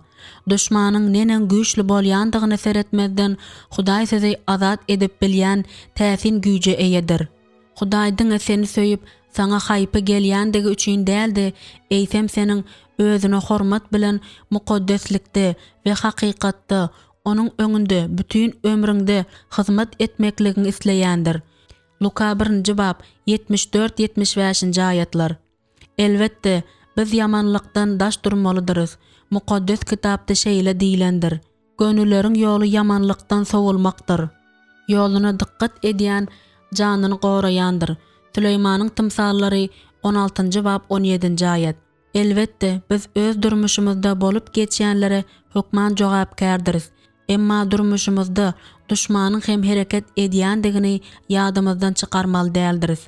Duşmanyň neneň güýçli bolýandygyna seretmezden, Hudaý sizi azat edip bilýän täsin güýje eýedir. Hudaý diňe seni söýüp, saňa haýpy gelýändigi üçin däl-de, eýsem seniň Özüne hormat bilen mukaddeslikde we hakykatda Onuň öňünde bütin ömrüňde hyzmat etmekligiňi isleýändir. Luka birinji bap, 74, 75-nji aýatlar. Elbetde, biz ýamanlykdan daş durmalydyrys. Mukaddes Kitapda şeýle diýlendir, Gönüleriň ýoly ýamanlykdan sowulmakdyr. Ýoluna dykgat edýän janyny goraýandyr. Süleýmanyň tymsallary on altynjy bap on ýedinji aýat. Elbetde, biz öz durmuşymyzda bolup geçýänlere hökman jogapkärdiris. Emma durmuşymyzda. duşmanyň hem hereket edýändigini ýadymyzdan çykarmaly däldiris.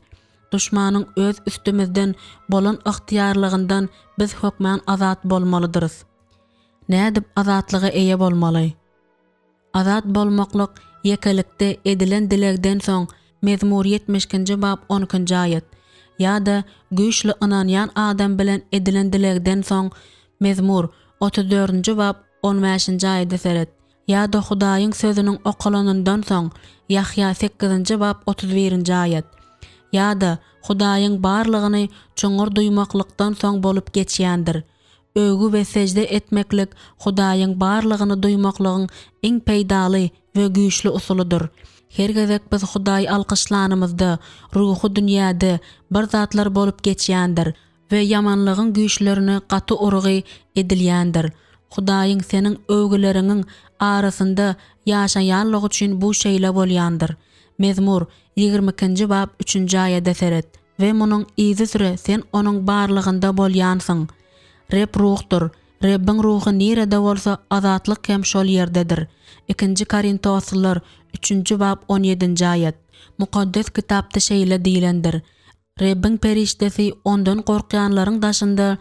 Duşmanyň öz üstümizden bolan ygtyýarlygyndan biz hökman azat bolmalydyrys. Nädip azatlyga eýe bolmaly? Azat bolmaklyk ýekelikde edilen dilegden soň, Mezmur ýetmiş ikinji bap on ikinji aýat, ýa-da güýçli ynanýan adam bilen edilen dilegden soň, Mezmur otuz dördünji bap on bäşinji aýada seret, ýa-da Hudaýyň Sözüniň okalanyndan soň, Ýahýa sekizinji bap otuz birinji aýat, ýa-da Hudaýyň barlygyny çuňňur duýmaklykdan soň bolup geçýändir. Öwgi we sežde etmeklik Hudaýyň barlygyny duýmaklygyň iň peýdaly we güýçli usulydyr. Her gezek biz Hudaýy alkyşlanymyzda, ruhy dünýäde bir zatlar bolup geçýändir we ýamanlygyň güýçlerine gaty urgy edilýändir. Hudaýyň seniň öwgüleriňiň arasynda ýaşaýanlygy üçin bu şeýle bolýandyr. Mezmur, ýigrimi ikinji bap, üçünji aýada seret. We munuň yzysüre sen Onuň barlygynda bolýansyň. Reb Ruhdur. Rebbiň Ruhy nirede bolsa, azatlyk hem şol ýerdedir. Ikinji Korintoslylar, üçünji bap, on ýedinji aýat. Mukaddes Kitapda şeýle diýlendir, Rebbiň perişdesi Ondan gorkýanlaryň daşynda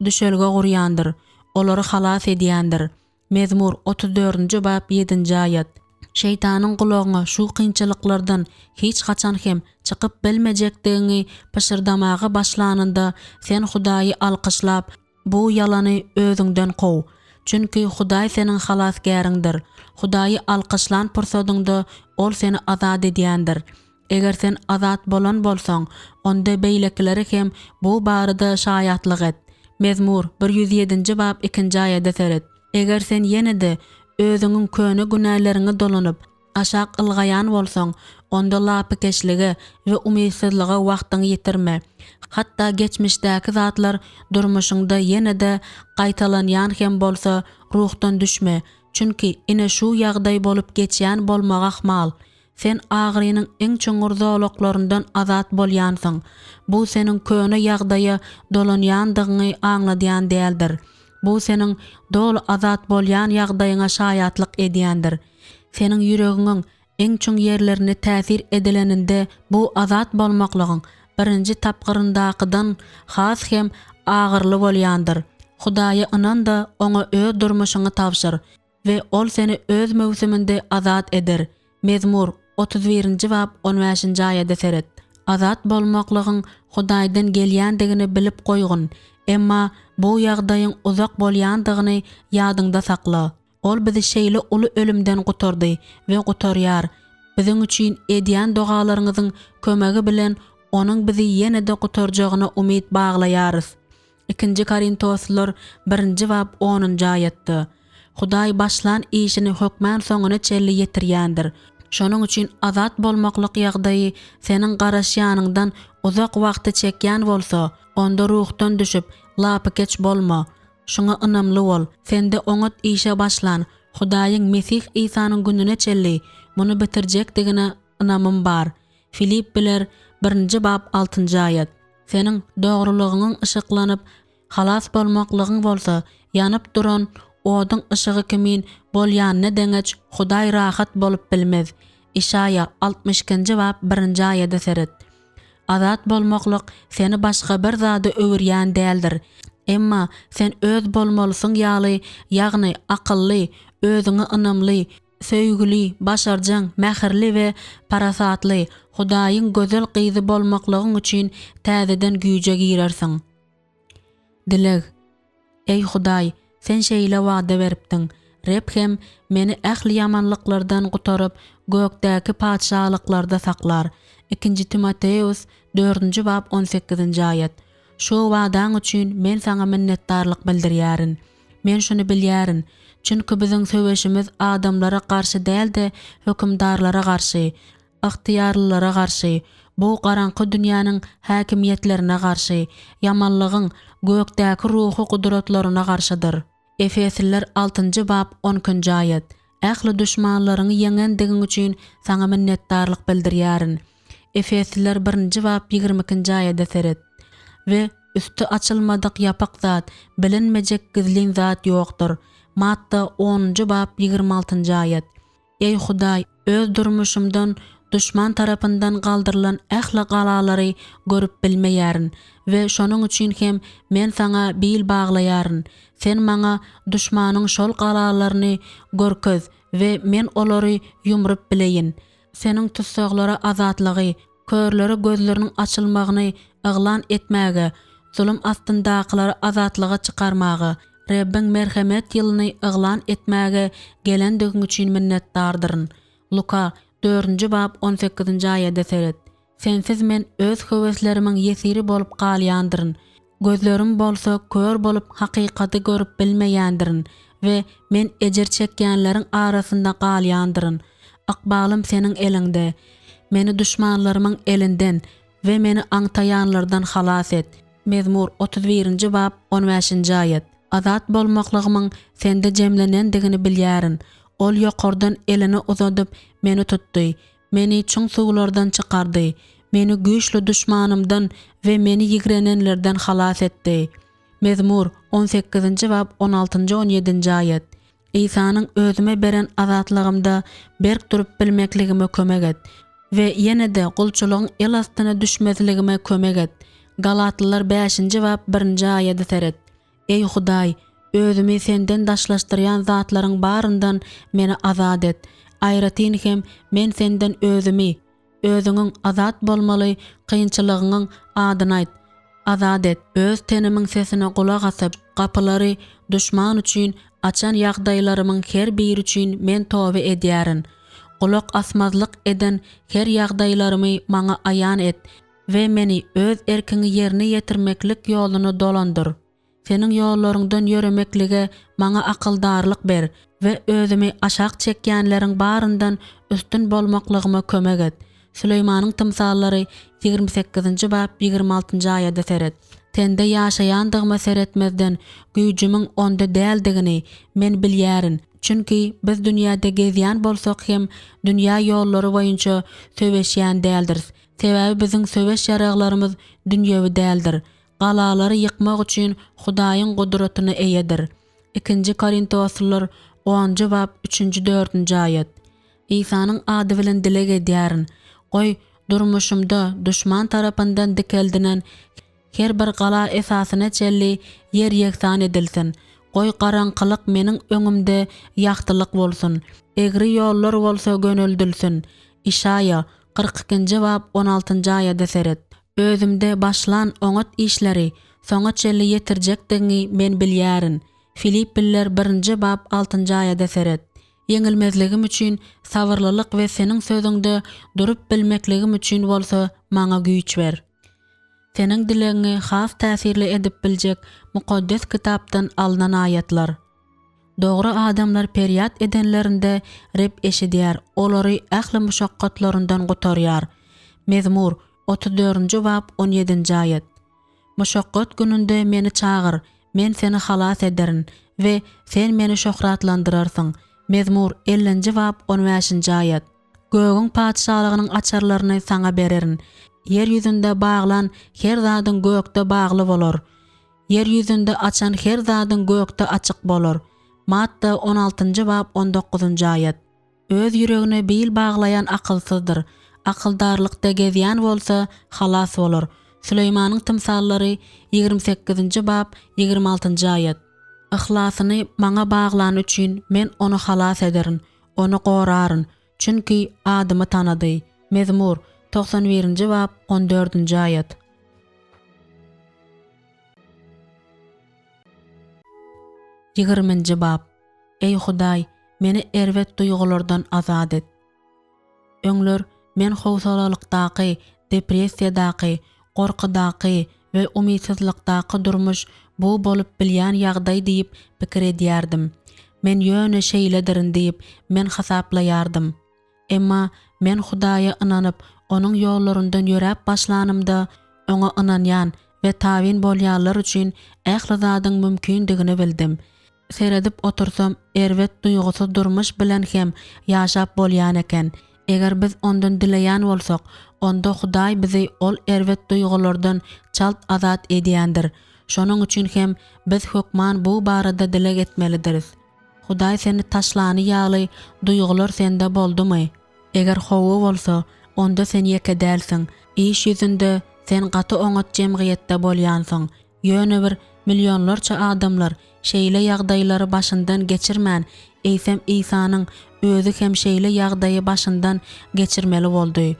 düşelge gurýandyr, olary halas edýändir. Mezmur, otuz dördünji bap, ýedinji aýat. Şeýtanyň gulagyňa şu kynçylyklardan hiç haçan hem çykyp bilmejekdigiňi pyşyrdamaga başlanynda, sen Hudaýy alkyşlap, bu ýalany özüňden kow. Çünki Hudaý seniň Halasgäriňdir. Hudaýy alkyşlan pursadyňda Ol seni azat edýändir. Eger sen azat bolan bolsaň, onda beýlekilere hem bu barada şaýatlyk et. Mezmur, 107-nji bap, ikinji aýada seret. Eger sen ýene-de özüňiň köne günäleriňe dolanyp, aşak ylgaýan bolsaň, onda lapykeçlige we umytsyzlyga wagtyňy ýitirme. Hatda geçmişdäki zatlar durmuşyňda ýene-de gaýtalanýan hem bolsa, ruhdan düşme, çünki ine şu ýagdaý bolup geçýän bolmagy ahmal. Sen agyrynyň iň çuňňur zolaklaryndan azat bolýansyň. Bu seniň köne ýagdaýa dolanýandygyňy aňladýan däldir. Bu seniň doly azat bolýan ýagdaýyňa şaýatlyk edýändir. Seniň ýüregiňiň iň çuň ýerlerine täsir edileninde bu azat bolmaklygyň birinji tapgyryndakydan has hem agyrly bolýandyr. Hudaýa ynan-da, Oňa öz durmuşyňy tabşyr. We Ol seni Öz möwsüminde azat eder. Mezmur, otuz birinji bap, on bäşinji aýada seret. Azat bolmaklygyň Hudaýdan gelýändigini bilip goýgun, emma bu ýagdaýyň uzak bolýandygyny ýadyňda sakla. Ol bizi şeýle uly ölümden gutardy we gutarýar. Biziň üçin edýän dogalaryňyzyň kömegi bilen Onuň bizi ýene-de gutarjagyna umyt baglaýarys. Ikinji Korintoslylar birinji bap onunjy aýatda, Hudaý başlan işini hökmän soňuna çenli ýetirýändir. Şonuň üçin azat bolmaklyk ýagdaýy seniň garaşýanyňdan uzak wagty çekýän bolsa, onda ruhdan düşüp, lapykeç bolma. Şuňa ynamly bol, sende oňat işe başlan Hudaýyň Mesih Isanyň gününe çenli muny bitirjekdigine ynamym bar. Filippiler birinji bap altynjy aýat. Seniň dogrulygyňyň yşyklanyp, halas bolmaklygyň bolsa, ýanyp duran oduň yşygy kimin bolýanyna deňeç Hudaý rahat bolup bilmez. Işaýa altmyş ikinji bap birinji aýada seret. Azat bolmaklyk seni başga bir zada öwürýän däldir. Emma sen öz bolmalysyň ýaly, ýagny akylly, özüňe ynamly, Söýgüli, başarjaň, mähirli we parasatly, Hudaýyň gözel gyzy bolmaklygyň üçin täzeden güýje girersiň. Dileg. Eý Hudaý, Sen şeýle wada beripdiň, Reb hem meni ähli ýamanlyklardan gutaryp, gökdäki patyşalyklarda saklar. Ikinji Timoteos, dördünji bap, on sekizinji aýat. Şu wadaň üçin men Saňa minnetdarlyk bildirýärin. Men şuny bilýärin, çünki biziň söweşimiz adamlara garşy däl-de, hökümdarlara garşy, ygtyýarlylara garşy, bu garaňky dünýäniň häkimiýetlerine garşy, ýamanlygyň gökdäki ruhy gudratlaryna garşydyr. Efesliler altynjy bap on ikinji aýat. Ähli duşmanlaryňy ýeňendigiň üçin saňa minnetdarlyk bildirýärin. Efesliler birinji bap ýigrimi ikinji aýada seret. We üsti açylmadyk ýapyk zat, bilinmejek gizlin zat ýokdur. Matta onunjy bap ýigrimi altynjy aýat. Eý Hudaý, öz durmuşymdan duşman tarapyndan galdyrylan ähli galalary görüp bilmeýärin we şonuň üçin hem men Saňa bil baglaýaryn. Sen maňa duşmanyň şol galalaryny görkez we men olary ýumrup bileýin. Seniň tussaglara azatlygy, körlere gözleriniň açylmagyny yglan etmäge, zulum astyndakylary azatlyga çykarmaga, Rebbiň merhemet ýylyny yglan etmäge gelendigiň üçin minnetdardyryn. Luka, dördünji bap, on sekizinji aýada seret. Sensiz men öz höweslerimiň ýesiri bolup galýandyryn. Gözlerim bolsa kör bolup hakykaty görüp bilmeýändirin we men ejir çekýänleriň arasynda galýandyryn. Ykbalym Seniň eliňde. Meni duşmanlarymyň elinden we meni aňtaýanlardan halas et. Mezmur 31-nji bap on bäşinji aýat. Azat bolmaklygymyň Sende jemlenendigini bilýärin. Ol ýokardan elini uzadyp, meni tutdy. Meni çuň suwlardan çykardy. Meni güýçli duşmanymdan we meni ýigrenenlerden halas etdi. Mezmur, on sekizinji bap, on altynjy-on ýedinji aýat. Isanyň özüme beren azatlygymda berk durup bilmekligime kömek et we ýene-de gulçulygyň el astyna düşmezligime kömek et. Galatlylar bäşinji bap, birinji aýada seret. Eý Hudaý, özümi Senden daşlaşdyrýan zatlaryň baryndan meni azat et. Aýratyn hem men Senden özümi, Özüňiň azat bolmaly kynçylygyňyň adyny aýt. Azat et. Öz tenimiň sesine gulak asyp, gapylary duşman üçin açan ýagdaýlarymyň her biri üçin men toba edýärin. Gulak asmazlyk eden her ýagdaýlarymy maňa aýan et we meni öz erkiňi ýerine ýetirmeklik ýoluna dolandyr. Seniň ýollaryňdan ýöremeklige maňa akyldarlyk ber we özümi aşak çekýänleriň baryndan üstün bolmaklygyma kömek et. Süleýmanyň tymsallary 28-nji bap 26-njy aýada seret. Tende ýaşaýandygyma seretmezden, güýjümiň onda däldigini men bilýärin, çünki biz dünýäde gezýän bolsak hem dünýä ýollary boýunça söweşýän däldiris. Sebäbi biziň söweş ýaraglarymyz dünýewi däldir. Galalary ýykmak üçin Hudaýyň gudratyna eýedir. Ikinji Korintoslylar onunjy bap üçünji-dördünji aýat. Isanyň ady bilen dileg edýärin. Goý, durmuşymda duşman tarapyndan dikeldinen her bir gala esasyna çenli ýer-ýegsan edilsin. Goý, garaňkylyk meniň öňümde ýagtylyk bolsun, egri ýollar bolsa göneldilsin. Işaýa, 42-nji bap, on altynjy aýada seret. Özümde başlan oňat işleri soňa çenli ýetirjekdigiňi men bilýärin. Filippililer birinji bap, altynjy aýada seret. Ýeňilmezligim üçin sabyrlylyk we Seniň Sözüňde durup bilmekligim üçin bolsa maňa güýç ber. Seniň dilegiňi has täsirli edip biljek Mukaddes Kitapdan alnan aýatlar. Dogry adamlar perýat edenlerinde Reb eşidýär, olary ähli muşakgatlaryndan gutarýar. Mezmur, 34-nji bap, on ýedinji aýat. Muşakgat gününde meni çagyr, men seni halas ederin we sen meni şöhratlandyrarsyň. Mezmur, ellinji bap, on bäşinji aýat. Gögüň patyşalygynyň açarlaryny saňa bererin. Ýer ýüzünde baglan her zadyň gökde bagly bolar. Ýer ýüzünde açan her zadyň gökde açyk bolar. Matta on altynjy bap on dokuzynjy aýat. Öz ýüregine bil baglaýan akylsyzdyr, akyldarlykda gezýän bolsa halas bolar. Süleýmanyň tymsallary 28-nji bap 26-njy aýat. Yhlasyny maňa baglany üçin men ony halas ederin, ony goraryn, çünki adymy tanady. Mezmur, 91-nji bap, on dördünji aýat. Ýigriminji bap. Eý Hudaý, meni erbet duýgulardan azat et. Öňler men howsalalykdaky, depressiýadaky, gorkudaky we umytsyzlykdaky durmuş bu bolup bilýän ýagdaý diýip pikir edýärdim. Men ýöne şeýledirin diýip men hasaplaýardym. Emma men Hudaýa ynanyp, Onuň ýollaryndan ýöräp başlanymda, Oňa ynanýan we tabyn bolýanlar üçin ähli zadyň mümkindigini bildim. Seredip otursam, erbet duýgusyz durmuş bilen hem ýaşap bolýan eken. Eger biz Ondan dileýän bolsak, onda Hudaý bizi ol erbet duýgulardan çalt azat edýändir. Şonuň üçin hem biz hökman bu barada dileg etmelidiris. Hudaý seni taşlany ýaly duýgular sende boldumy? Eger hawa bolsa, onda sen ýeke dälsiň. Iş ýüzünde sen gaty oňat jemgyýetde bolýansyň. Ýöne bir millionlarça adamlar şeýle ýagdaýlary başyndan geçirmän, eýsem Isanyň Özi hem şeýle ýagdaýy başyndan geçirmeli boldy.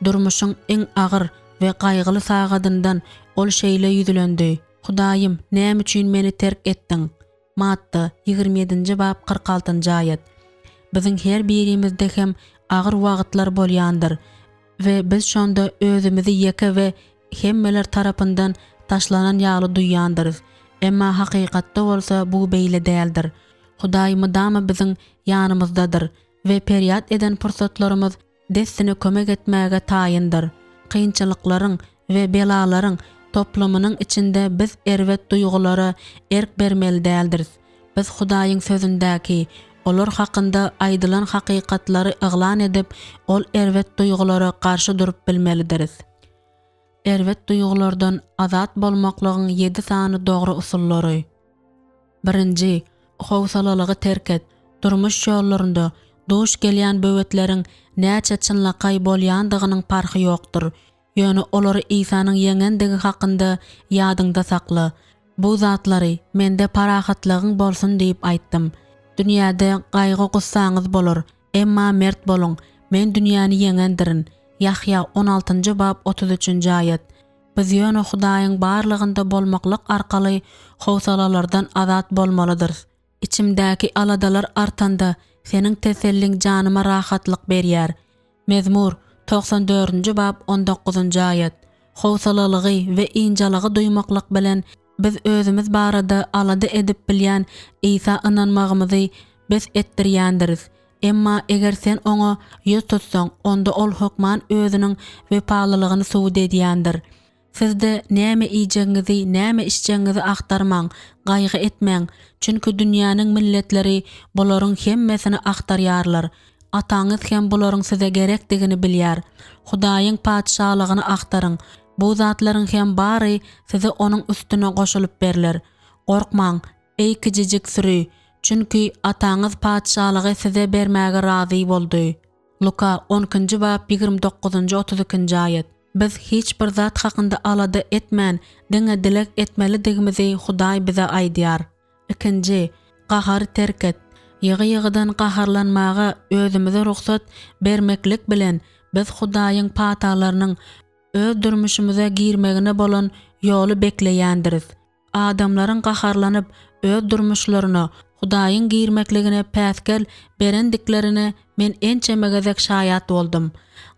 Durmuşyň iň agyr we gaýgyly sagadyndan Ol şeýle ýüzlendi, Hudaýym, näme üçin Meni terk etdiň? Matta, 27-nji bap, 46-njy aýat. Biziň her birimizde hem agyr wagtlar bolýandyr we biz şonda özümizi ýeke we hemmeler tarapyndan taşlanan ýaly duýýandyrys. Emma hakykatda bolsa bu beýle däldir. Hudaý mydama biziň ýanymyzdadyr we perýat eden pursatlarymyz dessine kömek etmäge taýyndyr. Kynçylyklaryň we belalaryň toplumynyň içinde biz erbet duýgulara erk bermeli däldiris. Biz Hudaýyň Sözündäki olar hakynda aýdylan hakykatlary yglan edip, ol erbet duýgulara garşy durup bilmelidiris. Erbet duýgulardan azat bolmaklygyň ýedi sany dogry usullary. Birinji, howsalalygy terk et. Durmuş ýollarynda duş gelýän böwetleriň näçe çynlakaý bolýandygynyň parhy ýokdur. Ýöne olary Isanyň ýeňendigi hakynda ýadyňda sakla. Bu zatlary Mende parahatlygyň bolsun diýip aýtdym. Dünýäde gaýgy-gussaňyz bolar, emma mert boluň, Men dünýäni ýeňendirin. Ýahýa, on altynjy bap, 33-nji aýat. Biz ýöne Hudaýyň barlygynda bolmaklyk arkaly howsalalardan azat bolmalydyrys. Içimdäki aladalar artanda, Seniň teselliň janyma rahatlyk berýär. Mezmur, 94-nji bap, 19-njy aýat. Howsalalygy we ynjalygy duýmaklyk bilen, biz özümiz barada alada edip bilýän Isa ynanmagymyzy bes etdirýändiris. Emma eger sen Oňa ýüz tutsaň, onda Ol hökman Özüniň wepalylygyny subut edýändir. Siz-de näme iýjegiňizi, näme içjegiňizi agtarmaň, gaýgy etmäň, çünki dünýäniň milletleri bularyň hemmesini agtarýarlar. Ataňyz hem bularyň size gerekdigini bilýär. Hudaýyň Patyşalygyny agtaryň, bu zatlaryň hem bary size onuň üstüne goşulyp berler. Gorkmaň, eý kiçijik süri, çünki Ataňyz Patyşalygy size bermäge razy boldy. Luka, on ikinji bap, 29-njy, 32-nji aýat. Biz hiç bir zat hakynda alada etmän, diňe dileg etmelidigimizi Hudaý bize aýdýar. Ikinji, gahary terk et. Ýygy-ýygydan gaharlanmaga özümize rugsat bermeklik bilen, biz Hudaýyň patalarynyň öz durmuşymyza girmegine bolan ýoly bekleýändiris. Adamlaryň gaharlanyp, öz durmuşlaryna Hudaýyň girmekligine päsgel berendiklerine men ençeme gezek şaýat boldum.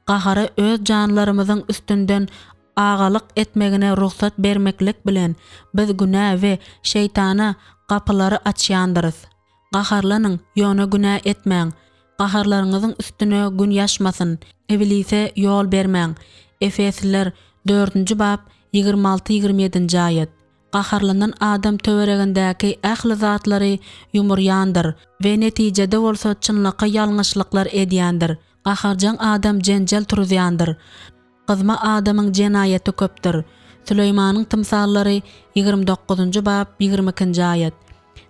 Gahara öz janlarymyzyň üstünden agalyk etmegine rugsat bermeklik bilen, biz günä we şeýtana gapylary açýandyrys. Gaharlanyň, ýöne günä etmäň. Gaharlaryňyzyň üstüne gün ýaşmasyn. Iblise ýol bermäň. Efesliler, dördünji bap, 26, 27-nji aýat. Gaharlanan adam töweregindäki ähli zatlary ýumurýandyr we netijede bolsa çynlakaý ýalňyşlyklar edýändir. Gaharjaň adam jenjel turuzýandyr. Gyzma adamyň jenaýaty köpdür. Süleýmanyň tymsallary, 29-njy bap, 22-nji aýat.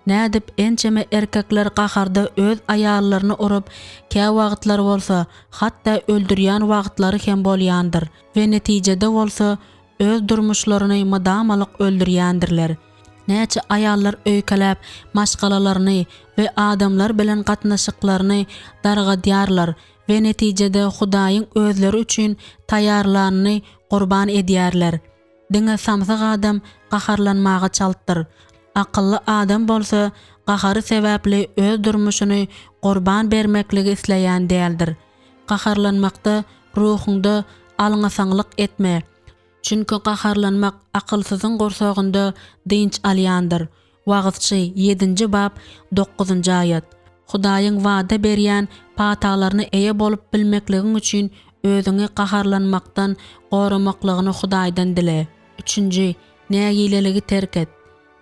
Nädip ençeme erkekler gaharda öz aýallaryny urup, käwagtlar bolsa, hatda öldürýän wagtlary hem bolýandyr we netijede bolsa, öz durmuşlaryny mydamalyk öldürýändirler. Näçe aýallar öýkeläp, maşgalalaryny we adamlar bilen gatnaşyklaryny dargadýarlar we netijede Hudaýyň özleri üçin taýýarlanyny gurban edýärler. Diňe samsyk adam gaharlanmaga çaltdyr. Akylly adam bolsa gahary sebäpli öz durmuşyny gurban bermekligi isleýän däldir. Gaharlanmakda ruhuňda alňasaňlyk etme. Çünki gaharlanmak akylsyzyň gursagynda dynç alýandyr. Wagyzçy, ýedinji bap, dokuzynjy aýat. Hudaýyň wada berýän patalaryna eýe bolup bilmekligiň üçin özüňi gaharlanmakdan goramaklygyny Hudaýdan dile. Üçünji, nägileligi terk et.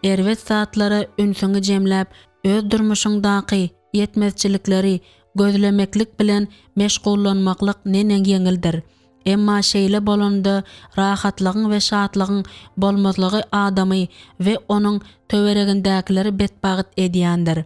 Erbet zatlara ünsüňi jemläp, öz durmuşyňdaky ýetmezçilikleri gözlemeklik bilen meşgullanmaklyk neneň ýeňildir. Emma şeýle bolanda rahatlygyň we şatlygyň bolmazlygy adamy we onuň töweregindäkileri betbagt edýändir.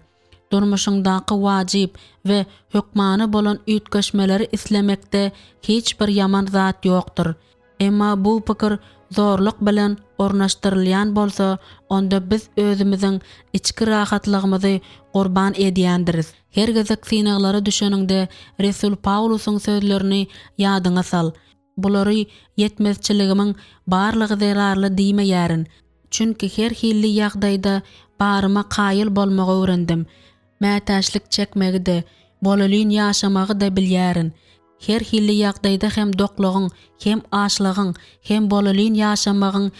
Durmuşyňdaky wajyp we hökmany bolan üýtgeşmeleri islemekde hiç bir ýaman zat ýokdur. Emma bu pikir zorluk bilen ornaşdyrylýan bolsa, onda biz özümiziň içki rahatlygymyzy gurban edýändiris. Her gezek synaglara düşeniňde resul Pawlusyň sözlerini ýadyňa sal, Bulary ýetmezçiligimiň barlygy zerarly diýmeýärin, çünki her hilli ýagdaýda baryma kaýyl bolmagy öwrendim. Mätäçlik çekmegi-de, bolelin ýaşamagy-da bilýärin. Her hilli ýagdaýda hem doklugyň, hem açlygyň, hem bolelin ýaşamagyň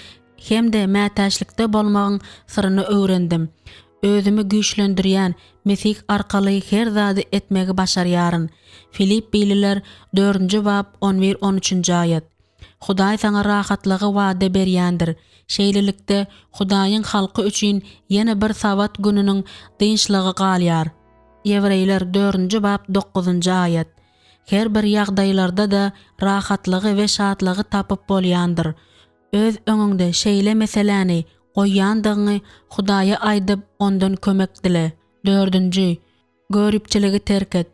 hem-de mätäçlikde bolmagyň syryny öwrendim. Özümi güýçlendirýän Mesih arkaly her zady etmegi başarýaryn. Filipbililer dördünji bap on bir on üçünji aýat. Hudaý saňa rahatlygy wada berýändir. Şeýlelikde, Hudaýyň halky üçin ýene bir Sabat gününiň dynçlygy galýar. Ýewreýler dördünji bap dokuzynjy aýat. Her bir ýagdaýlarda-da rahatlygy we şatlygy tapyp bolýandyr. Öz öňüňde şeýle meseläni goýýandygyňy Hudaýa aýdyp, ondan kömek dile. Dördünji, göripçiligi terk et.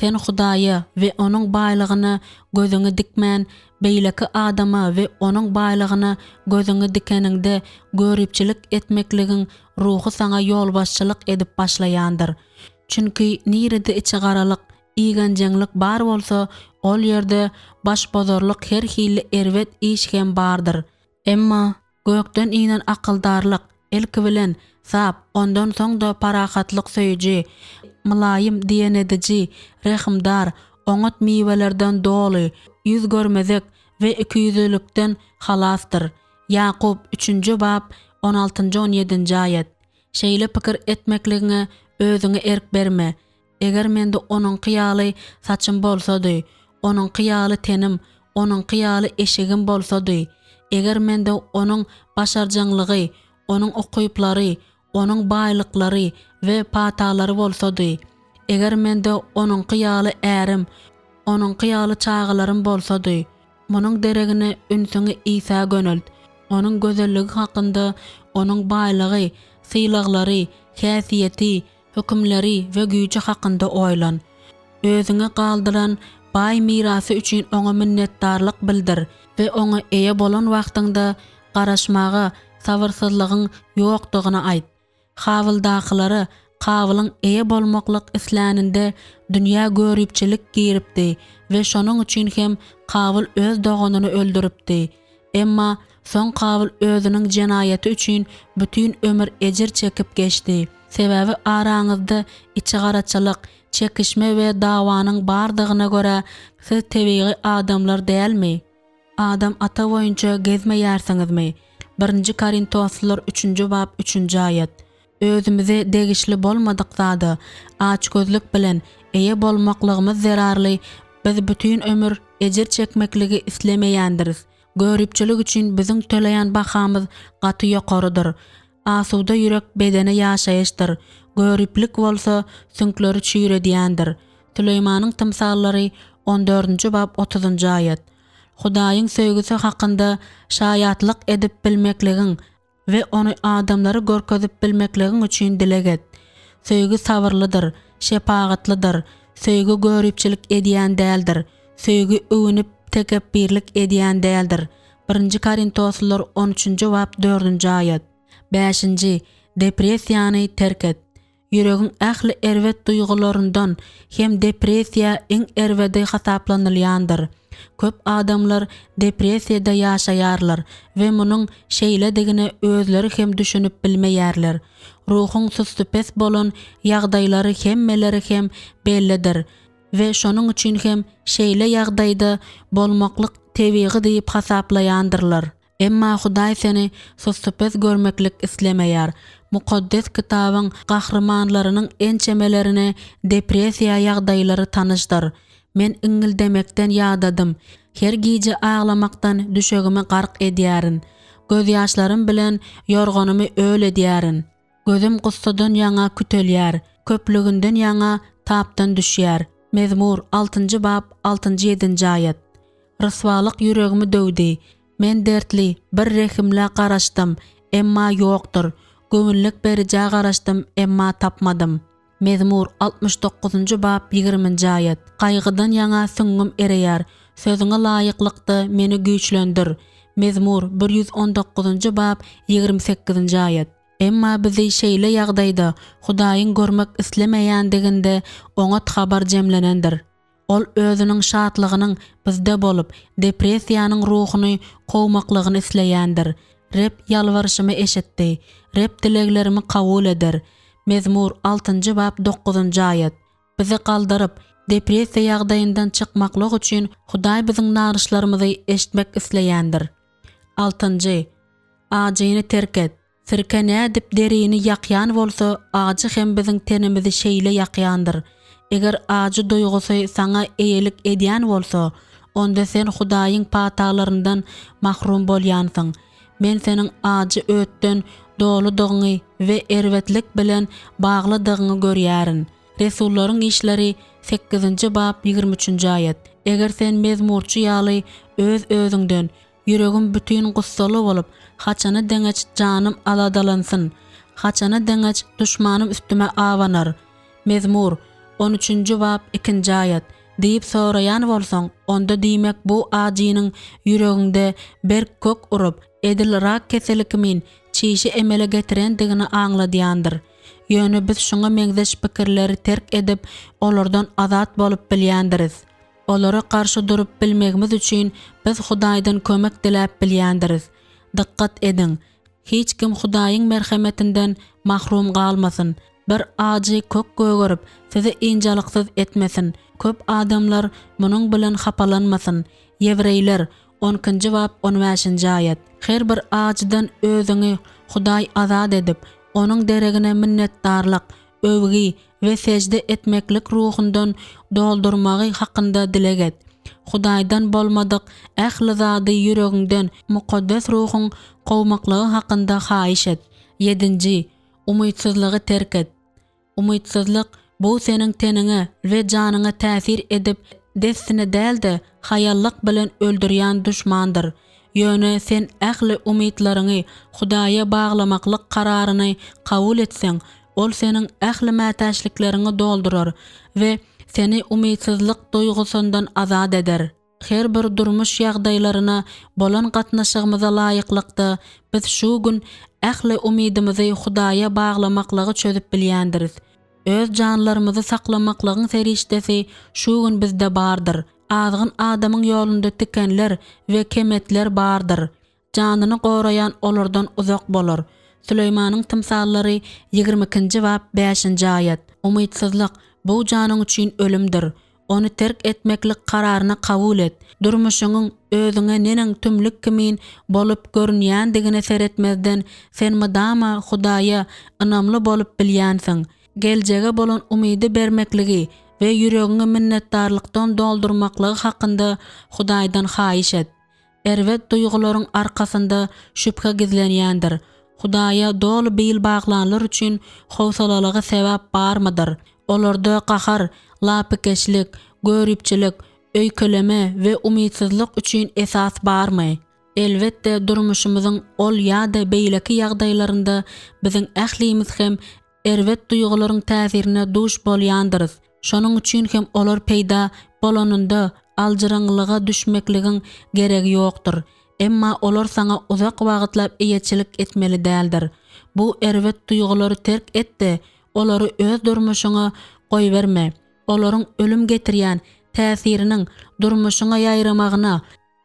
Sen Hudaýa we Onuň baýlygyna gözüňi dikmän, beýleki adama we onuň baýlygyna gözüňi dikeniňde göripçilik etmekligiň ruhy saňa ýolbaşçylyk edip başlaýandyr. Çünki nirede içigaralyk, igenjeňlik bar bolsa, ol ýerde başbozarlyk her hilli erbet iş hem bardyr. Emma gökden inen akyldarlyk, ilki bilen, sap, ondan soň-da parahatlyk söýüji, mylaýym diýenediji, rehimdar, oňat miwelerden doly, ýüz görmezek we ikiýüzlülikden halasdyr. Ýakup, üçünji bap, on altynjy-on ýedinji aýat. Şeýle pikir etmekligiňe özüňe erk berme. Eger mende onuňky ýaly saçym bolsady, onuňky ýaly tenim, onuňky ýaly eşigim bolsady, eger mende onuň başarjaňlygy, onuň ukyplary, onuň baýlyklary we patalary bolsady, eger mende onuňky ýaly ärim, onuňky ýaly çagalarym bolsady, Munuň deregine ünsüňi Isa gönelt. Onuň gözelligi hakynda, onuň baýlygy, sylaglary, häsiýeti, hökümleri we güýji hakynda oýlan. Özüňe galdyran baý mirasy üçin oňa minnetdarlyk bildir we oňa eýe bolan wagtyňda garaşmaga sabyrsyzlygyň ýokdugyny aýt. Habyldakylara Kabylyň eýe bolmaklyk isläninde dünýä göripçilik giripdi we şonuň üçin hem Kabyl öz doganyny öldüripdi. Emma soň Kabyl özüniň jenaýaty üçin bütin ömür ejir çekip geçdi. Sebäbi araňyzda içigaraçylyk, çekişme we dawanyň bardygyna görä siz tebigy adamlar dälmi? Adam ata boýunça gezmeýärsiňizmi? Birinji Korintoslylar üçünji bap üçünji aýat. Özümize degişli bolmadyk zada açgözlük bilen eýe bolmaklygymyz zerarly biz bütin ömür ejir çekmekligi islemeýändiris. Göripçilik üçin biziň töleýän bahamyz gaty ýokarydyr. Asuda ýürek bedene ýaşaýyşdyr, göriplik bolsa süňkleri çüýredýändir. Süleýmanyň tymsallary on dördünji bap otuzynjy aýat. Hudaýyň söýgüsi hakynda şaýatlyk edip bilmekligiň we ony adamlara görkezip bilmekligiň üçin dileg et. Söýgi sabyrlydyr, şepagatlydyr, söýgi göripçilik edýän däldir, söýgi öwünip tekepbirlik edýän däldir. Birinji Korintoslylar on üçünji bap dördünji aýat. Bäşinji, depressiýany terk et. Ýüregiň ähli erbet duýgularyndan hem depressiýa iň erbedi hasaplanylýandyr. Köp adamlar depressiýada ýaşaýarlar we munuň şeýledigine özleri hem düşünip bilmeýärler. Ruhuň sustupes bolan ýagdaýlary hemmelere hem bellidir we şonuň üçin hem şeýle ýagdaýda bolmaklyk tebigy diýip hasaplaýandyrlar. Emma Hudaý seni sustupes görmeklik islemeýär. Mukaddes Kitabyň gahrymanlarynyň ençemelerine depressiýa ýagdaýlary tanyşdyr. Men iňňildemekden ýadadym. Her gije aglamakdan düşegimi gark edýärin. Gözýaşlarym bilen ýorganymy öl edýärin. Gözüm gussadan ýaňa kütelýär, köplüginden ýaňa tapdan düşýär. Mezmur, altynjy bap, altynjy-ýedinji aýat. Ryswalyk ýüregimi döwdi. Men dertli bir rehimlä garaşdym, emma ýokdur. Göwünlik berijä garaşdym, emma tapmadym. Mezmur, 69-njy bap, 20-nji aýat. Gaýgydan ýaňa süňňüm ereýär, Sözüňe laýyklykda meni güýçlendir. Mezmur, 119-njy bap, 28-nji aýat. Emma bizi şeýle ýagdaýda Hudaýyň görmek islemeýändiginde oňat habar jemlenendir. Ol özüniň şatlygynyň bizde bolup, depressiýanyň ruhuny kowmaklygyny isleýändir. Reb ýalbaryşymy eşitdi. Reb dileglerimi kabul eder. Mezmur, altynjy bap, dokuzynjy aýat. Bizi galdyryp, depressiýa ýagdaýyndan çykmaklyk üçin Hudaý biziň nalyşlarymyzy eşitmek isleýändir. Altynjy, ajyny terk et. Sirke nädip derini ýakýan bolsa, ajy hem biziň tenimizi şeýle ýakýandyr. Eger ajy duýgusy saňa eýelik edýän bolsa, onda sen Hudaýyň patalaryndan mahrum bolýansyň. Men seniň ajy ötden doludygyňy we erbetlik bilen baglydygyňy görýärin. Resullaryň işleri, sekizinji bap, 23-nji aýat. Eger sen mezmurçy ýaly öz-özüňden, Ýüregim bütin gussaly bolup, haçana deňeç janym aladalansyn? Haçana deňeç duşmanym üstüme abanar? Mezmur, on üçünji bap, ikinji aýat, diýip soraýan bolsaň, onda diýmek bu ajynyň ýüregiňde berk kök urup, edil rak keseli kimin çişi emele getirendigini aňladýandyr. Ýöne biz şuňa meňzeş pikirleri terk edip, olardan azat bolup bilýändiris. Olara garşy durup bilmegimiz üçin biz Hudaýdan kömek diläp bilýändiris. Dykgat ediň, hiç kim Hudaýyň merhemetinden mahrum galmasyn. Bir ajy kök gögerip, sizi ynjalyksyz etmesin. Köp adamlar munuň bilen hapalanmasyn. Ýewreýler, on ikinji bap, on bäşinji aýat. Her bir ajydan özüňi Hudaý azat edip, onuň deregine minnetdarlyk, öwgi we sežde etmeklik ruhundan doldurmagy hakynda dileg et. Hudaýdan bolmadyk ähli zady ýüregiňden Mukaddes Ruhuň kowmaklygy hakynda haýyş et. Ýedinji, umytsyzlygy terk et. Umytsyzlyk, bu seniň teniňe we janyňa täsir edip, dessine däl-de, haýallyk bilen öldürýän duşmandyr. Ýöne sen ähli umytlaryňy Hudaýa baglamaklyk kararyny kabul etseň, Ol seniň ähli mätäçlikleriňi doldurar we seni umytsyzlyk duýgusyndan azat eder. Her bir durmuş ýagdaýlaryna bolan gatnaşygymyza laýyklykda, biz şu gün ähli umydymyzy Hudaýa baglamaklygy çözüp bilýändiris. Öz janlarymyzy saklamaklygyň serişdesi şu gün bizde bardyr. Azgyn adamyň ýolunda tikenler we kemetler bardyr. Janyny goraýan olardan uzak bolar. Süleýmanyň tymsallary 22-nji bap 5-nji aýat. Umytsyzlyk, bu janyň üçin ölümdir. Ony terk etmeklik kararyny kabul et. Durmuşyňyň özüňe neneň tümlük kimin bolup görünýändigine seretmezden, sen mydama Hudaýa ynamly bolup bilýänsiň. Geljege bolan umydy bermekligi we ýüregiňi minnetdarlykdan doldurmaklygy hakynda Hudaýdan haýyş et. Erbet duýgularyň arkasynda şübhe gizlenýändir. Hudaýa doly bil baglanlar üçin howsalalyga sebäp barmydyr? Olarda gahar, lapykeçlik, göripçilik, öýkeleme we umytsyzlyk üçin esas barmy? Elbetde, durmuşymyzyň ol ýa-da beýleki ýagdaýlarynda biziň ählimiz hem erbet duýgularyň täsirine duş bolýandyrys. Şonuň üçin hem olar peýda bolanynda aljyraňňylyga düşmekligiň geregi ýokdur. Emma olar saňa uzak wagtlap eýeçilik etmeli däldir. Bu erbet duýgulary terk et-de, olary öz durmuşyňa goýberme. Olaryň ölüm getirýän täsiriniň durmuşyňa ýaýramagyna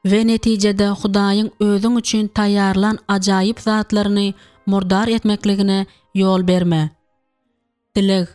we netijede Hudaýyň özüň üçin taýýarlan ajaýyp zatlaryny murdar etmekligine ýol berme. Dileg.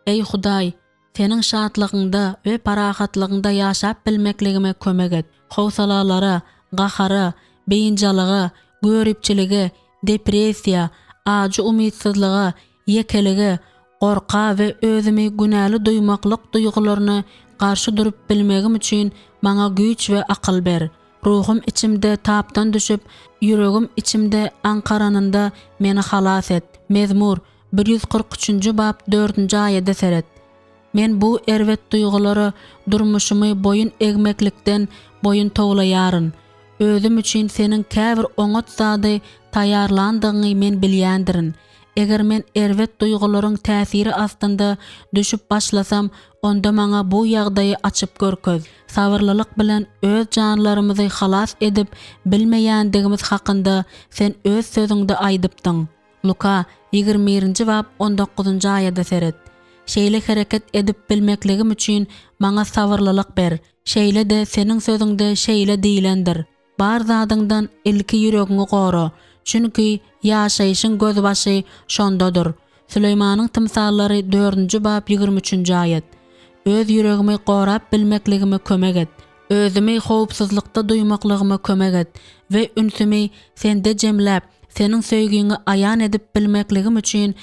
Eý Hudaý, Seniň şatlygyňda we parahatlygyňda ýaşap bilmekligime kömek et. Howsalalara, gahara, biynjalyga, göripçilige, depressiýa, ajy umytsyzlyga, ýekelige, gorka we özümi günäli duýmaklyk duýgularyna garşy durup bilmegim üçin maňa güýç we akyl ber. Ruhum içimde tapdan düşüp, ýüregim içimde aňkaranynda meni halas et. Mezmur, 143-nji bap 4-nji aýada seret. Men bu erbet duýgulara durmuşymy boýun egmeklikden boýun towlaýaryn. Özüm üçin Seniň käbir oňat zady taýýarlandygyňy men bilýändirin. Eger men erbet duýgularyň täsiri astynda düşüp başlasam, onda maňa bu ýagdaýy açyp görkez. Sabyrlylyk bilen öz janlarymyzy halas edip bilmeýändigimiz hakynda Sen Öz Sözüňde aýdypdyň. Luka, 21-nji bap, on dokuzynjy aýada seret. Şeýle hereket edip bilmekligim üçin maňa sabyrlylyk ber. Şeýle-de Seniň Sözüňde şeýle diýlendir, Bar zadyňdan ilki ýüregiňi gora, çünki ýaşaýşyň gözbaşy şondadyr. Süleýmanyň tymsallary dördünji bap 23-nji aýat. Öz ýüregimi gorap bilmekligime kömek et. Özümi howpsuzlykda duýmaklygyma kömek et we ünsümi Sende jemläp, Seniň söýgiňi aýan edip bilmekligim üçin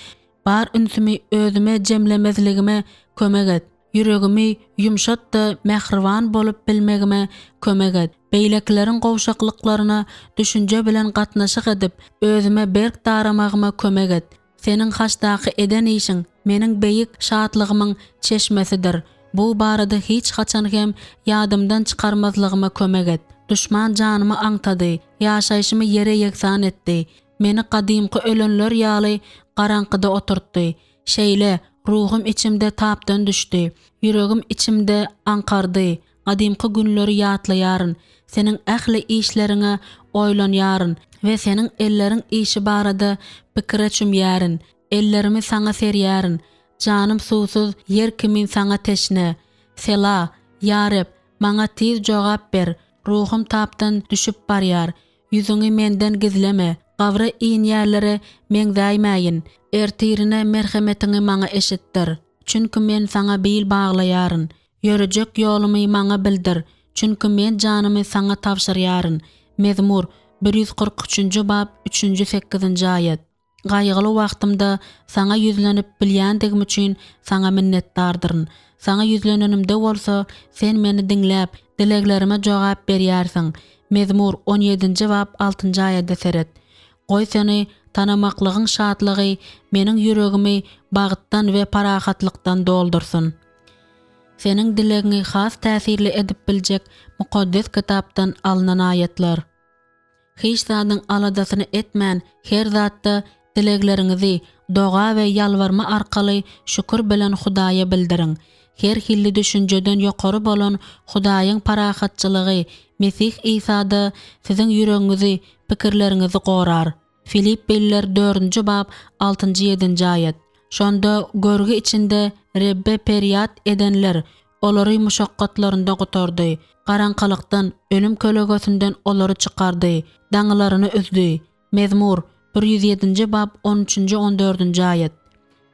bar ünsümi özüme jemlemezligime kömek et. Ýüregimi ýumşat-da mähriban bolup bilmegime kömek et. Beýlekileriň gowşaklyklaryna düşünje bilen gatnaşyk edip, özüme berk daramagyma kömek et. Seniň haçdaky eden işiň meniň beýik şatlygymyň çeşmesidir. Bu barada hiç haçan hem ýadymdan çykarmazlygyma kömek et. Duşman janymy aňtady, ýaşaýşymy ýere ýegsan etdi. Meni gadymky ölenler ýaly garaňkyda oturtdy. Şeýle, ruhum içimde tapdan düşdi. Ýüregim içimde aňkardy. Gadymky günleri ýatlaýaryn, Seniň ähli işleriňe oýlanýaryn we Seniň elleriň işi barada pikire çümýärin. Ellerimi Saňa serýärin, janym suwsuz ýer kimin Saňa teşne. Sela, Ýa Reb, maňa tiz jogap ber, ruhum tapdan düşüp barýar. Ýüzüňi menden gizleme, gabra inýänlere meňzäýmäýin. Ertirine merhemetiňi maňa eşitdir, çünki men Saňa bil baglaýaryn. Ýörejek ýolumy maňa bildir, çünki men janymy Saňa tabşyrýaryn. Mezmur, 143-nji bap, üçünji, sekizinji aýat. Gaýgyly wagtymda Saňa ýüzlenip bilýändigim üçin Saňa minnetdardyryn. Saňa ýüzlenenimde bolsa, Sen meni diňläp, dileglerime jogap berýärsiň. Mezmur, on ýedinji bap, altynjy aýada seret. Goý Seni tanamaklygyň şatlygy meniň ýüregimi bagtdan we parahatlykdan doldursyn. Seniň dilegiňi has täsirli edip biljek Mukaddes Kitapdan alnan aýatlar. Hiç zadyň aladasyny etmän, her zatda dilegleriňizi doga we ýalbarma arkaly şükür bilen Hudaýa bildiriň. Her hilli düşünjeden ýokary bolan Hudaýyň parahatçylygy Mesih Isada siziň ýüregiňizi, pikirleriňizi gorar. Filippililer dördünji bap altynjy ýedinji aýat. Şonda görgi içinde Rebbe perýat edenler olary muşakgatlarynda gutardy. Garaňkylykdan, ölüm kölegesinden olary çykardy, daňylaryny üzdi. Mezmur, 107-nji bap on üçünji on dördünji aýat.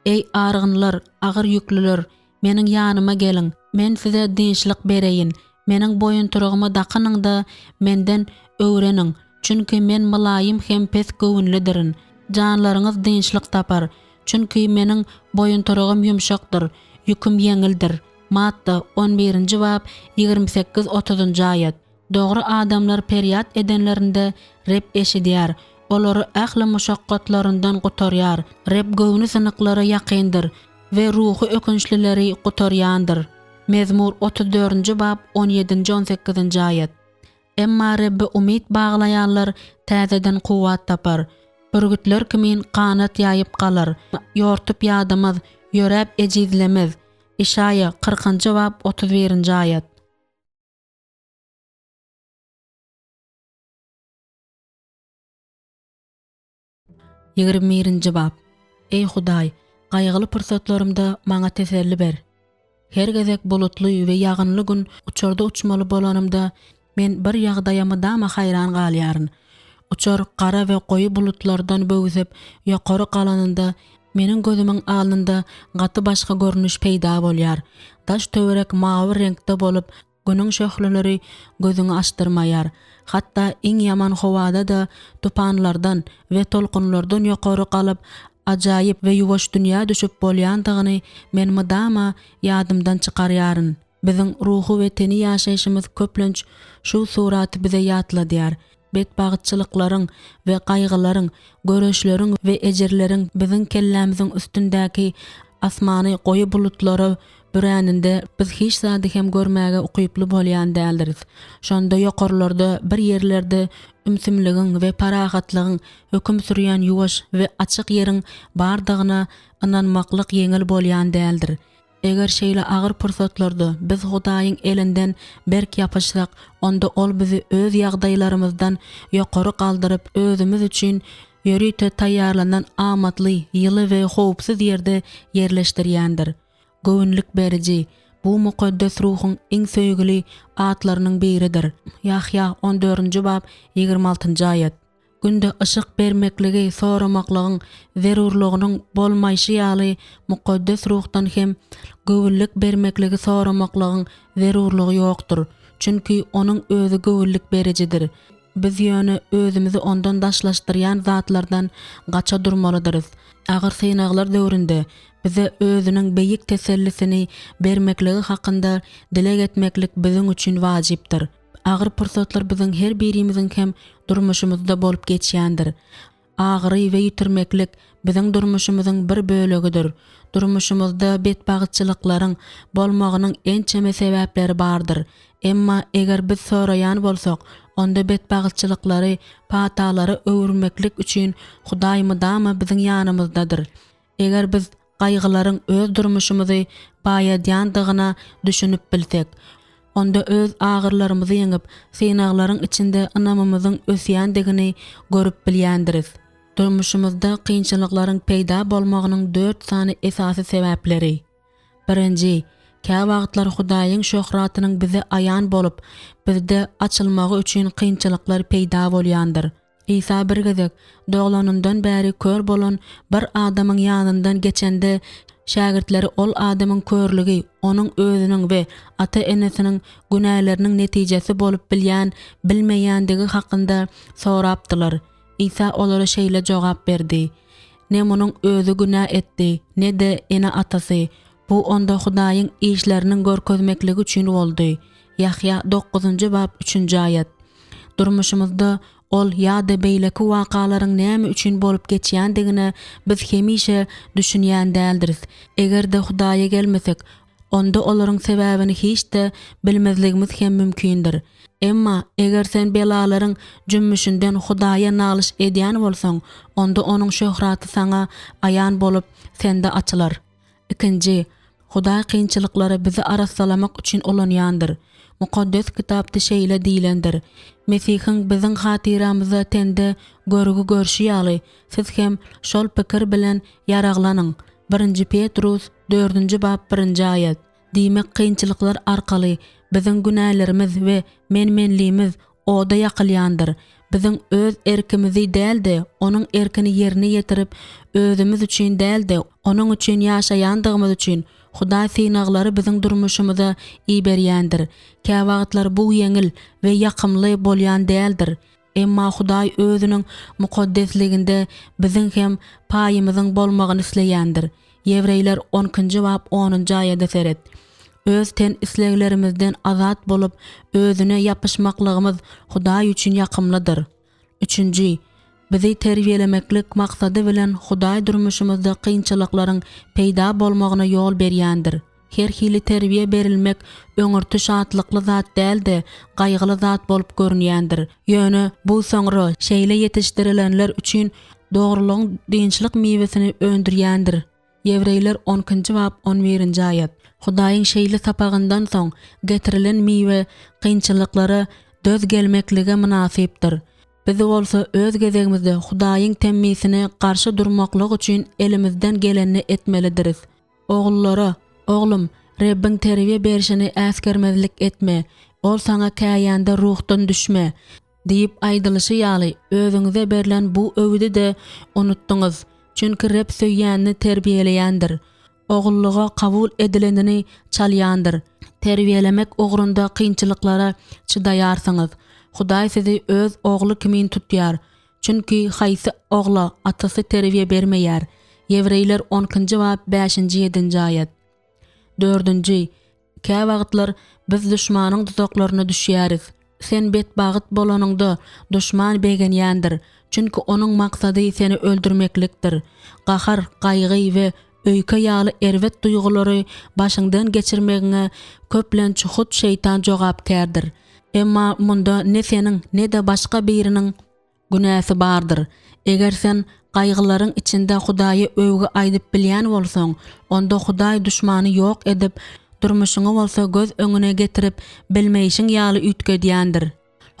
Eý argynlar, agyr ýüklüler, Meniň ýanyma geliň, Men size dynçlyk bereýin. Meniň boýuntyrygymy dakynyň-da, Menden öwreniň, çünki Men mylaýym hem pes göwünlidirin. Janlaryňyz dynçlyk tapar. Çünki Meniň boýuntyrygym ýumşakdyr, ýüküm ýeňildir. Matta, on birinji bap, 28, otuzynjy aýat. Dogry adamlar perýat edenlerinde Reb eşidýär, olary ähli muşakgatlaryndan gutarýar. Reb göwni synyklara ýakyndyr we ruhy ökünçlileri gutarýandyr. Mezmur 34-nji bap on ýedinji-on sekizinji aýat. Emma Rebbe umyt baglaýanlar täzeden kuwwat tapar. Bürgütler kimin ganat ýaýyp galar, ýortup ýadamaz, ýöräp ejizlemez. Işaýa, kyrkynjy bap, 31 birinji aýat. 21-nji bap. Eý Hudaý, gaýgyly pursatlarymda maňa teselli ber. Her gezek bulutly we ýagynly gün uçarda uçmaly bolanymda, men bir ýagdaýa mydama haýran galýaryn. Uçar gara we goýy bulutlardan böwsüp, ýokary galanynda, meniň gözümiň alnynda gaty başga görnüş peýda bolýar. Daş-töwerek mawy reňkde bolup, Günüň şöhleleri gözüňi açdyrmaýar. Hatda iň ýaman howada-da tupanlardan we tolkunlardan ýokary galyp, ajaýyp we ýuwaş dünýä düşüp bolýandygyny men mydama ýadymdan çykarýaryn. Biziň ruhy we teni ýaşaýşymyz köplenç şu suraty bize ýatladýar. Betbagtçylyklaryň we gaýgylaryň, göreşleriň we ejirleriň biziň kellämiziň üstündäki asmany goýy bulutlara büräninde biz hiç zady hem görmäge ukyply bolýan däldiris. Şonda ýokarlarda bir ýerlerde. Ümsümligiň we parahatlygyň höküm sürýän ýuwaş we açyk ýeriň bardygyna ynanmaklyk ýeňil bolýan däldir. Eger şeýle agyr pursatlarda biz Hudaýyň elinden berk ýapyşsak, onda Ol bizi öz ýagdaýlarymyzdan ýokary galdyryp, özümiz üçin ýörite taýýarlanan amatly, ýyly we howpsuz ýerde ýerleşdirýändir. Göwünlik beriji, bu Mukaddes Ruhuň iň söýgüli atlarynyň biridir. Ýahýa, on dördünji bap, 26-njy aýat. Günde yşyk bermekligi soramaklygyň zerurlygynyň bolmaýşy ýaly, Mukaddes Ruhdan hem göwünlik bermekligi soramaklygyň zerurlygy ýokdur. Çünki Onuň Özi göwünlik berijidir. Biz ýöne özümizi Ondan daşlaşdyrýan zatlardan gaça durmalydyrys. Agyr synaglar döwründe bize Özüniň beýik tesellisini bermekligi hakynda dileg etmeklik biziň üçin wajypdyr. Agyr pursatlar biziň her birimiziň hem durmuşymyzda bolup geçýändir. Agyry we ýitirmeklik biziň durmuşymyzyň bir bölegidir. Durmuşymyzda betbagtçylyklaryň bolmagynyň ençeme sebäpleri bardyr. Emma eger biz soraýan bolsak, onda betbagtçylyklary patalara öwürmeklik üçin Hudaý mydama biziň ýanymyzdadyr. Eger biz gaýgylaryň öz durmuşymyzy baýadýandygyna düşünip bilsek, onda öz agyrylarymyzy ýeňip, synaglaryň içinde ynamymyzyň ösýändigini görüp bilýändiris. Durmuşymyzda kynçylyklaryň peýda bolmagynyň dört sany esasy sebäpleri. Birinji, käwagtlar Hudaýyň şöhratynyň bize aýan bolup, bizde açylmagy üçin kynçylyklar peýda bolýandyr. Isa bir gezek, doglanyndan bäri kör bolan bir adamyň ýanyndan geçende, şägirtleri ol adamyň körlügi onuň özüniň we ata-enesiniň günäleriniň netijesi bolup bilýän bilmeýändigi hakynda sorapdylar. Isa olara şeýle jogap berdi, Ne munuň özi günä etdi, ne-de ene-atasy. Bu onda Hudaýyň işleriniň görkezmekligi üçin boldy. Ýahýa dokuzynjy bap üçünji aýat. Durmuşymyzda ol ýa-da beýleki wakalaryň näme üçin bolup geçýändigine biz hemişe düşünýän däldiris. Eger-de Hudaýa gelmesek, onda olaryň sebäbini hiç-de bilmezligimiz hem mümkindir. Emma eger sen belalaryň jümmüşinden Hudaýa nalyş edýän bolsaň, onda Onuň şöhraty saňa aýan bolup, sende açylar. Ikinji, Hudaý kynçylyklary bizi arassalamak üçin ulanýandyr. Mukaddes Kitapda şeýle diýlendir, Mesihiň biziň hatyramyza tende görgi görşi ýaly, siz hem şol pikir bilen ýaraglanyň. Birinji Petrus, dördünji bap, birinji aýat. Diýmek, kynçylyklar arkaly biziň günälerimiz we men-menligimiz oda ýakylýandyr. Biziň öz erkimizi däl-de, Onuň erkini ýerine ýetirip, özümiz üçin däl-de, Onuň üçin ýaşaýandygymyz üçin, Hudaý synaglary biziň durmuşymyza iberýändir. Käwagtlar bu ýeňil we ýakymly bolýan däldir. Emma Hudaý Özüniň mukaddesliginde biziň hem paýymyzyň bolmagyny isleýändir. Ýewreýler on ikinji bap onunjy aýada seret. Öz ten isleglerimizden azat bolup, Özüne ýapyşmaklygymyz Hudaý üçin ýakymlydyr. Üçünji, bizi terbiýelemeklik maksady bilen Hudaý durmuşymyzda kynçylyklaryň peýda bolmagyna ýol berýändir. Her hili terbiýe berilmek öňürti şatlykly zat däl-de, gaýgyly zat bolup görünýändir. Ýöne bu soňra şeýle ýetişdirilenler üçin dogrulygyň dynçlyk miwesini öndürýändir. Ýewreýler on ikinji bap on birinji aýat. Hudaýyň şeýle sapagyndan soň getirilen miwe kynçylyklara döz gelmeklige mynasypdyr. Biz bolsa öz gezegimizde Hudaýyň temmisine garşy durmaklyk üçin elimizden gelenini etmelidiris. Ogullara, Oglum, Rebbiň terbiýe berşini äsgermezlik etme, Ol saňa käýände ruhdan düşme diýip aýdylyşy ýaly, özüňize berlen bu öwüdi-de unutdyňyz. Çünki Reb söýýänini terbiýeleýändir, ogullyga kabul edilenini çalýandyr. Terbiýelemek ugrunda kynçylyklara çydaýarsyňyz. Hudaý sizi öz ogly kimin tutýar. Çünki haýsy ogla atasy terbiýe bermeýär? Ýewreýler on ikinji bap bäşinji ýedinji aýat. Dördünji, käwagtlar biz duşmanyň duzaklaryna düşýäris. Sen betbagt bolanyňda duşman begenýändir, çünki onuň maksady seni öldürmeklikdir. Gahar, gaýgy we öýke ýaly erbet duýgulary başyňdan geçirmegiňe köplenç hut şeýtan jogapkärdir. Emma munda ne seniň, ne-de başga biriniň günäsi bardyr. Eger sen gaýgylaryň içinde Hudaýa öwgi aýdyp bilýän bolsaň, onda Hudaý duşmany ýok edip, durmuşyňy bolsa göz öňüne getirip bilmeýşiň ýaly üýtgedýändir.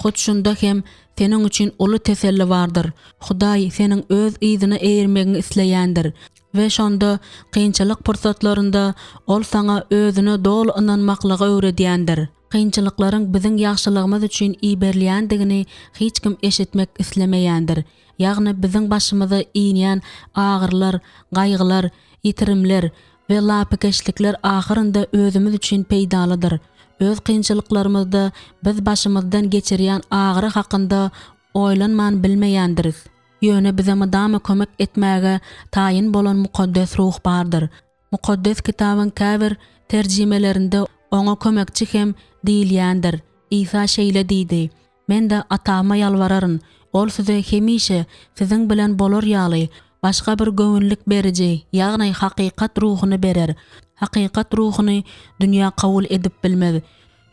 Hut şunda hem seniň üçin uly teselli bardyr. Hudaý seniň öz yzyna eýermegiňi isleýändir we şonda kynçylyk pursatlarynda Ol saňa Özüne doly ynanmaklygy öwredýändir. Kynçylyklaryň biziň ýagşylygymyz üçin iberilýändigini hiç kim eşitmek islemeýändir. Ýagny biziň başymyza inýän agyrylar, gaýgylar, ýitirimler we lapykeçlikler ahyrynda özümiz üçin peýdalydyr. Öz kynçylyklarymyzda biz başymyzdan geçirýän agyry hakynda oýlanman bilmeýändiris. Ýöne bize mydama kömek etmäge taýyn bolan Mukaddes Ruh bardyr. Mukaddes Kitabyň käbir terjimelerinde oňa kömekçi hem diýilýändir. Isa şeýle diýdi, Men-de Atama ýalbararyn, Ol size hemişe siziň bilen bolar ýaly, başga bir göwünlik beriji, ýagny hakykat Ruhuny berer. Hakykat Ruhuny dünýä kabul edip bilmez.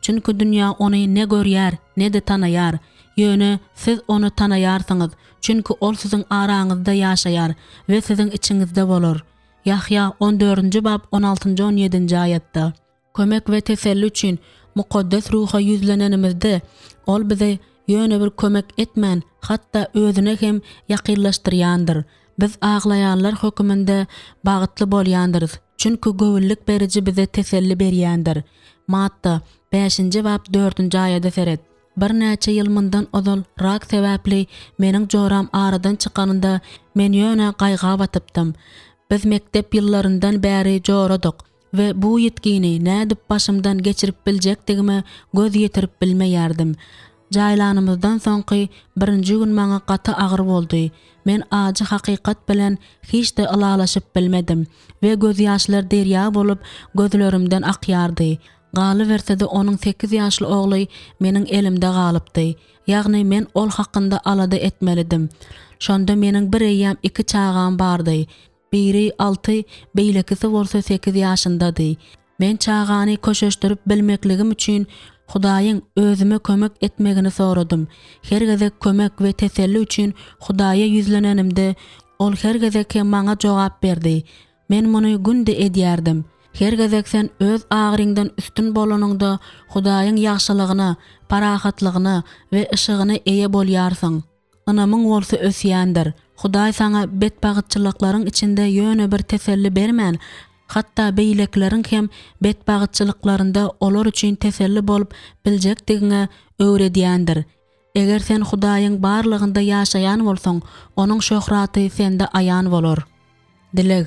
Çünki dünýä Ony ne görýär, ne-de tanaýar. Ýöne siz Ony tanaýarsyňyz, çünki Ol siziň araňyzda ýaşaýar we siziň içiňizde bolar. Ýahýa, on dördünji bap, on altynjy-on ýedinji aýatda. Kömek we teselli üçin Mukaddes Ruha ýüzlenenimizde, Ol bize ýöne bir kömek etmän, hatda Özüne hem ýakynlaşdyrýandyr. Biz aglaýanlar höküminde bagtly bolýandyrys, çünki göwünlik beriji bize teselli berýändir. Matta, bäşinji bap, dördünji aýada seret. Birnäçe ýyl mundan ozal rak sebäpli meniň joram aradan çykanynda men ýöne gaýga batypdym. Biz mekdep ýyllaryndan bäri joradyk we bu ýitgini nädip başymdan geçirip biljekdigime göz ýetirip bilmeýärdim. Jaýlanymyzdan soňky birinji gün maňa gaty agyr boldy. Men ajy hakykat bilen hiç-de ylalaşyp bilmedim we gözýaşlar derýa bolup gözlerimden akýardy. Galyberse-de onuň sekiz ýaşly ogly meniň elimde galypdy. Ýagny men ol hakynda alada etmelidim. Şonda meniň bireýýäm iki çagam bardy. Biri alty, beýlekisi bolsa sekiz ýaşyndady. Men çagany köşeşdirip bilmekligim üçin Hudaýyň özüme kömek etmegini soradym. Her gezek kömek we teselli üçin Hudaýa ýüzlenenimde, Ol her gezek hem maňa jogap berdi. Men muny günde edýärdim. Her gezek sen öz agyryňdan üstün bolanyňda, Hudaýyň ýagşylygyna, parahatlygyna we yşygyna eýe bolýarsyň. Ynamyň bolsa ösýändir. Hudaý saňa betbagytçylyklaryň içinde ýöne bir teselli bermän, hatda beýlekileriň hem betbagytçylyklarynda olar üçin teselli bolup biljekdigiňe öwredýändir. Eger sen Hudaýyň barlygynda ýaşaýan bolsaň, Onuň şöhraty sende aýan bolar. Dileg.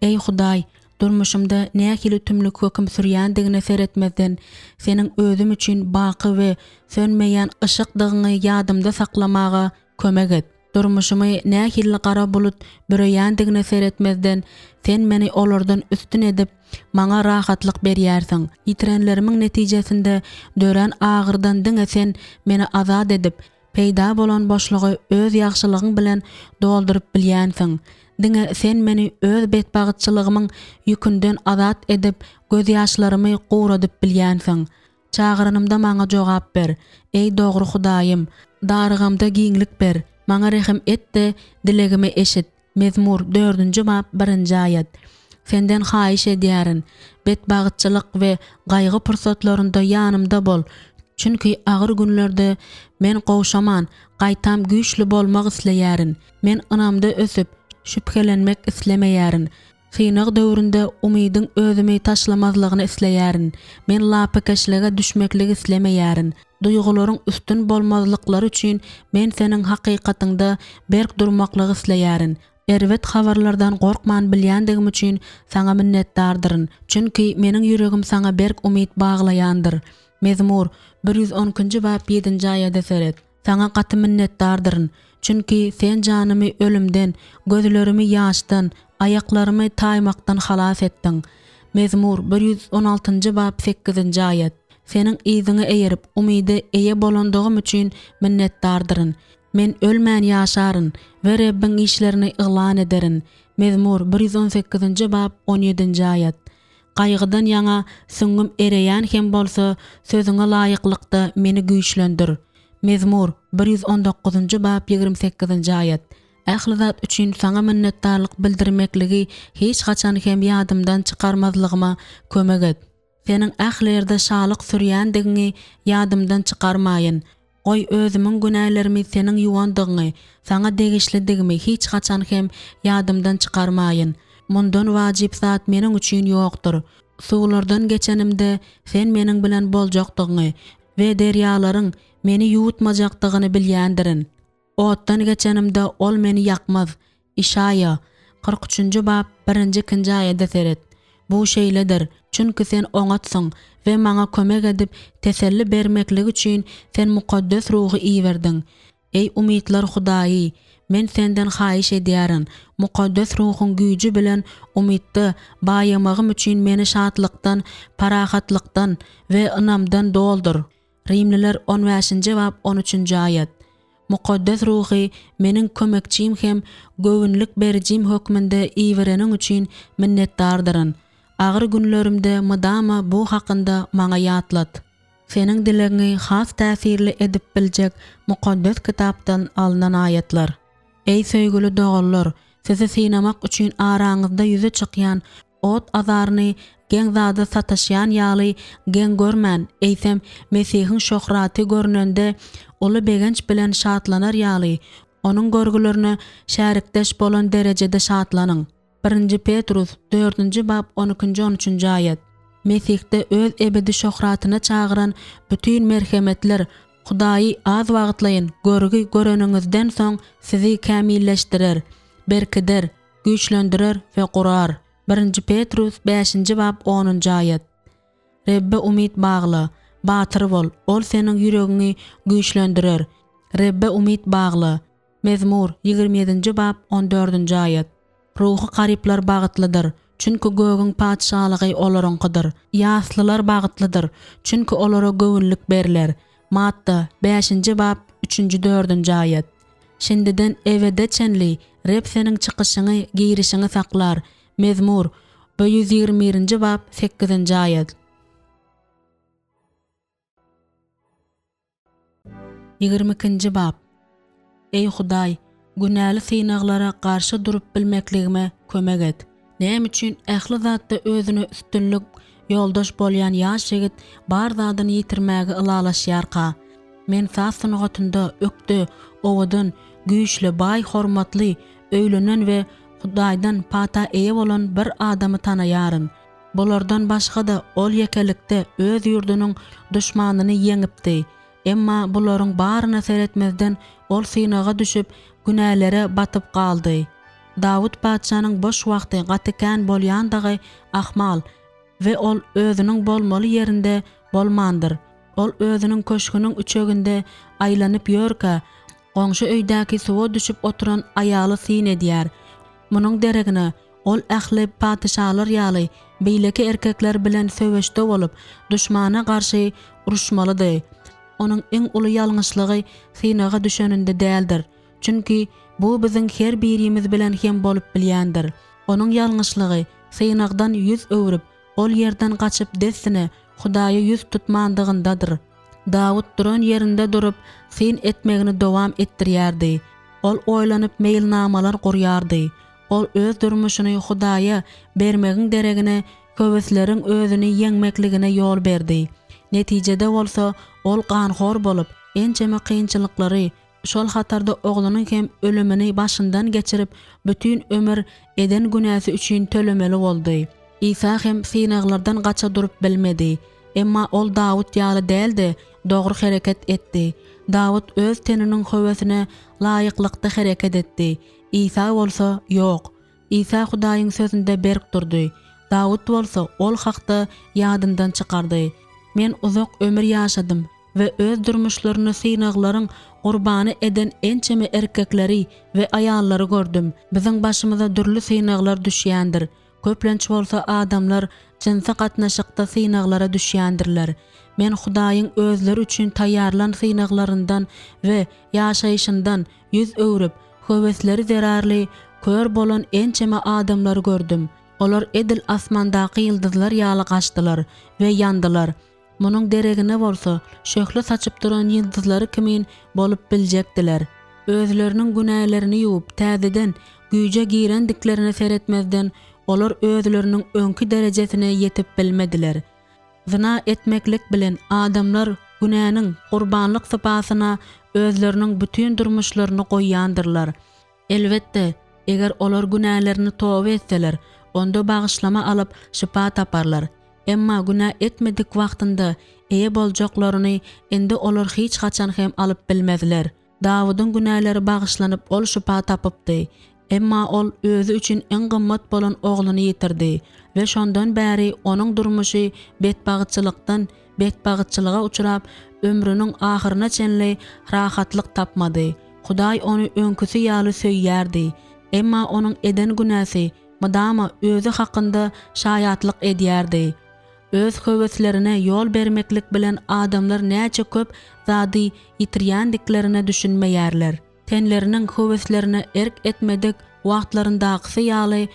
Eý Hudaý, durmuşymda nähili tümlük höküm sürýändigine seretmezden, Seniň özüm üçin baky we sönmeýän yşykdygyňy ýadymda saklamaga kömek et. Durmuşymy nähili gara bulut büreýändigine seretmezden, Sen meni olardan üstün edip, maňa rahatlyk berýärsiň. Ýitirenlerimiň netijesinde dörän agyrdan diňe Sen meni azat edip, Peýda bolan boşlugy öz ýagşylygyň bilen dolduryp bilýänsiň. Diňe Sen meni öz betbagytçylygymyň ýükünden azat edip, gözýaşlarymy guradyp bilýänsiň. Çagyranymda maňa jogap ber, eý dogry Hudaýym! Darygamda giňlik ber, maňa rehim et-de, dilegimi eşit. Mezmur, dördünji bap, birinji aýat. Senden haýyş edýärin, betbagytçylyk we gaýgy pursatlarynda ýanymda bol, çünki agyr günlerde men gowşaman, gaýtam güýçli bolmak isleýärin. Men ynamda ösüp, şübhelenmek islemeýärin. Synag döwründe umydyň özümi taşlamazlygyny isleýärin. Men lapykeçlige düşmekligi islemeýärin. Duýgularyň üstün bolmazlyklary üçin men Seniň hakykatyňda berk durmaklygy isleýärin. Erbet habarlardan gorkman bilýändigim üçin Saňa minnetdardyryn, çünki meniň ýüregim Saňa berk umyt baglaýandyr. Mezmur, 112-nji bap ýedinji aýada seret. Saňa gaty minnetdardyryn, çünki Sen janymy ölümden, gözlerimi ýaşdan, aýaklarymy taýmakdan halas etdiň. Mezmur, 116-njy bap sekizinji aýat. Seniň yzyňa eýerip, umyda eýe bolandygym üçin minnetdardyryn. Men ölmän ýaşaryn we Rebbiň işlerini yglan ederin. Mezmur, 118-nji bap, on ýedinji aýat. Gaýgydan ýaňa süňňüm ereýän hem bolsa, sözüňe laýyklykda meni güýçlendir. Mezmur, 119-njy bap 28-nji aýat. Ähli zat üçin Saňa minnetdarlyk bildirmekligi hiç haçan hem ýadymdan çykarmazlygyma kömek et. Seniň ähli ýerde şalyk sürýändigiňi ýadymdan çykarmaýyn. Goý, özümiň günälerimi Seniň ýuwandygyňy, Saňa degişlidigimi hiç haçan hem ýadymdan çykarmaýyn. Mundan wajyp zat meniň üçin ýokdur. Suwlardan geçenimde, Sen meniň bilen boljakdygyňy we derýalaryň meni ýuwutmajakdygyny bilýändirin. Otdan geçenimde ol meni ýakmaz. Işaýa, 43-nji bap, birinji-ikinji aýada seret. Bu şeýledir, çünki Sen oňatsyň we maňa kömek edip, teselli bermeklik üçin Sen Mukaddes Ruhy iberdiň. Eý umytlar Hudaýy, men Senden haýyş edýärin, Mukaddes Ruhuň güýji bilen umytda baýamagym üçin meni şatlykdan, parahatlykdan we ynamdan doldur. Rimliler on bäşinji bap on üçünji aýat. Mukaddes Ruhy meniň kömekçim hem göwünlik berijim hökmünde ibereniň üçin minnetdardyryn. Agyr günlerimde mydama bu hakynda maňa ýatlat. Seniň dilegiňi has täsirli edip biljek Mukaddes Kitapdan alnan aýatlar. Eý söýgüli doganlar, sizi synamak üçin araňyzda ýüze çykýan ot azaryny geň zada sataşýan ýaly geň görmän, eýsem, Mesihiň şöhraty görnende uly begenç bilen şatlanar ýaly, Onuň görgülerine şärikdeş bolan derejede şatlanyň. Birinji Petrus, dördünji bap, on ikinji-on üçünji aýat. Mesihde Öz ebedi şöhratyna çagyran bütin merhemetler Hudaýy az wagtlaýyn görgi göreniňizden soň sizi kämilleşdirer, berkider, güýçlendirer we gurar. Birinji Petrus, bäşinji bap, onunjy aýat. Rebbe umyt bagla, batyr bol, Ol seniň ýüregiňi güýçlendirer. Rebbe umyt bagla. Mezmur, 27-nji bap, on dördünji aýat. Ruhy garyplar bagtlydyr, çünki gögüň Patyşalygy olaryňkydyr. Ýaslylar bagtlydyr, çünki olara göwünlik berler. Matta, bäşinji bap, üçünji-dördünji aýat. Şindiden ebede çenli Reb seniň çykyşyňy, girişiňi saklar. Mezmur, 121-nji bap, sekizinji aýat. 22-nji bap. Eý Hudaý, günäli synaglara garşy durup bilmekligime kömek et. Näme üçin ähli zatda özüne üstünlik ýoldaş bolýan ýaş ýigit bar zadyny ýitirmäge ylalaşýarka? Men saz sungatynda ökde, owadan, güýçli, baý, hormatly, öýlenen we Hudaýdan pata eýe bolan bir adamy tanaýaryn. Bulardan başga-da ol ýekelikde öz ýurdunyň duşmanyny ýeňipdi. Emma bularyň baryna seretmezden ol synaga düşüp, günälere batyp galdy. Dawut patyşanyň boş wagty gaty kän bolýandygy ahmal we ol özüniň bolmaly ýerinde bolmandyr. Ol özüniň köşgüniň üçeginde aýlanyp ýörkä, goňşy öýdäki suwa düşüp oturan aýaly syn edýär. Munuň deregine, ol ähli patyşalar ýaly beýleki erkekler bilen söweşde bolup, duşmana garşy uruşmalydy. Onuň iň uly ýalňyşlygy synaga düşeninde däldir. Çünki bu biziň her birimiz bilen hem bolup bilýändir. Onuň ýalňyşlygy synagdan ýüz öwrüp, ol ýerden gaçyp dessine Hudaýa ýüz tutmandygyndadyr. Dawut duran ýerinde durup, syn etmegini dowam etdirýärdi. Ol oýlanyp meýilnamalar gurýardy. Ol öz durmuşyny Hudaýa bermegiň deregine höwesleriň özüni ýeňmekligine ýol berdi. Netijede bolsa, ol ganhor bolup, ençeme kynçylyklary, şol hatarda oglunyň hem ölümini başyndan geçirip, bütin ömür eden günäsi üçin tölemeli boldy. Isa hem synaglardan gaça durup bilmedi. Emma ol Dawut ýaly däl-de, dogry hereket etdi. Dawut öz teniniň höwesine laýyklykda hereket etdi. Isa bolsa, ýok. Isa Hudaýyň sözünde berk durdy. Dawut bolsa ol hakda ýadyndan çykardy. Men uzak ömür ýaşadym we öz durmuşlaryny synaglaryň gurbany eden ençeme erkekleri we aýallary gördüm. Biziň başymyza dürli synaglar düşýändir. Köplenç bolsa adamlar jynsy gatnaşykda synaglara düşýändirler. Men Hudaýyň özleri üçin taýýarlan synaglaryndan we ýaşaýşyndan ýüz öwrüp, höwesleri zerarly kör bolan ençeme adamlary gördüm. Olar edil asmandaky ýyldyzlar ýaly gaçdylar we ýandylar. Munuň deregine bolsa, şöhle saçyp duran ýyldyzlary kimin bolup biljekdiler. Özleriniň günälerini ýuwup, täzeden güýje girendiklerine seretmezden, olar özleriniň öňki derejesine ýetip bilmediler. Zyna etmeklik bilen adamlar günäniň gurbanlyk sypasyna özleriniň bütin durmuşlaryny goýýandyrlar. Elbetde, eger olar günälerini toba etseler, onda bagyşlama alyp, şypa taparlar. Emma günä etmedik wagtynda eýe boljaklaryny indi olar hiç haçan hem alyp bilmezler. Dawudyň günäleri bagyşlanyp, ol şypa tapypdy. Emma ol özi üçin iň gymmat bolan ogluny ýitirdi we şondan bäri onuň durmuşy betbagytçylykdan betbagytçylyga uçrap, ömrüniň ahyryna çenli rahatlyk tapmady. Hudaý ony öňküsi ýaly söýýärdi. Emma onuň eden günäsi mydama özi hakynda şaýatlyk edýärdi. Öz höweslerine ýol bermeklik bilen adamlar näçe köp zady ýitirýändiklerine düşünmeýärler. Tenleriniň höweslerine erk etmedik wagtlaryndakysy ýaly,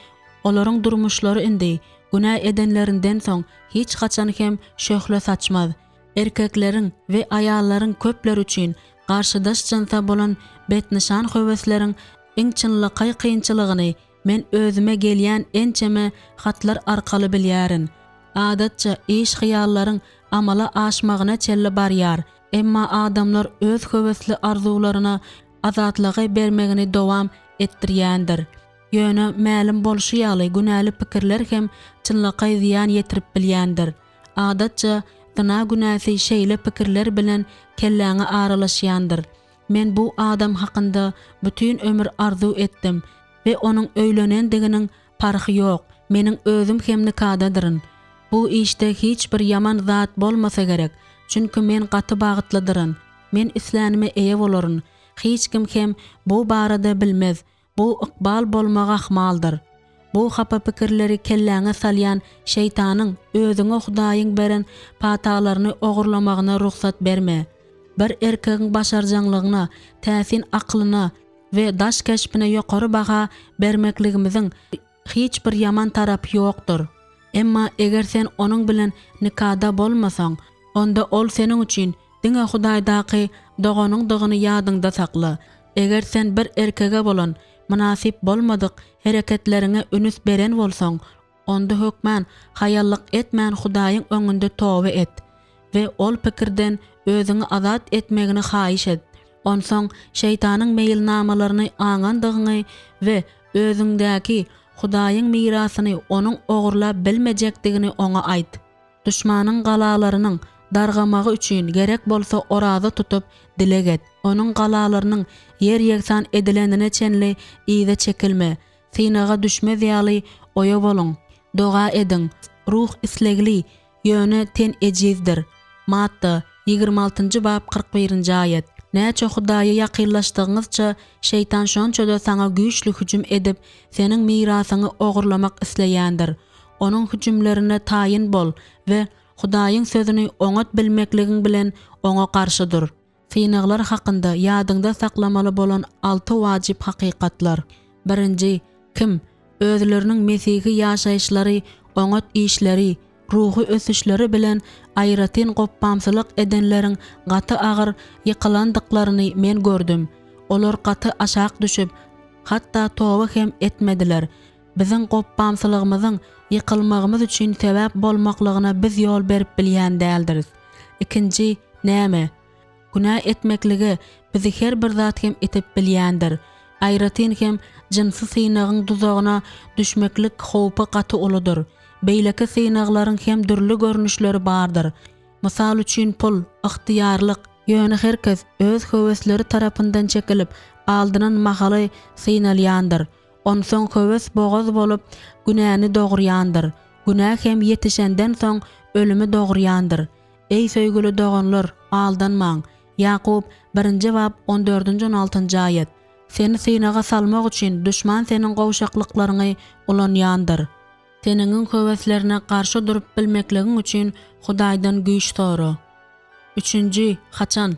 olaryň durmuşlary indi, günä edenlerinden soň, hiç haçan hem şöhle saçmaz. Erkekleriň we aýallaryň köpleri üçin garşydaş jynsa bolan betnyşan höwesleriň iň çynlakaý kynçylygyny men özüme gelýän ençeme hatlar arkaly bilýärin. Adatça, iş hyýallaryň amala aşmagyna çenli barýar, emma adamlar öz höwesli arzuwlaryna azatlygy bermegini dowam etdirýändir. Ýöne, mälim bolşy ýaly, günäli pikirler hem çynlakaý zyýan ýetirip bilýändir. Adatça, zyna günäsi şeýle pikirler bilen kelläňe aralaşýandyr, Men bu adam hakynda bütin ömür arzuw etdim we onuň öýlenendiginiň parhy ýok, meniň özüm hem nikadadyryn. Bu işde hiç bir ýaman zat bolmasa gerek, çünki men gaty bagtlydyryn. Men islänime eýe bolaryn. Hiç kim hem bu barada bilmez. Bu ykbal bolmagy ahmaldyr. Bu hapa pikirleri kelläňe salýan şeýtanyň özüňe Hudaýyň beren patalaryny ogurlamagyna rugsat berme. Bir erkegiň başarjaňlygyna, täsin akylyna we daş keşbine ýokary baha bermekligimiziň hiç bir ýaman tarapy ýokdur. Emma eger sen onuň bilen nikada bolmasaň, onda ol seniň üçin diňe Hudaýdaky doganyňdygyny ýadyňda sakla. Eger sen bir erkege bolan mynasyp bolmadyk hereketleriňe ünüs beren bolsaň, onda hökman haýallyk etmän Hudaýyň öňünde toba et we ol pikirden özüňi azat etmegini haýyş et. Onsoň şeýtanyň meýilnamalaryny aňandygyňy we özüňdäki Hudaýyň mirasyny onuň ogurlap bilmejekdigini oňa aýt. Duşmanyň galalarynyň dargamagy üçin gerek bolsa oraza tutup, dileg et. Onuň galalarynyň ýer-ýegsan edilenine çenli yza çekilme. Synaga düşmez ýaly oýa boluň, doga ediň. Ruh islegli, ýöne ten ejizdir. Matta, 26-njy bap 41-nji aýat. Näçe Hudaýa ýakynlaşdygyňyzça, şeýtan şonça-da saňa güýçli hüjüm edip, seniň mirasyňy ogurlamak isleýändir. Onuň hüjümlerine taýyn bol we Hudaýyň Sözüni oňat bilmekligiň bilen oňa garşy dur. Synaglar hakynda ýadyňda saklamaly bolan alty wajyp hakykatlar. Birinji, kim, özleriniň mesihi ýaşaýyşlary, oňat işleri, ruhy ösüşleri bilen aýratyn gopbamsylyk edenleriň gaty agyr ýykylandyklaryny men gördüm. Olar gaty aşak düşüp, hatda toba hem etmediler. Biziň gopbamsylygymyzyň ýykylmagymyz üçin sebäp bolmaklygyna biz ýol berip bilýän däldiris. Ikinji, näme? Günä etmeklige bizi her bir zat hem itip bilýändir. Aýratyn hem jynsy synagyň duzagyna düşmeklik howpy gaty uludyr. Beýleki synaglaryň hem dürli görnüşleri bardyr. Mysal üçin pul, ygtyýarlyk. Ýöne her kes öz höwesleri tarapyndan çekilip, aldanan mahaly synalýandyr. Onsoň höwes bogaz bolup, günäni dogurýandyr. Günä hem ýetişenden soň ölümi dogurýandyr. Eý söýgüli doganlar, aldanmaň! Ýakup, birinji bap, on dördünji-on altynjy aýat. Seni synaga salmak üçin duşman seniň gowşaklyklaryňy ulanýandyr. Teniňiň höweslerine garşy durup bilmekligiň üçin Hudaýdan güýç sora. Üçünji, haçan?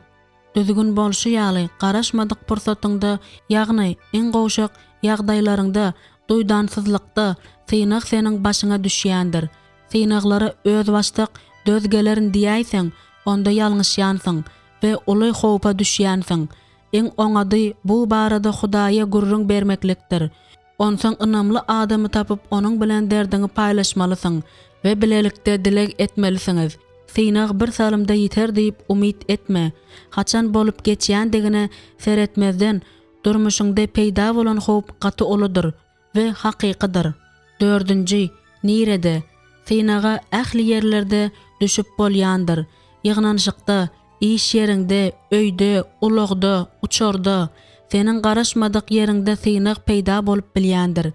Düzgün bolşy ýaly, garaşmadyk pursatyňda, ýagny iň gowşak ýagdaýlaryňda. Duýdansyzlykda synag seniň başyňa düşýändir. Synaglara özbaşdak döz gelerin diýäýseň, onda ýalňyşýansyň we uly howpa düşýänsiň. Iň oňady bu barada Hudaýa gürrüň bermeklikdir. Onsoň ynamly adamy tapyp onuň bilen derdiňi paýlaşmalysyň we bilelikde dileg etmelisiňiz. Synag bir salymda ýiter diýip umyt etme. Haçan bolup geçýändigine seretmezden, durmuşyňda peýda bolan howp gaty uludyr we hakykydyr. Dördünji, nirede? Synaga ähli ýerlerde düşüp bolýandyr. Ýygnanyşykda, iş ýeriňde, öýde, ulagda, uçarda, seniň garaşmadyk ýeriňde synag peýda bolup bilýändir.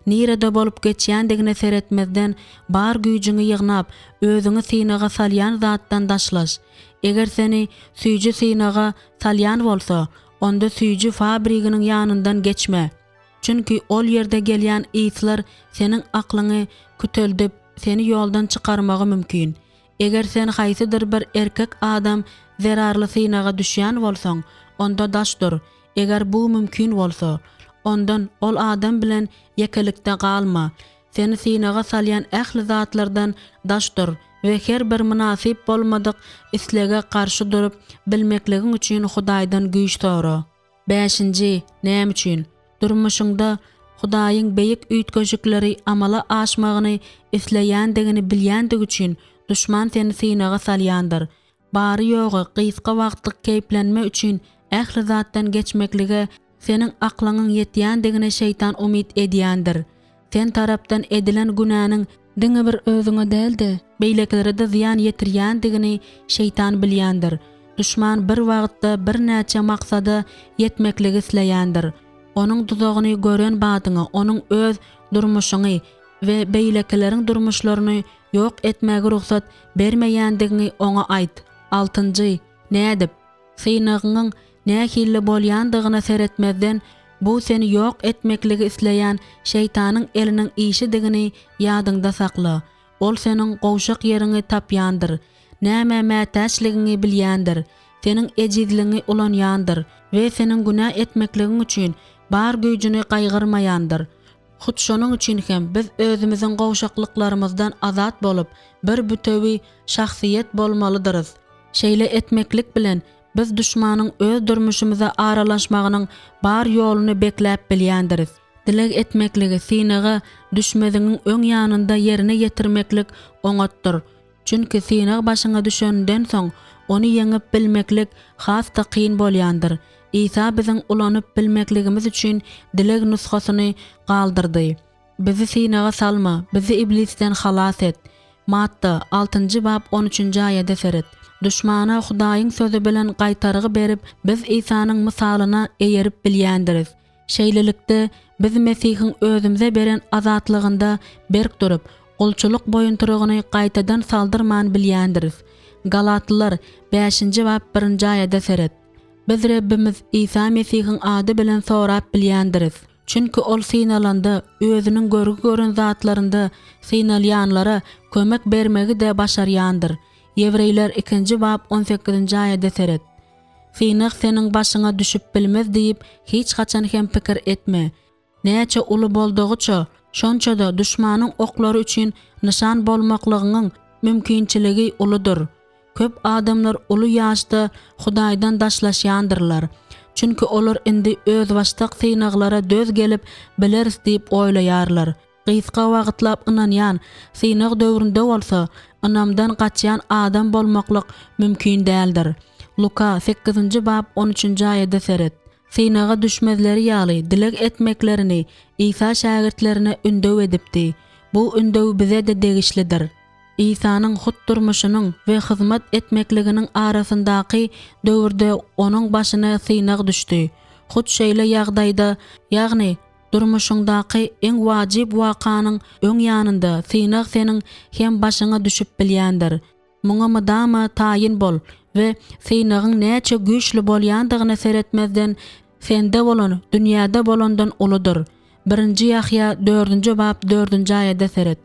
Nirede bolup geçýändigine seretmezden, bar güýjüňi ýygnap, özüňi synaga salýan zatdan daşlaş. Eger seni süýji synaga salýan bolsa, onda süýji fabriginiň ýanyndan geçme. Çünki ol ýerde gelýän yslar seniň aklyňy küteldip, seni ýoldan çykarmagy mümkin. Eger sen haýsydyr bir erkek adam zerarly synaga düşýän bolsaň, onda daş dur, eger bu mümkin bolsa. Ondan, ol adam bilen ýekelikde galma. Seni synaga salýan ähli zatlardan daş dur we her bir mynasyp bolmadyk islege garşy durup bilmekligiň üçin Hudaýdan güýç sora. Bäşinji, näme üçin? Durmuşyňda Hudaýyň beýik üýtgeşikleri amala aşmagyny isleýändigini bilýändigi üçin duşman seni synaga salýandyr. Bary-ýogy gysga wagtlyk keýplenme üçin ähli zatdan geçmeklige seniň aklyňyň ýetýändigine şeýtan umyt edýändir. Sen tarapdan edilen günäniň diňe bir özüňe däl-de, beýlekilere-de zyýan ýetirýändigini şeýtan bilýändir. Duşman bir wagtda birnäçe maksada ýetmekligi isleýändir. Onuň duzagyny gören badyňa onuň öz durmuşyňy we beýlekileriň durmuşlaryny ýok etmäge rugsat bermeýändigiňi oňa aýt. Altynjy, nädip? Synagyňyň nähili bolýandygyna seretmezden, bu seni ýok etmekligi isleýän şeýtanyň eliniň işidigini ýadyňda sakla. Ol seniň gowşak ýeriňi tapýandyr, nämä mätäçligiňi bilýändir, seniň ejizligiňi ulanýandyr we seniň günä etmekligiň üçin bar güýjüni gaýgyrmaýandyr. Hut şonuň üçin hem biz özümiziň gowşaklyklarymyzdan azat bolup, bir bütewi şahsyýet bolmalydyrys. Şeýle etmeklik bilen, biz duşmanyň öz durmuşymyza aralaşmagynyň bar ýoluny bekläp bilýändiris. Dileg etmekligi synaga düşmeziňiň öň ýanynda ýerine ýetirmeklik oňatdyr. Çünki synag başyňa düşeninden soň, ony ýeňip bilmeklik has-da kyn bolýandyr. Isa biziň ulanyp bilmekligimiz üçin dileg nusgasyny galdyrdy. Bizi synaga salma, bizi iblisden halas et. Matta, altynjy bap, on üçünji aýada seret. Duşmana Hudaýyň Sözi bilen gaýtargy berip, biz Isanyň mysalyna eýerip bilýändiris. Şeýlelikde, biz Mesihiň özümize beren azatlygynda berk durup, gulçulyk boýuntyrygyny gaýtadan saldyrman bilýändiris. Galatlylar, bäşinji bap, birinji aýada seret. Biz Rebbimiz Isa Mesihiň ady bilen sorap bilýändiris. Çünki ol synalanda, özüniň görgi gören zatlarynda synalýanlara kömek bermegi-de başarýandyr. Ýewreýler ikinji bap on sekizinji aýada seret. Synag seniň başyňa düşüp bilmez diýip hiç haçan hem pikir etme. Näçe uly boldugyça, şonça-da duşmanyň oklary üçin nyşan bolmaklygyňyň mümkinçiligi uludyr. Köp adamlar uly ýaşda Hudaýdan daşlaşýandyrlar. Çünki olar indi özbaşdak synaglara döz gelip bileris diýip oýlaýarlar. Gysga wagtlap ynanýan, synag döwründe bolsa, ynamdan gaçýan adam bolmaklyk mümkin däldir. Luka, sekizinji bap, on üçünji aýada seret. Synaga düşmezleri ýaly dileg etmeklerini Isa şägirtlerine ündew edipdi. Bu ündew bize-de degişlidir. Isanyň hut durmuşynyň we hyzmat etmekliginiň arasyndaky döwürde onuň başyna synag düşdi. Hut şeýle ýagdaýda, ýagny durmuşyňdaky iň wajyp wakanyň öň ýanynda synag seniň hem başyňa düşüp bilýändir. Muňa mydama taýyn bol we synagyň näçe güýçli bolýandygyna seretmezden, sende bolan dünýäde bolandan uludyr. Birinji Ýahýa dördünji bap dördünji aýada seret.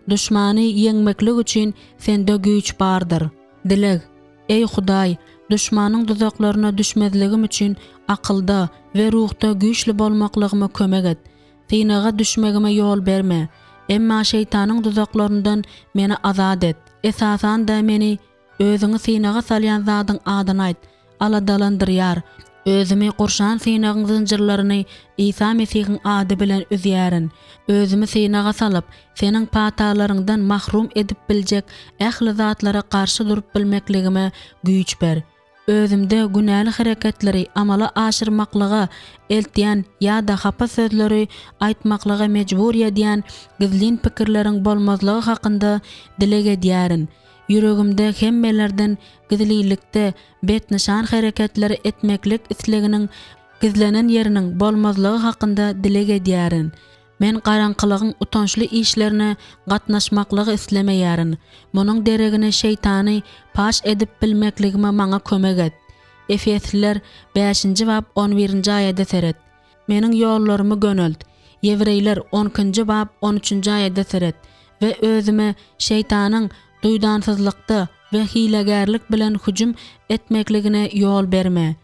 Duşmany ýeňmeklik üçin sende güýç bardyr. Dileg. Eý Hudaý, duşmanyň duzaklaryna düşmezligim üçin akylda we ruhda güýçli bolmaklygyma kömek et. Synaga düşmegime ýol berme. Emma şeýtanyň duzaklaryndan meni azat et. Esasan-da meni Özüňi synaga salýan zadyň adyny aýt, aladalandyrýar. Özümi gurşan synagyň zynjyrlaryny Isa Mesihiň ady bilen üzýärin. Özümi synaga salyp, Seniň patalaryňdan mahrum edip biljek ähli zatlara garşy durup bilmekligime güýç ber. Özümde günäli hereketleri amala aşyrmaklyga eltýän ýa-da hapa sözleri aýtmaklyga mejbur edýän gizlin pikirleriň bolmazlygy hakynda dileg edýärin. Ýüregimde hemmelerden gizlilikde betnyşan hereketleri etmeklik isleginiň gizlenen ýeriniň bolmazlygy hakynda dileg edýärin. Men garaňkylygyň utançly işlerine gatnaşmaklygy islemeýärin. Munuň deregine şeýtany paş edip bilmekligime maňa kömek et. Efesliler bäşinji bap on birinji aýada seret. Meniň ýollarymy gönelt. Ýewreýler on ikinji bap on üçünji aýada seret. We özüme şeýtanyň duýdansyzlykda we hilegärlik bilen hüjüm etmekligine ýol berme.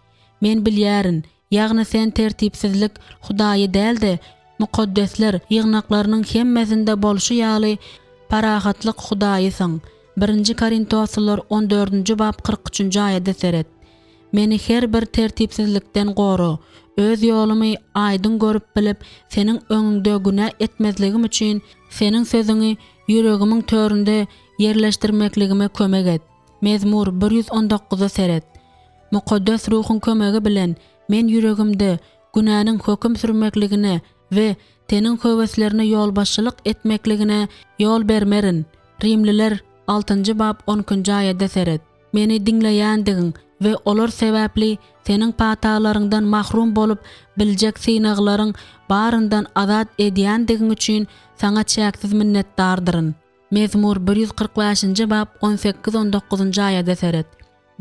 Men bilýärin, Ýagny sen tertipsizlik Hudaýy däl-de, mukaddesler ýygnaklarynyň hemmesinde bolşy ýaly, parahatlyk Hudaýysyň. Birinji Korintoslylar on dördünji bap 43 üçünji aýada seret. Meni her bir tertipsizlikden gora. Öz ýolumy aýdyň görüp bilip, Seniň öňüňde günä etmezligim üçin Seniň sözüňi ýüregimiň töründe ýerleşdirmekligime kömek et. Mezmur 119-a seret. Mukaddes Ruhuň kömegi bilen men ýüregimde günäniň höküm sürmekligine we teniň höweslerine ýolbaşçylyk etmekligine ýol bermerin. Rimliler altynjy bap on ikinji aýada seret. Meni diňleýändigiň we olar sebäpli Seniň patalaryňdan mahrum bolup biljek synaglaryň baryndan azat edýändigiň üçin Saňa çäksiz minnetdardyryn. Mezmur 145-nji bap on sekiz-on dokuzynjy aýada seret.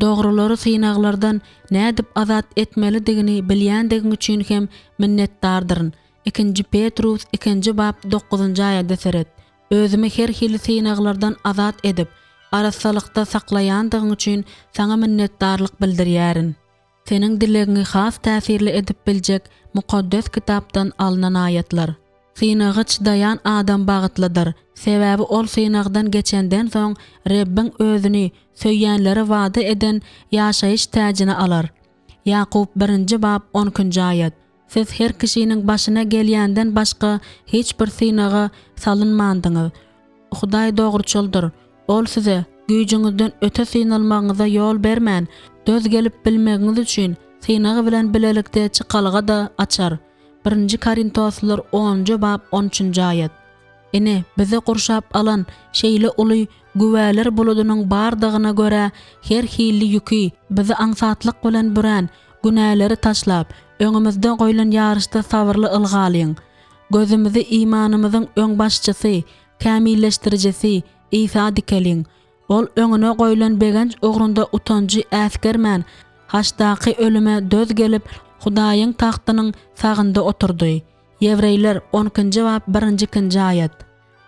Dogrulary synaglardan nädip azat etmelidigini bilýändigiň üçin hem minnetdardyryn. Ikinji Petrus ikinji bap dokuzynjy aýada seret. Özümi her hili synaglardan azat edip, arassalykda saklaýandygyň üçin saňa minnetdarlyk bildirýärin. Seniň dilegiňi has täsirli edip biljek Mukaddes Kitapdan alnan aýatlar. Synaga çydaýan adam bagtlydyr, sebäbi ol synagdan geçenden soň Rebbiň özüni söýýänlere wada eden ýaşaýyş täjini alar. Ýakup birinji bap on ikinji aýat. Siz her kişiniň başyna gelýänden başga hiç bir synaga salynmandyňyz. Hudaý dogruçyldyr. Ol size güýjüňizden öte synalmagyňyza ýol bermän, döz gelip bilmegiňiz üçin synag bilen bilelikde çykalga-da açar. Birinji Korintoslylar onunjy bap on üçünji aýat. Ine, bizi gurşap alan şeýle uly güwäler buludynyň bardygyna görä her hilli ýüki, bizi aňsatlyk bilen bürän günäleri taşlap, öňümizde goýlan ýaryşda sabyrly ylgalyň. Gözümizi imanymyzyň öňbaşçysy, kämilleşdirijisi Isa dikeliň. Ol öňüne goýlan begenç ugrunda utanjy äsgermän, haçdaky ölüme döz gelip, Hudaýyň tagtynyň sagynda oturdy. Ýewreýler, on ikinji bap, birinji-ikinji aýat.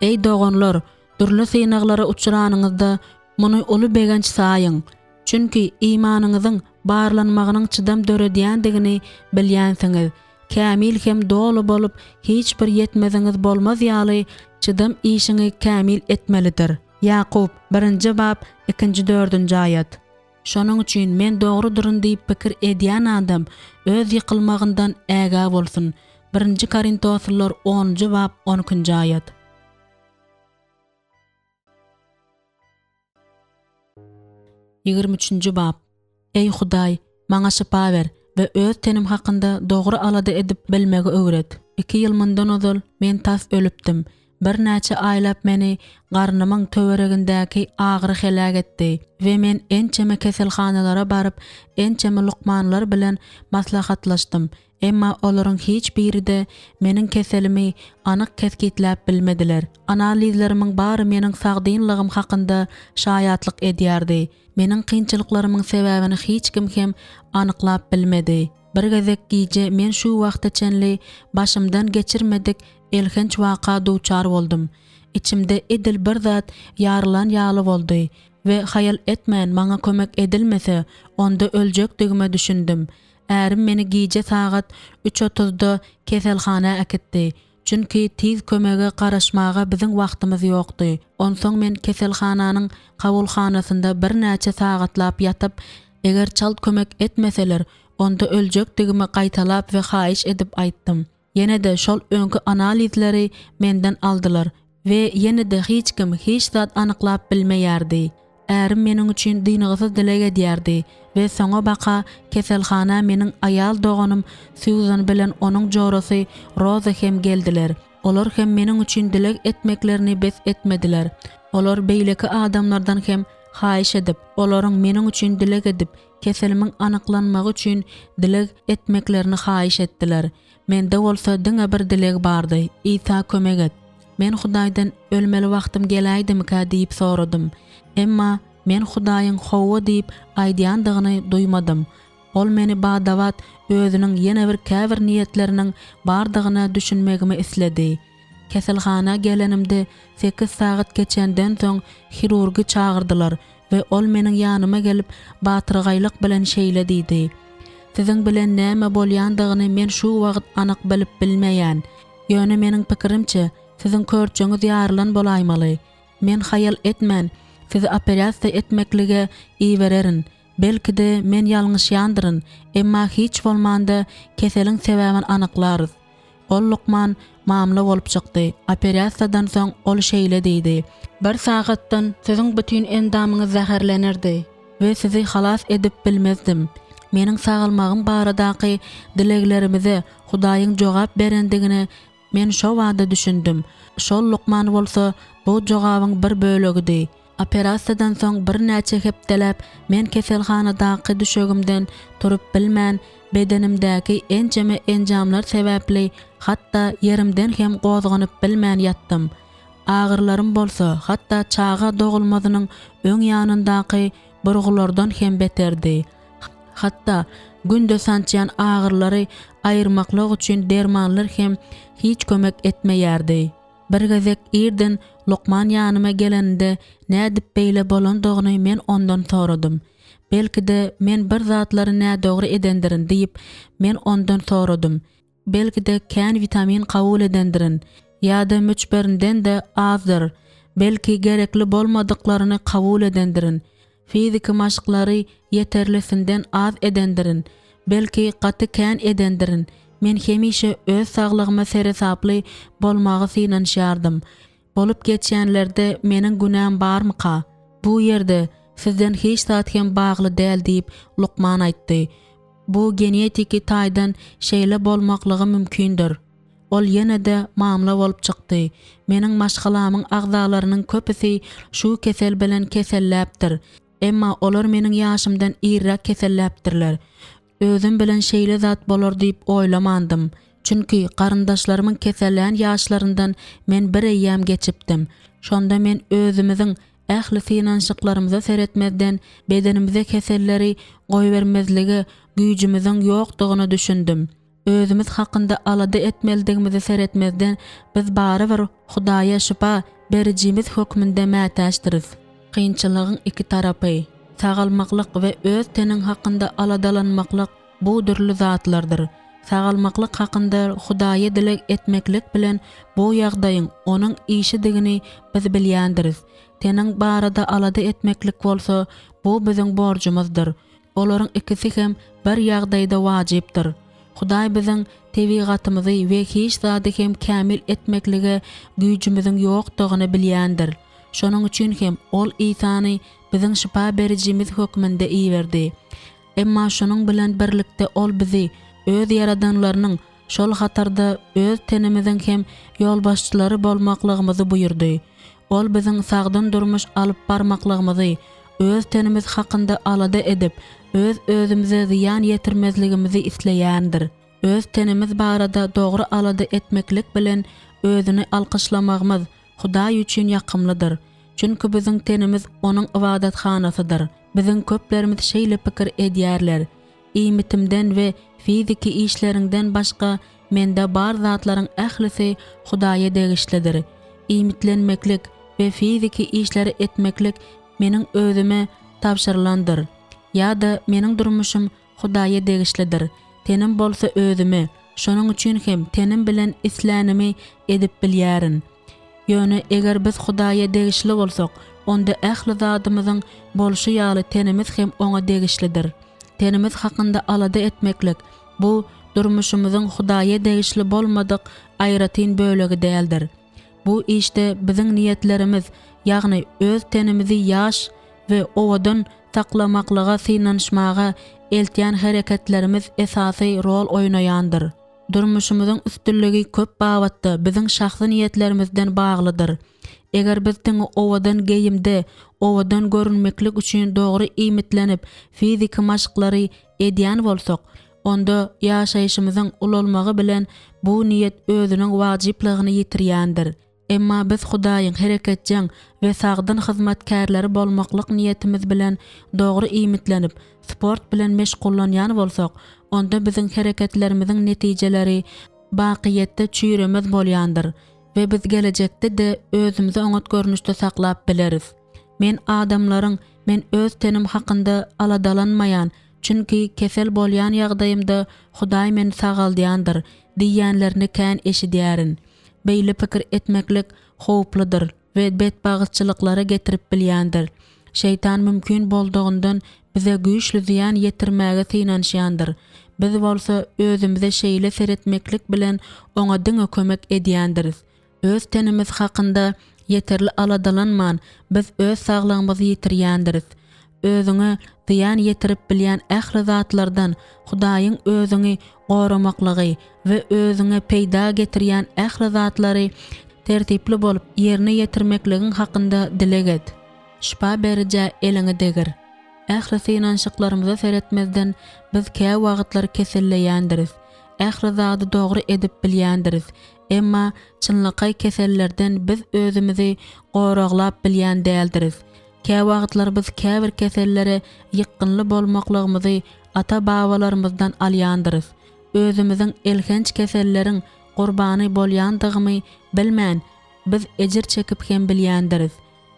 Eý, doganlar, dürli synaglara uçranyňyzda, muny uly begenç saýyň. Çünki imanyňyzyň barlanmagynyň çydam döredýändigini bilýänsiňiz. Kämil hem doly bolup, hiç bir ýetmeziňiz bolmaz ýaly, çydam işiňi kämil etmelidir. Ýakup, birinji bap, ikinji-dördünji aýat. Şonuň üçin men dogrudyryn diýip pikir edýän adam öz ýykylmagyndan ägä bolsun. Birinji Korintoslylar onunjy bap, on ikinji aýat. 23-nji bap. Eý Hudaý, maňa şypa ber we öz tenim hakynda dogry alada edip bilmegi öwret. Iki ýyl mundan ozal men tas ölüpdim. Birnäçe aýlap meni garnymyň töweregindäki agyry heläk etdi we men ençeme keselhanalara baryp, ençeme lukmanlar bilen maslahatlaşdym. Emma olaryň hiç biri-de meniň keselimi anyk kesgitläp bilmediler. Analizlerimiň bary meniň sagdynlygym hakynda şaýatlyk edýärdi. Meniň kynçylyklarymyň sebäbini hiç kim hem anyklap bilmedi. Bir gezek gije men şu wagta çenli başymdan geçirmedik elhenç waka duçar boldum. Içimde edil bir zat ýarylan ýaly boldy we haýal etmän maňa kömek edilmese, onda öljekdigime düşündim. Ärim meni gije sagat üç otuzda keselhana äkitdi. Çünki tiz kömege garaşmaga biziň wagtymyz ýokdy. Onsoň men keselhananyň kabulhanasynda birnäçe sagatlap ýatyp, eger çalt kömek etmeseler, onda öljekdigimi gaýtalap we haýyş edip aýtdym. Ýene-de şol öňki analizleri menden aldylar we ýene-de hiç kim hiç zat anyklap bilmeýärdi. Ärim meniň üçin dyngysyz dileg edýärdi we soňa-baka keselhana meniň aýal doganym Sýuzan bilen onuň jorasy Roza hem geldiler. Olar hem meniň üçin dileg etmeklerini bes etmediler. Olar beýleki adamlardan hem haýyş edip, olaryň meniň üçin dileg edip, keselimiň anyklanmagy üçin dileg etmeklerini haýyş etdiler. Mende bolsa diňe bir dileg bardy, Isa kömek et! Men Hudaýdan ölmeli wagtym geläýdimikä diýip soradym. Emma men Hudaýyň hawa diýip aýdýandygyny duýmadym. Ol meni bada-bat özüniň ýene bir käbir niýetleriniň bardygyna düşünmegimi isledi. Keselhana gelenimde sekiz sagat geçenden soň hirurgy çagyrdylar we ol meniň ýanyma gelip batyrgaýlyk bilen şeýle diýdi, Siziň bilen näme bolýandygyny men şu wagt anyk bilip bilmeýän. Ýöne meniň pikirimçe, siziň körçeňiz ýarylan bolaýmaly. Men haýal etmän, sizi operasiýa etmeklige ibererin. Belki-de, men ýalňyşýandyryn, emma hiç bolmanda keseliň sebäbini anyklarys. Ol lukman mamla bolup çykdy. Operasiýadan soň ol şeýle diýdi. Bir sagatdan siziň bütin endamyňyz zäherlenerdi we sizi halas edip bilmezdim. Meniň sagalmagym baradaky dileglerimize Hudaýyň jogap berendigine men şo bada düşündim. Şol lukman bolsa bu jogabyň bir bölegidi. Operasiýadan soň birnäçe hepdeläp men keselhanadaky düşegimden turup bilmän, bedenimdäki ençeme enjamlar sebäpli hatda ýerimden hem gozganyp bilmän ýatdym. Agyrylarym bolsa hatda çaga dogulmazynyň öň ýanyndaky burgulardan hem beterdi. Hatda günde sançýan agyrylary aýyrmaklyk üçin dermanlar hem hiç kömek etmeýärdi. Bir gezek irden lukman ýanyma geleninde nädip beýle bolandygyny men ondan soradym. Belki-de, men bir zatlary nädogry edendirin diýip, men ondan soradym. Belki-de, kän witamin kabul edendirin. Ýa-da möçberinden-de azdyr. Belki, gerekli bolmadyklaryny kabul edendirin. Fiziki maşklary ýeterlisinden az edendirin. Belki, gaty kän edendirin. Men hemişe öz saglygyma seresaply bolmaga synanyşýardym. Bolup geçýänlerde meniň günäm barmyka? Bu ýerde sizden hiç zat hem bagly däl diýip, lukman aýtdy. Bu genetiki taýdan şeýle bolmaklygy mümkindir. Ol ýene-de mamla bolup çykdy. Meniň maşgalamyň agzalarynyň köpüsi şu kesel bilen keselläpdir. Emma olar meniň ýaşymdan irräk keselläpdirler. Özüm bilen şeýle zat bolar diýip oýlamandym. Çünki garyndaşlarymyň kesellän ýaşlaryndan men bir eýýäm geçipdim. Şonda men özümiziň ähli synanyşyklarymyza seretmezden bedenimize keselleri goýbermezlige güýjümiziň ýokdugyna düşündim. Özümiz hakynda alada etmelidigimize seretmezden, biz barybir Hudaýa şypa Berijimiz hökmünde mätäçdiris. Kynçylygyň iki tarapy, sagalmaklyk we öz teniň hakynda aladalanmaklyk bu dürli zatlardyr. Sagalmaklyk hakynda Hudaýa dileg etmeklik bilen bu ýagdaýyň Onuň işidigini biz bilýändiris. Teniň barada alada etmeklik bolsa, bu biziň borjumyzdyr. Olaryň ikisi hem bir ýagdaýda wajypdyr. Hudaý biziň tebigatymyzy we hiç zady hem kämil etmeklige güýjümiziň ýokdugyny bilýändir. Şonuň üçin hem Ol Isany biziň şypa berijimiz hökmünde iberdi. Emma şunuň bilen birlikde Ol bizi Öz ýaradanlarynyň Şol hatarda öz tenimiziň hem ýolbaşçylary bolmaklygymyzy buýurdy. Ol biziň sagdyn durmuş alyp barmaklygymyzy, öz tenimiz hakynda alada edip, öz-özümize zyýan ýetirmezligimizi isleýändir. Öz tenimiz barada dogry alada etmeklik bilen özüni alkyşlamagymyz Hudaý üçin ýakymlydyr. Çünki biziň tenimiz Onuň ybadathanasydyr. Biziň köplerimiz şeýle pikir edýärler, Iýmitimden we fiziki işleriňden başga mende bar zatlaryň ählisi Hudaýa degişlidir. Iýmitlenmeklik we fiziki işleri etmeklik meniň özüme tabşyrylandyr. Ýa-da meniň durmuşym Hudaýa degişlidir, tenim bolsa özüme. Şonuň üçin hem tenim bilen islänimi edip bilýärin. Ýöne eger biz Hudaýa degişli bolsak, onda ähli zadymyzyň bolşy ýaly tenimiz hem Oňa degişlidir. Tenimiz hakynda alada etmeklik, bu durmuşymyzyň Hudaýa degişli bolmadyk aýratyn bölegi däldir. Bu işde biziň niýetlerimiz, ýagny öz tenimizi ýaş we owadan saklamaklyga synanyşmaga eltýän hereketlerimiz esasy rol oýnaýandyr. Durmuşymyzyň üstünligi köp babatda biziň şahsy niýetlerimizden baglydyr. Eger biz diňe owadan geýimde owadan görünmeklik üçin dogry iýmitlenip, fiziki maşklary edýän bolsak, onda ýaşaýşymyzyň ulalmagy bilen bu niýet özüniň wajyplygyny ýitirýändir. Emma biz Hudaýyň hereketjeň we sagdyn hyzmatkärleri bolmaklyk niýetimiz bilen dogry iýmitlenip, sport bilen meşgullanýan bolsak, onda biziň hereketlerimiziň netijeleri bakyýetde çüýremez bolýandyr we biz gelejekde-de özümizi oňat görnüşde saklap bileris. Men adamlaryň Men öz tenim hakynda aladalanmaýan, çünki kesel bolýan ýagdaýymda Hudaý meni sagaldýandyr diýýänlerini kän eşidýärin. Beýle pikir etmeklik howpludyr we betbagytçylyklara getirip bilýändir. Şeýtan mümkin boldugyndan bize güýçli zyýan ýetirmäge synanyşýandyr. Biz bolsa özümize şeýle seretmeklik bilen oňa diňe kömek edýändiris. Öz tenimiz hakynda ýeterli aladalanman, biz öz saglygymyzy ýitirýändiris. Özüňe zyýan ýetirip bilýän ähli zatlardan Hudaýyň özüňi goramaklygy we özüňe peýda getirýän ähli zatlary tertipli bolup ýerine ýetirmekligiň hakynda dileg et. Şypa berijä eliňi degir. Ähli synanyşyklarymyza seretmezden, biz käwagtlar keselleýändiris. Ähli zady dogry edip bilýändiris. Emma çynlakaý kesellerden biz özümizi goraglap bilýän däldiris. Käwagtlar biz käbir kesellere ýykgynly bolmaklygymyzy ata-babalarymyzdan alýandyrys. Özümiziň elhenç keselleriň gurbany bolýandygymy bilmän, biz ejir çekip hem bilýändiris.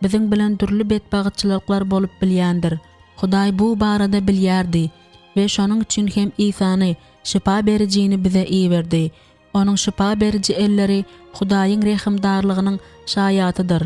Biziň bilen dürli betbagytçylyklar bolup bilýändir. Hudaý bu barada bilýärdi we şonuň üçin hem Isany, Şypa Berijini bize iberdi. Onuň şypa beriji elleri Hudaýyň rehimdarlygynyň şaýatydyr.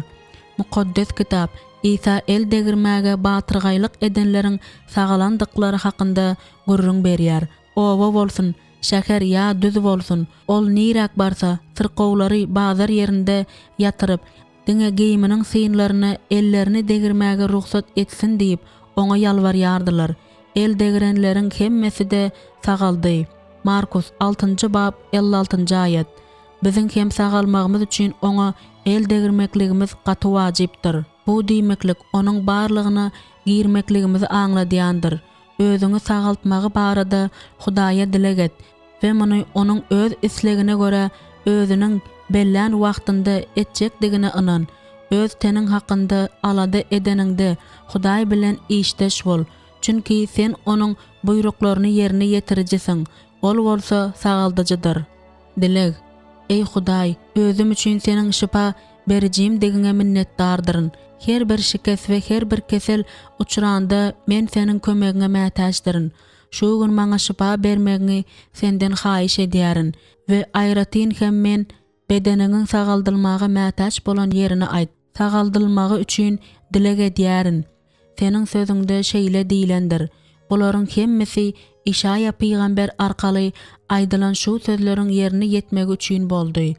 Mukaddes Kitap Isa el degirmäge batyrgaýlyk edenleriň sagalandyklary hakynda gürrüň berýär. Oba bolsun, şäher ýa düz bolsun, ol niräk barsa, syrkawlary bazar ýerinde ýatyryp, diňe geýiminiň synlaryna ellerini degirmäge rugsat etsin diýip, oňa ýalbarýardylar. El degirenleriň hemmesi-de sagaldy. Markus, altynjy bap, 56-njy aýat. Biziň hem sagalmagymyz üçin oňa el degirmekligimiz gaty wajypdyr. Bu diýmeklik onuň barlygyna girmekligimizi aňladýandyr. Özüňi sagaltmagy barada Hudaýa dileg et we muny Onuň Öz islegine görä Özüniň bellän wagtynda etjekdigine ynan. Öz teniň hakynda alada edeniňde Hudaý bilen işdeş bol, çünki sen Onuň buýruklaryny ýerine ýetirijisiň, Ol bolsa sagaldyjydyr. Dileg. Eý Hudaý, özüm üçin Seniň şypa berijimdigiňe minnetdardyryn. Her bir şikes we her bir kesel uçranda men Seniň kömegiňe mätäçdirin. Şu gün maňa şypa bermegiňi Senden haýyş edýärin we aýratyn hem men bedeniňiň sagaldylmaga mätäç bolan ýerini aýt. Sagaldylmagy üçin dileg edýärin. Seniň Sözüňde şeýle diýlendir, Bularyň hemmesi Işaýa pygamber arkaly aýdylan şu sözleriň ýerine ýetmegi üçin boldy,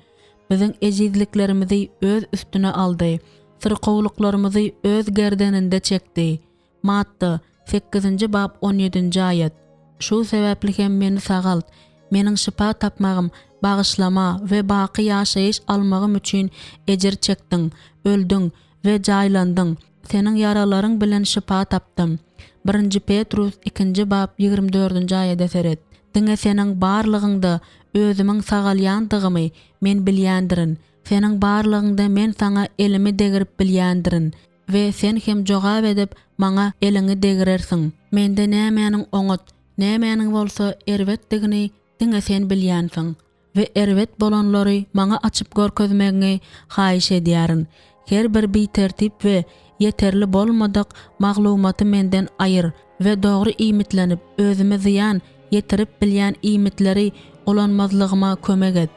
Biziň ejizliklerimizi Öz üstüne aldy, syrkawlyklarymyzy Öz gerdeninde çekdi. Matta, sekizinji bap, on ýedinji aýat. Şu sebäpli hem meni sagalt, meniň şypa tapmagym, bagyşlama we baky ýaşaýyş almagym üçin ejir çekdiň, öldüň we jaýlandyň. Seniň ýaralaryň bilen şypa tapdym. Birinji Petrus ikinji bap 24-nji aýada seret. Diňe Seniň barlygyňda özümiň sagalýandygymy men bilýändirin. Seniň barlygyňda men Saňa elimi degrip bilýändirin we Sen hem jogap edip, maňa eliňi degrersiň. Mende nämäniň oňat, nämäniň bolsa erbetdigini diňe Sen bilýänsiň. We erbet bolanlary maňa açyp görkezmegiňi haýyş edýärin. Her bir bitertip we ýeterli bolmadyk maglumaty menden aýyr we dogry iýmitlenip, özüme zyýan ýetirip bilýän iýmitleri ulanmazlygyma kömek et.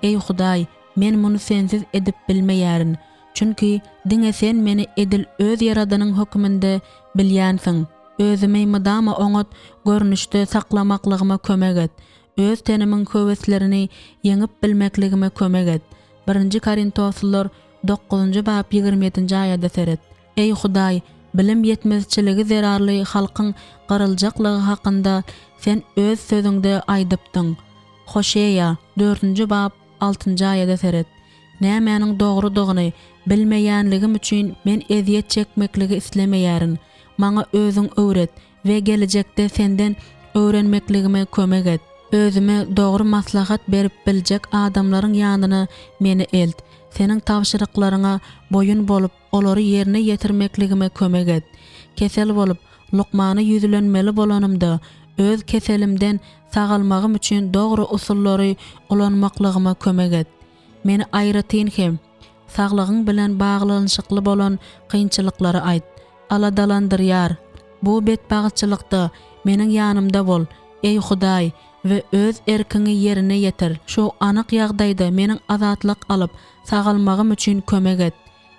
Eý Hudaý, men muny Sensiz edip bilmeýärin. Çünki diňe Sen meni edil Öz ýaradanyň höküminde bilýänsiň. Özümi mydama oňat görnüşde saklamaklygyma kömek et. Öz tenimiň höweslerini ýeňip bilmekligime kömek et. Birinji Korintoslylar dokuzynjy bap 27-nji aýada seret. Eý Hudaý, bilim ýetmezçiligi zerarly halkyň gyryljaklygy hakynda Sen Öz Sözüňde aýdypdyň. Hoşeýa, dördünji bap, altynjy aýada seret. Nämäniň dogrudygyny bilmeýänligim üçin men ezýet çekmekligi islemeýärin. Maňa Özüň öwret we gelejekde Senden öwrenmekligime kömek et. Özüme dogry maslahat berip biljek adamlaryň ýanyna meni elt. Seniň tabşyryklaryňa boýun bolup, olary ýerine ýetirmekligime kömek et. Kesel bolup, lukmana ýüzlenmeli bolanymda, öz keselimden sagalmagym üçin dogry usullary ulanmaklygyma kömek et. Meni aýratyn hem, saglygyň bilen baglanyşykly bolan kynçylyklary aýt. Aladalandyrýar. Bu betbagtçylykda meniň ýanymda bol, eý Hudaý, we Öz erkiňi ýerine ýetir. Şu anyk ýagdaýda meniň azatlyk alyp, sagalmagym üçin kömek et.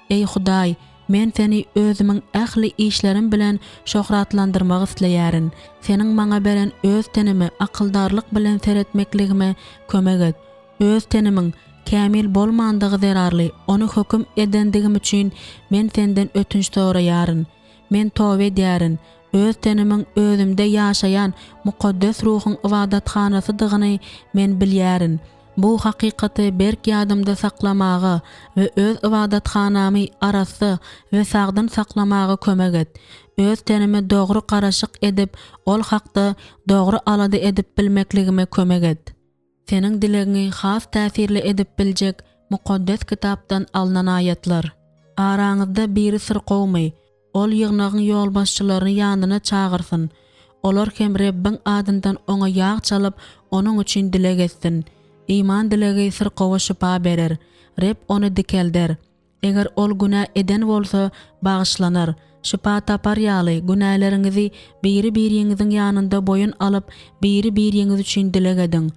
Eý Hudaý, men Seni özümiň ähli işlerim bilen şöhratlandyrmak isleýärin. Seniň maňa beren öz tenime akyldarlyk bilen seretmekligime kömek et. Öz tenimiň kämil bolmandygy zerarly ony höküm edendigim üçin men Senden ötünç soraýaryn. Men toba edýärin. Öz tenimiň özümde ýaşaýan Mukaddes Ruhuň ybadathanasydygyny men bilýärin. Bu hakykaty berk ýadymda saklamaga we öz ybadathanamy arassa we sagdyn saklamaga kömek et. Öz tenime dogry garaşyk edip, ol hakda dogry alada edip bilmekligime kömek et. Seniň dilegiňi has täsirli edip biljek Mukaddes Kitapdan alnan aýatlar. Araňyzda biri syrkawmy? Ol ýygnagyň ýolbaşçylaryny ýanyna çagyrsyn. Olar hem Rebbiň adyndan oňa ýag çalyp, onuň üçin dileg etsin. Iman dilegi syrkawa şypa berer. Reb ony dikelder. Eger ol günä eden bolsa, bagyşlanar. Şypa tapar ýaly, günäleriňizi biri-biriňiziň ýanynda boýun alyp, biri-biriňiz üçin dileg ediň.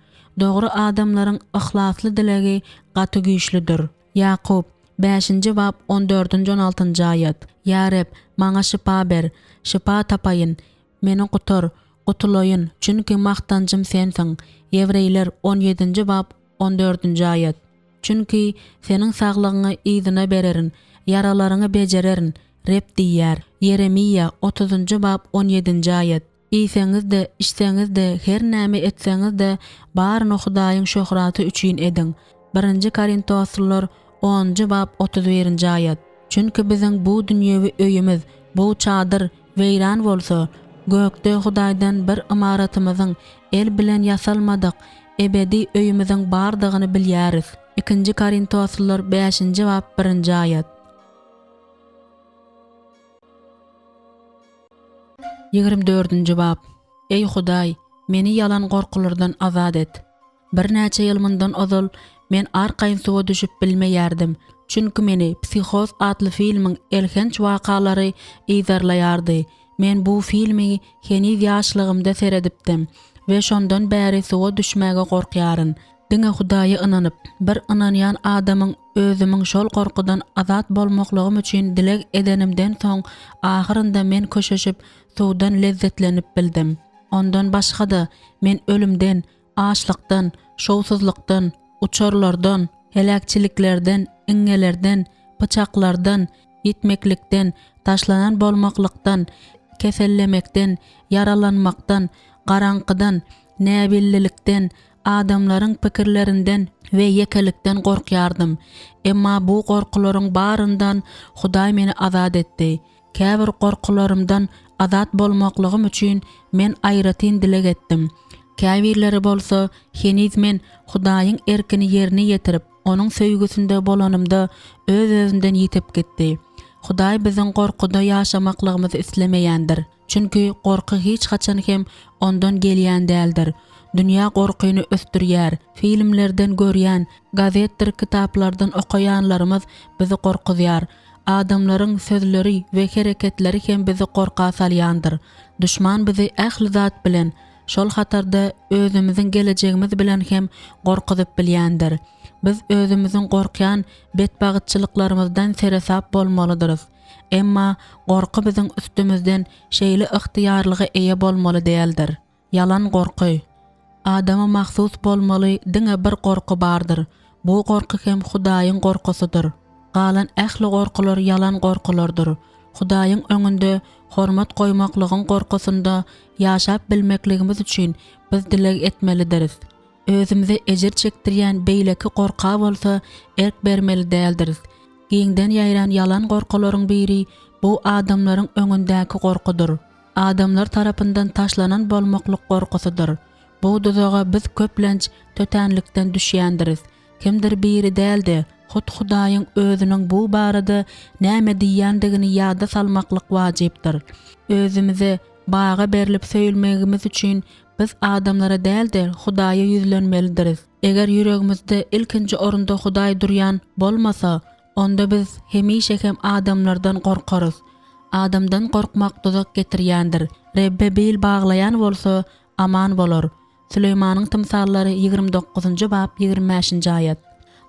Dogry adamlaryň yhlasly dilegi gaty güýçlüdir. Ýakup, bäşinji bap, on dördünji-on altynjy aýat. Ýa Reb, maňa şypa ber, şypa tapaýyn, meni gutar, gutulaýyn, çünki magtanjym Sensiň. Ýewreýler, on ýedinji bap, on dördünji aýat. Çünki seniň saglygyňy yzyna bererin, ýaralaryňy bejererin, Reb diýýär. Ýeremiýa, otuzynjy bap, on ýedinji aýat. Iýseňiz-de, içseňiz-de, her näme etseňiz-de, baryny Hudaýyň şöhraty üçin ediň. Birinji Korintoslylar, onunjy bap, 31-nji aýat. Çünki biziň bu dünýewi öýümiz, bu çadyr weýran bolsa, gökde Hudaýdan bir ymaratymyzyň, el bilen ýasalmadyk, ebedi öýümiziň bardygyny bilýäris. Ikinji Korintoslylar, bäşinji bap, birinji aýat. 24-nji bap. Eý Hudaý, meni ýalan gorkulardan azat et. Birnäçe ýyl mundan ozal men arkaýyn suwa düşüp bilmeýärdim, çünki meni Psihoz atly filmiň elhenç wakalary yzarlaýardy. Men bu filmi heniz ýaşlygymda seredipdim we şondan bäri suwa düşmäge gorkýaryn. Diňe Hudaýa ynanyp, bir ynanýan adamyň özümiň şol gorkudan azat bolmaklygym üçin dileg edenimden soň, ahyrynda men köşeşip, suwdan lezzetlenip bildim. Ondan başga-da, men ölümden, açlykdan, şowsuzlykdan, uçarlardan, heläkçiliklerden, iňňelerden, pyçaklardan, ýitmeklikden, taşlanan bolmaklykdan, kesellemekden, ýaralanmakdan, garaňkydan, näbellilikden, adamlaryň pikirlerinden we ýekelikden gorkýardym. Emma bu gorkularyň baryndan Hudaý meni azat etdi. Käbir gorkularymdan azat bolmaklygym üçin men aýratyn dileg etdim. Käbirleri bolsa heniz men Hudaýyň erkini ýerine ýetirip, Onuň söýgüsinde bolanymda öz-özünden ýitip gitdi. Hudaý biziň gorkuda ýaşamaklygymyzy islemeýändir. Çünki gorky hiç haçan hem Ondan gelýän däldir. Dünýä gorkyny ösdürýär. Filmlerden görýän, gazetdir kitaplardan okaýanlarymyz bizi gorkuzýar. Adamlaryň sözleri we hereketleri hem bizi gorka salýandyr. Duşman bizi ähli zat bilen. Şol hatarda özümiziň gelejegimiz bilen hem gorkuzyp bilýändir. Biz özümiziň gorkýan betbagytçylyklarymyzdan seresap bolmalydyrys. Emma gorky biziň üstümizden şeýle ygtyýarlyga eýe bolmaly däldir. Ýalan gorky. Adama mahsus bolmaly diňe bir gorky bardyr. Bu gorky hem Hudaýyň gorkusydyr. Galan ähli gorkular ýalan gorkulardyr. Hudaýyň öňünde hormat goýmaklygyň gorkusynda ýaşap bilmekligimiz üçin biz dileg etmelidiris. Özümize ejir çekdirýän beýleki gorka bolsa erk bermeli däldiris. Giňden ýaýran ýalan gorkularyň biri bu adamlaryň öňündäki gorkudyr. Adamlar tarapyndan taşlanan bolmaklyk gorkusydyr. Bu duzaga biz köplenç tötänlikden düşýändiris. Kimdir biri däl-de, hut Hudaýyň Özüniň bu barada näme diýýändigini ýada salmaklyk wajypdyr. Özümize baga berlip söýülmegimiz üçin biz adamlara däl-de, Hudaýa ýüzlenmelidiris. Eger ýüregimizde ilkinji orunda Hudaý durýan bolmasa, onda biz hemişe hem adamlardan gorkarys. Adamdan gorkmak duzak getirýändir, Rebbe bil baglaýan bolsa, aman bolar. Süleýmanyň tymsallary 29-njy bap 25-nji aýat.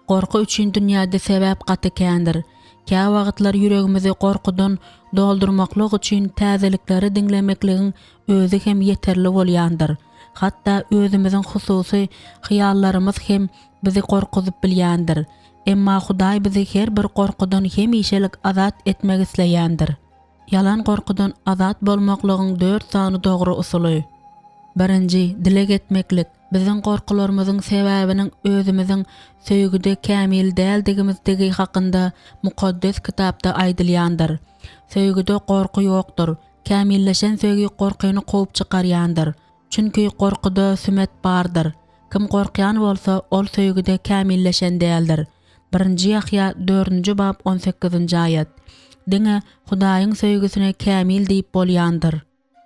Gorky üçin dünýäde sebäp gaty kändir. Käwagtlar ýüregimizi gorkudan doldurmaklyk üçin täzelikleri diňlemekligiň özi hem ýeterli bolýandyr. Hatda özümiziň hususy hyýallarymyz hem bizi gorkuzyp bilýändir. Emma Hudaý bizi her bir gorkudan hemişelik azat etmek isleýändir. Ýalan gorkudan azat bolmaklygyň dört sany dogry usuly. Birinji, dileg etmeklik. Biziň gorkularymyzyň sebäbiniň özümiziň söýgüde kämil däldigimizdigi hakynda Mukaddes Kitapda aýdylýandyr. Söýgüde gorky ýokdur. Kämilleşen söýgi gorkyny kowup çykarýandyr. Çünki gorkuda sümet bardyr. Kim gorkýan bolsa, ol söýgüde kämilleşen däldir. Birinji Ýahýa dördünji bap on sekizinji aýat. Diňe Hudaýyň söýgüsine kämil diýip bolýandyr.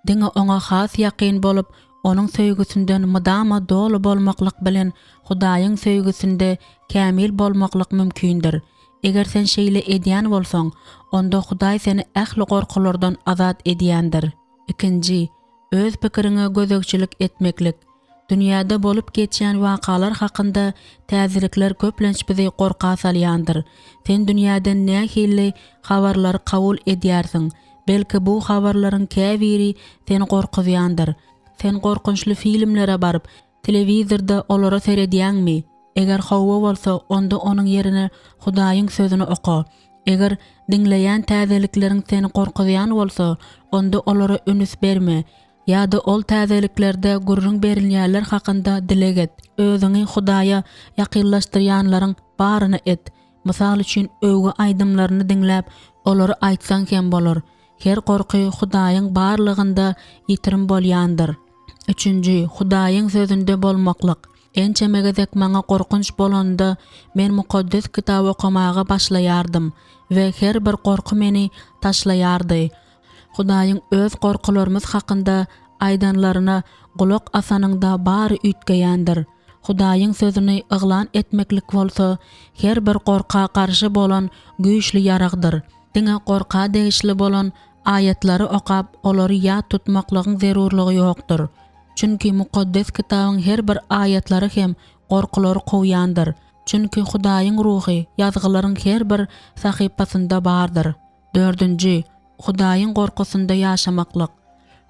Diňe Oňa has ýakyn bolup, Onuň söýgüsinden mydama doly bolmaklyk bilen Hudaýyň söýgüsinde kämil bolmaklyk mümkindir. Eger sen şeýle edýän bolsaň, onda Hudaý seni ähli gorkulardan azat edýändir. Ikinji, Öz pikiriňe gözegçilik etmeklik. Dünýäde bolup geçýän wakalar hakynda täzelikler köplenç bizi gorka salýandyr. Sen dünýäden nähili habarlary kabul edýärsiň? Belki bu habarlaryň käbiri seni gorkuzýandyr. Sen gorkunçly filmlere baryp, Telewizorda olara seredýäňmi? Eger hawa bolsa, onda onuň ýerine Hudaýyň Sözüni oka. Eger diňleýän täzelikleriň seni gorkuzýan bolsa, onda olara ünüs berme ýa-da ol täzeliklerde gürrüň berilýänler hakynda dileg et. Özüňi Hudaýa ýakynlaşdyrýanlaryň baryny et. Mysal üçin, öwgi aýdymlaryny diňläp, olary aýtsaň hem bolar. Her gorky Hudaýyň barlygynda ýitirim bolýandyr. Üçünji, Hudaýyň Sözünde bolmaklyk. Ençeme gezek maňa gorkunç bolanda, men Mukaddes Kitaby okamaga başlaýardym we her bir gorky meni taşlaýardy. Hudaýyň öz gorkularymyz hakynda aýdanlaryna gulak asanyňda bary üýtgeýändir. Hudaýyň Sözüni yglan etmeklik bolsa, her bir gorka garşy bolan güýçli ýaragdyr. Diňe gorka degişli bolan aýatlary okap, olary ýat tutmaklygyň zerurlygy ýokdur. Çünki Mukaddes Kitabyň her bir aýatlary hem gorkulary kowýandyr. Çünki Hudaýyň Ruhy Ýazgylaryň her bir sahypasynda bardyr. Dördünji, Hudaýyň gorkusynda ýaşamaklyk.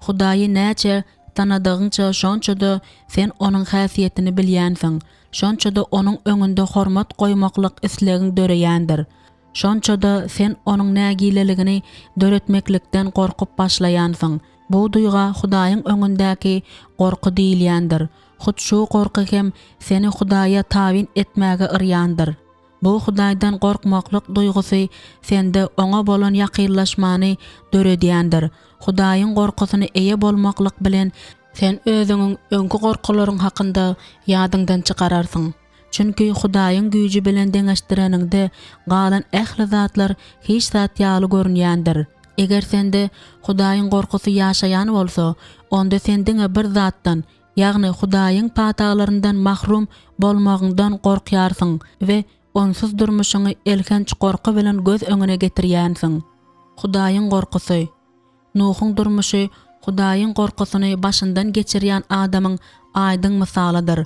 Hudaýy näçe tanadygyňça şonça-da sen Onuň häsiýetini bilýänsiň, şonça-da Onuň öňünde hormat goýmaklyk islegiň döreýändir. Şonça-da sen Onuň nägileligini döretmeklikden gorkup başlaýansyň. Bu duýga Hudaýyň öňündäki gorky diýilýändir. Hut şu gorky hem seni Hudaýa tabyn etmäge yrýandyr. Bu Hudaýdan gorkmaklyk duýgusy sende Oňa bolan ýakynlaşmany döredýändir. Hudaýyň gorkusyna eýe bolmaklyk bilen sen özüňiň öňki gorkularyň hakynda ýadyňdan çykararsyň. Çünki Hudaýyň güýji bilen deňeşdireniňde galan ähli zatlar hiç zat ýaly görünýändir. Eger sende Hudaýyň gorkusy ýaşaýan bolsa, onda sen diňe bir zatdan, ýagny Hudaýyň patalaryndan mahrum bolmagyňdan gorkýarsyň we onsuz durmuşyňy elhenç gorky bilen göz öňüne getirýänsiň. Hudaýyň gorkusy. Nuhuň durmuşy. Hudaýyň gorkusyny başyndan geçirýän adamyň aýdyň mysalydyr.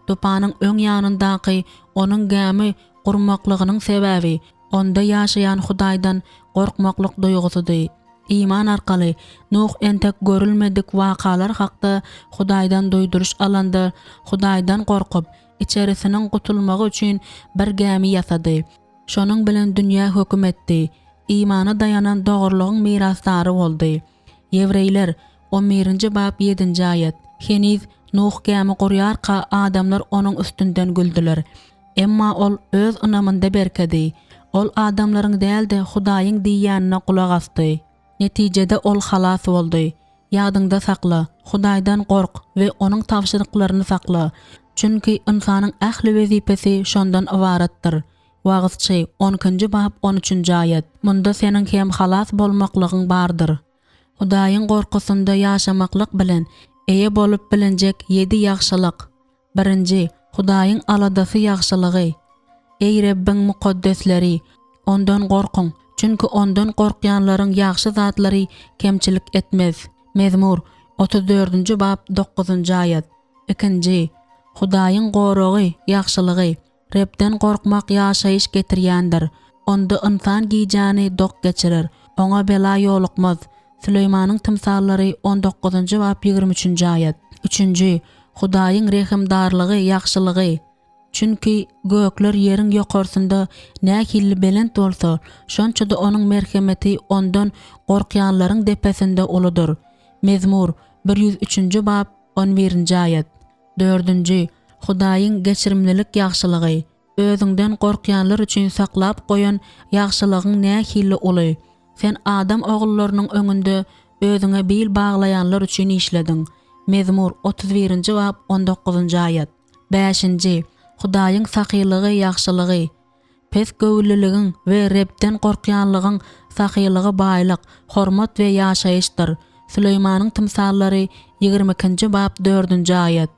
Tupanyň öň ýanyndaky onuň gämi gurmaklygynyň sebäbi, onda ýaşaýan Hudaýdan gorkmaklyk duýgusydy. Iman arkaly Nuh entek görülmedik wakalar hakda Hudaýdan duýduryş alanda, Hudaýdan gorkup, içerisiniň gutulmagy üçin bir gämi ýasady. Şonuň bilen dünýä höküm etdi. Imana daýanan dogrulygyň mirasdary boldy. Ýewreýler, on birinji bap ýedinji aýat. Heniz Nuh gämi gurýarka adamlar onuň üstünden güldüler. Emma ol öz ynamynda berkedi. Ol adamlaryň däl-de, Hudaýyň diýýänine gulak asdy. Netijede ol halas boldy. Ýadyňda sakla, Hudaýdan gork we Onuň tabşyryklaryny sakla. Çünki ynsanyň ähli wezipesi şondan ybaratdyr. Wagyzçy, on ikinji bap, on üçünji aýat. Munda seniň hem halas bolmaklygyň bardyr. Hudaýyň gorkusynda ýaşamaklyk bilen eýe bolup bilinjek ýedi ýagşylyk. Birinji, Hudaýyň aladasy ýagşylygy. Eý Rebbiň mukaddesleri, Ondan gorkuň, çünki Ondan gorkýanlaryň ýagşy zatlary kemçilik etmez. Mezmur, otuz dördünji bap, dokuzynjy aýat. Ikinji, Hudaýyň goragy, ýagşylygy. Rebden gorkmak ýaşaýyş getirýändir. Onda ynsan gijäni dok geçirer, oňa bela ýolukmaz. Süleýmanyň tymsallary on dokuzynjy bap 23 üçünji aýat. Üçünji, Hudaýyň rehimdarlygy, ýagşylygy. Çünki gökler ýeriň ýokarsynda nähili belent bolsa, şonça-da Onuň merhemeti Ondan gorkýanlaryň depesinde uludyr. Mezmur, bir 103-nji bap, on birinji aýat. Dördünji, Hudaýyň geçirimlilik ýagşylygy. Özüňden gorkýanlar üçin saklap goýan ýagşylygyň nähili uly! Sen adam ogullarynyň öňünde özüňe bil baglaýanlar üçin işlediň. Mezmur, 31-nji bap, on dokuzynjy aýat. Bäşinji, Hudaýyň sahylygy, ýagşylygy. Pes göwünliligiň we Rebden gorkýanlygyň sahylygy baýlyk, hormat we ýaşaýyşdyr. Süleýmanyň tymsallary, 22-nji bap, dördünji aýat.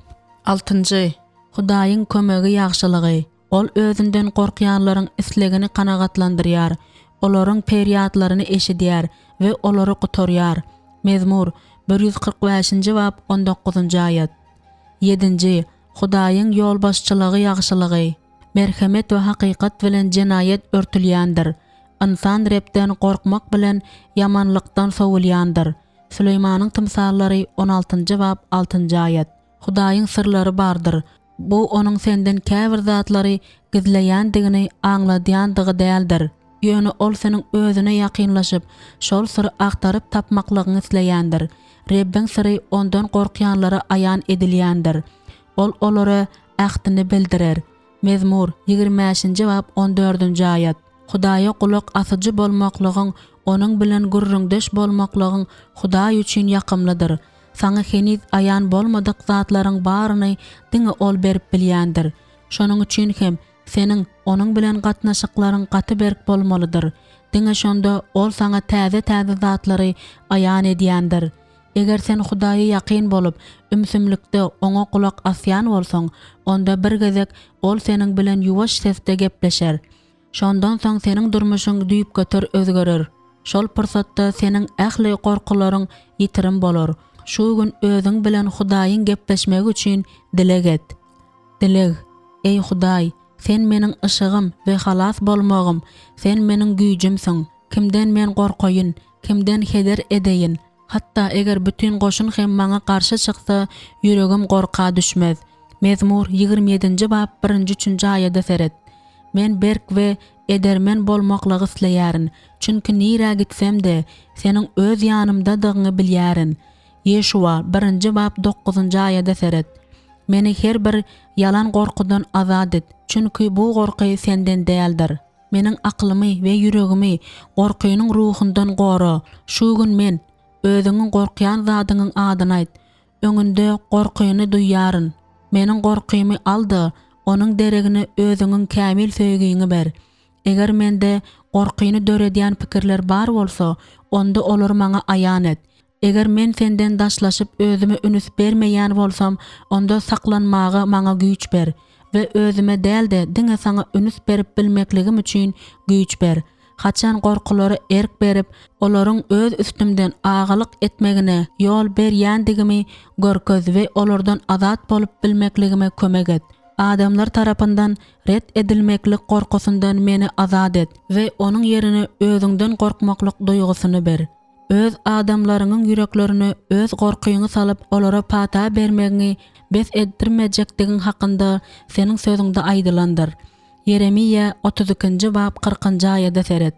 Altynjy, Hudaýyň kömegi ýagşylygy. Ol özünden gorkýanlaryň islegini kanagatlandyrýar, olaryň perýatlaryny eşidýär we olary gutarýar. Mezmur, 145-nji bap, on dokuzynjy aýat. Ýedinji, Hudaýyň ýolbaşçylygy ýagşylygy. Merhemet we hakykat bilen jenaýat örtülýändir. Ynsan Rebden gorkmak bilen ýamanlykdan sowulýandyr. Süleýmanyň tymsallary, on altynjy bap, altynjy aýat. Hudaýyň syrlary bardyr. Bu Onuň senden käbir zatlary gizleýändigini aňladýandygy däldir. Ýöne Ol seniň Özüne ýakynlaşyp, şol syry agtaryp tapmaklygyňy isleýändir. Rebbiň syry Ondan gorkýanlara aýan edilýändir. Ol olara ähtini bildirer. Mezmur, 25-nji bap, on dördünji aýat. Hudaýa gulak asyjy bolmaklygyň, Onuň bilen gürrüňdeş bolmaklygyň Hudaý üçin ýakymlydyr. Saňa heniz aýan bolmadyk zatlaryň baryny diňe Ol berip bilýändir. Şonuň üçin hem seniň Onuň bilen gatnaşyklaryň gaty berk bolmalydyr. Diňe şonda Ol saňa täze-täze zatlary aýan edýändir. Eger sen Hudaýa ýakyn bolup, ümsümlikde Oňa gulak asýan bolsaň, onda bir gezek Ol seniň bilen ýuwaş sesde gepleşer. Şondan soň seniň durmuşyň düýpgöter özgerer. Şol pursatda seniň ähli gorkularyň ýitirim bolar. Şu gün özüň bilen Hudaýyň gepleşmegi üçin dileg et. Dileg, Eý Hudaý, Sen meniň yşygym we halas bolmagym, Sen meniň güýjümsiň. Kimden men gorkaýyn, kimden heder edeýin? Hatda eger bütin goşun hem maňa garşy çyksa, ýüregim gorka düşmez. Mezmur 27-nji bap birinji-üçünji aýada seret. Men berk we edermen bolmaklygy isleýärin, çünki nirä gitsem-de, Seniň öz ýanymdadygyňy bilýärin. Ýeşuwa birinji bap dokuzynjy aýada seret. Meni her bir ýalan gorkudan azat et, çünki bu gorky Senden däldir. Meniň akylymy we ýüregimi gorkynyň ruhundan gora. Şu gün men, Özüňiň gorkýan zadyňyň adyny aýt. Öňünde gorkyny duýýaryn. Meniň gorkymy al-da, onuň deregine Özüňiň kämil söýgiňi ber. Eger mende gorkyny döredýän pikirler bar bolsa, onda olary maňa aýan et. Eger men Senden daşlaşyp özüme ünüs bermeýän bolsam, onda saklanmaga maňa güýç ber we özüme däl-de diňe Saňa ünüs berip bilmekligim üçin güýç ber. Haçan gorkulara erk berip, olaryň öz üstümden agalyk etmegine ýol berýändigimi görkez we olardan azat bolup bilmekligime kömek et. Adamlar tarapyndan ret edilmeklik gorkusyndan meni azat et we onuň ýerine Özüňden gorkmaklyk duýgusyny ber. Öz adamlaryňyň ýüreklerine öz gorkyňy salyp, olara pata bermegiňi bes etdirmejekdigiň hakynda Seniň Sözüňde aýdylandyr. Ýeremiýa 32-nji bap 40-njy aýada seret.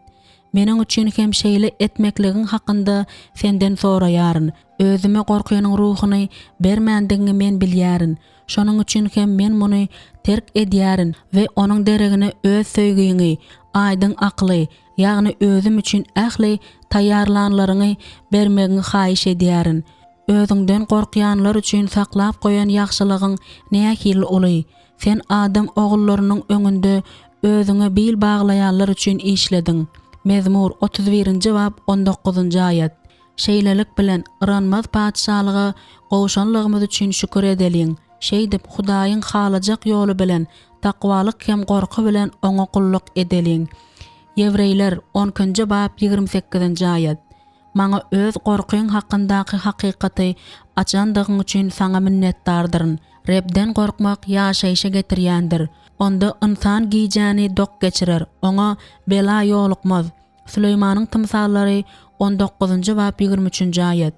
Meniň üçin hem şeýle etmekligiň hakynda Senden soraýaryn. Özüme gorkynyň ruhuny bermändigiňi men bilýärin. Şonuň üçin hem men muny terk edýärin we onuň deregine öz söýgiňi, aýdyň akyly, ýagny özüm üçin ähli taýýarlanlaryňy bermegiňi haýyş edýärin. Özüňden gorkýanlar üçin saklap goýan ýagşylygyň nähili uly! Sen adam ogullarynyň öňünde özüňe bil baglaýanlar üçin işlediň. Mezmur, 31-nji bap, on dokuzynjy aýat. Şeýlelik bilen, yranmaz patyşalyga gowşanlygymyz üçin şükür edeliň. Şeýdip, Hudaýyň halajak ýoly bilen, takwalyk hem gorky bilen Oňa gulluk edeliň. Ýewreýler, on ikinji bap, 28-nji aýat. Maňa öz gorkyň hakyndaky hakykaty açandygyň üçin saňa minnetdardyryn. Rebden gorkmak ýaşaýşa getirýändir. Onda ynsan gijäni dok geçirer, oňa bela ýolukmaz. Süleýmanyň tymsallary on dokuzynjy bap 23-nji aýat.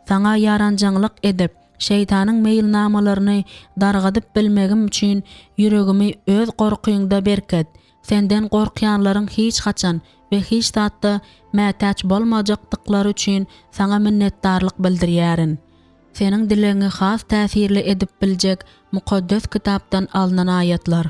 Saňa ýaranjaňlyk edip, şeýtanyň meýilnamalaryny dargadyp bilmegim üçin ýüregimi öz gorkyňda berket. Senden gorkýanlaryň hiç haçan we hiç zatda mätäç bolmajakdyklary üçin saňa minnetdarlyk bildirýärin. Seniň dilegiňi has täsirli edip biljek Mukaddes Kitapdan alnan aýatlar.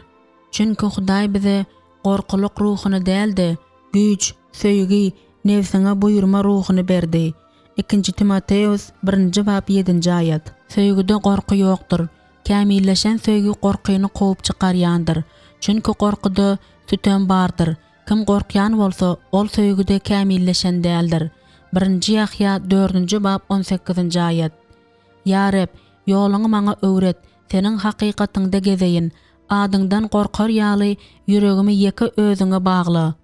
Çünki Hudaý bize gorkulyk ruhuny däl-de, güýç, söýgi, nebsiňe buýurma ruhuny berdi. Ikinji Timoteos birinji bap ýedinji aýat. Söýgüde gorky ýokdur. Kämilleşen söýgi gorkyny kowup çykarýandyr. Çünki gorkuda sütem bardyr. Kim gorkýan bolsa, ol söýgüde kämilleşen däldir. Birinji Ýahýa dördünji bap on sekizinji aýat. Ýa Reb, ýoluňy maňa öwret, Seniň hakykatyňda gezeýin. Adyňdan gorkar ýaly ýüregimi ýeke Özüňe bagla.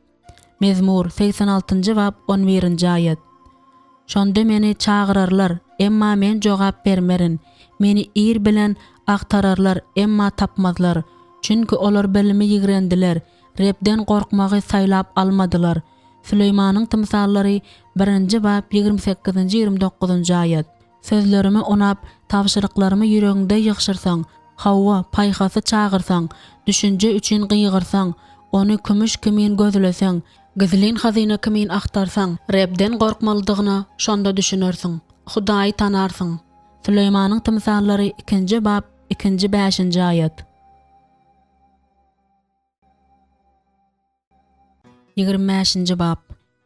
Mezmur, 86-njy bap, on birinji aýat. Şonda meni çagyrarlar, emma men jogap bermerin. Meni ir bilen agtararlar, emma tapmazlar. Çünki olar bilimi ýigrendiler, Rebden gorkmagy saýlap almadylar. Süleýmanyň tymsallary, birinji bap, 28-nji, 29-njy aýat. Sözlerimi unap, tabşyryklarymy ýüregiňde ýygşyrsaň, hawa, paýhasy çagyrsaň, düşünje üçin gygyrsaň, ony kümüş kimin gözleseň, gizlin hazyna kimin agtarsaň, Rebden gorkmalydygyna şonda düşünersiň, Hudaýy tanarsyň. Süleýmanyň tymsallary, ikinji bap, ikinji, bäşinji aýat. 25-nji bap.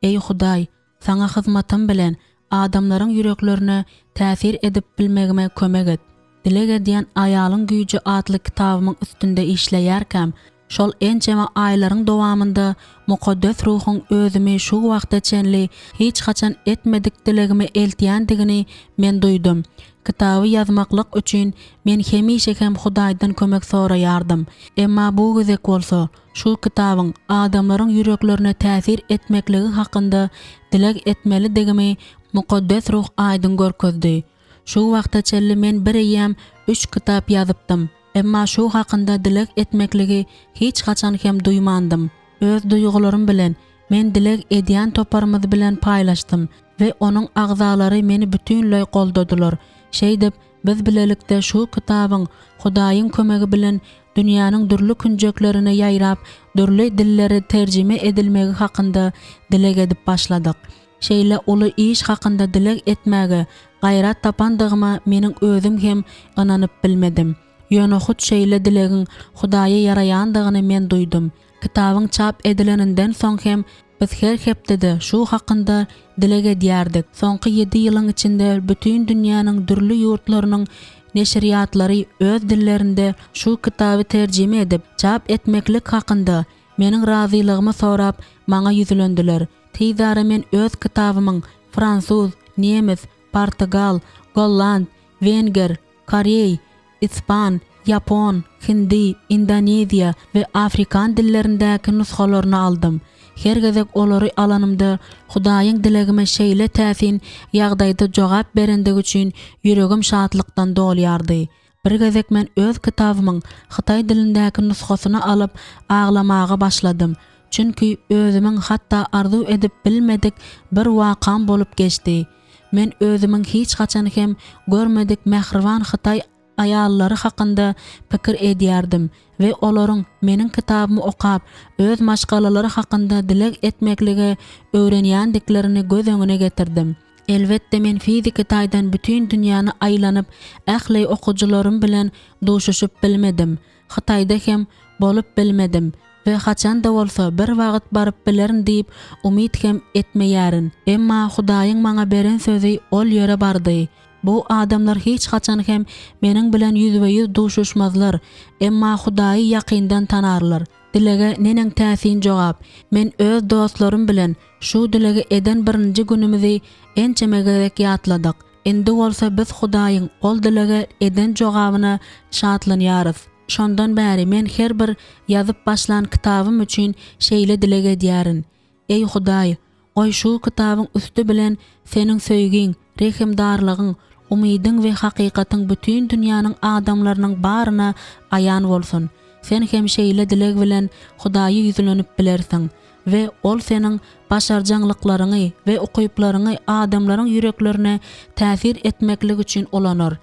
Eý Hudaý, Saňa hyzmatym bilen adamlaryň ýüreklerine täsir edip bilmegime kömek et. Dileg edýän aýalyň güýji atly kitabymyň üstünde işleýärkäm, şol ençeme aýlaryň dowamynda Mukaddes Ruhuň özümi şu wagta çenli hiç haçan etmedik dilegime eltýändigini men duýdum. Kitaby ýazmaklyk üçin men hemişe hem Hudaýdan kömek soraýardym. Emma bu gezek bolsa, şu kitabyň adamlaryň ýüreklerine täsir etmekligi hakynda dileg etmelidigimi Mukaddes Ruh aýdyň görkezdi. Şu wagta çenli men bireýýäm üç kitap ýazypdym, emma şu hakynda dileg etmekligi hiç haçan hem duýmandym. Öz duýgularym bilen men dileg edýän toparymyz bilen paýlaşdym we onuň agzalary meni bütinleý goldadylar. Şeýdip, biz bilelikde şu kitabyň Hudaýyň kömegi bilen dünýäniň dürli künjeklerine ýaýrap, dürli dillere terjime edilmegi hakynda dileg edip başladyk. Şeýle uly iş hakynda dileg etmäge gaýrat tapandygyma meniň özüm hem ynanyp bilmedim. Ýöne hut şeýle dilegiň Hudaýa ýaraýandygyny men duýdum. Kitabyň çap edileninden soň hem biz her hepdede şu hakynda dileg edýärdik. Soňky ýedi ýylyň içinde bütin dünýäniň dürli ýurtlarynyň neşirýatlary öz dillerinde şu kitaby terjime edip, çap etmeklik hakynda meniň razylygymy sorap, maňa ýüzlendiler. Tizara men öz kitabymyň fransuz, nemes, portugal, golland, wenger, koreý, ispan, ýapon, hindi, indoneziýa we afrikan dillerindäki nusgalaryny aldym. Her gezek olary alanymda, Hudaýyň dilegime şeýle täsin ýagdaýda jogap berendigi üçin ýüregim şatlykdan dolýardy. Bir gezek men öz kitabymyň hytaý dilindäki nusgasyny alyp, aglamaga başladym. Çünki özümiň hatda arzuw edip bilmedik bir wakam bolup geçdi. Men özümiň hiç haçan hem görmedik mähriban hytaý aýallary hakynda pikir edýärdim we olaryň meniň kitabymy okap, öz maşgalalary hakynda dileg etmekligi öwrenýändiklerini göz öňüne getirdim. Elbetde men fiziki taýdan bütin dünýäni aýlanyp, ähli okyjylarym bilen duşuşyp bilmedim. Hytaýda hem bolup bilmedim we haçan-da bolsa bir wagt baryp bilerin diýip umyt hem etmeýärin. Emma Hudaýyň maňa beren sözi ol ýere bardy. Bu adamlar hiç haçan hem meniň bilen ýüzbe-ýüz duşuşmazlar, emma Hudaýy ýakyndan tanarlar. Dilege neneň täsin jogap! Men öz dostlarym bilen şu dilegi eden birinji günümizi ençeme gezek ýatladyk. Indi bolsa biz Hudaýyň ol dilege eden jogabyna şatlanýarys. Şondan bäri men her bir ýazyp başlan kitabym üçin şeýle dileg edýärin, Eý Hudaý, goý şu kitabyň üsti bilen Seniň söýgiň, rehimdarlygyň, umydyň we hakykatyň bütin dünýäniň adamlarynyň baryna aýan bolsun. Sen hem şeýle dileg bilen Hudaýa ýüzlenip bilersiň we Ol seniň başarjaňlyklaryňy we ukyplaryňy adamlaryň ýüreklerine täsir etmeklik üçin ulanar.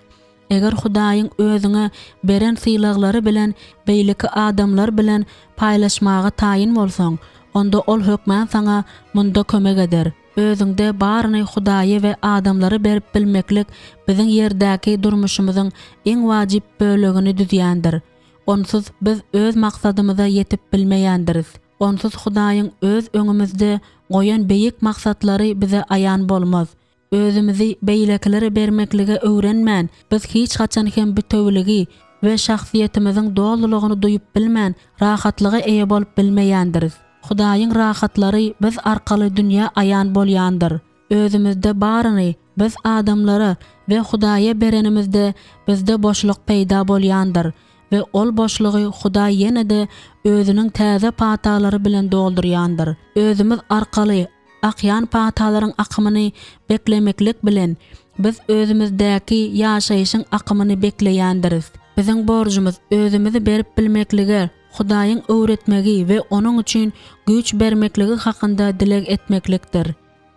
Eger Hudaýyň özüňe beren sylaglary bilen beýleki adamlar bilen paýlaşmaga taýyn bolsaň, onda Ol hökman saňa munda kömek eder. Özüňde baryny Hudaýa we adamlara berip bilmeklik biziň ýerdäki durmuşymyzyň iň wajyp bölegini düzýändir. Onsuz biz öz maksadymyza ýetip bilmeýändiris. Onsuz Hudaýyň öz öňümizde goýan beýik maksatlary bize aýan bolmaz. Özümizi beýlekilere bermeklige öwrenmän, biz hiç haçan hem bitewiligi we şahsyýetimiziň dolulygyny duýup bilmän, rahatlyga eýe bolup bilmeýändiris. Hudaýyň rahatlary biz arkaly dünýä aýan bolýandyr. Özümizde baryny biz adamlara we Hudaýa berenimizde bizde boşluk peýda bolýandyr we ol boşlugy Hudaý ýene-de Özüniň täze patalary bilen doldurýandyr. Özümiz arkaly Akýan patalaryň akymyny beklemeklik bilen, biz özümizdäki ýaşaýşyň akymyny bekleýändiris. Biziň borjumyz özümizi berip bilmeklige Hudaýyň öwretmegi we onuň üçin güýç bermekligi hakynda dileg etmeklikdir.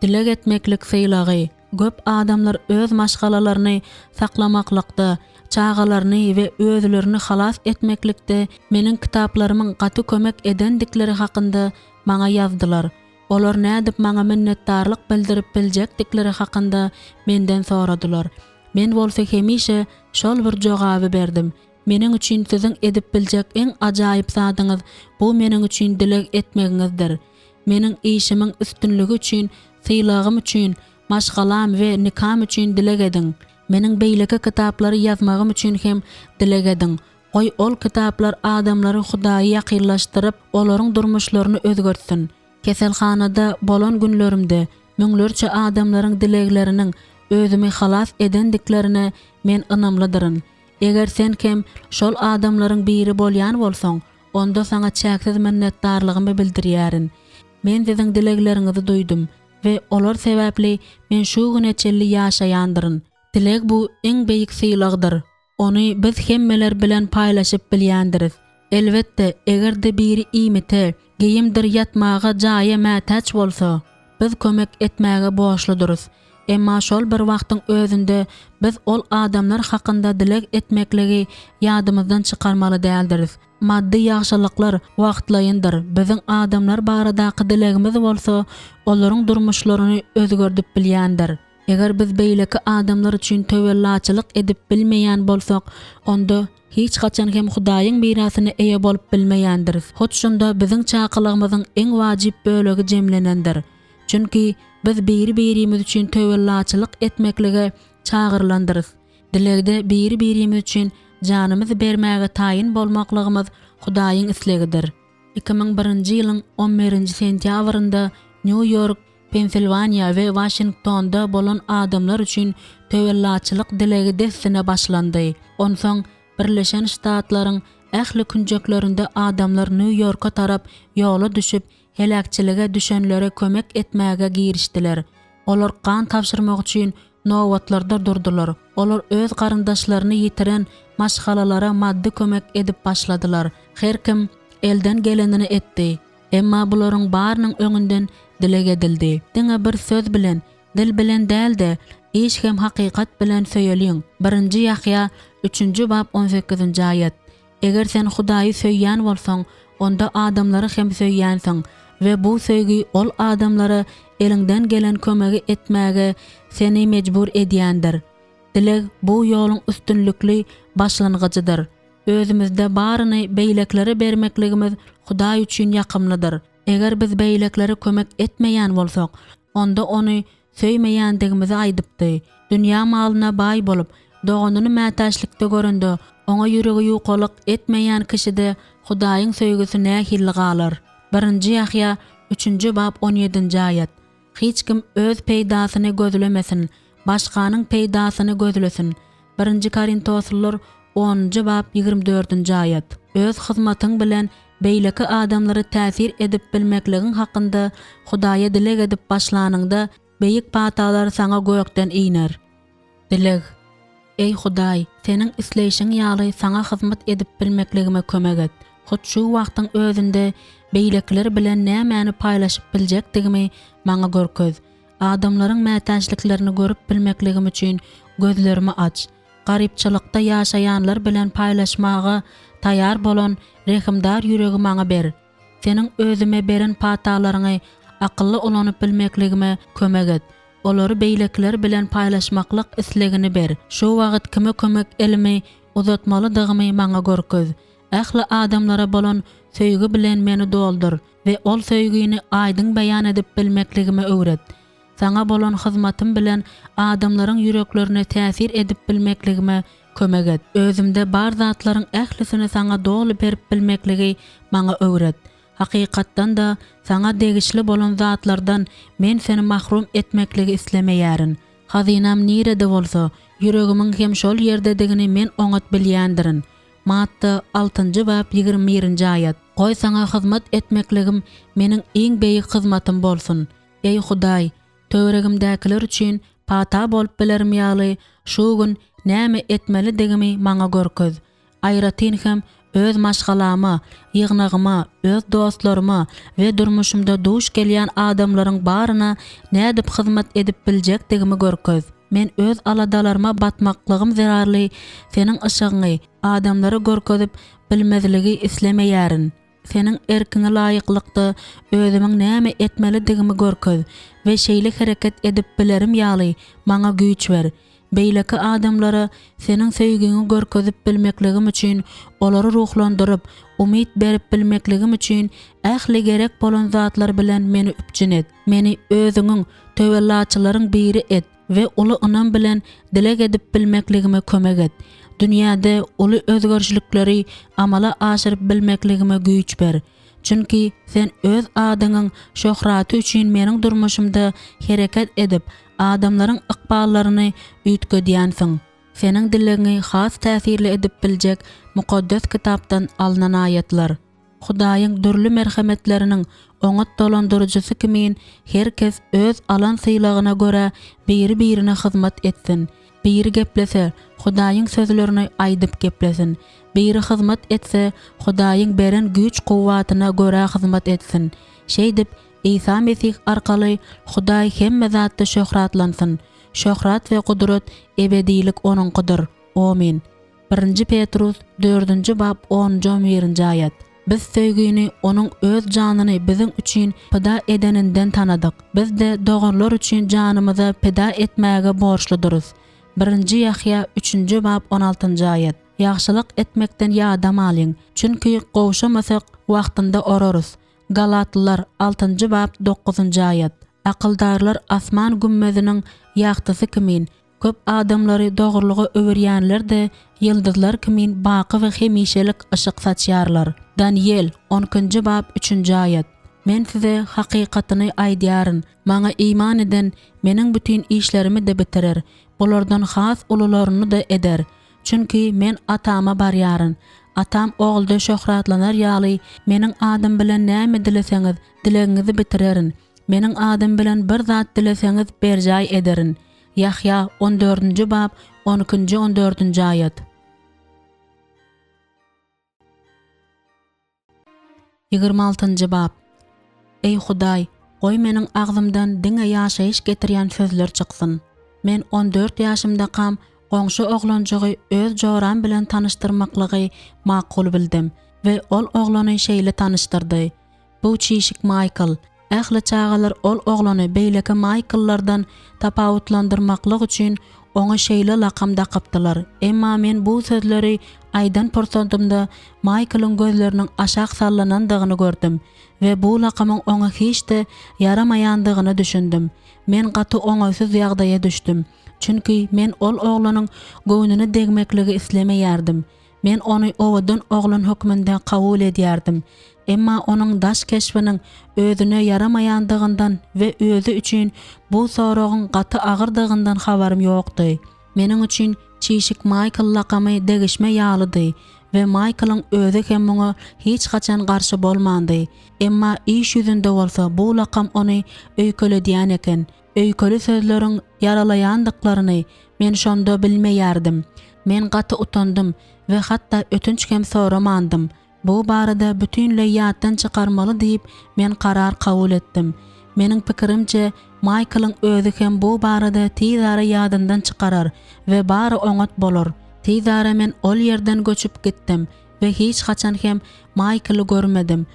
Dileg etmeklik sylagy. Köp adamlar öz maşgalalaryny saklamaklykda, çagalaryny we özlerini halas etmeklikde meniň kitaplarymyň gaty kömek edendikleri hakynda maňa ýazdylar. Olar nädip maňa minnetdarlyk bildirip biljekdikleri hakynda menden soradylar. Men bolsa hemişe şol bir jogaby berdim, Meniň üçin siziň edip biljek iň ajaýyp zadyňyz bu meniň üçin dileg etmegiňizdir. Meniň işimiň üstünligi üçin, sylagym üçin, maşgalam we nikam üçin dileg ediň. Meniň beýleki kitaplary ýazmagym üçin hem dileg ediň. Goý, ol kitaplar adamlary Hudaýa ýakynlaşdyryp, olaryň durmuşlaryny özgertsin. Keselhanada bolan günlerimde müňlerçe adamlaryň dilegleriniň özümi halas edendiklerine men ynamlydyryn. Eger sen hem şol adamlaryň biri bolýan bolsaň, onda saňa çäksiz minnetdarlygymy bildirýärin. Men siziň dilegleriňizi duýdum we olar sebäpli men şu güne çenli ýaşaýandyryn. Dileg bu iň beýik sylagdyr. Ony biz hemmeler bilen paýlaşyp bilýändiris. Elbetde, eger-de biri iýmite, geýimdir ýatmaga jaýa mätäç bolsa, biz kömek etmäge borçludyrys. Emma şol bir wagtyň özünde biz ol adamlar hakynda dileg etmekligi ýadymyzdan çykarmaly däldiris. Maddy ýagşylyklar wagtlaýyndyr, biziň adamlar baradaky dilegimiz bolsa olaryň durmuşlaryny özgerdip bilýändir. Eger biz beýleki adamlar üçin töwellaçylyk edip bilmeýän bolsak, onda hiç haçan hem Hudaýyň mirasyna eýe bolup bilmeýändiris. Hut şunda biziň çakylygymyzyň iň wajyp bölegi jemlenendir. Çünki biz biri-birimiz üçin töwellaçylyk etmeklige çagyrylandyrys. Dilegde biri-birimiz üçin janymyzy bermäge taýyn bolmaklygymyz Hudaýyň islegidir. 2001-nji ýylyň on birinji sentýabrynda Nýu-Ýork, Pensilwaniýa we Waşingtonda bolan adamlar üçin töwellaçylyk dilegi dessine başlandy. Onsoň. Birleşen Ştatlaryň ähli künjeklerinde adamlar Nýu-Ýorka tarap ýola düşüp, heläkçilige düşenlere kömek etmäge girişdiler. Olar gan tabşyrmak üçin nobatlarda durdular. Olar öz garyndaşlaryny ýitiren maşgalalara maddy kömek edip başladylar. Her kim elden gelenini etdi. Emma bularyň barynyň öňünden dileg edildi. Diňe bir söz bilen, dil bilen däl-de, iş hem hakykat bilen söýeliň. Birinji Ýahýa, üçünji bap on sekizinji aýat. Eger sen Hudaýy söýýän bolsaň, onda adamlary hem söýýänsiň we bu söýgi ol adamlara eliňden gelen kömegi etmäge seni mejbur edýändir. Dileg bu ýoluň üstünlikli başlangyjydyr. Özümizde baryny beýlekilere bermekligimiz Hudaý üçin ýakymlydyr. Eger biz beýlekilere kömek etmeýän bolsak, onda Ony söýmeýändigimizi aýdypdy. Dünýä malyna baý bolup, doganyny mätäçlikde görende, oňa ýüregi ýukalyk etmeýän kişide Hudaýyň söýgüsi nähili galar? Birinji Ýahýa, üçünji bap on ýedinji aýat. Hiç kim öz peýdasyny gözlemesin, başganyň peýdasyny gözlesin. Birinji Korintoslylar onunjy bap 24-nji aýat. Öz hyzmatyň bilen beýleki adamlara täsir edip bilmekligiň hakynda Hudaýa dileg edip başlanyňda, beýik patalar saňa gökden iner. Dileg. Eý Hudaý, Seniň isleýşiň ýaly Saňa hyzmat edip bilmekligime kömek et. Hut şu wagtyň özünde beýlekiler bilen nämäni paýlaşyp biljekdigimi maňa görkez. Adamlaryň mätäçliklerini görüp bilmekligim üçin gözlerimi aç. Garypçylykda ýaşaýanlar bilen paýlaşmaga taýar bolan rehimdar ýüregi maňa ber. Seniň özüme beren patalaryňy akylly ulanyp bilmekligime kömek et. Olary beýlekiler bilen paýlaşmaklyk islegini ber. Şu wagt kime kömek elimi uzatmalydygymy maňa görkez. Ähli adamlara bolan söýgi bilen meni doldur we ol söýgini aýdyň beýan edip bilmekligime öwret. Saňa bolan hyzmatym bilen adamlaryň ýüreklerine täsir edip bilmekligime kömek et. Özümde bar zatlaryň ählisini Saňa doly berip bilmekligi maňa öwret. Hakykatdan-da, Saňa degişli bolan zatlardan men Seni mahrum etmekligi islemeýärin. Hazynam nirede bolsa, ýüregimiň hem şol ýerdedigini men oňat bilýändirin. Matta, altynjy bap, 21-nji aýat. Goý Saňa hyzmat etmekligim meniň iň beýik hyzmatym bolsun. Eý Hudaý, töweregimdäkiler üçin pata bolup bilerim ýaly, şu gün näme etmelidigimi maňa görkez. Aýratyn hem öz maşgalama, ýygnagyma, öz dostlaryma we durmuşymda duş gelýän adamlaryň baryna nädip hyzmat edip biljekdigimi görkez. Men öz aladalaryma batmaklygym zerarly Seniň yşygyňy adamlara görkezip bilmezligi islemeýärin. Seniň erkiňe laýyklykda özümiň näme etmelidigimi görkez we şeýle hereket edip bilerim ýaly maňa güýç ber. Beýleki adamlara Seniň söýgiňi görkezip bilmekligim üçin, olary ruhlandyryp, umyt berip bilmekligim üçin ähli gerek bolan zatlar bilen meni üpjün et. Meni Özüňiň töwellaçylaryň biri et we uly ynam bilen dileg edip bilmekligime kömek et. Dünýäde uly özgerişlikleri amala aşyryp bilmekligime güýç ber. Çünki Sen Öz adyňyň şöhraty üçin meniň durmuşymda hereket edip, adamlaryň ykballaryny üýtgedýänsiň. Seniň dilegiňi has täsirli edip biljek Mukaddes Kitapdan alnan aýatlar. Hudaýyň dürli merhemetleriniň oňat dolandyryjysy kimin her kes öz alan sylagyna görä biri-birine hyzmat etsin. Biri geplese, Hudaýyň sözlerini aýdyp geplesin. Biri hyzmat etse, Hudaýyň beren güýç-kuwwatyna görä hyzmat etsin. Şeýdip, Isa Mesih arkaly Hudaý hemme zatda şöhratlansyn. Şöhrat we gudrat ebedilik Onuňkydyr. Omyn. Birinji Petrus, dördünji bap, onunjy-on birinji aýat. Biz söýgini Onuň Öz janyny biziň üçin pida edeninden tanadyk. Biz-de doganlar üçin janymyzy pida etmäge borçludyrys. Birinji Ýahýa, üçünji bap, on altynjy aýat. Ýagşylyk etmekden ýadamalyň, çünki gowşamasak, wagtynda orarys. Galatlylar, altynjy bap, dokuzynjy aýat. Akyldarlar asman gümmeziniň ýagtysy kimin, Köp adamlary dogrulyga öwürýänler-de ýyldyzlar kimin baky we hemişelik yşyk saçýarlar. Danyýel, on ikinji bap, üçünji aýat. Men size hakykatyny aýdýaryn, Maňa iman eden Meniň bütin işlerimi-de bitirer, bulardan has ulularyny-da eder. Çünki Men Atama barýaryn. Atam Ogulda şöhratlanar ýaly, Meniň adym bilen näme dileseňiz, dilegiňizi bitirerin. Meniň adym bilen bir zat dileseňiz, berjaý ederin. Ýahýa, on dördünji bap, on ikinji, on dördünji aýat. 26-njy bap. Eý Hudaý, goý meniň agzymdan diňe ýaşaýyş getirýän sözler çyksyn. Men on dört ýaşymdakam goňşy oglanjygy öz joram bilen tanyşdyrmaklygy makul bildim we ol oglany şeýle tanyşdyrdy, Bu çişik Maýkl. Ähli çagalar ol oglany beýleki Maýkllardan tapawutlandyrmaklyk üçin oňa şeýle lakam dakypdylar. Emma men bu sözleri aýdan pursadymda Maýklyň gözleriniň aşak sallanandygyny gördüm we bu lakamyň oňa hiç-de ýaramaýandygyna düşündim. Men gaty oňaýsyz ýagdaýa düşdüm. Çünki men ol oglanyň göwnüne degmekligi islemeýärdim. Men ony owadan oglan hökmünde kabul edýärdim. Emma onuň daş keşbiniň özüne ýaramaýandygyndan we özi üçin bu soragyň gaty agyrdygyndan habarym ýokdy. Meniň üçin Çişik Maýkl lakamy degişme ýalydy we Maýklyň özi hem muňa hiç haçan garşy bolmandy. Emma iş ýüzünde bolsa bu lakam ony öýkeledýän eken. Öýkeli sözleriň ýaralaýandyklaryny men şonda bilmeýärdim. Men gaty utandym we hatda ötünç hem soramandym. Bu barada bütinleý ýatdan çykarmaly diýip, men karar kabul etdim. Meniň pikirimçe, Maýklyň özi hem bu barada tizara ýadyndan çykarar we bary oňat bolar. Tizara men ol ýerden göçüp gitdim we hiç haçan hem Maýkly görmedim.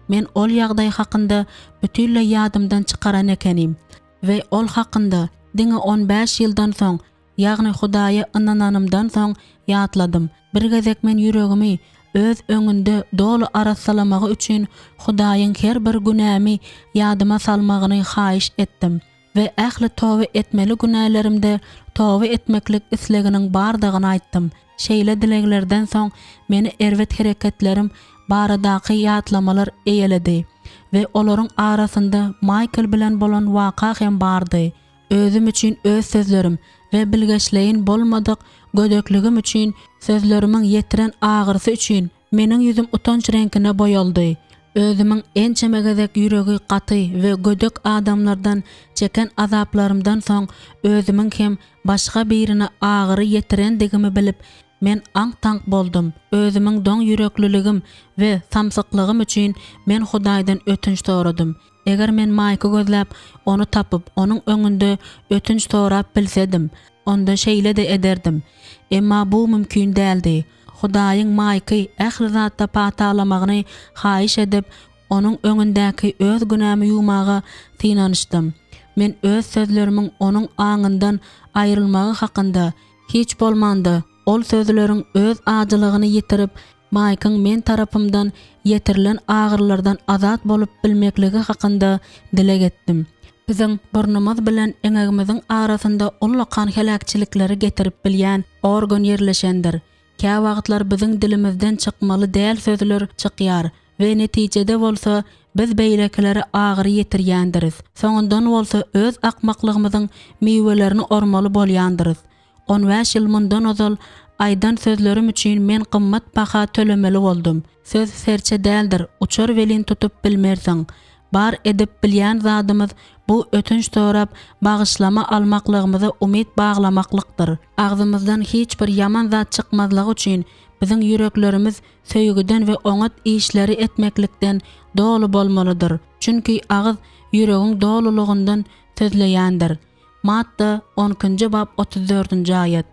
Men ol ýagdaý hakynda bütinleý ýadymdan çykaran ekenim we ol hakynda diňe on bäş ýyldan soň, ýagny Hudaýa ynananymdan soň ýatladym. Bir gezek men ýüregimi Öz öňünde doly arassalamagy üçin Hudaýyň her bir günämi ýadyma salmagyny haýyş etdim we ähli toba etmeli günälerimde toba etmeklik isleginiň bardygyny aýtdym. Şeýle dileglerden soň meni erbet hereketlerim baradaky ýatlamalar eýeledi we olaryň arasynda Maýkl bilen bolan waka hem bardy. Özüm üçin öz sözlerim we bilgeşleýin bolmadyk gödekligim üçin sözlerimiň ýetiren agyrysy üçin meniň ýüzüm utanç reňkine boýaldy. Özümiň ençeme gezek ýüregi gaty we gödek adamlardan çeken azaplarymdan soň özümiň hem başga birine agyry ýetirendigimi bilip, men aňk-taňk boldum. Özümiň doň ýürekliligim we samsyklygym üçin men Hudaýdan ötünç soradym. Eger men Maýky gözläp, ony tapyp, onuň öňünde ötünç sorap bilsedim, onda şeýle-de ederdim. Emma bu mümkin däldi. Hudaýyň Maýky ähli zatda patalamagyny haýyş edip, onuň öňündäki öz günämi ýuwmaga synanyşdym. Men öz sözlerimiň onuň aňyndan aýrylmagy hakynda, hiç bolmanda, ol sözleriň öz ajylygyny ýitirip, Maýkyň men tarapymdan ýetirilen agyrylardan azat bolup bilmekligi hakynda dileg etdim. Biziň burnumyz bilen eňegimiziň arasynda ullakan heläkçilikleri getirip bilýän organ ýerleşendir. Käwagtlar biziň dilimizden çykmaly däl sözler çykýar we netijede bolsa biz beýlekilere agyry ýetirýändiris. Soňundan bolsa öz akmaklygymyzyň miwelerini ormaly bolýandyrys. On bäş ýyl mundan ozal aýdan sözlerim üçin men gymmat baha tölemeli boldum. Söz serçe däldir, uçar welin tutup bilmersiň. Bar edip bilýän zadymyz bu ötünç sorap bagyşlama almaklygymyza umyt baglamaklykdyr. Agzymyzdan hiç bir ýaman zat çykmazlygy üçin biziň ýüreklerimiz söýgüden we oňat işleri etmeklikden doly bolmalydyr. Çünki agyz ýüregiň dolulygyndan sözleýändir. Matta, on ikinji bap, 34 dördünji aýat.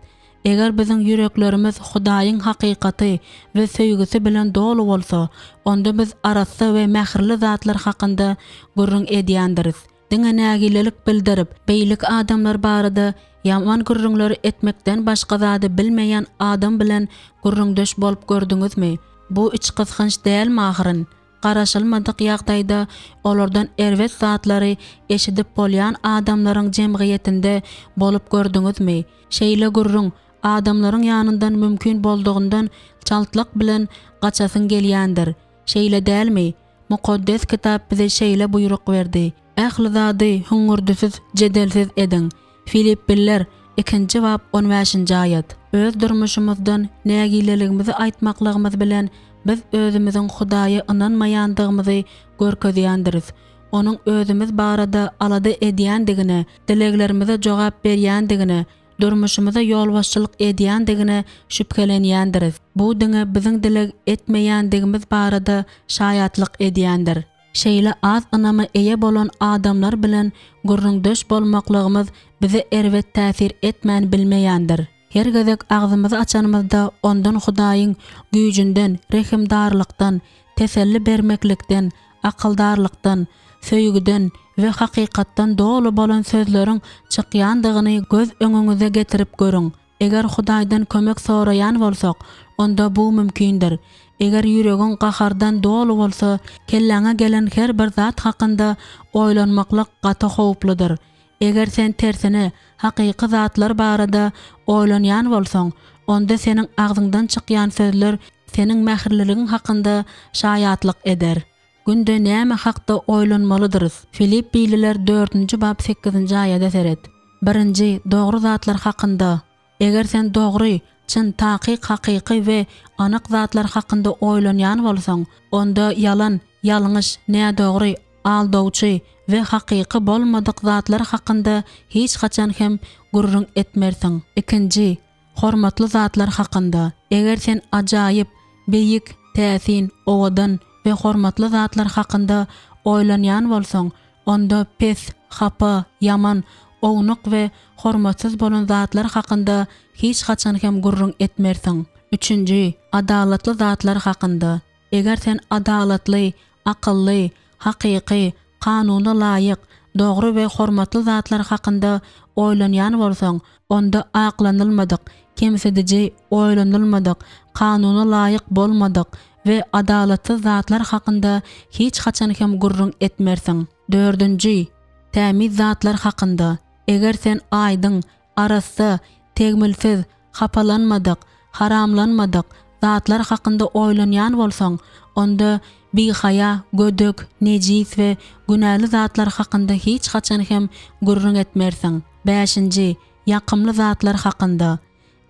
Eger biziň ýüreklerimiz Hudaýyň hakykaty we söýgüsi bilen doly bolsa, onda biz arassa we mähirli zatlar hakynda gürrüň edýändiris. Diňe nägilelik bildirip, beýleki adamlar barada ýaman gürrüňleri etmekden başga zady bilmeýän adam bilen gürrüňdeş bolup gördüňizmi? Bu içgysgynç dälmi ahyryn? Garaşylmadyk ýagdaýda olardan erbet zatlary eşidip bolýan adamlaryň jemgyýetinde bolup gördüňizmi? Şeýle gürrüň adamlaryň ýanyndan mümkin boldugyndan çaltlyk bilen gaçasyň gelýändir. Şeýle dälmi? Mukaddes Kitap bize şeýle buýruk berdi, Ähli zady hüňňürdisiz, jedelsiz ediň. Filippiller. Ikinji bap, on bäşinji aýat. Öz durmuşymyzdan nägileligimizi aýtmaklygymyz bilen biz özümiziň Hudaýa ynanmaýandygymyzy görkezýändiris. Onuň özümiz barada alada edýändigine, dileglerimize jogap berýändigine, durmuşymyza ýolbaşçylyk edýändigine şübhelenýändiris. Bu diňe biziň dileg etmeýändigimiz barada şaýatlyk edýändir. Şeýle az ynama eýe bolan adamlar bilen gürrüňdeş bolmaklygymyz bize erbet täsir etmän bilmeýändir. Her gezek agzymyzy açanymyzda ondan Hudaýyň güýjünden, rehimdarlykdan, teselli bermeklikden, akyldarlykdan, söýgüden we hakykatdan doly bolan sözleriň çykýandygyny göz öňüňize getirip görüň. Eger Hudaýdan kömek soraýan bolsak, onda bu mümkindir. Eger ýüregiň gahardan doly bolsa, kelläňe gelen her bir zat hakynda oýlanmaklyk gaty howpludyr. Eger sen tersine, hakyky zatlar barada oýlanýan bolsaň, onda seniň agzyňdan çykýan sözler seniň mähirliligiň hakynda şaýatlyk eder. Günde näme hakda oýlanmalydyrys? Filipbililer dördünji bap sekizinji aýada seret. Birinji, dogry zatlar hakynda. Eger sen dogry, çyn, takyk, hakyky we anyk zatlar hakynda oýlanýan bolsaň, onda ýalan, ýalňyş, nädogry, aldawçy we hakyky bolmadyk zatlar hakynda hiç haçan hem gürrüň etmersiň. Ikinji, hormatly zatlar hakynda. Eger sen ajaýyp, beýik, täsin, owadan we hormatly zatlar hakynda oýlanýan bolsaň, onda pes, hapa, ýaman, ownuk we hormatsyz bolan zatlar hakynda hiç haçan hem gürrüň etmersiň. Üçünji, adalatly zatlar hakynda. Eger sen adalatly, akylly, hakyky, kanuna laýyk, dogry we hormatly zatlar hakynda oýlanýan bolsaň, onda aklanylmadyk, kemsidiji, oýlanylmadyk, kanuna laýyk bolmadyk we adalatsyz zatlar hakynda hiç haçan hem gürrüň etmersiň. Dördünji, tämiz zatlar hakynda. Eger sen aýdyň, arassa, tegmilsiz, hapalanmadyk, haramlanmadyk zatlar hakynda oýlanýan bolsaň, onda bihaýa, gödek, nejis we günäli zatlar hakynda hiç haçan hem gürrüň etmersiň. Bäşinji, ýakymly zatlar hakynda.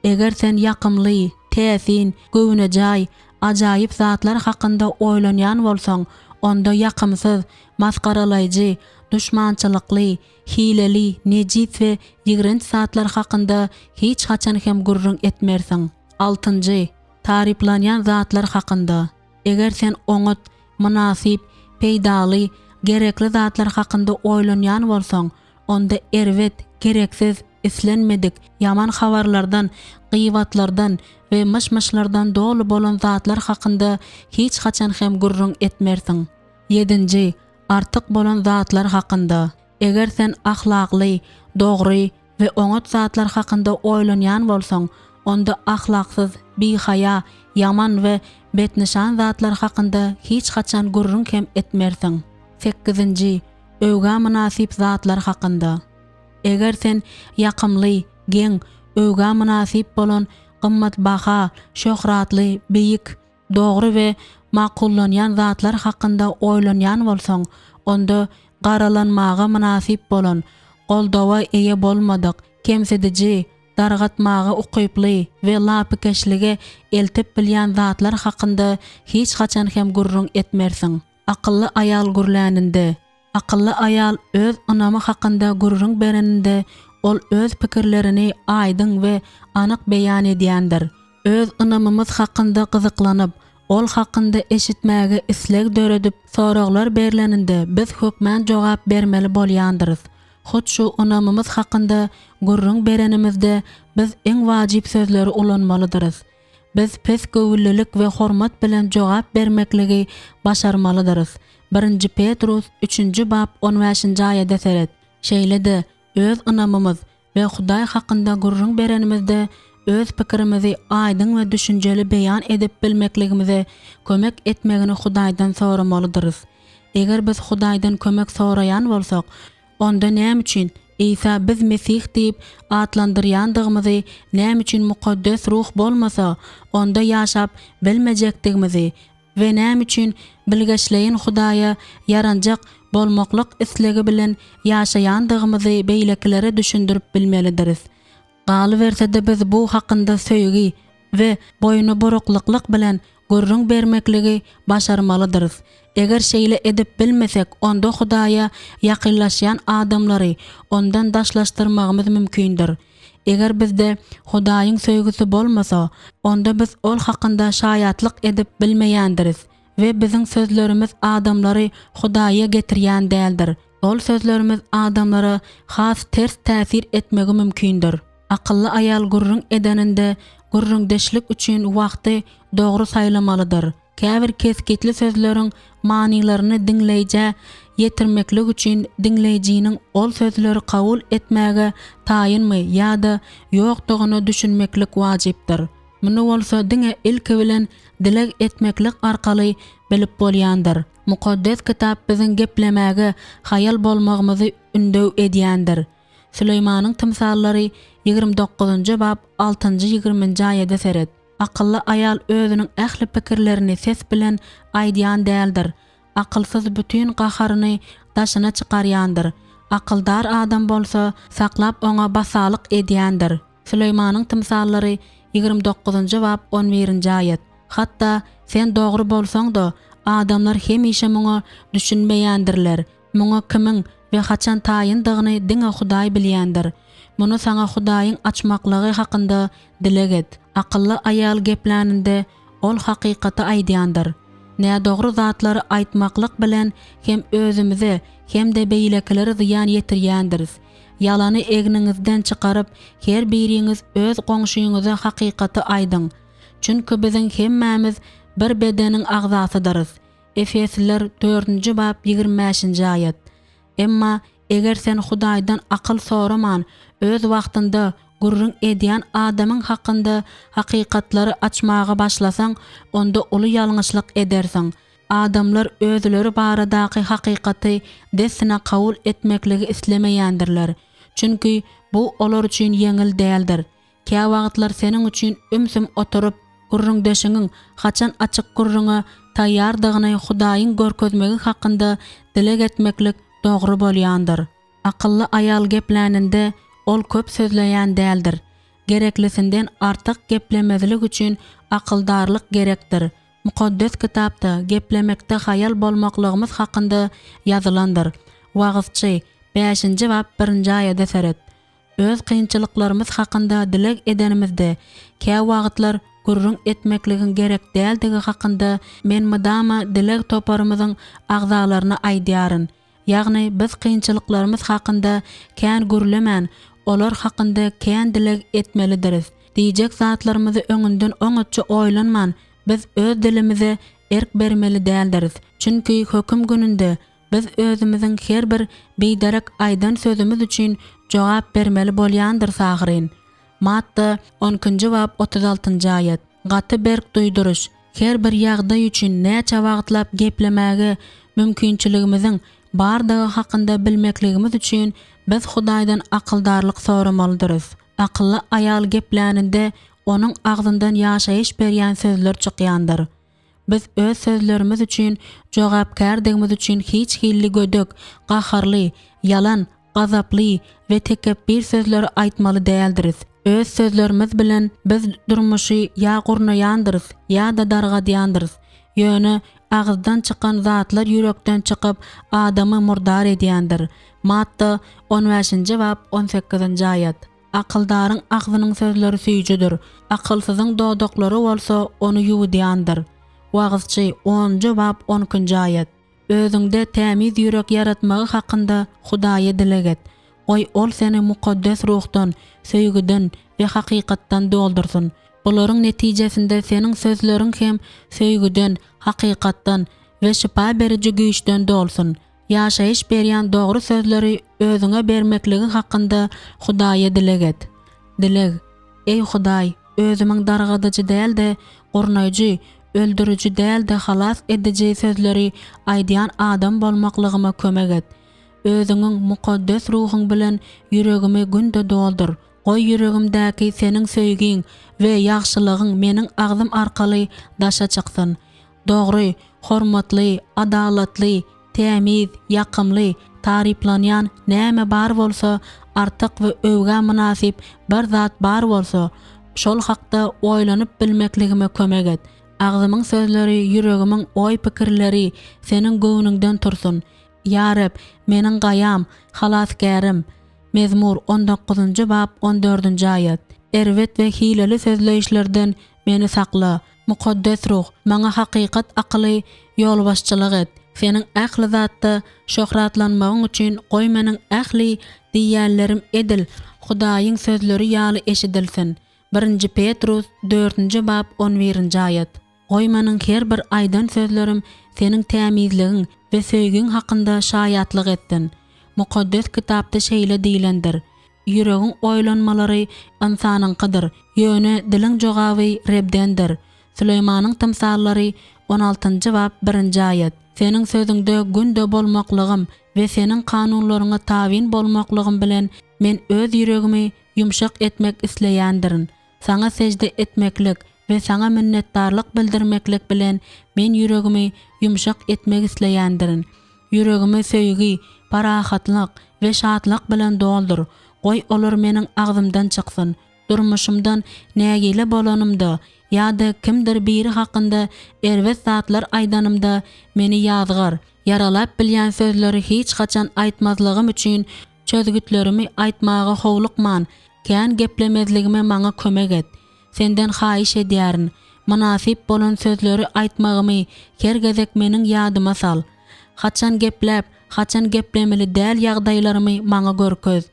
Eger sen ýakymly, täsin, göwnejaý, ajaýyp zatlar hakynda oýlanýan bolsaň, onda ýakymsyz, masgaralaýjy, duşmançylykly, hileli, nejis we ýigrenç zatlar hakynda hiç haçan hem gürrüň etmersiň. Altynjy, taryplanýan zatlar hakynda. Eger sen oňat, mynasyp, peýdaly, gerekli zatlar hakynda oýlanýan bolsaň, onda erbet, gereksiz, islenmedik, ýaman habarlardan, gybatlardan we myş-myşlardan doly bolan zatlar hakynda hiç haçan hem gürrüň etmersiň. Ýedinji, artyk bolan zatlar hakynda. Eger sen ahlakly, dogry we oňat zatlar hakynda oýlanýan bolsaň, onda ahlaksyz, bihaýa, ýaman we betnyşan zatlar hakynda hiç haçan gürrüň hem etmersiň. Sekizinji, öwgä mynasyp zatlar hakynda. Eger sen ýakymly, geň, öwgä mynasyp bolan gymmatbaha, şöhratly, beýik, dogry we makullanýan zatlar hakynda oýlanýan bolsaň, onda garalanmaga mynasyp bolan, goldawa eýe bolmadyk, kemsidiji, dargatmaga ukyply we lapykeçlige eltip bilýän zatlar hakynda hiç haçan hem gürrüň etmersiň. Akylly aýal gürläninde. Akylly aýal öz ynamy hakynda gürrüň bereninde, ol öz pikirlerini aýdyň we anyk beýan edýändir. Öz ynamymyz hakynda gyzyklanyp, ol hakynda eşitmäge isleg döredip soraglar berleninde biz hökmän jogap bermeli bolýandyrys. Hut şu ynamymyz hakynda gürrüň berenimizde biz iň wajyp sözleri ulanmalydyrys. Biz pes göwünlilik we hormat bilen jogap bermekligi başarmalydyrys. Birinji Petrus, üçünji bap, on bäşinji aýada seret. Şeýle-de, öz ynamymyz we Hudaý hakynda gürrüň berenimizde öz pikirimizi aýdyň we düşünjeli beýan edip bilmekligimize kömek etmegini Hudaýdan soramalydyrys. Eger biz Hudaýdan kömek soraýan bolsak, Onda näme üçin Isa biz Mesih diýip atlandyrýandygymyzy näme üçin Mukaddes Ruh bolmasa, onda ýaşap bilmejekdigimizi we näme üçin bilgeşleýin Hudaýa ýaranjak bolmaklyk islegi bilen ýaşaýandygymyzy beýlekilere düşündirip bilmelidiris. Galyberse-de biz bu hakynda söýgi we boýny buruklyklyk bilen gürrüň bermekligi başarmalydyrys. Eger şeýle edip bilmesek, onda Hudaýa ýakynlaşýan adamlary Ondan daşlaşdyrmagymyz mümkindir. Eger bizde Hudaýyň söýgüsi bolmasa, onda biz Ol hakynda şaýatlyk edip bilmeýändiris we biziň sözlerimiz adamlary Hudaýa getirýän däldir. Ol sözlerimiz adamlara has ters täsir etmegi mümkindir. Akylly aýal gürrüň edeninde gürrüňdeşlik üçin wagty dogry saýlamalydyr. Käbir kesgitli sözleriň manylaryny diňleýjä ýetirmeklik üçin diňleýjiniň ol sözleri kabul etmäge taýynmy ýa-da ýokdugyna düşünmeklik wajypdyr. Muny bolsa diňe ilki bilen dileg etmeklik arkaly bilip bolýandyr. Mukaddes Kitap biziň geplemäge haýal bolmagymyzy ündew edýändir. Süleýmanyň tymsallary 29-njy bap altynjy-ýigriminji aýada seret. Akylly aýal özüniň ähli pikirlerini ses bilen aýdýan däldir. Akylsyz bütin gaharyny daşyna çykarýandyr. Akyldar adam bolsa saklap oňa basalyk edýändir. Süleýmanyň tymsallary 29-njy bap on birinji aýat. Hatda sen dogry bolsaň-da, adamlar hemişe muňa düşünmeýändirler. Muňa kimiň we haçan taýyndygyny diňe Hudaý bilýändir. Muny saňa Hudaýyň açmaklygy hakynda dileg et. Akylly aýal gepläninde, ol hakykaty aýdýandyr. Nädogry zatlary aýtmaklyk bilen hem özümize, hem-de beýlekilere zyýan ýetirýändiris. Ýalany egniňizden çykaryp, her biriňiz öz goňşyňyza hakykaty aýdyň. Çünki biziň hemmämiz bir bedeniň agzasydyrys. Efesliler dördünji bap 25-nji aýat. Emma eger sen Hudaýdan akyl soraman, öz wagtynda gürrüň edýän adamyň hakynda hakykatlary açmaga başlasaň, onda uly ýalňyşlyk edersiň. Adamlar özüleri baradaky hakykaty dessine kabul etmekligi islemeýändirler. Çünki bu olar üçin ýeňil däldir. Käwagtlar seniň üçin ümsüm oturyp, gürrüňdeşiňiň haçan açyk gürrüňe taýýardygyny Hudaýyň görkezmegi hakynda dileg etmeklik dogry bolýandyr. Akylly aýal gepläninde, ol köp sözleýän däldir. Gereklisinden artyk geplemezlik üçin akyldarlyk gerekdir. Mukaddes Kitapda geplemekde haýal bolmaklygymyz hakynda ýazylandyr. Wagyzçy, bäşinji bap birinji aýada seret. Öz kynçylyklarymyz hakynda dileg edenimizde, käwagtlar gürrüň etmekligiň gerek däldigi hakynda men mydama dileg toparymyzyň agzalaryna aýdýaryn. Ýagny biz kynçylyklarymyz hakynda kän gürlemän, olar hakynda kän dileg etmelidiris. Diýjek zatlarymyzy öňünden oňatja oýlanman, biz öz dilimize erk bermeli däldiris. Çünki höküm gününde Biz özümiziň her bir biderek aýdan sözümiz üçin jogap bermeli bolýandyrys ahyryn. Matta, on ikinji bap, 36-njy aýat. Gaty berk duýduryş, her bir ýagdaý üçin näçe wagtlap geplemäge mümkinçiligimiziň bardygy hakynda bilmekligimiz üçin biz Hudaýdan akyldarlyk soramalydyrys. Akylly aýal gepläninde onuň agzyndan ýaşaýyş berýän sözler çykýandyr. Biz öz sözlerimiz üçin jogapkärdigimiz üçin hiç hilli gödek, gaharly, ýalan, gazaply we tekepbir sözleri aýtmaly däldiris. Öz sözlerimiz bilen biz durmuşy ýa gurnaýandyrys, ýa-da dargadýandyrys. Ýöne agyzdan çykan zatlar ýürekden çykyp, adamy murdar edýändir. Matta, on bäşinji bap, on sekizinji aýat. Akyldaryň agzynyň sözleri süýjüdir, akylsyzyň dodaklary bolsa ony ýuwudýandyr. Wagyzçy, onunjy bap, on ikinji aýat. Özüňde tämiz ýürek ýaratmagy hakynda Hudaýa dileg et. Goý, Ol seni Mukaddes Ruhdan, söýgüden we hakykatdan doldursyn. Bularyň netijesinde seniň sözleriň hem söýgüden, hakykatdan we şypa beriji güýçden dolsun. Ýaşaýyş berýän dogry sözleri özüňe bermekligi hakynda Hudaýa dileg et. Dileg. Eý Hudaý, özümiň dargadyjy däl-de, gurnaýjy, öldüriji däl-de halas ediji sözleri aýdýan adam bolmaklygyma kömek et. Özüňiň Mukaddes Ruhuň bilen ýüregimi günde doldur. Goý ýüregimdäki Seniň söýgiň we ýagşylygyň meniň agzym arkaly daşa çyksyn. Dogry, hormatly, adalatly. tämiz, ýakymly, taryplanýan näme bar bolsa, artyk we öwgä mynasyp bir zat bar bolsa, şol hakda oýlanyp bilmekligime kömek et. Agzymyň sözleri, ýüregimiň oý-pikirleri Seniň göwnüňden tursun. Ýa Reb, meniň gaýam, halasgärim. Mezmur, on dokuzynjy bap, on dördünji aýat. Erbet we hileli sözleýişlerden meni sakla. Mukaddes Ruh, maňa hakykat akyly ýolbaşçylyk et. Seniň ähli zatda şöhratlanmagyň üçin goý meniň ähli diýýänlerim edil Hudaýyň sözleri ýaly eşidilsin. Birinji Petrus, dördünji bap, on birinji aýat. Goý meniň her bir aýdan sözlerim Seniň tämizligiň we söýgiň hakynda şaýatlyk etsin. Mukaddes Kitapda şeýle diýlendir, Ýüregiň oýlanmalary ynsanyňkydyr, ýöne diliň jogaby Rebdendir. Süleýmanyň tymsallary, on altynjy bap, birinji aýat. Seniň sözüňde günde bolmaklygym we Seniň kanunlaryňa tabyn bolmaklygym bilen men öz ýüregimi ýumşak etmek isleýändirin. Saňa sežde etmeklik we Saňa minnetdarlyk bildirmeklik bilen men ýüregimi ýumşak etmek isleýändirin. Ýüregimi söýgi, parahatlyk we şatlyk bilen doldur, goý olar meniň agzymdan çyksyn. Durmuşymdan nägile bolanymda ýa-da kimdir biri hakynda erbet zatlar aýdanymda meni ýazgar, ýaralap bilýän sözleri hiç haçan aýtmazlygym üçin Çözgütlerimi aýtmaga howlukman, kän geplemezligime maňa kömek et. Senden haýyş edýärin, mynasyp bolan sözleri aýtmagymy her gezek meniň ýadyma sal. Haçan gepläp, haçan geplemeli däl ýagdaýlarymy maňa görkez.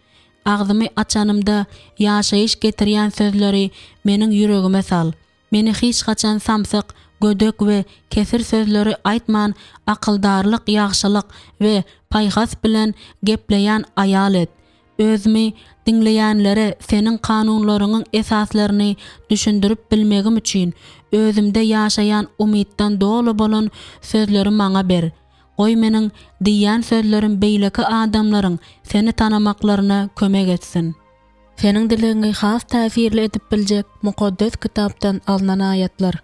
Agzymy açanymda ýaşaýyş getirýän sözleri meniň ýüregime sal. Meni hiç haçan samsyk, gödek we kesir sözleri aýtman, akyldarlyk, ýagşylyk we paýhas bilen gepleýän aýal et. Özümi diňleýänlere Seniň kanunlaryňyň esaslaryny düşündirip bilmegim üçin, özümde ýaşaýan umytdan doly bolan sözleri maňa ber. Goý meniň diýýän sözlerim beýleki adamlaryň Seni tanamaklaryna kömek etsin. Seniň dilegiňi has täsirli edip biljek Mukaddes Kitapdan alnan aýatlar.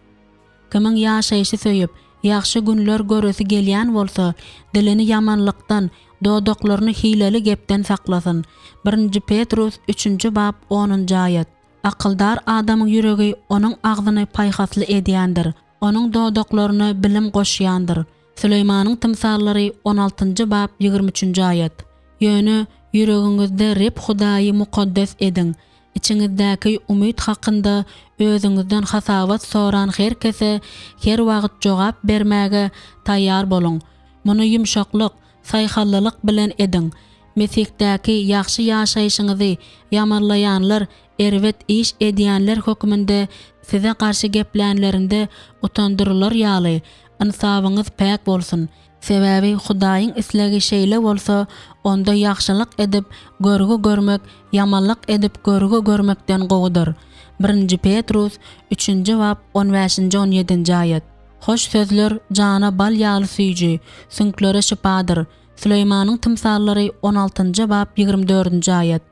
Kimiň ýaşaýşy söýüp, ýagşy günler göresi gelýän bolsa, dilini ýamanlykdan, dodaklaryny hileli gepden saklasyn. Birinji Petrus, üçünji bap, onunjy aýat. Akyldar adamyň ýüregi onuň agzyny paýhasly edýändir, onuň dodaklaryna bilim goşýandyr. Süleýmanyň tymsallary, on altynjy bap, 23 üçünji aýat. Ýöne ýüregiňizde Reb Hudaýy mukaddes ediň. Içiňizdäki umyt hakynda özüňizden hasabat soran her kese her wagt jogap bermäge taýýar boluň. Muny ýumşaklyk, saýhallylyk bilen ediň. Mesihdäki ýagşy ýaşaýşyňyzy ýamanlaýanlar erbet iş edýänler hökmünde size garşy geplänlerinde utandyrylar ýaly, ynsabyňyz päk bolsun. Sebäbi Hudaýyň islegi şeýle bolsa, onda ýagşylyk edip görgi görmek ýamanlyk edip görgi görmekden gowudyr. Birinji Petrus, üçünji bap, on bäşinji-on ýedinji aýat. Hoş sözler jana bal ýaly süýji, süňklere şypadyr. Süleýmanyň tymsallary, on altynjy bap, 24 dördünji aýat.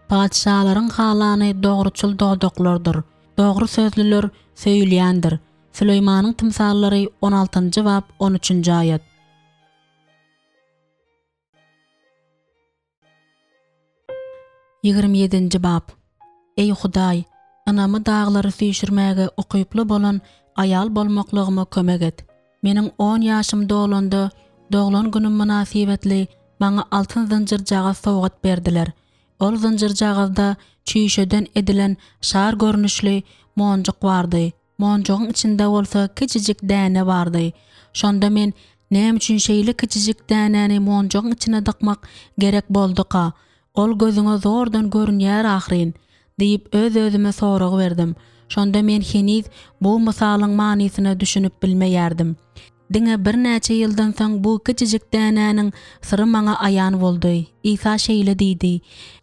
Patyşalaryň halany dogruçyl dodaklardyr. Dogry sözlüler söýülýändir. Süleýmanyň tymsallary, on altynjy bap, on üçünji aýat. 27-nji bap. Eý Hudaý, ynamy daglary süýşürmäge ukyply bolan aýal bolmaklygyma kömek et. Meniň on ýaşym dolanda, doglan günüm mynasybetli maňa altyn zynjyrjagaz sowgat berdiler. Ol zynjyrjagazda çüýşeden edilen şar görnüşli monjuk bardy. Monjugyň içinde bolsa kiçijik däne bardy. Şonda men, Näme üçin şeýle kiçijik dänäni monjugyň içine dykmak gerek bolduka? Ol gözüňe zordan görünýär ahyryn! diýip, öz-özüme sorag berdim. Şonda men heniz bu mysalyň manysyna düşünip bilmeýärdim. Diňe birnäçe ýyldan soň bu kiçijik dänäniň syry maňa aýan boldy. Isa şeýle diýdi,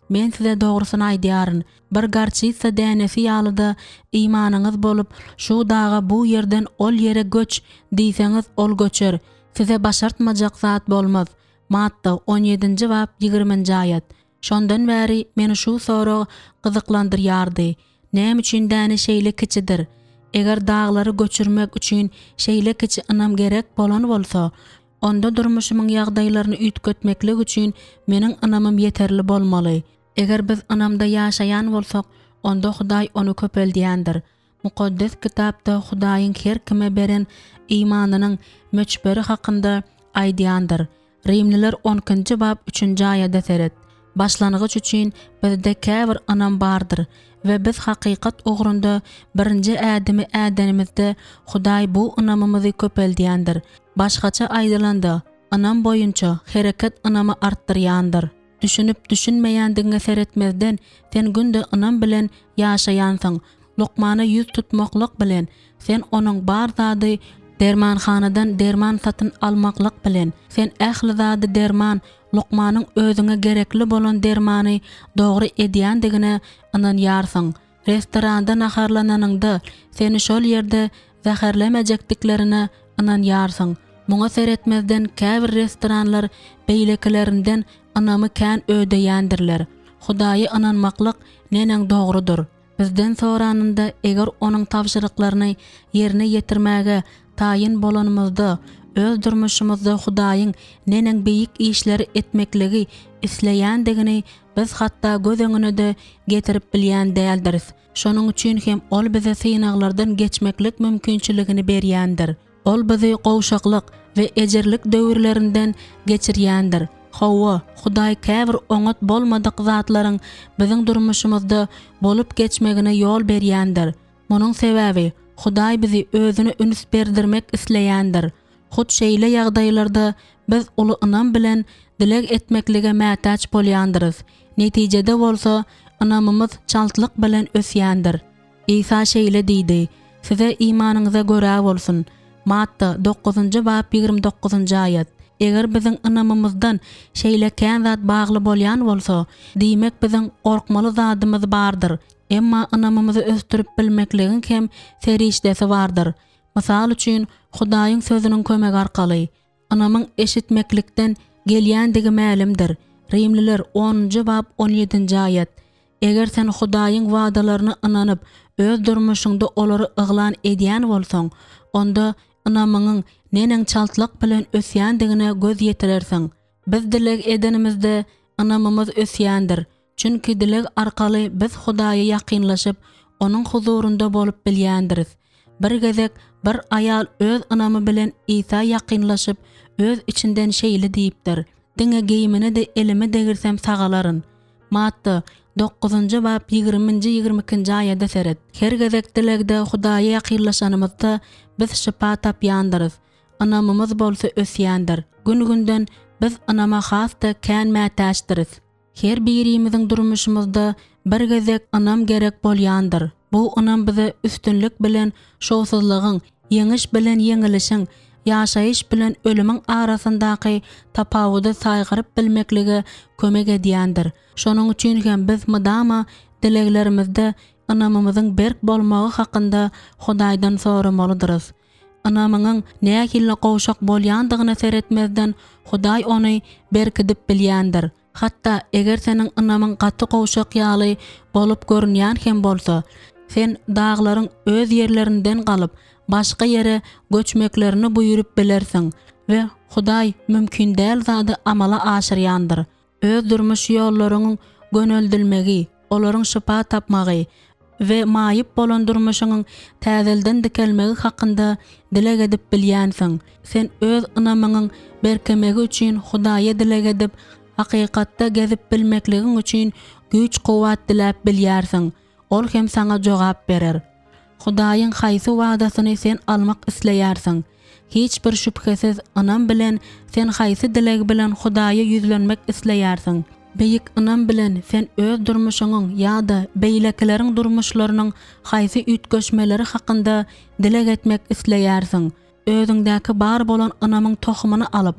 Men size dogrusyny aýdýaryn, bir gorçitsa dänesi ýaly-da imanyňyz bolup, şu daga bu ýerden ol ýere göç diýseňiz, ol göçer. Size başartmajak zat bolmaz. Matta, on ýedinji bap, ýigriminji aýat. Şondan bäri meni şu sorag gyzyklandyrýardy, Näme üçin däne şeýle kiçidir? Eger daglary göçürmek üçin şeýle kiçi ynam gerek bolan bolsa, Onda durmuşymyň ýagdaýlaryny üýtgetmeklik üçin meniň ynamym ýeterli bolmaly. Eger biz ynamda ýaşaýan bolsak, onda Hudaý ony köpeldýändir. Mukaddes Kitapda Hudaýyň her kime beren imanynyň möçberi hakynda aýdýandyr. Rimliler on ikinji bap üçünji aýada seret. Başlangyç üçin bizde käbir ynam bardyr we biz hakykat ugrunda birinji ädimi ädenimizde Hudaý bu ynamymyzy köpeldýändir. Başgaça aýdylanda, ynam boýunça hereket ynamy artdyrýandyr. Düşünip-düşünmeýändigiňe seretmezden, sen günde ynam bilen ýaşaýansyň. Lukmana ýüz tutmaklyk bilen, sen onuň bar zady dermanhanadan derman satyn almaklyk bilen, sen ähli zady derman, lukmanyň özüňe gerekli bolan dermany dogry edýändigine ynanýarsyň. Restoranda naharlananyňda, seni şol ýerde zäherlemejekdiklerine ynanýarsyň. Muňa seretmezden käbir restoranlar beýlekilerinden ynamy kän ödeýändirler. Hudaýa ynanmaklyk neneň dogrudyr? Bizden soranynda eger Onuň tabşyryklaryny ýerine ýetirmäge taýyn bolanymyzda, öz durmuşymyzda Hudaýyň neneň beýik işleri etmekligi isleýändigini biz hatda göz öňüne-de getirip bilýän däldiris. Şonuň üçin hem Ol bize synaglardan geçmeklik mümkinçiligini berýändir. Ol bizi gowşaklyk we ejirlik döwürlerinden geçirýändir. Hawa, Hudaý käbir oňat bolmadyk zatlaryň biziň durmuşymyzda bolup geçmegine ýol berýändir. Munuň sebäbi, Hudaý bizi Özüne üns berdirmek isleýändir. Hut şeýle ýagdaýlarda biz uly ynam bilen dileg etmeklige mätäç bolýandyrys. Netijede bolsa, ynamymyz çaltlyk bilen ösýändir. Isa şeýle diýdi, Size imanyňyza görä bolsun. Matta, dokuzynjy bap, 29-njy aýat. Eger biziň ynamymyzdan şeýle kän zat bagly bolýan bolsa, diýmek biziň gorkmaly zadymyz bardyr. Emma ynamymyzy ösdürip bilmekligiň hem serişdesi bardyr. Mysal üçin, Hudaýyň Sözüniň kömegi arkaly. Ynamyň eşitmeklikden gelýändigi mälimdir. Rimliler onunjy bap on ýedinji aýat. Eger sen Hudaýyň wadalaryna ynanyp, öz durmuşyňda olary yglan edýän bolsaň, onda ynamyňyň neneň çaltlyk bilen ösýändigine göz ýetirersiň. Biz dileg edenimizde ynamymyz ösýändir. Çünki dileg arkaly biz Hudaýa ýakynlaşyp, Onuň huzurynda bolup bilýändiris. Bir gezek bir aýal öz ynamy bilen Isa ýakynlaşyp, öz içinden şeýle diýipdir, Diňe geýimine-de elimi degirsem sagalaryn. Matta, dokuzynjy bap, ýigriminji-ýigrimi ikinji aýada seret. Her gezek dilegde Hudaýa ýakynlaşanymyzda, biz şypa tapýandyrys. Ynamymyz bolsa ösýändir. Gün-günden biz ynama has-da kän mätäçdiris. Her birimiziň durmuşymyzda bir gezek ynam gerek bolýandyr. Bu ynam bize üstünlik bilen şowsuzlygyň, ýeňiş bilen ýeňilişiň, ýaşaýyş bilen ölümiň arasyndaky tapawudy saýgaryp bilmeklige kömek edýändir. Şonuň üçin hem biz mydama dileglerimizde ynamymyzyň berk bolmagy hakynda Hudaýdan soramalydyrys. Ynamyňyň nähili gowşak bolýandygyna seretmezden, Hudaý ony berkidip bilýändir. Hatda eger seniň ynamyň gaty gowşak ýaly bolup görünýän hem bolsa, sen daglaryň öz ýerlerinden galyp, başga ýere göçmeklerini buýrup bilersiň we Hudaý mümkin däl zady amala aşyrýandyr. Öz durmuş ýollaryňyň göneldilmegi, olaryň şypa tapmagy we maýyp bolan durmuşyňyň täzelden dikelmegi hakynda dileg edip bilýänsiň. Sen öz ynamyňyň berkemegi üçin Hudaýa dileg edip, hakykatda gezip bilmekligiň üçin güýç-kuwwat diläp bilýärsiň. Ol hem saňa jogap berer. Hudaýyň haýsy wadasyny sen almak isleýärsiň? Hiç bir şübhesiz ynam bilen sen haýsy dileg bilen Hudaýa ýüzlenmek isleýärsiň? Beýik ynam bilen sen öz durmuşyňyň ýa-da beýlekileriň durmuşlarynyň haýsy üýtgeşmeleri hakynda dileg etmek isleýärsiň? Özüňdäki bar bolan ynamyň tohumyny alyp,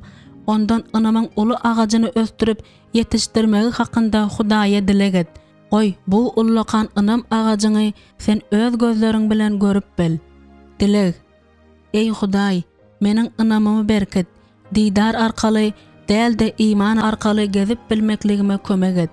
ondan ynamyň uly agajyny ösdürip ýetişdirmegi hakynda Hudaýa dileg et. Goý, bu ullakan ynam agajyňy sen öz gözleriň bilen görüp bil. Dileg. Eý Hudaý, meniň ynamymy berkit, didar arkaly däl-de iman arkaly gezip bilmekligime kömek et.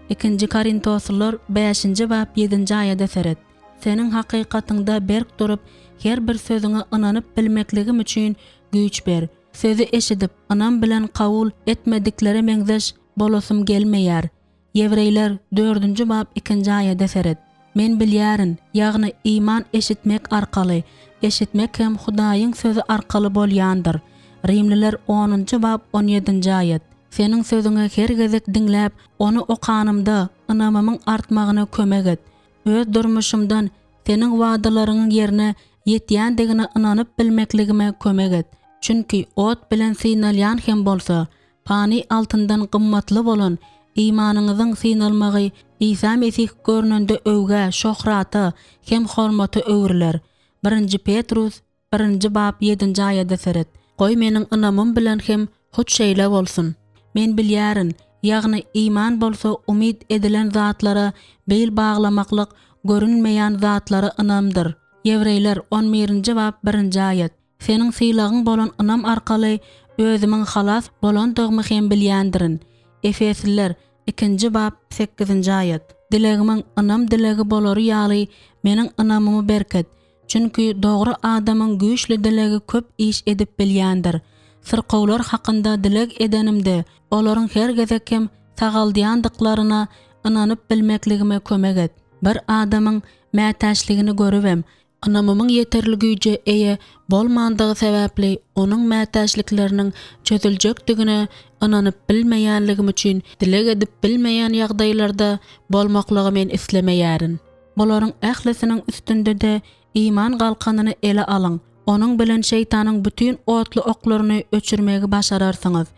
Ikinji Korintoslylar bäşinji bap ýedinji aýada seret. Seniň hakykatyňda berk durup, her bir sözüňe ynanyp bilmekligim üçin güýç ber. Sözi eşidip, ynam bilen kabul etmediklere meňzeş bolasym gelmeýär. Ýewreýler, dördünji bap ikinji aýada seret. Men bilýärin, ýagny iman eşitmek arkaly, eşitmek hem Hudaýyň sözi arkaly bolýandyr. Rimliler onunjy bap on ýedinji aýat. Seniň sözüňi her gezek diňläp, ony okanymda, ynamymyň artmagyna kömek et. Öz durmuşymdan Seniň wadalaryňyň ýerine ýetýändigine ynanyp bilmekligime kömek et. Çünki ot bilen synalýan hem bolsa, pany altyndan gymmatly bolan imanyňyzyň synalmagy Isa Mesih görnende öwgä, şöhrata hem hormata öwrüler. Birinji Petrus Birinji bap ýedinji aýada seret. Goý meniň ynamym bilen hem hut şeýle bolsun. Men bilýärin, ýagny iman bolsa umyt edilen zatlara bil baglamaklyk görünmeýän zatlara ynamdyr. Ýewreýler on birinji bap birinji aýat. Seniň sylagyň bolan ynam arkaly özümiň halas bolandygymy hem bilýändirin. Efesliler ikinji bap sekizinji aýat. Dilegimiň ynam dilegi bolary ýaly meniň ynamymy berket. Çünki dogry adamyň güýçli dilegi köp iş edip bilýändir. Syrkawlar hakynda dileg edenimde, olaryň her gezek hem sagaldýandyklaryna ynanyp bilmekligime kömek et. Bir adamyň mätäçligini görübem, ynamymyň ýeterli güýje eýe bolmandygy sebäpli onuň mätäçlikleriniň çözüljekdigine ynanyp bilmeýänligim üçin dileg edip bilmeýän ýagdaýlarda bolmaklygy men islemeýärin. Bularyň ählisiniň üstünde-de iman galkanyny ele alyň, onuň bilen şeýtanyň bütin otly oklaryny öçürmegi başararsyňyz.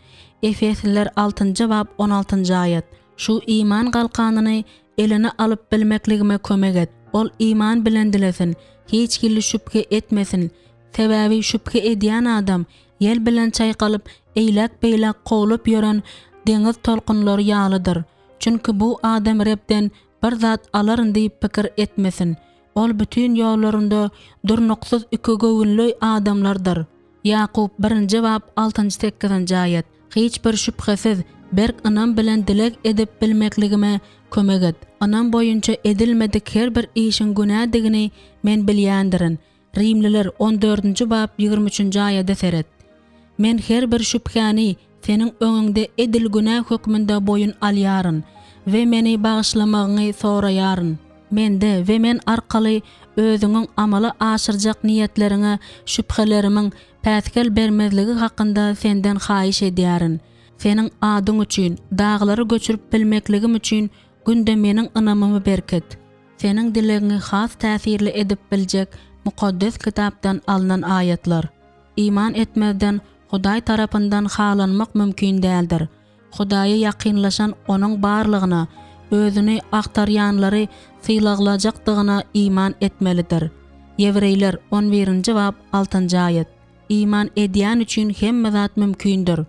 Efesliler altynjy bap on altynjy aýat. Şu iman galkanyny eline alyp bilmekligime kömek et. Ol iman bilen dilesin, hiç hili şübhe etmesin. Sebäbi şübhe edýän adam ýel bilen çaýkalyp, eýläk-beýläk kowlup ýören deňiz tolkunlary ýalydyr. Çünki bu adam Rebden bir zat alaryn diýip pikir etmesin. Ol bütin ýollarynda durnuksyz ikigöwünli adamlardyr. Ýakup birinji bap altynjy-sekizinji aýat. Hiç bir şübhesiz, berk ynam bilen dileg edip bilmekligime kömek et. Ynam boýunça edilmedik her bir işiň günädigini men bilýändirin. Rimliler on dördünji bap 23 üçünji aýada seret. Men her bir şübhäni Seniň öňüňde edil günä hökmünde boýun alýaryn we meni bagyşlamagyňy soraýaryn. Mende we men arkaly Özüňiň amala aşyrjak niýetleriňe şübhelerimiň päsgel bermezligi hakynda Senden haýyş edýärin. Seniň adyň üçin daglary göçürip bilmekligim üçin günde meniň ynamymy berkit. Seniň dilegiňi has täsirli edip biljek Mukaddes Kitapdan alnan aýatlar. Iman etmezden Hudaý tarapyndan halanmak mümkin däldir. Hudaýa ýakynlaşan Onuň barlygyna, Özüni agtarýanlary sylaglajakdygyna iman etmelidir. Ýewreýler on birinji bap altynjy aýat. Iman edýän üçin hemme zat mümkindir.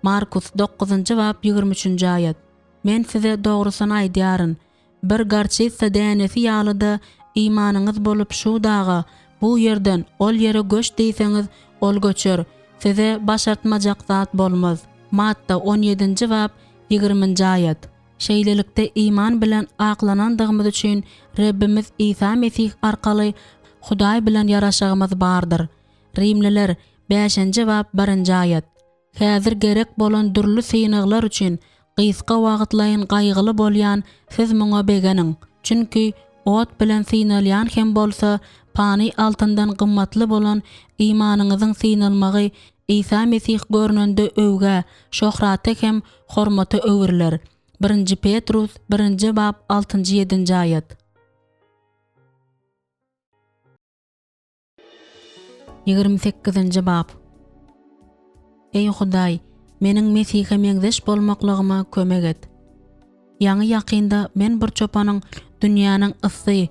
Markus dokuzynjy bap 23 üçünji aýat. Men size dogrusyny aýdýaryn, Bir gorçitsa dänesi ýaly-da imanyňyz bolup şu daga, Bu ýerden ol ýere göç diýseňiz, ol göçer. Size başartmajak zat bolmaz. Matta on ýedinji bap, ýigriminji aýat. Şeýlelikde iman bilen aklanandygymyz üçin Rebbimiz Isa Mesih arkaly Hudaý bilen ýaraşygymyz bardyr. Rimliler bäşinji bap, birinji aýat. Häzir gerek bolan dürli synaglar üçin gysga wagtlaýyn gaýgyly bolýan siz muňa begeniň. Çünki ot bilen synalýan hem bolsa, pany altyndan gymmatly bolan imanyňyzyň synalmagy Isa Mesih görnende öwgä, şöhrata hem hormata öwrüler. Birinji Petrus birinji bap altynjy-ýedinji aýat. 28-nji bap Eý Hudaý, meniň Mesihe meňzeş bolmaklygyma kömek et. Ýaňy-ýakynda men bir çopanyň dünýäniň yssy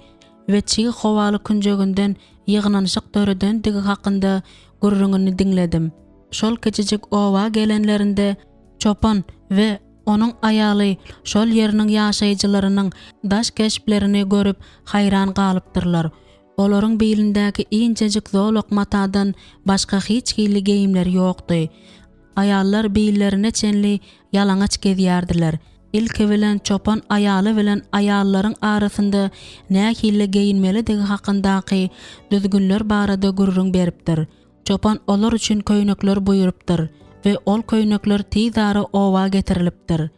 we çyg howaly künjeginden ýygnanyşyk döredendigi hakynda gürrüňini diňledim. Şol kiçijik oba gelenlerinde çopan we onuň aýaly şol ýeriniň ýaşaýjylarynyň daş keşplerini görüp haýran galypdyrlar. Olaryň bilindäki inçejik zolak matadan başga hiç hili geýimleri ýokdy. Aýallar billerine çenli ýalaňaç gezýärdiler. Ilki bilen çopan aýaly bilen aýallaryň arasynda nähili geýinmelidigi hakyndaky düzgünler barada gürrüň beripdir. Çopan olar üçin köýnekler buýrupdyr we ol köýnekler tizara oba getirilipdir.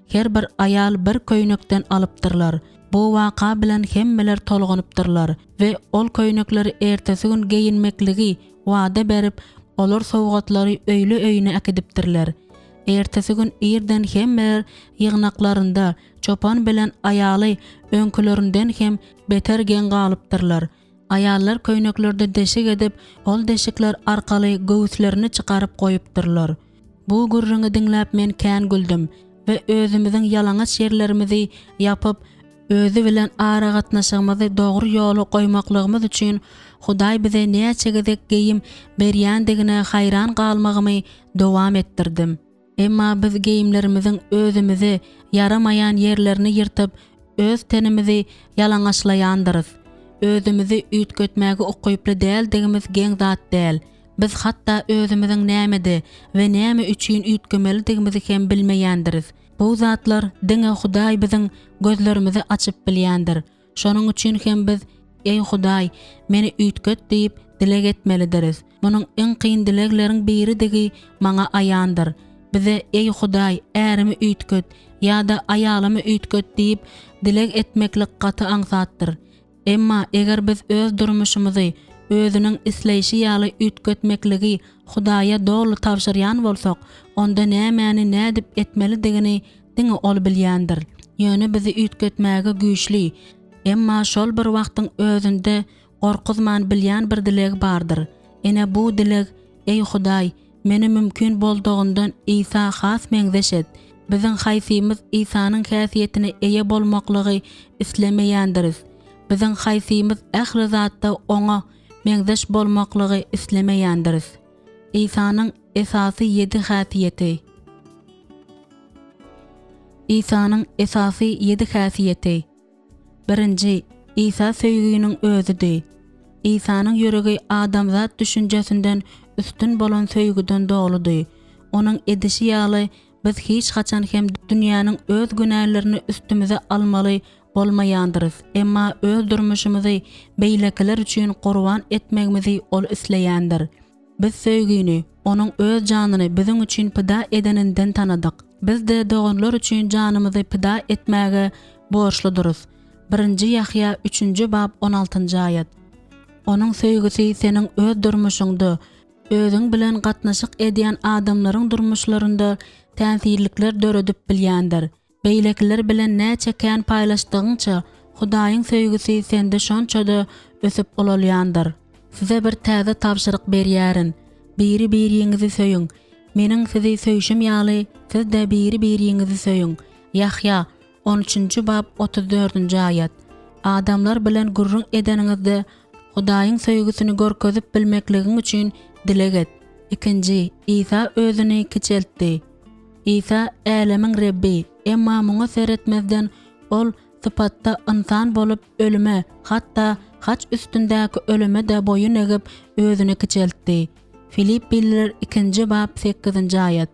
Her bir aýal bir köýnekden alypdyrlar. Bu waka bilen hemmeler tolgunypdyrlar we ol köýnekleri ertesi gün geýinmekligi wada berip, olar sowgatlary öýli-öýüne äkidipdirler. Ertesi gün irden hemmeler ýygnaklarynda çopan bilen aýaly öňkülerinden hem beter geň galypdyrlar. Aýallar köýneklerde deşik edip, ol deşikler arkaly göwüslerini çykaryp goýupdyrlar. Bu gürrüňi diňläp men kän güldüm we özümiziň ýalaňaç ýerlerimizi ýapyp, Özi bilen aragatnaşygymyzy dogry ýola goýmaklygymyz üçin Hudaý bize näçe gezek geýim berýändigine haýran galmagymy dowam etdirdim. Emma biz geýimlerimiziň özümize ýaramaýan ýerlerini ýyrtyp, öz tenimizi ýalaňaçlaýandyrys. Özümizi üýtgetmäge ukyply däldigimiz geň zat däl. Biz hatda özümiziň nämede we näme üçin üýtgemelidigimizi hem bilmeýändiris. Bu zatlar diňe Hudaý biziň gözlerimizi açyp bilýändir. Şonuň üçin hem biz, Eý Hudaý, meni üýtget diýip dileg etmelidiris. Munuň iň kyn dilegleriň biridigi maňa aýandyr. Bize, Eý Hudaý, ärimi üýtget ýa-da aýalymy üýtget diýip dileg etmeklik gaty aňsatdyr. Emma eger biz öz durmuşymyzy Özüniň isleýşi ýaly üýtgetmekligi Hudaýa doly tabşyrýan bolsak, onda nämäni nädip etmelidigini diňe Ol bilýändir. Ýöne bizi üýtgetmäge güýçli, emma şol bir wagtyň özünde gorkuzman bilýän bir dileg bardyr. Ine bu dileg, Eý Hudaý, Meni mümkin boldugyndan Isa has meňzeş et. Biziň haýsymyz Isanyň häsiýetine eýe bolmaklygy islemeýändiris? Biziň haýsymyz ähli zatda Oňa meňzeş bolmaklygy islemeýändiris? Isanyň esasy ýedi häsiýeti. Isanyň esasy ýedi häsiýeti. Birinji, Isa söýginiň özüdi. Isanyň ýüregi adamzat düşünjesinden üstün bolan söýgüden doludy. Onuň edişi ýaly, biz hiç haçan hem dünýäniň öz günälerini üstümize almaly bolmaýandyrys, emma öz durmuşymyzy beýlekiler üçin gurban etmegimizi Ol isleýändir. Biz söýgini Onuň öz janyny biziň üçin pida edeninden tanadyk. Biz-de doganlar üçin janymyzy pida etmäge borçludyrys. Birinji Ýahýa üçünji bap on altynjy aýat. Onuň söýgüsi seniň öz durmuşyňda, özüň bilen gatnaşyk edýän adamlaryň durmuşlarynda täsirlikler döredip bilýändir. Beýlekiler bilen näçe kän paýlaşdygyňça, Hudaýyň söýgüsi sende şonça-da ösüp ulalýandyr. Size bir täze tabşyryk berýärin, biri-biriňizi söýüň. Meniň sizi söýşüm ýaly, siz-de biri-biriňizi söýüň. Ýahýa, on üçünji bap, 34-nji aýat. Adamlar bilen gürrüň edeniňizde, Hudaýyň söýgüsini görkezip bilmekligiň üçin dileg et. Ikinji, Isa özüni kiçeltdi. Isa älemiň Rebbi, emma muňa seretmezden Ol sypatda ynsan bolup ölüme, hatda haç üstündäki ölüme-de boýun egip özüni kiçeltdi. Filippililer ikinji bap sekizinji aýat.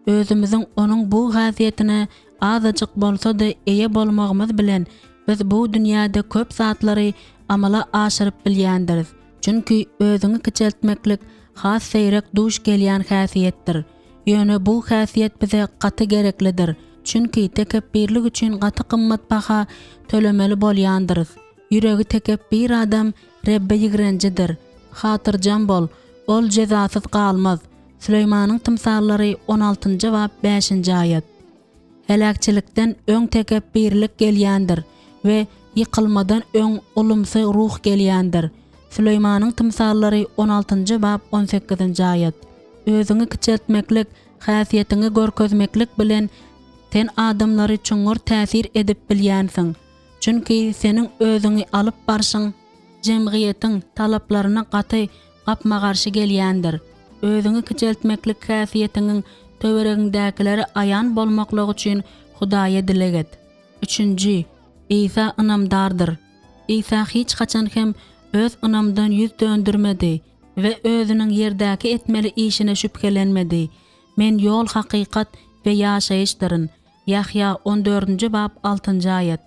Özümiziň Onuň bu häsiýetine azajyk bolsa-da eýe bolmagymyz bilen biz bu dünýäde köp zatlary amala aşyryp bilýändiris. Çünki özüňi kiçeltmeklik has seýrek duş gelýän häsiýetdir. Ýöne bu häsiýet bize gaty gereklidir. Çünki tekepbirlik üçin gaty gymmat baha tölemeli bolýandyrys. Ýüregi tekepbir adam Rebbe ýigrenjidir. Hatyrjem bol, ol jezasyz galmaz. Süleýmanyň tymsallary on altynjy bap bäşinji aýat. Heläkçilikden öň tekepbirlik gelýändir we ýykylmadan öň ulumsy ruh gelýändir. Süleýmanyň tymsallary on altynjy bap on sekizinji aýat. Özüňi kiçeltmeklik, häsiýetiňi görkezmeklik bilen sen adamlary çuňňur täsir edip bilýänsiň. Çünki seniň özüňi alyp barşyň jemgyýetiň talaplaryna gaty gapma-garşy gelýändir. Özüňi kiçeltmeklik häsiýetiňiň töweregiňdäkilere aýan bolmaklygy üçin Hudaýa dileg et. Üçünji, Isa ynamdardyr. Isa hiç haçan hem öz ynamdan ýüz döndürmedi we özüniň ýerdäki etmeli işine şübhelenmedi. Men ýol, hakykat we ýaşaýyşdyryn. Ýahýa on dördünji bap altynjy aýat.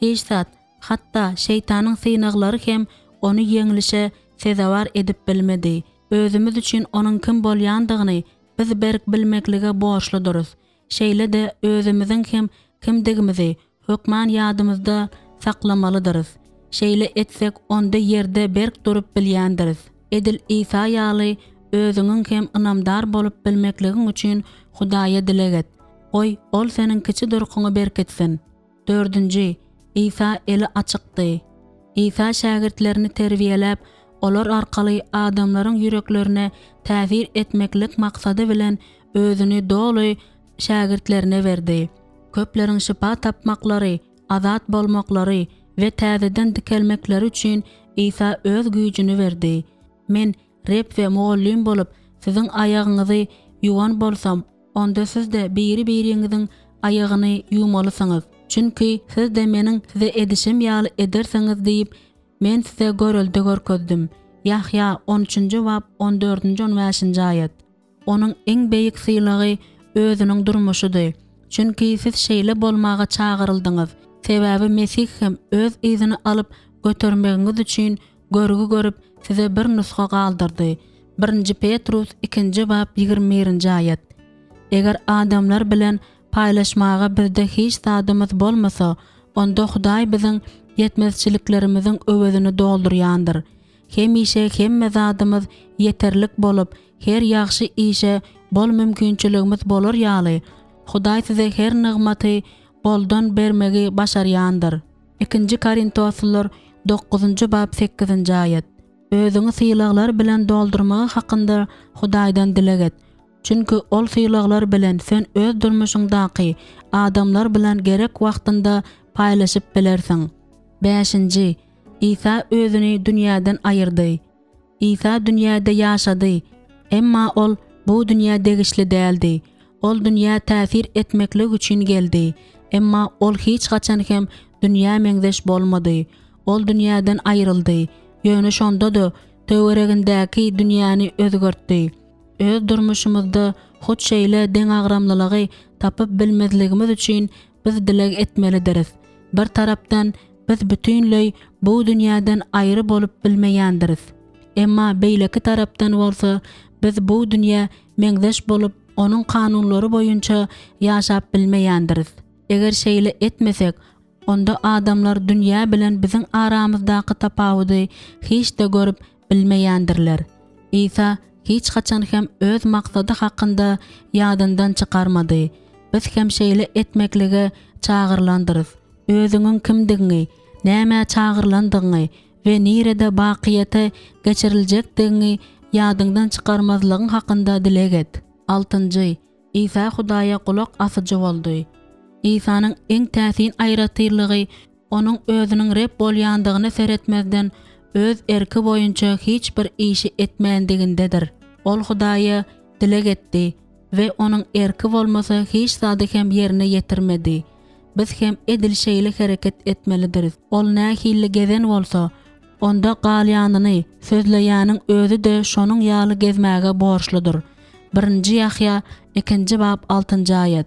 Hiç zat, hatda şeýtanyň synaglary hem ony ýeňlişe sezewar edip bilmedi. Özümiz üçin Onuň kim bolýandygyny biz berk bilmeklige borçludyrys. Şeýle-de özümiziň hem kimdigimizi hökman ýadymyzda saklamalydyrys. Şeýle etsek, onda ýerde berk durup bilýändiris. Edil Isa ýaly özüňiň hem ynamdar bolup bilmekligiň üçin Hudaýa dileg et. Goý, Ol seniň kiçi durkuňy berkitsin. Dördünji, Isa eli açykdy. Isa şägirtlerini terbiýeläp, olar arkaly adamlaryň ýüreklerine täsir etmeklik maksady bilen özüni doly şägirtlerine berdi. Köpleriň şypa tapmaklary, azat bolmaklary we täzeden dikelmekleri üçin Isa öz güýjüni berdi. Men Reb we Mugallym bolup, siziň aýagyňyzy ýuwan bolsam, onda siz-de biri-biriňiziň aýagyny ýuwmalysyňyz. Çünki siz-de Meniň size edişim ýaly edersiňiz diýip, Men size görelde görkezdim. Ýahýa, on üçünji bap, on dördünji-on bäşinji aýat. Onuň iň beýik sylagy Özüniň durmuşydy. Çünki siz şeýle bolmaga çagyryldyňyz. Sebäbi Mesih hem Öz yzyny alyp götermegiňiz üçin görgi görüp, size bir nusga galdyrdy. Birinji Petrus ikinji bap 21-nji aýat. Eger adamlar bilen paýlaşmaga bizde hiç zadymyz bolmasa, onda Hudaý biziň ýetmezçiliklerimiziň öwezini doldurýandyr. Hemişe hemme zadymyz ýeterlik bolup, her ýagşy işe bol mümkinçiligimiz bolar ýaly, Hudaý size her nygmaty boldan bermegi başarýandyr. Ikinji Korintoslylar dokuzynjy bap sekizinji aýat. Özüňi sylaglar bilen doldurmagy hakynda Hudaýdan dileg et. Çünki ol sylaglar bilen sen öz durmuşyňdaky adamlar bilen gerek wagtynda paýlaşyp bilersiň. Bäşinji, Isa özüni dünýäden aýyrdy. Isa dünýäde ýaşady, emma ol bu dünýä degişli däldi. Ol dünýä täsir etmeklik üçin geldi, emma ol hiç haçan hem dünýä meňzeş bolmady. Ol dünýäden aýryldy, ýöne şonda-da töweregindäki dünýäni özgertdi. Öz durmuşymyzda hut şeýle deňagramlylygy tapyp bilmezligimiz üçin biz dileg etmelidiris. Bir tarapdan, biz bütinleý bu dünýäden aýry bolup bilmeýändiris. Emma beýleki tarapdan bolsa, biz bu dünýä meňzeş bolup, onuň kanunlary boýunça ýaşap bilmeýändiris. Eger şeýle etmesek, onda adamlar dünýä bilen biziň aramyzdaky tapawudy hiç-de görüp bilmeýändirler. Isa hiç haçan hem öz maksady hakynda ýadyndan çykarmady. Biz hem şeýle etmeklige çagyrylandyrys. Özüňiň kimdigiňi, nämä çagyrylandygyňy we nirede bakyýete geçiriljekdigiňi ýadyňdan çykarmazlygyň hakynda dileg et. Altynjy, Isa Hudaýa gulak asyjy boldy. Isanyň iň täsin aýratynlygy Onuň özüniň Reb bolýandygyna seretmezden, öz erki boýunça hiç bir işi etmändigindedir. Ol Hudaýa dileg etdi we Onuň erki bolmasa hiç zady hem ýerine ýetirmedi. Biz hem edil şeýle hereket etmelidiris. Ol nähili gezen bolsa, onda galýanyny sözleýäniň özi-de şonuň ýaly gezmäge borçludyr. Birinji Ýahýa, ikinji bap, altynjy aýat.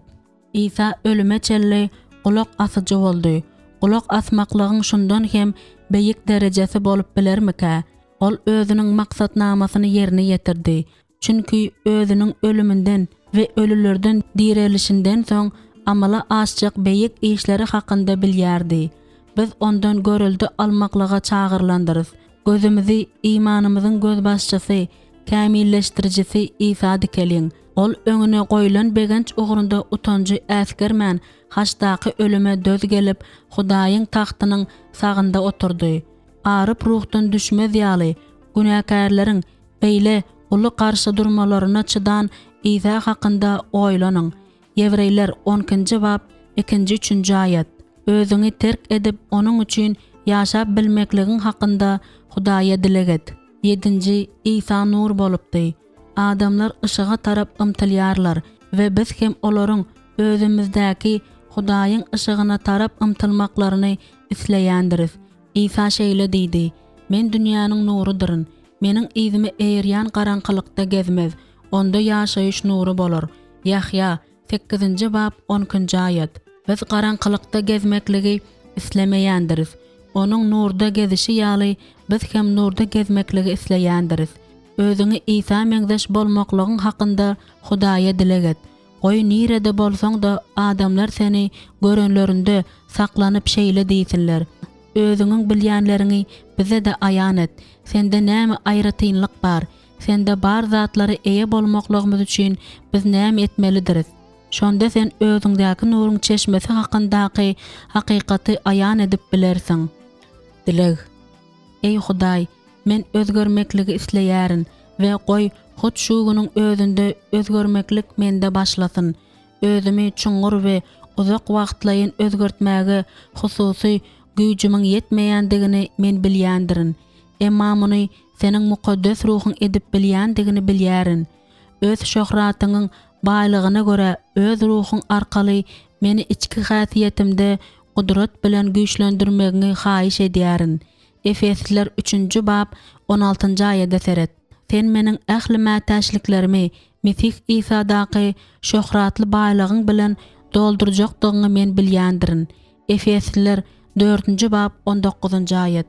Isa ölüme çenli gulak asyjy boldy. Gulak asmaklygyň şundan hem beýik derejesi bolup bilermikä? Ol özüniň maksatnamasyny ýerine ýetirdi. Çünki özüniň ölüminden we ölülerden direlişinden soň amala aşjak beýik işleri hakynda bilýärdi. Biz ondan görelde almaklyga çagyrylandyrys. Gözümizi imanymyzyň gözbaşçysy, kämilleşdirijisi Isa dikeliň. Ol öňüne goýlan begenç ugrunda utanjy äsgermän, haçdaky ölüme döz gelip, Hudaýyň tagtynyň sagynda oturdy. Aryp ruhdan düşmez ýaly, günäkärleriň beýle uly garşy durmalaryna çydan Isa hakynda oýlanyň. Ýewreýler on ikinji bap, ikinji-üçünji aýat. Özüňi terk edip, Onuň üçin ýaşap bilmekligiň hakynda Hudaýa dileg et. Ýedinji, Isa nur bolupdy. Adamlar yşyga tarap ymtylýarlar we biz hem olaryň özümizdäki Hudaýyň yşygyna tarap ymtylmaklaryny isleýändiris. Isa şeýle diýdi, Men dünýäniň nurudyryn. Meniň yzyma eýerýän garaňkylykda gezmez, onda ýaşaýyş nury bolar. Ýahýa, sekizinji bap, on ikinji aýat. Biz garaňkylykda gezmekligi islemeýändiris. Onuň nurda gezişi ýaly, biz hem nurda gezmekligi isleýändiris. Özüňi Isa meňzeş bolmaklygyň hakynda Hudaýa dileg et. Goý, nirede bolsaň-da, adamlar seni görenlerinde saklanyp şeýle diýsinler, Özüňiň bilýänleriňi bize-de aýan et. Sende näme aýratynlyk bar? Sende bar zatlara eýe bolmaklygymyz üçin biz näme etmelidiris? Şonda sen özüňdäki nuruň çeşmesi hakyndaky hakykaty aýan edip bilersiň. Dileg. Eý Hudaý, men özgermekligi isleýärin we goý, hut şu günüň özünde özgermeklik mende başlasyn. Özümi çuňňur we uzak wagtlaýyn özgertmäge hususy güýjümiň ýetmeýändigini men bilýändirin. Emma muny Seniň Mukaddes Ruhuň edip bilýändigini bilýärin. Öz şöhratyňyň baýlygyna görä Öz Ruhuň arkaly meni içki häsiýetimde gudrat bilen güýçlendirmegiňi haýyş edýärin. Efesliler üçünji bap on altynjy aýada seret. Sen meniň ähli mätäçliklerimi Mesih Isadaky şöhratly baýlygyň bilen doldurjakdygyňy men bilýändirin. Efesliler dördünji bap on dokuzynjy aýat.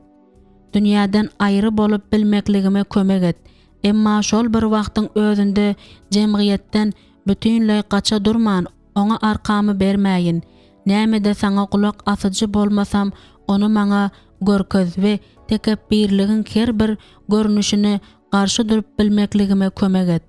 Dünýäden aýry bolup bilmekligime kömek et. Emma şol bir wagtyň özünde jemgyýetden bütinleý gaça durman, oňa arkamy bermäýin. Nämede saňa gulak asyjy bolmasam, ony maňa görkez we tekepbirligiň her bir görnüşine garşy durup bilmekligime kömek et.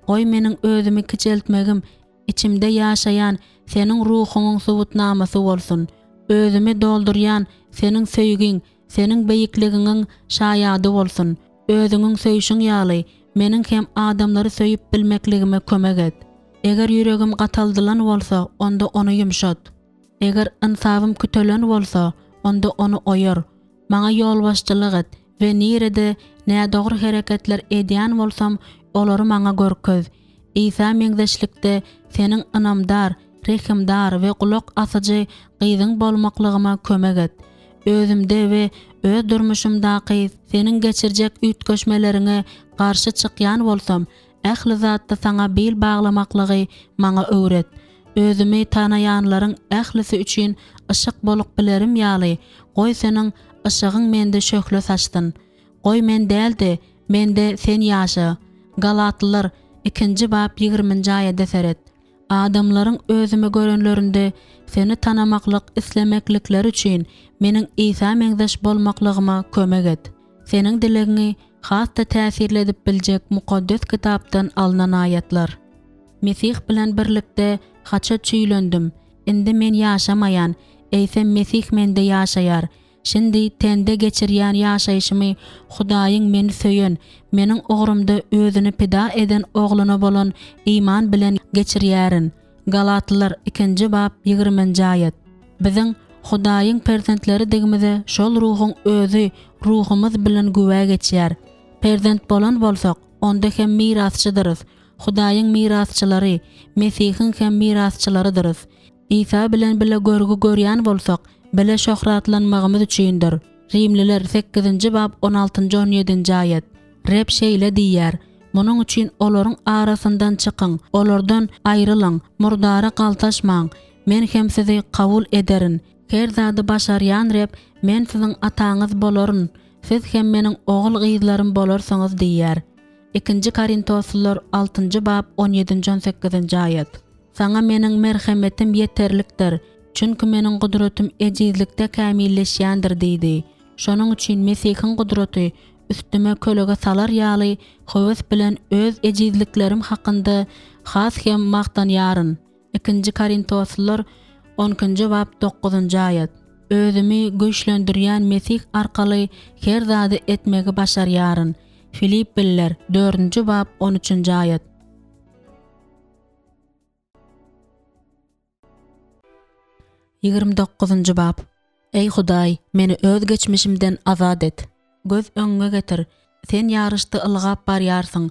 Goý meniň özümi kiçeltmegim içimde ýaşaýan Seniň Ruhuňyň subutnamasy bolsun. Özümi doldurýan Seniň söýgiň, Seniň beýikligiňiň şaýady bolsun. Özüňiň söýşüň ýaly, meniň hem adamlary söýüp bilmekligime kömek et. Eger ýüregim gataldylan bolsa, onda ony ýumşat. Eger ynsabym kütelen bolsa, onda ony oýar. Maňa ýolbaşçylyk et we nirede nädogry hereketler edýän bolsam, olary maňa görkez. Isa meňzeşlikde Seniň ynamdar, rehimdar we gulak asyjy gyzyň bolmaklygyma kömek et. Özümde we öz durmuşymdaky Seniň geçirjek üýtgeşmeleriňe garşy çykýan bolsam, ähli zatda Saňa bil baglamaklygy maňa öwret. Özümi tanaýanlaryň ählisi üçin yşyk bolup bilerim ýaly, goý Seniň yşygyň mende şöhle saçsyn. Goý men däl-de, mende Sen ýaşa. Galatlylar, ikinji bap ýigriminji aýada seret. Adamlaryň özümi görenlerinde Seni tanamaklyk islemeklikleri üçin meniň Isa meňzeş bolmaklygyma kömek et. Seniň dilegiňi has-da täsirli edip biljek Mukaddes Kitapdan alnan aýatlar. Mesih bilen birlikde haça çüýlendim. Indi men ýaşamaýan, eýsem Mesih mende ýaşaýar. Şindi tende geçirýän ýaşaýşymy Hudaýyň meni söýen, meniň ugrumda Özüni pida eden Ogluna bolan iman bilen geçirýärin. Galatlylar, ikinji bap, ýigriminji aýat. Biziň Hudaýyň perzentleridigimize şol Ruhuň Özi ruhumyz bilen güwä geçýär. Perzent bolan bolsak, onda hem mirasçydyrys, Hudaýyň mirasçylary, Mesihiň hem mirasçylarydyrys. Isa bilen bile görgi görýän bolsak, bile şöhratlanmagymyz üçindir. Rimliler sekizinji bap on altynjy-on ýedinji aýat. Reb şeýle diýýär, Munuň üçin olaryň arasyndan çykyň, olardan aýrylyň, murdara galtaşmaň, Men hem sizi kabul ederin. Her zady başarýan Reb, Men siziň ataňyz bolaryn, siz hem Meniň ogul-gyzlarym bolarsyňyz diýýär. Ikinji Korintoslylar altynjy bap on ýedinji-on sekizinji aýat. Saňa Meniň merhemetim ýeterlikdir, çünki Meniň gudratym ejizlikde kämilleşýändir diýdi. Şonuň üçin Mesihiň gudraty üstüme kölege salar ýaly höwes bilen öz ejizliklerim hakynda has hem magtanýaryn. Ikinji Korintoslylar on ikinji bap dokuzynjy aýat. Özümi güýçlendirýän Mesih arkaly her zady etmegi başarýaryn. Filippililer dördünji bap on üçünji aýat. 29-njy bap. Eý Hudaý, meni öz geçmişimden azat et. Göz öňüňe getir, sen ýaryşda ylgap barýarsyň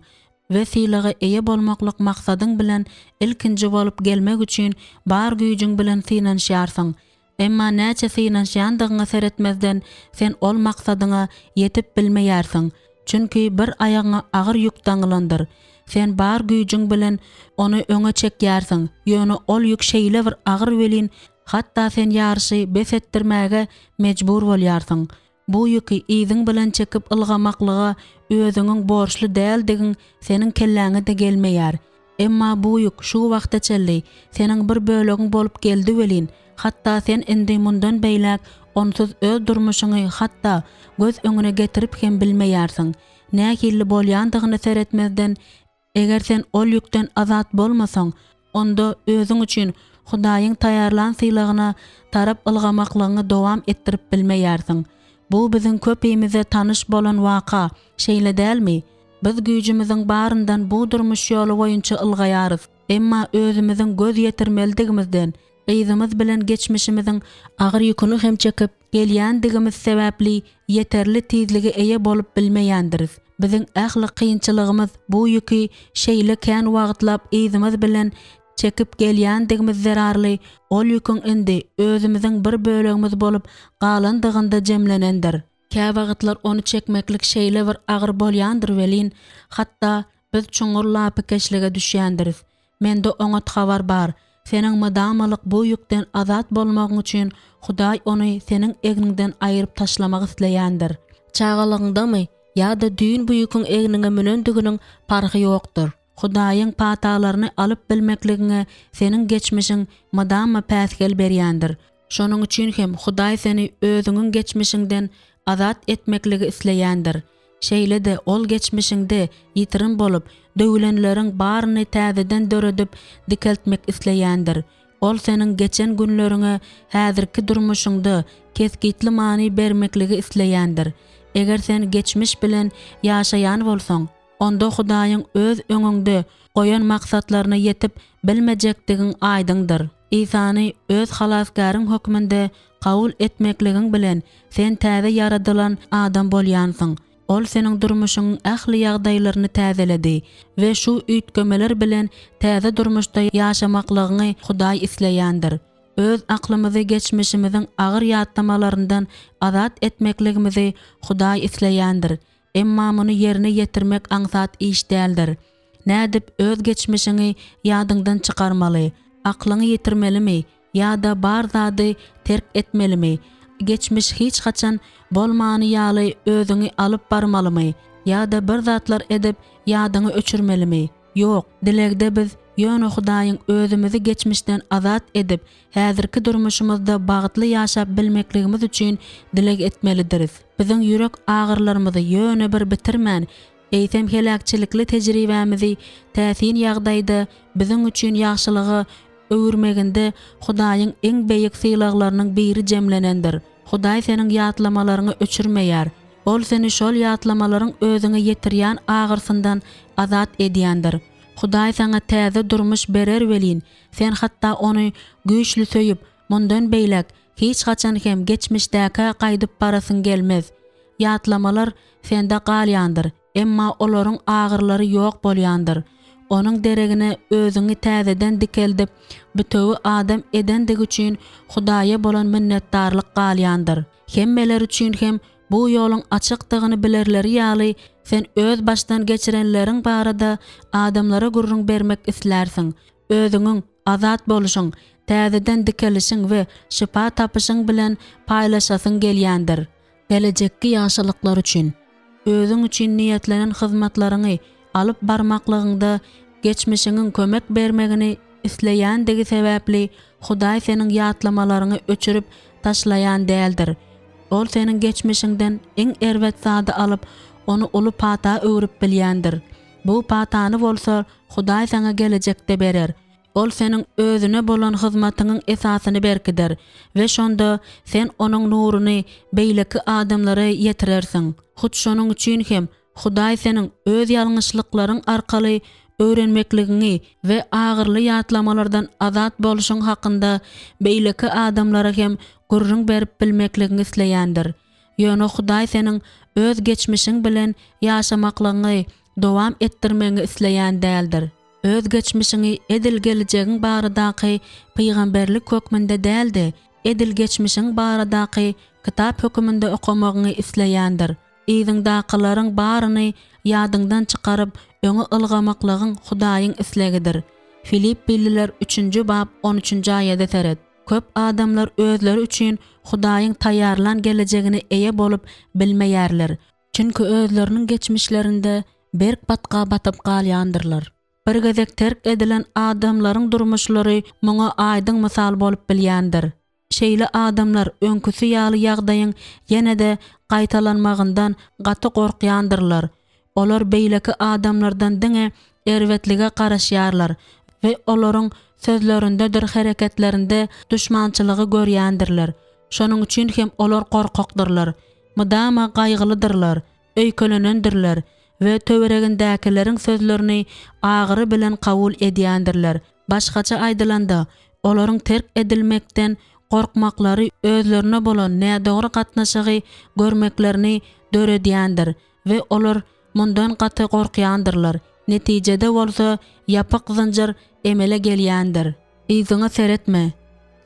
we sylaga eýe bolmaklyk maksadyň bilen ilkinji bolup gelmek üçin bar güýjüň bilen synanyşýarsyň. Emma näçe synanyşýandygyňa seretmezden, sen ol maksadyňa ýetip bilmeýärsiň. Çünki bir aýagyňa agyr ýük daňylandyr. Sen bar güýjüň bilen ony öňe çekýärsiň, ýöne ol ýük şeýle bir agyr welin, hatda sen ýaryşy bes etdirmäge mejbur bolýarsyň. Bu ýüki yzyň bilen çekip ylgamaklyga özüňiň borçly däldigiň seniň kelläňe-de gelmeýär. Emma bu ýük şu wagta çenli seniň bir bölegiň bolup geldi welin, hatda sen indi mundan beýläk onsuz öz durmuşyňy hatda göz öňüne getirip hem bilmeýärsiň. Nähili bolýandygyna seretmezden, Eger sen ol ýükden azat bolmasaň, onda özüň üçin Hudaýyň taýýarlan sylagyna tarap ylgamaklygyňy dowam etdirip bilmeýärsiň. Bu biziň köpimize tanyş bolan waka, şeýle dälmi? Biz güýjümiziň baryndan bu durmuş ýoly boýunça ylgaýarys, emma özümiziň göz ýetirmelidigimizden, yzymyz bilen geçmişimiziň agyr ýüküni hem çekip gelýändigimiz sebäpli ýeterli tizlige eýe bolup bilmeýändiris. Biziň ähli kynçylygymyz bu ýüki şeýle kän wagtlap yzymyz bilen çekip gelýändigimiz zerarly ol ýüküň indi özümiziň bir bölegimiz bolup galandygynda jemlenendir. Käwagtlar ony çekmeklik şeýle bir agyr bolýandyr welin, hatda biz çuňňur lapykeçlige düşýändiris. Mende oňat habar bar, seniň mydamalyk bu ýükden azat bolmagyň üçin Hudaý ony seniň egniňden aýryp taşlamak isleýändir. Çagalygyňdamy ýa-da düýn bu ýüküň egniňe münendiginiň parhy ýokdur. Hudaýyň patalaryny alyp bilmekligiňe seniň geçmişiň mydama päsgel berýändir. Şonuň üçin hem Hudaý seni özüňiň geçmişiňden azat etmekligi isleýändir. Şeýle-de Ol geçmişiňde ýitirim bolup, döwülenleriň baryny täzeden döredip, dikeltmek isleýändir. Ol seniň geçen günleriňe häzirki durmuşyňda kesgitli many bermekligi isleýändir. Eger sen geçmiş bilen ýaşaýan bolsaň, onda Hudaýyň öz öňüňde goýan maksatlaryna ýetip bilmejekdigiň aýdyňdyr. Isany öz Halasgäriň hökmünde kabul etmekligiň bilen sen täze ýaradylan adam bolýansyň. Ol seniň durmuşyňyň ähli ýagdaýlaryny täzeledi we şu üýtgemeler bilen täze durmuşda ýaşamaklygyňy Hudaý isleýändir. Öz aklymyzy geçmişimiziň agyr ýatlamalaryndan azat etmekligimizi Hudaý isleýändir. Emma muny ýerine ýetirmek aňsat iş däldir. Nädip öz geçmişiňi ýadyňdan çykarmaly? Aklyňy ýitirmelimi ýa-da bar zady terk etmelimi? Geçmiş hiç haçan bolmany ýaly özüňi alyp barmalymy ýa-da bir zatlar edip ýadyňy öçürmelimi? Ýok, dilegde biz ýöne Hudaýyň özümizi geçmişden azat edip, häzirki durmuşymyzda bagtly ýaşap bilmekligimiz üçin dileg etmelidiris. Biziň ýürek agyrylarymyzy ýöne bir bitirmän, eýsem heläkçilikli tejribämizi täsin ýagdaýda biziň üçin ýagşylyga öwürmeginde Hudaýyň iň beýik sylaglarynyň biri jemlenendir. Hudaý seniň ýatlamalaryňy öçürmeýär. Ol seni şol ýatlamalaryň özüňe ýetirýän agyrsyndan azat edýändir. Hudaý saňa täze durmuş berer welin, sen hatda Ony güýçli söýüp, mundan beýläk hiç haçan hem geçmişdäkä gaýdyp barasyň gelmez. Ýatlamalar sende galýandyr, emma olaryň agyrylary ýok bolýandyr. Onuň deregine özüňi täzeden dikeldip, bütewi adam edendigi üçin Hudaýa bolan minnetdarlyk galýandyr. Hemmeler üçin hem bu ýoluň açykdygyny bilerleri ýaly, sen öz başdan geçirenleriň barada adamlara gürrüň bermek islärsiň. Özüňiň azat boluşyň, täzeden dikelişiň we şypa tapyşyň bilen paýlaşasyň gelýändir. Gelejekki ýagşylyklar üçin. Özüň üçin niýetlenen hyzmatlaryňy alyp barmaklygyňda geçmişiňiň kömek bermegini isleýändigi sebäpli Hudaý seniň ýatlamalaryňy öçürip taşlaýan däldir. Ol seniň geçmişiňden iň erbet zady alyp, ony uly pata öwrüp bilýändir. Bu patany bolsa Hudaý saňa gelejekde berer. Ol seniň Özüne bolan hyzmatyňyň esasyny berkider we şonda sen Onuň nuruny beýleki adamlara ýetirersiň. Hut şonuň üçin hem Hudaý seniň öz ýalňyşlyklaryň arkaly öwrenmekligiňi we agyrly ýatlamalardan azat bolşuň hakynda beýleki adamlara hem gürrüň berip bilmekligiňi isleýändir. Ýöne Hudaý seniň öz geçmişiň bilen ýaşamaklygyňy dowam etdirmegiňi isleýän däldir. Öz geçmişiňi edil gelejegiň baradaky pygamberlik hökmünde däl-de, edil geçmişiň baradaky kitap höküminde okamagyňy isleýändir. Yzyňdakylaryň baryny ýadyňdan çykaryp, öňe ylgamaklygyň Hudaýyň islegidir. Filipbililer üçünji bap on üçünji aýada seret. Köp adamlar özleri üçin Hudaýyň taýýarlan gelejegine eýe bolup bilmeýärler, çünki özleriniň geçmişlerinde berk batga batyp galýandyrlar. Bir gezek terk edilen adamlaryň durmuşlary muňa aýdyň mysal bolup bilýändir. Şeýle adamlar öňküsi ýaly ýagdaýyň ýene-de gaýtalanmagyndan gaty gorkýandyrlar. Olar beýleki adamlardan diňe erbetlige garaşýarlar we olaryň sözlerindedir hereketlerinde duşmançylygy görýändirler. Şonuň üçin hem olar gorkakdyrlar, mydama gaýgylydyrlar, öýkelenendirler we töweregindäkileriň sözlerini agyry bilen kabul edýändirler. Başgaça aýdylanda, olaryň terk edilmekden gorkmaklary özlerine bolan nädogry gatnaşygy görmeklerini döredýändir we olar mundan gaty gorkýandyrlar, netijede bolsa ýapyk zynjyr emele gelýändir. Yzyňa seretme.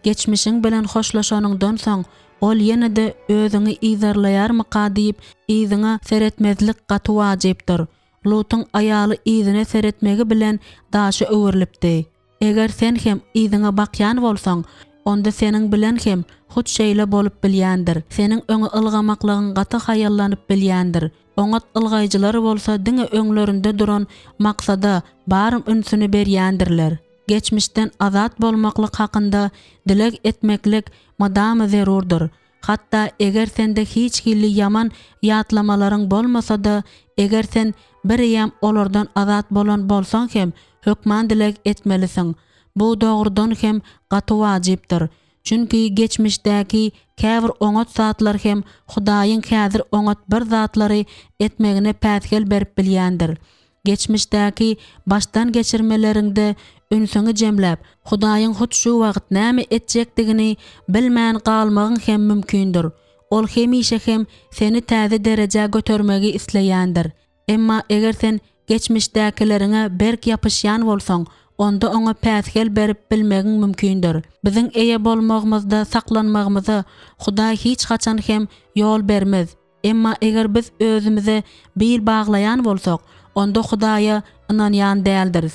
Geçmişiň bilen hoşlaşanyňdan soň, ol ýene-de özüňi yzarlaýarmyka diýip, yzyňa seretmezlik gaty wajypdyr. Lutuň aýaly yzyna seretmegi bilen daşa öwrülipdi. Eger sen hem yzyňa bakýan bolsaň, onda seniň bilen hem hut şeýle bolup bilýändir. Seniň öňe ylgamaklygyň gaty haýallanyp bilýändir. Oňat ylgaýjylar bolsa diňe öňlerinde duran maksada barym ünsüni berýändirler. Geçmişden azat bolmaklyk hakynda dileg etmeklik mydama zerurdyr. Hatda eger sende hiç hili ýaman ýatlamalaryň bolmasa-da, eger sen bireýýäm olardan azat bolan bolsaň hem, hökman dileg etmelisiň. Bu dogrudan hem gaty wajypdyr. Çünki geçmişdäki käbir oňat zatlar hem Hudaýyň häzir oňat bir zatlary etmegine päsgel berip bilýändir. Geçmişdäki başdan geçirmeleriňde ünsüňi jemläp, Hudaýyň hut şu wagt näme etjekdigini bilmän galmagyň hem mümkindir. Ol hemişe hem seni täze derejä götermegi isleýändir. Emma eger sen geçmişdäkileriňe berk ýapyşýan bolsaň, onda oňa päsgel berip bilmegiň mümkindir. Biziň eýe bolmagymyzda saklanmagymyza Hudaý hiç haçan hem ýol bermez. Emma eger biz özümize bil baglaýan bolsak, onda Hudaýa ynanýan däldiris.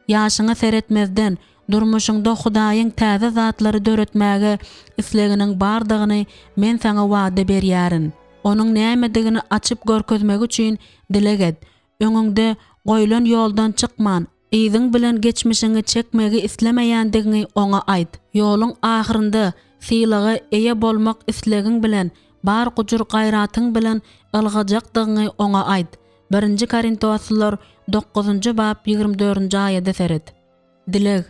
Ýaşyňa seretmezden, durmuşyňda Hudaýyň täze zatlary döretmäge isleginiň bardygyny men saňa wada berýärin. Onuň nämedigini açyp görkezmegi üçin dileg et. Öňüňde goýlan ýoldan çykman, yzyň bilen geçmişiňi çekmegi islemeýändigiňi oňa aýt. Ýoluň ahyrynda sylaga eýe bolmak islegiň bilen, bar gujur-gaýratyň bilen ylgajakdygyňy oňa aýt. Birinji Korintoslylar dokuzynjy bap 24-nji aýada seret. Dileg,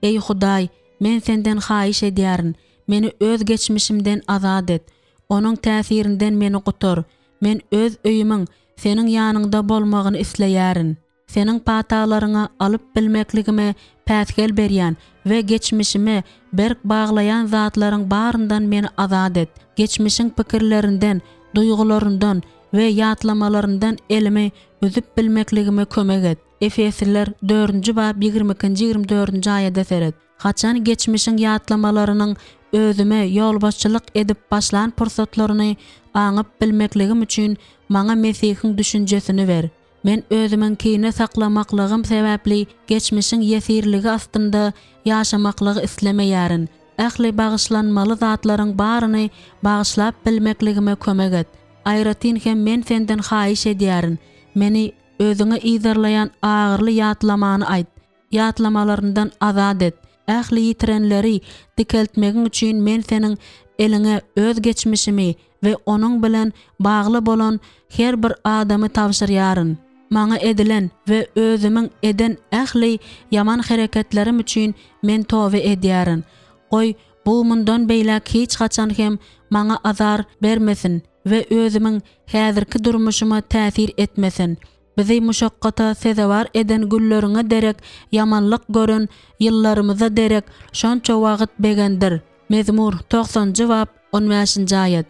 Eý Hudaý, men Senden haýyş edýärin, meni öz geçmişimden azat et. Onuň täsirinden meni gutar. Men öz öýümiň Seniň ýanyňda bolmagyny isleýärin. Seniň patalaryňy alyp bilmekligime päsgel berýän we geçmişime berk baglaýan zatlaryň baryndan meni azat et. Geçmişiň pikirlerinden, duýgularyndan we ýatlamalaryndan elimi üzüp bilmekligime kömek et. Efesliler dördünji bap 22-nji 24-nji aýada seret. Haçan geçmişiň ýatlamalarynyň özüme ýolbaşçylyk edip başlan pursatlaryny aňyp bilmekligim üçin maňa Mesihiň düşünjesini ber. Men özümiň kine saklamaklygym sebäpli geçmişiň ýesirligi astynda ýaşamaklygy islemeýärin. Ähli bagyşlanmaly zatlaryň baryny bagyşlap bilmekligime kömek et. Aýratyn hem men senden haýyş edýärin, meni özüňe yzarlaýan agyrly ýatlamany aýt. Ýatlamalaryndan azat et. Ähli ýitirenleri dikeltmegiň üçin men seniň eliňe öz geçmişimi we onuň bilen bagly bolan her bir adamy tabşyrýaryn. Maňa edilen we özümiň eden ähli ýaman hereketlerim üçin men toba edýärin. Goý, bu mundan beýläk hiç haçan hem maňa azar bermesin we özümiň häzirki durmuşyma täsir etmesin. Bizi muşakgata sezewar eden günleriňe derek ýamanlyk gören ýyllarymyza derek şonça wagt begendir. Mezmur, togsanjy bap, on bäşinji aýat.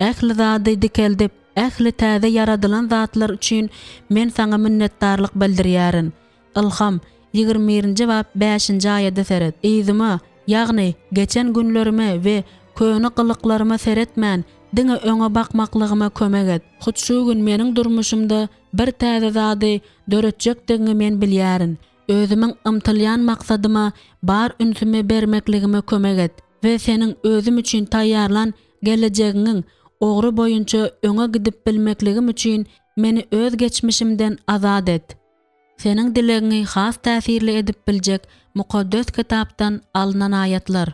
Ähli zady dikeldip, ähli täze ýaradylan zatlar üçin men saňa minnetdarlyk bildirýärin. Ylham, 21-nji bap, bäşinji aýada seret. Yzyma, ýagny geçen günlerime we köne gylyklaryma seretmän, diňe öňe bakmaklygyma kömek et. Hut şu gün meniň durmuşymda bir täze zady döretjekdigiňi men bilýärin. Özümiň ymtylýan maksadyma bar ünsümi bermekligime kömek et. We Seniň özüm üçin taýýarlan gelejegiňiň ugry boýunça öňe gidip bilmekligim üçin meni öz geçmişimden azat et. Seniň dilegiňi has täsirli edip biljek Mukaddes Kitapdan alnan aýatlar.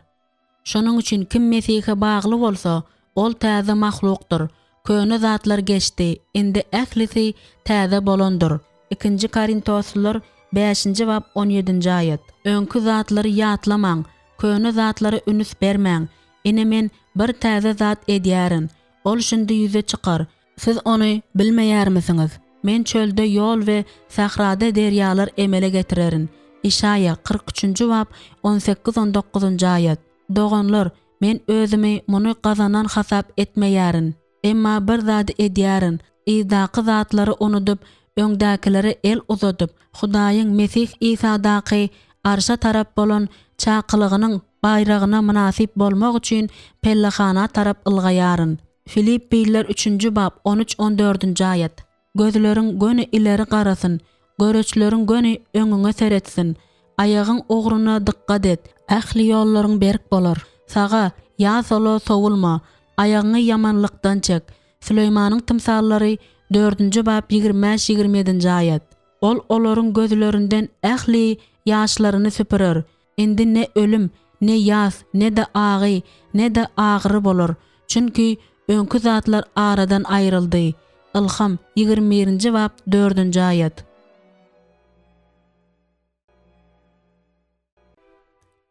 Şonuň üçin kim Mesihe bagly bolsa, ol täze mahlukdyr, köne zatlar geçdi, indi ählisi täze bolandyr. Ikinji Korintoslylar bäşinji bap on ýedinji aýat. Öňki zatlary ýatlamaň, köne zatlara ünüs bermäň. Ine men bir täze zat edýärin, ol şindi ýüze çykar, siz ony bilmeýärmisiňiz? Men çölde ýol we sährada derýalar emele getirerin. Işaýa, 43-nji bap, on sekiz-on dokuzynjy aýat. Doganlar, men özümi muny gazanan hasap etmeýärin. Emma bir zady edýärin, yzdaky zatlary unudyp, öňdäkilere el uzadyp, Hudaýyň Mesih Isadaky arşa tarap bolan çakylygynyň baýragyna mynasyp bolmak üçin pellehana tarap ylgaýaryn. Filippililer üçünji bap, on üç-on dördünji aýat. Gözleriň göni ileri garasyn, göreçleriň göni öňüňe seretsin. Aýagyň ugruna dykgat et, ähli ýollaryň berk bolar. Saga ýa sola sowulma, aýagyňy ýamanlykdan çek. Süleýmanyň tymsallary dördünji bap 25, 27-nji aýat. Ol olaryň gözlerinden ähli ýaşlaryny süpürer. Indi ne ölüm, ne ýas, ne-de agy, ne-de agyry bolar. Çünki öňki zatlar aradan aýryldy. Ylham, 21-nji bap, dördünji aýat.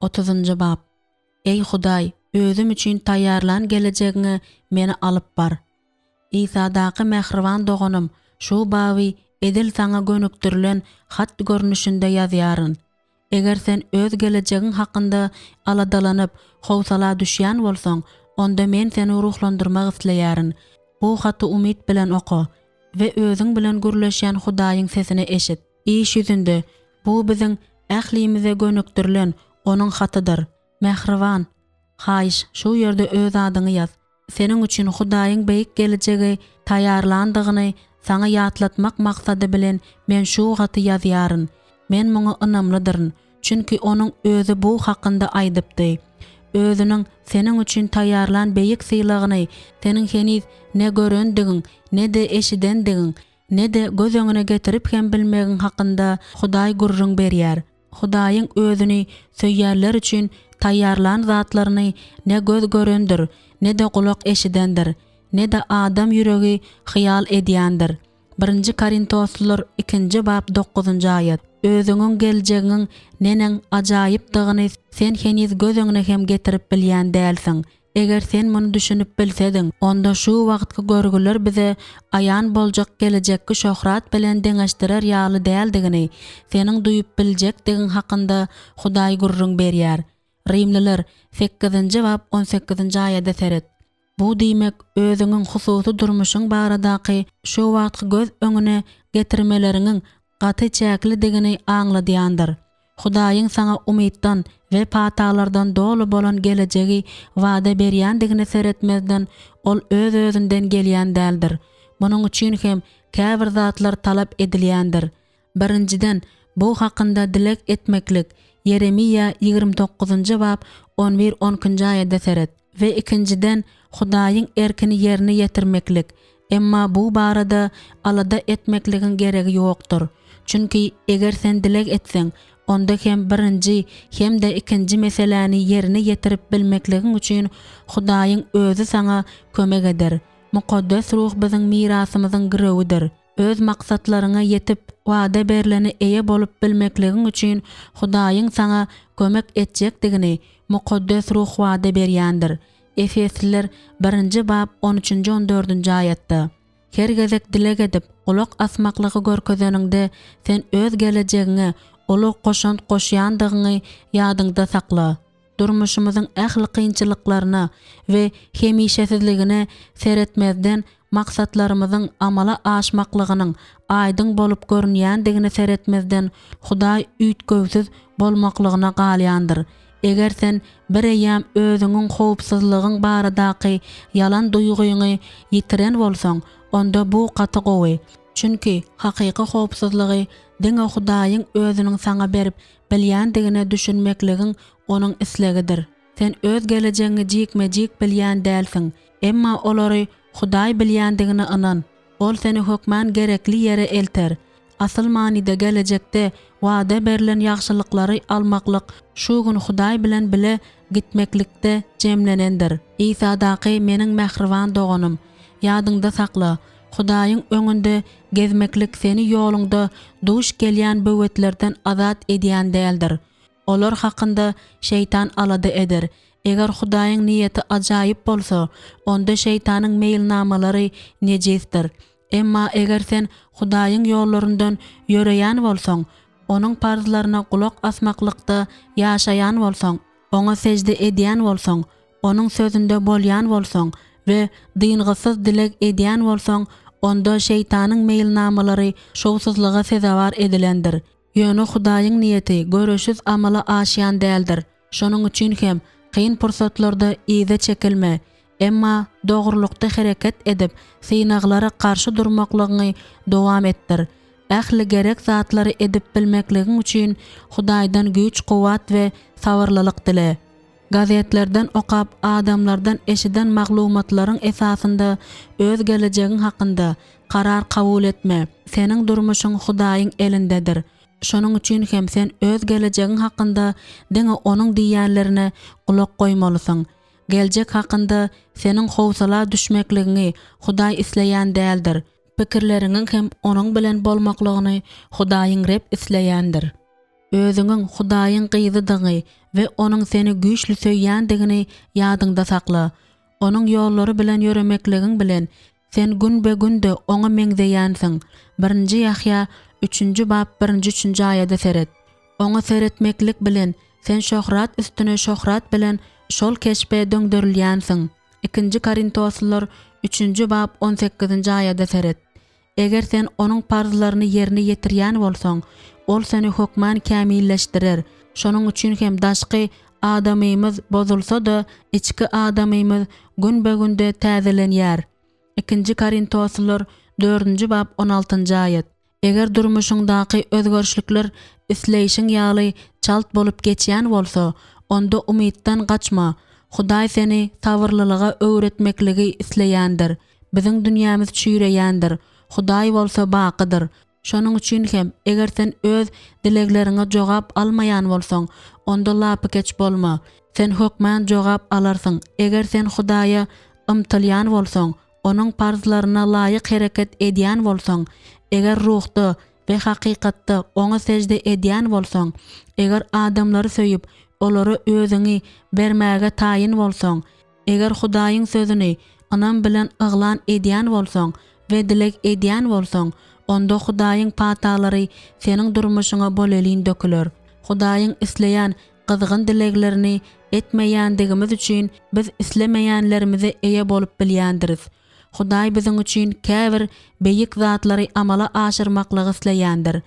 Otuzynjy bap. Eý Hudaý, özüm üçin taýýarlan gelejegiňe meni alyp bar. Isadaky mähriban doganym, şu baby edil saňa gönükdirilen hat görnüşinde ýazýaryn. Eger sen öz gelejegiň hakynda aladalanyp, howsala düşýän bolsaň, onda men seni ruhlandyrmak isleýärin. Bu haty umyt bilen oka we özüň bilen gürleşýän Hudaýyň sesini eşit. Iş ýüzünde, bu biziň ählimize gönükdirilen Onuň hatydyr. Mähriban, haýyş, şu ýerde öz adyňy ýaz. Seniň üçin Hudaýyň beýik gelejegi taýýarlandygyny saňa ýatlatmak maksady bilen men şu haty ýazýaryn. Men muňa ynamlydyryn, çünki Onuň Özi bu hakynda aýdypdy. Özüniň seniň üçin taýýarlan beýik sylagyny seniň heniz ne görendigiň, ne-de eşidendigiň, ne-de göz öňüne getirip hem bilmegiň hakynda Hudaý gürrüň berýär. Hudaýyň Özüni söýýänler üçin taýýarlan zatlaryny ne göz görendir, ne-de gulak eşidendir, ne-de adam ýüregi hyýal edýändir. Birinji Korintoslylar ikinji bap dokuzynjy aýat. Özüňiň geljegiňiň neneň ajaýypdygyny sen heniz göz öňüne hem getirip bilýän dälsiň. Eger sen muny düşünip bilsediň, onda şu wagtky görgüler bize aýan boljak gelejekki şöhrat bilen deňeşdirer ýaly däldigini seniň duýup biljekdigiň hakynda Hudaý gürrüň berýär. Rimliler, sekizinji bap, on sekizinji aýada seret. Bu diýmek, özüňiň hususy durmuşyň baradaky şu wagtky göz öňüne getirmeleriňiň gaty çäklidigini aňladýandyr. Hudaýyň saňa umytdan we patalardan doly bolan gelejegi wada berýändigine seretmezden, ol öz-özünden gelýän däldir. Munuň üçin hem käbir zatlar talap edilýändir. Birinjiden, bu hakynda dileg etmeklik, Ýeremiýa 29-njy bap on bir-on ikinji aýada seret, we ikinjiden, Hudaýyň erkini ýerine ýetirmeklik, Emma bu barada alada etmekligiň geregi ýokdur. Çünki eger sen dileg etseň, onda hem birinji, hem-de ikinji meseläni ýerine ýetirip bilmekligiň üçin Hudaýyň Özi saňa kömek eder. Mukaddes Ruh biziň mirasymyzyň girewidir. Öz maksatlaryňa ýetip, wada berlene eýe bolup bilmekligiň üçin Hudaýyň saňa kömek etjekdigini Mukaddes Ruh wada berýändir. Efesliler birinji bap on üçünji on dördünji aýatda, Her gezek dileg edip, gulak asmaklygy görkezeniňde, sen öz gelejegiňe uly goşant goşýandygyňy ýadyňda sakla. Durmuşymyzyň ähli kynçylyklaryna we hemişesizligine seretmezden maksatlarymyzyň amala aşmaklygynyň aýdyň bolup görünýändigine seretmezden Hudaý üýtgewsiz bolmaklygyna galýandyr. Eger sen bireýýäm özüňiň howpsuzlygyň baradaky ýalan duýgyňy ýitiren bolsaň, onda bu gaty gowy. Çünki hakyky howpsuzlygy diňe Hudaýyň Özüniň saňa berip bilýändigine düşünmekligiň Onuň islegidir. Sen öz gelejegiňi jikme-jik bilýän dälsiň, emma olary Hudaý bilýändigine ynan. Ol seni hökman gerekli ýere elter. Asyl manyda gelejekde wada berlen ýagşylyklary almaklyk şu gün Hudaý bilen bile gitmeklikde jemlenendir. Isadaky meniň mähriban doganym, ýadyňda sakla, Hudaýyň öňünde gezmeklik seni ýoluňda duş gelýän böwetlerden azat edýän däldir. Olar hakynda şeýtan alada eder. Eger Hudaýyň niýeti ajaýyp bolsa, onda şeýtanyň meýilnamalary nejisdir. Emma eger sen Hudaýyň ýollaryndan ýöreýän bolsaň, Onuň parzlaryna gulak asmaklykda ýaşaýan bolsaň, Oňa sežde edýän bolsaň, Onuň Sözünde bolýan bolsaň we dyngysyz dileg edýän bolsaň, onda şeýtanyň meýilnamalary şowsuzlyga sezewar edilendir. Ýöne Hudaýyň niýeti göreşsiz amala aşýan däldir. Şonuň üçin hem kyn pursatlarda yza çekilme, emma dogrulykda hereket edip, synaglara garşy durmaklygyňy dowam etdir. Ähli gerek zatlary edip bilmekligiň üçin Hudaýdan güýç-kuwwat we sabyrlylyk dile. Gazetlerden okap, adamlardan eşiden maglumatlaryň esasynda öz gelejegiň hakynda karar kabul etme. Seniň durmuşyň Hudaýyň elindedir. Şonuň üçin hem sen öz gelejegiň hakynda diňe Onuň diýýänlerine gulak goýmalysyň. Geljek hakynda seniň howsala düşmekligiňi Hudaý isleýän däldir. Pikirleriňiň hem Onuň bilen bolmaklygyny Hudaýyň Reb isleýändir. Özüňiň Hudaýyň gyzydygyňy we Onuň seni güýçli söýýändigini ýadyňda sakla. Onuň ýollary bilen ýöremekligiň bilen, sen günbe-günde Oňa meňzeýänsiň. Birinji Ýahýa, üçünji bap, birinji-üçünji aýada seret. Oňa seretmeklik bilen, sen şöhrat üstüne şöhrat bilen şol keşbe döňderilýänsiň. Ikinji Korintoslylar, üçünji bap, on sekizinji aýada seret. Eger sen Onuň parzlaryny ýerine ýetirýän bolsaň, Ol seni hökman kämilleşdirer. Şonuň üçin hem daşky adamymyz bozulsa-da, içki adamymyz günbe-günde täzelenýär. Ikinji Korintoslylar dördünji bap on altynjy aýat. Eger durmuşyňdaky özgerişlikler isleýşiň ýaly çalt bolup geçýän bolsa, onda umytdan gaçma. Hudaý seni sabyrlylyga öwretmekligi isleýändir. Biziň dünýämiz çüýreýändir, Hudaý bolsa bakydyr. Şonuň üçin hem, eger sen öz dilegleriňe jogap almaýan bolsaň, onda lapykeç bolma. Sen hökman jogap alarsyň, eger sen Hudaýa ymtylýan bolsaň, Onuň parzlaryna laýyk hereket edýän bolsaň, eger ruhda we hakykatda Oňa sežde edýän bolsaň, eger adamlary söýüp, olara özüňi bermäge taýyn bolsaň, Eger Hudaýyň Sözüni ynam bilen yglan edýän bolsaň we dileg edýän bolsaň, onda Hudaýyň patalary seniň durmuşyňa bolelin döküler. Hudaýyň isleýän gyzgyn dileglerini etmeýändigimiz üçin biz islemeýänlerimize eýe bolup bilýändiris. Hudaý biziň üçin käbir beýik zatlary amala aşyrmaklygy isleýändir.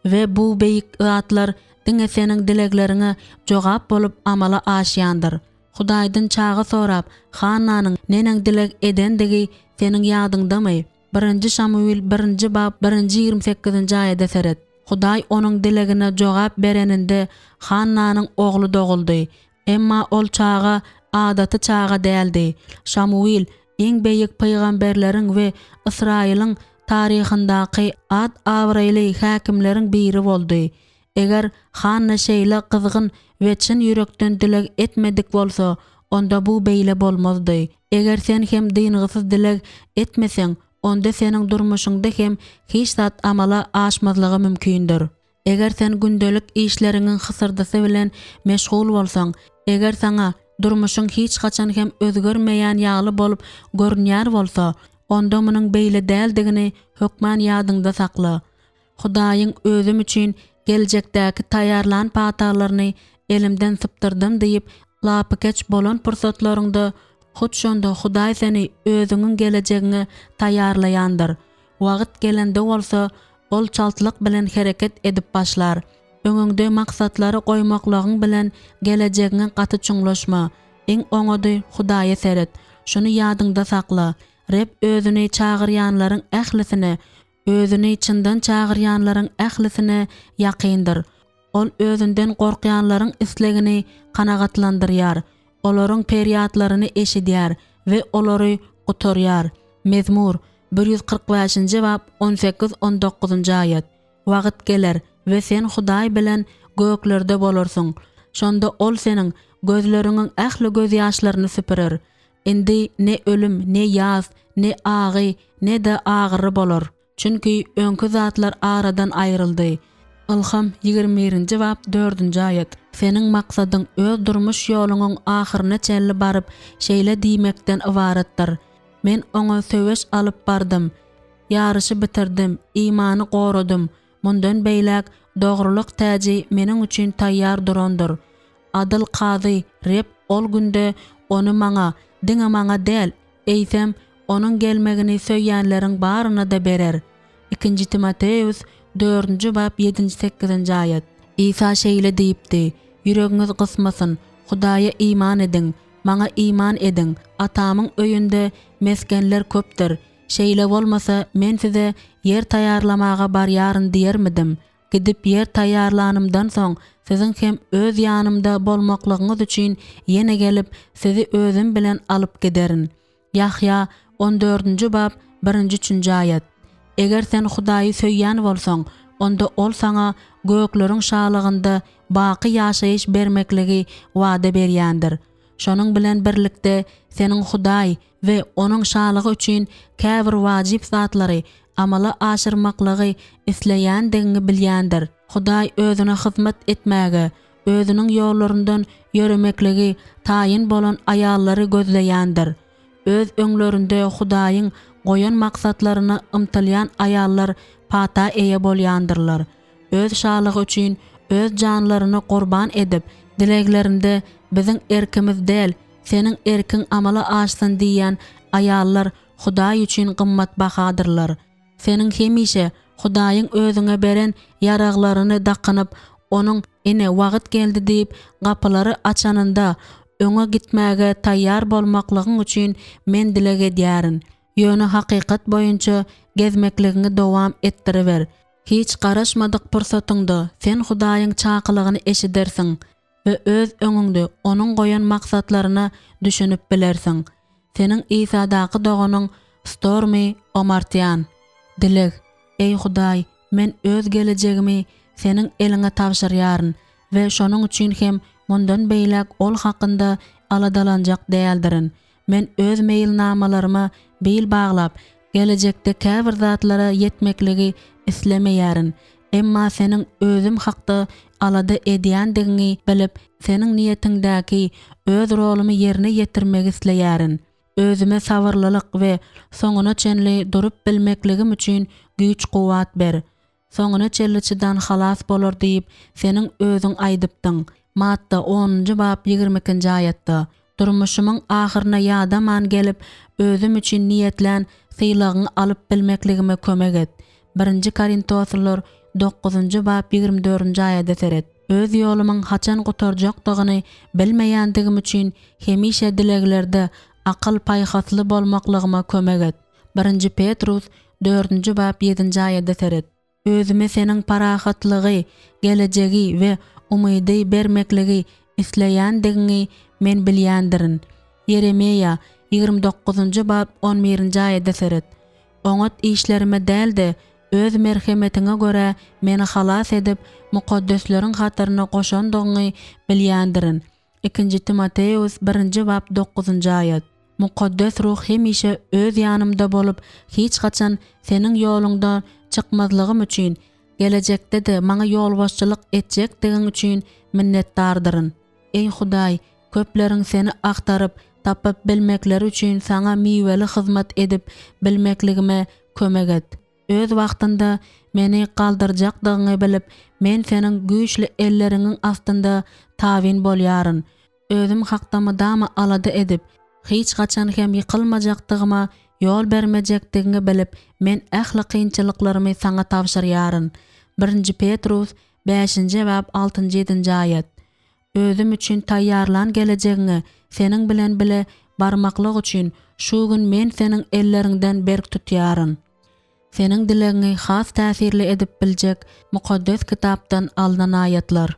We bu beýik zatlar diňe seniň dilegleriňe jogap bolup amala aşýandyr. Hudaýdan çaga sorap, Hannanyň neneň dileg edendigi seniň ýadyňdamy? Birinji Şamuwil birinji bap birinji 28-nji aýada seret. Hudaý onuň dilegine jogap bereninde Hannanyň ogly doguldy. Emma ol çaga adaty çaga däldi. Şamuwil iň beýik pygamberleriň we Ysraýylyň taryhyndaky at-abraýly häkimleriň biri boldy. Eger Hanna şeýle gyzgyn we çyn ýürekden dileg etmedik bolsa, onda bu beýle bolmazdy. Eger sen hem dyngysyz dileg etmeseň, onda seniň durmuşyňda hem hiç zat amala aşmazlygy mümkindir. Eger sen gündelik işleriňiň hysyrdysy bilen meşgul bolsaň, eger saňa durmuşyň hiç haçan hem özgermeýän ýaly bolup görünýär bolsa, onda munuň beýle däldigini hökman ýadyňda sakla. Hudaýyň özüm üçin geljekdäki taýýarlan patalaryny elimden sypdyrdym diýip, lapykeç bolan pursatlaryňda, hut şonda Hudaý seni özüňiň gelejegiňe taýýarlaýandyr. Wagt gelende bolsa, Ol çaltlyk bilen hereket edip başlar. Öňüňde maksatlary goýmaklygyň bilen gelejegiňe gaty çuňlaşma. Iň oňady Hudaýa seret. Şuny ýadyňda sakla, Reb Özüni çagyrýanlaryň ählisine Özüni çyndan çagyrýanlaryň ählisine ýakyndyr. Ol Özünden gorkýanlaryň islegini kanagatlandyrýar. Olaryň perýatlaryny eşidýär we olary gutarýar. Mezmur, 145-nji bap, 18, 19-njy aýat. Wagt geler we sen Hudaý bilen göklerde bolarsyň. Şonda Ol seniň gözleriňiň ähli gözýaşlaryny süpürer. Indi ne ölüm, ne ýas, ne agy, ne-de agyry bolar. Çünki öňki zatlar aradan aýryldy. Ylham, 21-nji bap, dördünji aýat. Seniň maksadyň öz durmuş ýoluňyň ahyryna çenli baryp, şeýle diýmekden ybaratdyr, Men oňa söweş alyp bardym, ýaryşy bitirdim, imany goradym, mundan beýläk dogrulyk täji meniň üçin taýýar durandyr. Adyl Kazy Reb ol günde ony maňa, diňe maňa däl, eýsem, Onuň gelmegini söýýänleriň baryna-da berer. Ikinji Timoteus, dördünji bap, ýedinji-sekizinji aýat. Isa şeýle diýipdi, Ýüregiňiz gysmasyn, Hudaýa iman ediň, Maňa iman ediň, Atamyň öýünde mesgenler köpdür. Şeýle bolmasa, Men size ýer taýýarlamaga barýaryn diýermidim? Gidip ýer taýýarlanymdan soň, siziň hem öz ýanymda bolmaklygyňyz üçin ýene gelip, sizi özüm bilen alyp giderin. Ýahýa, on dördünji bap, birinji-üçünji aýat. Eger sen Hudaýy söýýän bolsaň, onda Ol saňa gökleriň şalygynda baky ýaşaýyş bermekligi wada berýändir. Şonuň bilen birlikde seniň Hudaý we Onuň Şalygy üçin käbir wajyp zatlary amala aşyrmaklygy isleýändigiňi bilýändir. Hudaý Özüne hyzmat etmäge, Özüniň ýollaryndan ýöremekligi taýyn bolan aýallary gözleýändir. Öz öňlerinde Hudaýyň goýan maksatlaryna ymtylýan aýallar pata eýe bolýandyrlar. Öz şalygy üçin öz janlaryny gurban edip, dileglerinde biziň erkimiz däl, Seniň erkiň amala aşsyn diýýän aýallar Hudaý üçin gymmatbahadyrlar. Seniň hemişe Hudaýyň özüňe beren ýaraglaryny dakynyp, Onuň, Ine, wagt geldi diýip, gapylary açanynda, öňe gitmäge taýýar bolmaklygyň üçin men dileg edýärin. Ýöne hakykat boýunça gezmekligiňi dowam etdiriber. Hiç garaşmadyk pursatyňda sen Hudaýyň çakylygyny eşidersiň we öz öňüňde Onuň goýan maksatlaryna düşünip bilersiň. Seniň Isadaky doganyň Stormy Omartýan. Dileg, Eý Hudaý, men öz gelejegimi Seniň eliňe tabşyrýaryn we şonuň üçin hem mundan beýläk ol hakynda aladalanjak däldirin. Men öz meýilnamalaryma bil baglap, gelejekde käbir zatlara ýetmekligi islemeýärin. Emma Seniň özüm hakda alada edýändigiňi bilip, Seniň niýetiňdäki öz rolumy ýerine ýetirmegi isleýärin. Özüme sabyrlylyk we soňuna çenli durup bilmekligim üçin güýç-kuwwat ber. Soňuna çenli çydan halas bolar diýip, Seniň Özüň aýdypdyň. Matta, onunjy bap, 22-nji aýatda. Durmuşymyň ahyryna ýadaman gelip, özüm üçin niýetlän sylagyňy alyp bilmekligime kömek et. Birinji Korintoslylar, dokuzynjy bap, 24-nji aýada seret. Öz ýolumyň haçan gutarjakdygyny bilmeýändigim üçin hemişe dileglerde akyl-paýhasly bolmaklygyma kömek et. Birinji Petrus, dördünji bap, ýedinji aýada seret. Özüme Seniň parahatlygy, gelejegi we umydy bermekligi isleýändigiňi men bilýändirin. Ýeremiýa, 29-njy bap, on birinji aýada seret. Oňat işlerime däl-de, Öz merhemetiňe görä meni halas edip, mukaddesleriň hataryna goşandygyňy bilýändirin. Ikinji Timoteus birinji bap dokuzynjy aýat. Mukaddes Ruh hemişe öz ýanymda bolup, hiç haçan Seniň ýoluňdan çykmazlygym üçin, gelejekde-de maňa ýolbaşçylyk etjekdigiň üçin minnetdardyryn. Eý Hudaý, köpleriň Seni agtaryp, tapyp bilmekleri üçin Saňa miweli hyzmat edip bilmekligime kömek et. Öz wagtynda meni galdyrjakdygyňy bilip, men Seniň güýçli elleriňiň astynda tabyn bolýaryn. Özüm hakda mydama alada edip, hiç haçan hem ýykylmajakdygyma ýol bermejekdigiňi bilip, men ähli kynçylyklarymy Saňa tabşyrýaryn. Birinji Petrus, bäşinji bap, altynjy-ýedinji aýat. Özüm üçin taýýarlan gelejegiňe Seniň bilen bile barmaklyk üçin şu gün men Seniň elleriňden berk tutýaryn. Seniň dilegiňi has täsirli edip biljek Mukaddes Kitapdan alnan aýatlar.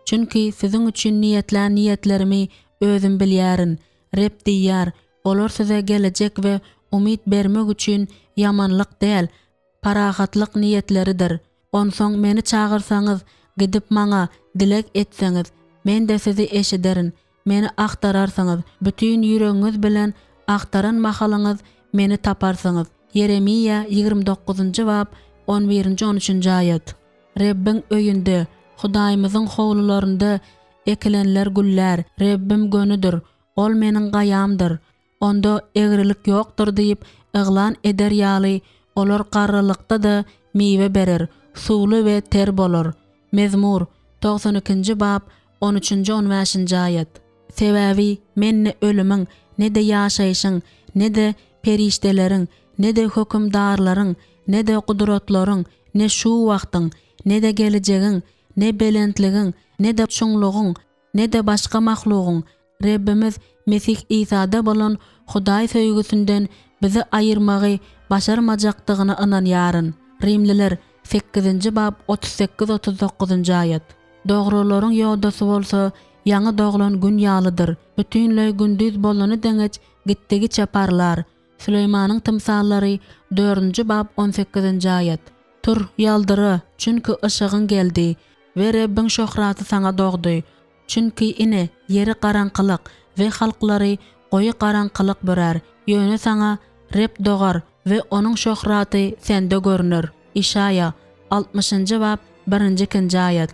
Çünki siziň üçin niýetlän niýetlerimi. Özüm bilýärin. Reb diýýär, Olar size gelejek we umyt bermek üçin ýamanlyk däl, parahatlyk niýetleridir. Onsoň Meni çagyrsaňyz, gidip Maňa dileg etseňiz, Men-de sizi eşiderin. Meni agtararsyňyz, bütin ýüregiňiz bilen agtaran mahalyňyz Meni taparsyňyz. Ýeremiýa 29 nji bap, on birinji-on üçünji aýat. Rebbiň öýünde, Hudaýymyzyň howlularynda ekilenler güllär. Rebbim gönüdir, Ol meniň gaýamdyr. Onda egrilik ýokdur diýip yglan eder ýaly, olar garrylykda-da miwe berer, suwly we ter bolar. Mezmur, 92-nji bap, on üçünji-on bäşinji aýat. Sebäbi men ne ölümiň, ne-de ýaşaýşyň, ne-de perişdeleriň, ne-de hökümdarlaryň, ne-de gudratlaryň, ne şu wagtyň, ne-de gelejegiň, ne belentligiň, ne-de çuňlugyň, ne-de başga mahlugyň Rebbimiz Mesih Isada bolan Hudaý söýgüsinden bizi aýyrmagy başarmajakdygyna ynanýaryn. Rimliler, sekizinji bap, 38, 39-njy aýat. Dogrularyň ýodasy bolsa ýaňy doglan Gün ýalydyr, bütinleý gündiz bolany deňeç gitdigiçe parlar. Süleýmanyň tymsallary, dördünji bap, on sekizinji aýat. Tur, ýaldyra, çünki yşygyň geldi we Rebbiň şöhraty saňa dogdy. Çünki, ine, ýeri garaňkylyk we halklary goýy garaňkylyk bürär, ýöne saňa Reb dogar we Onuň şöhraty sende görner. Işaýa, altmyşynjy bap, birinji-ikinji aýat.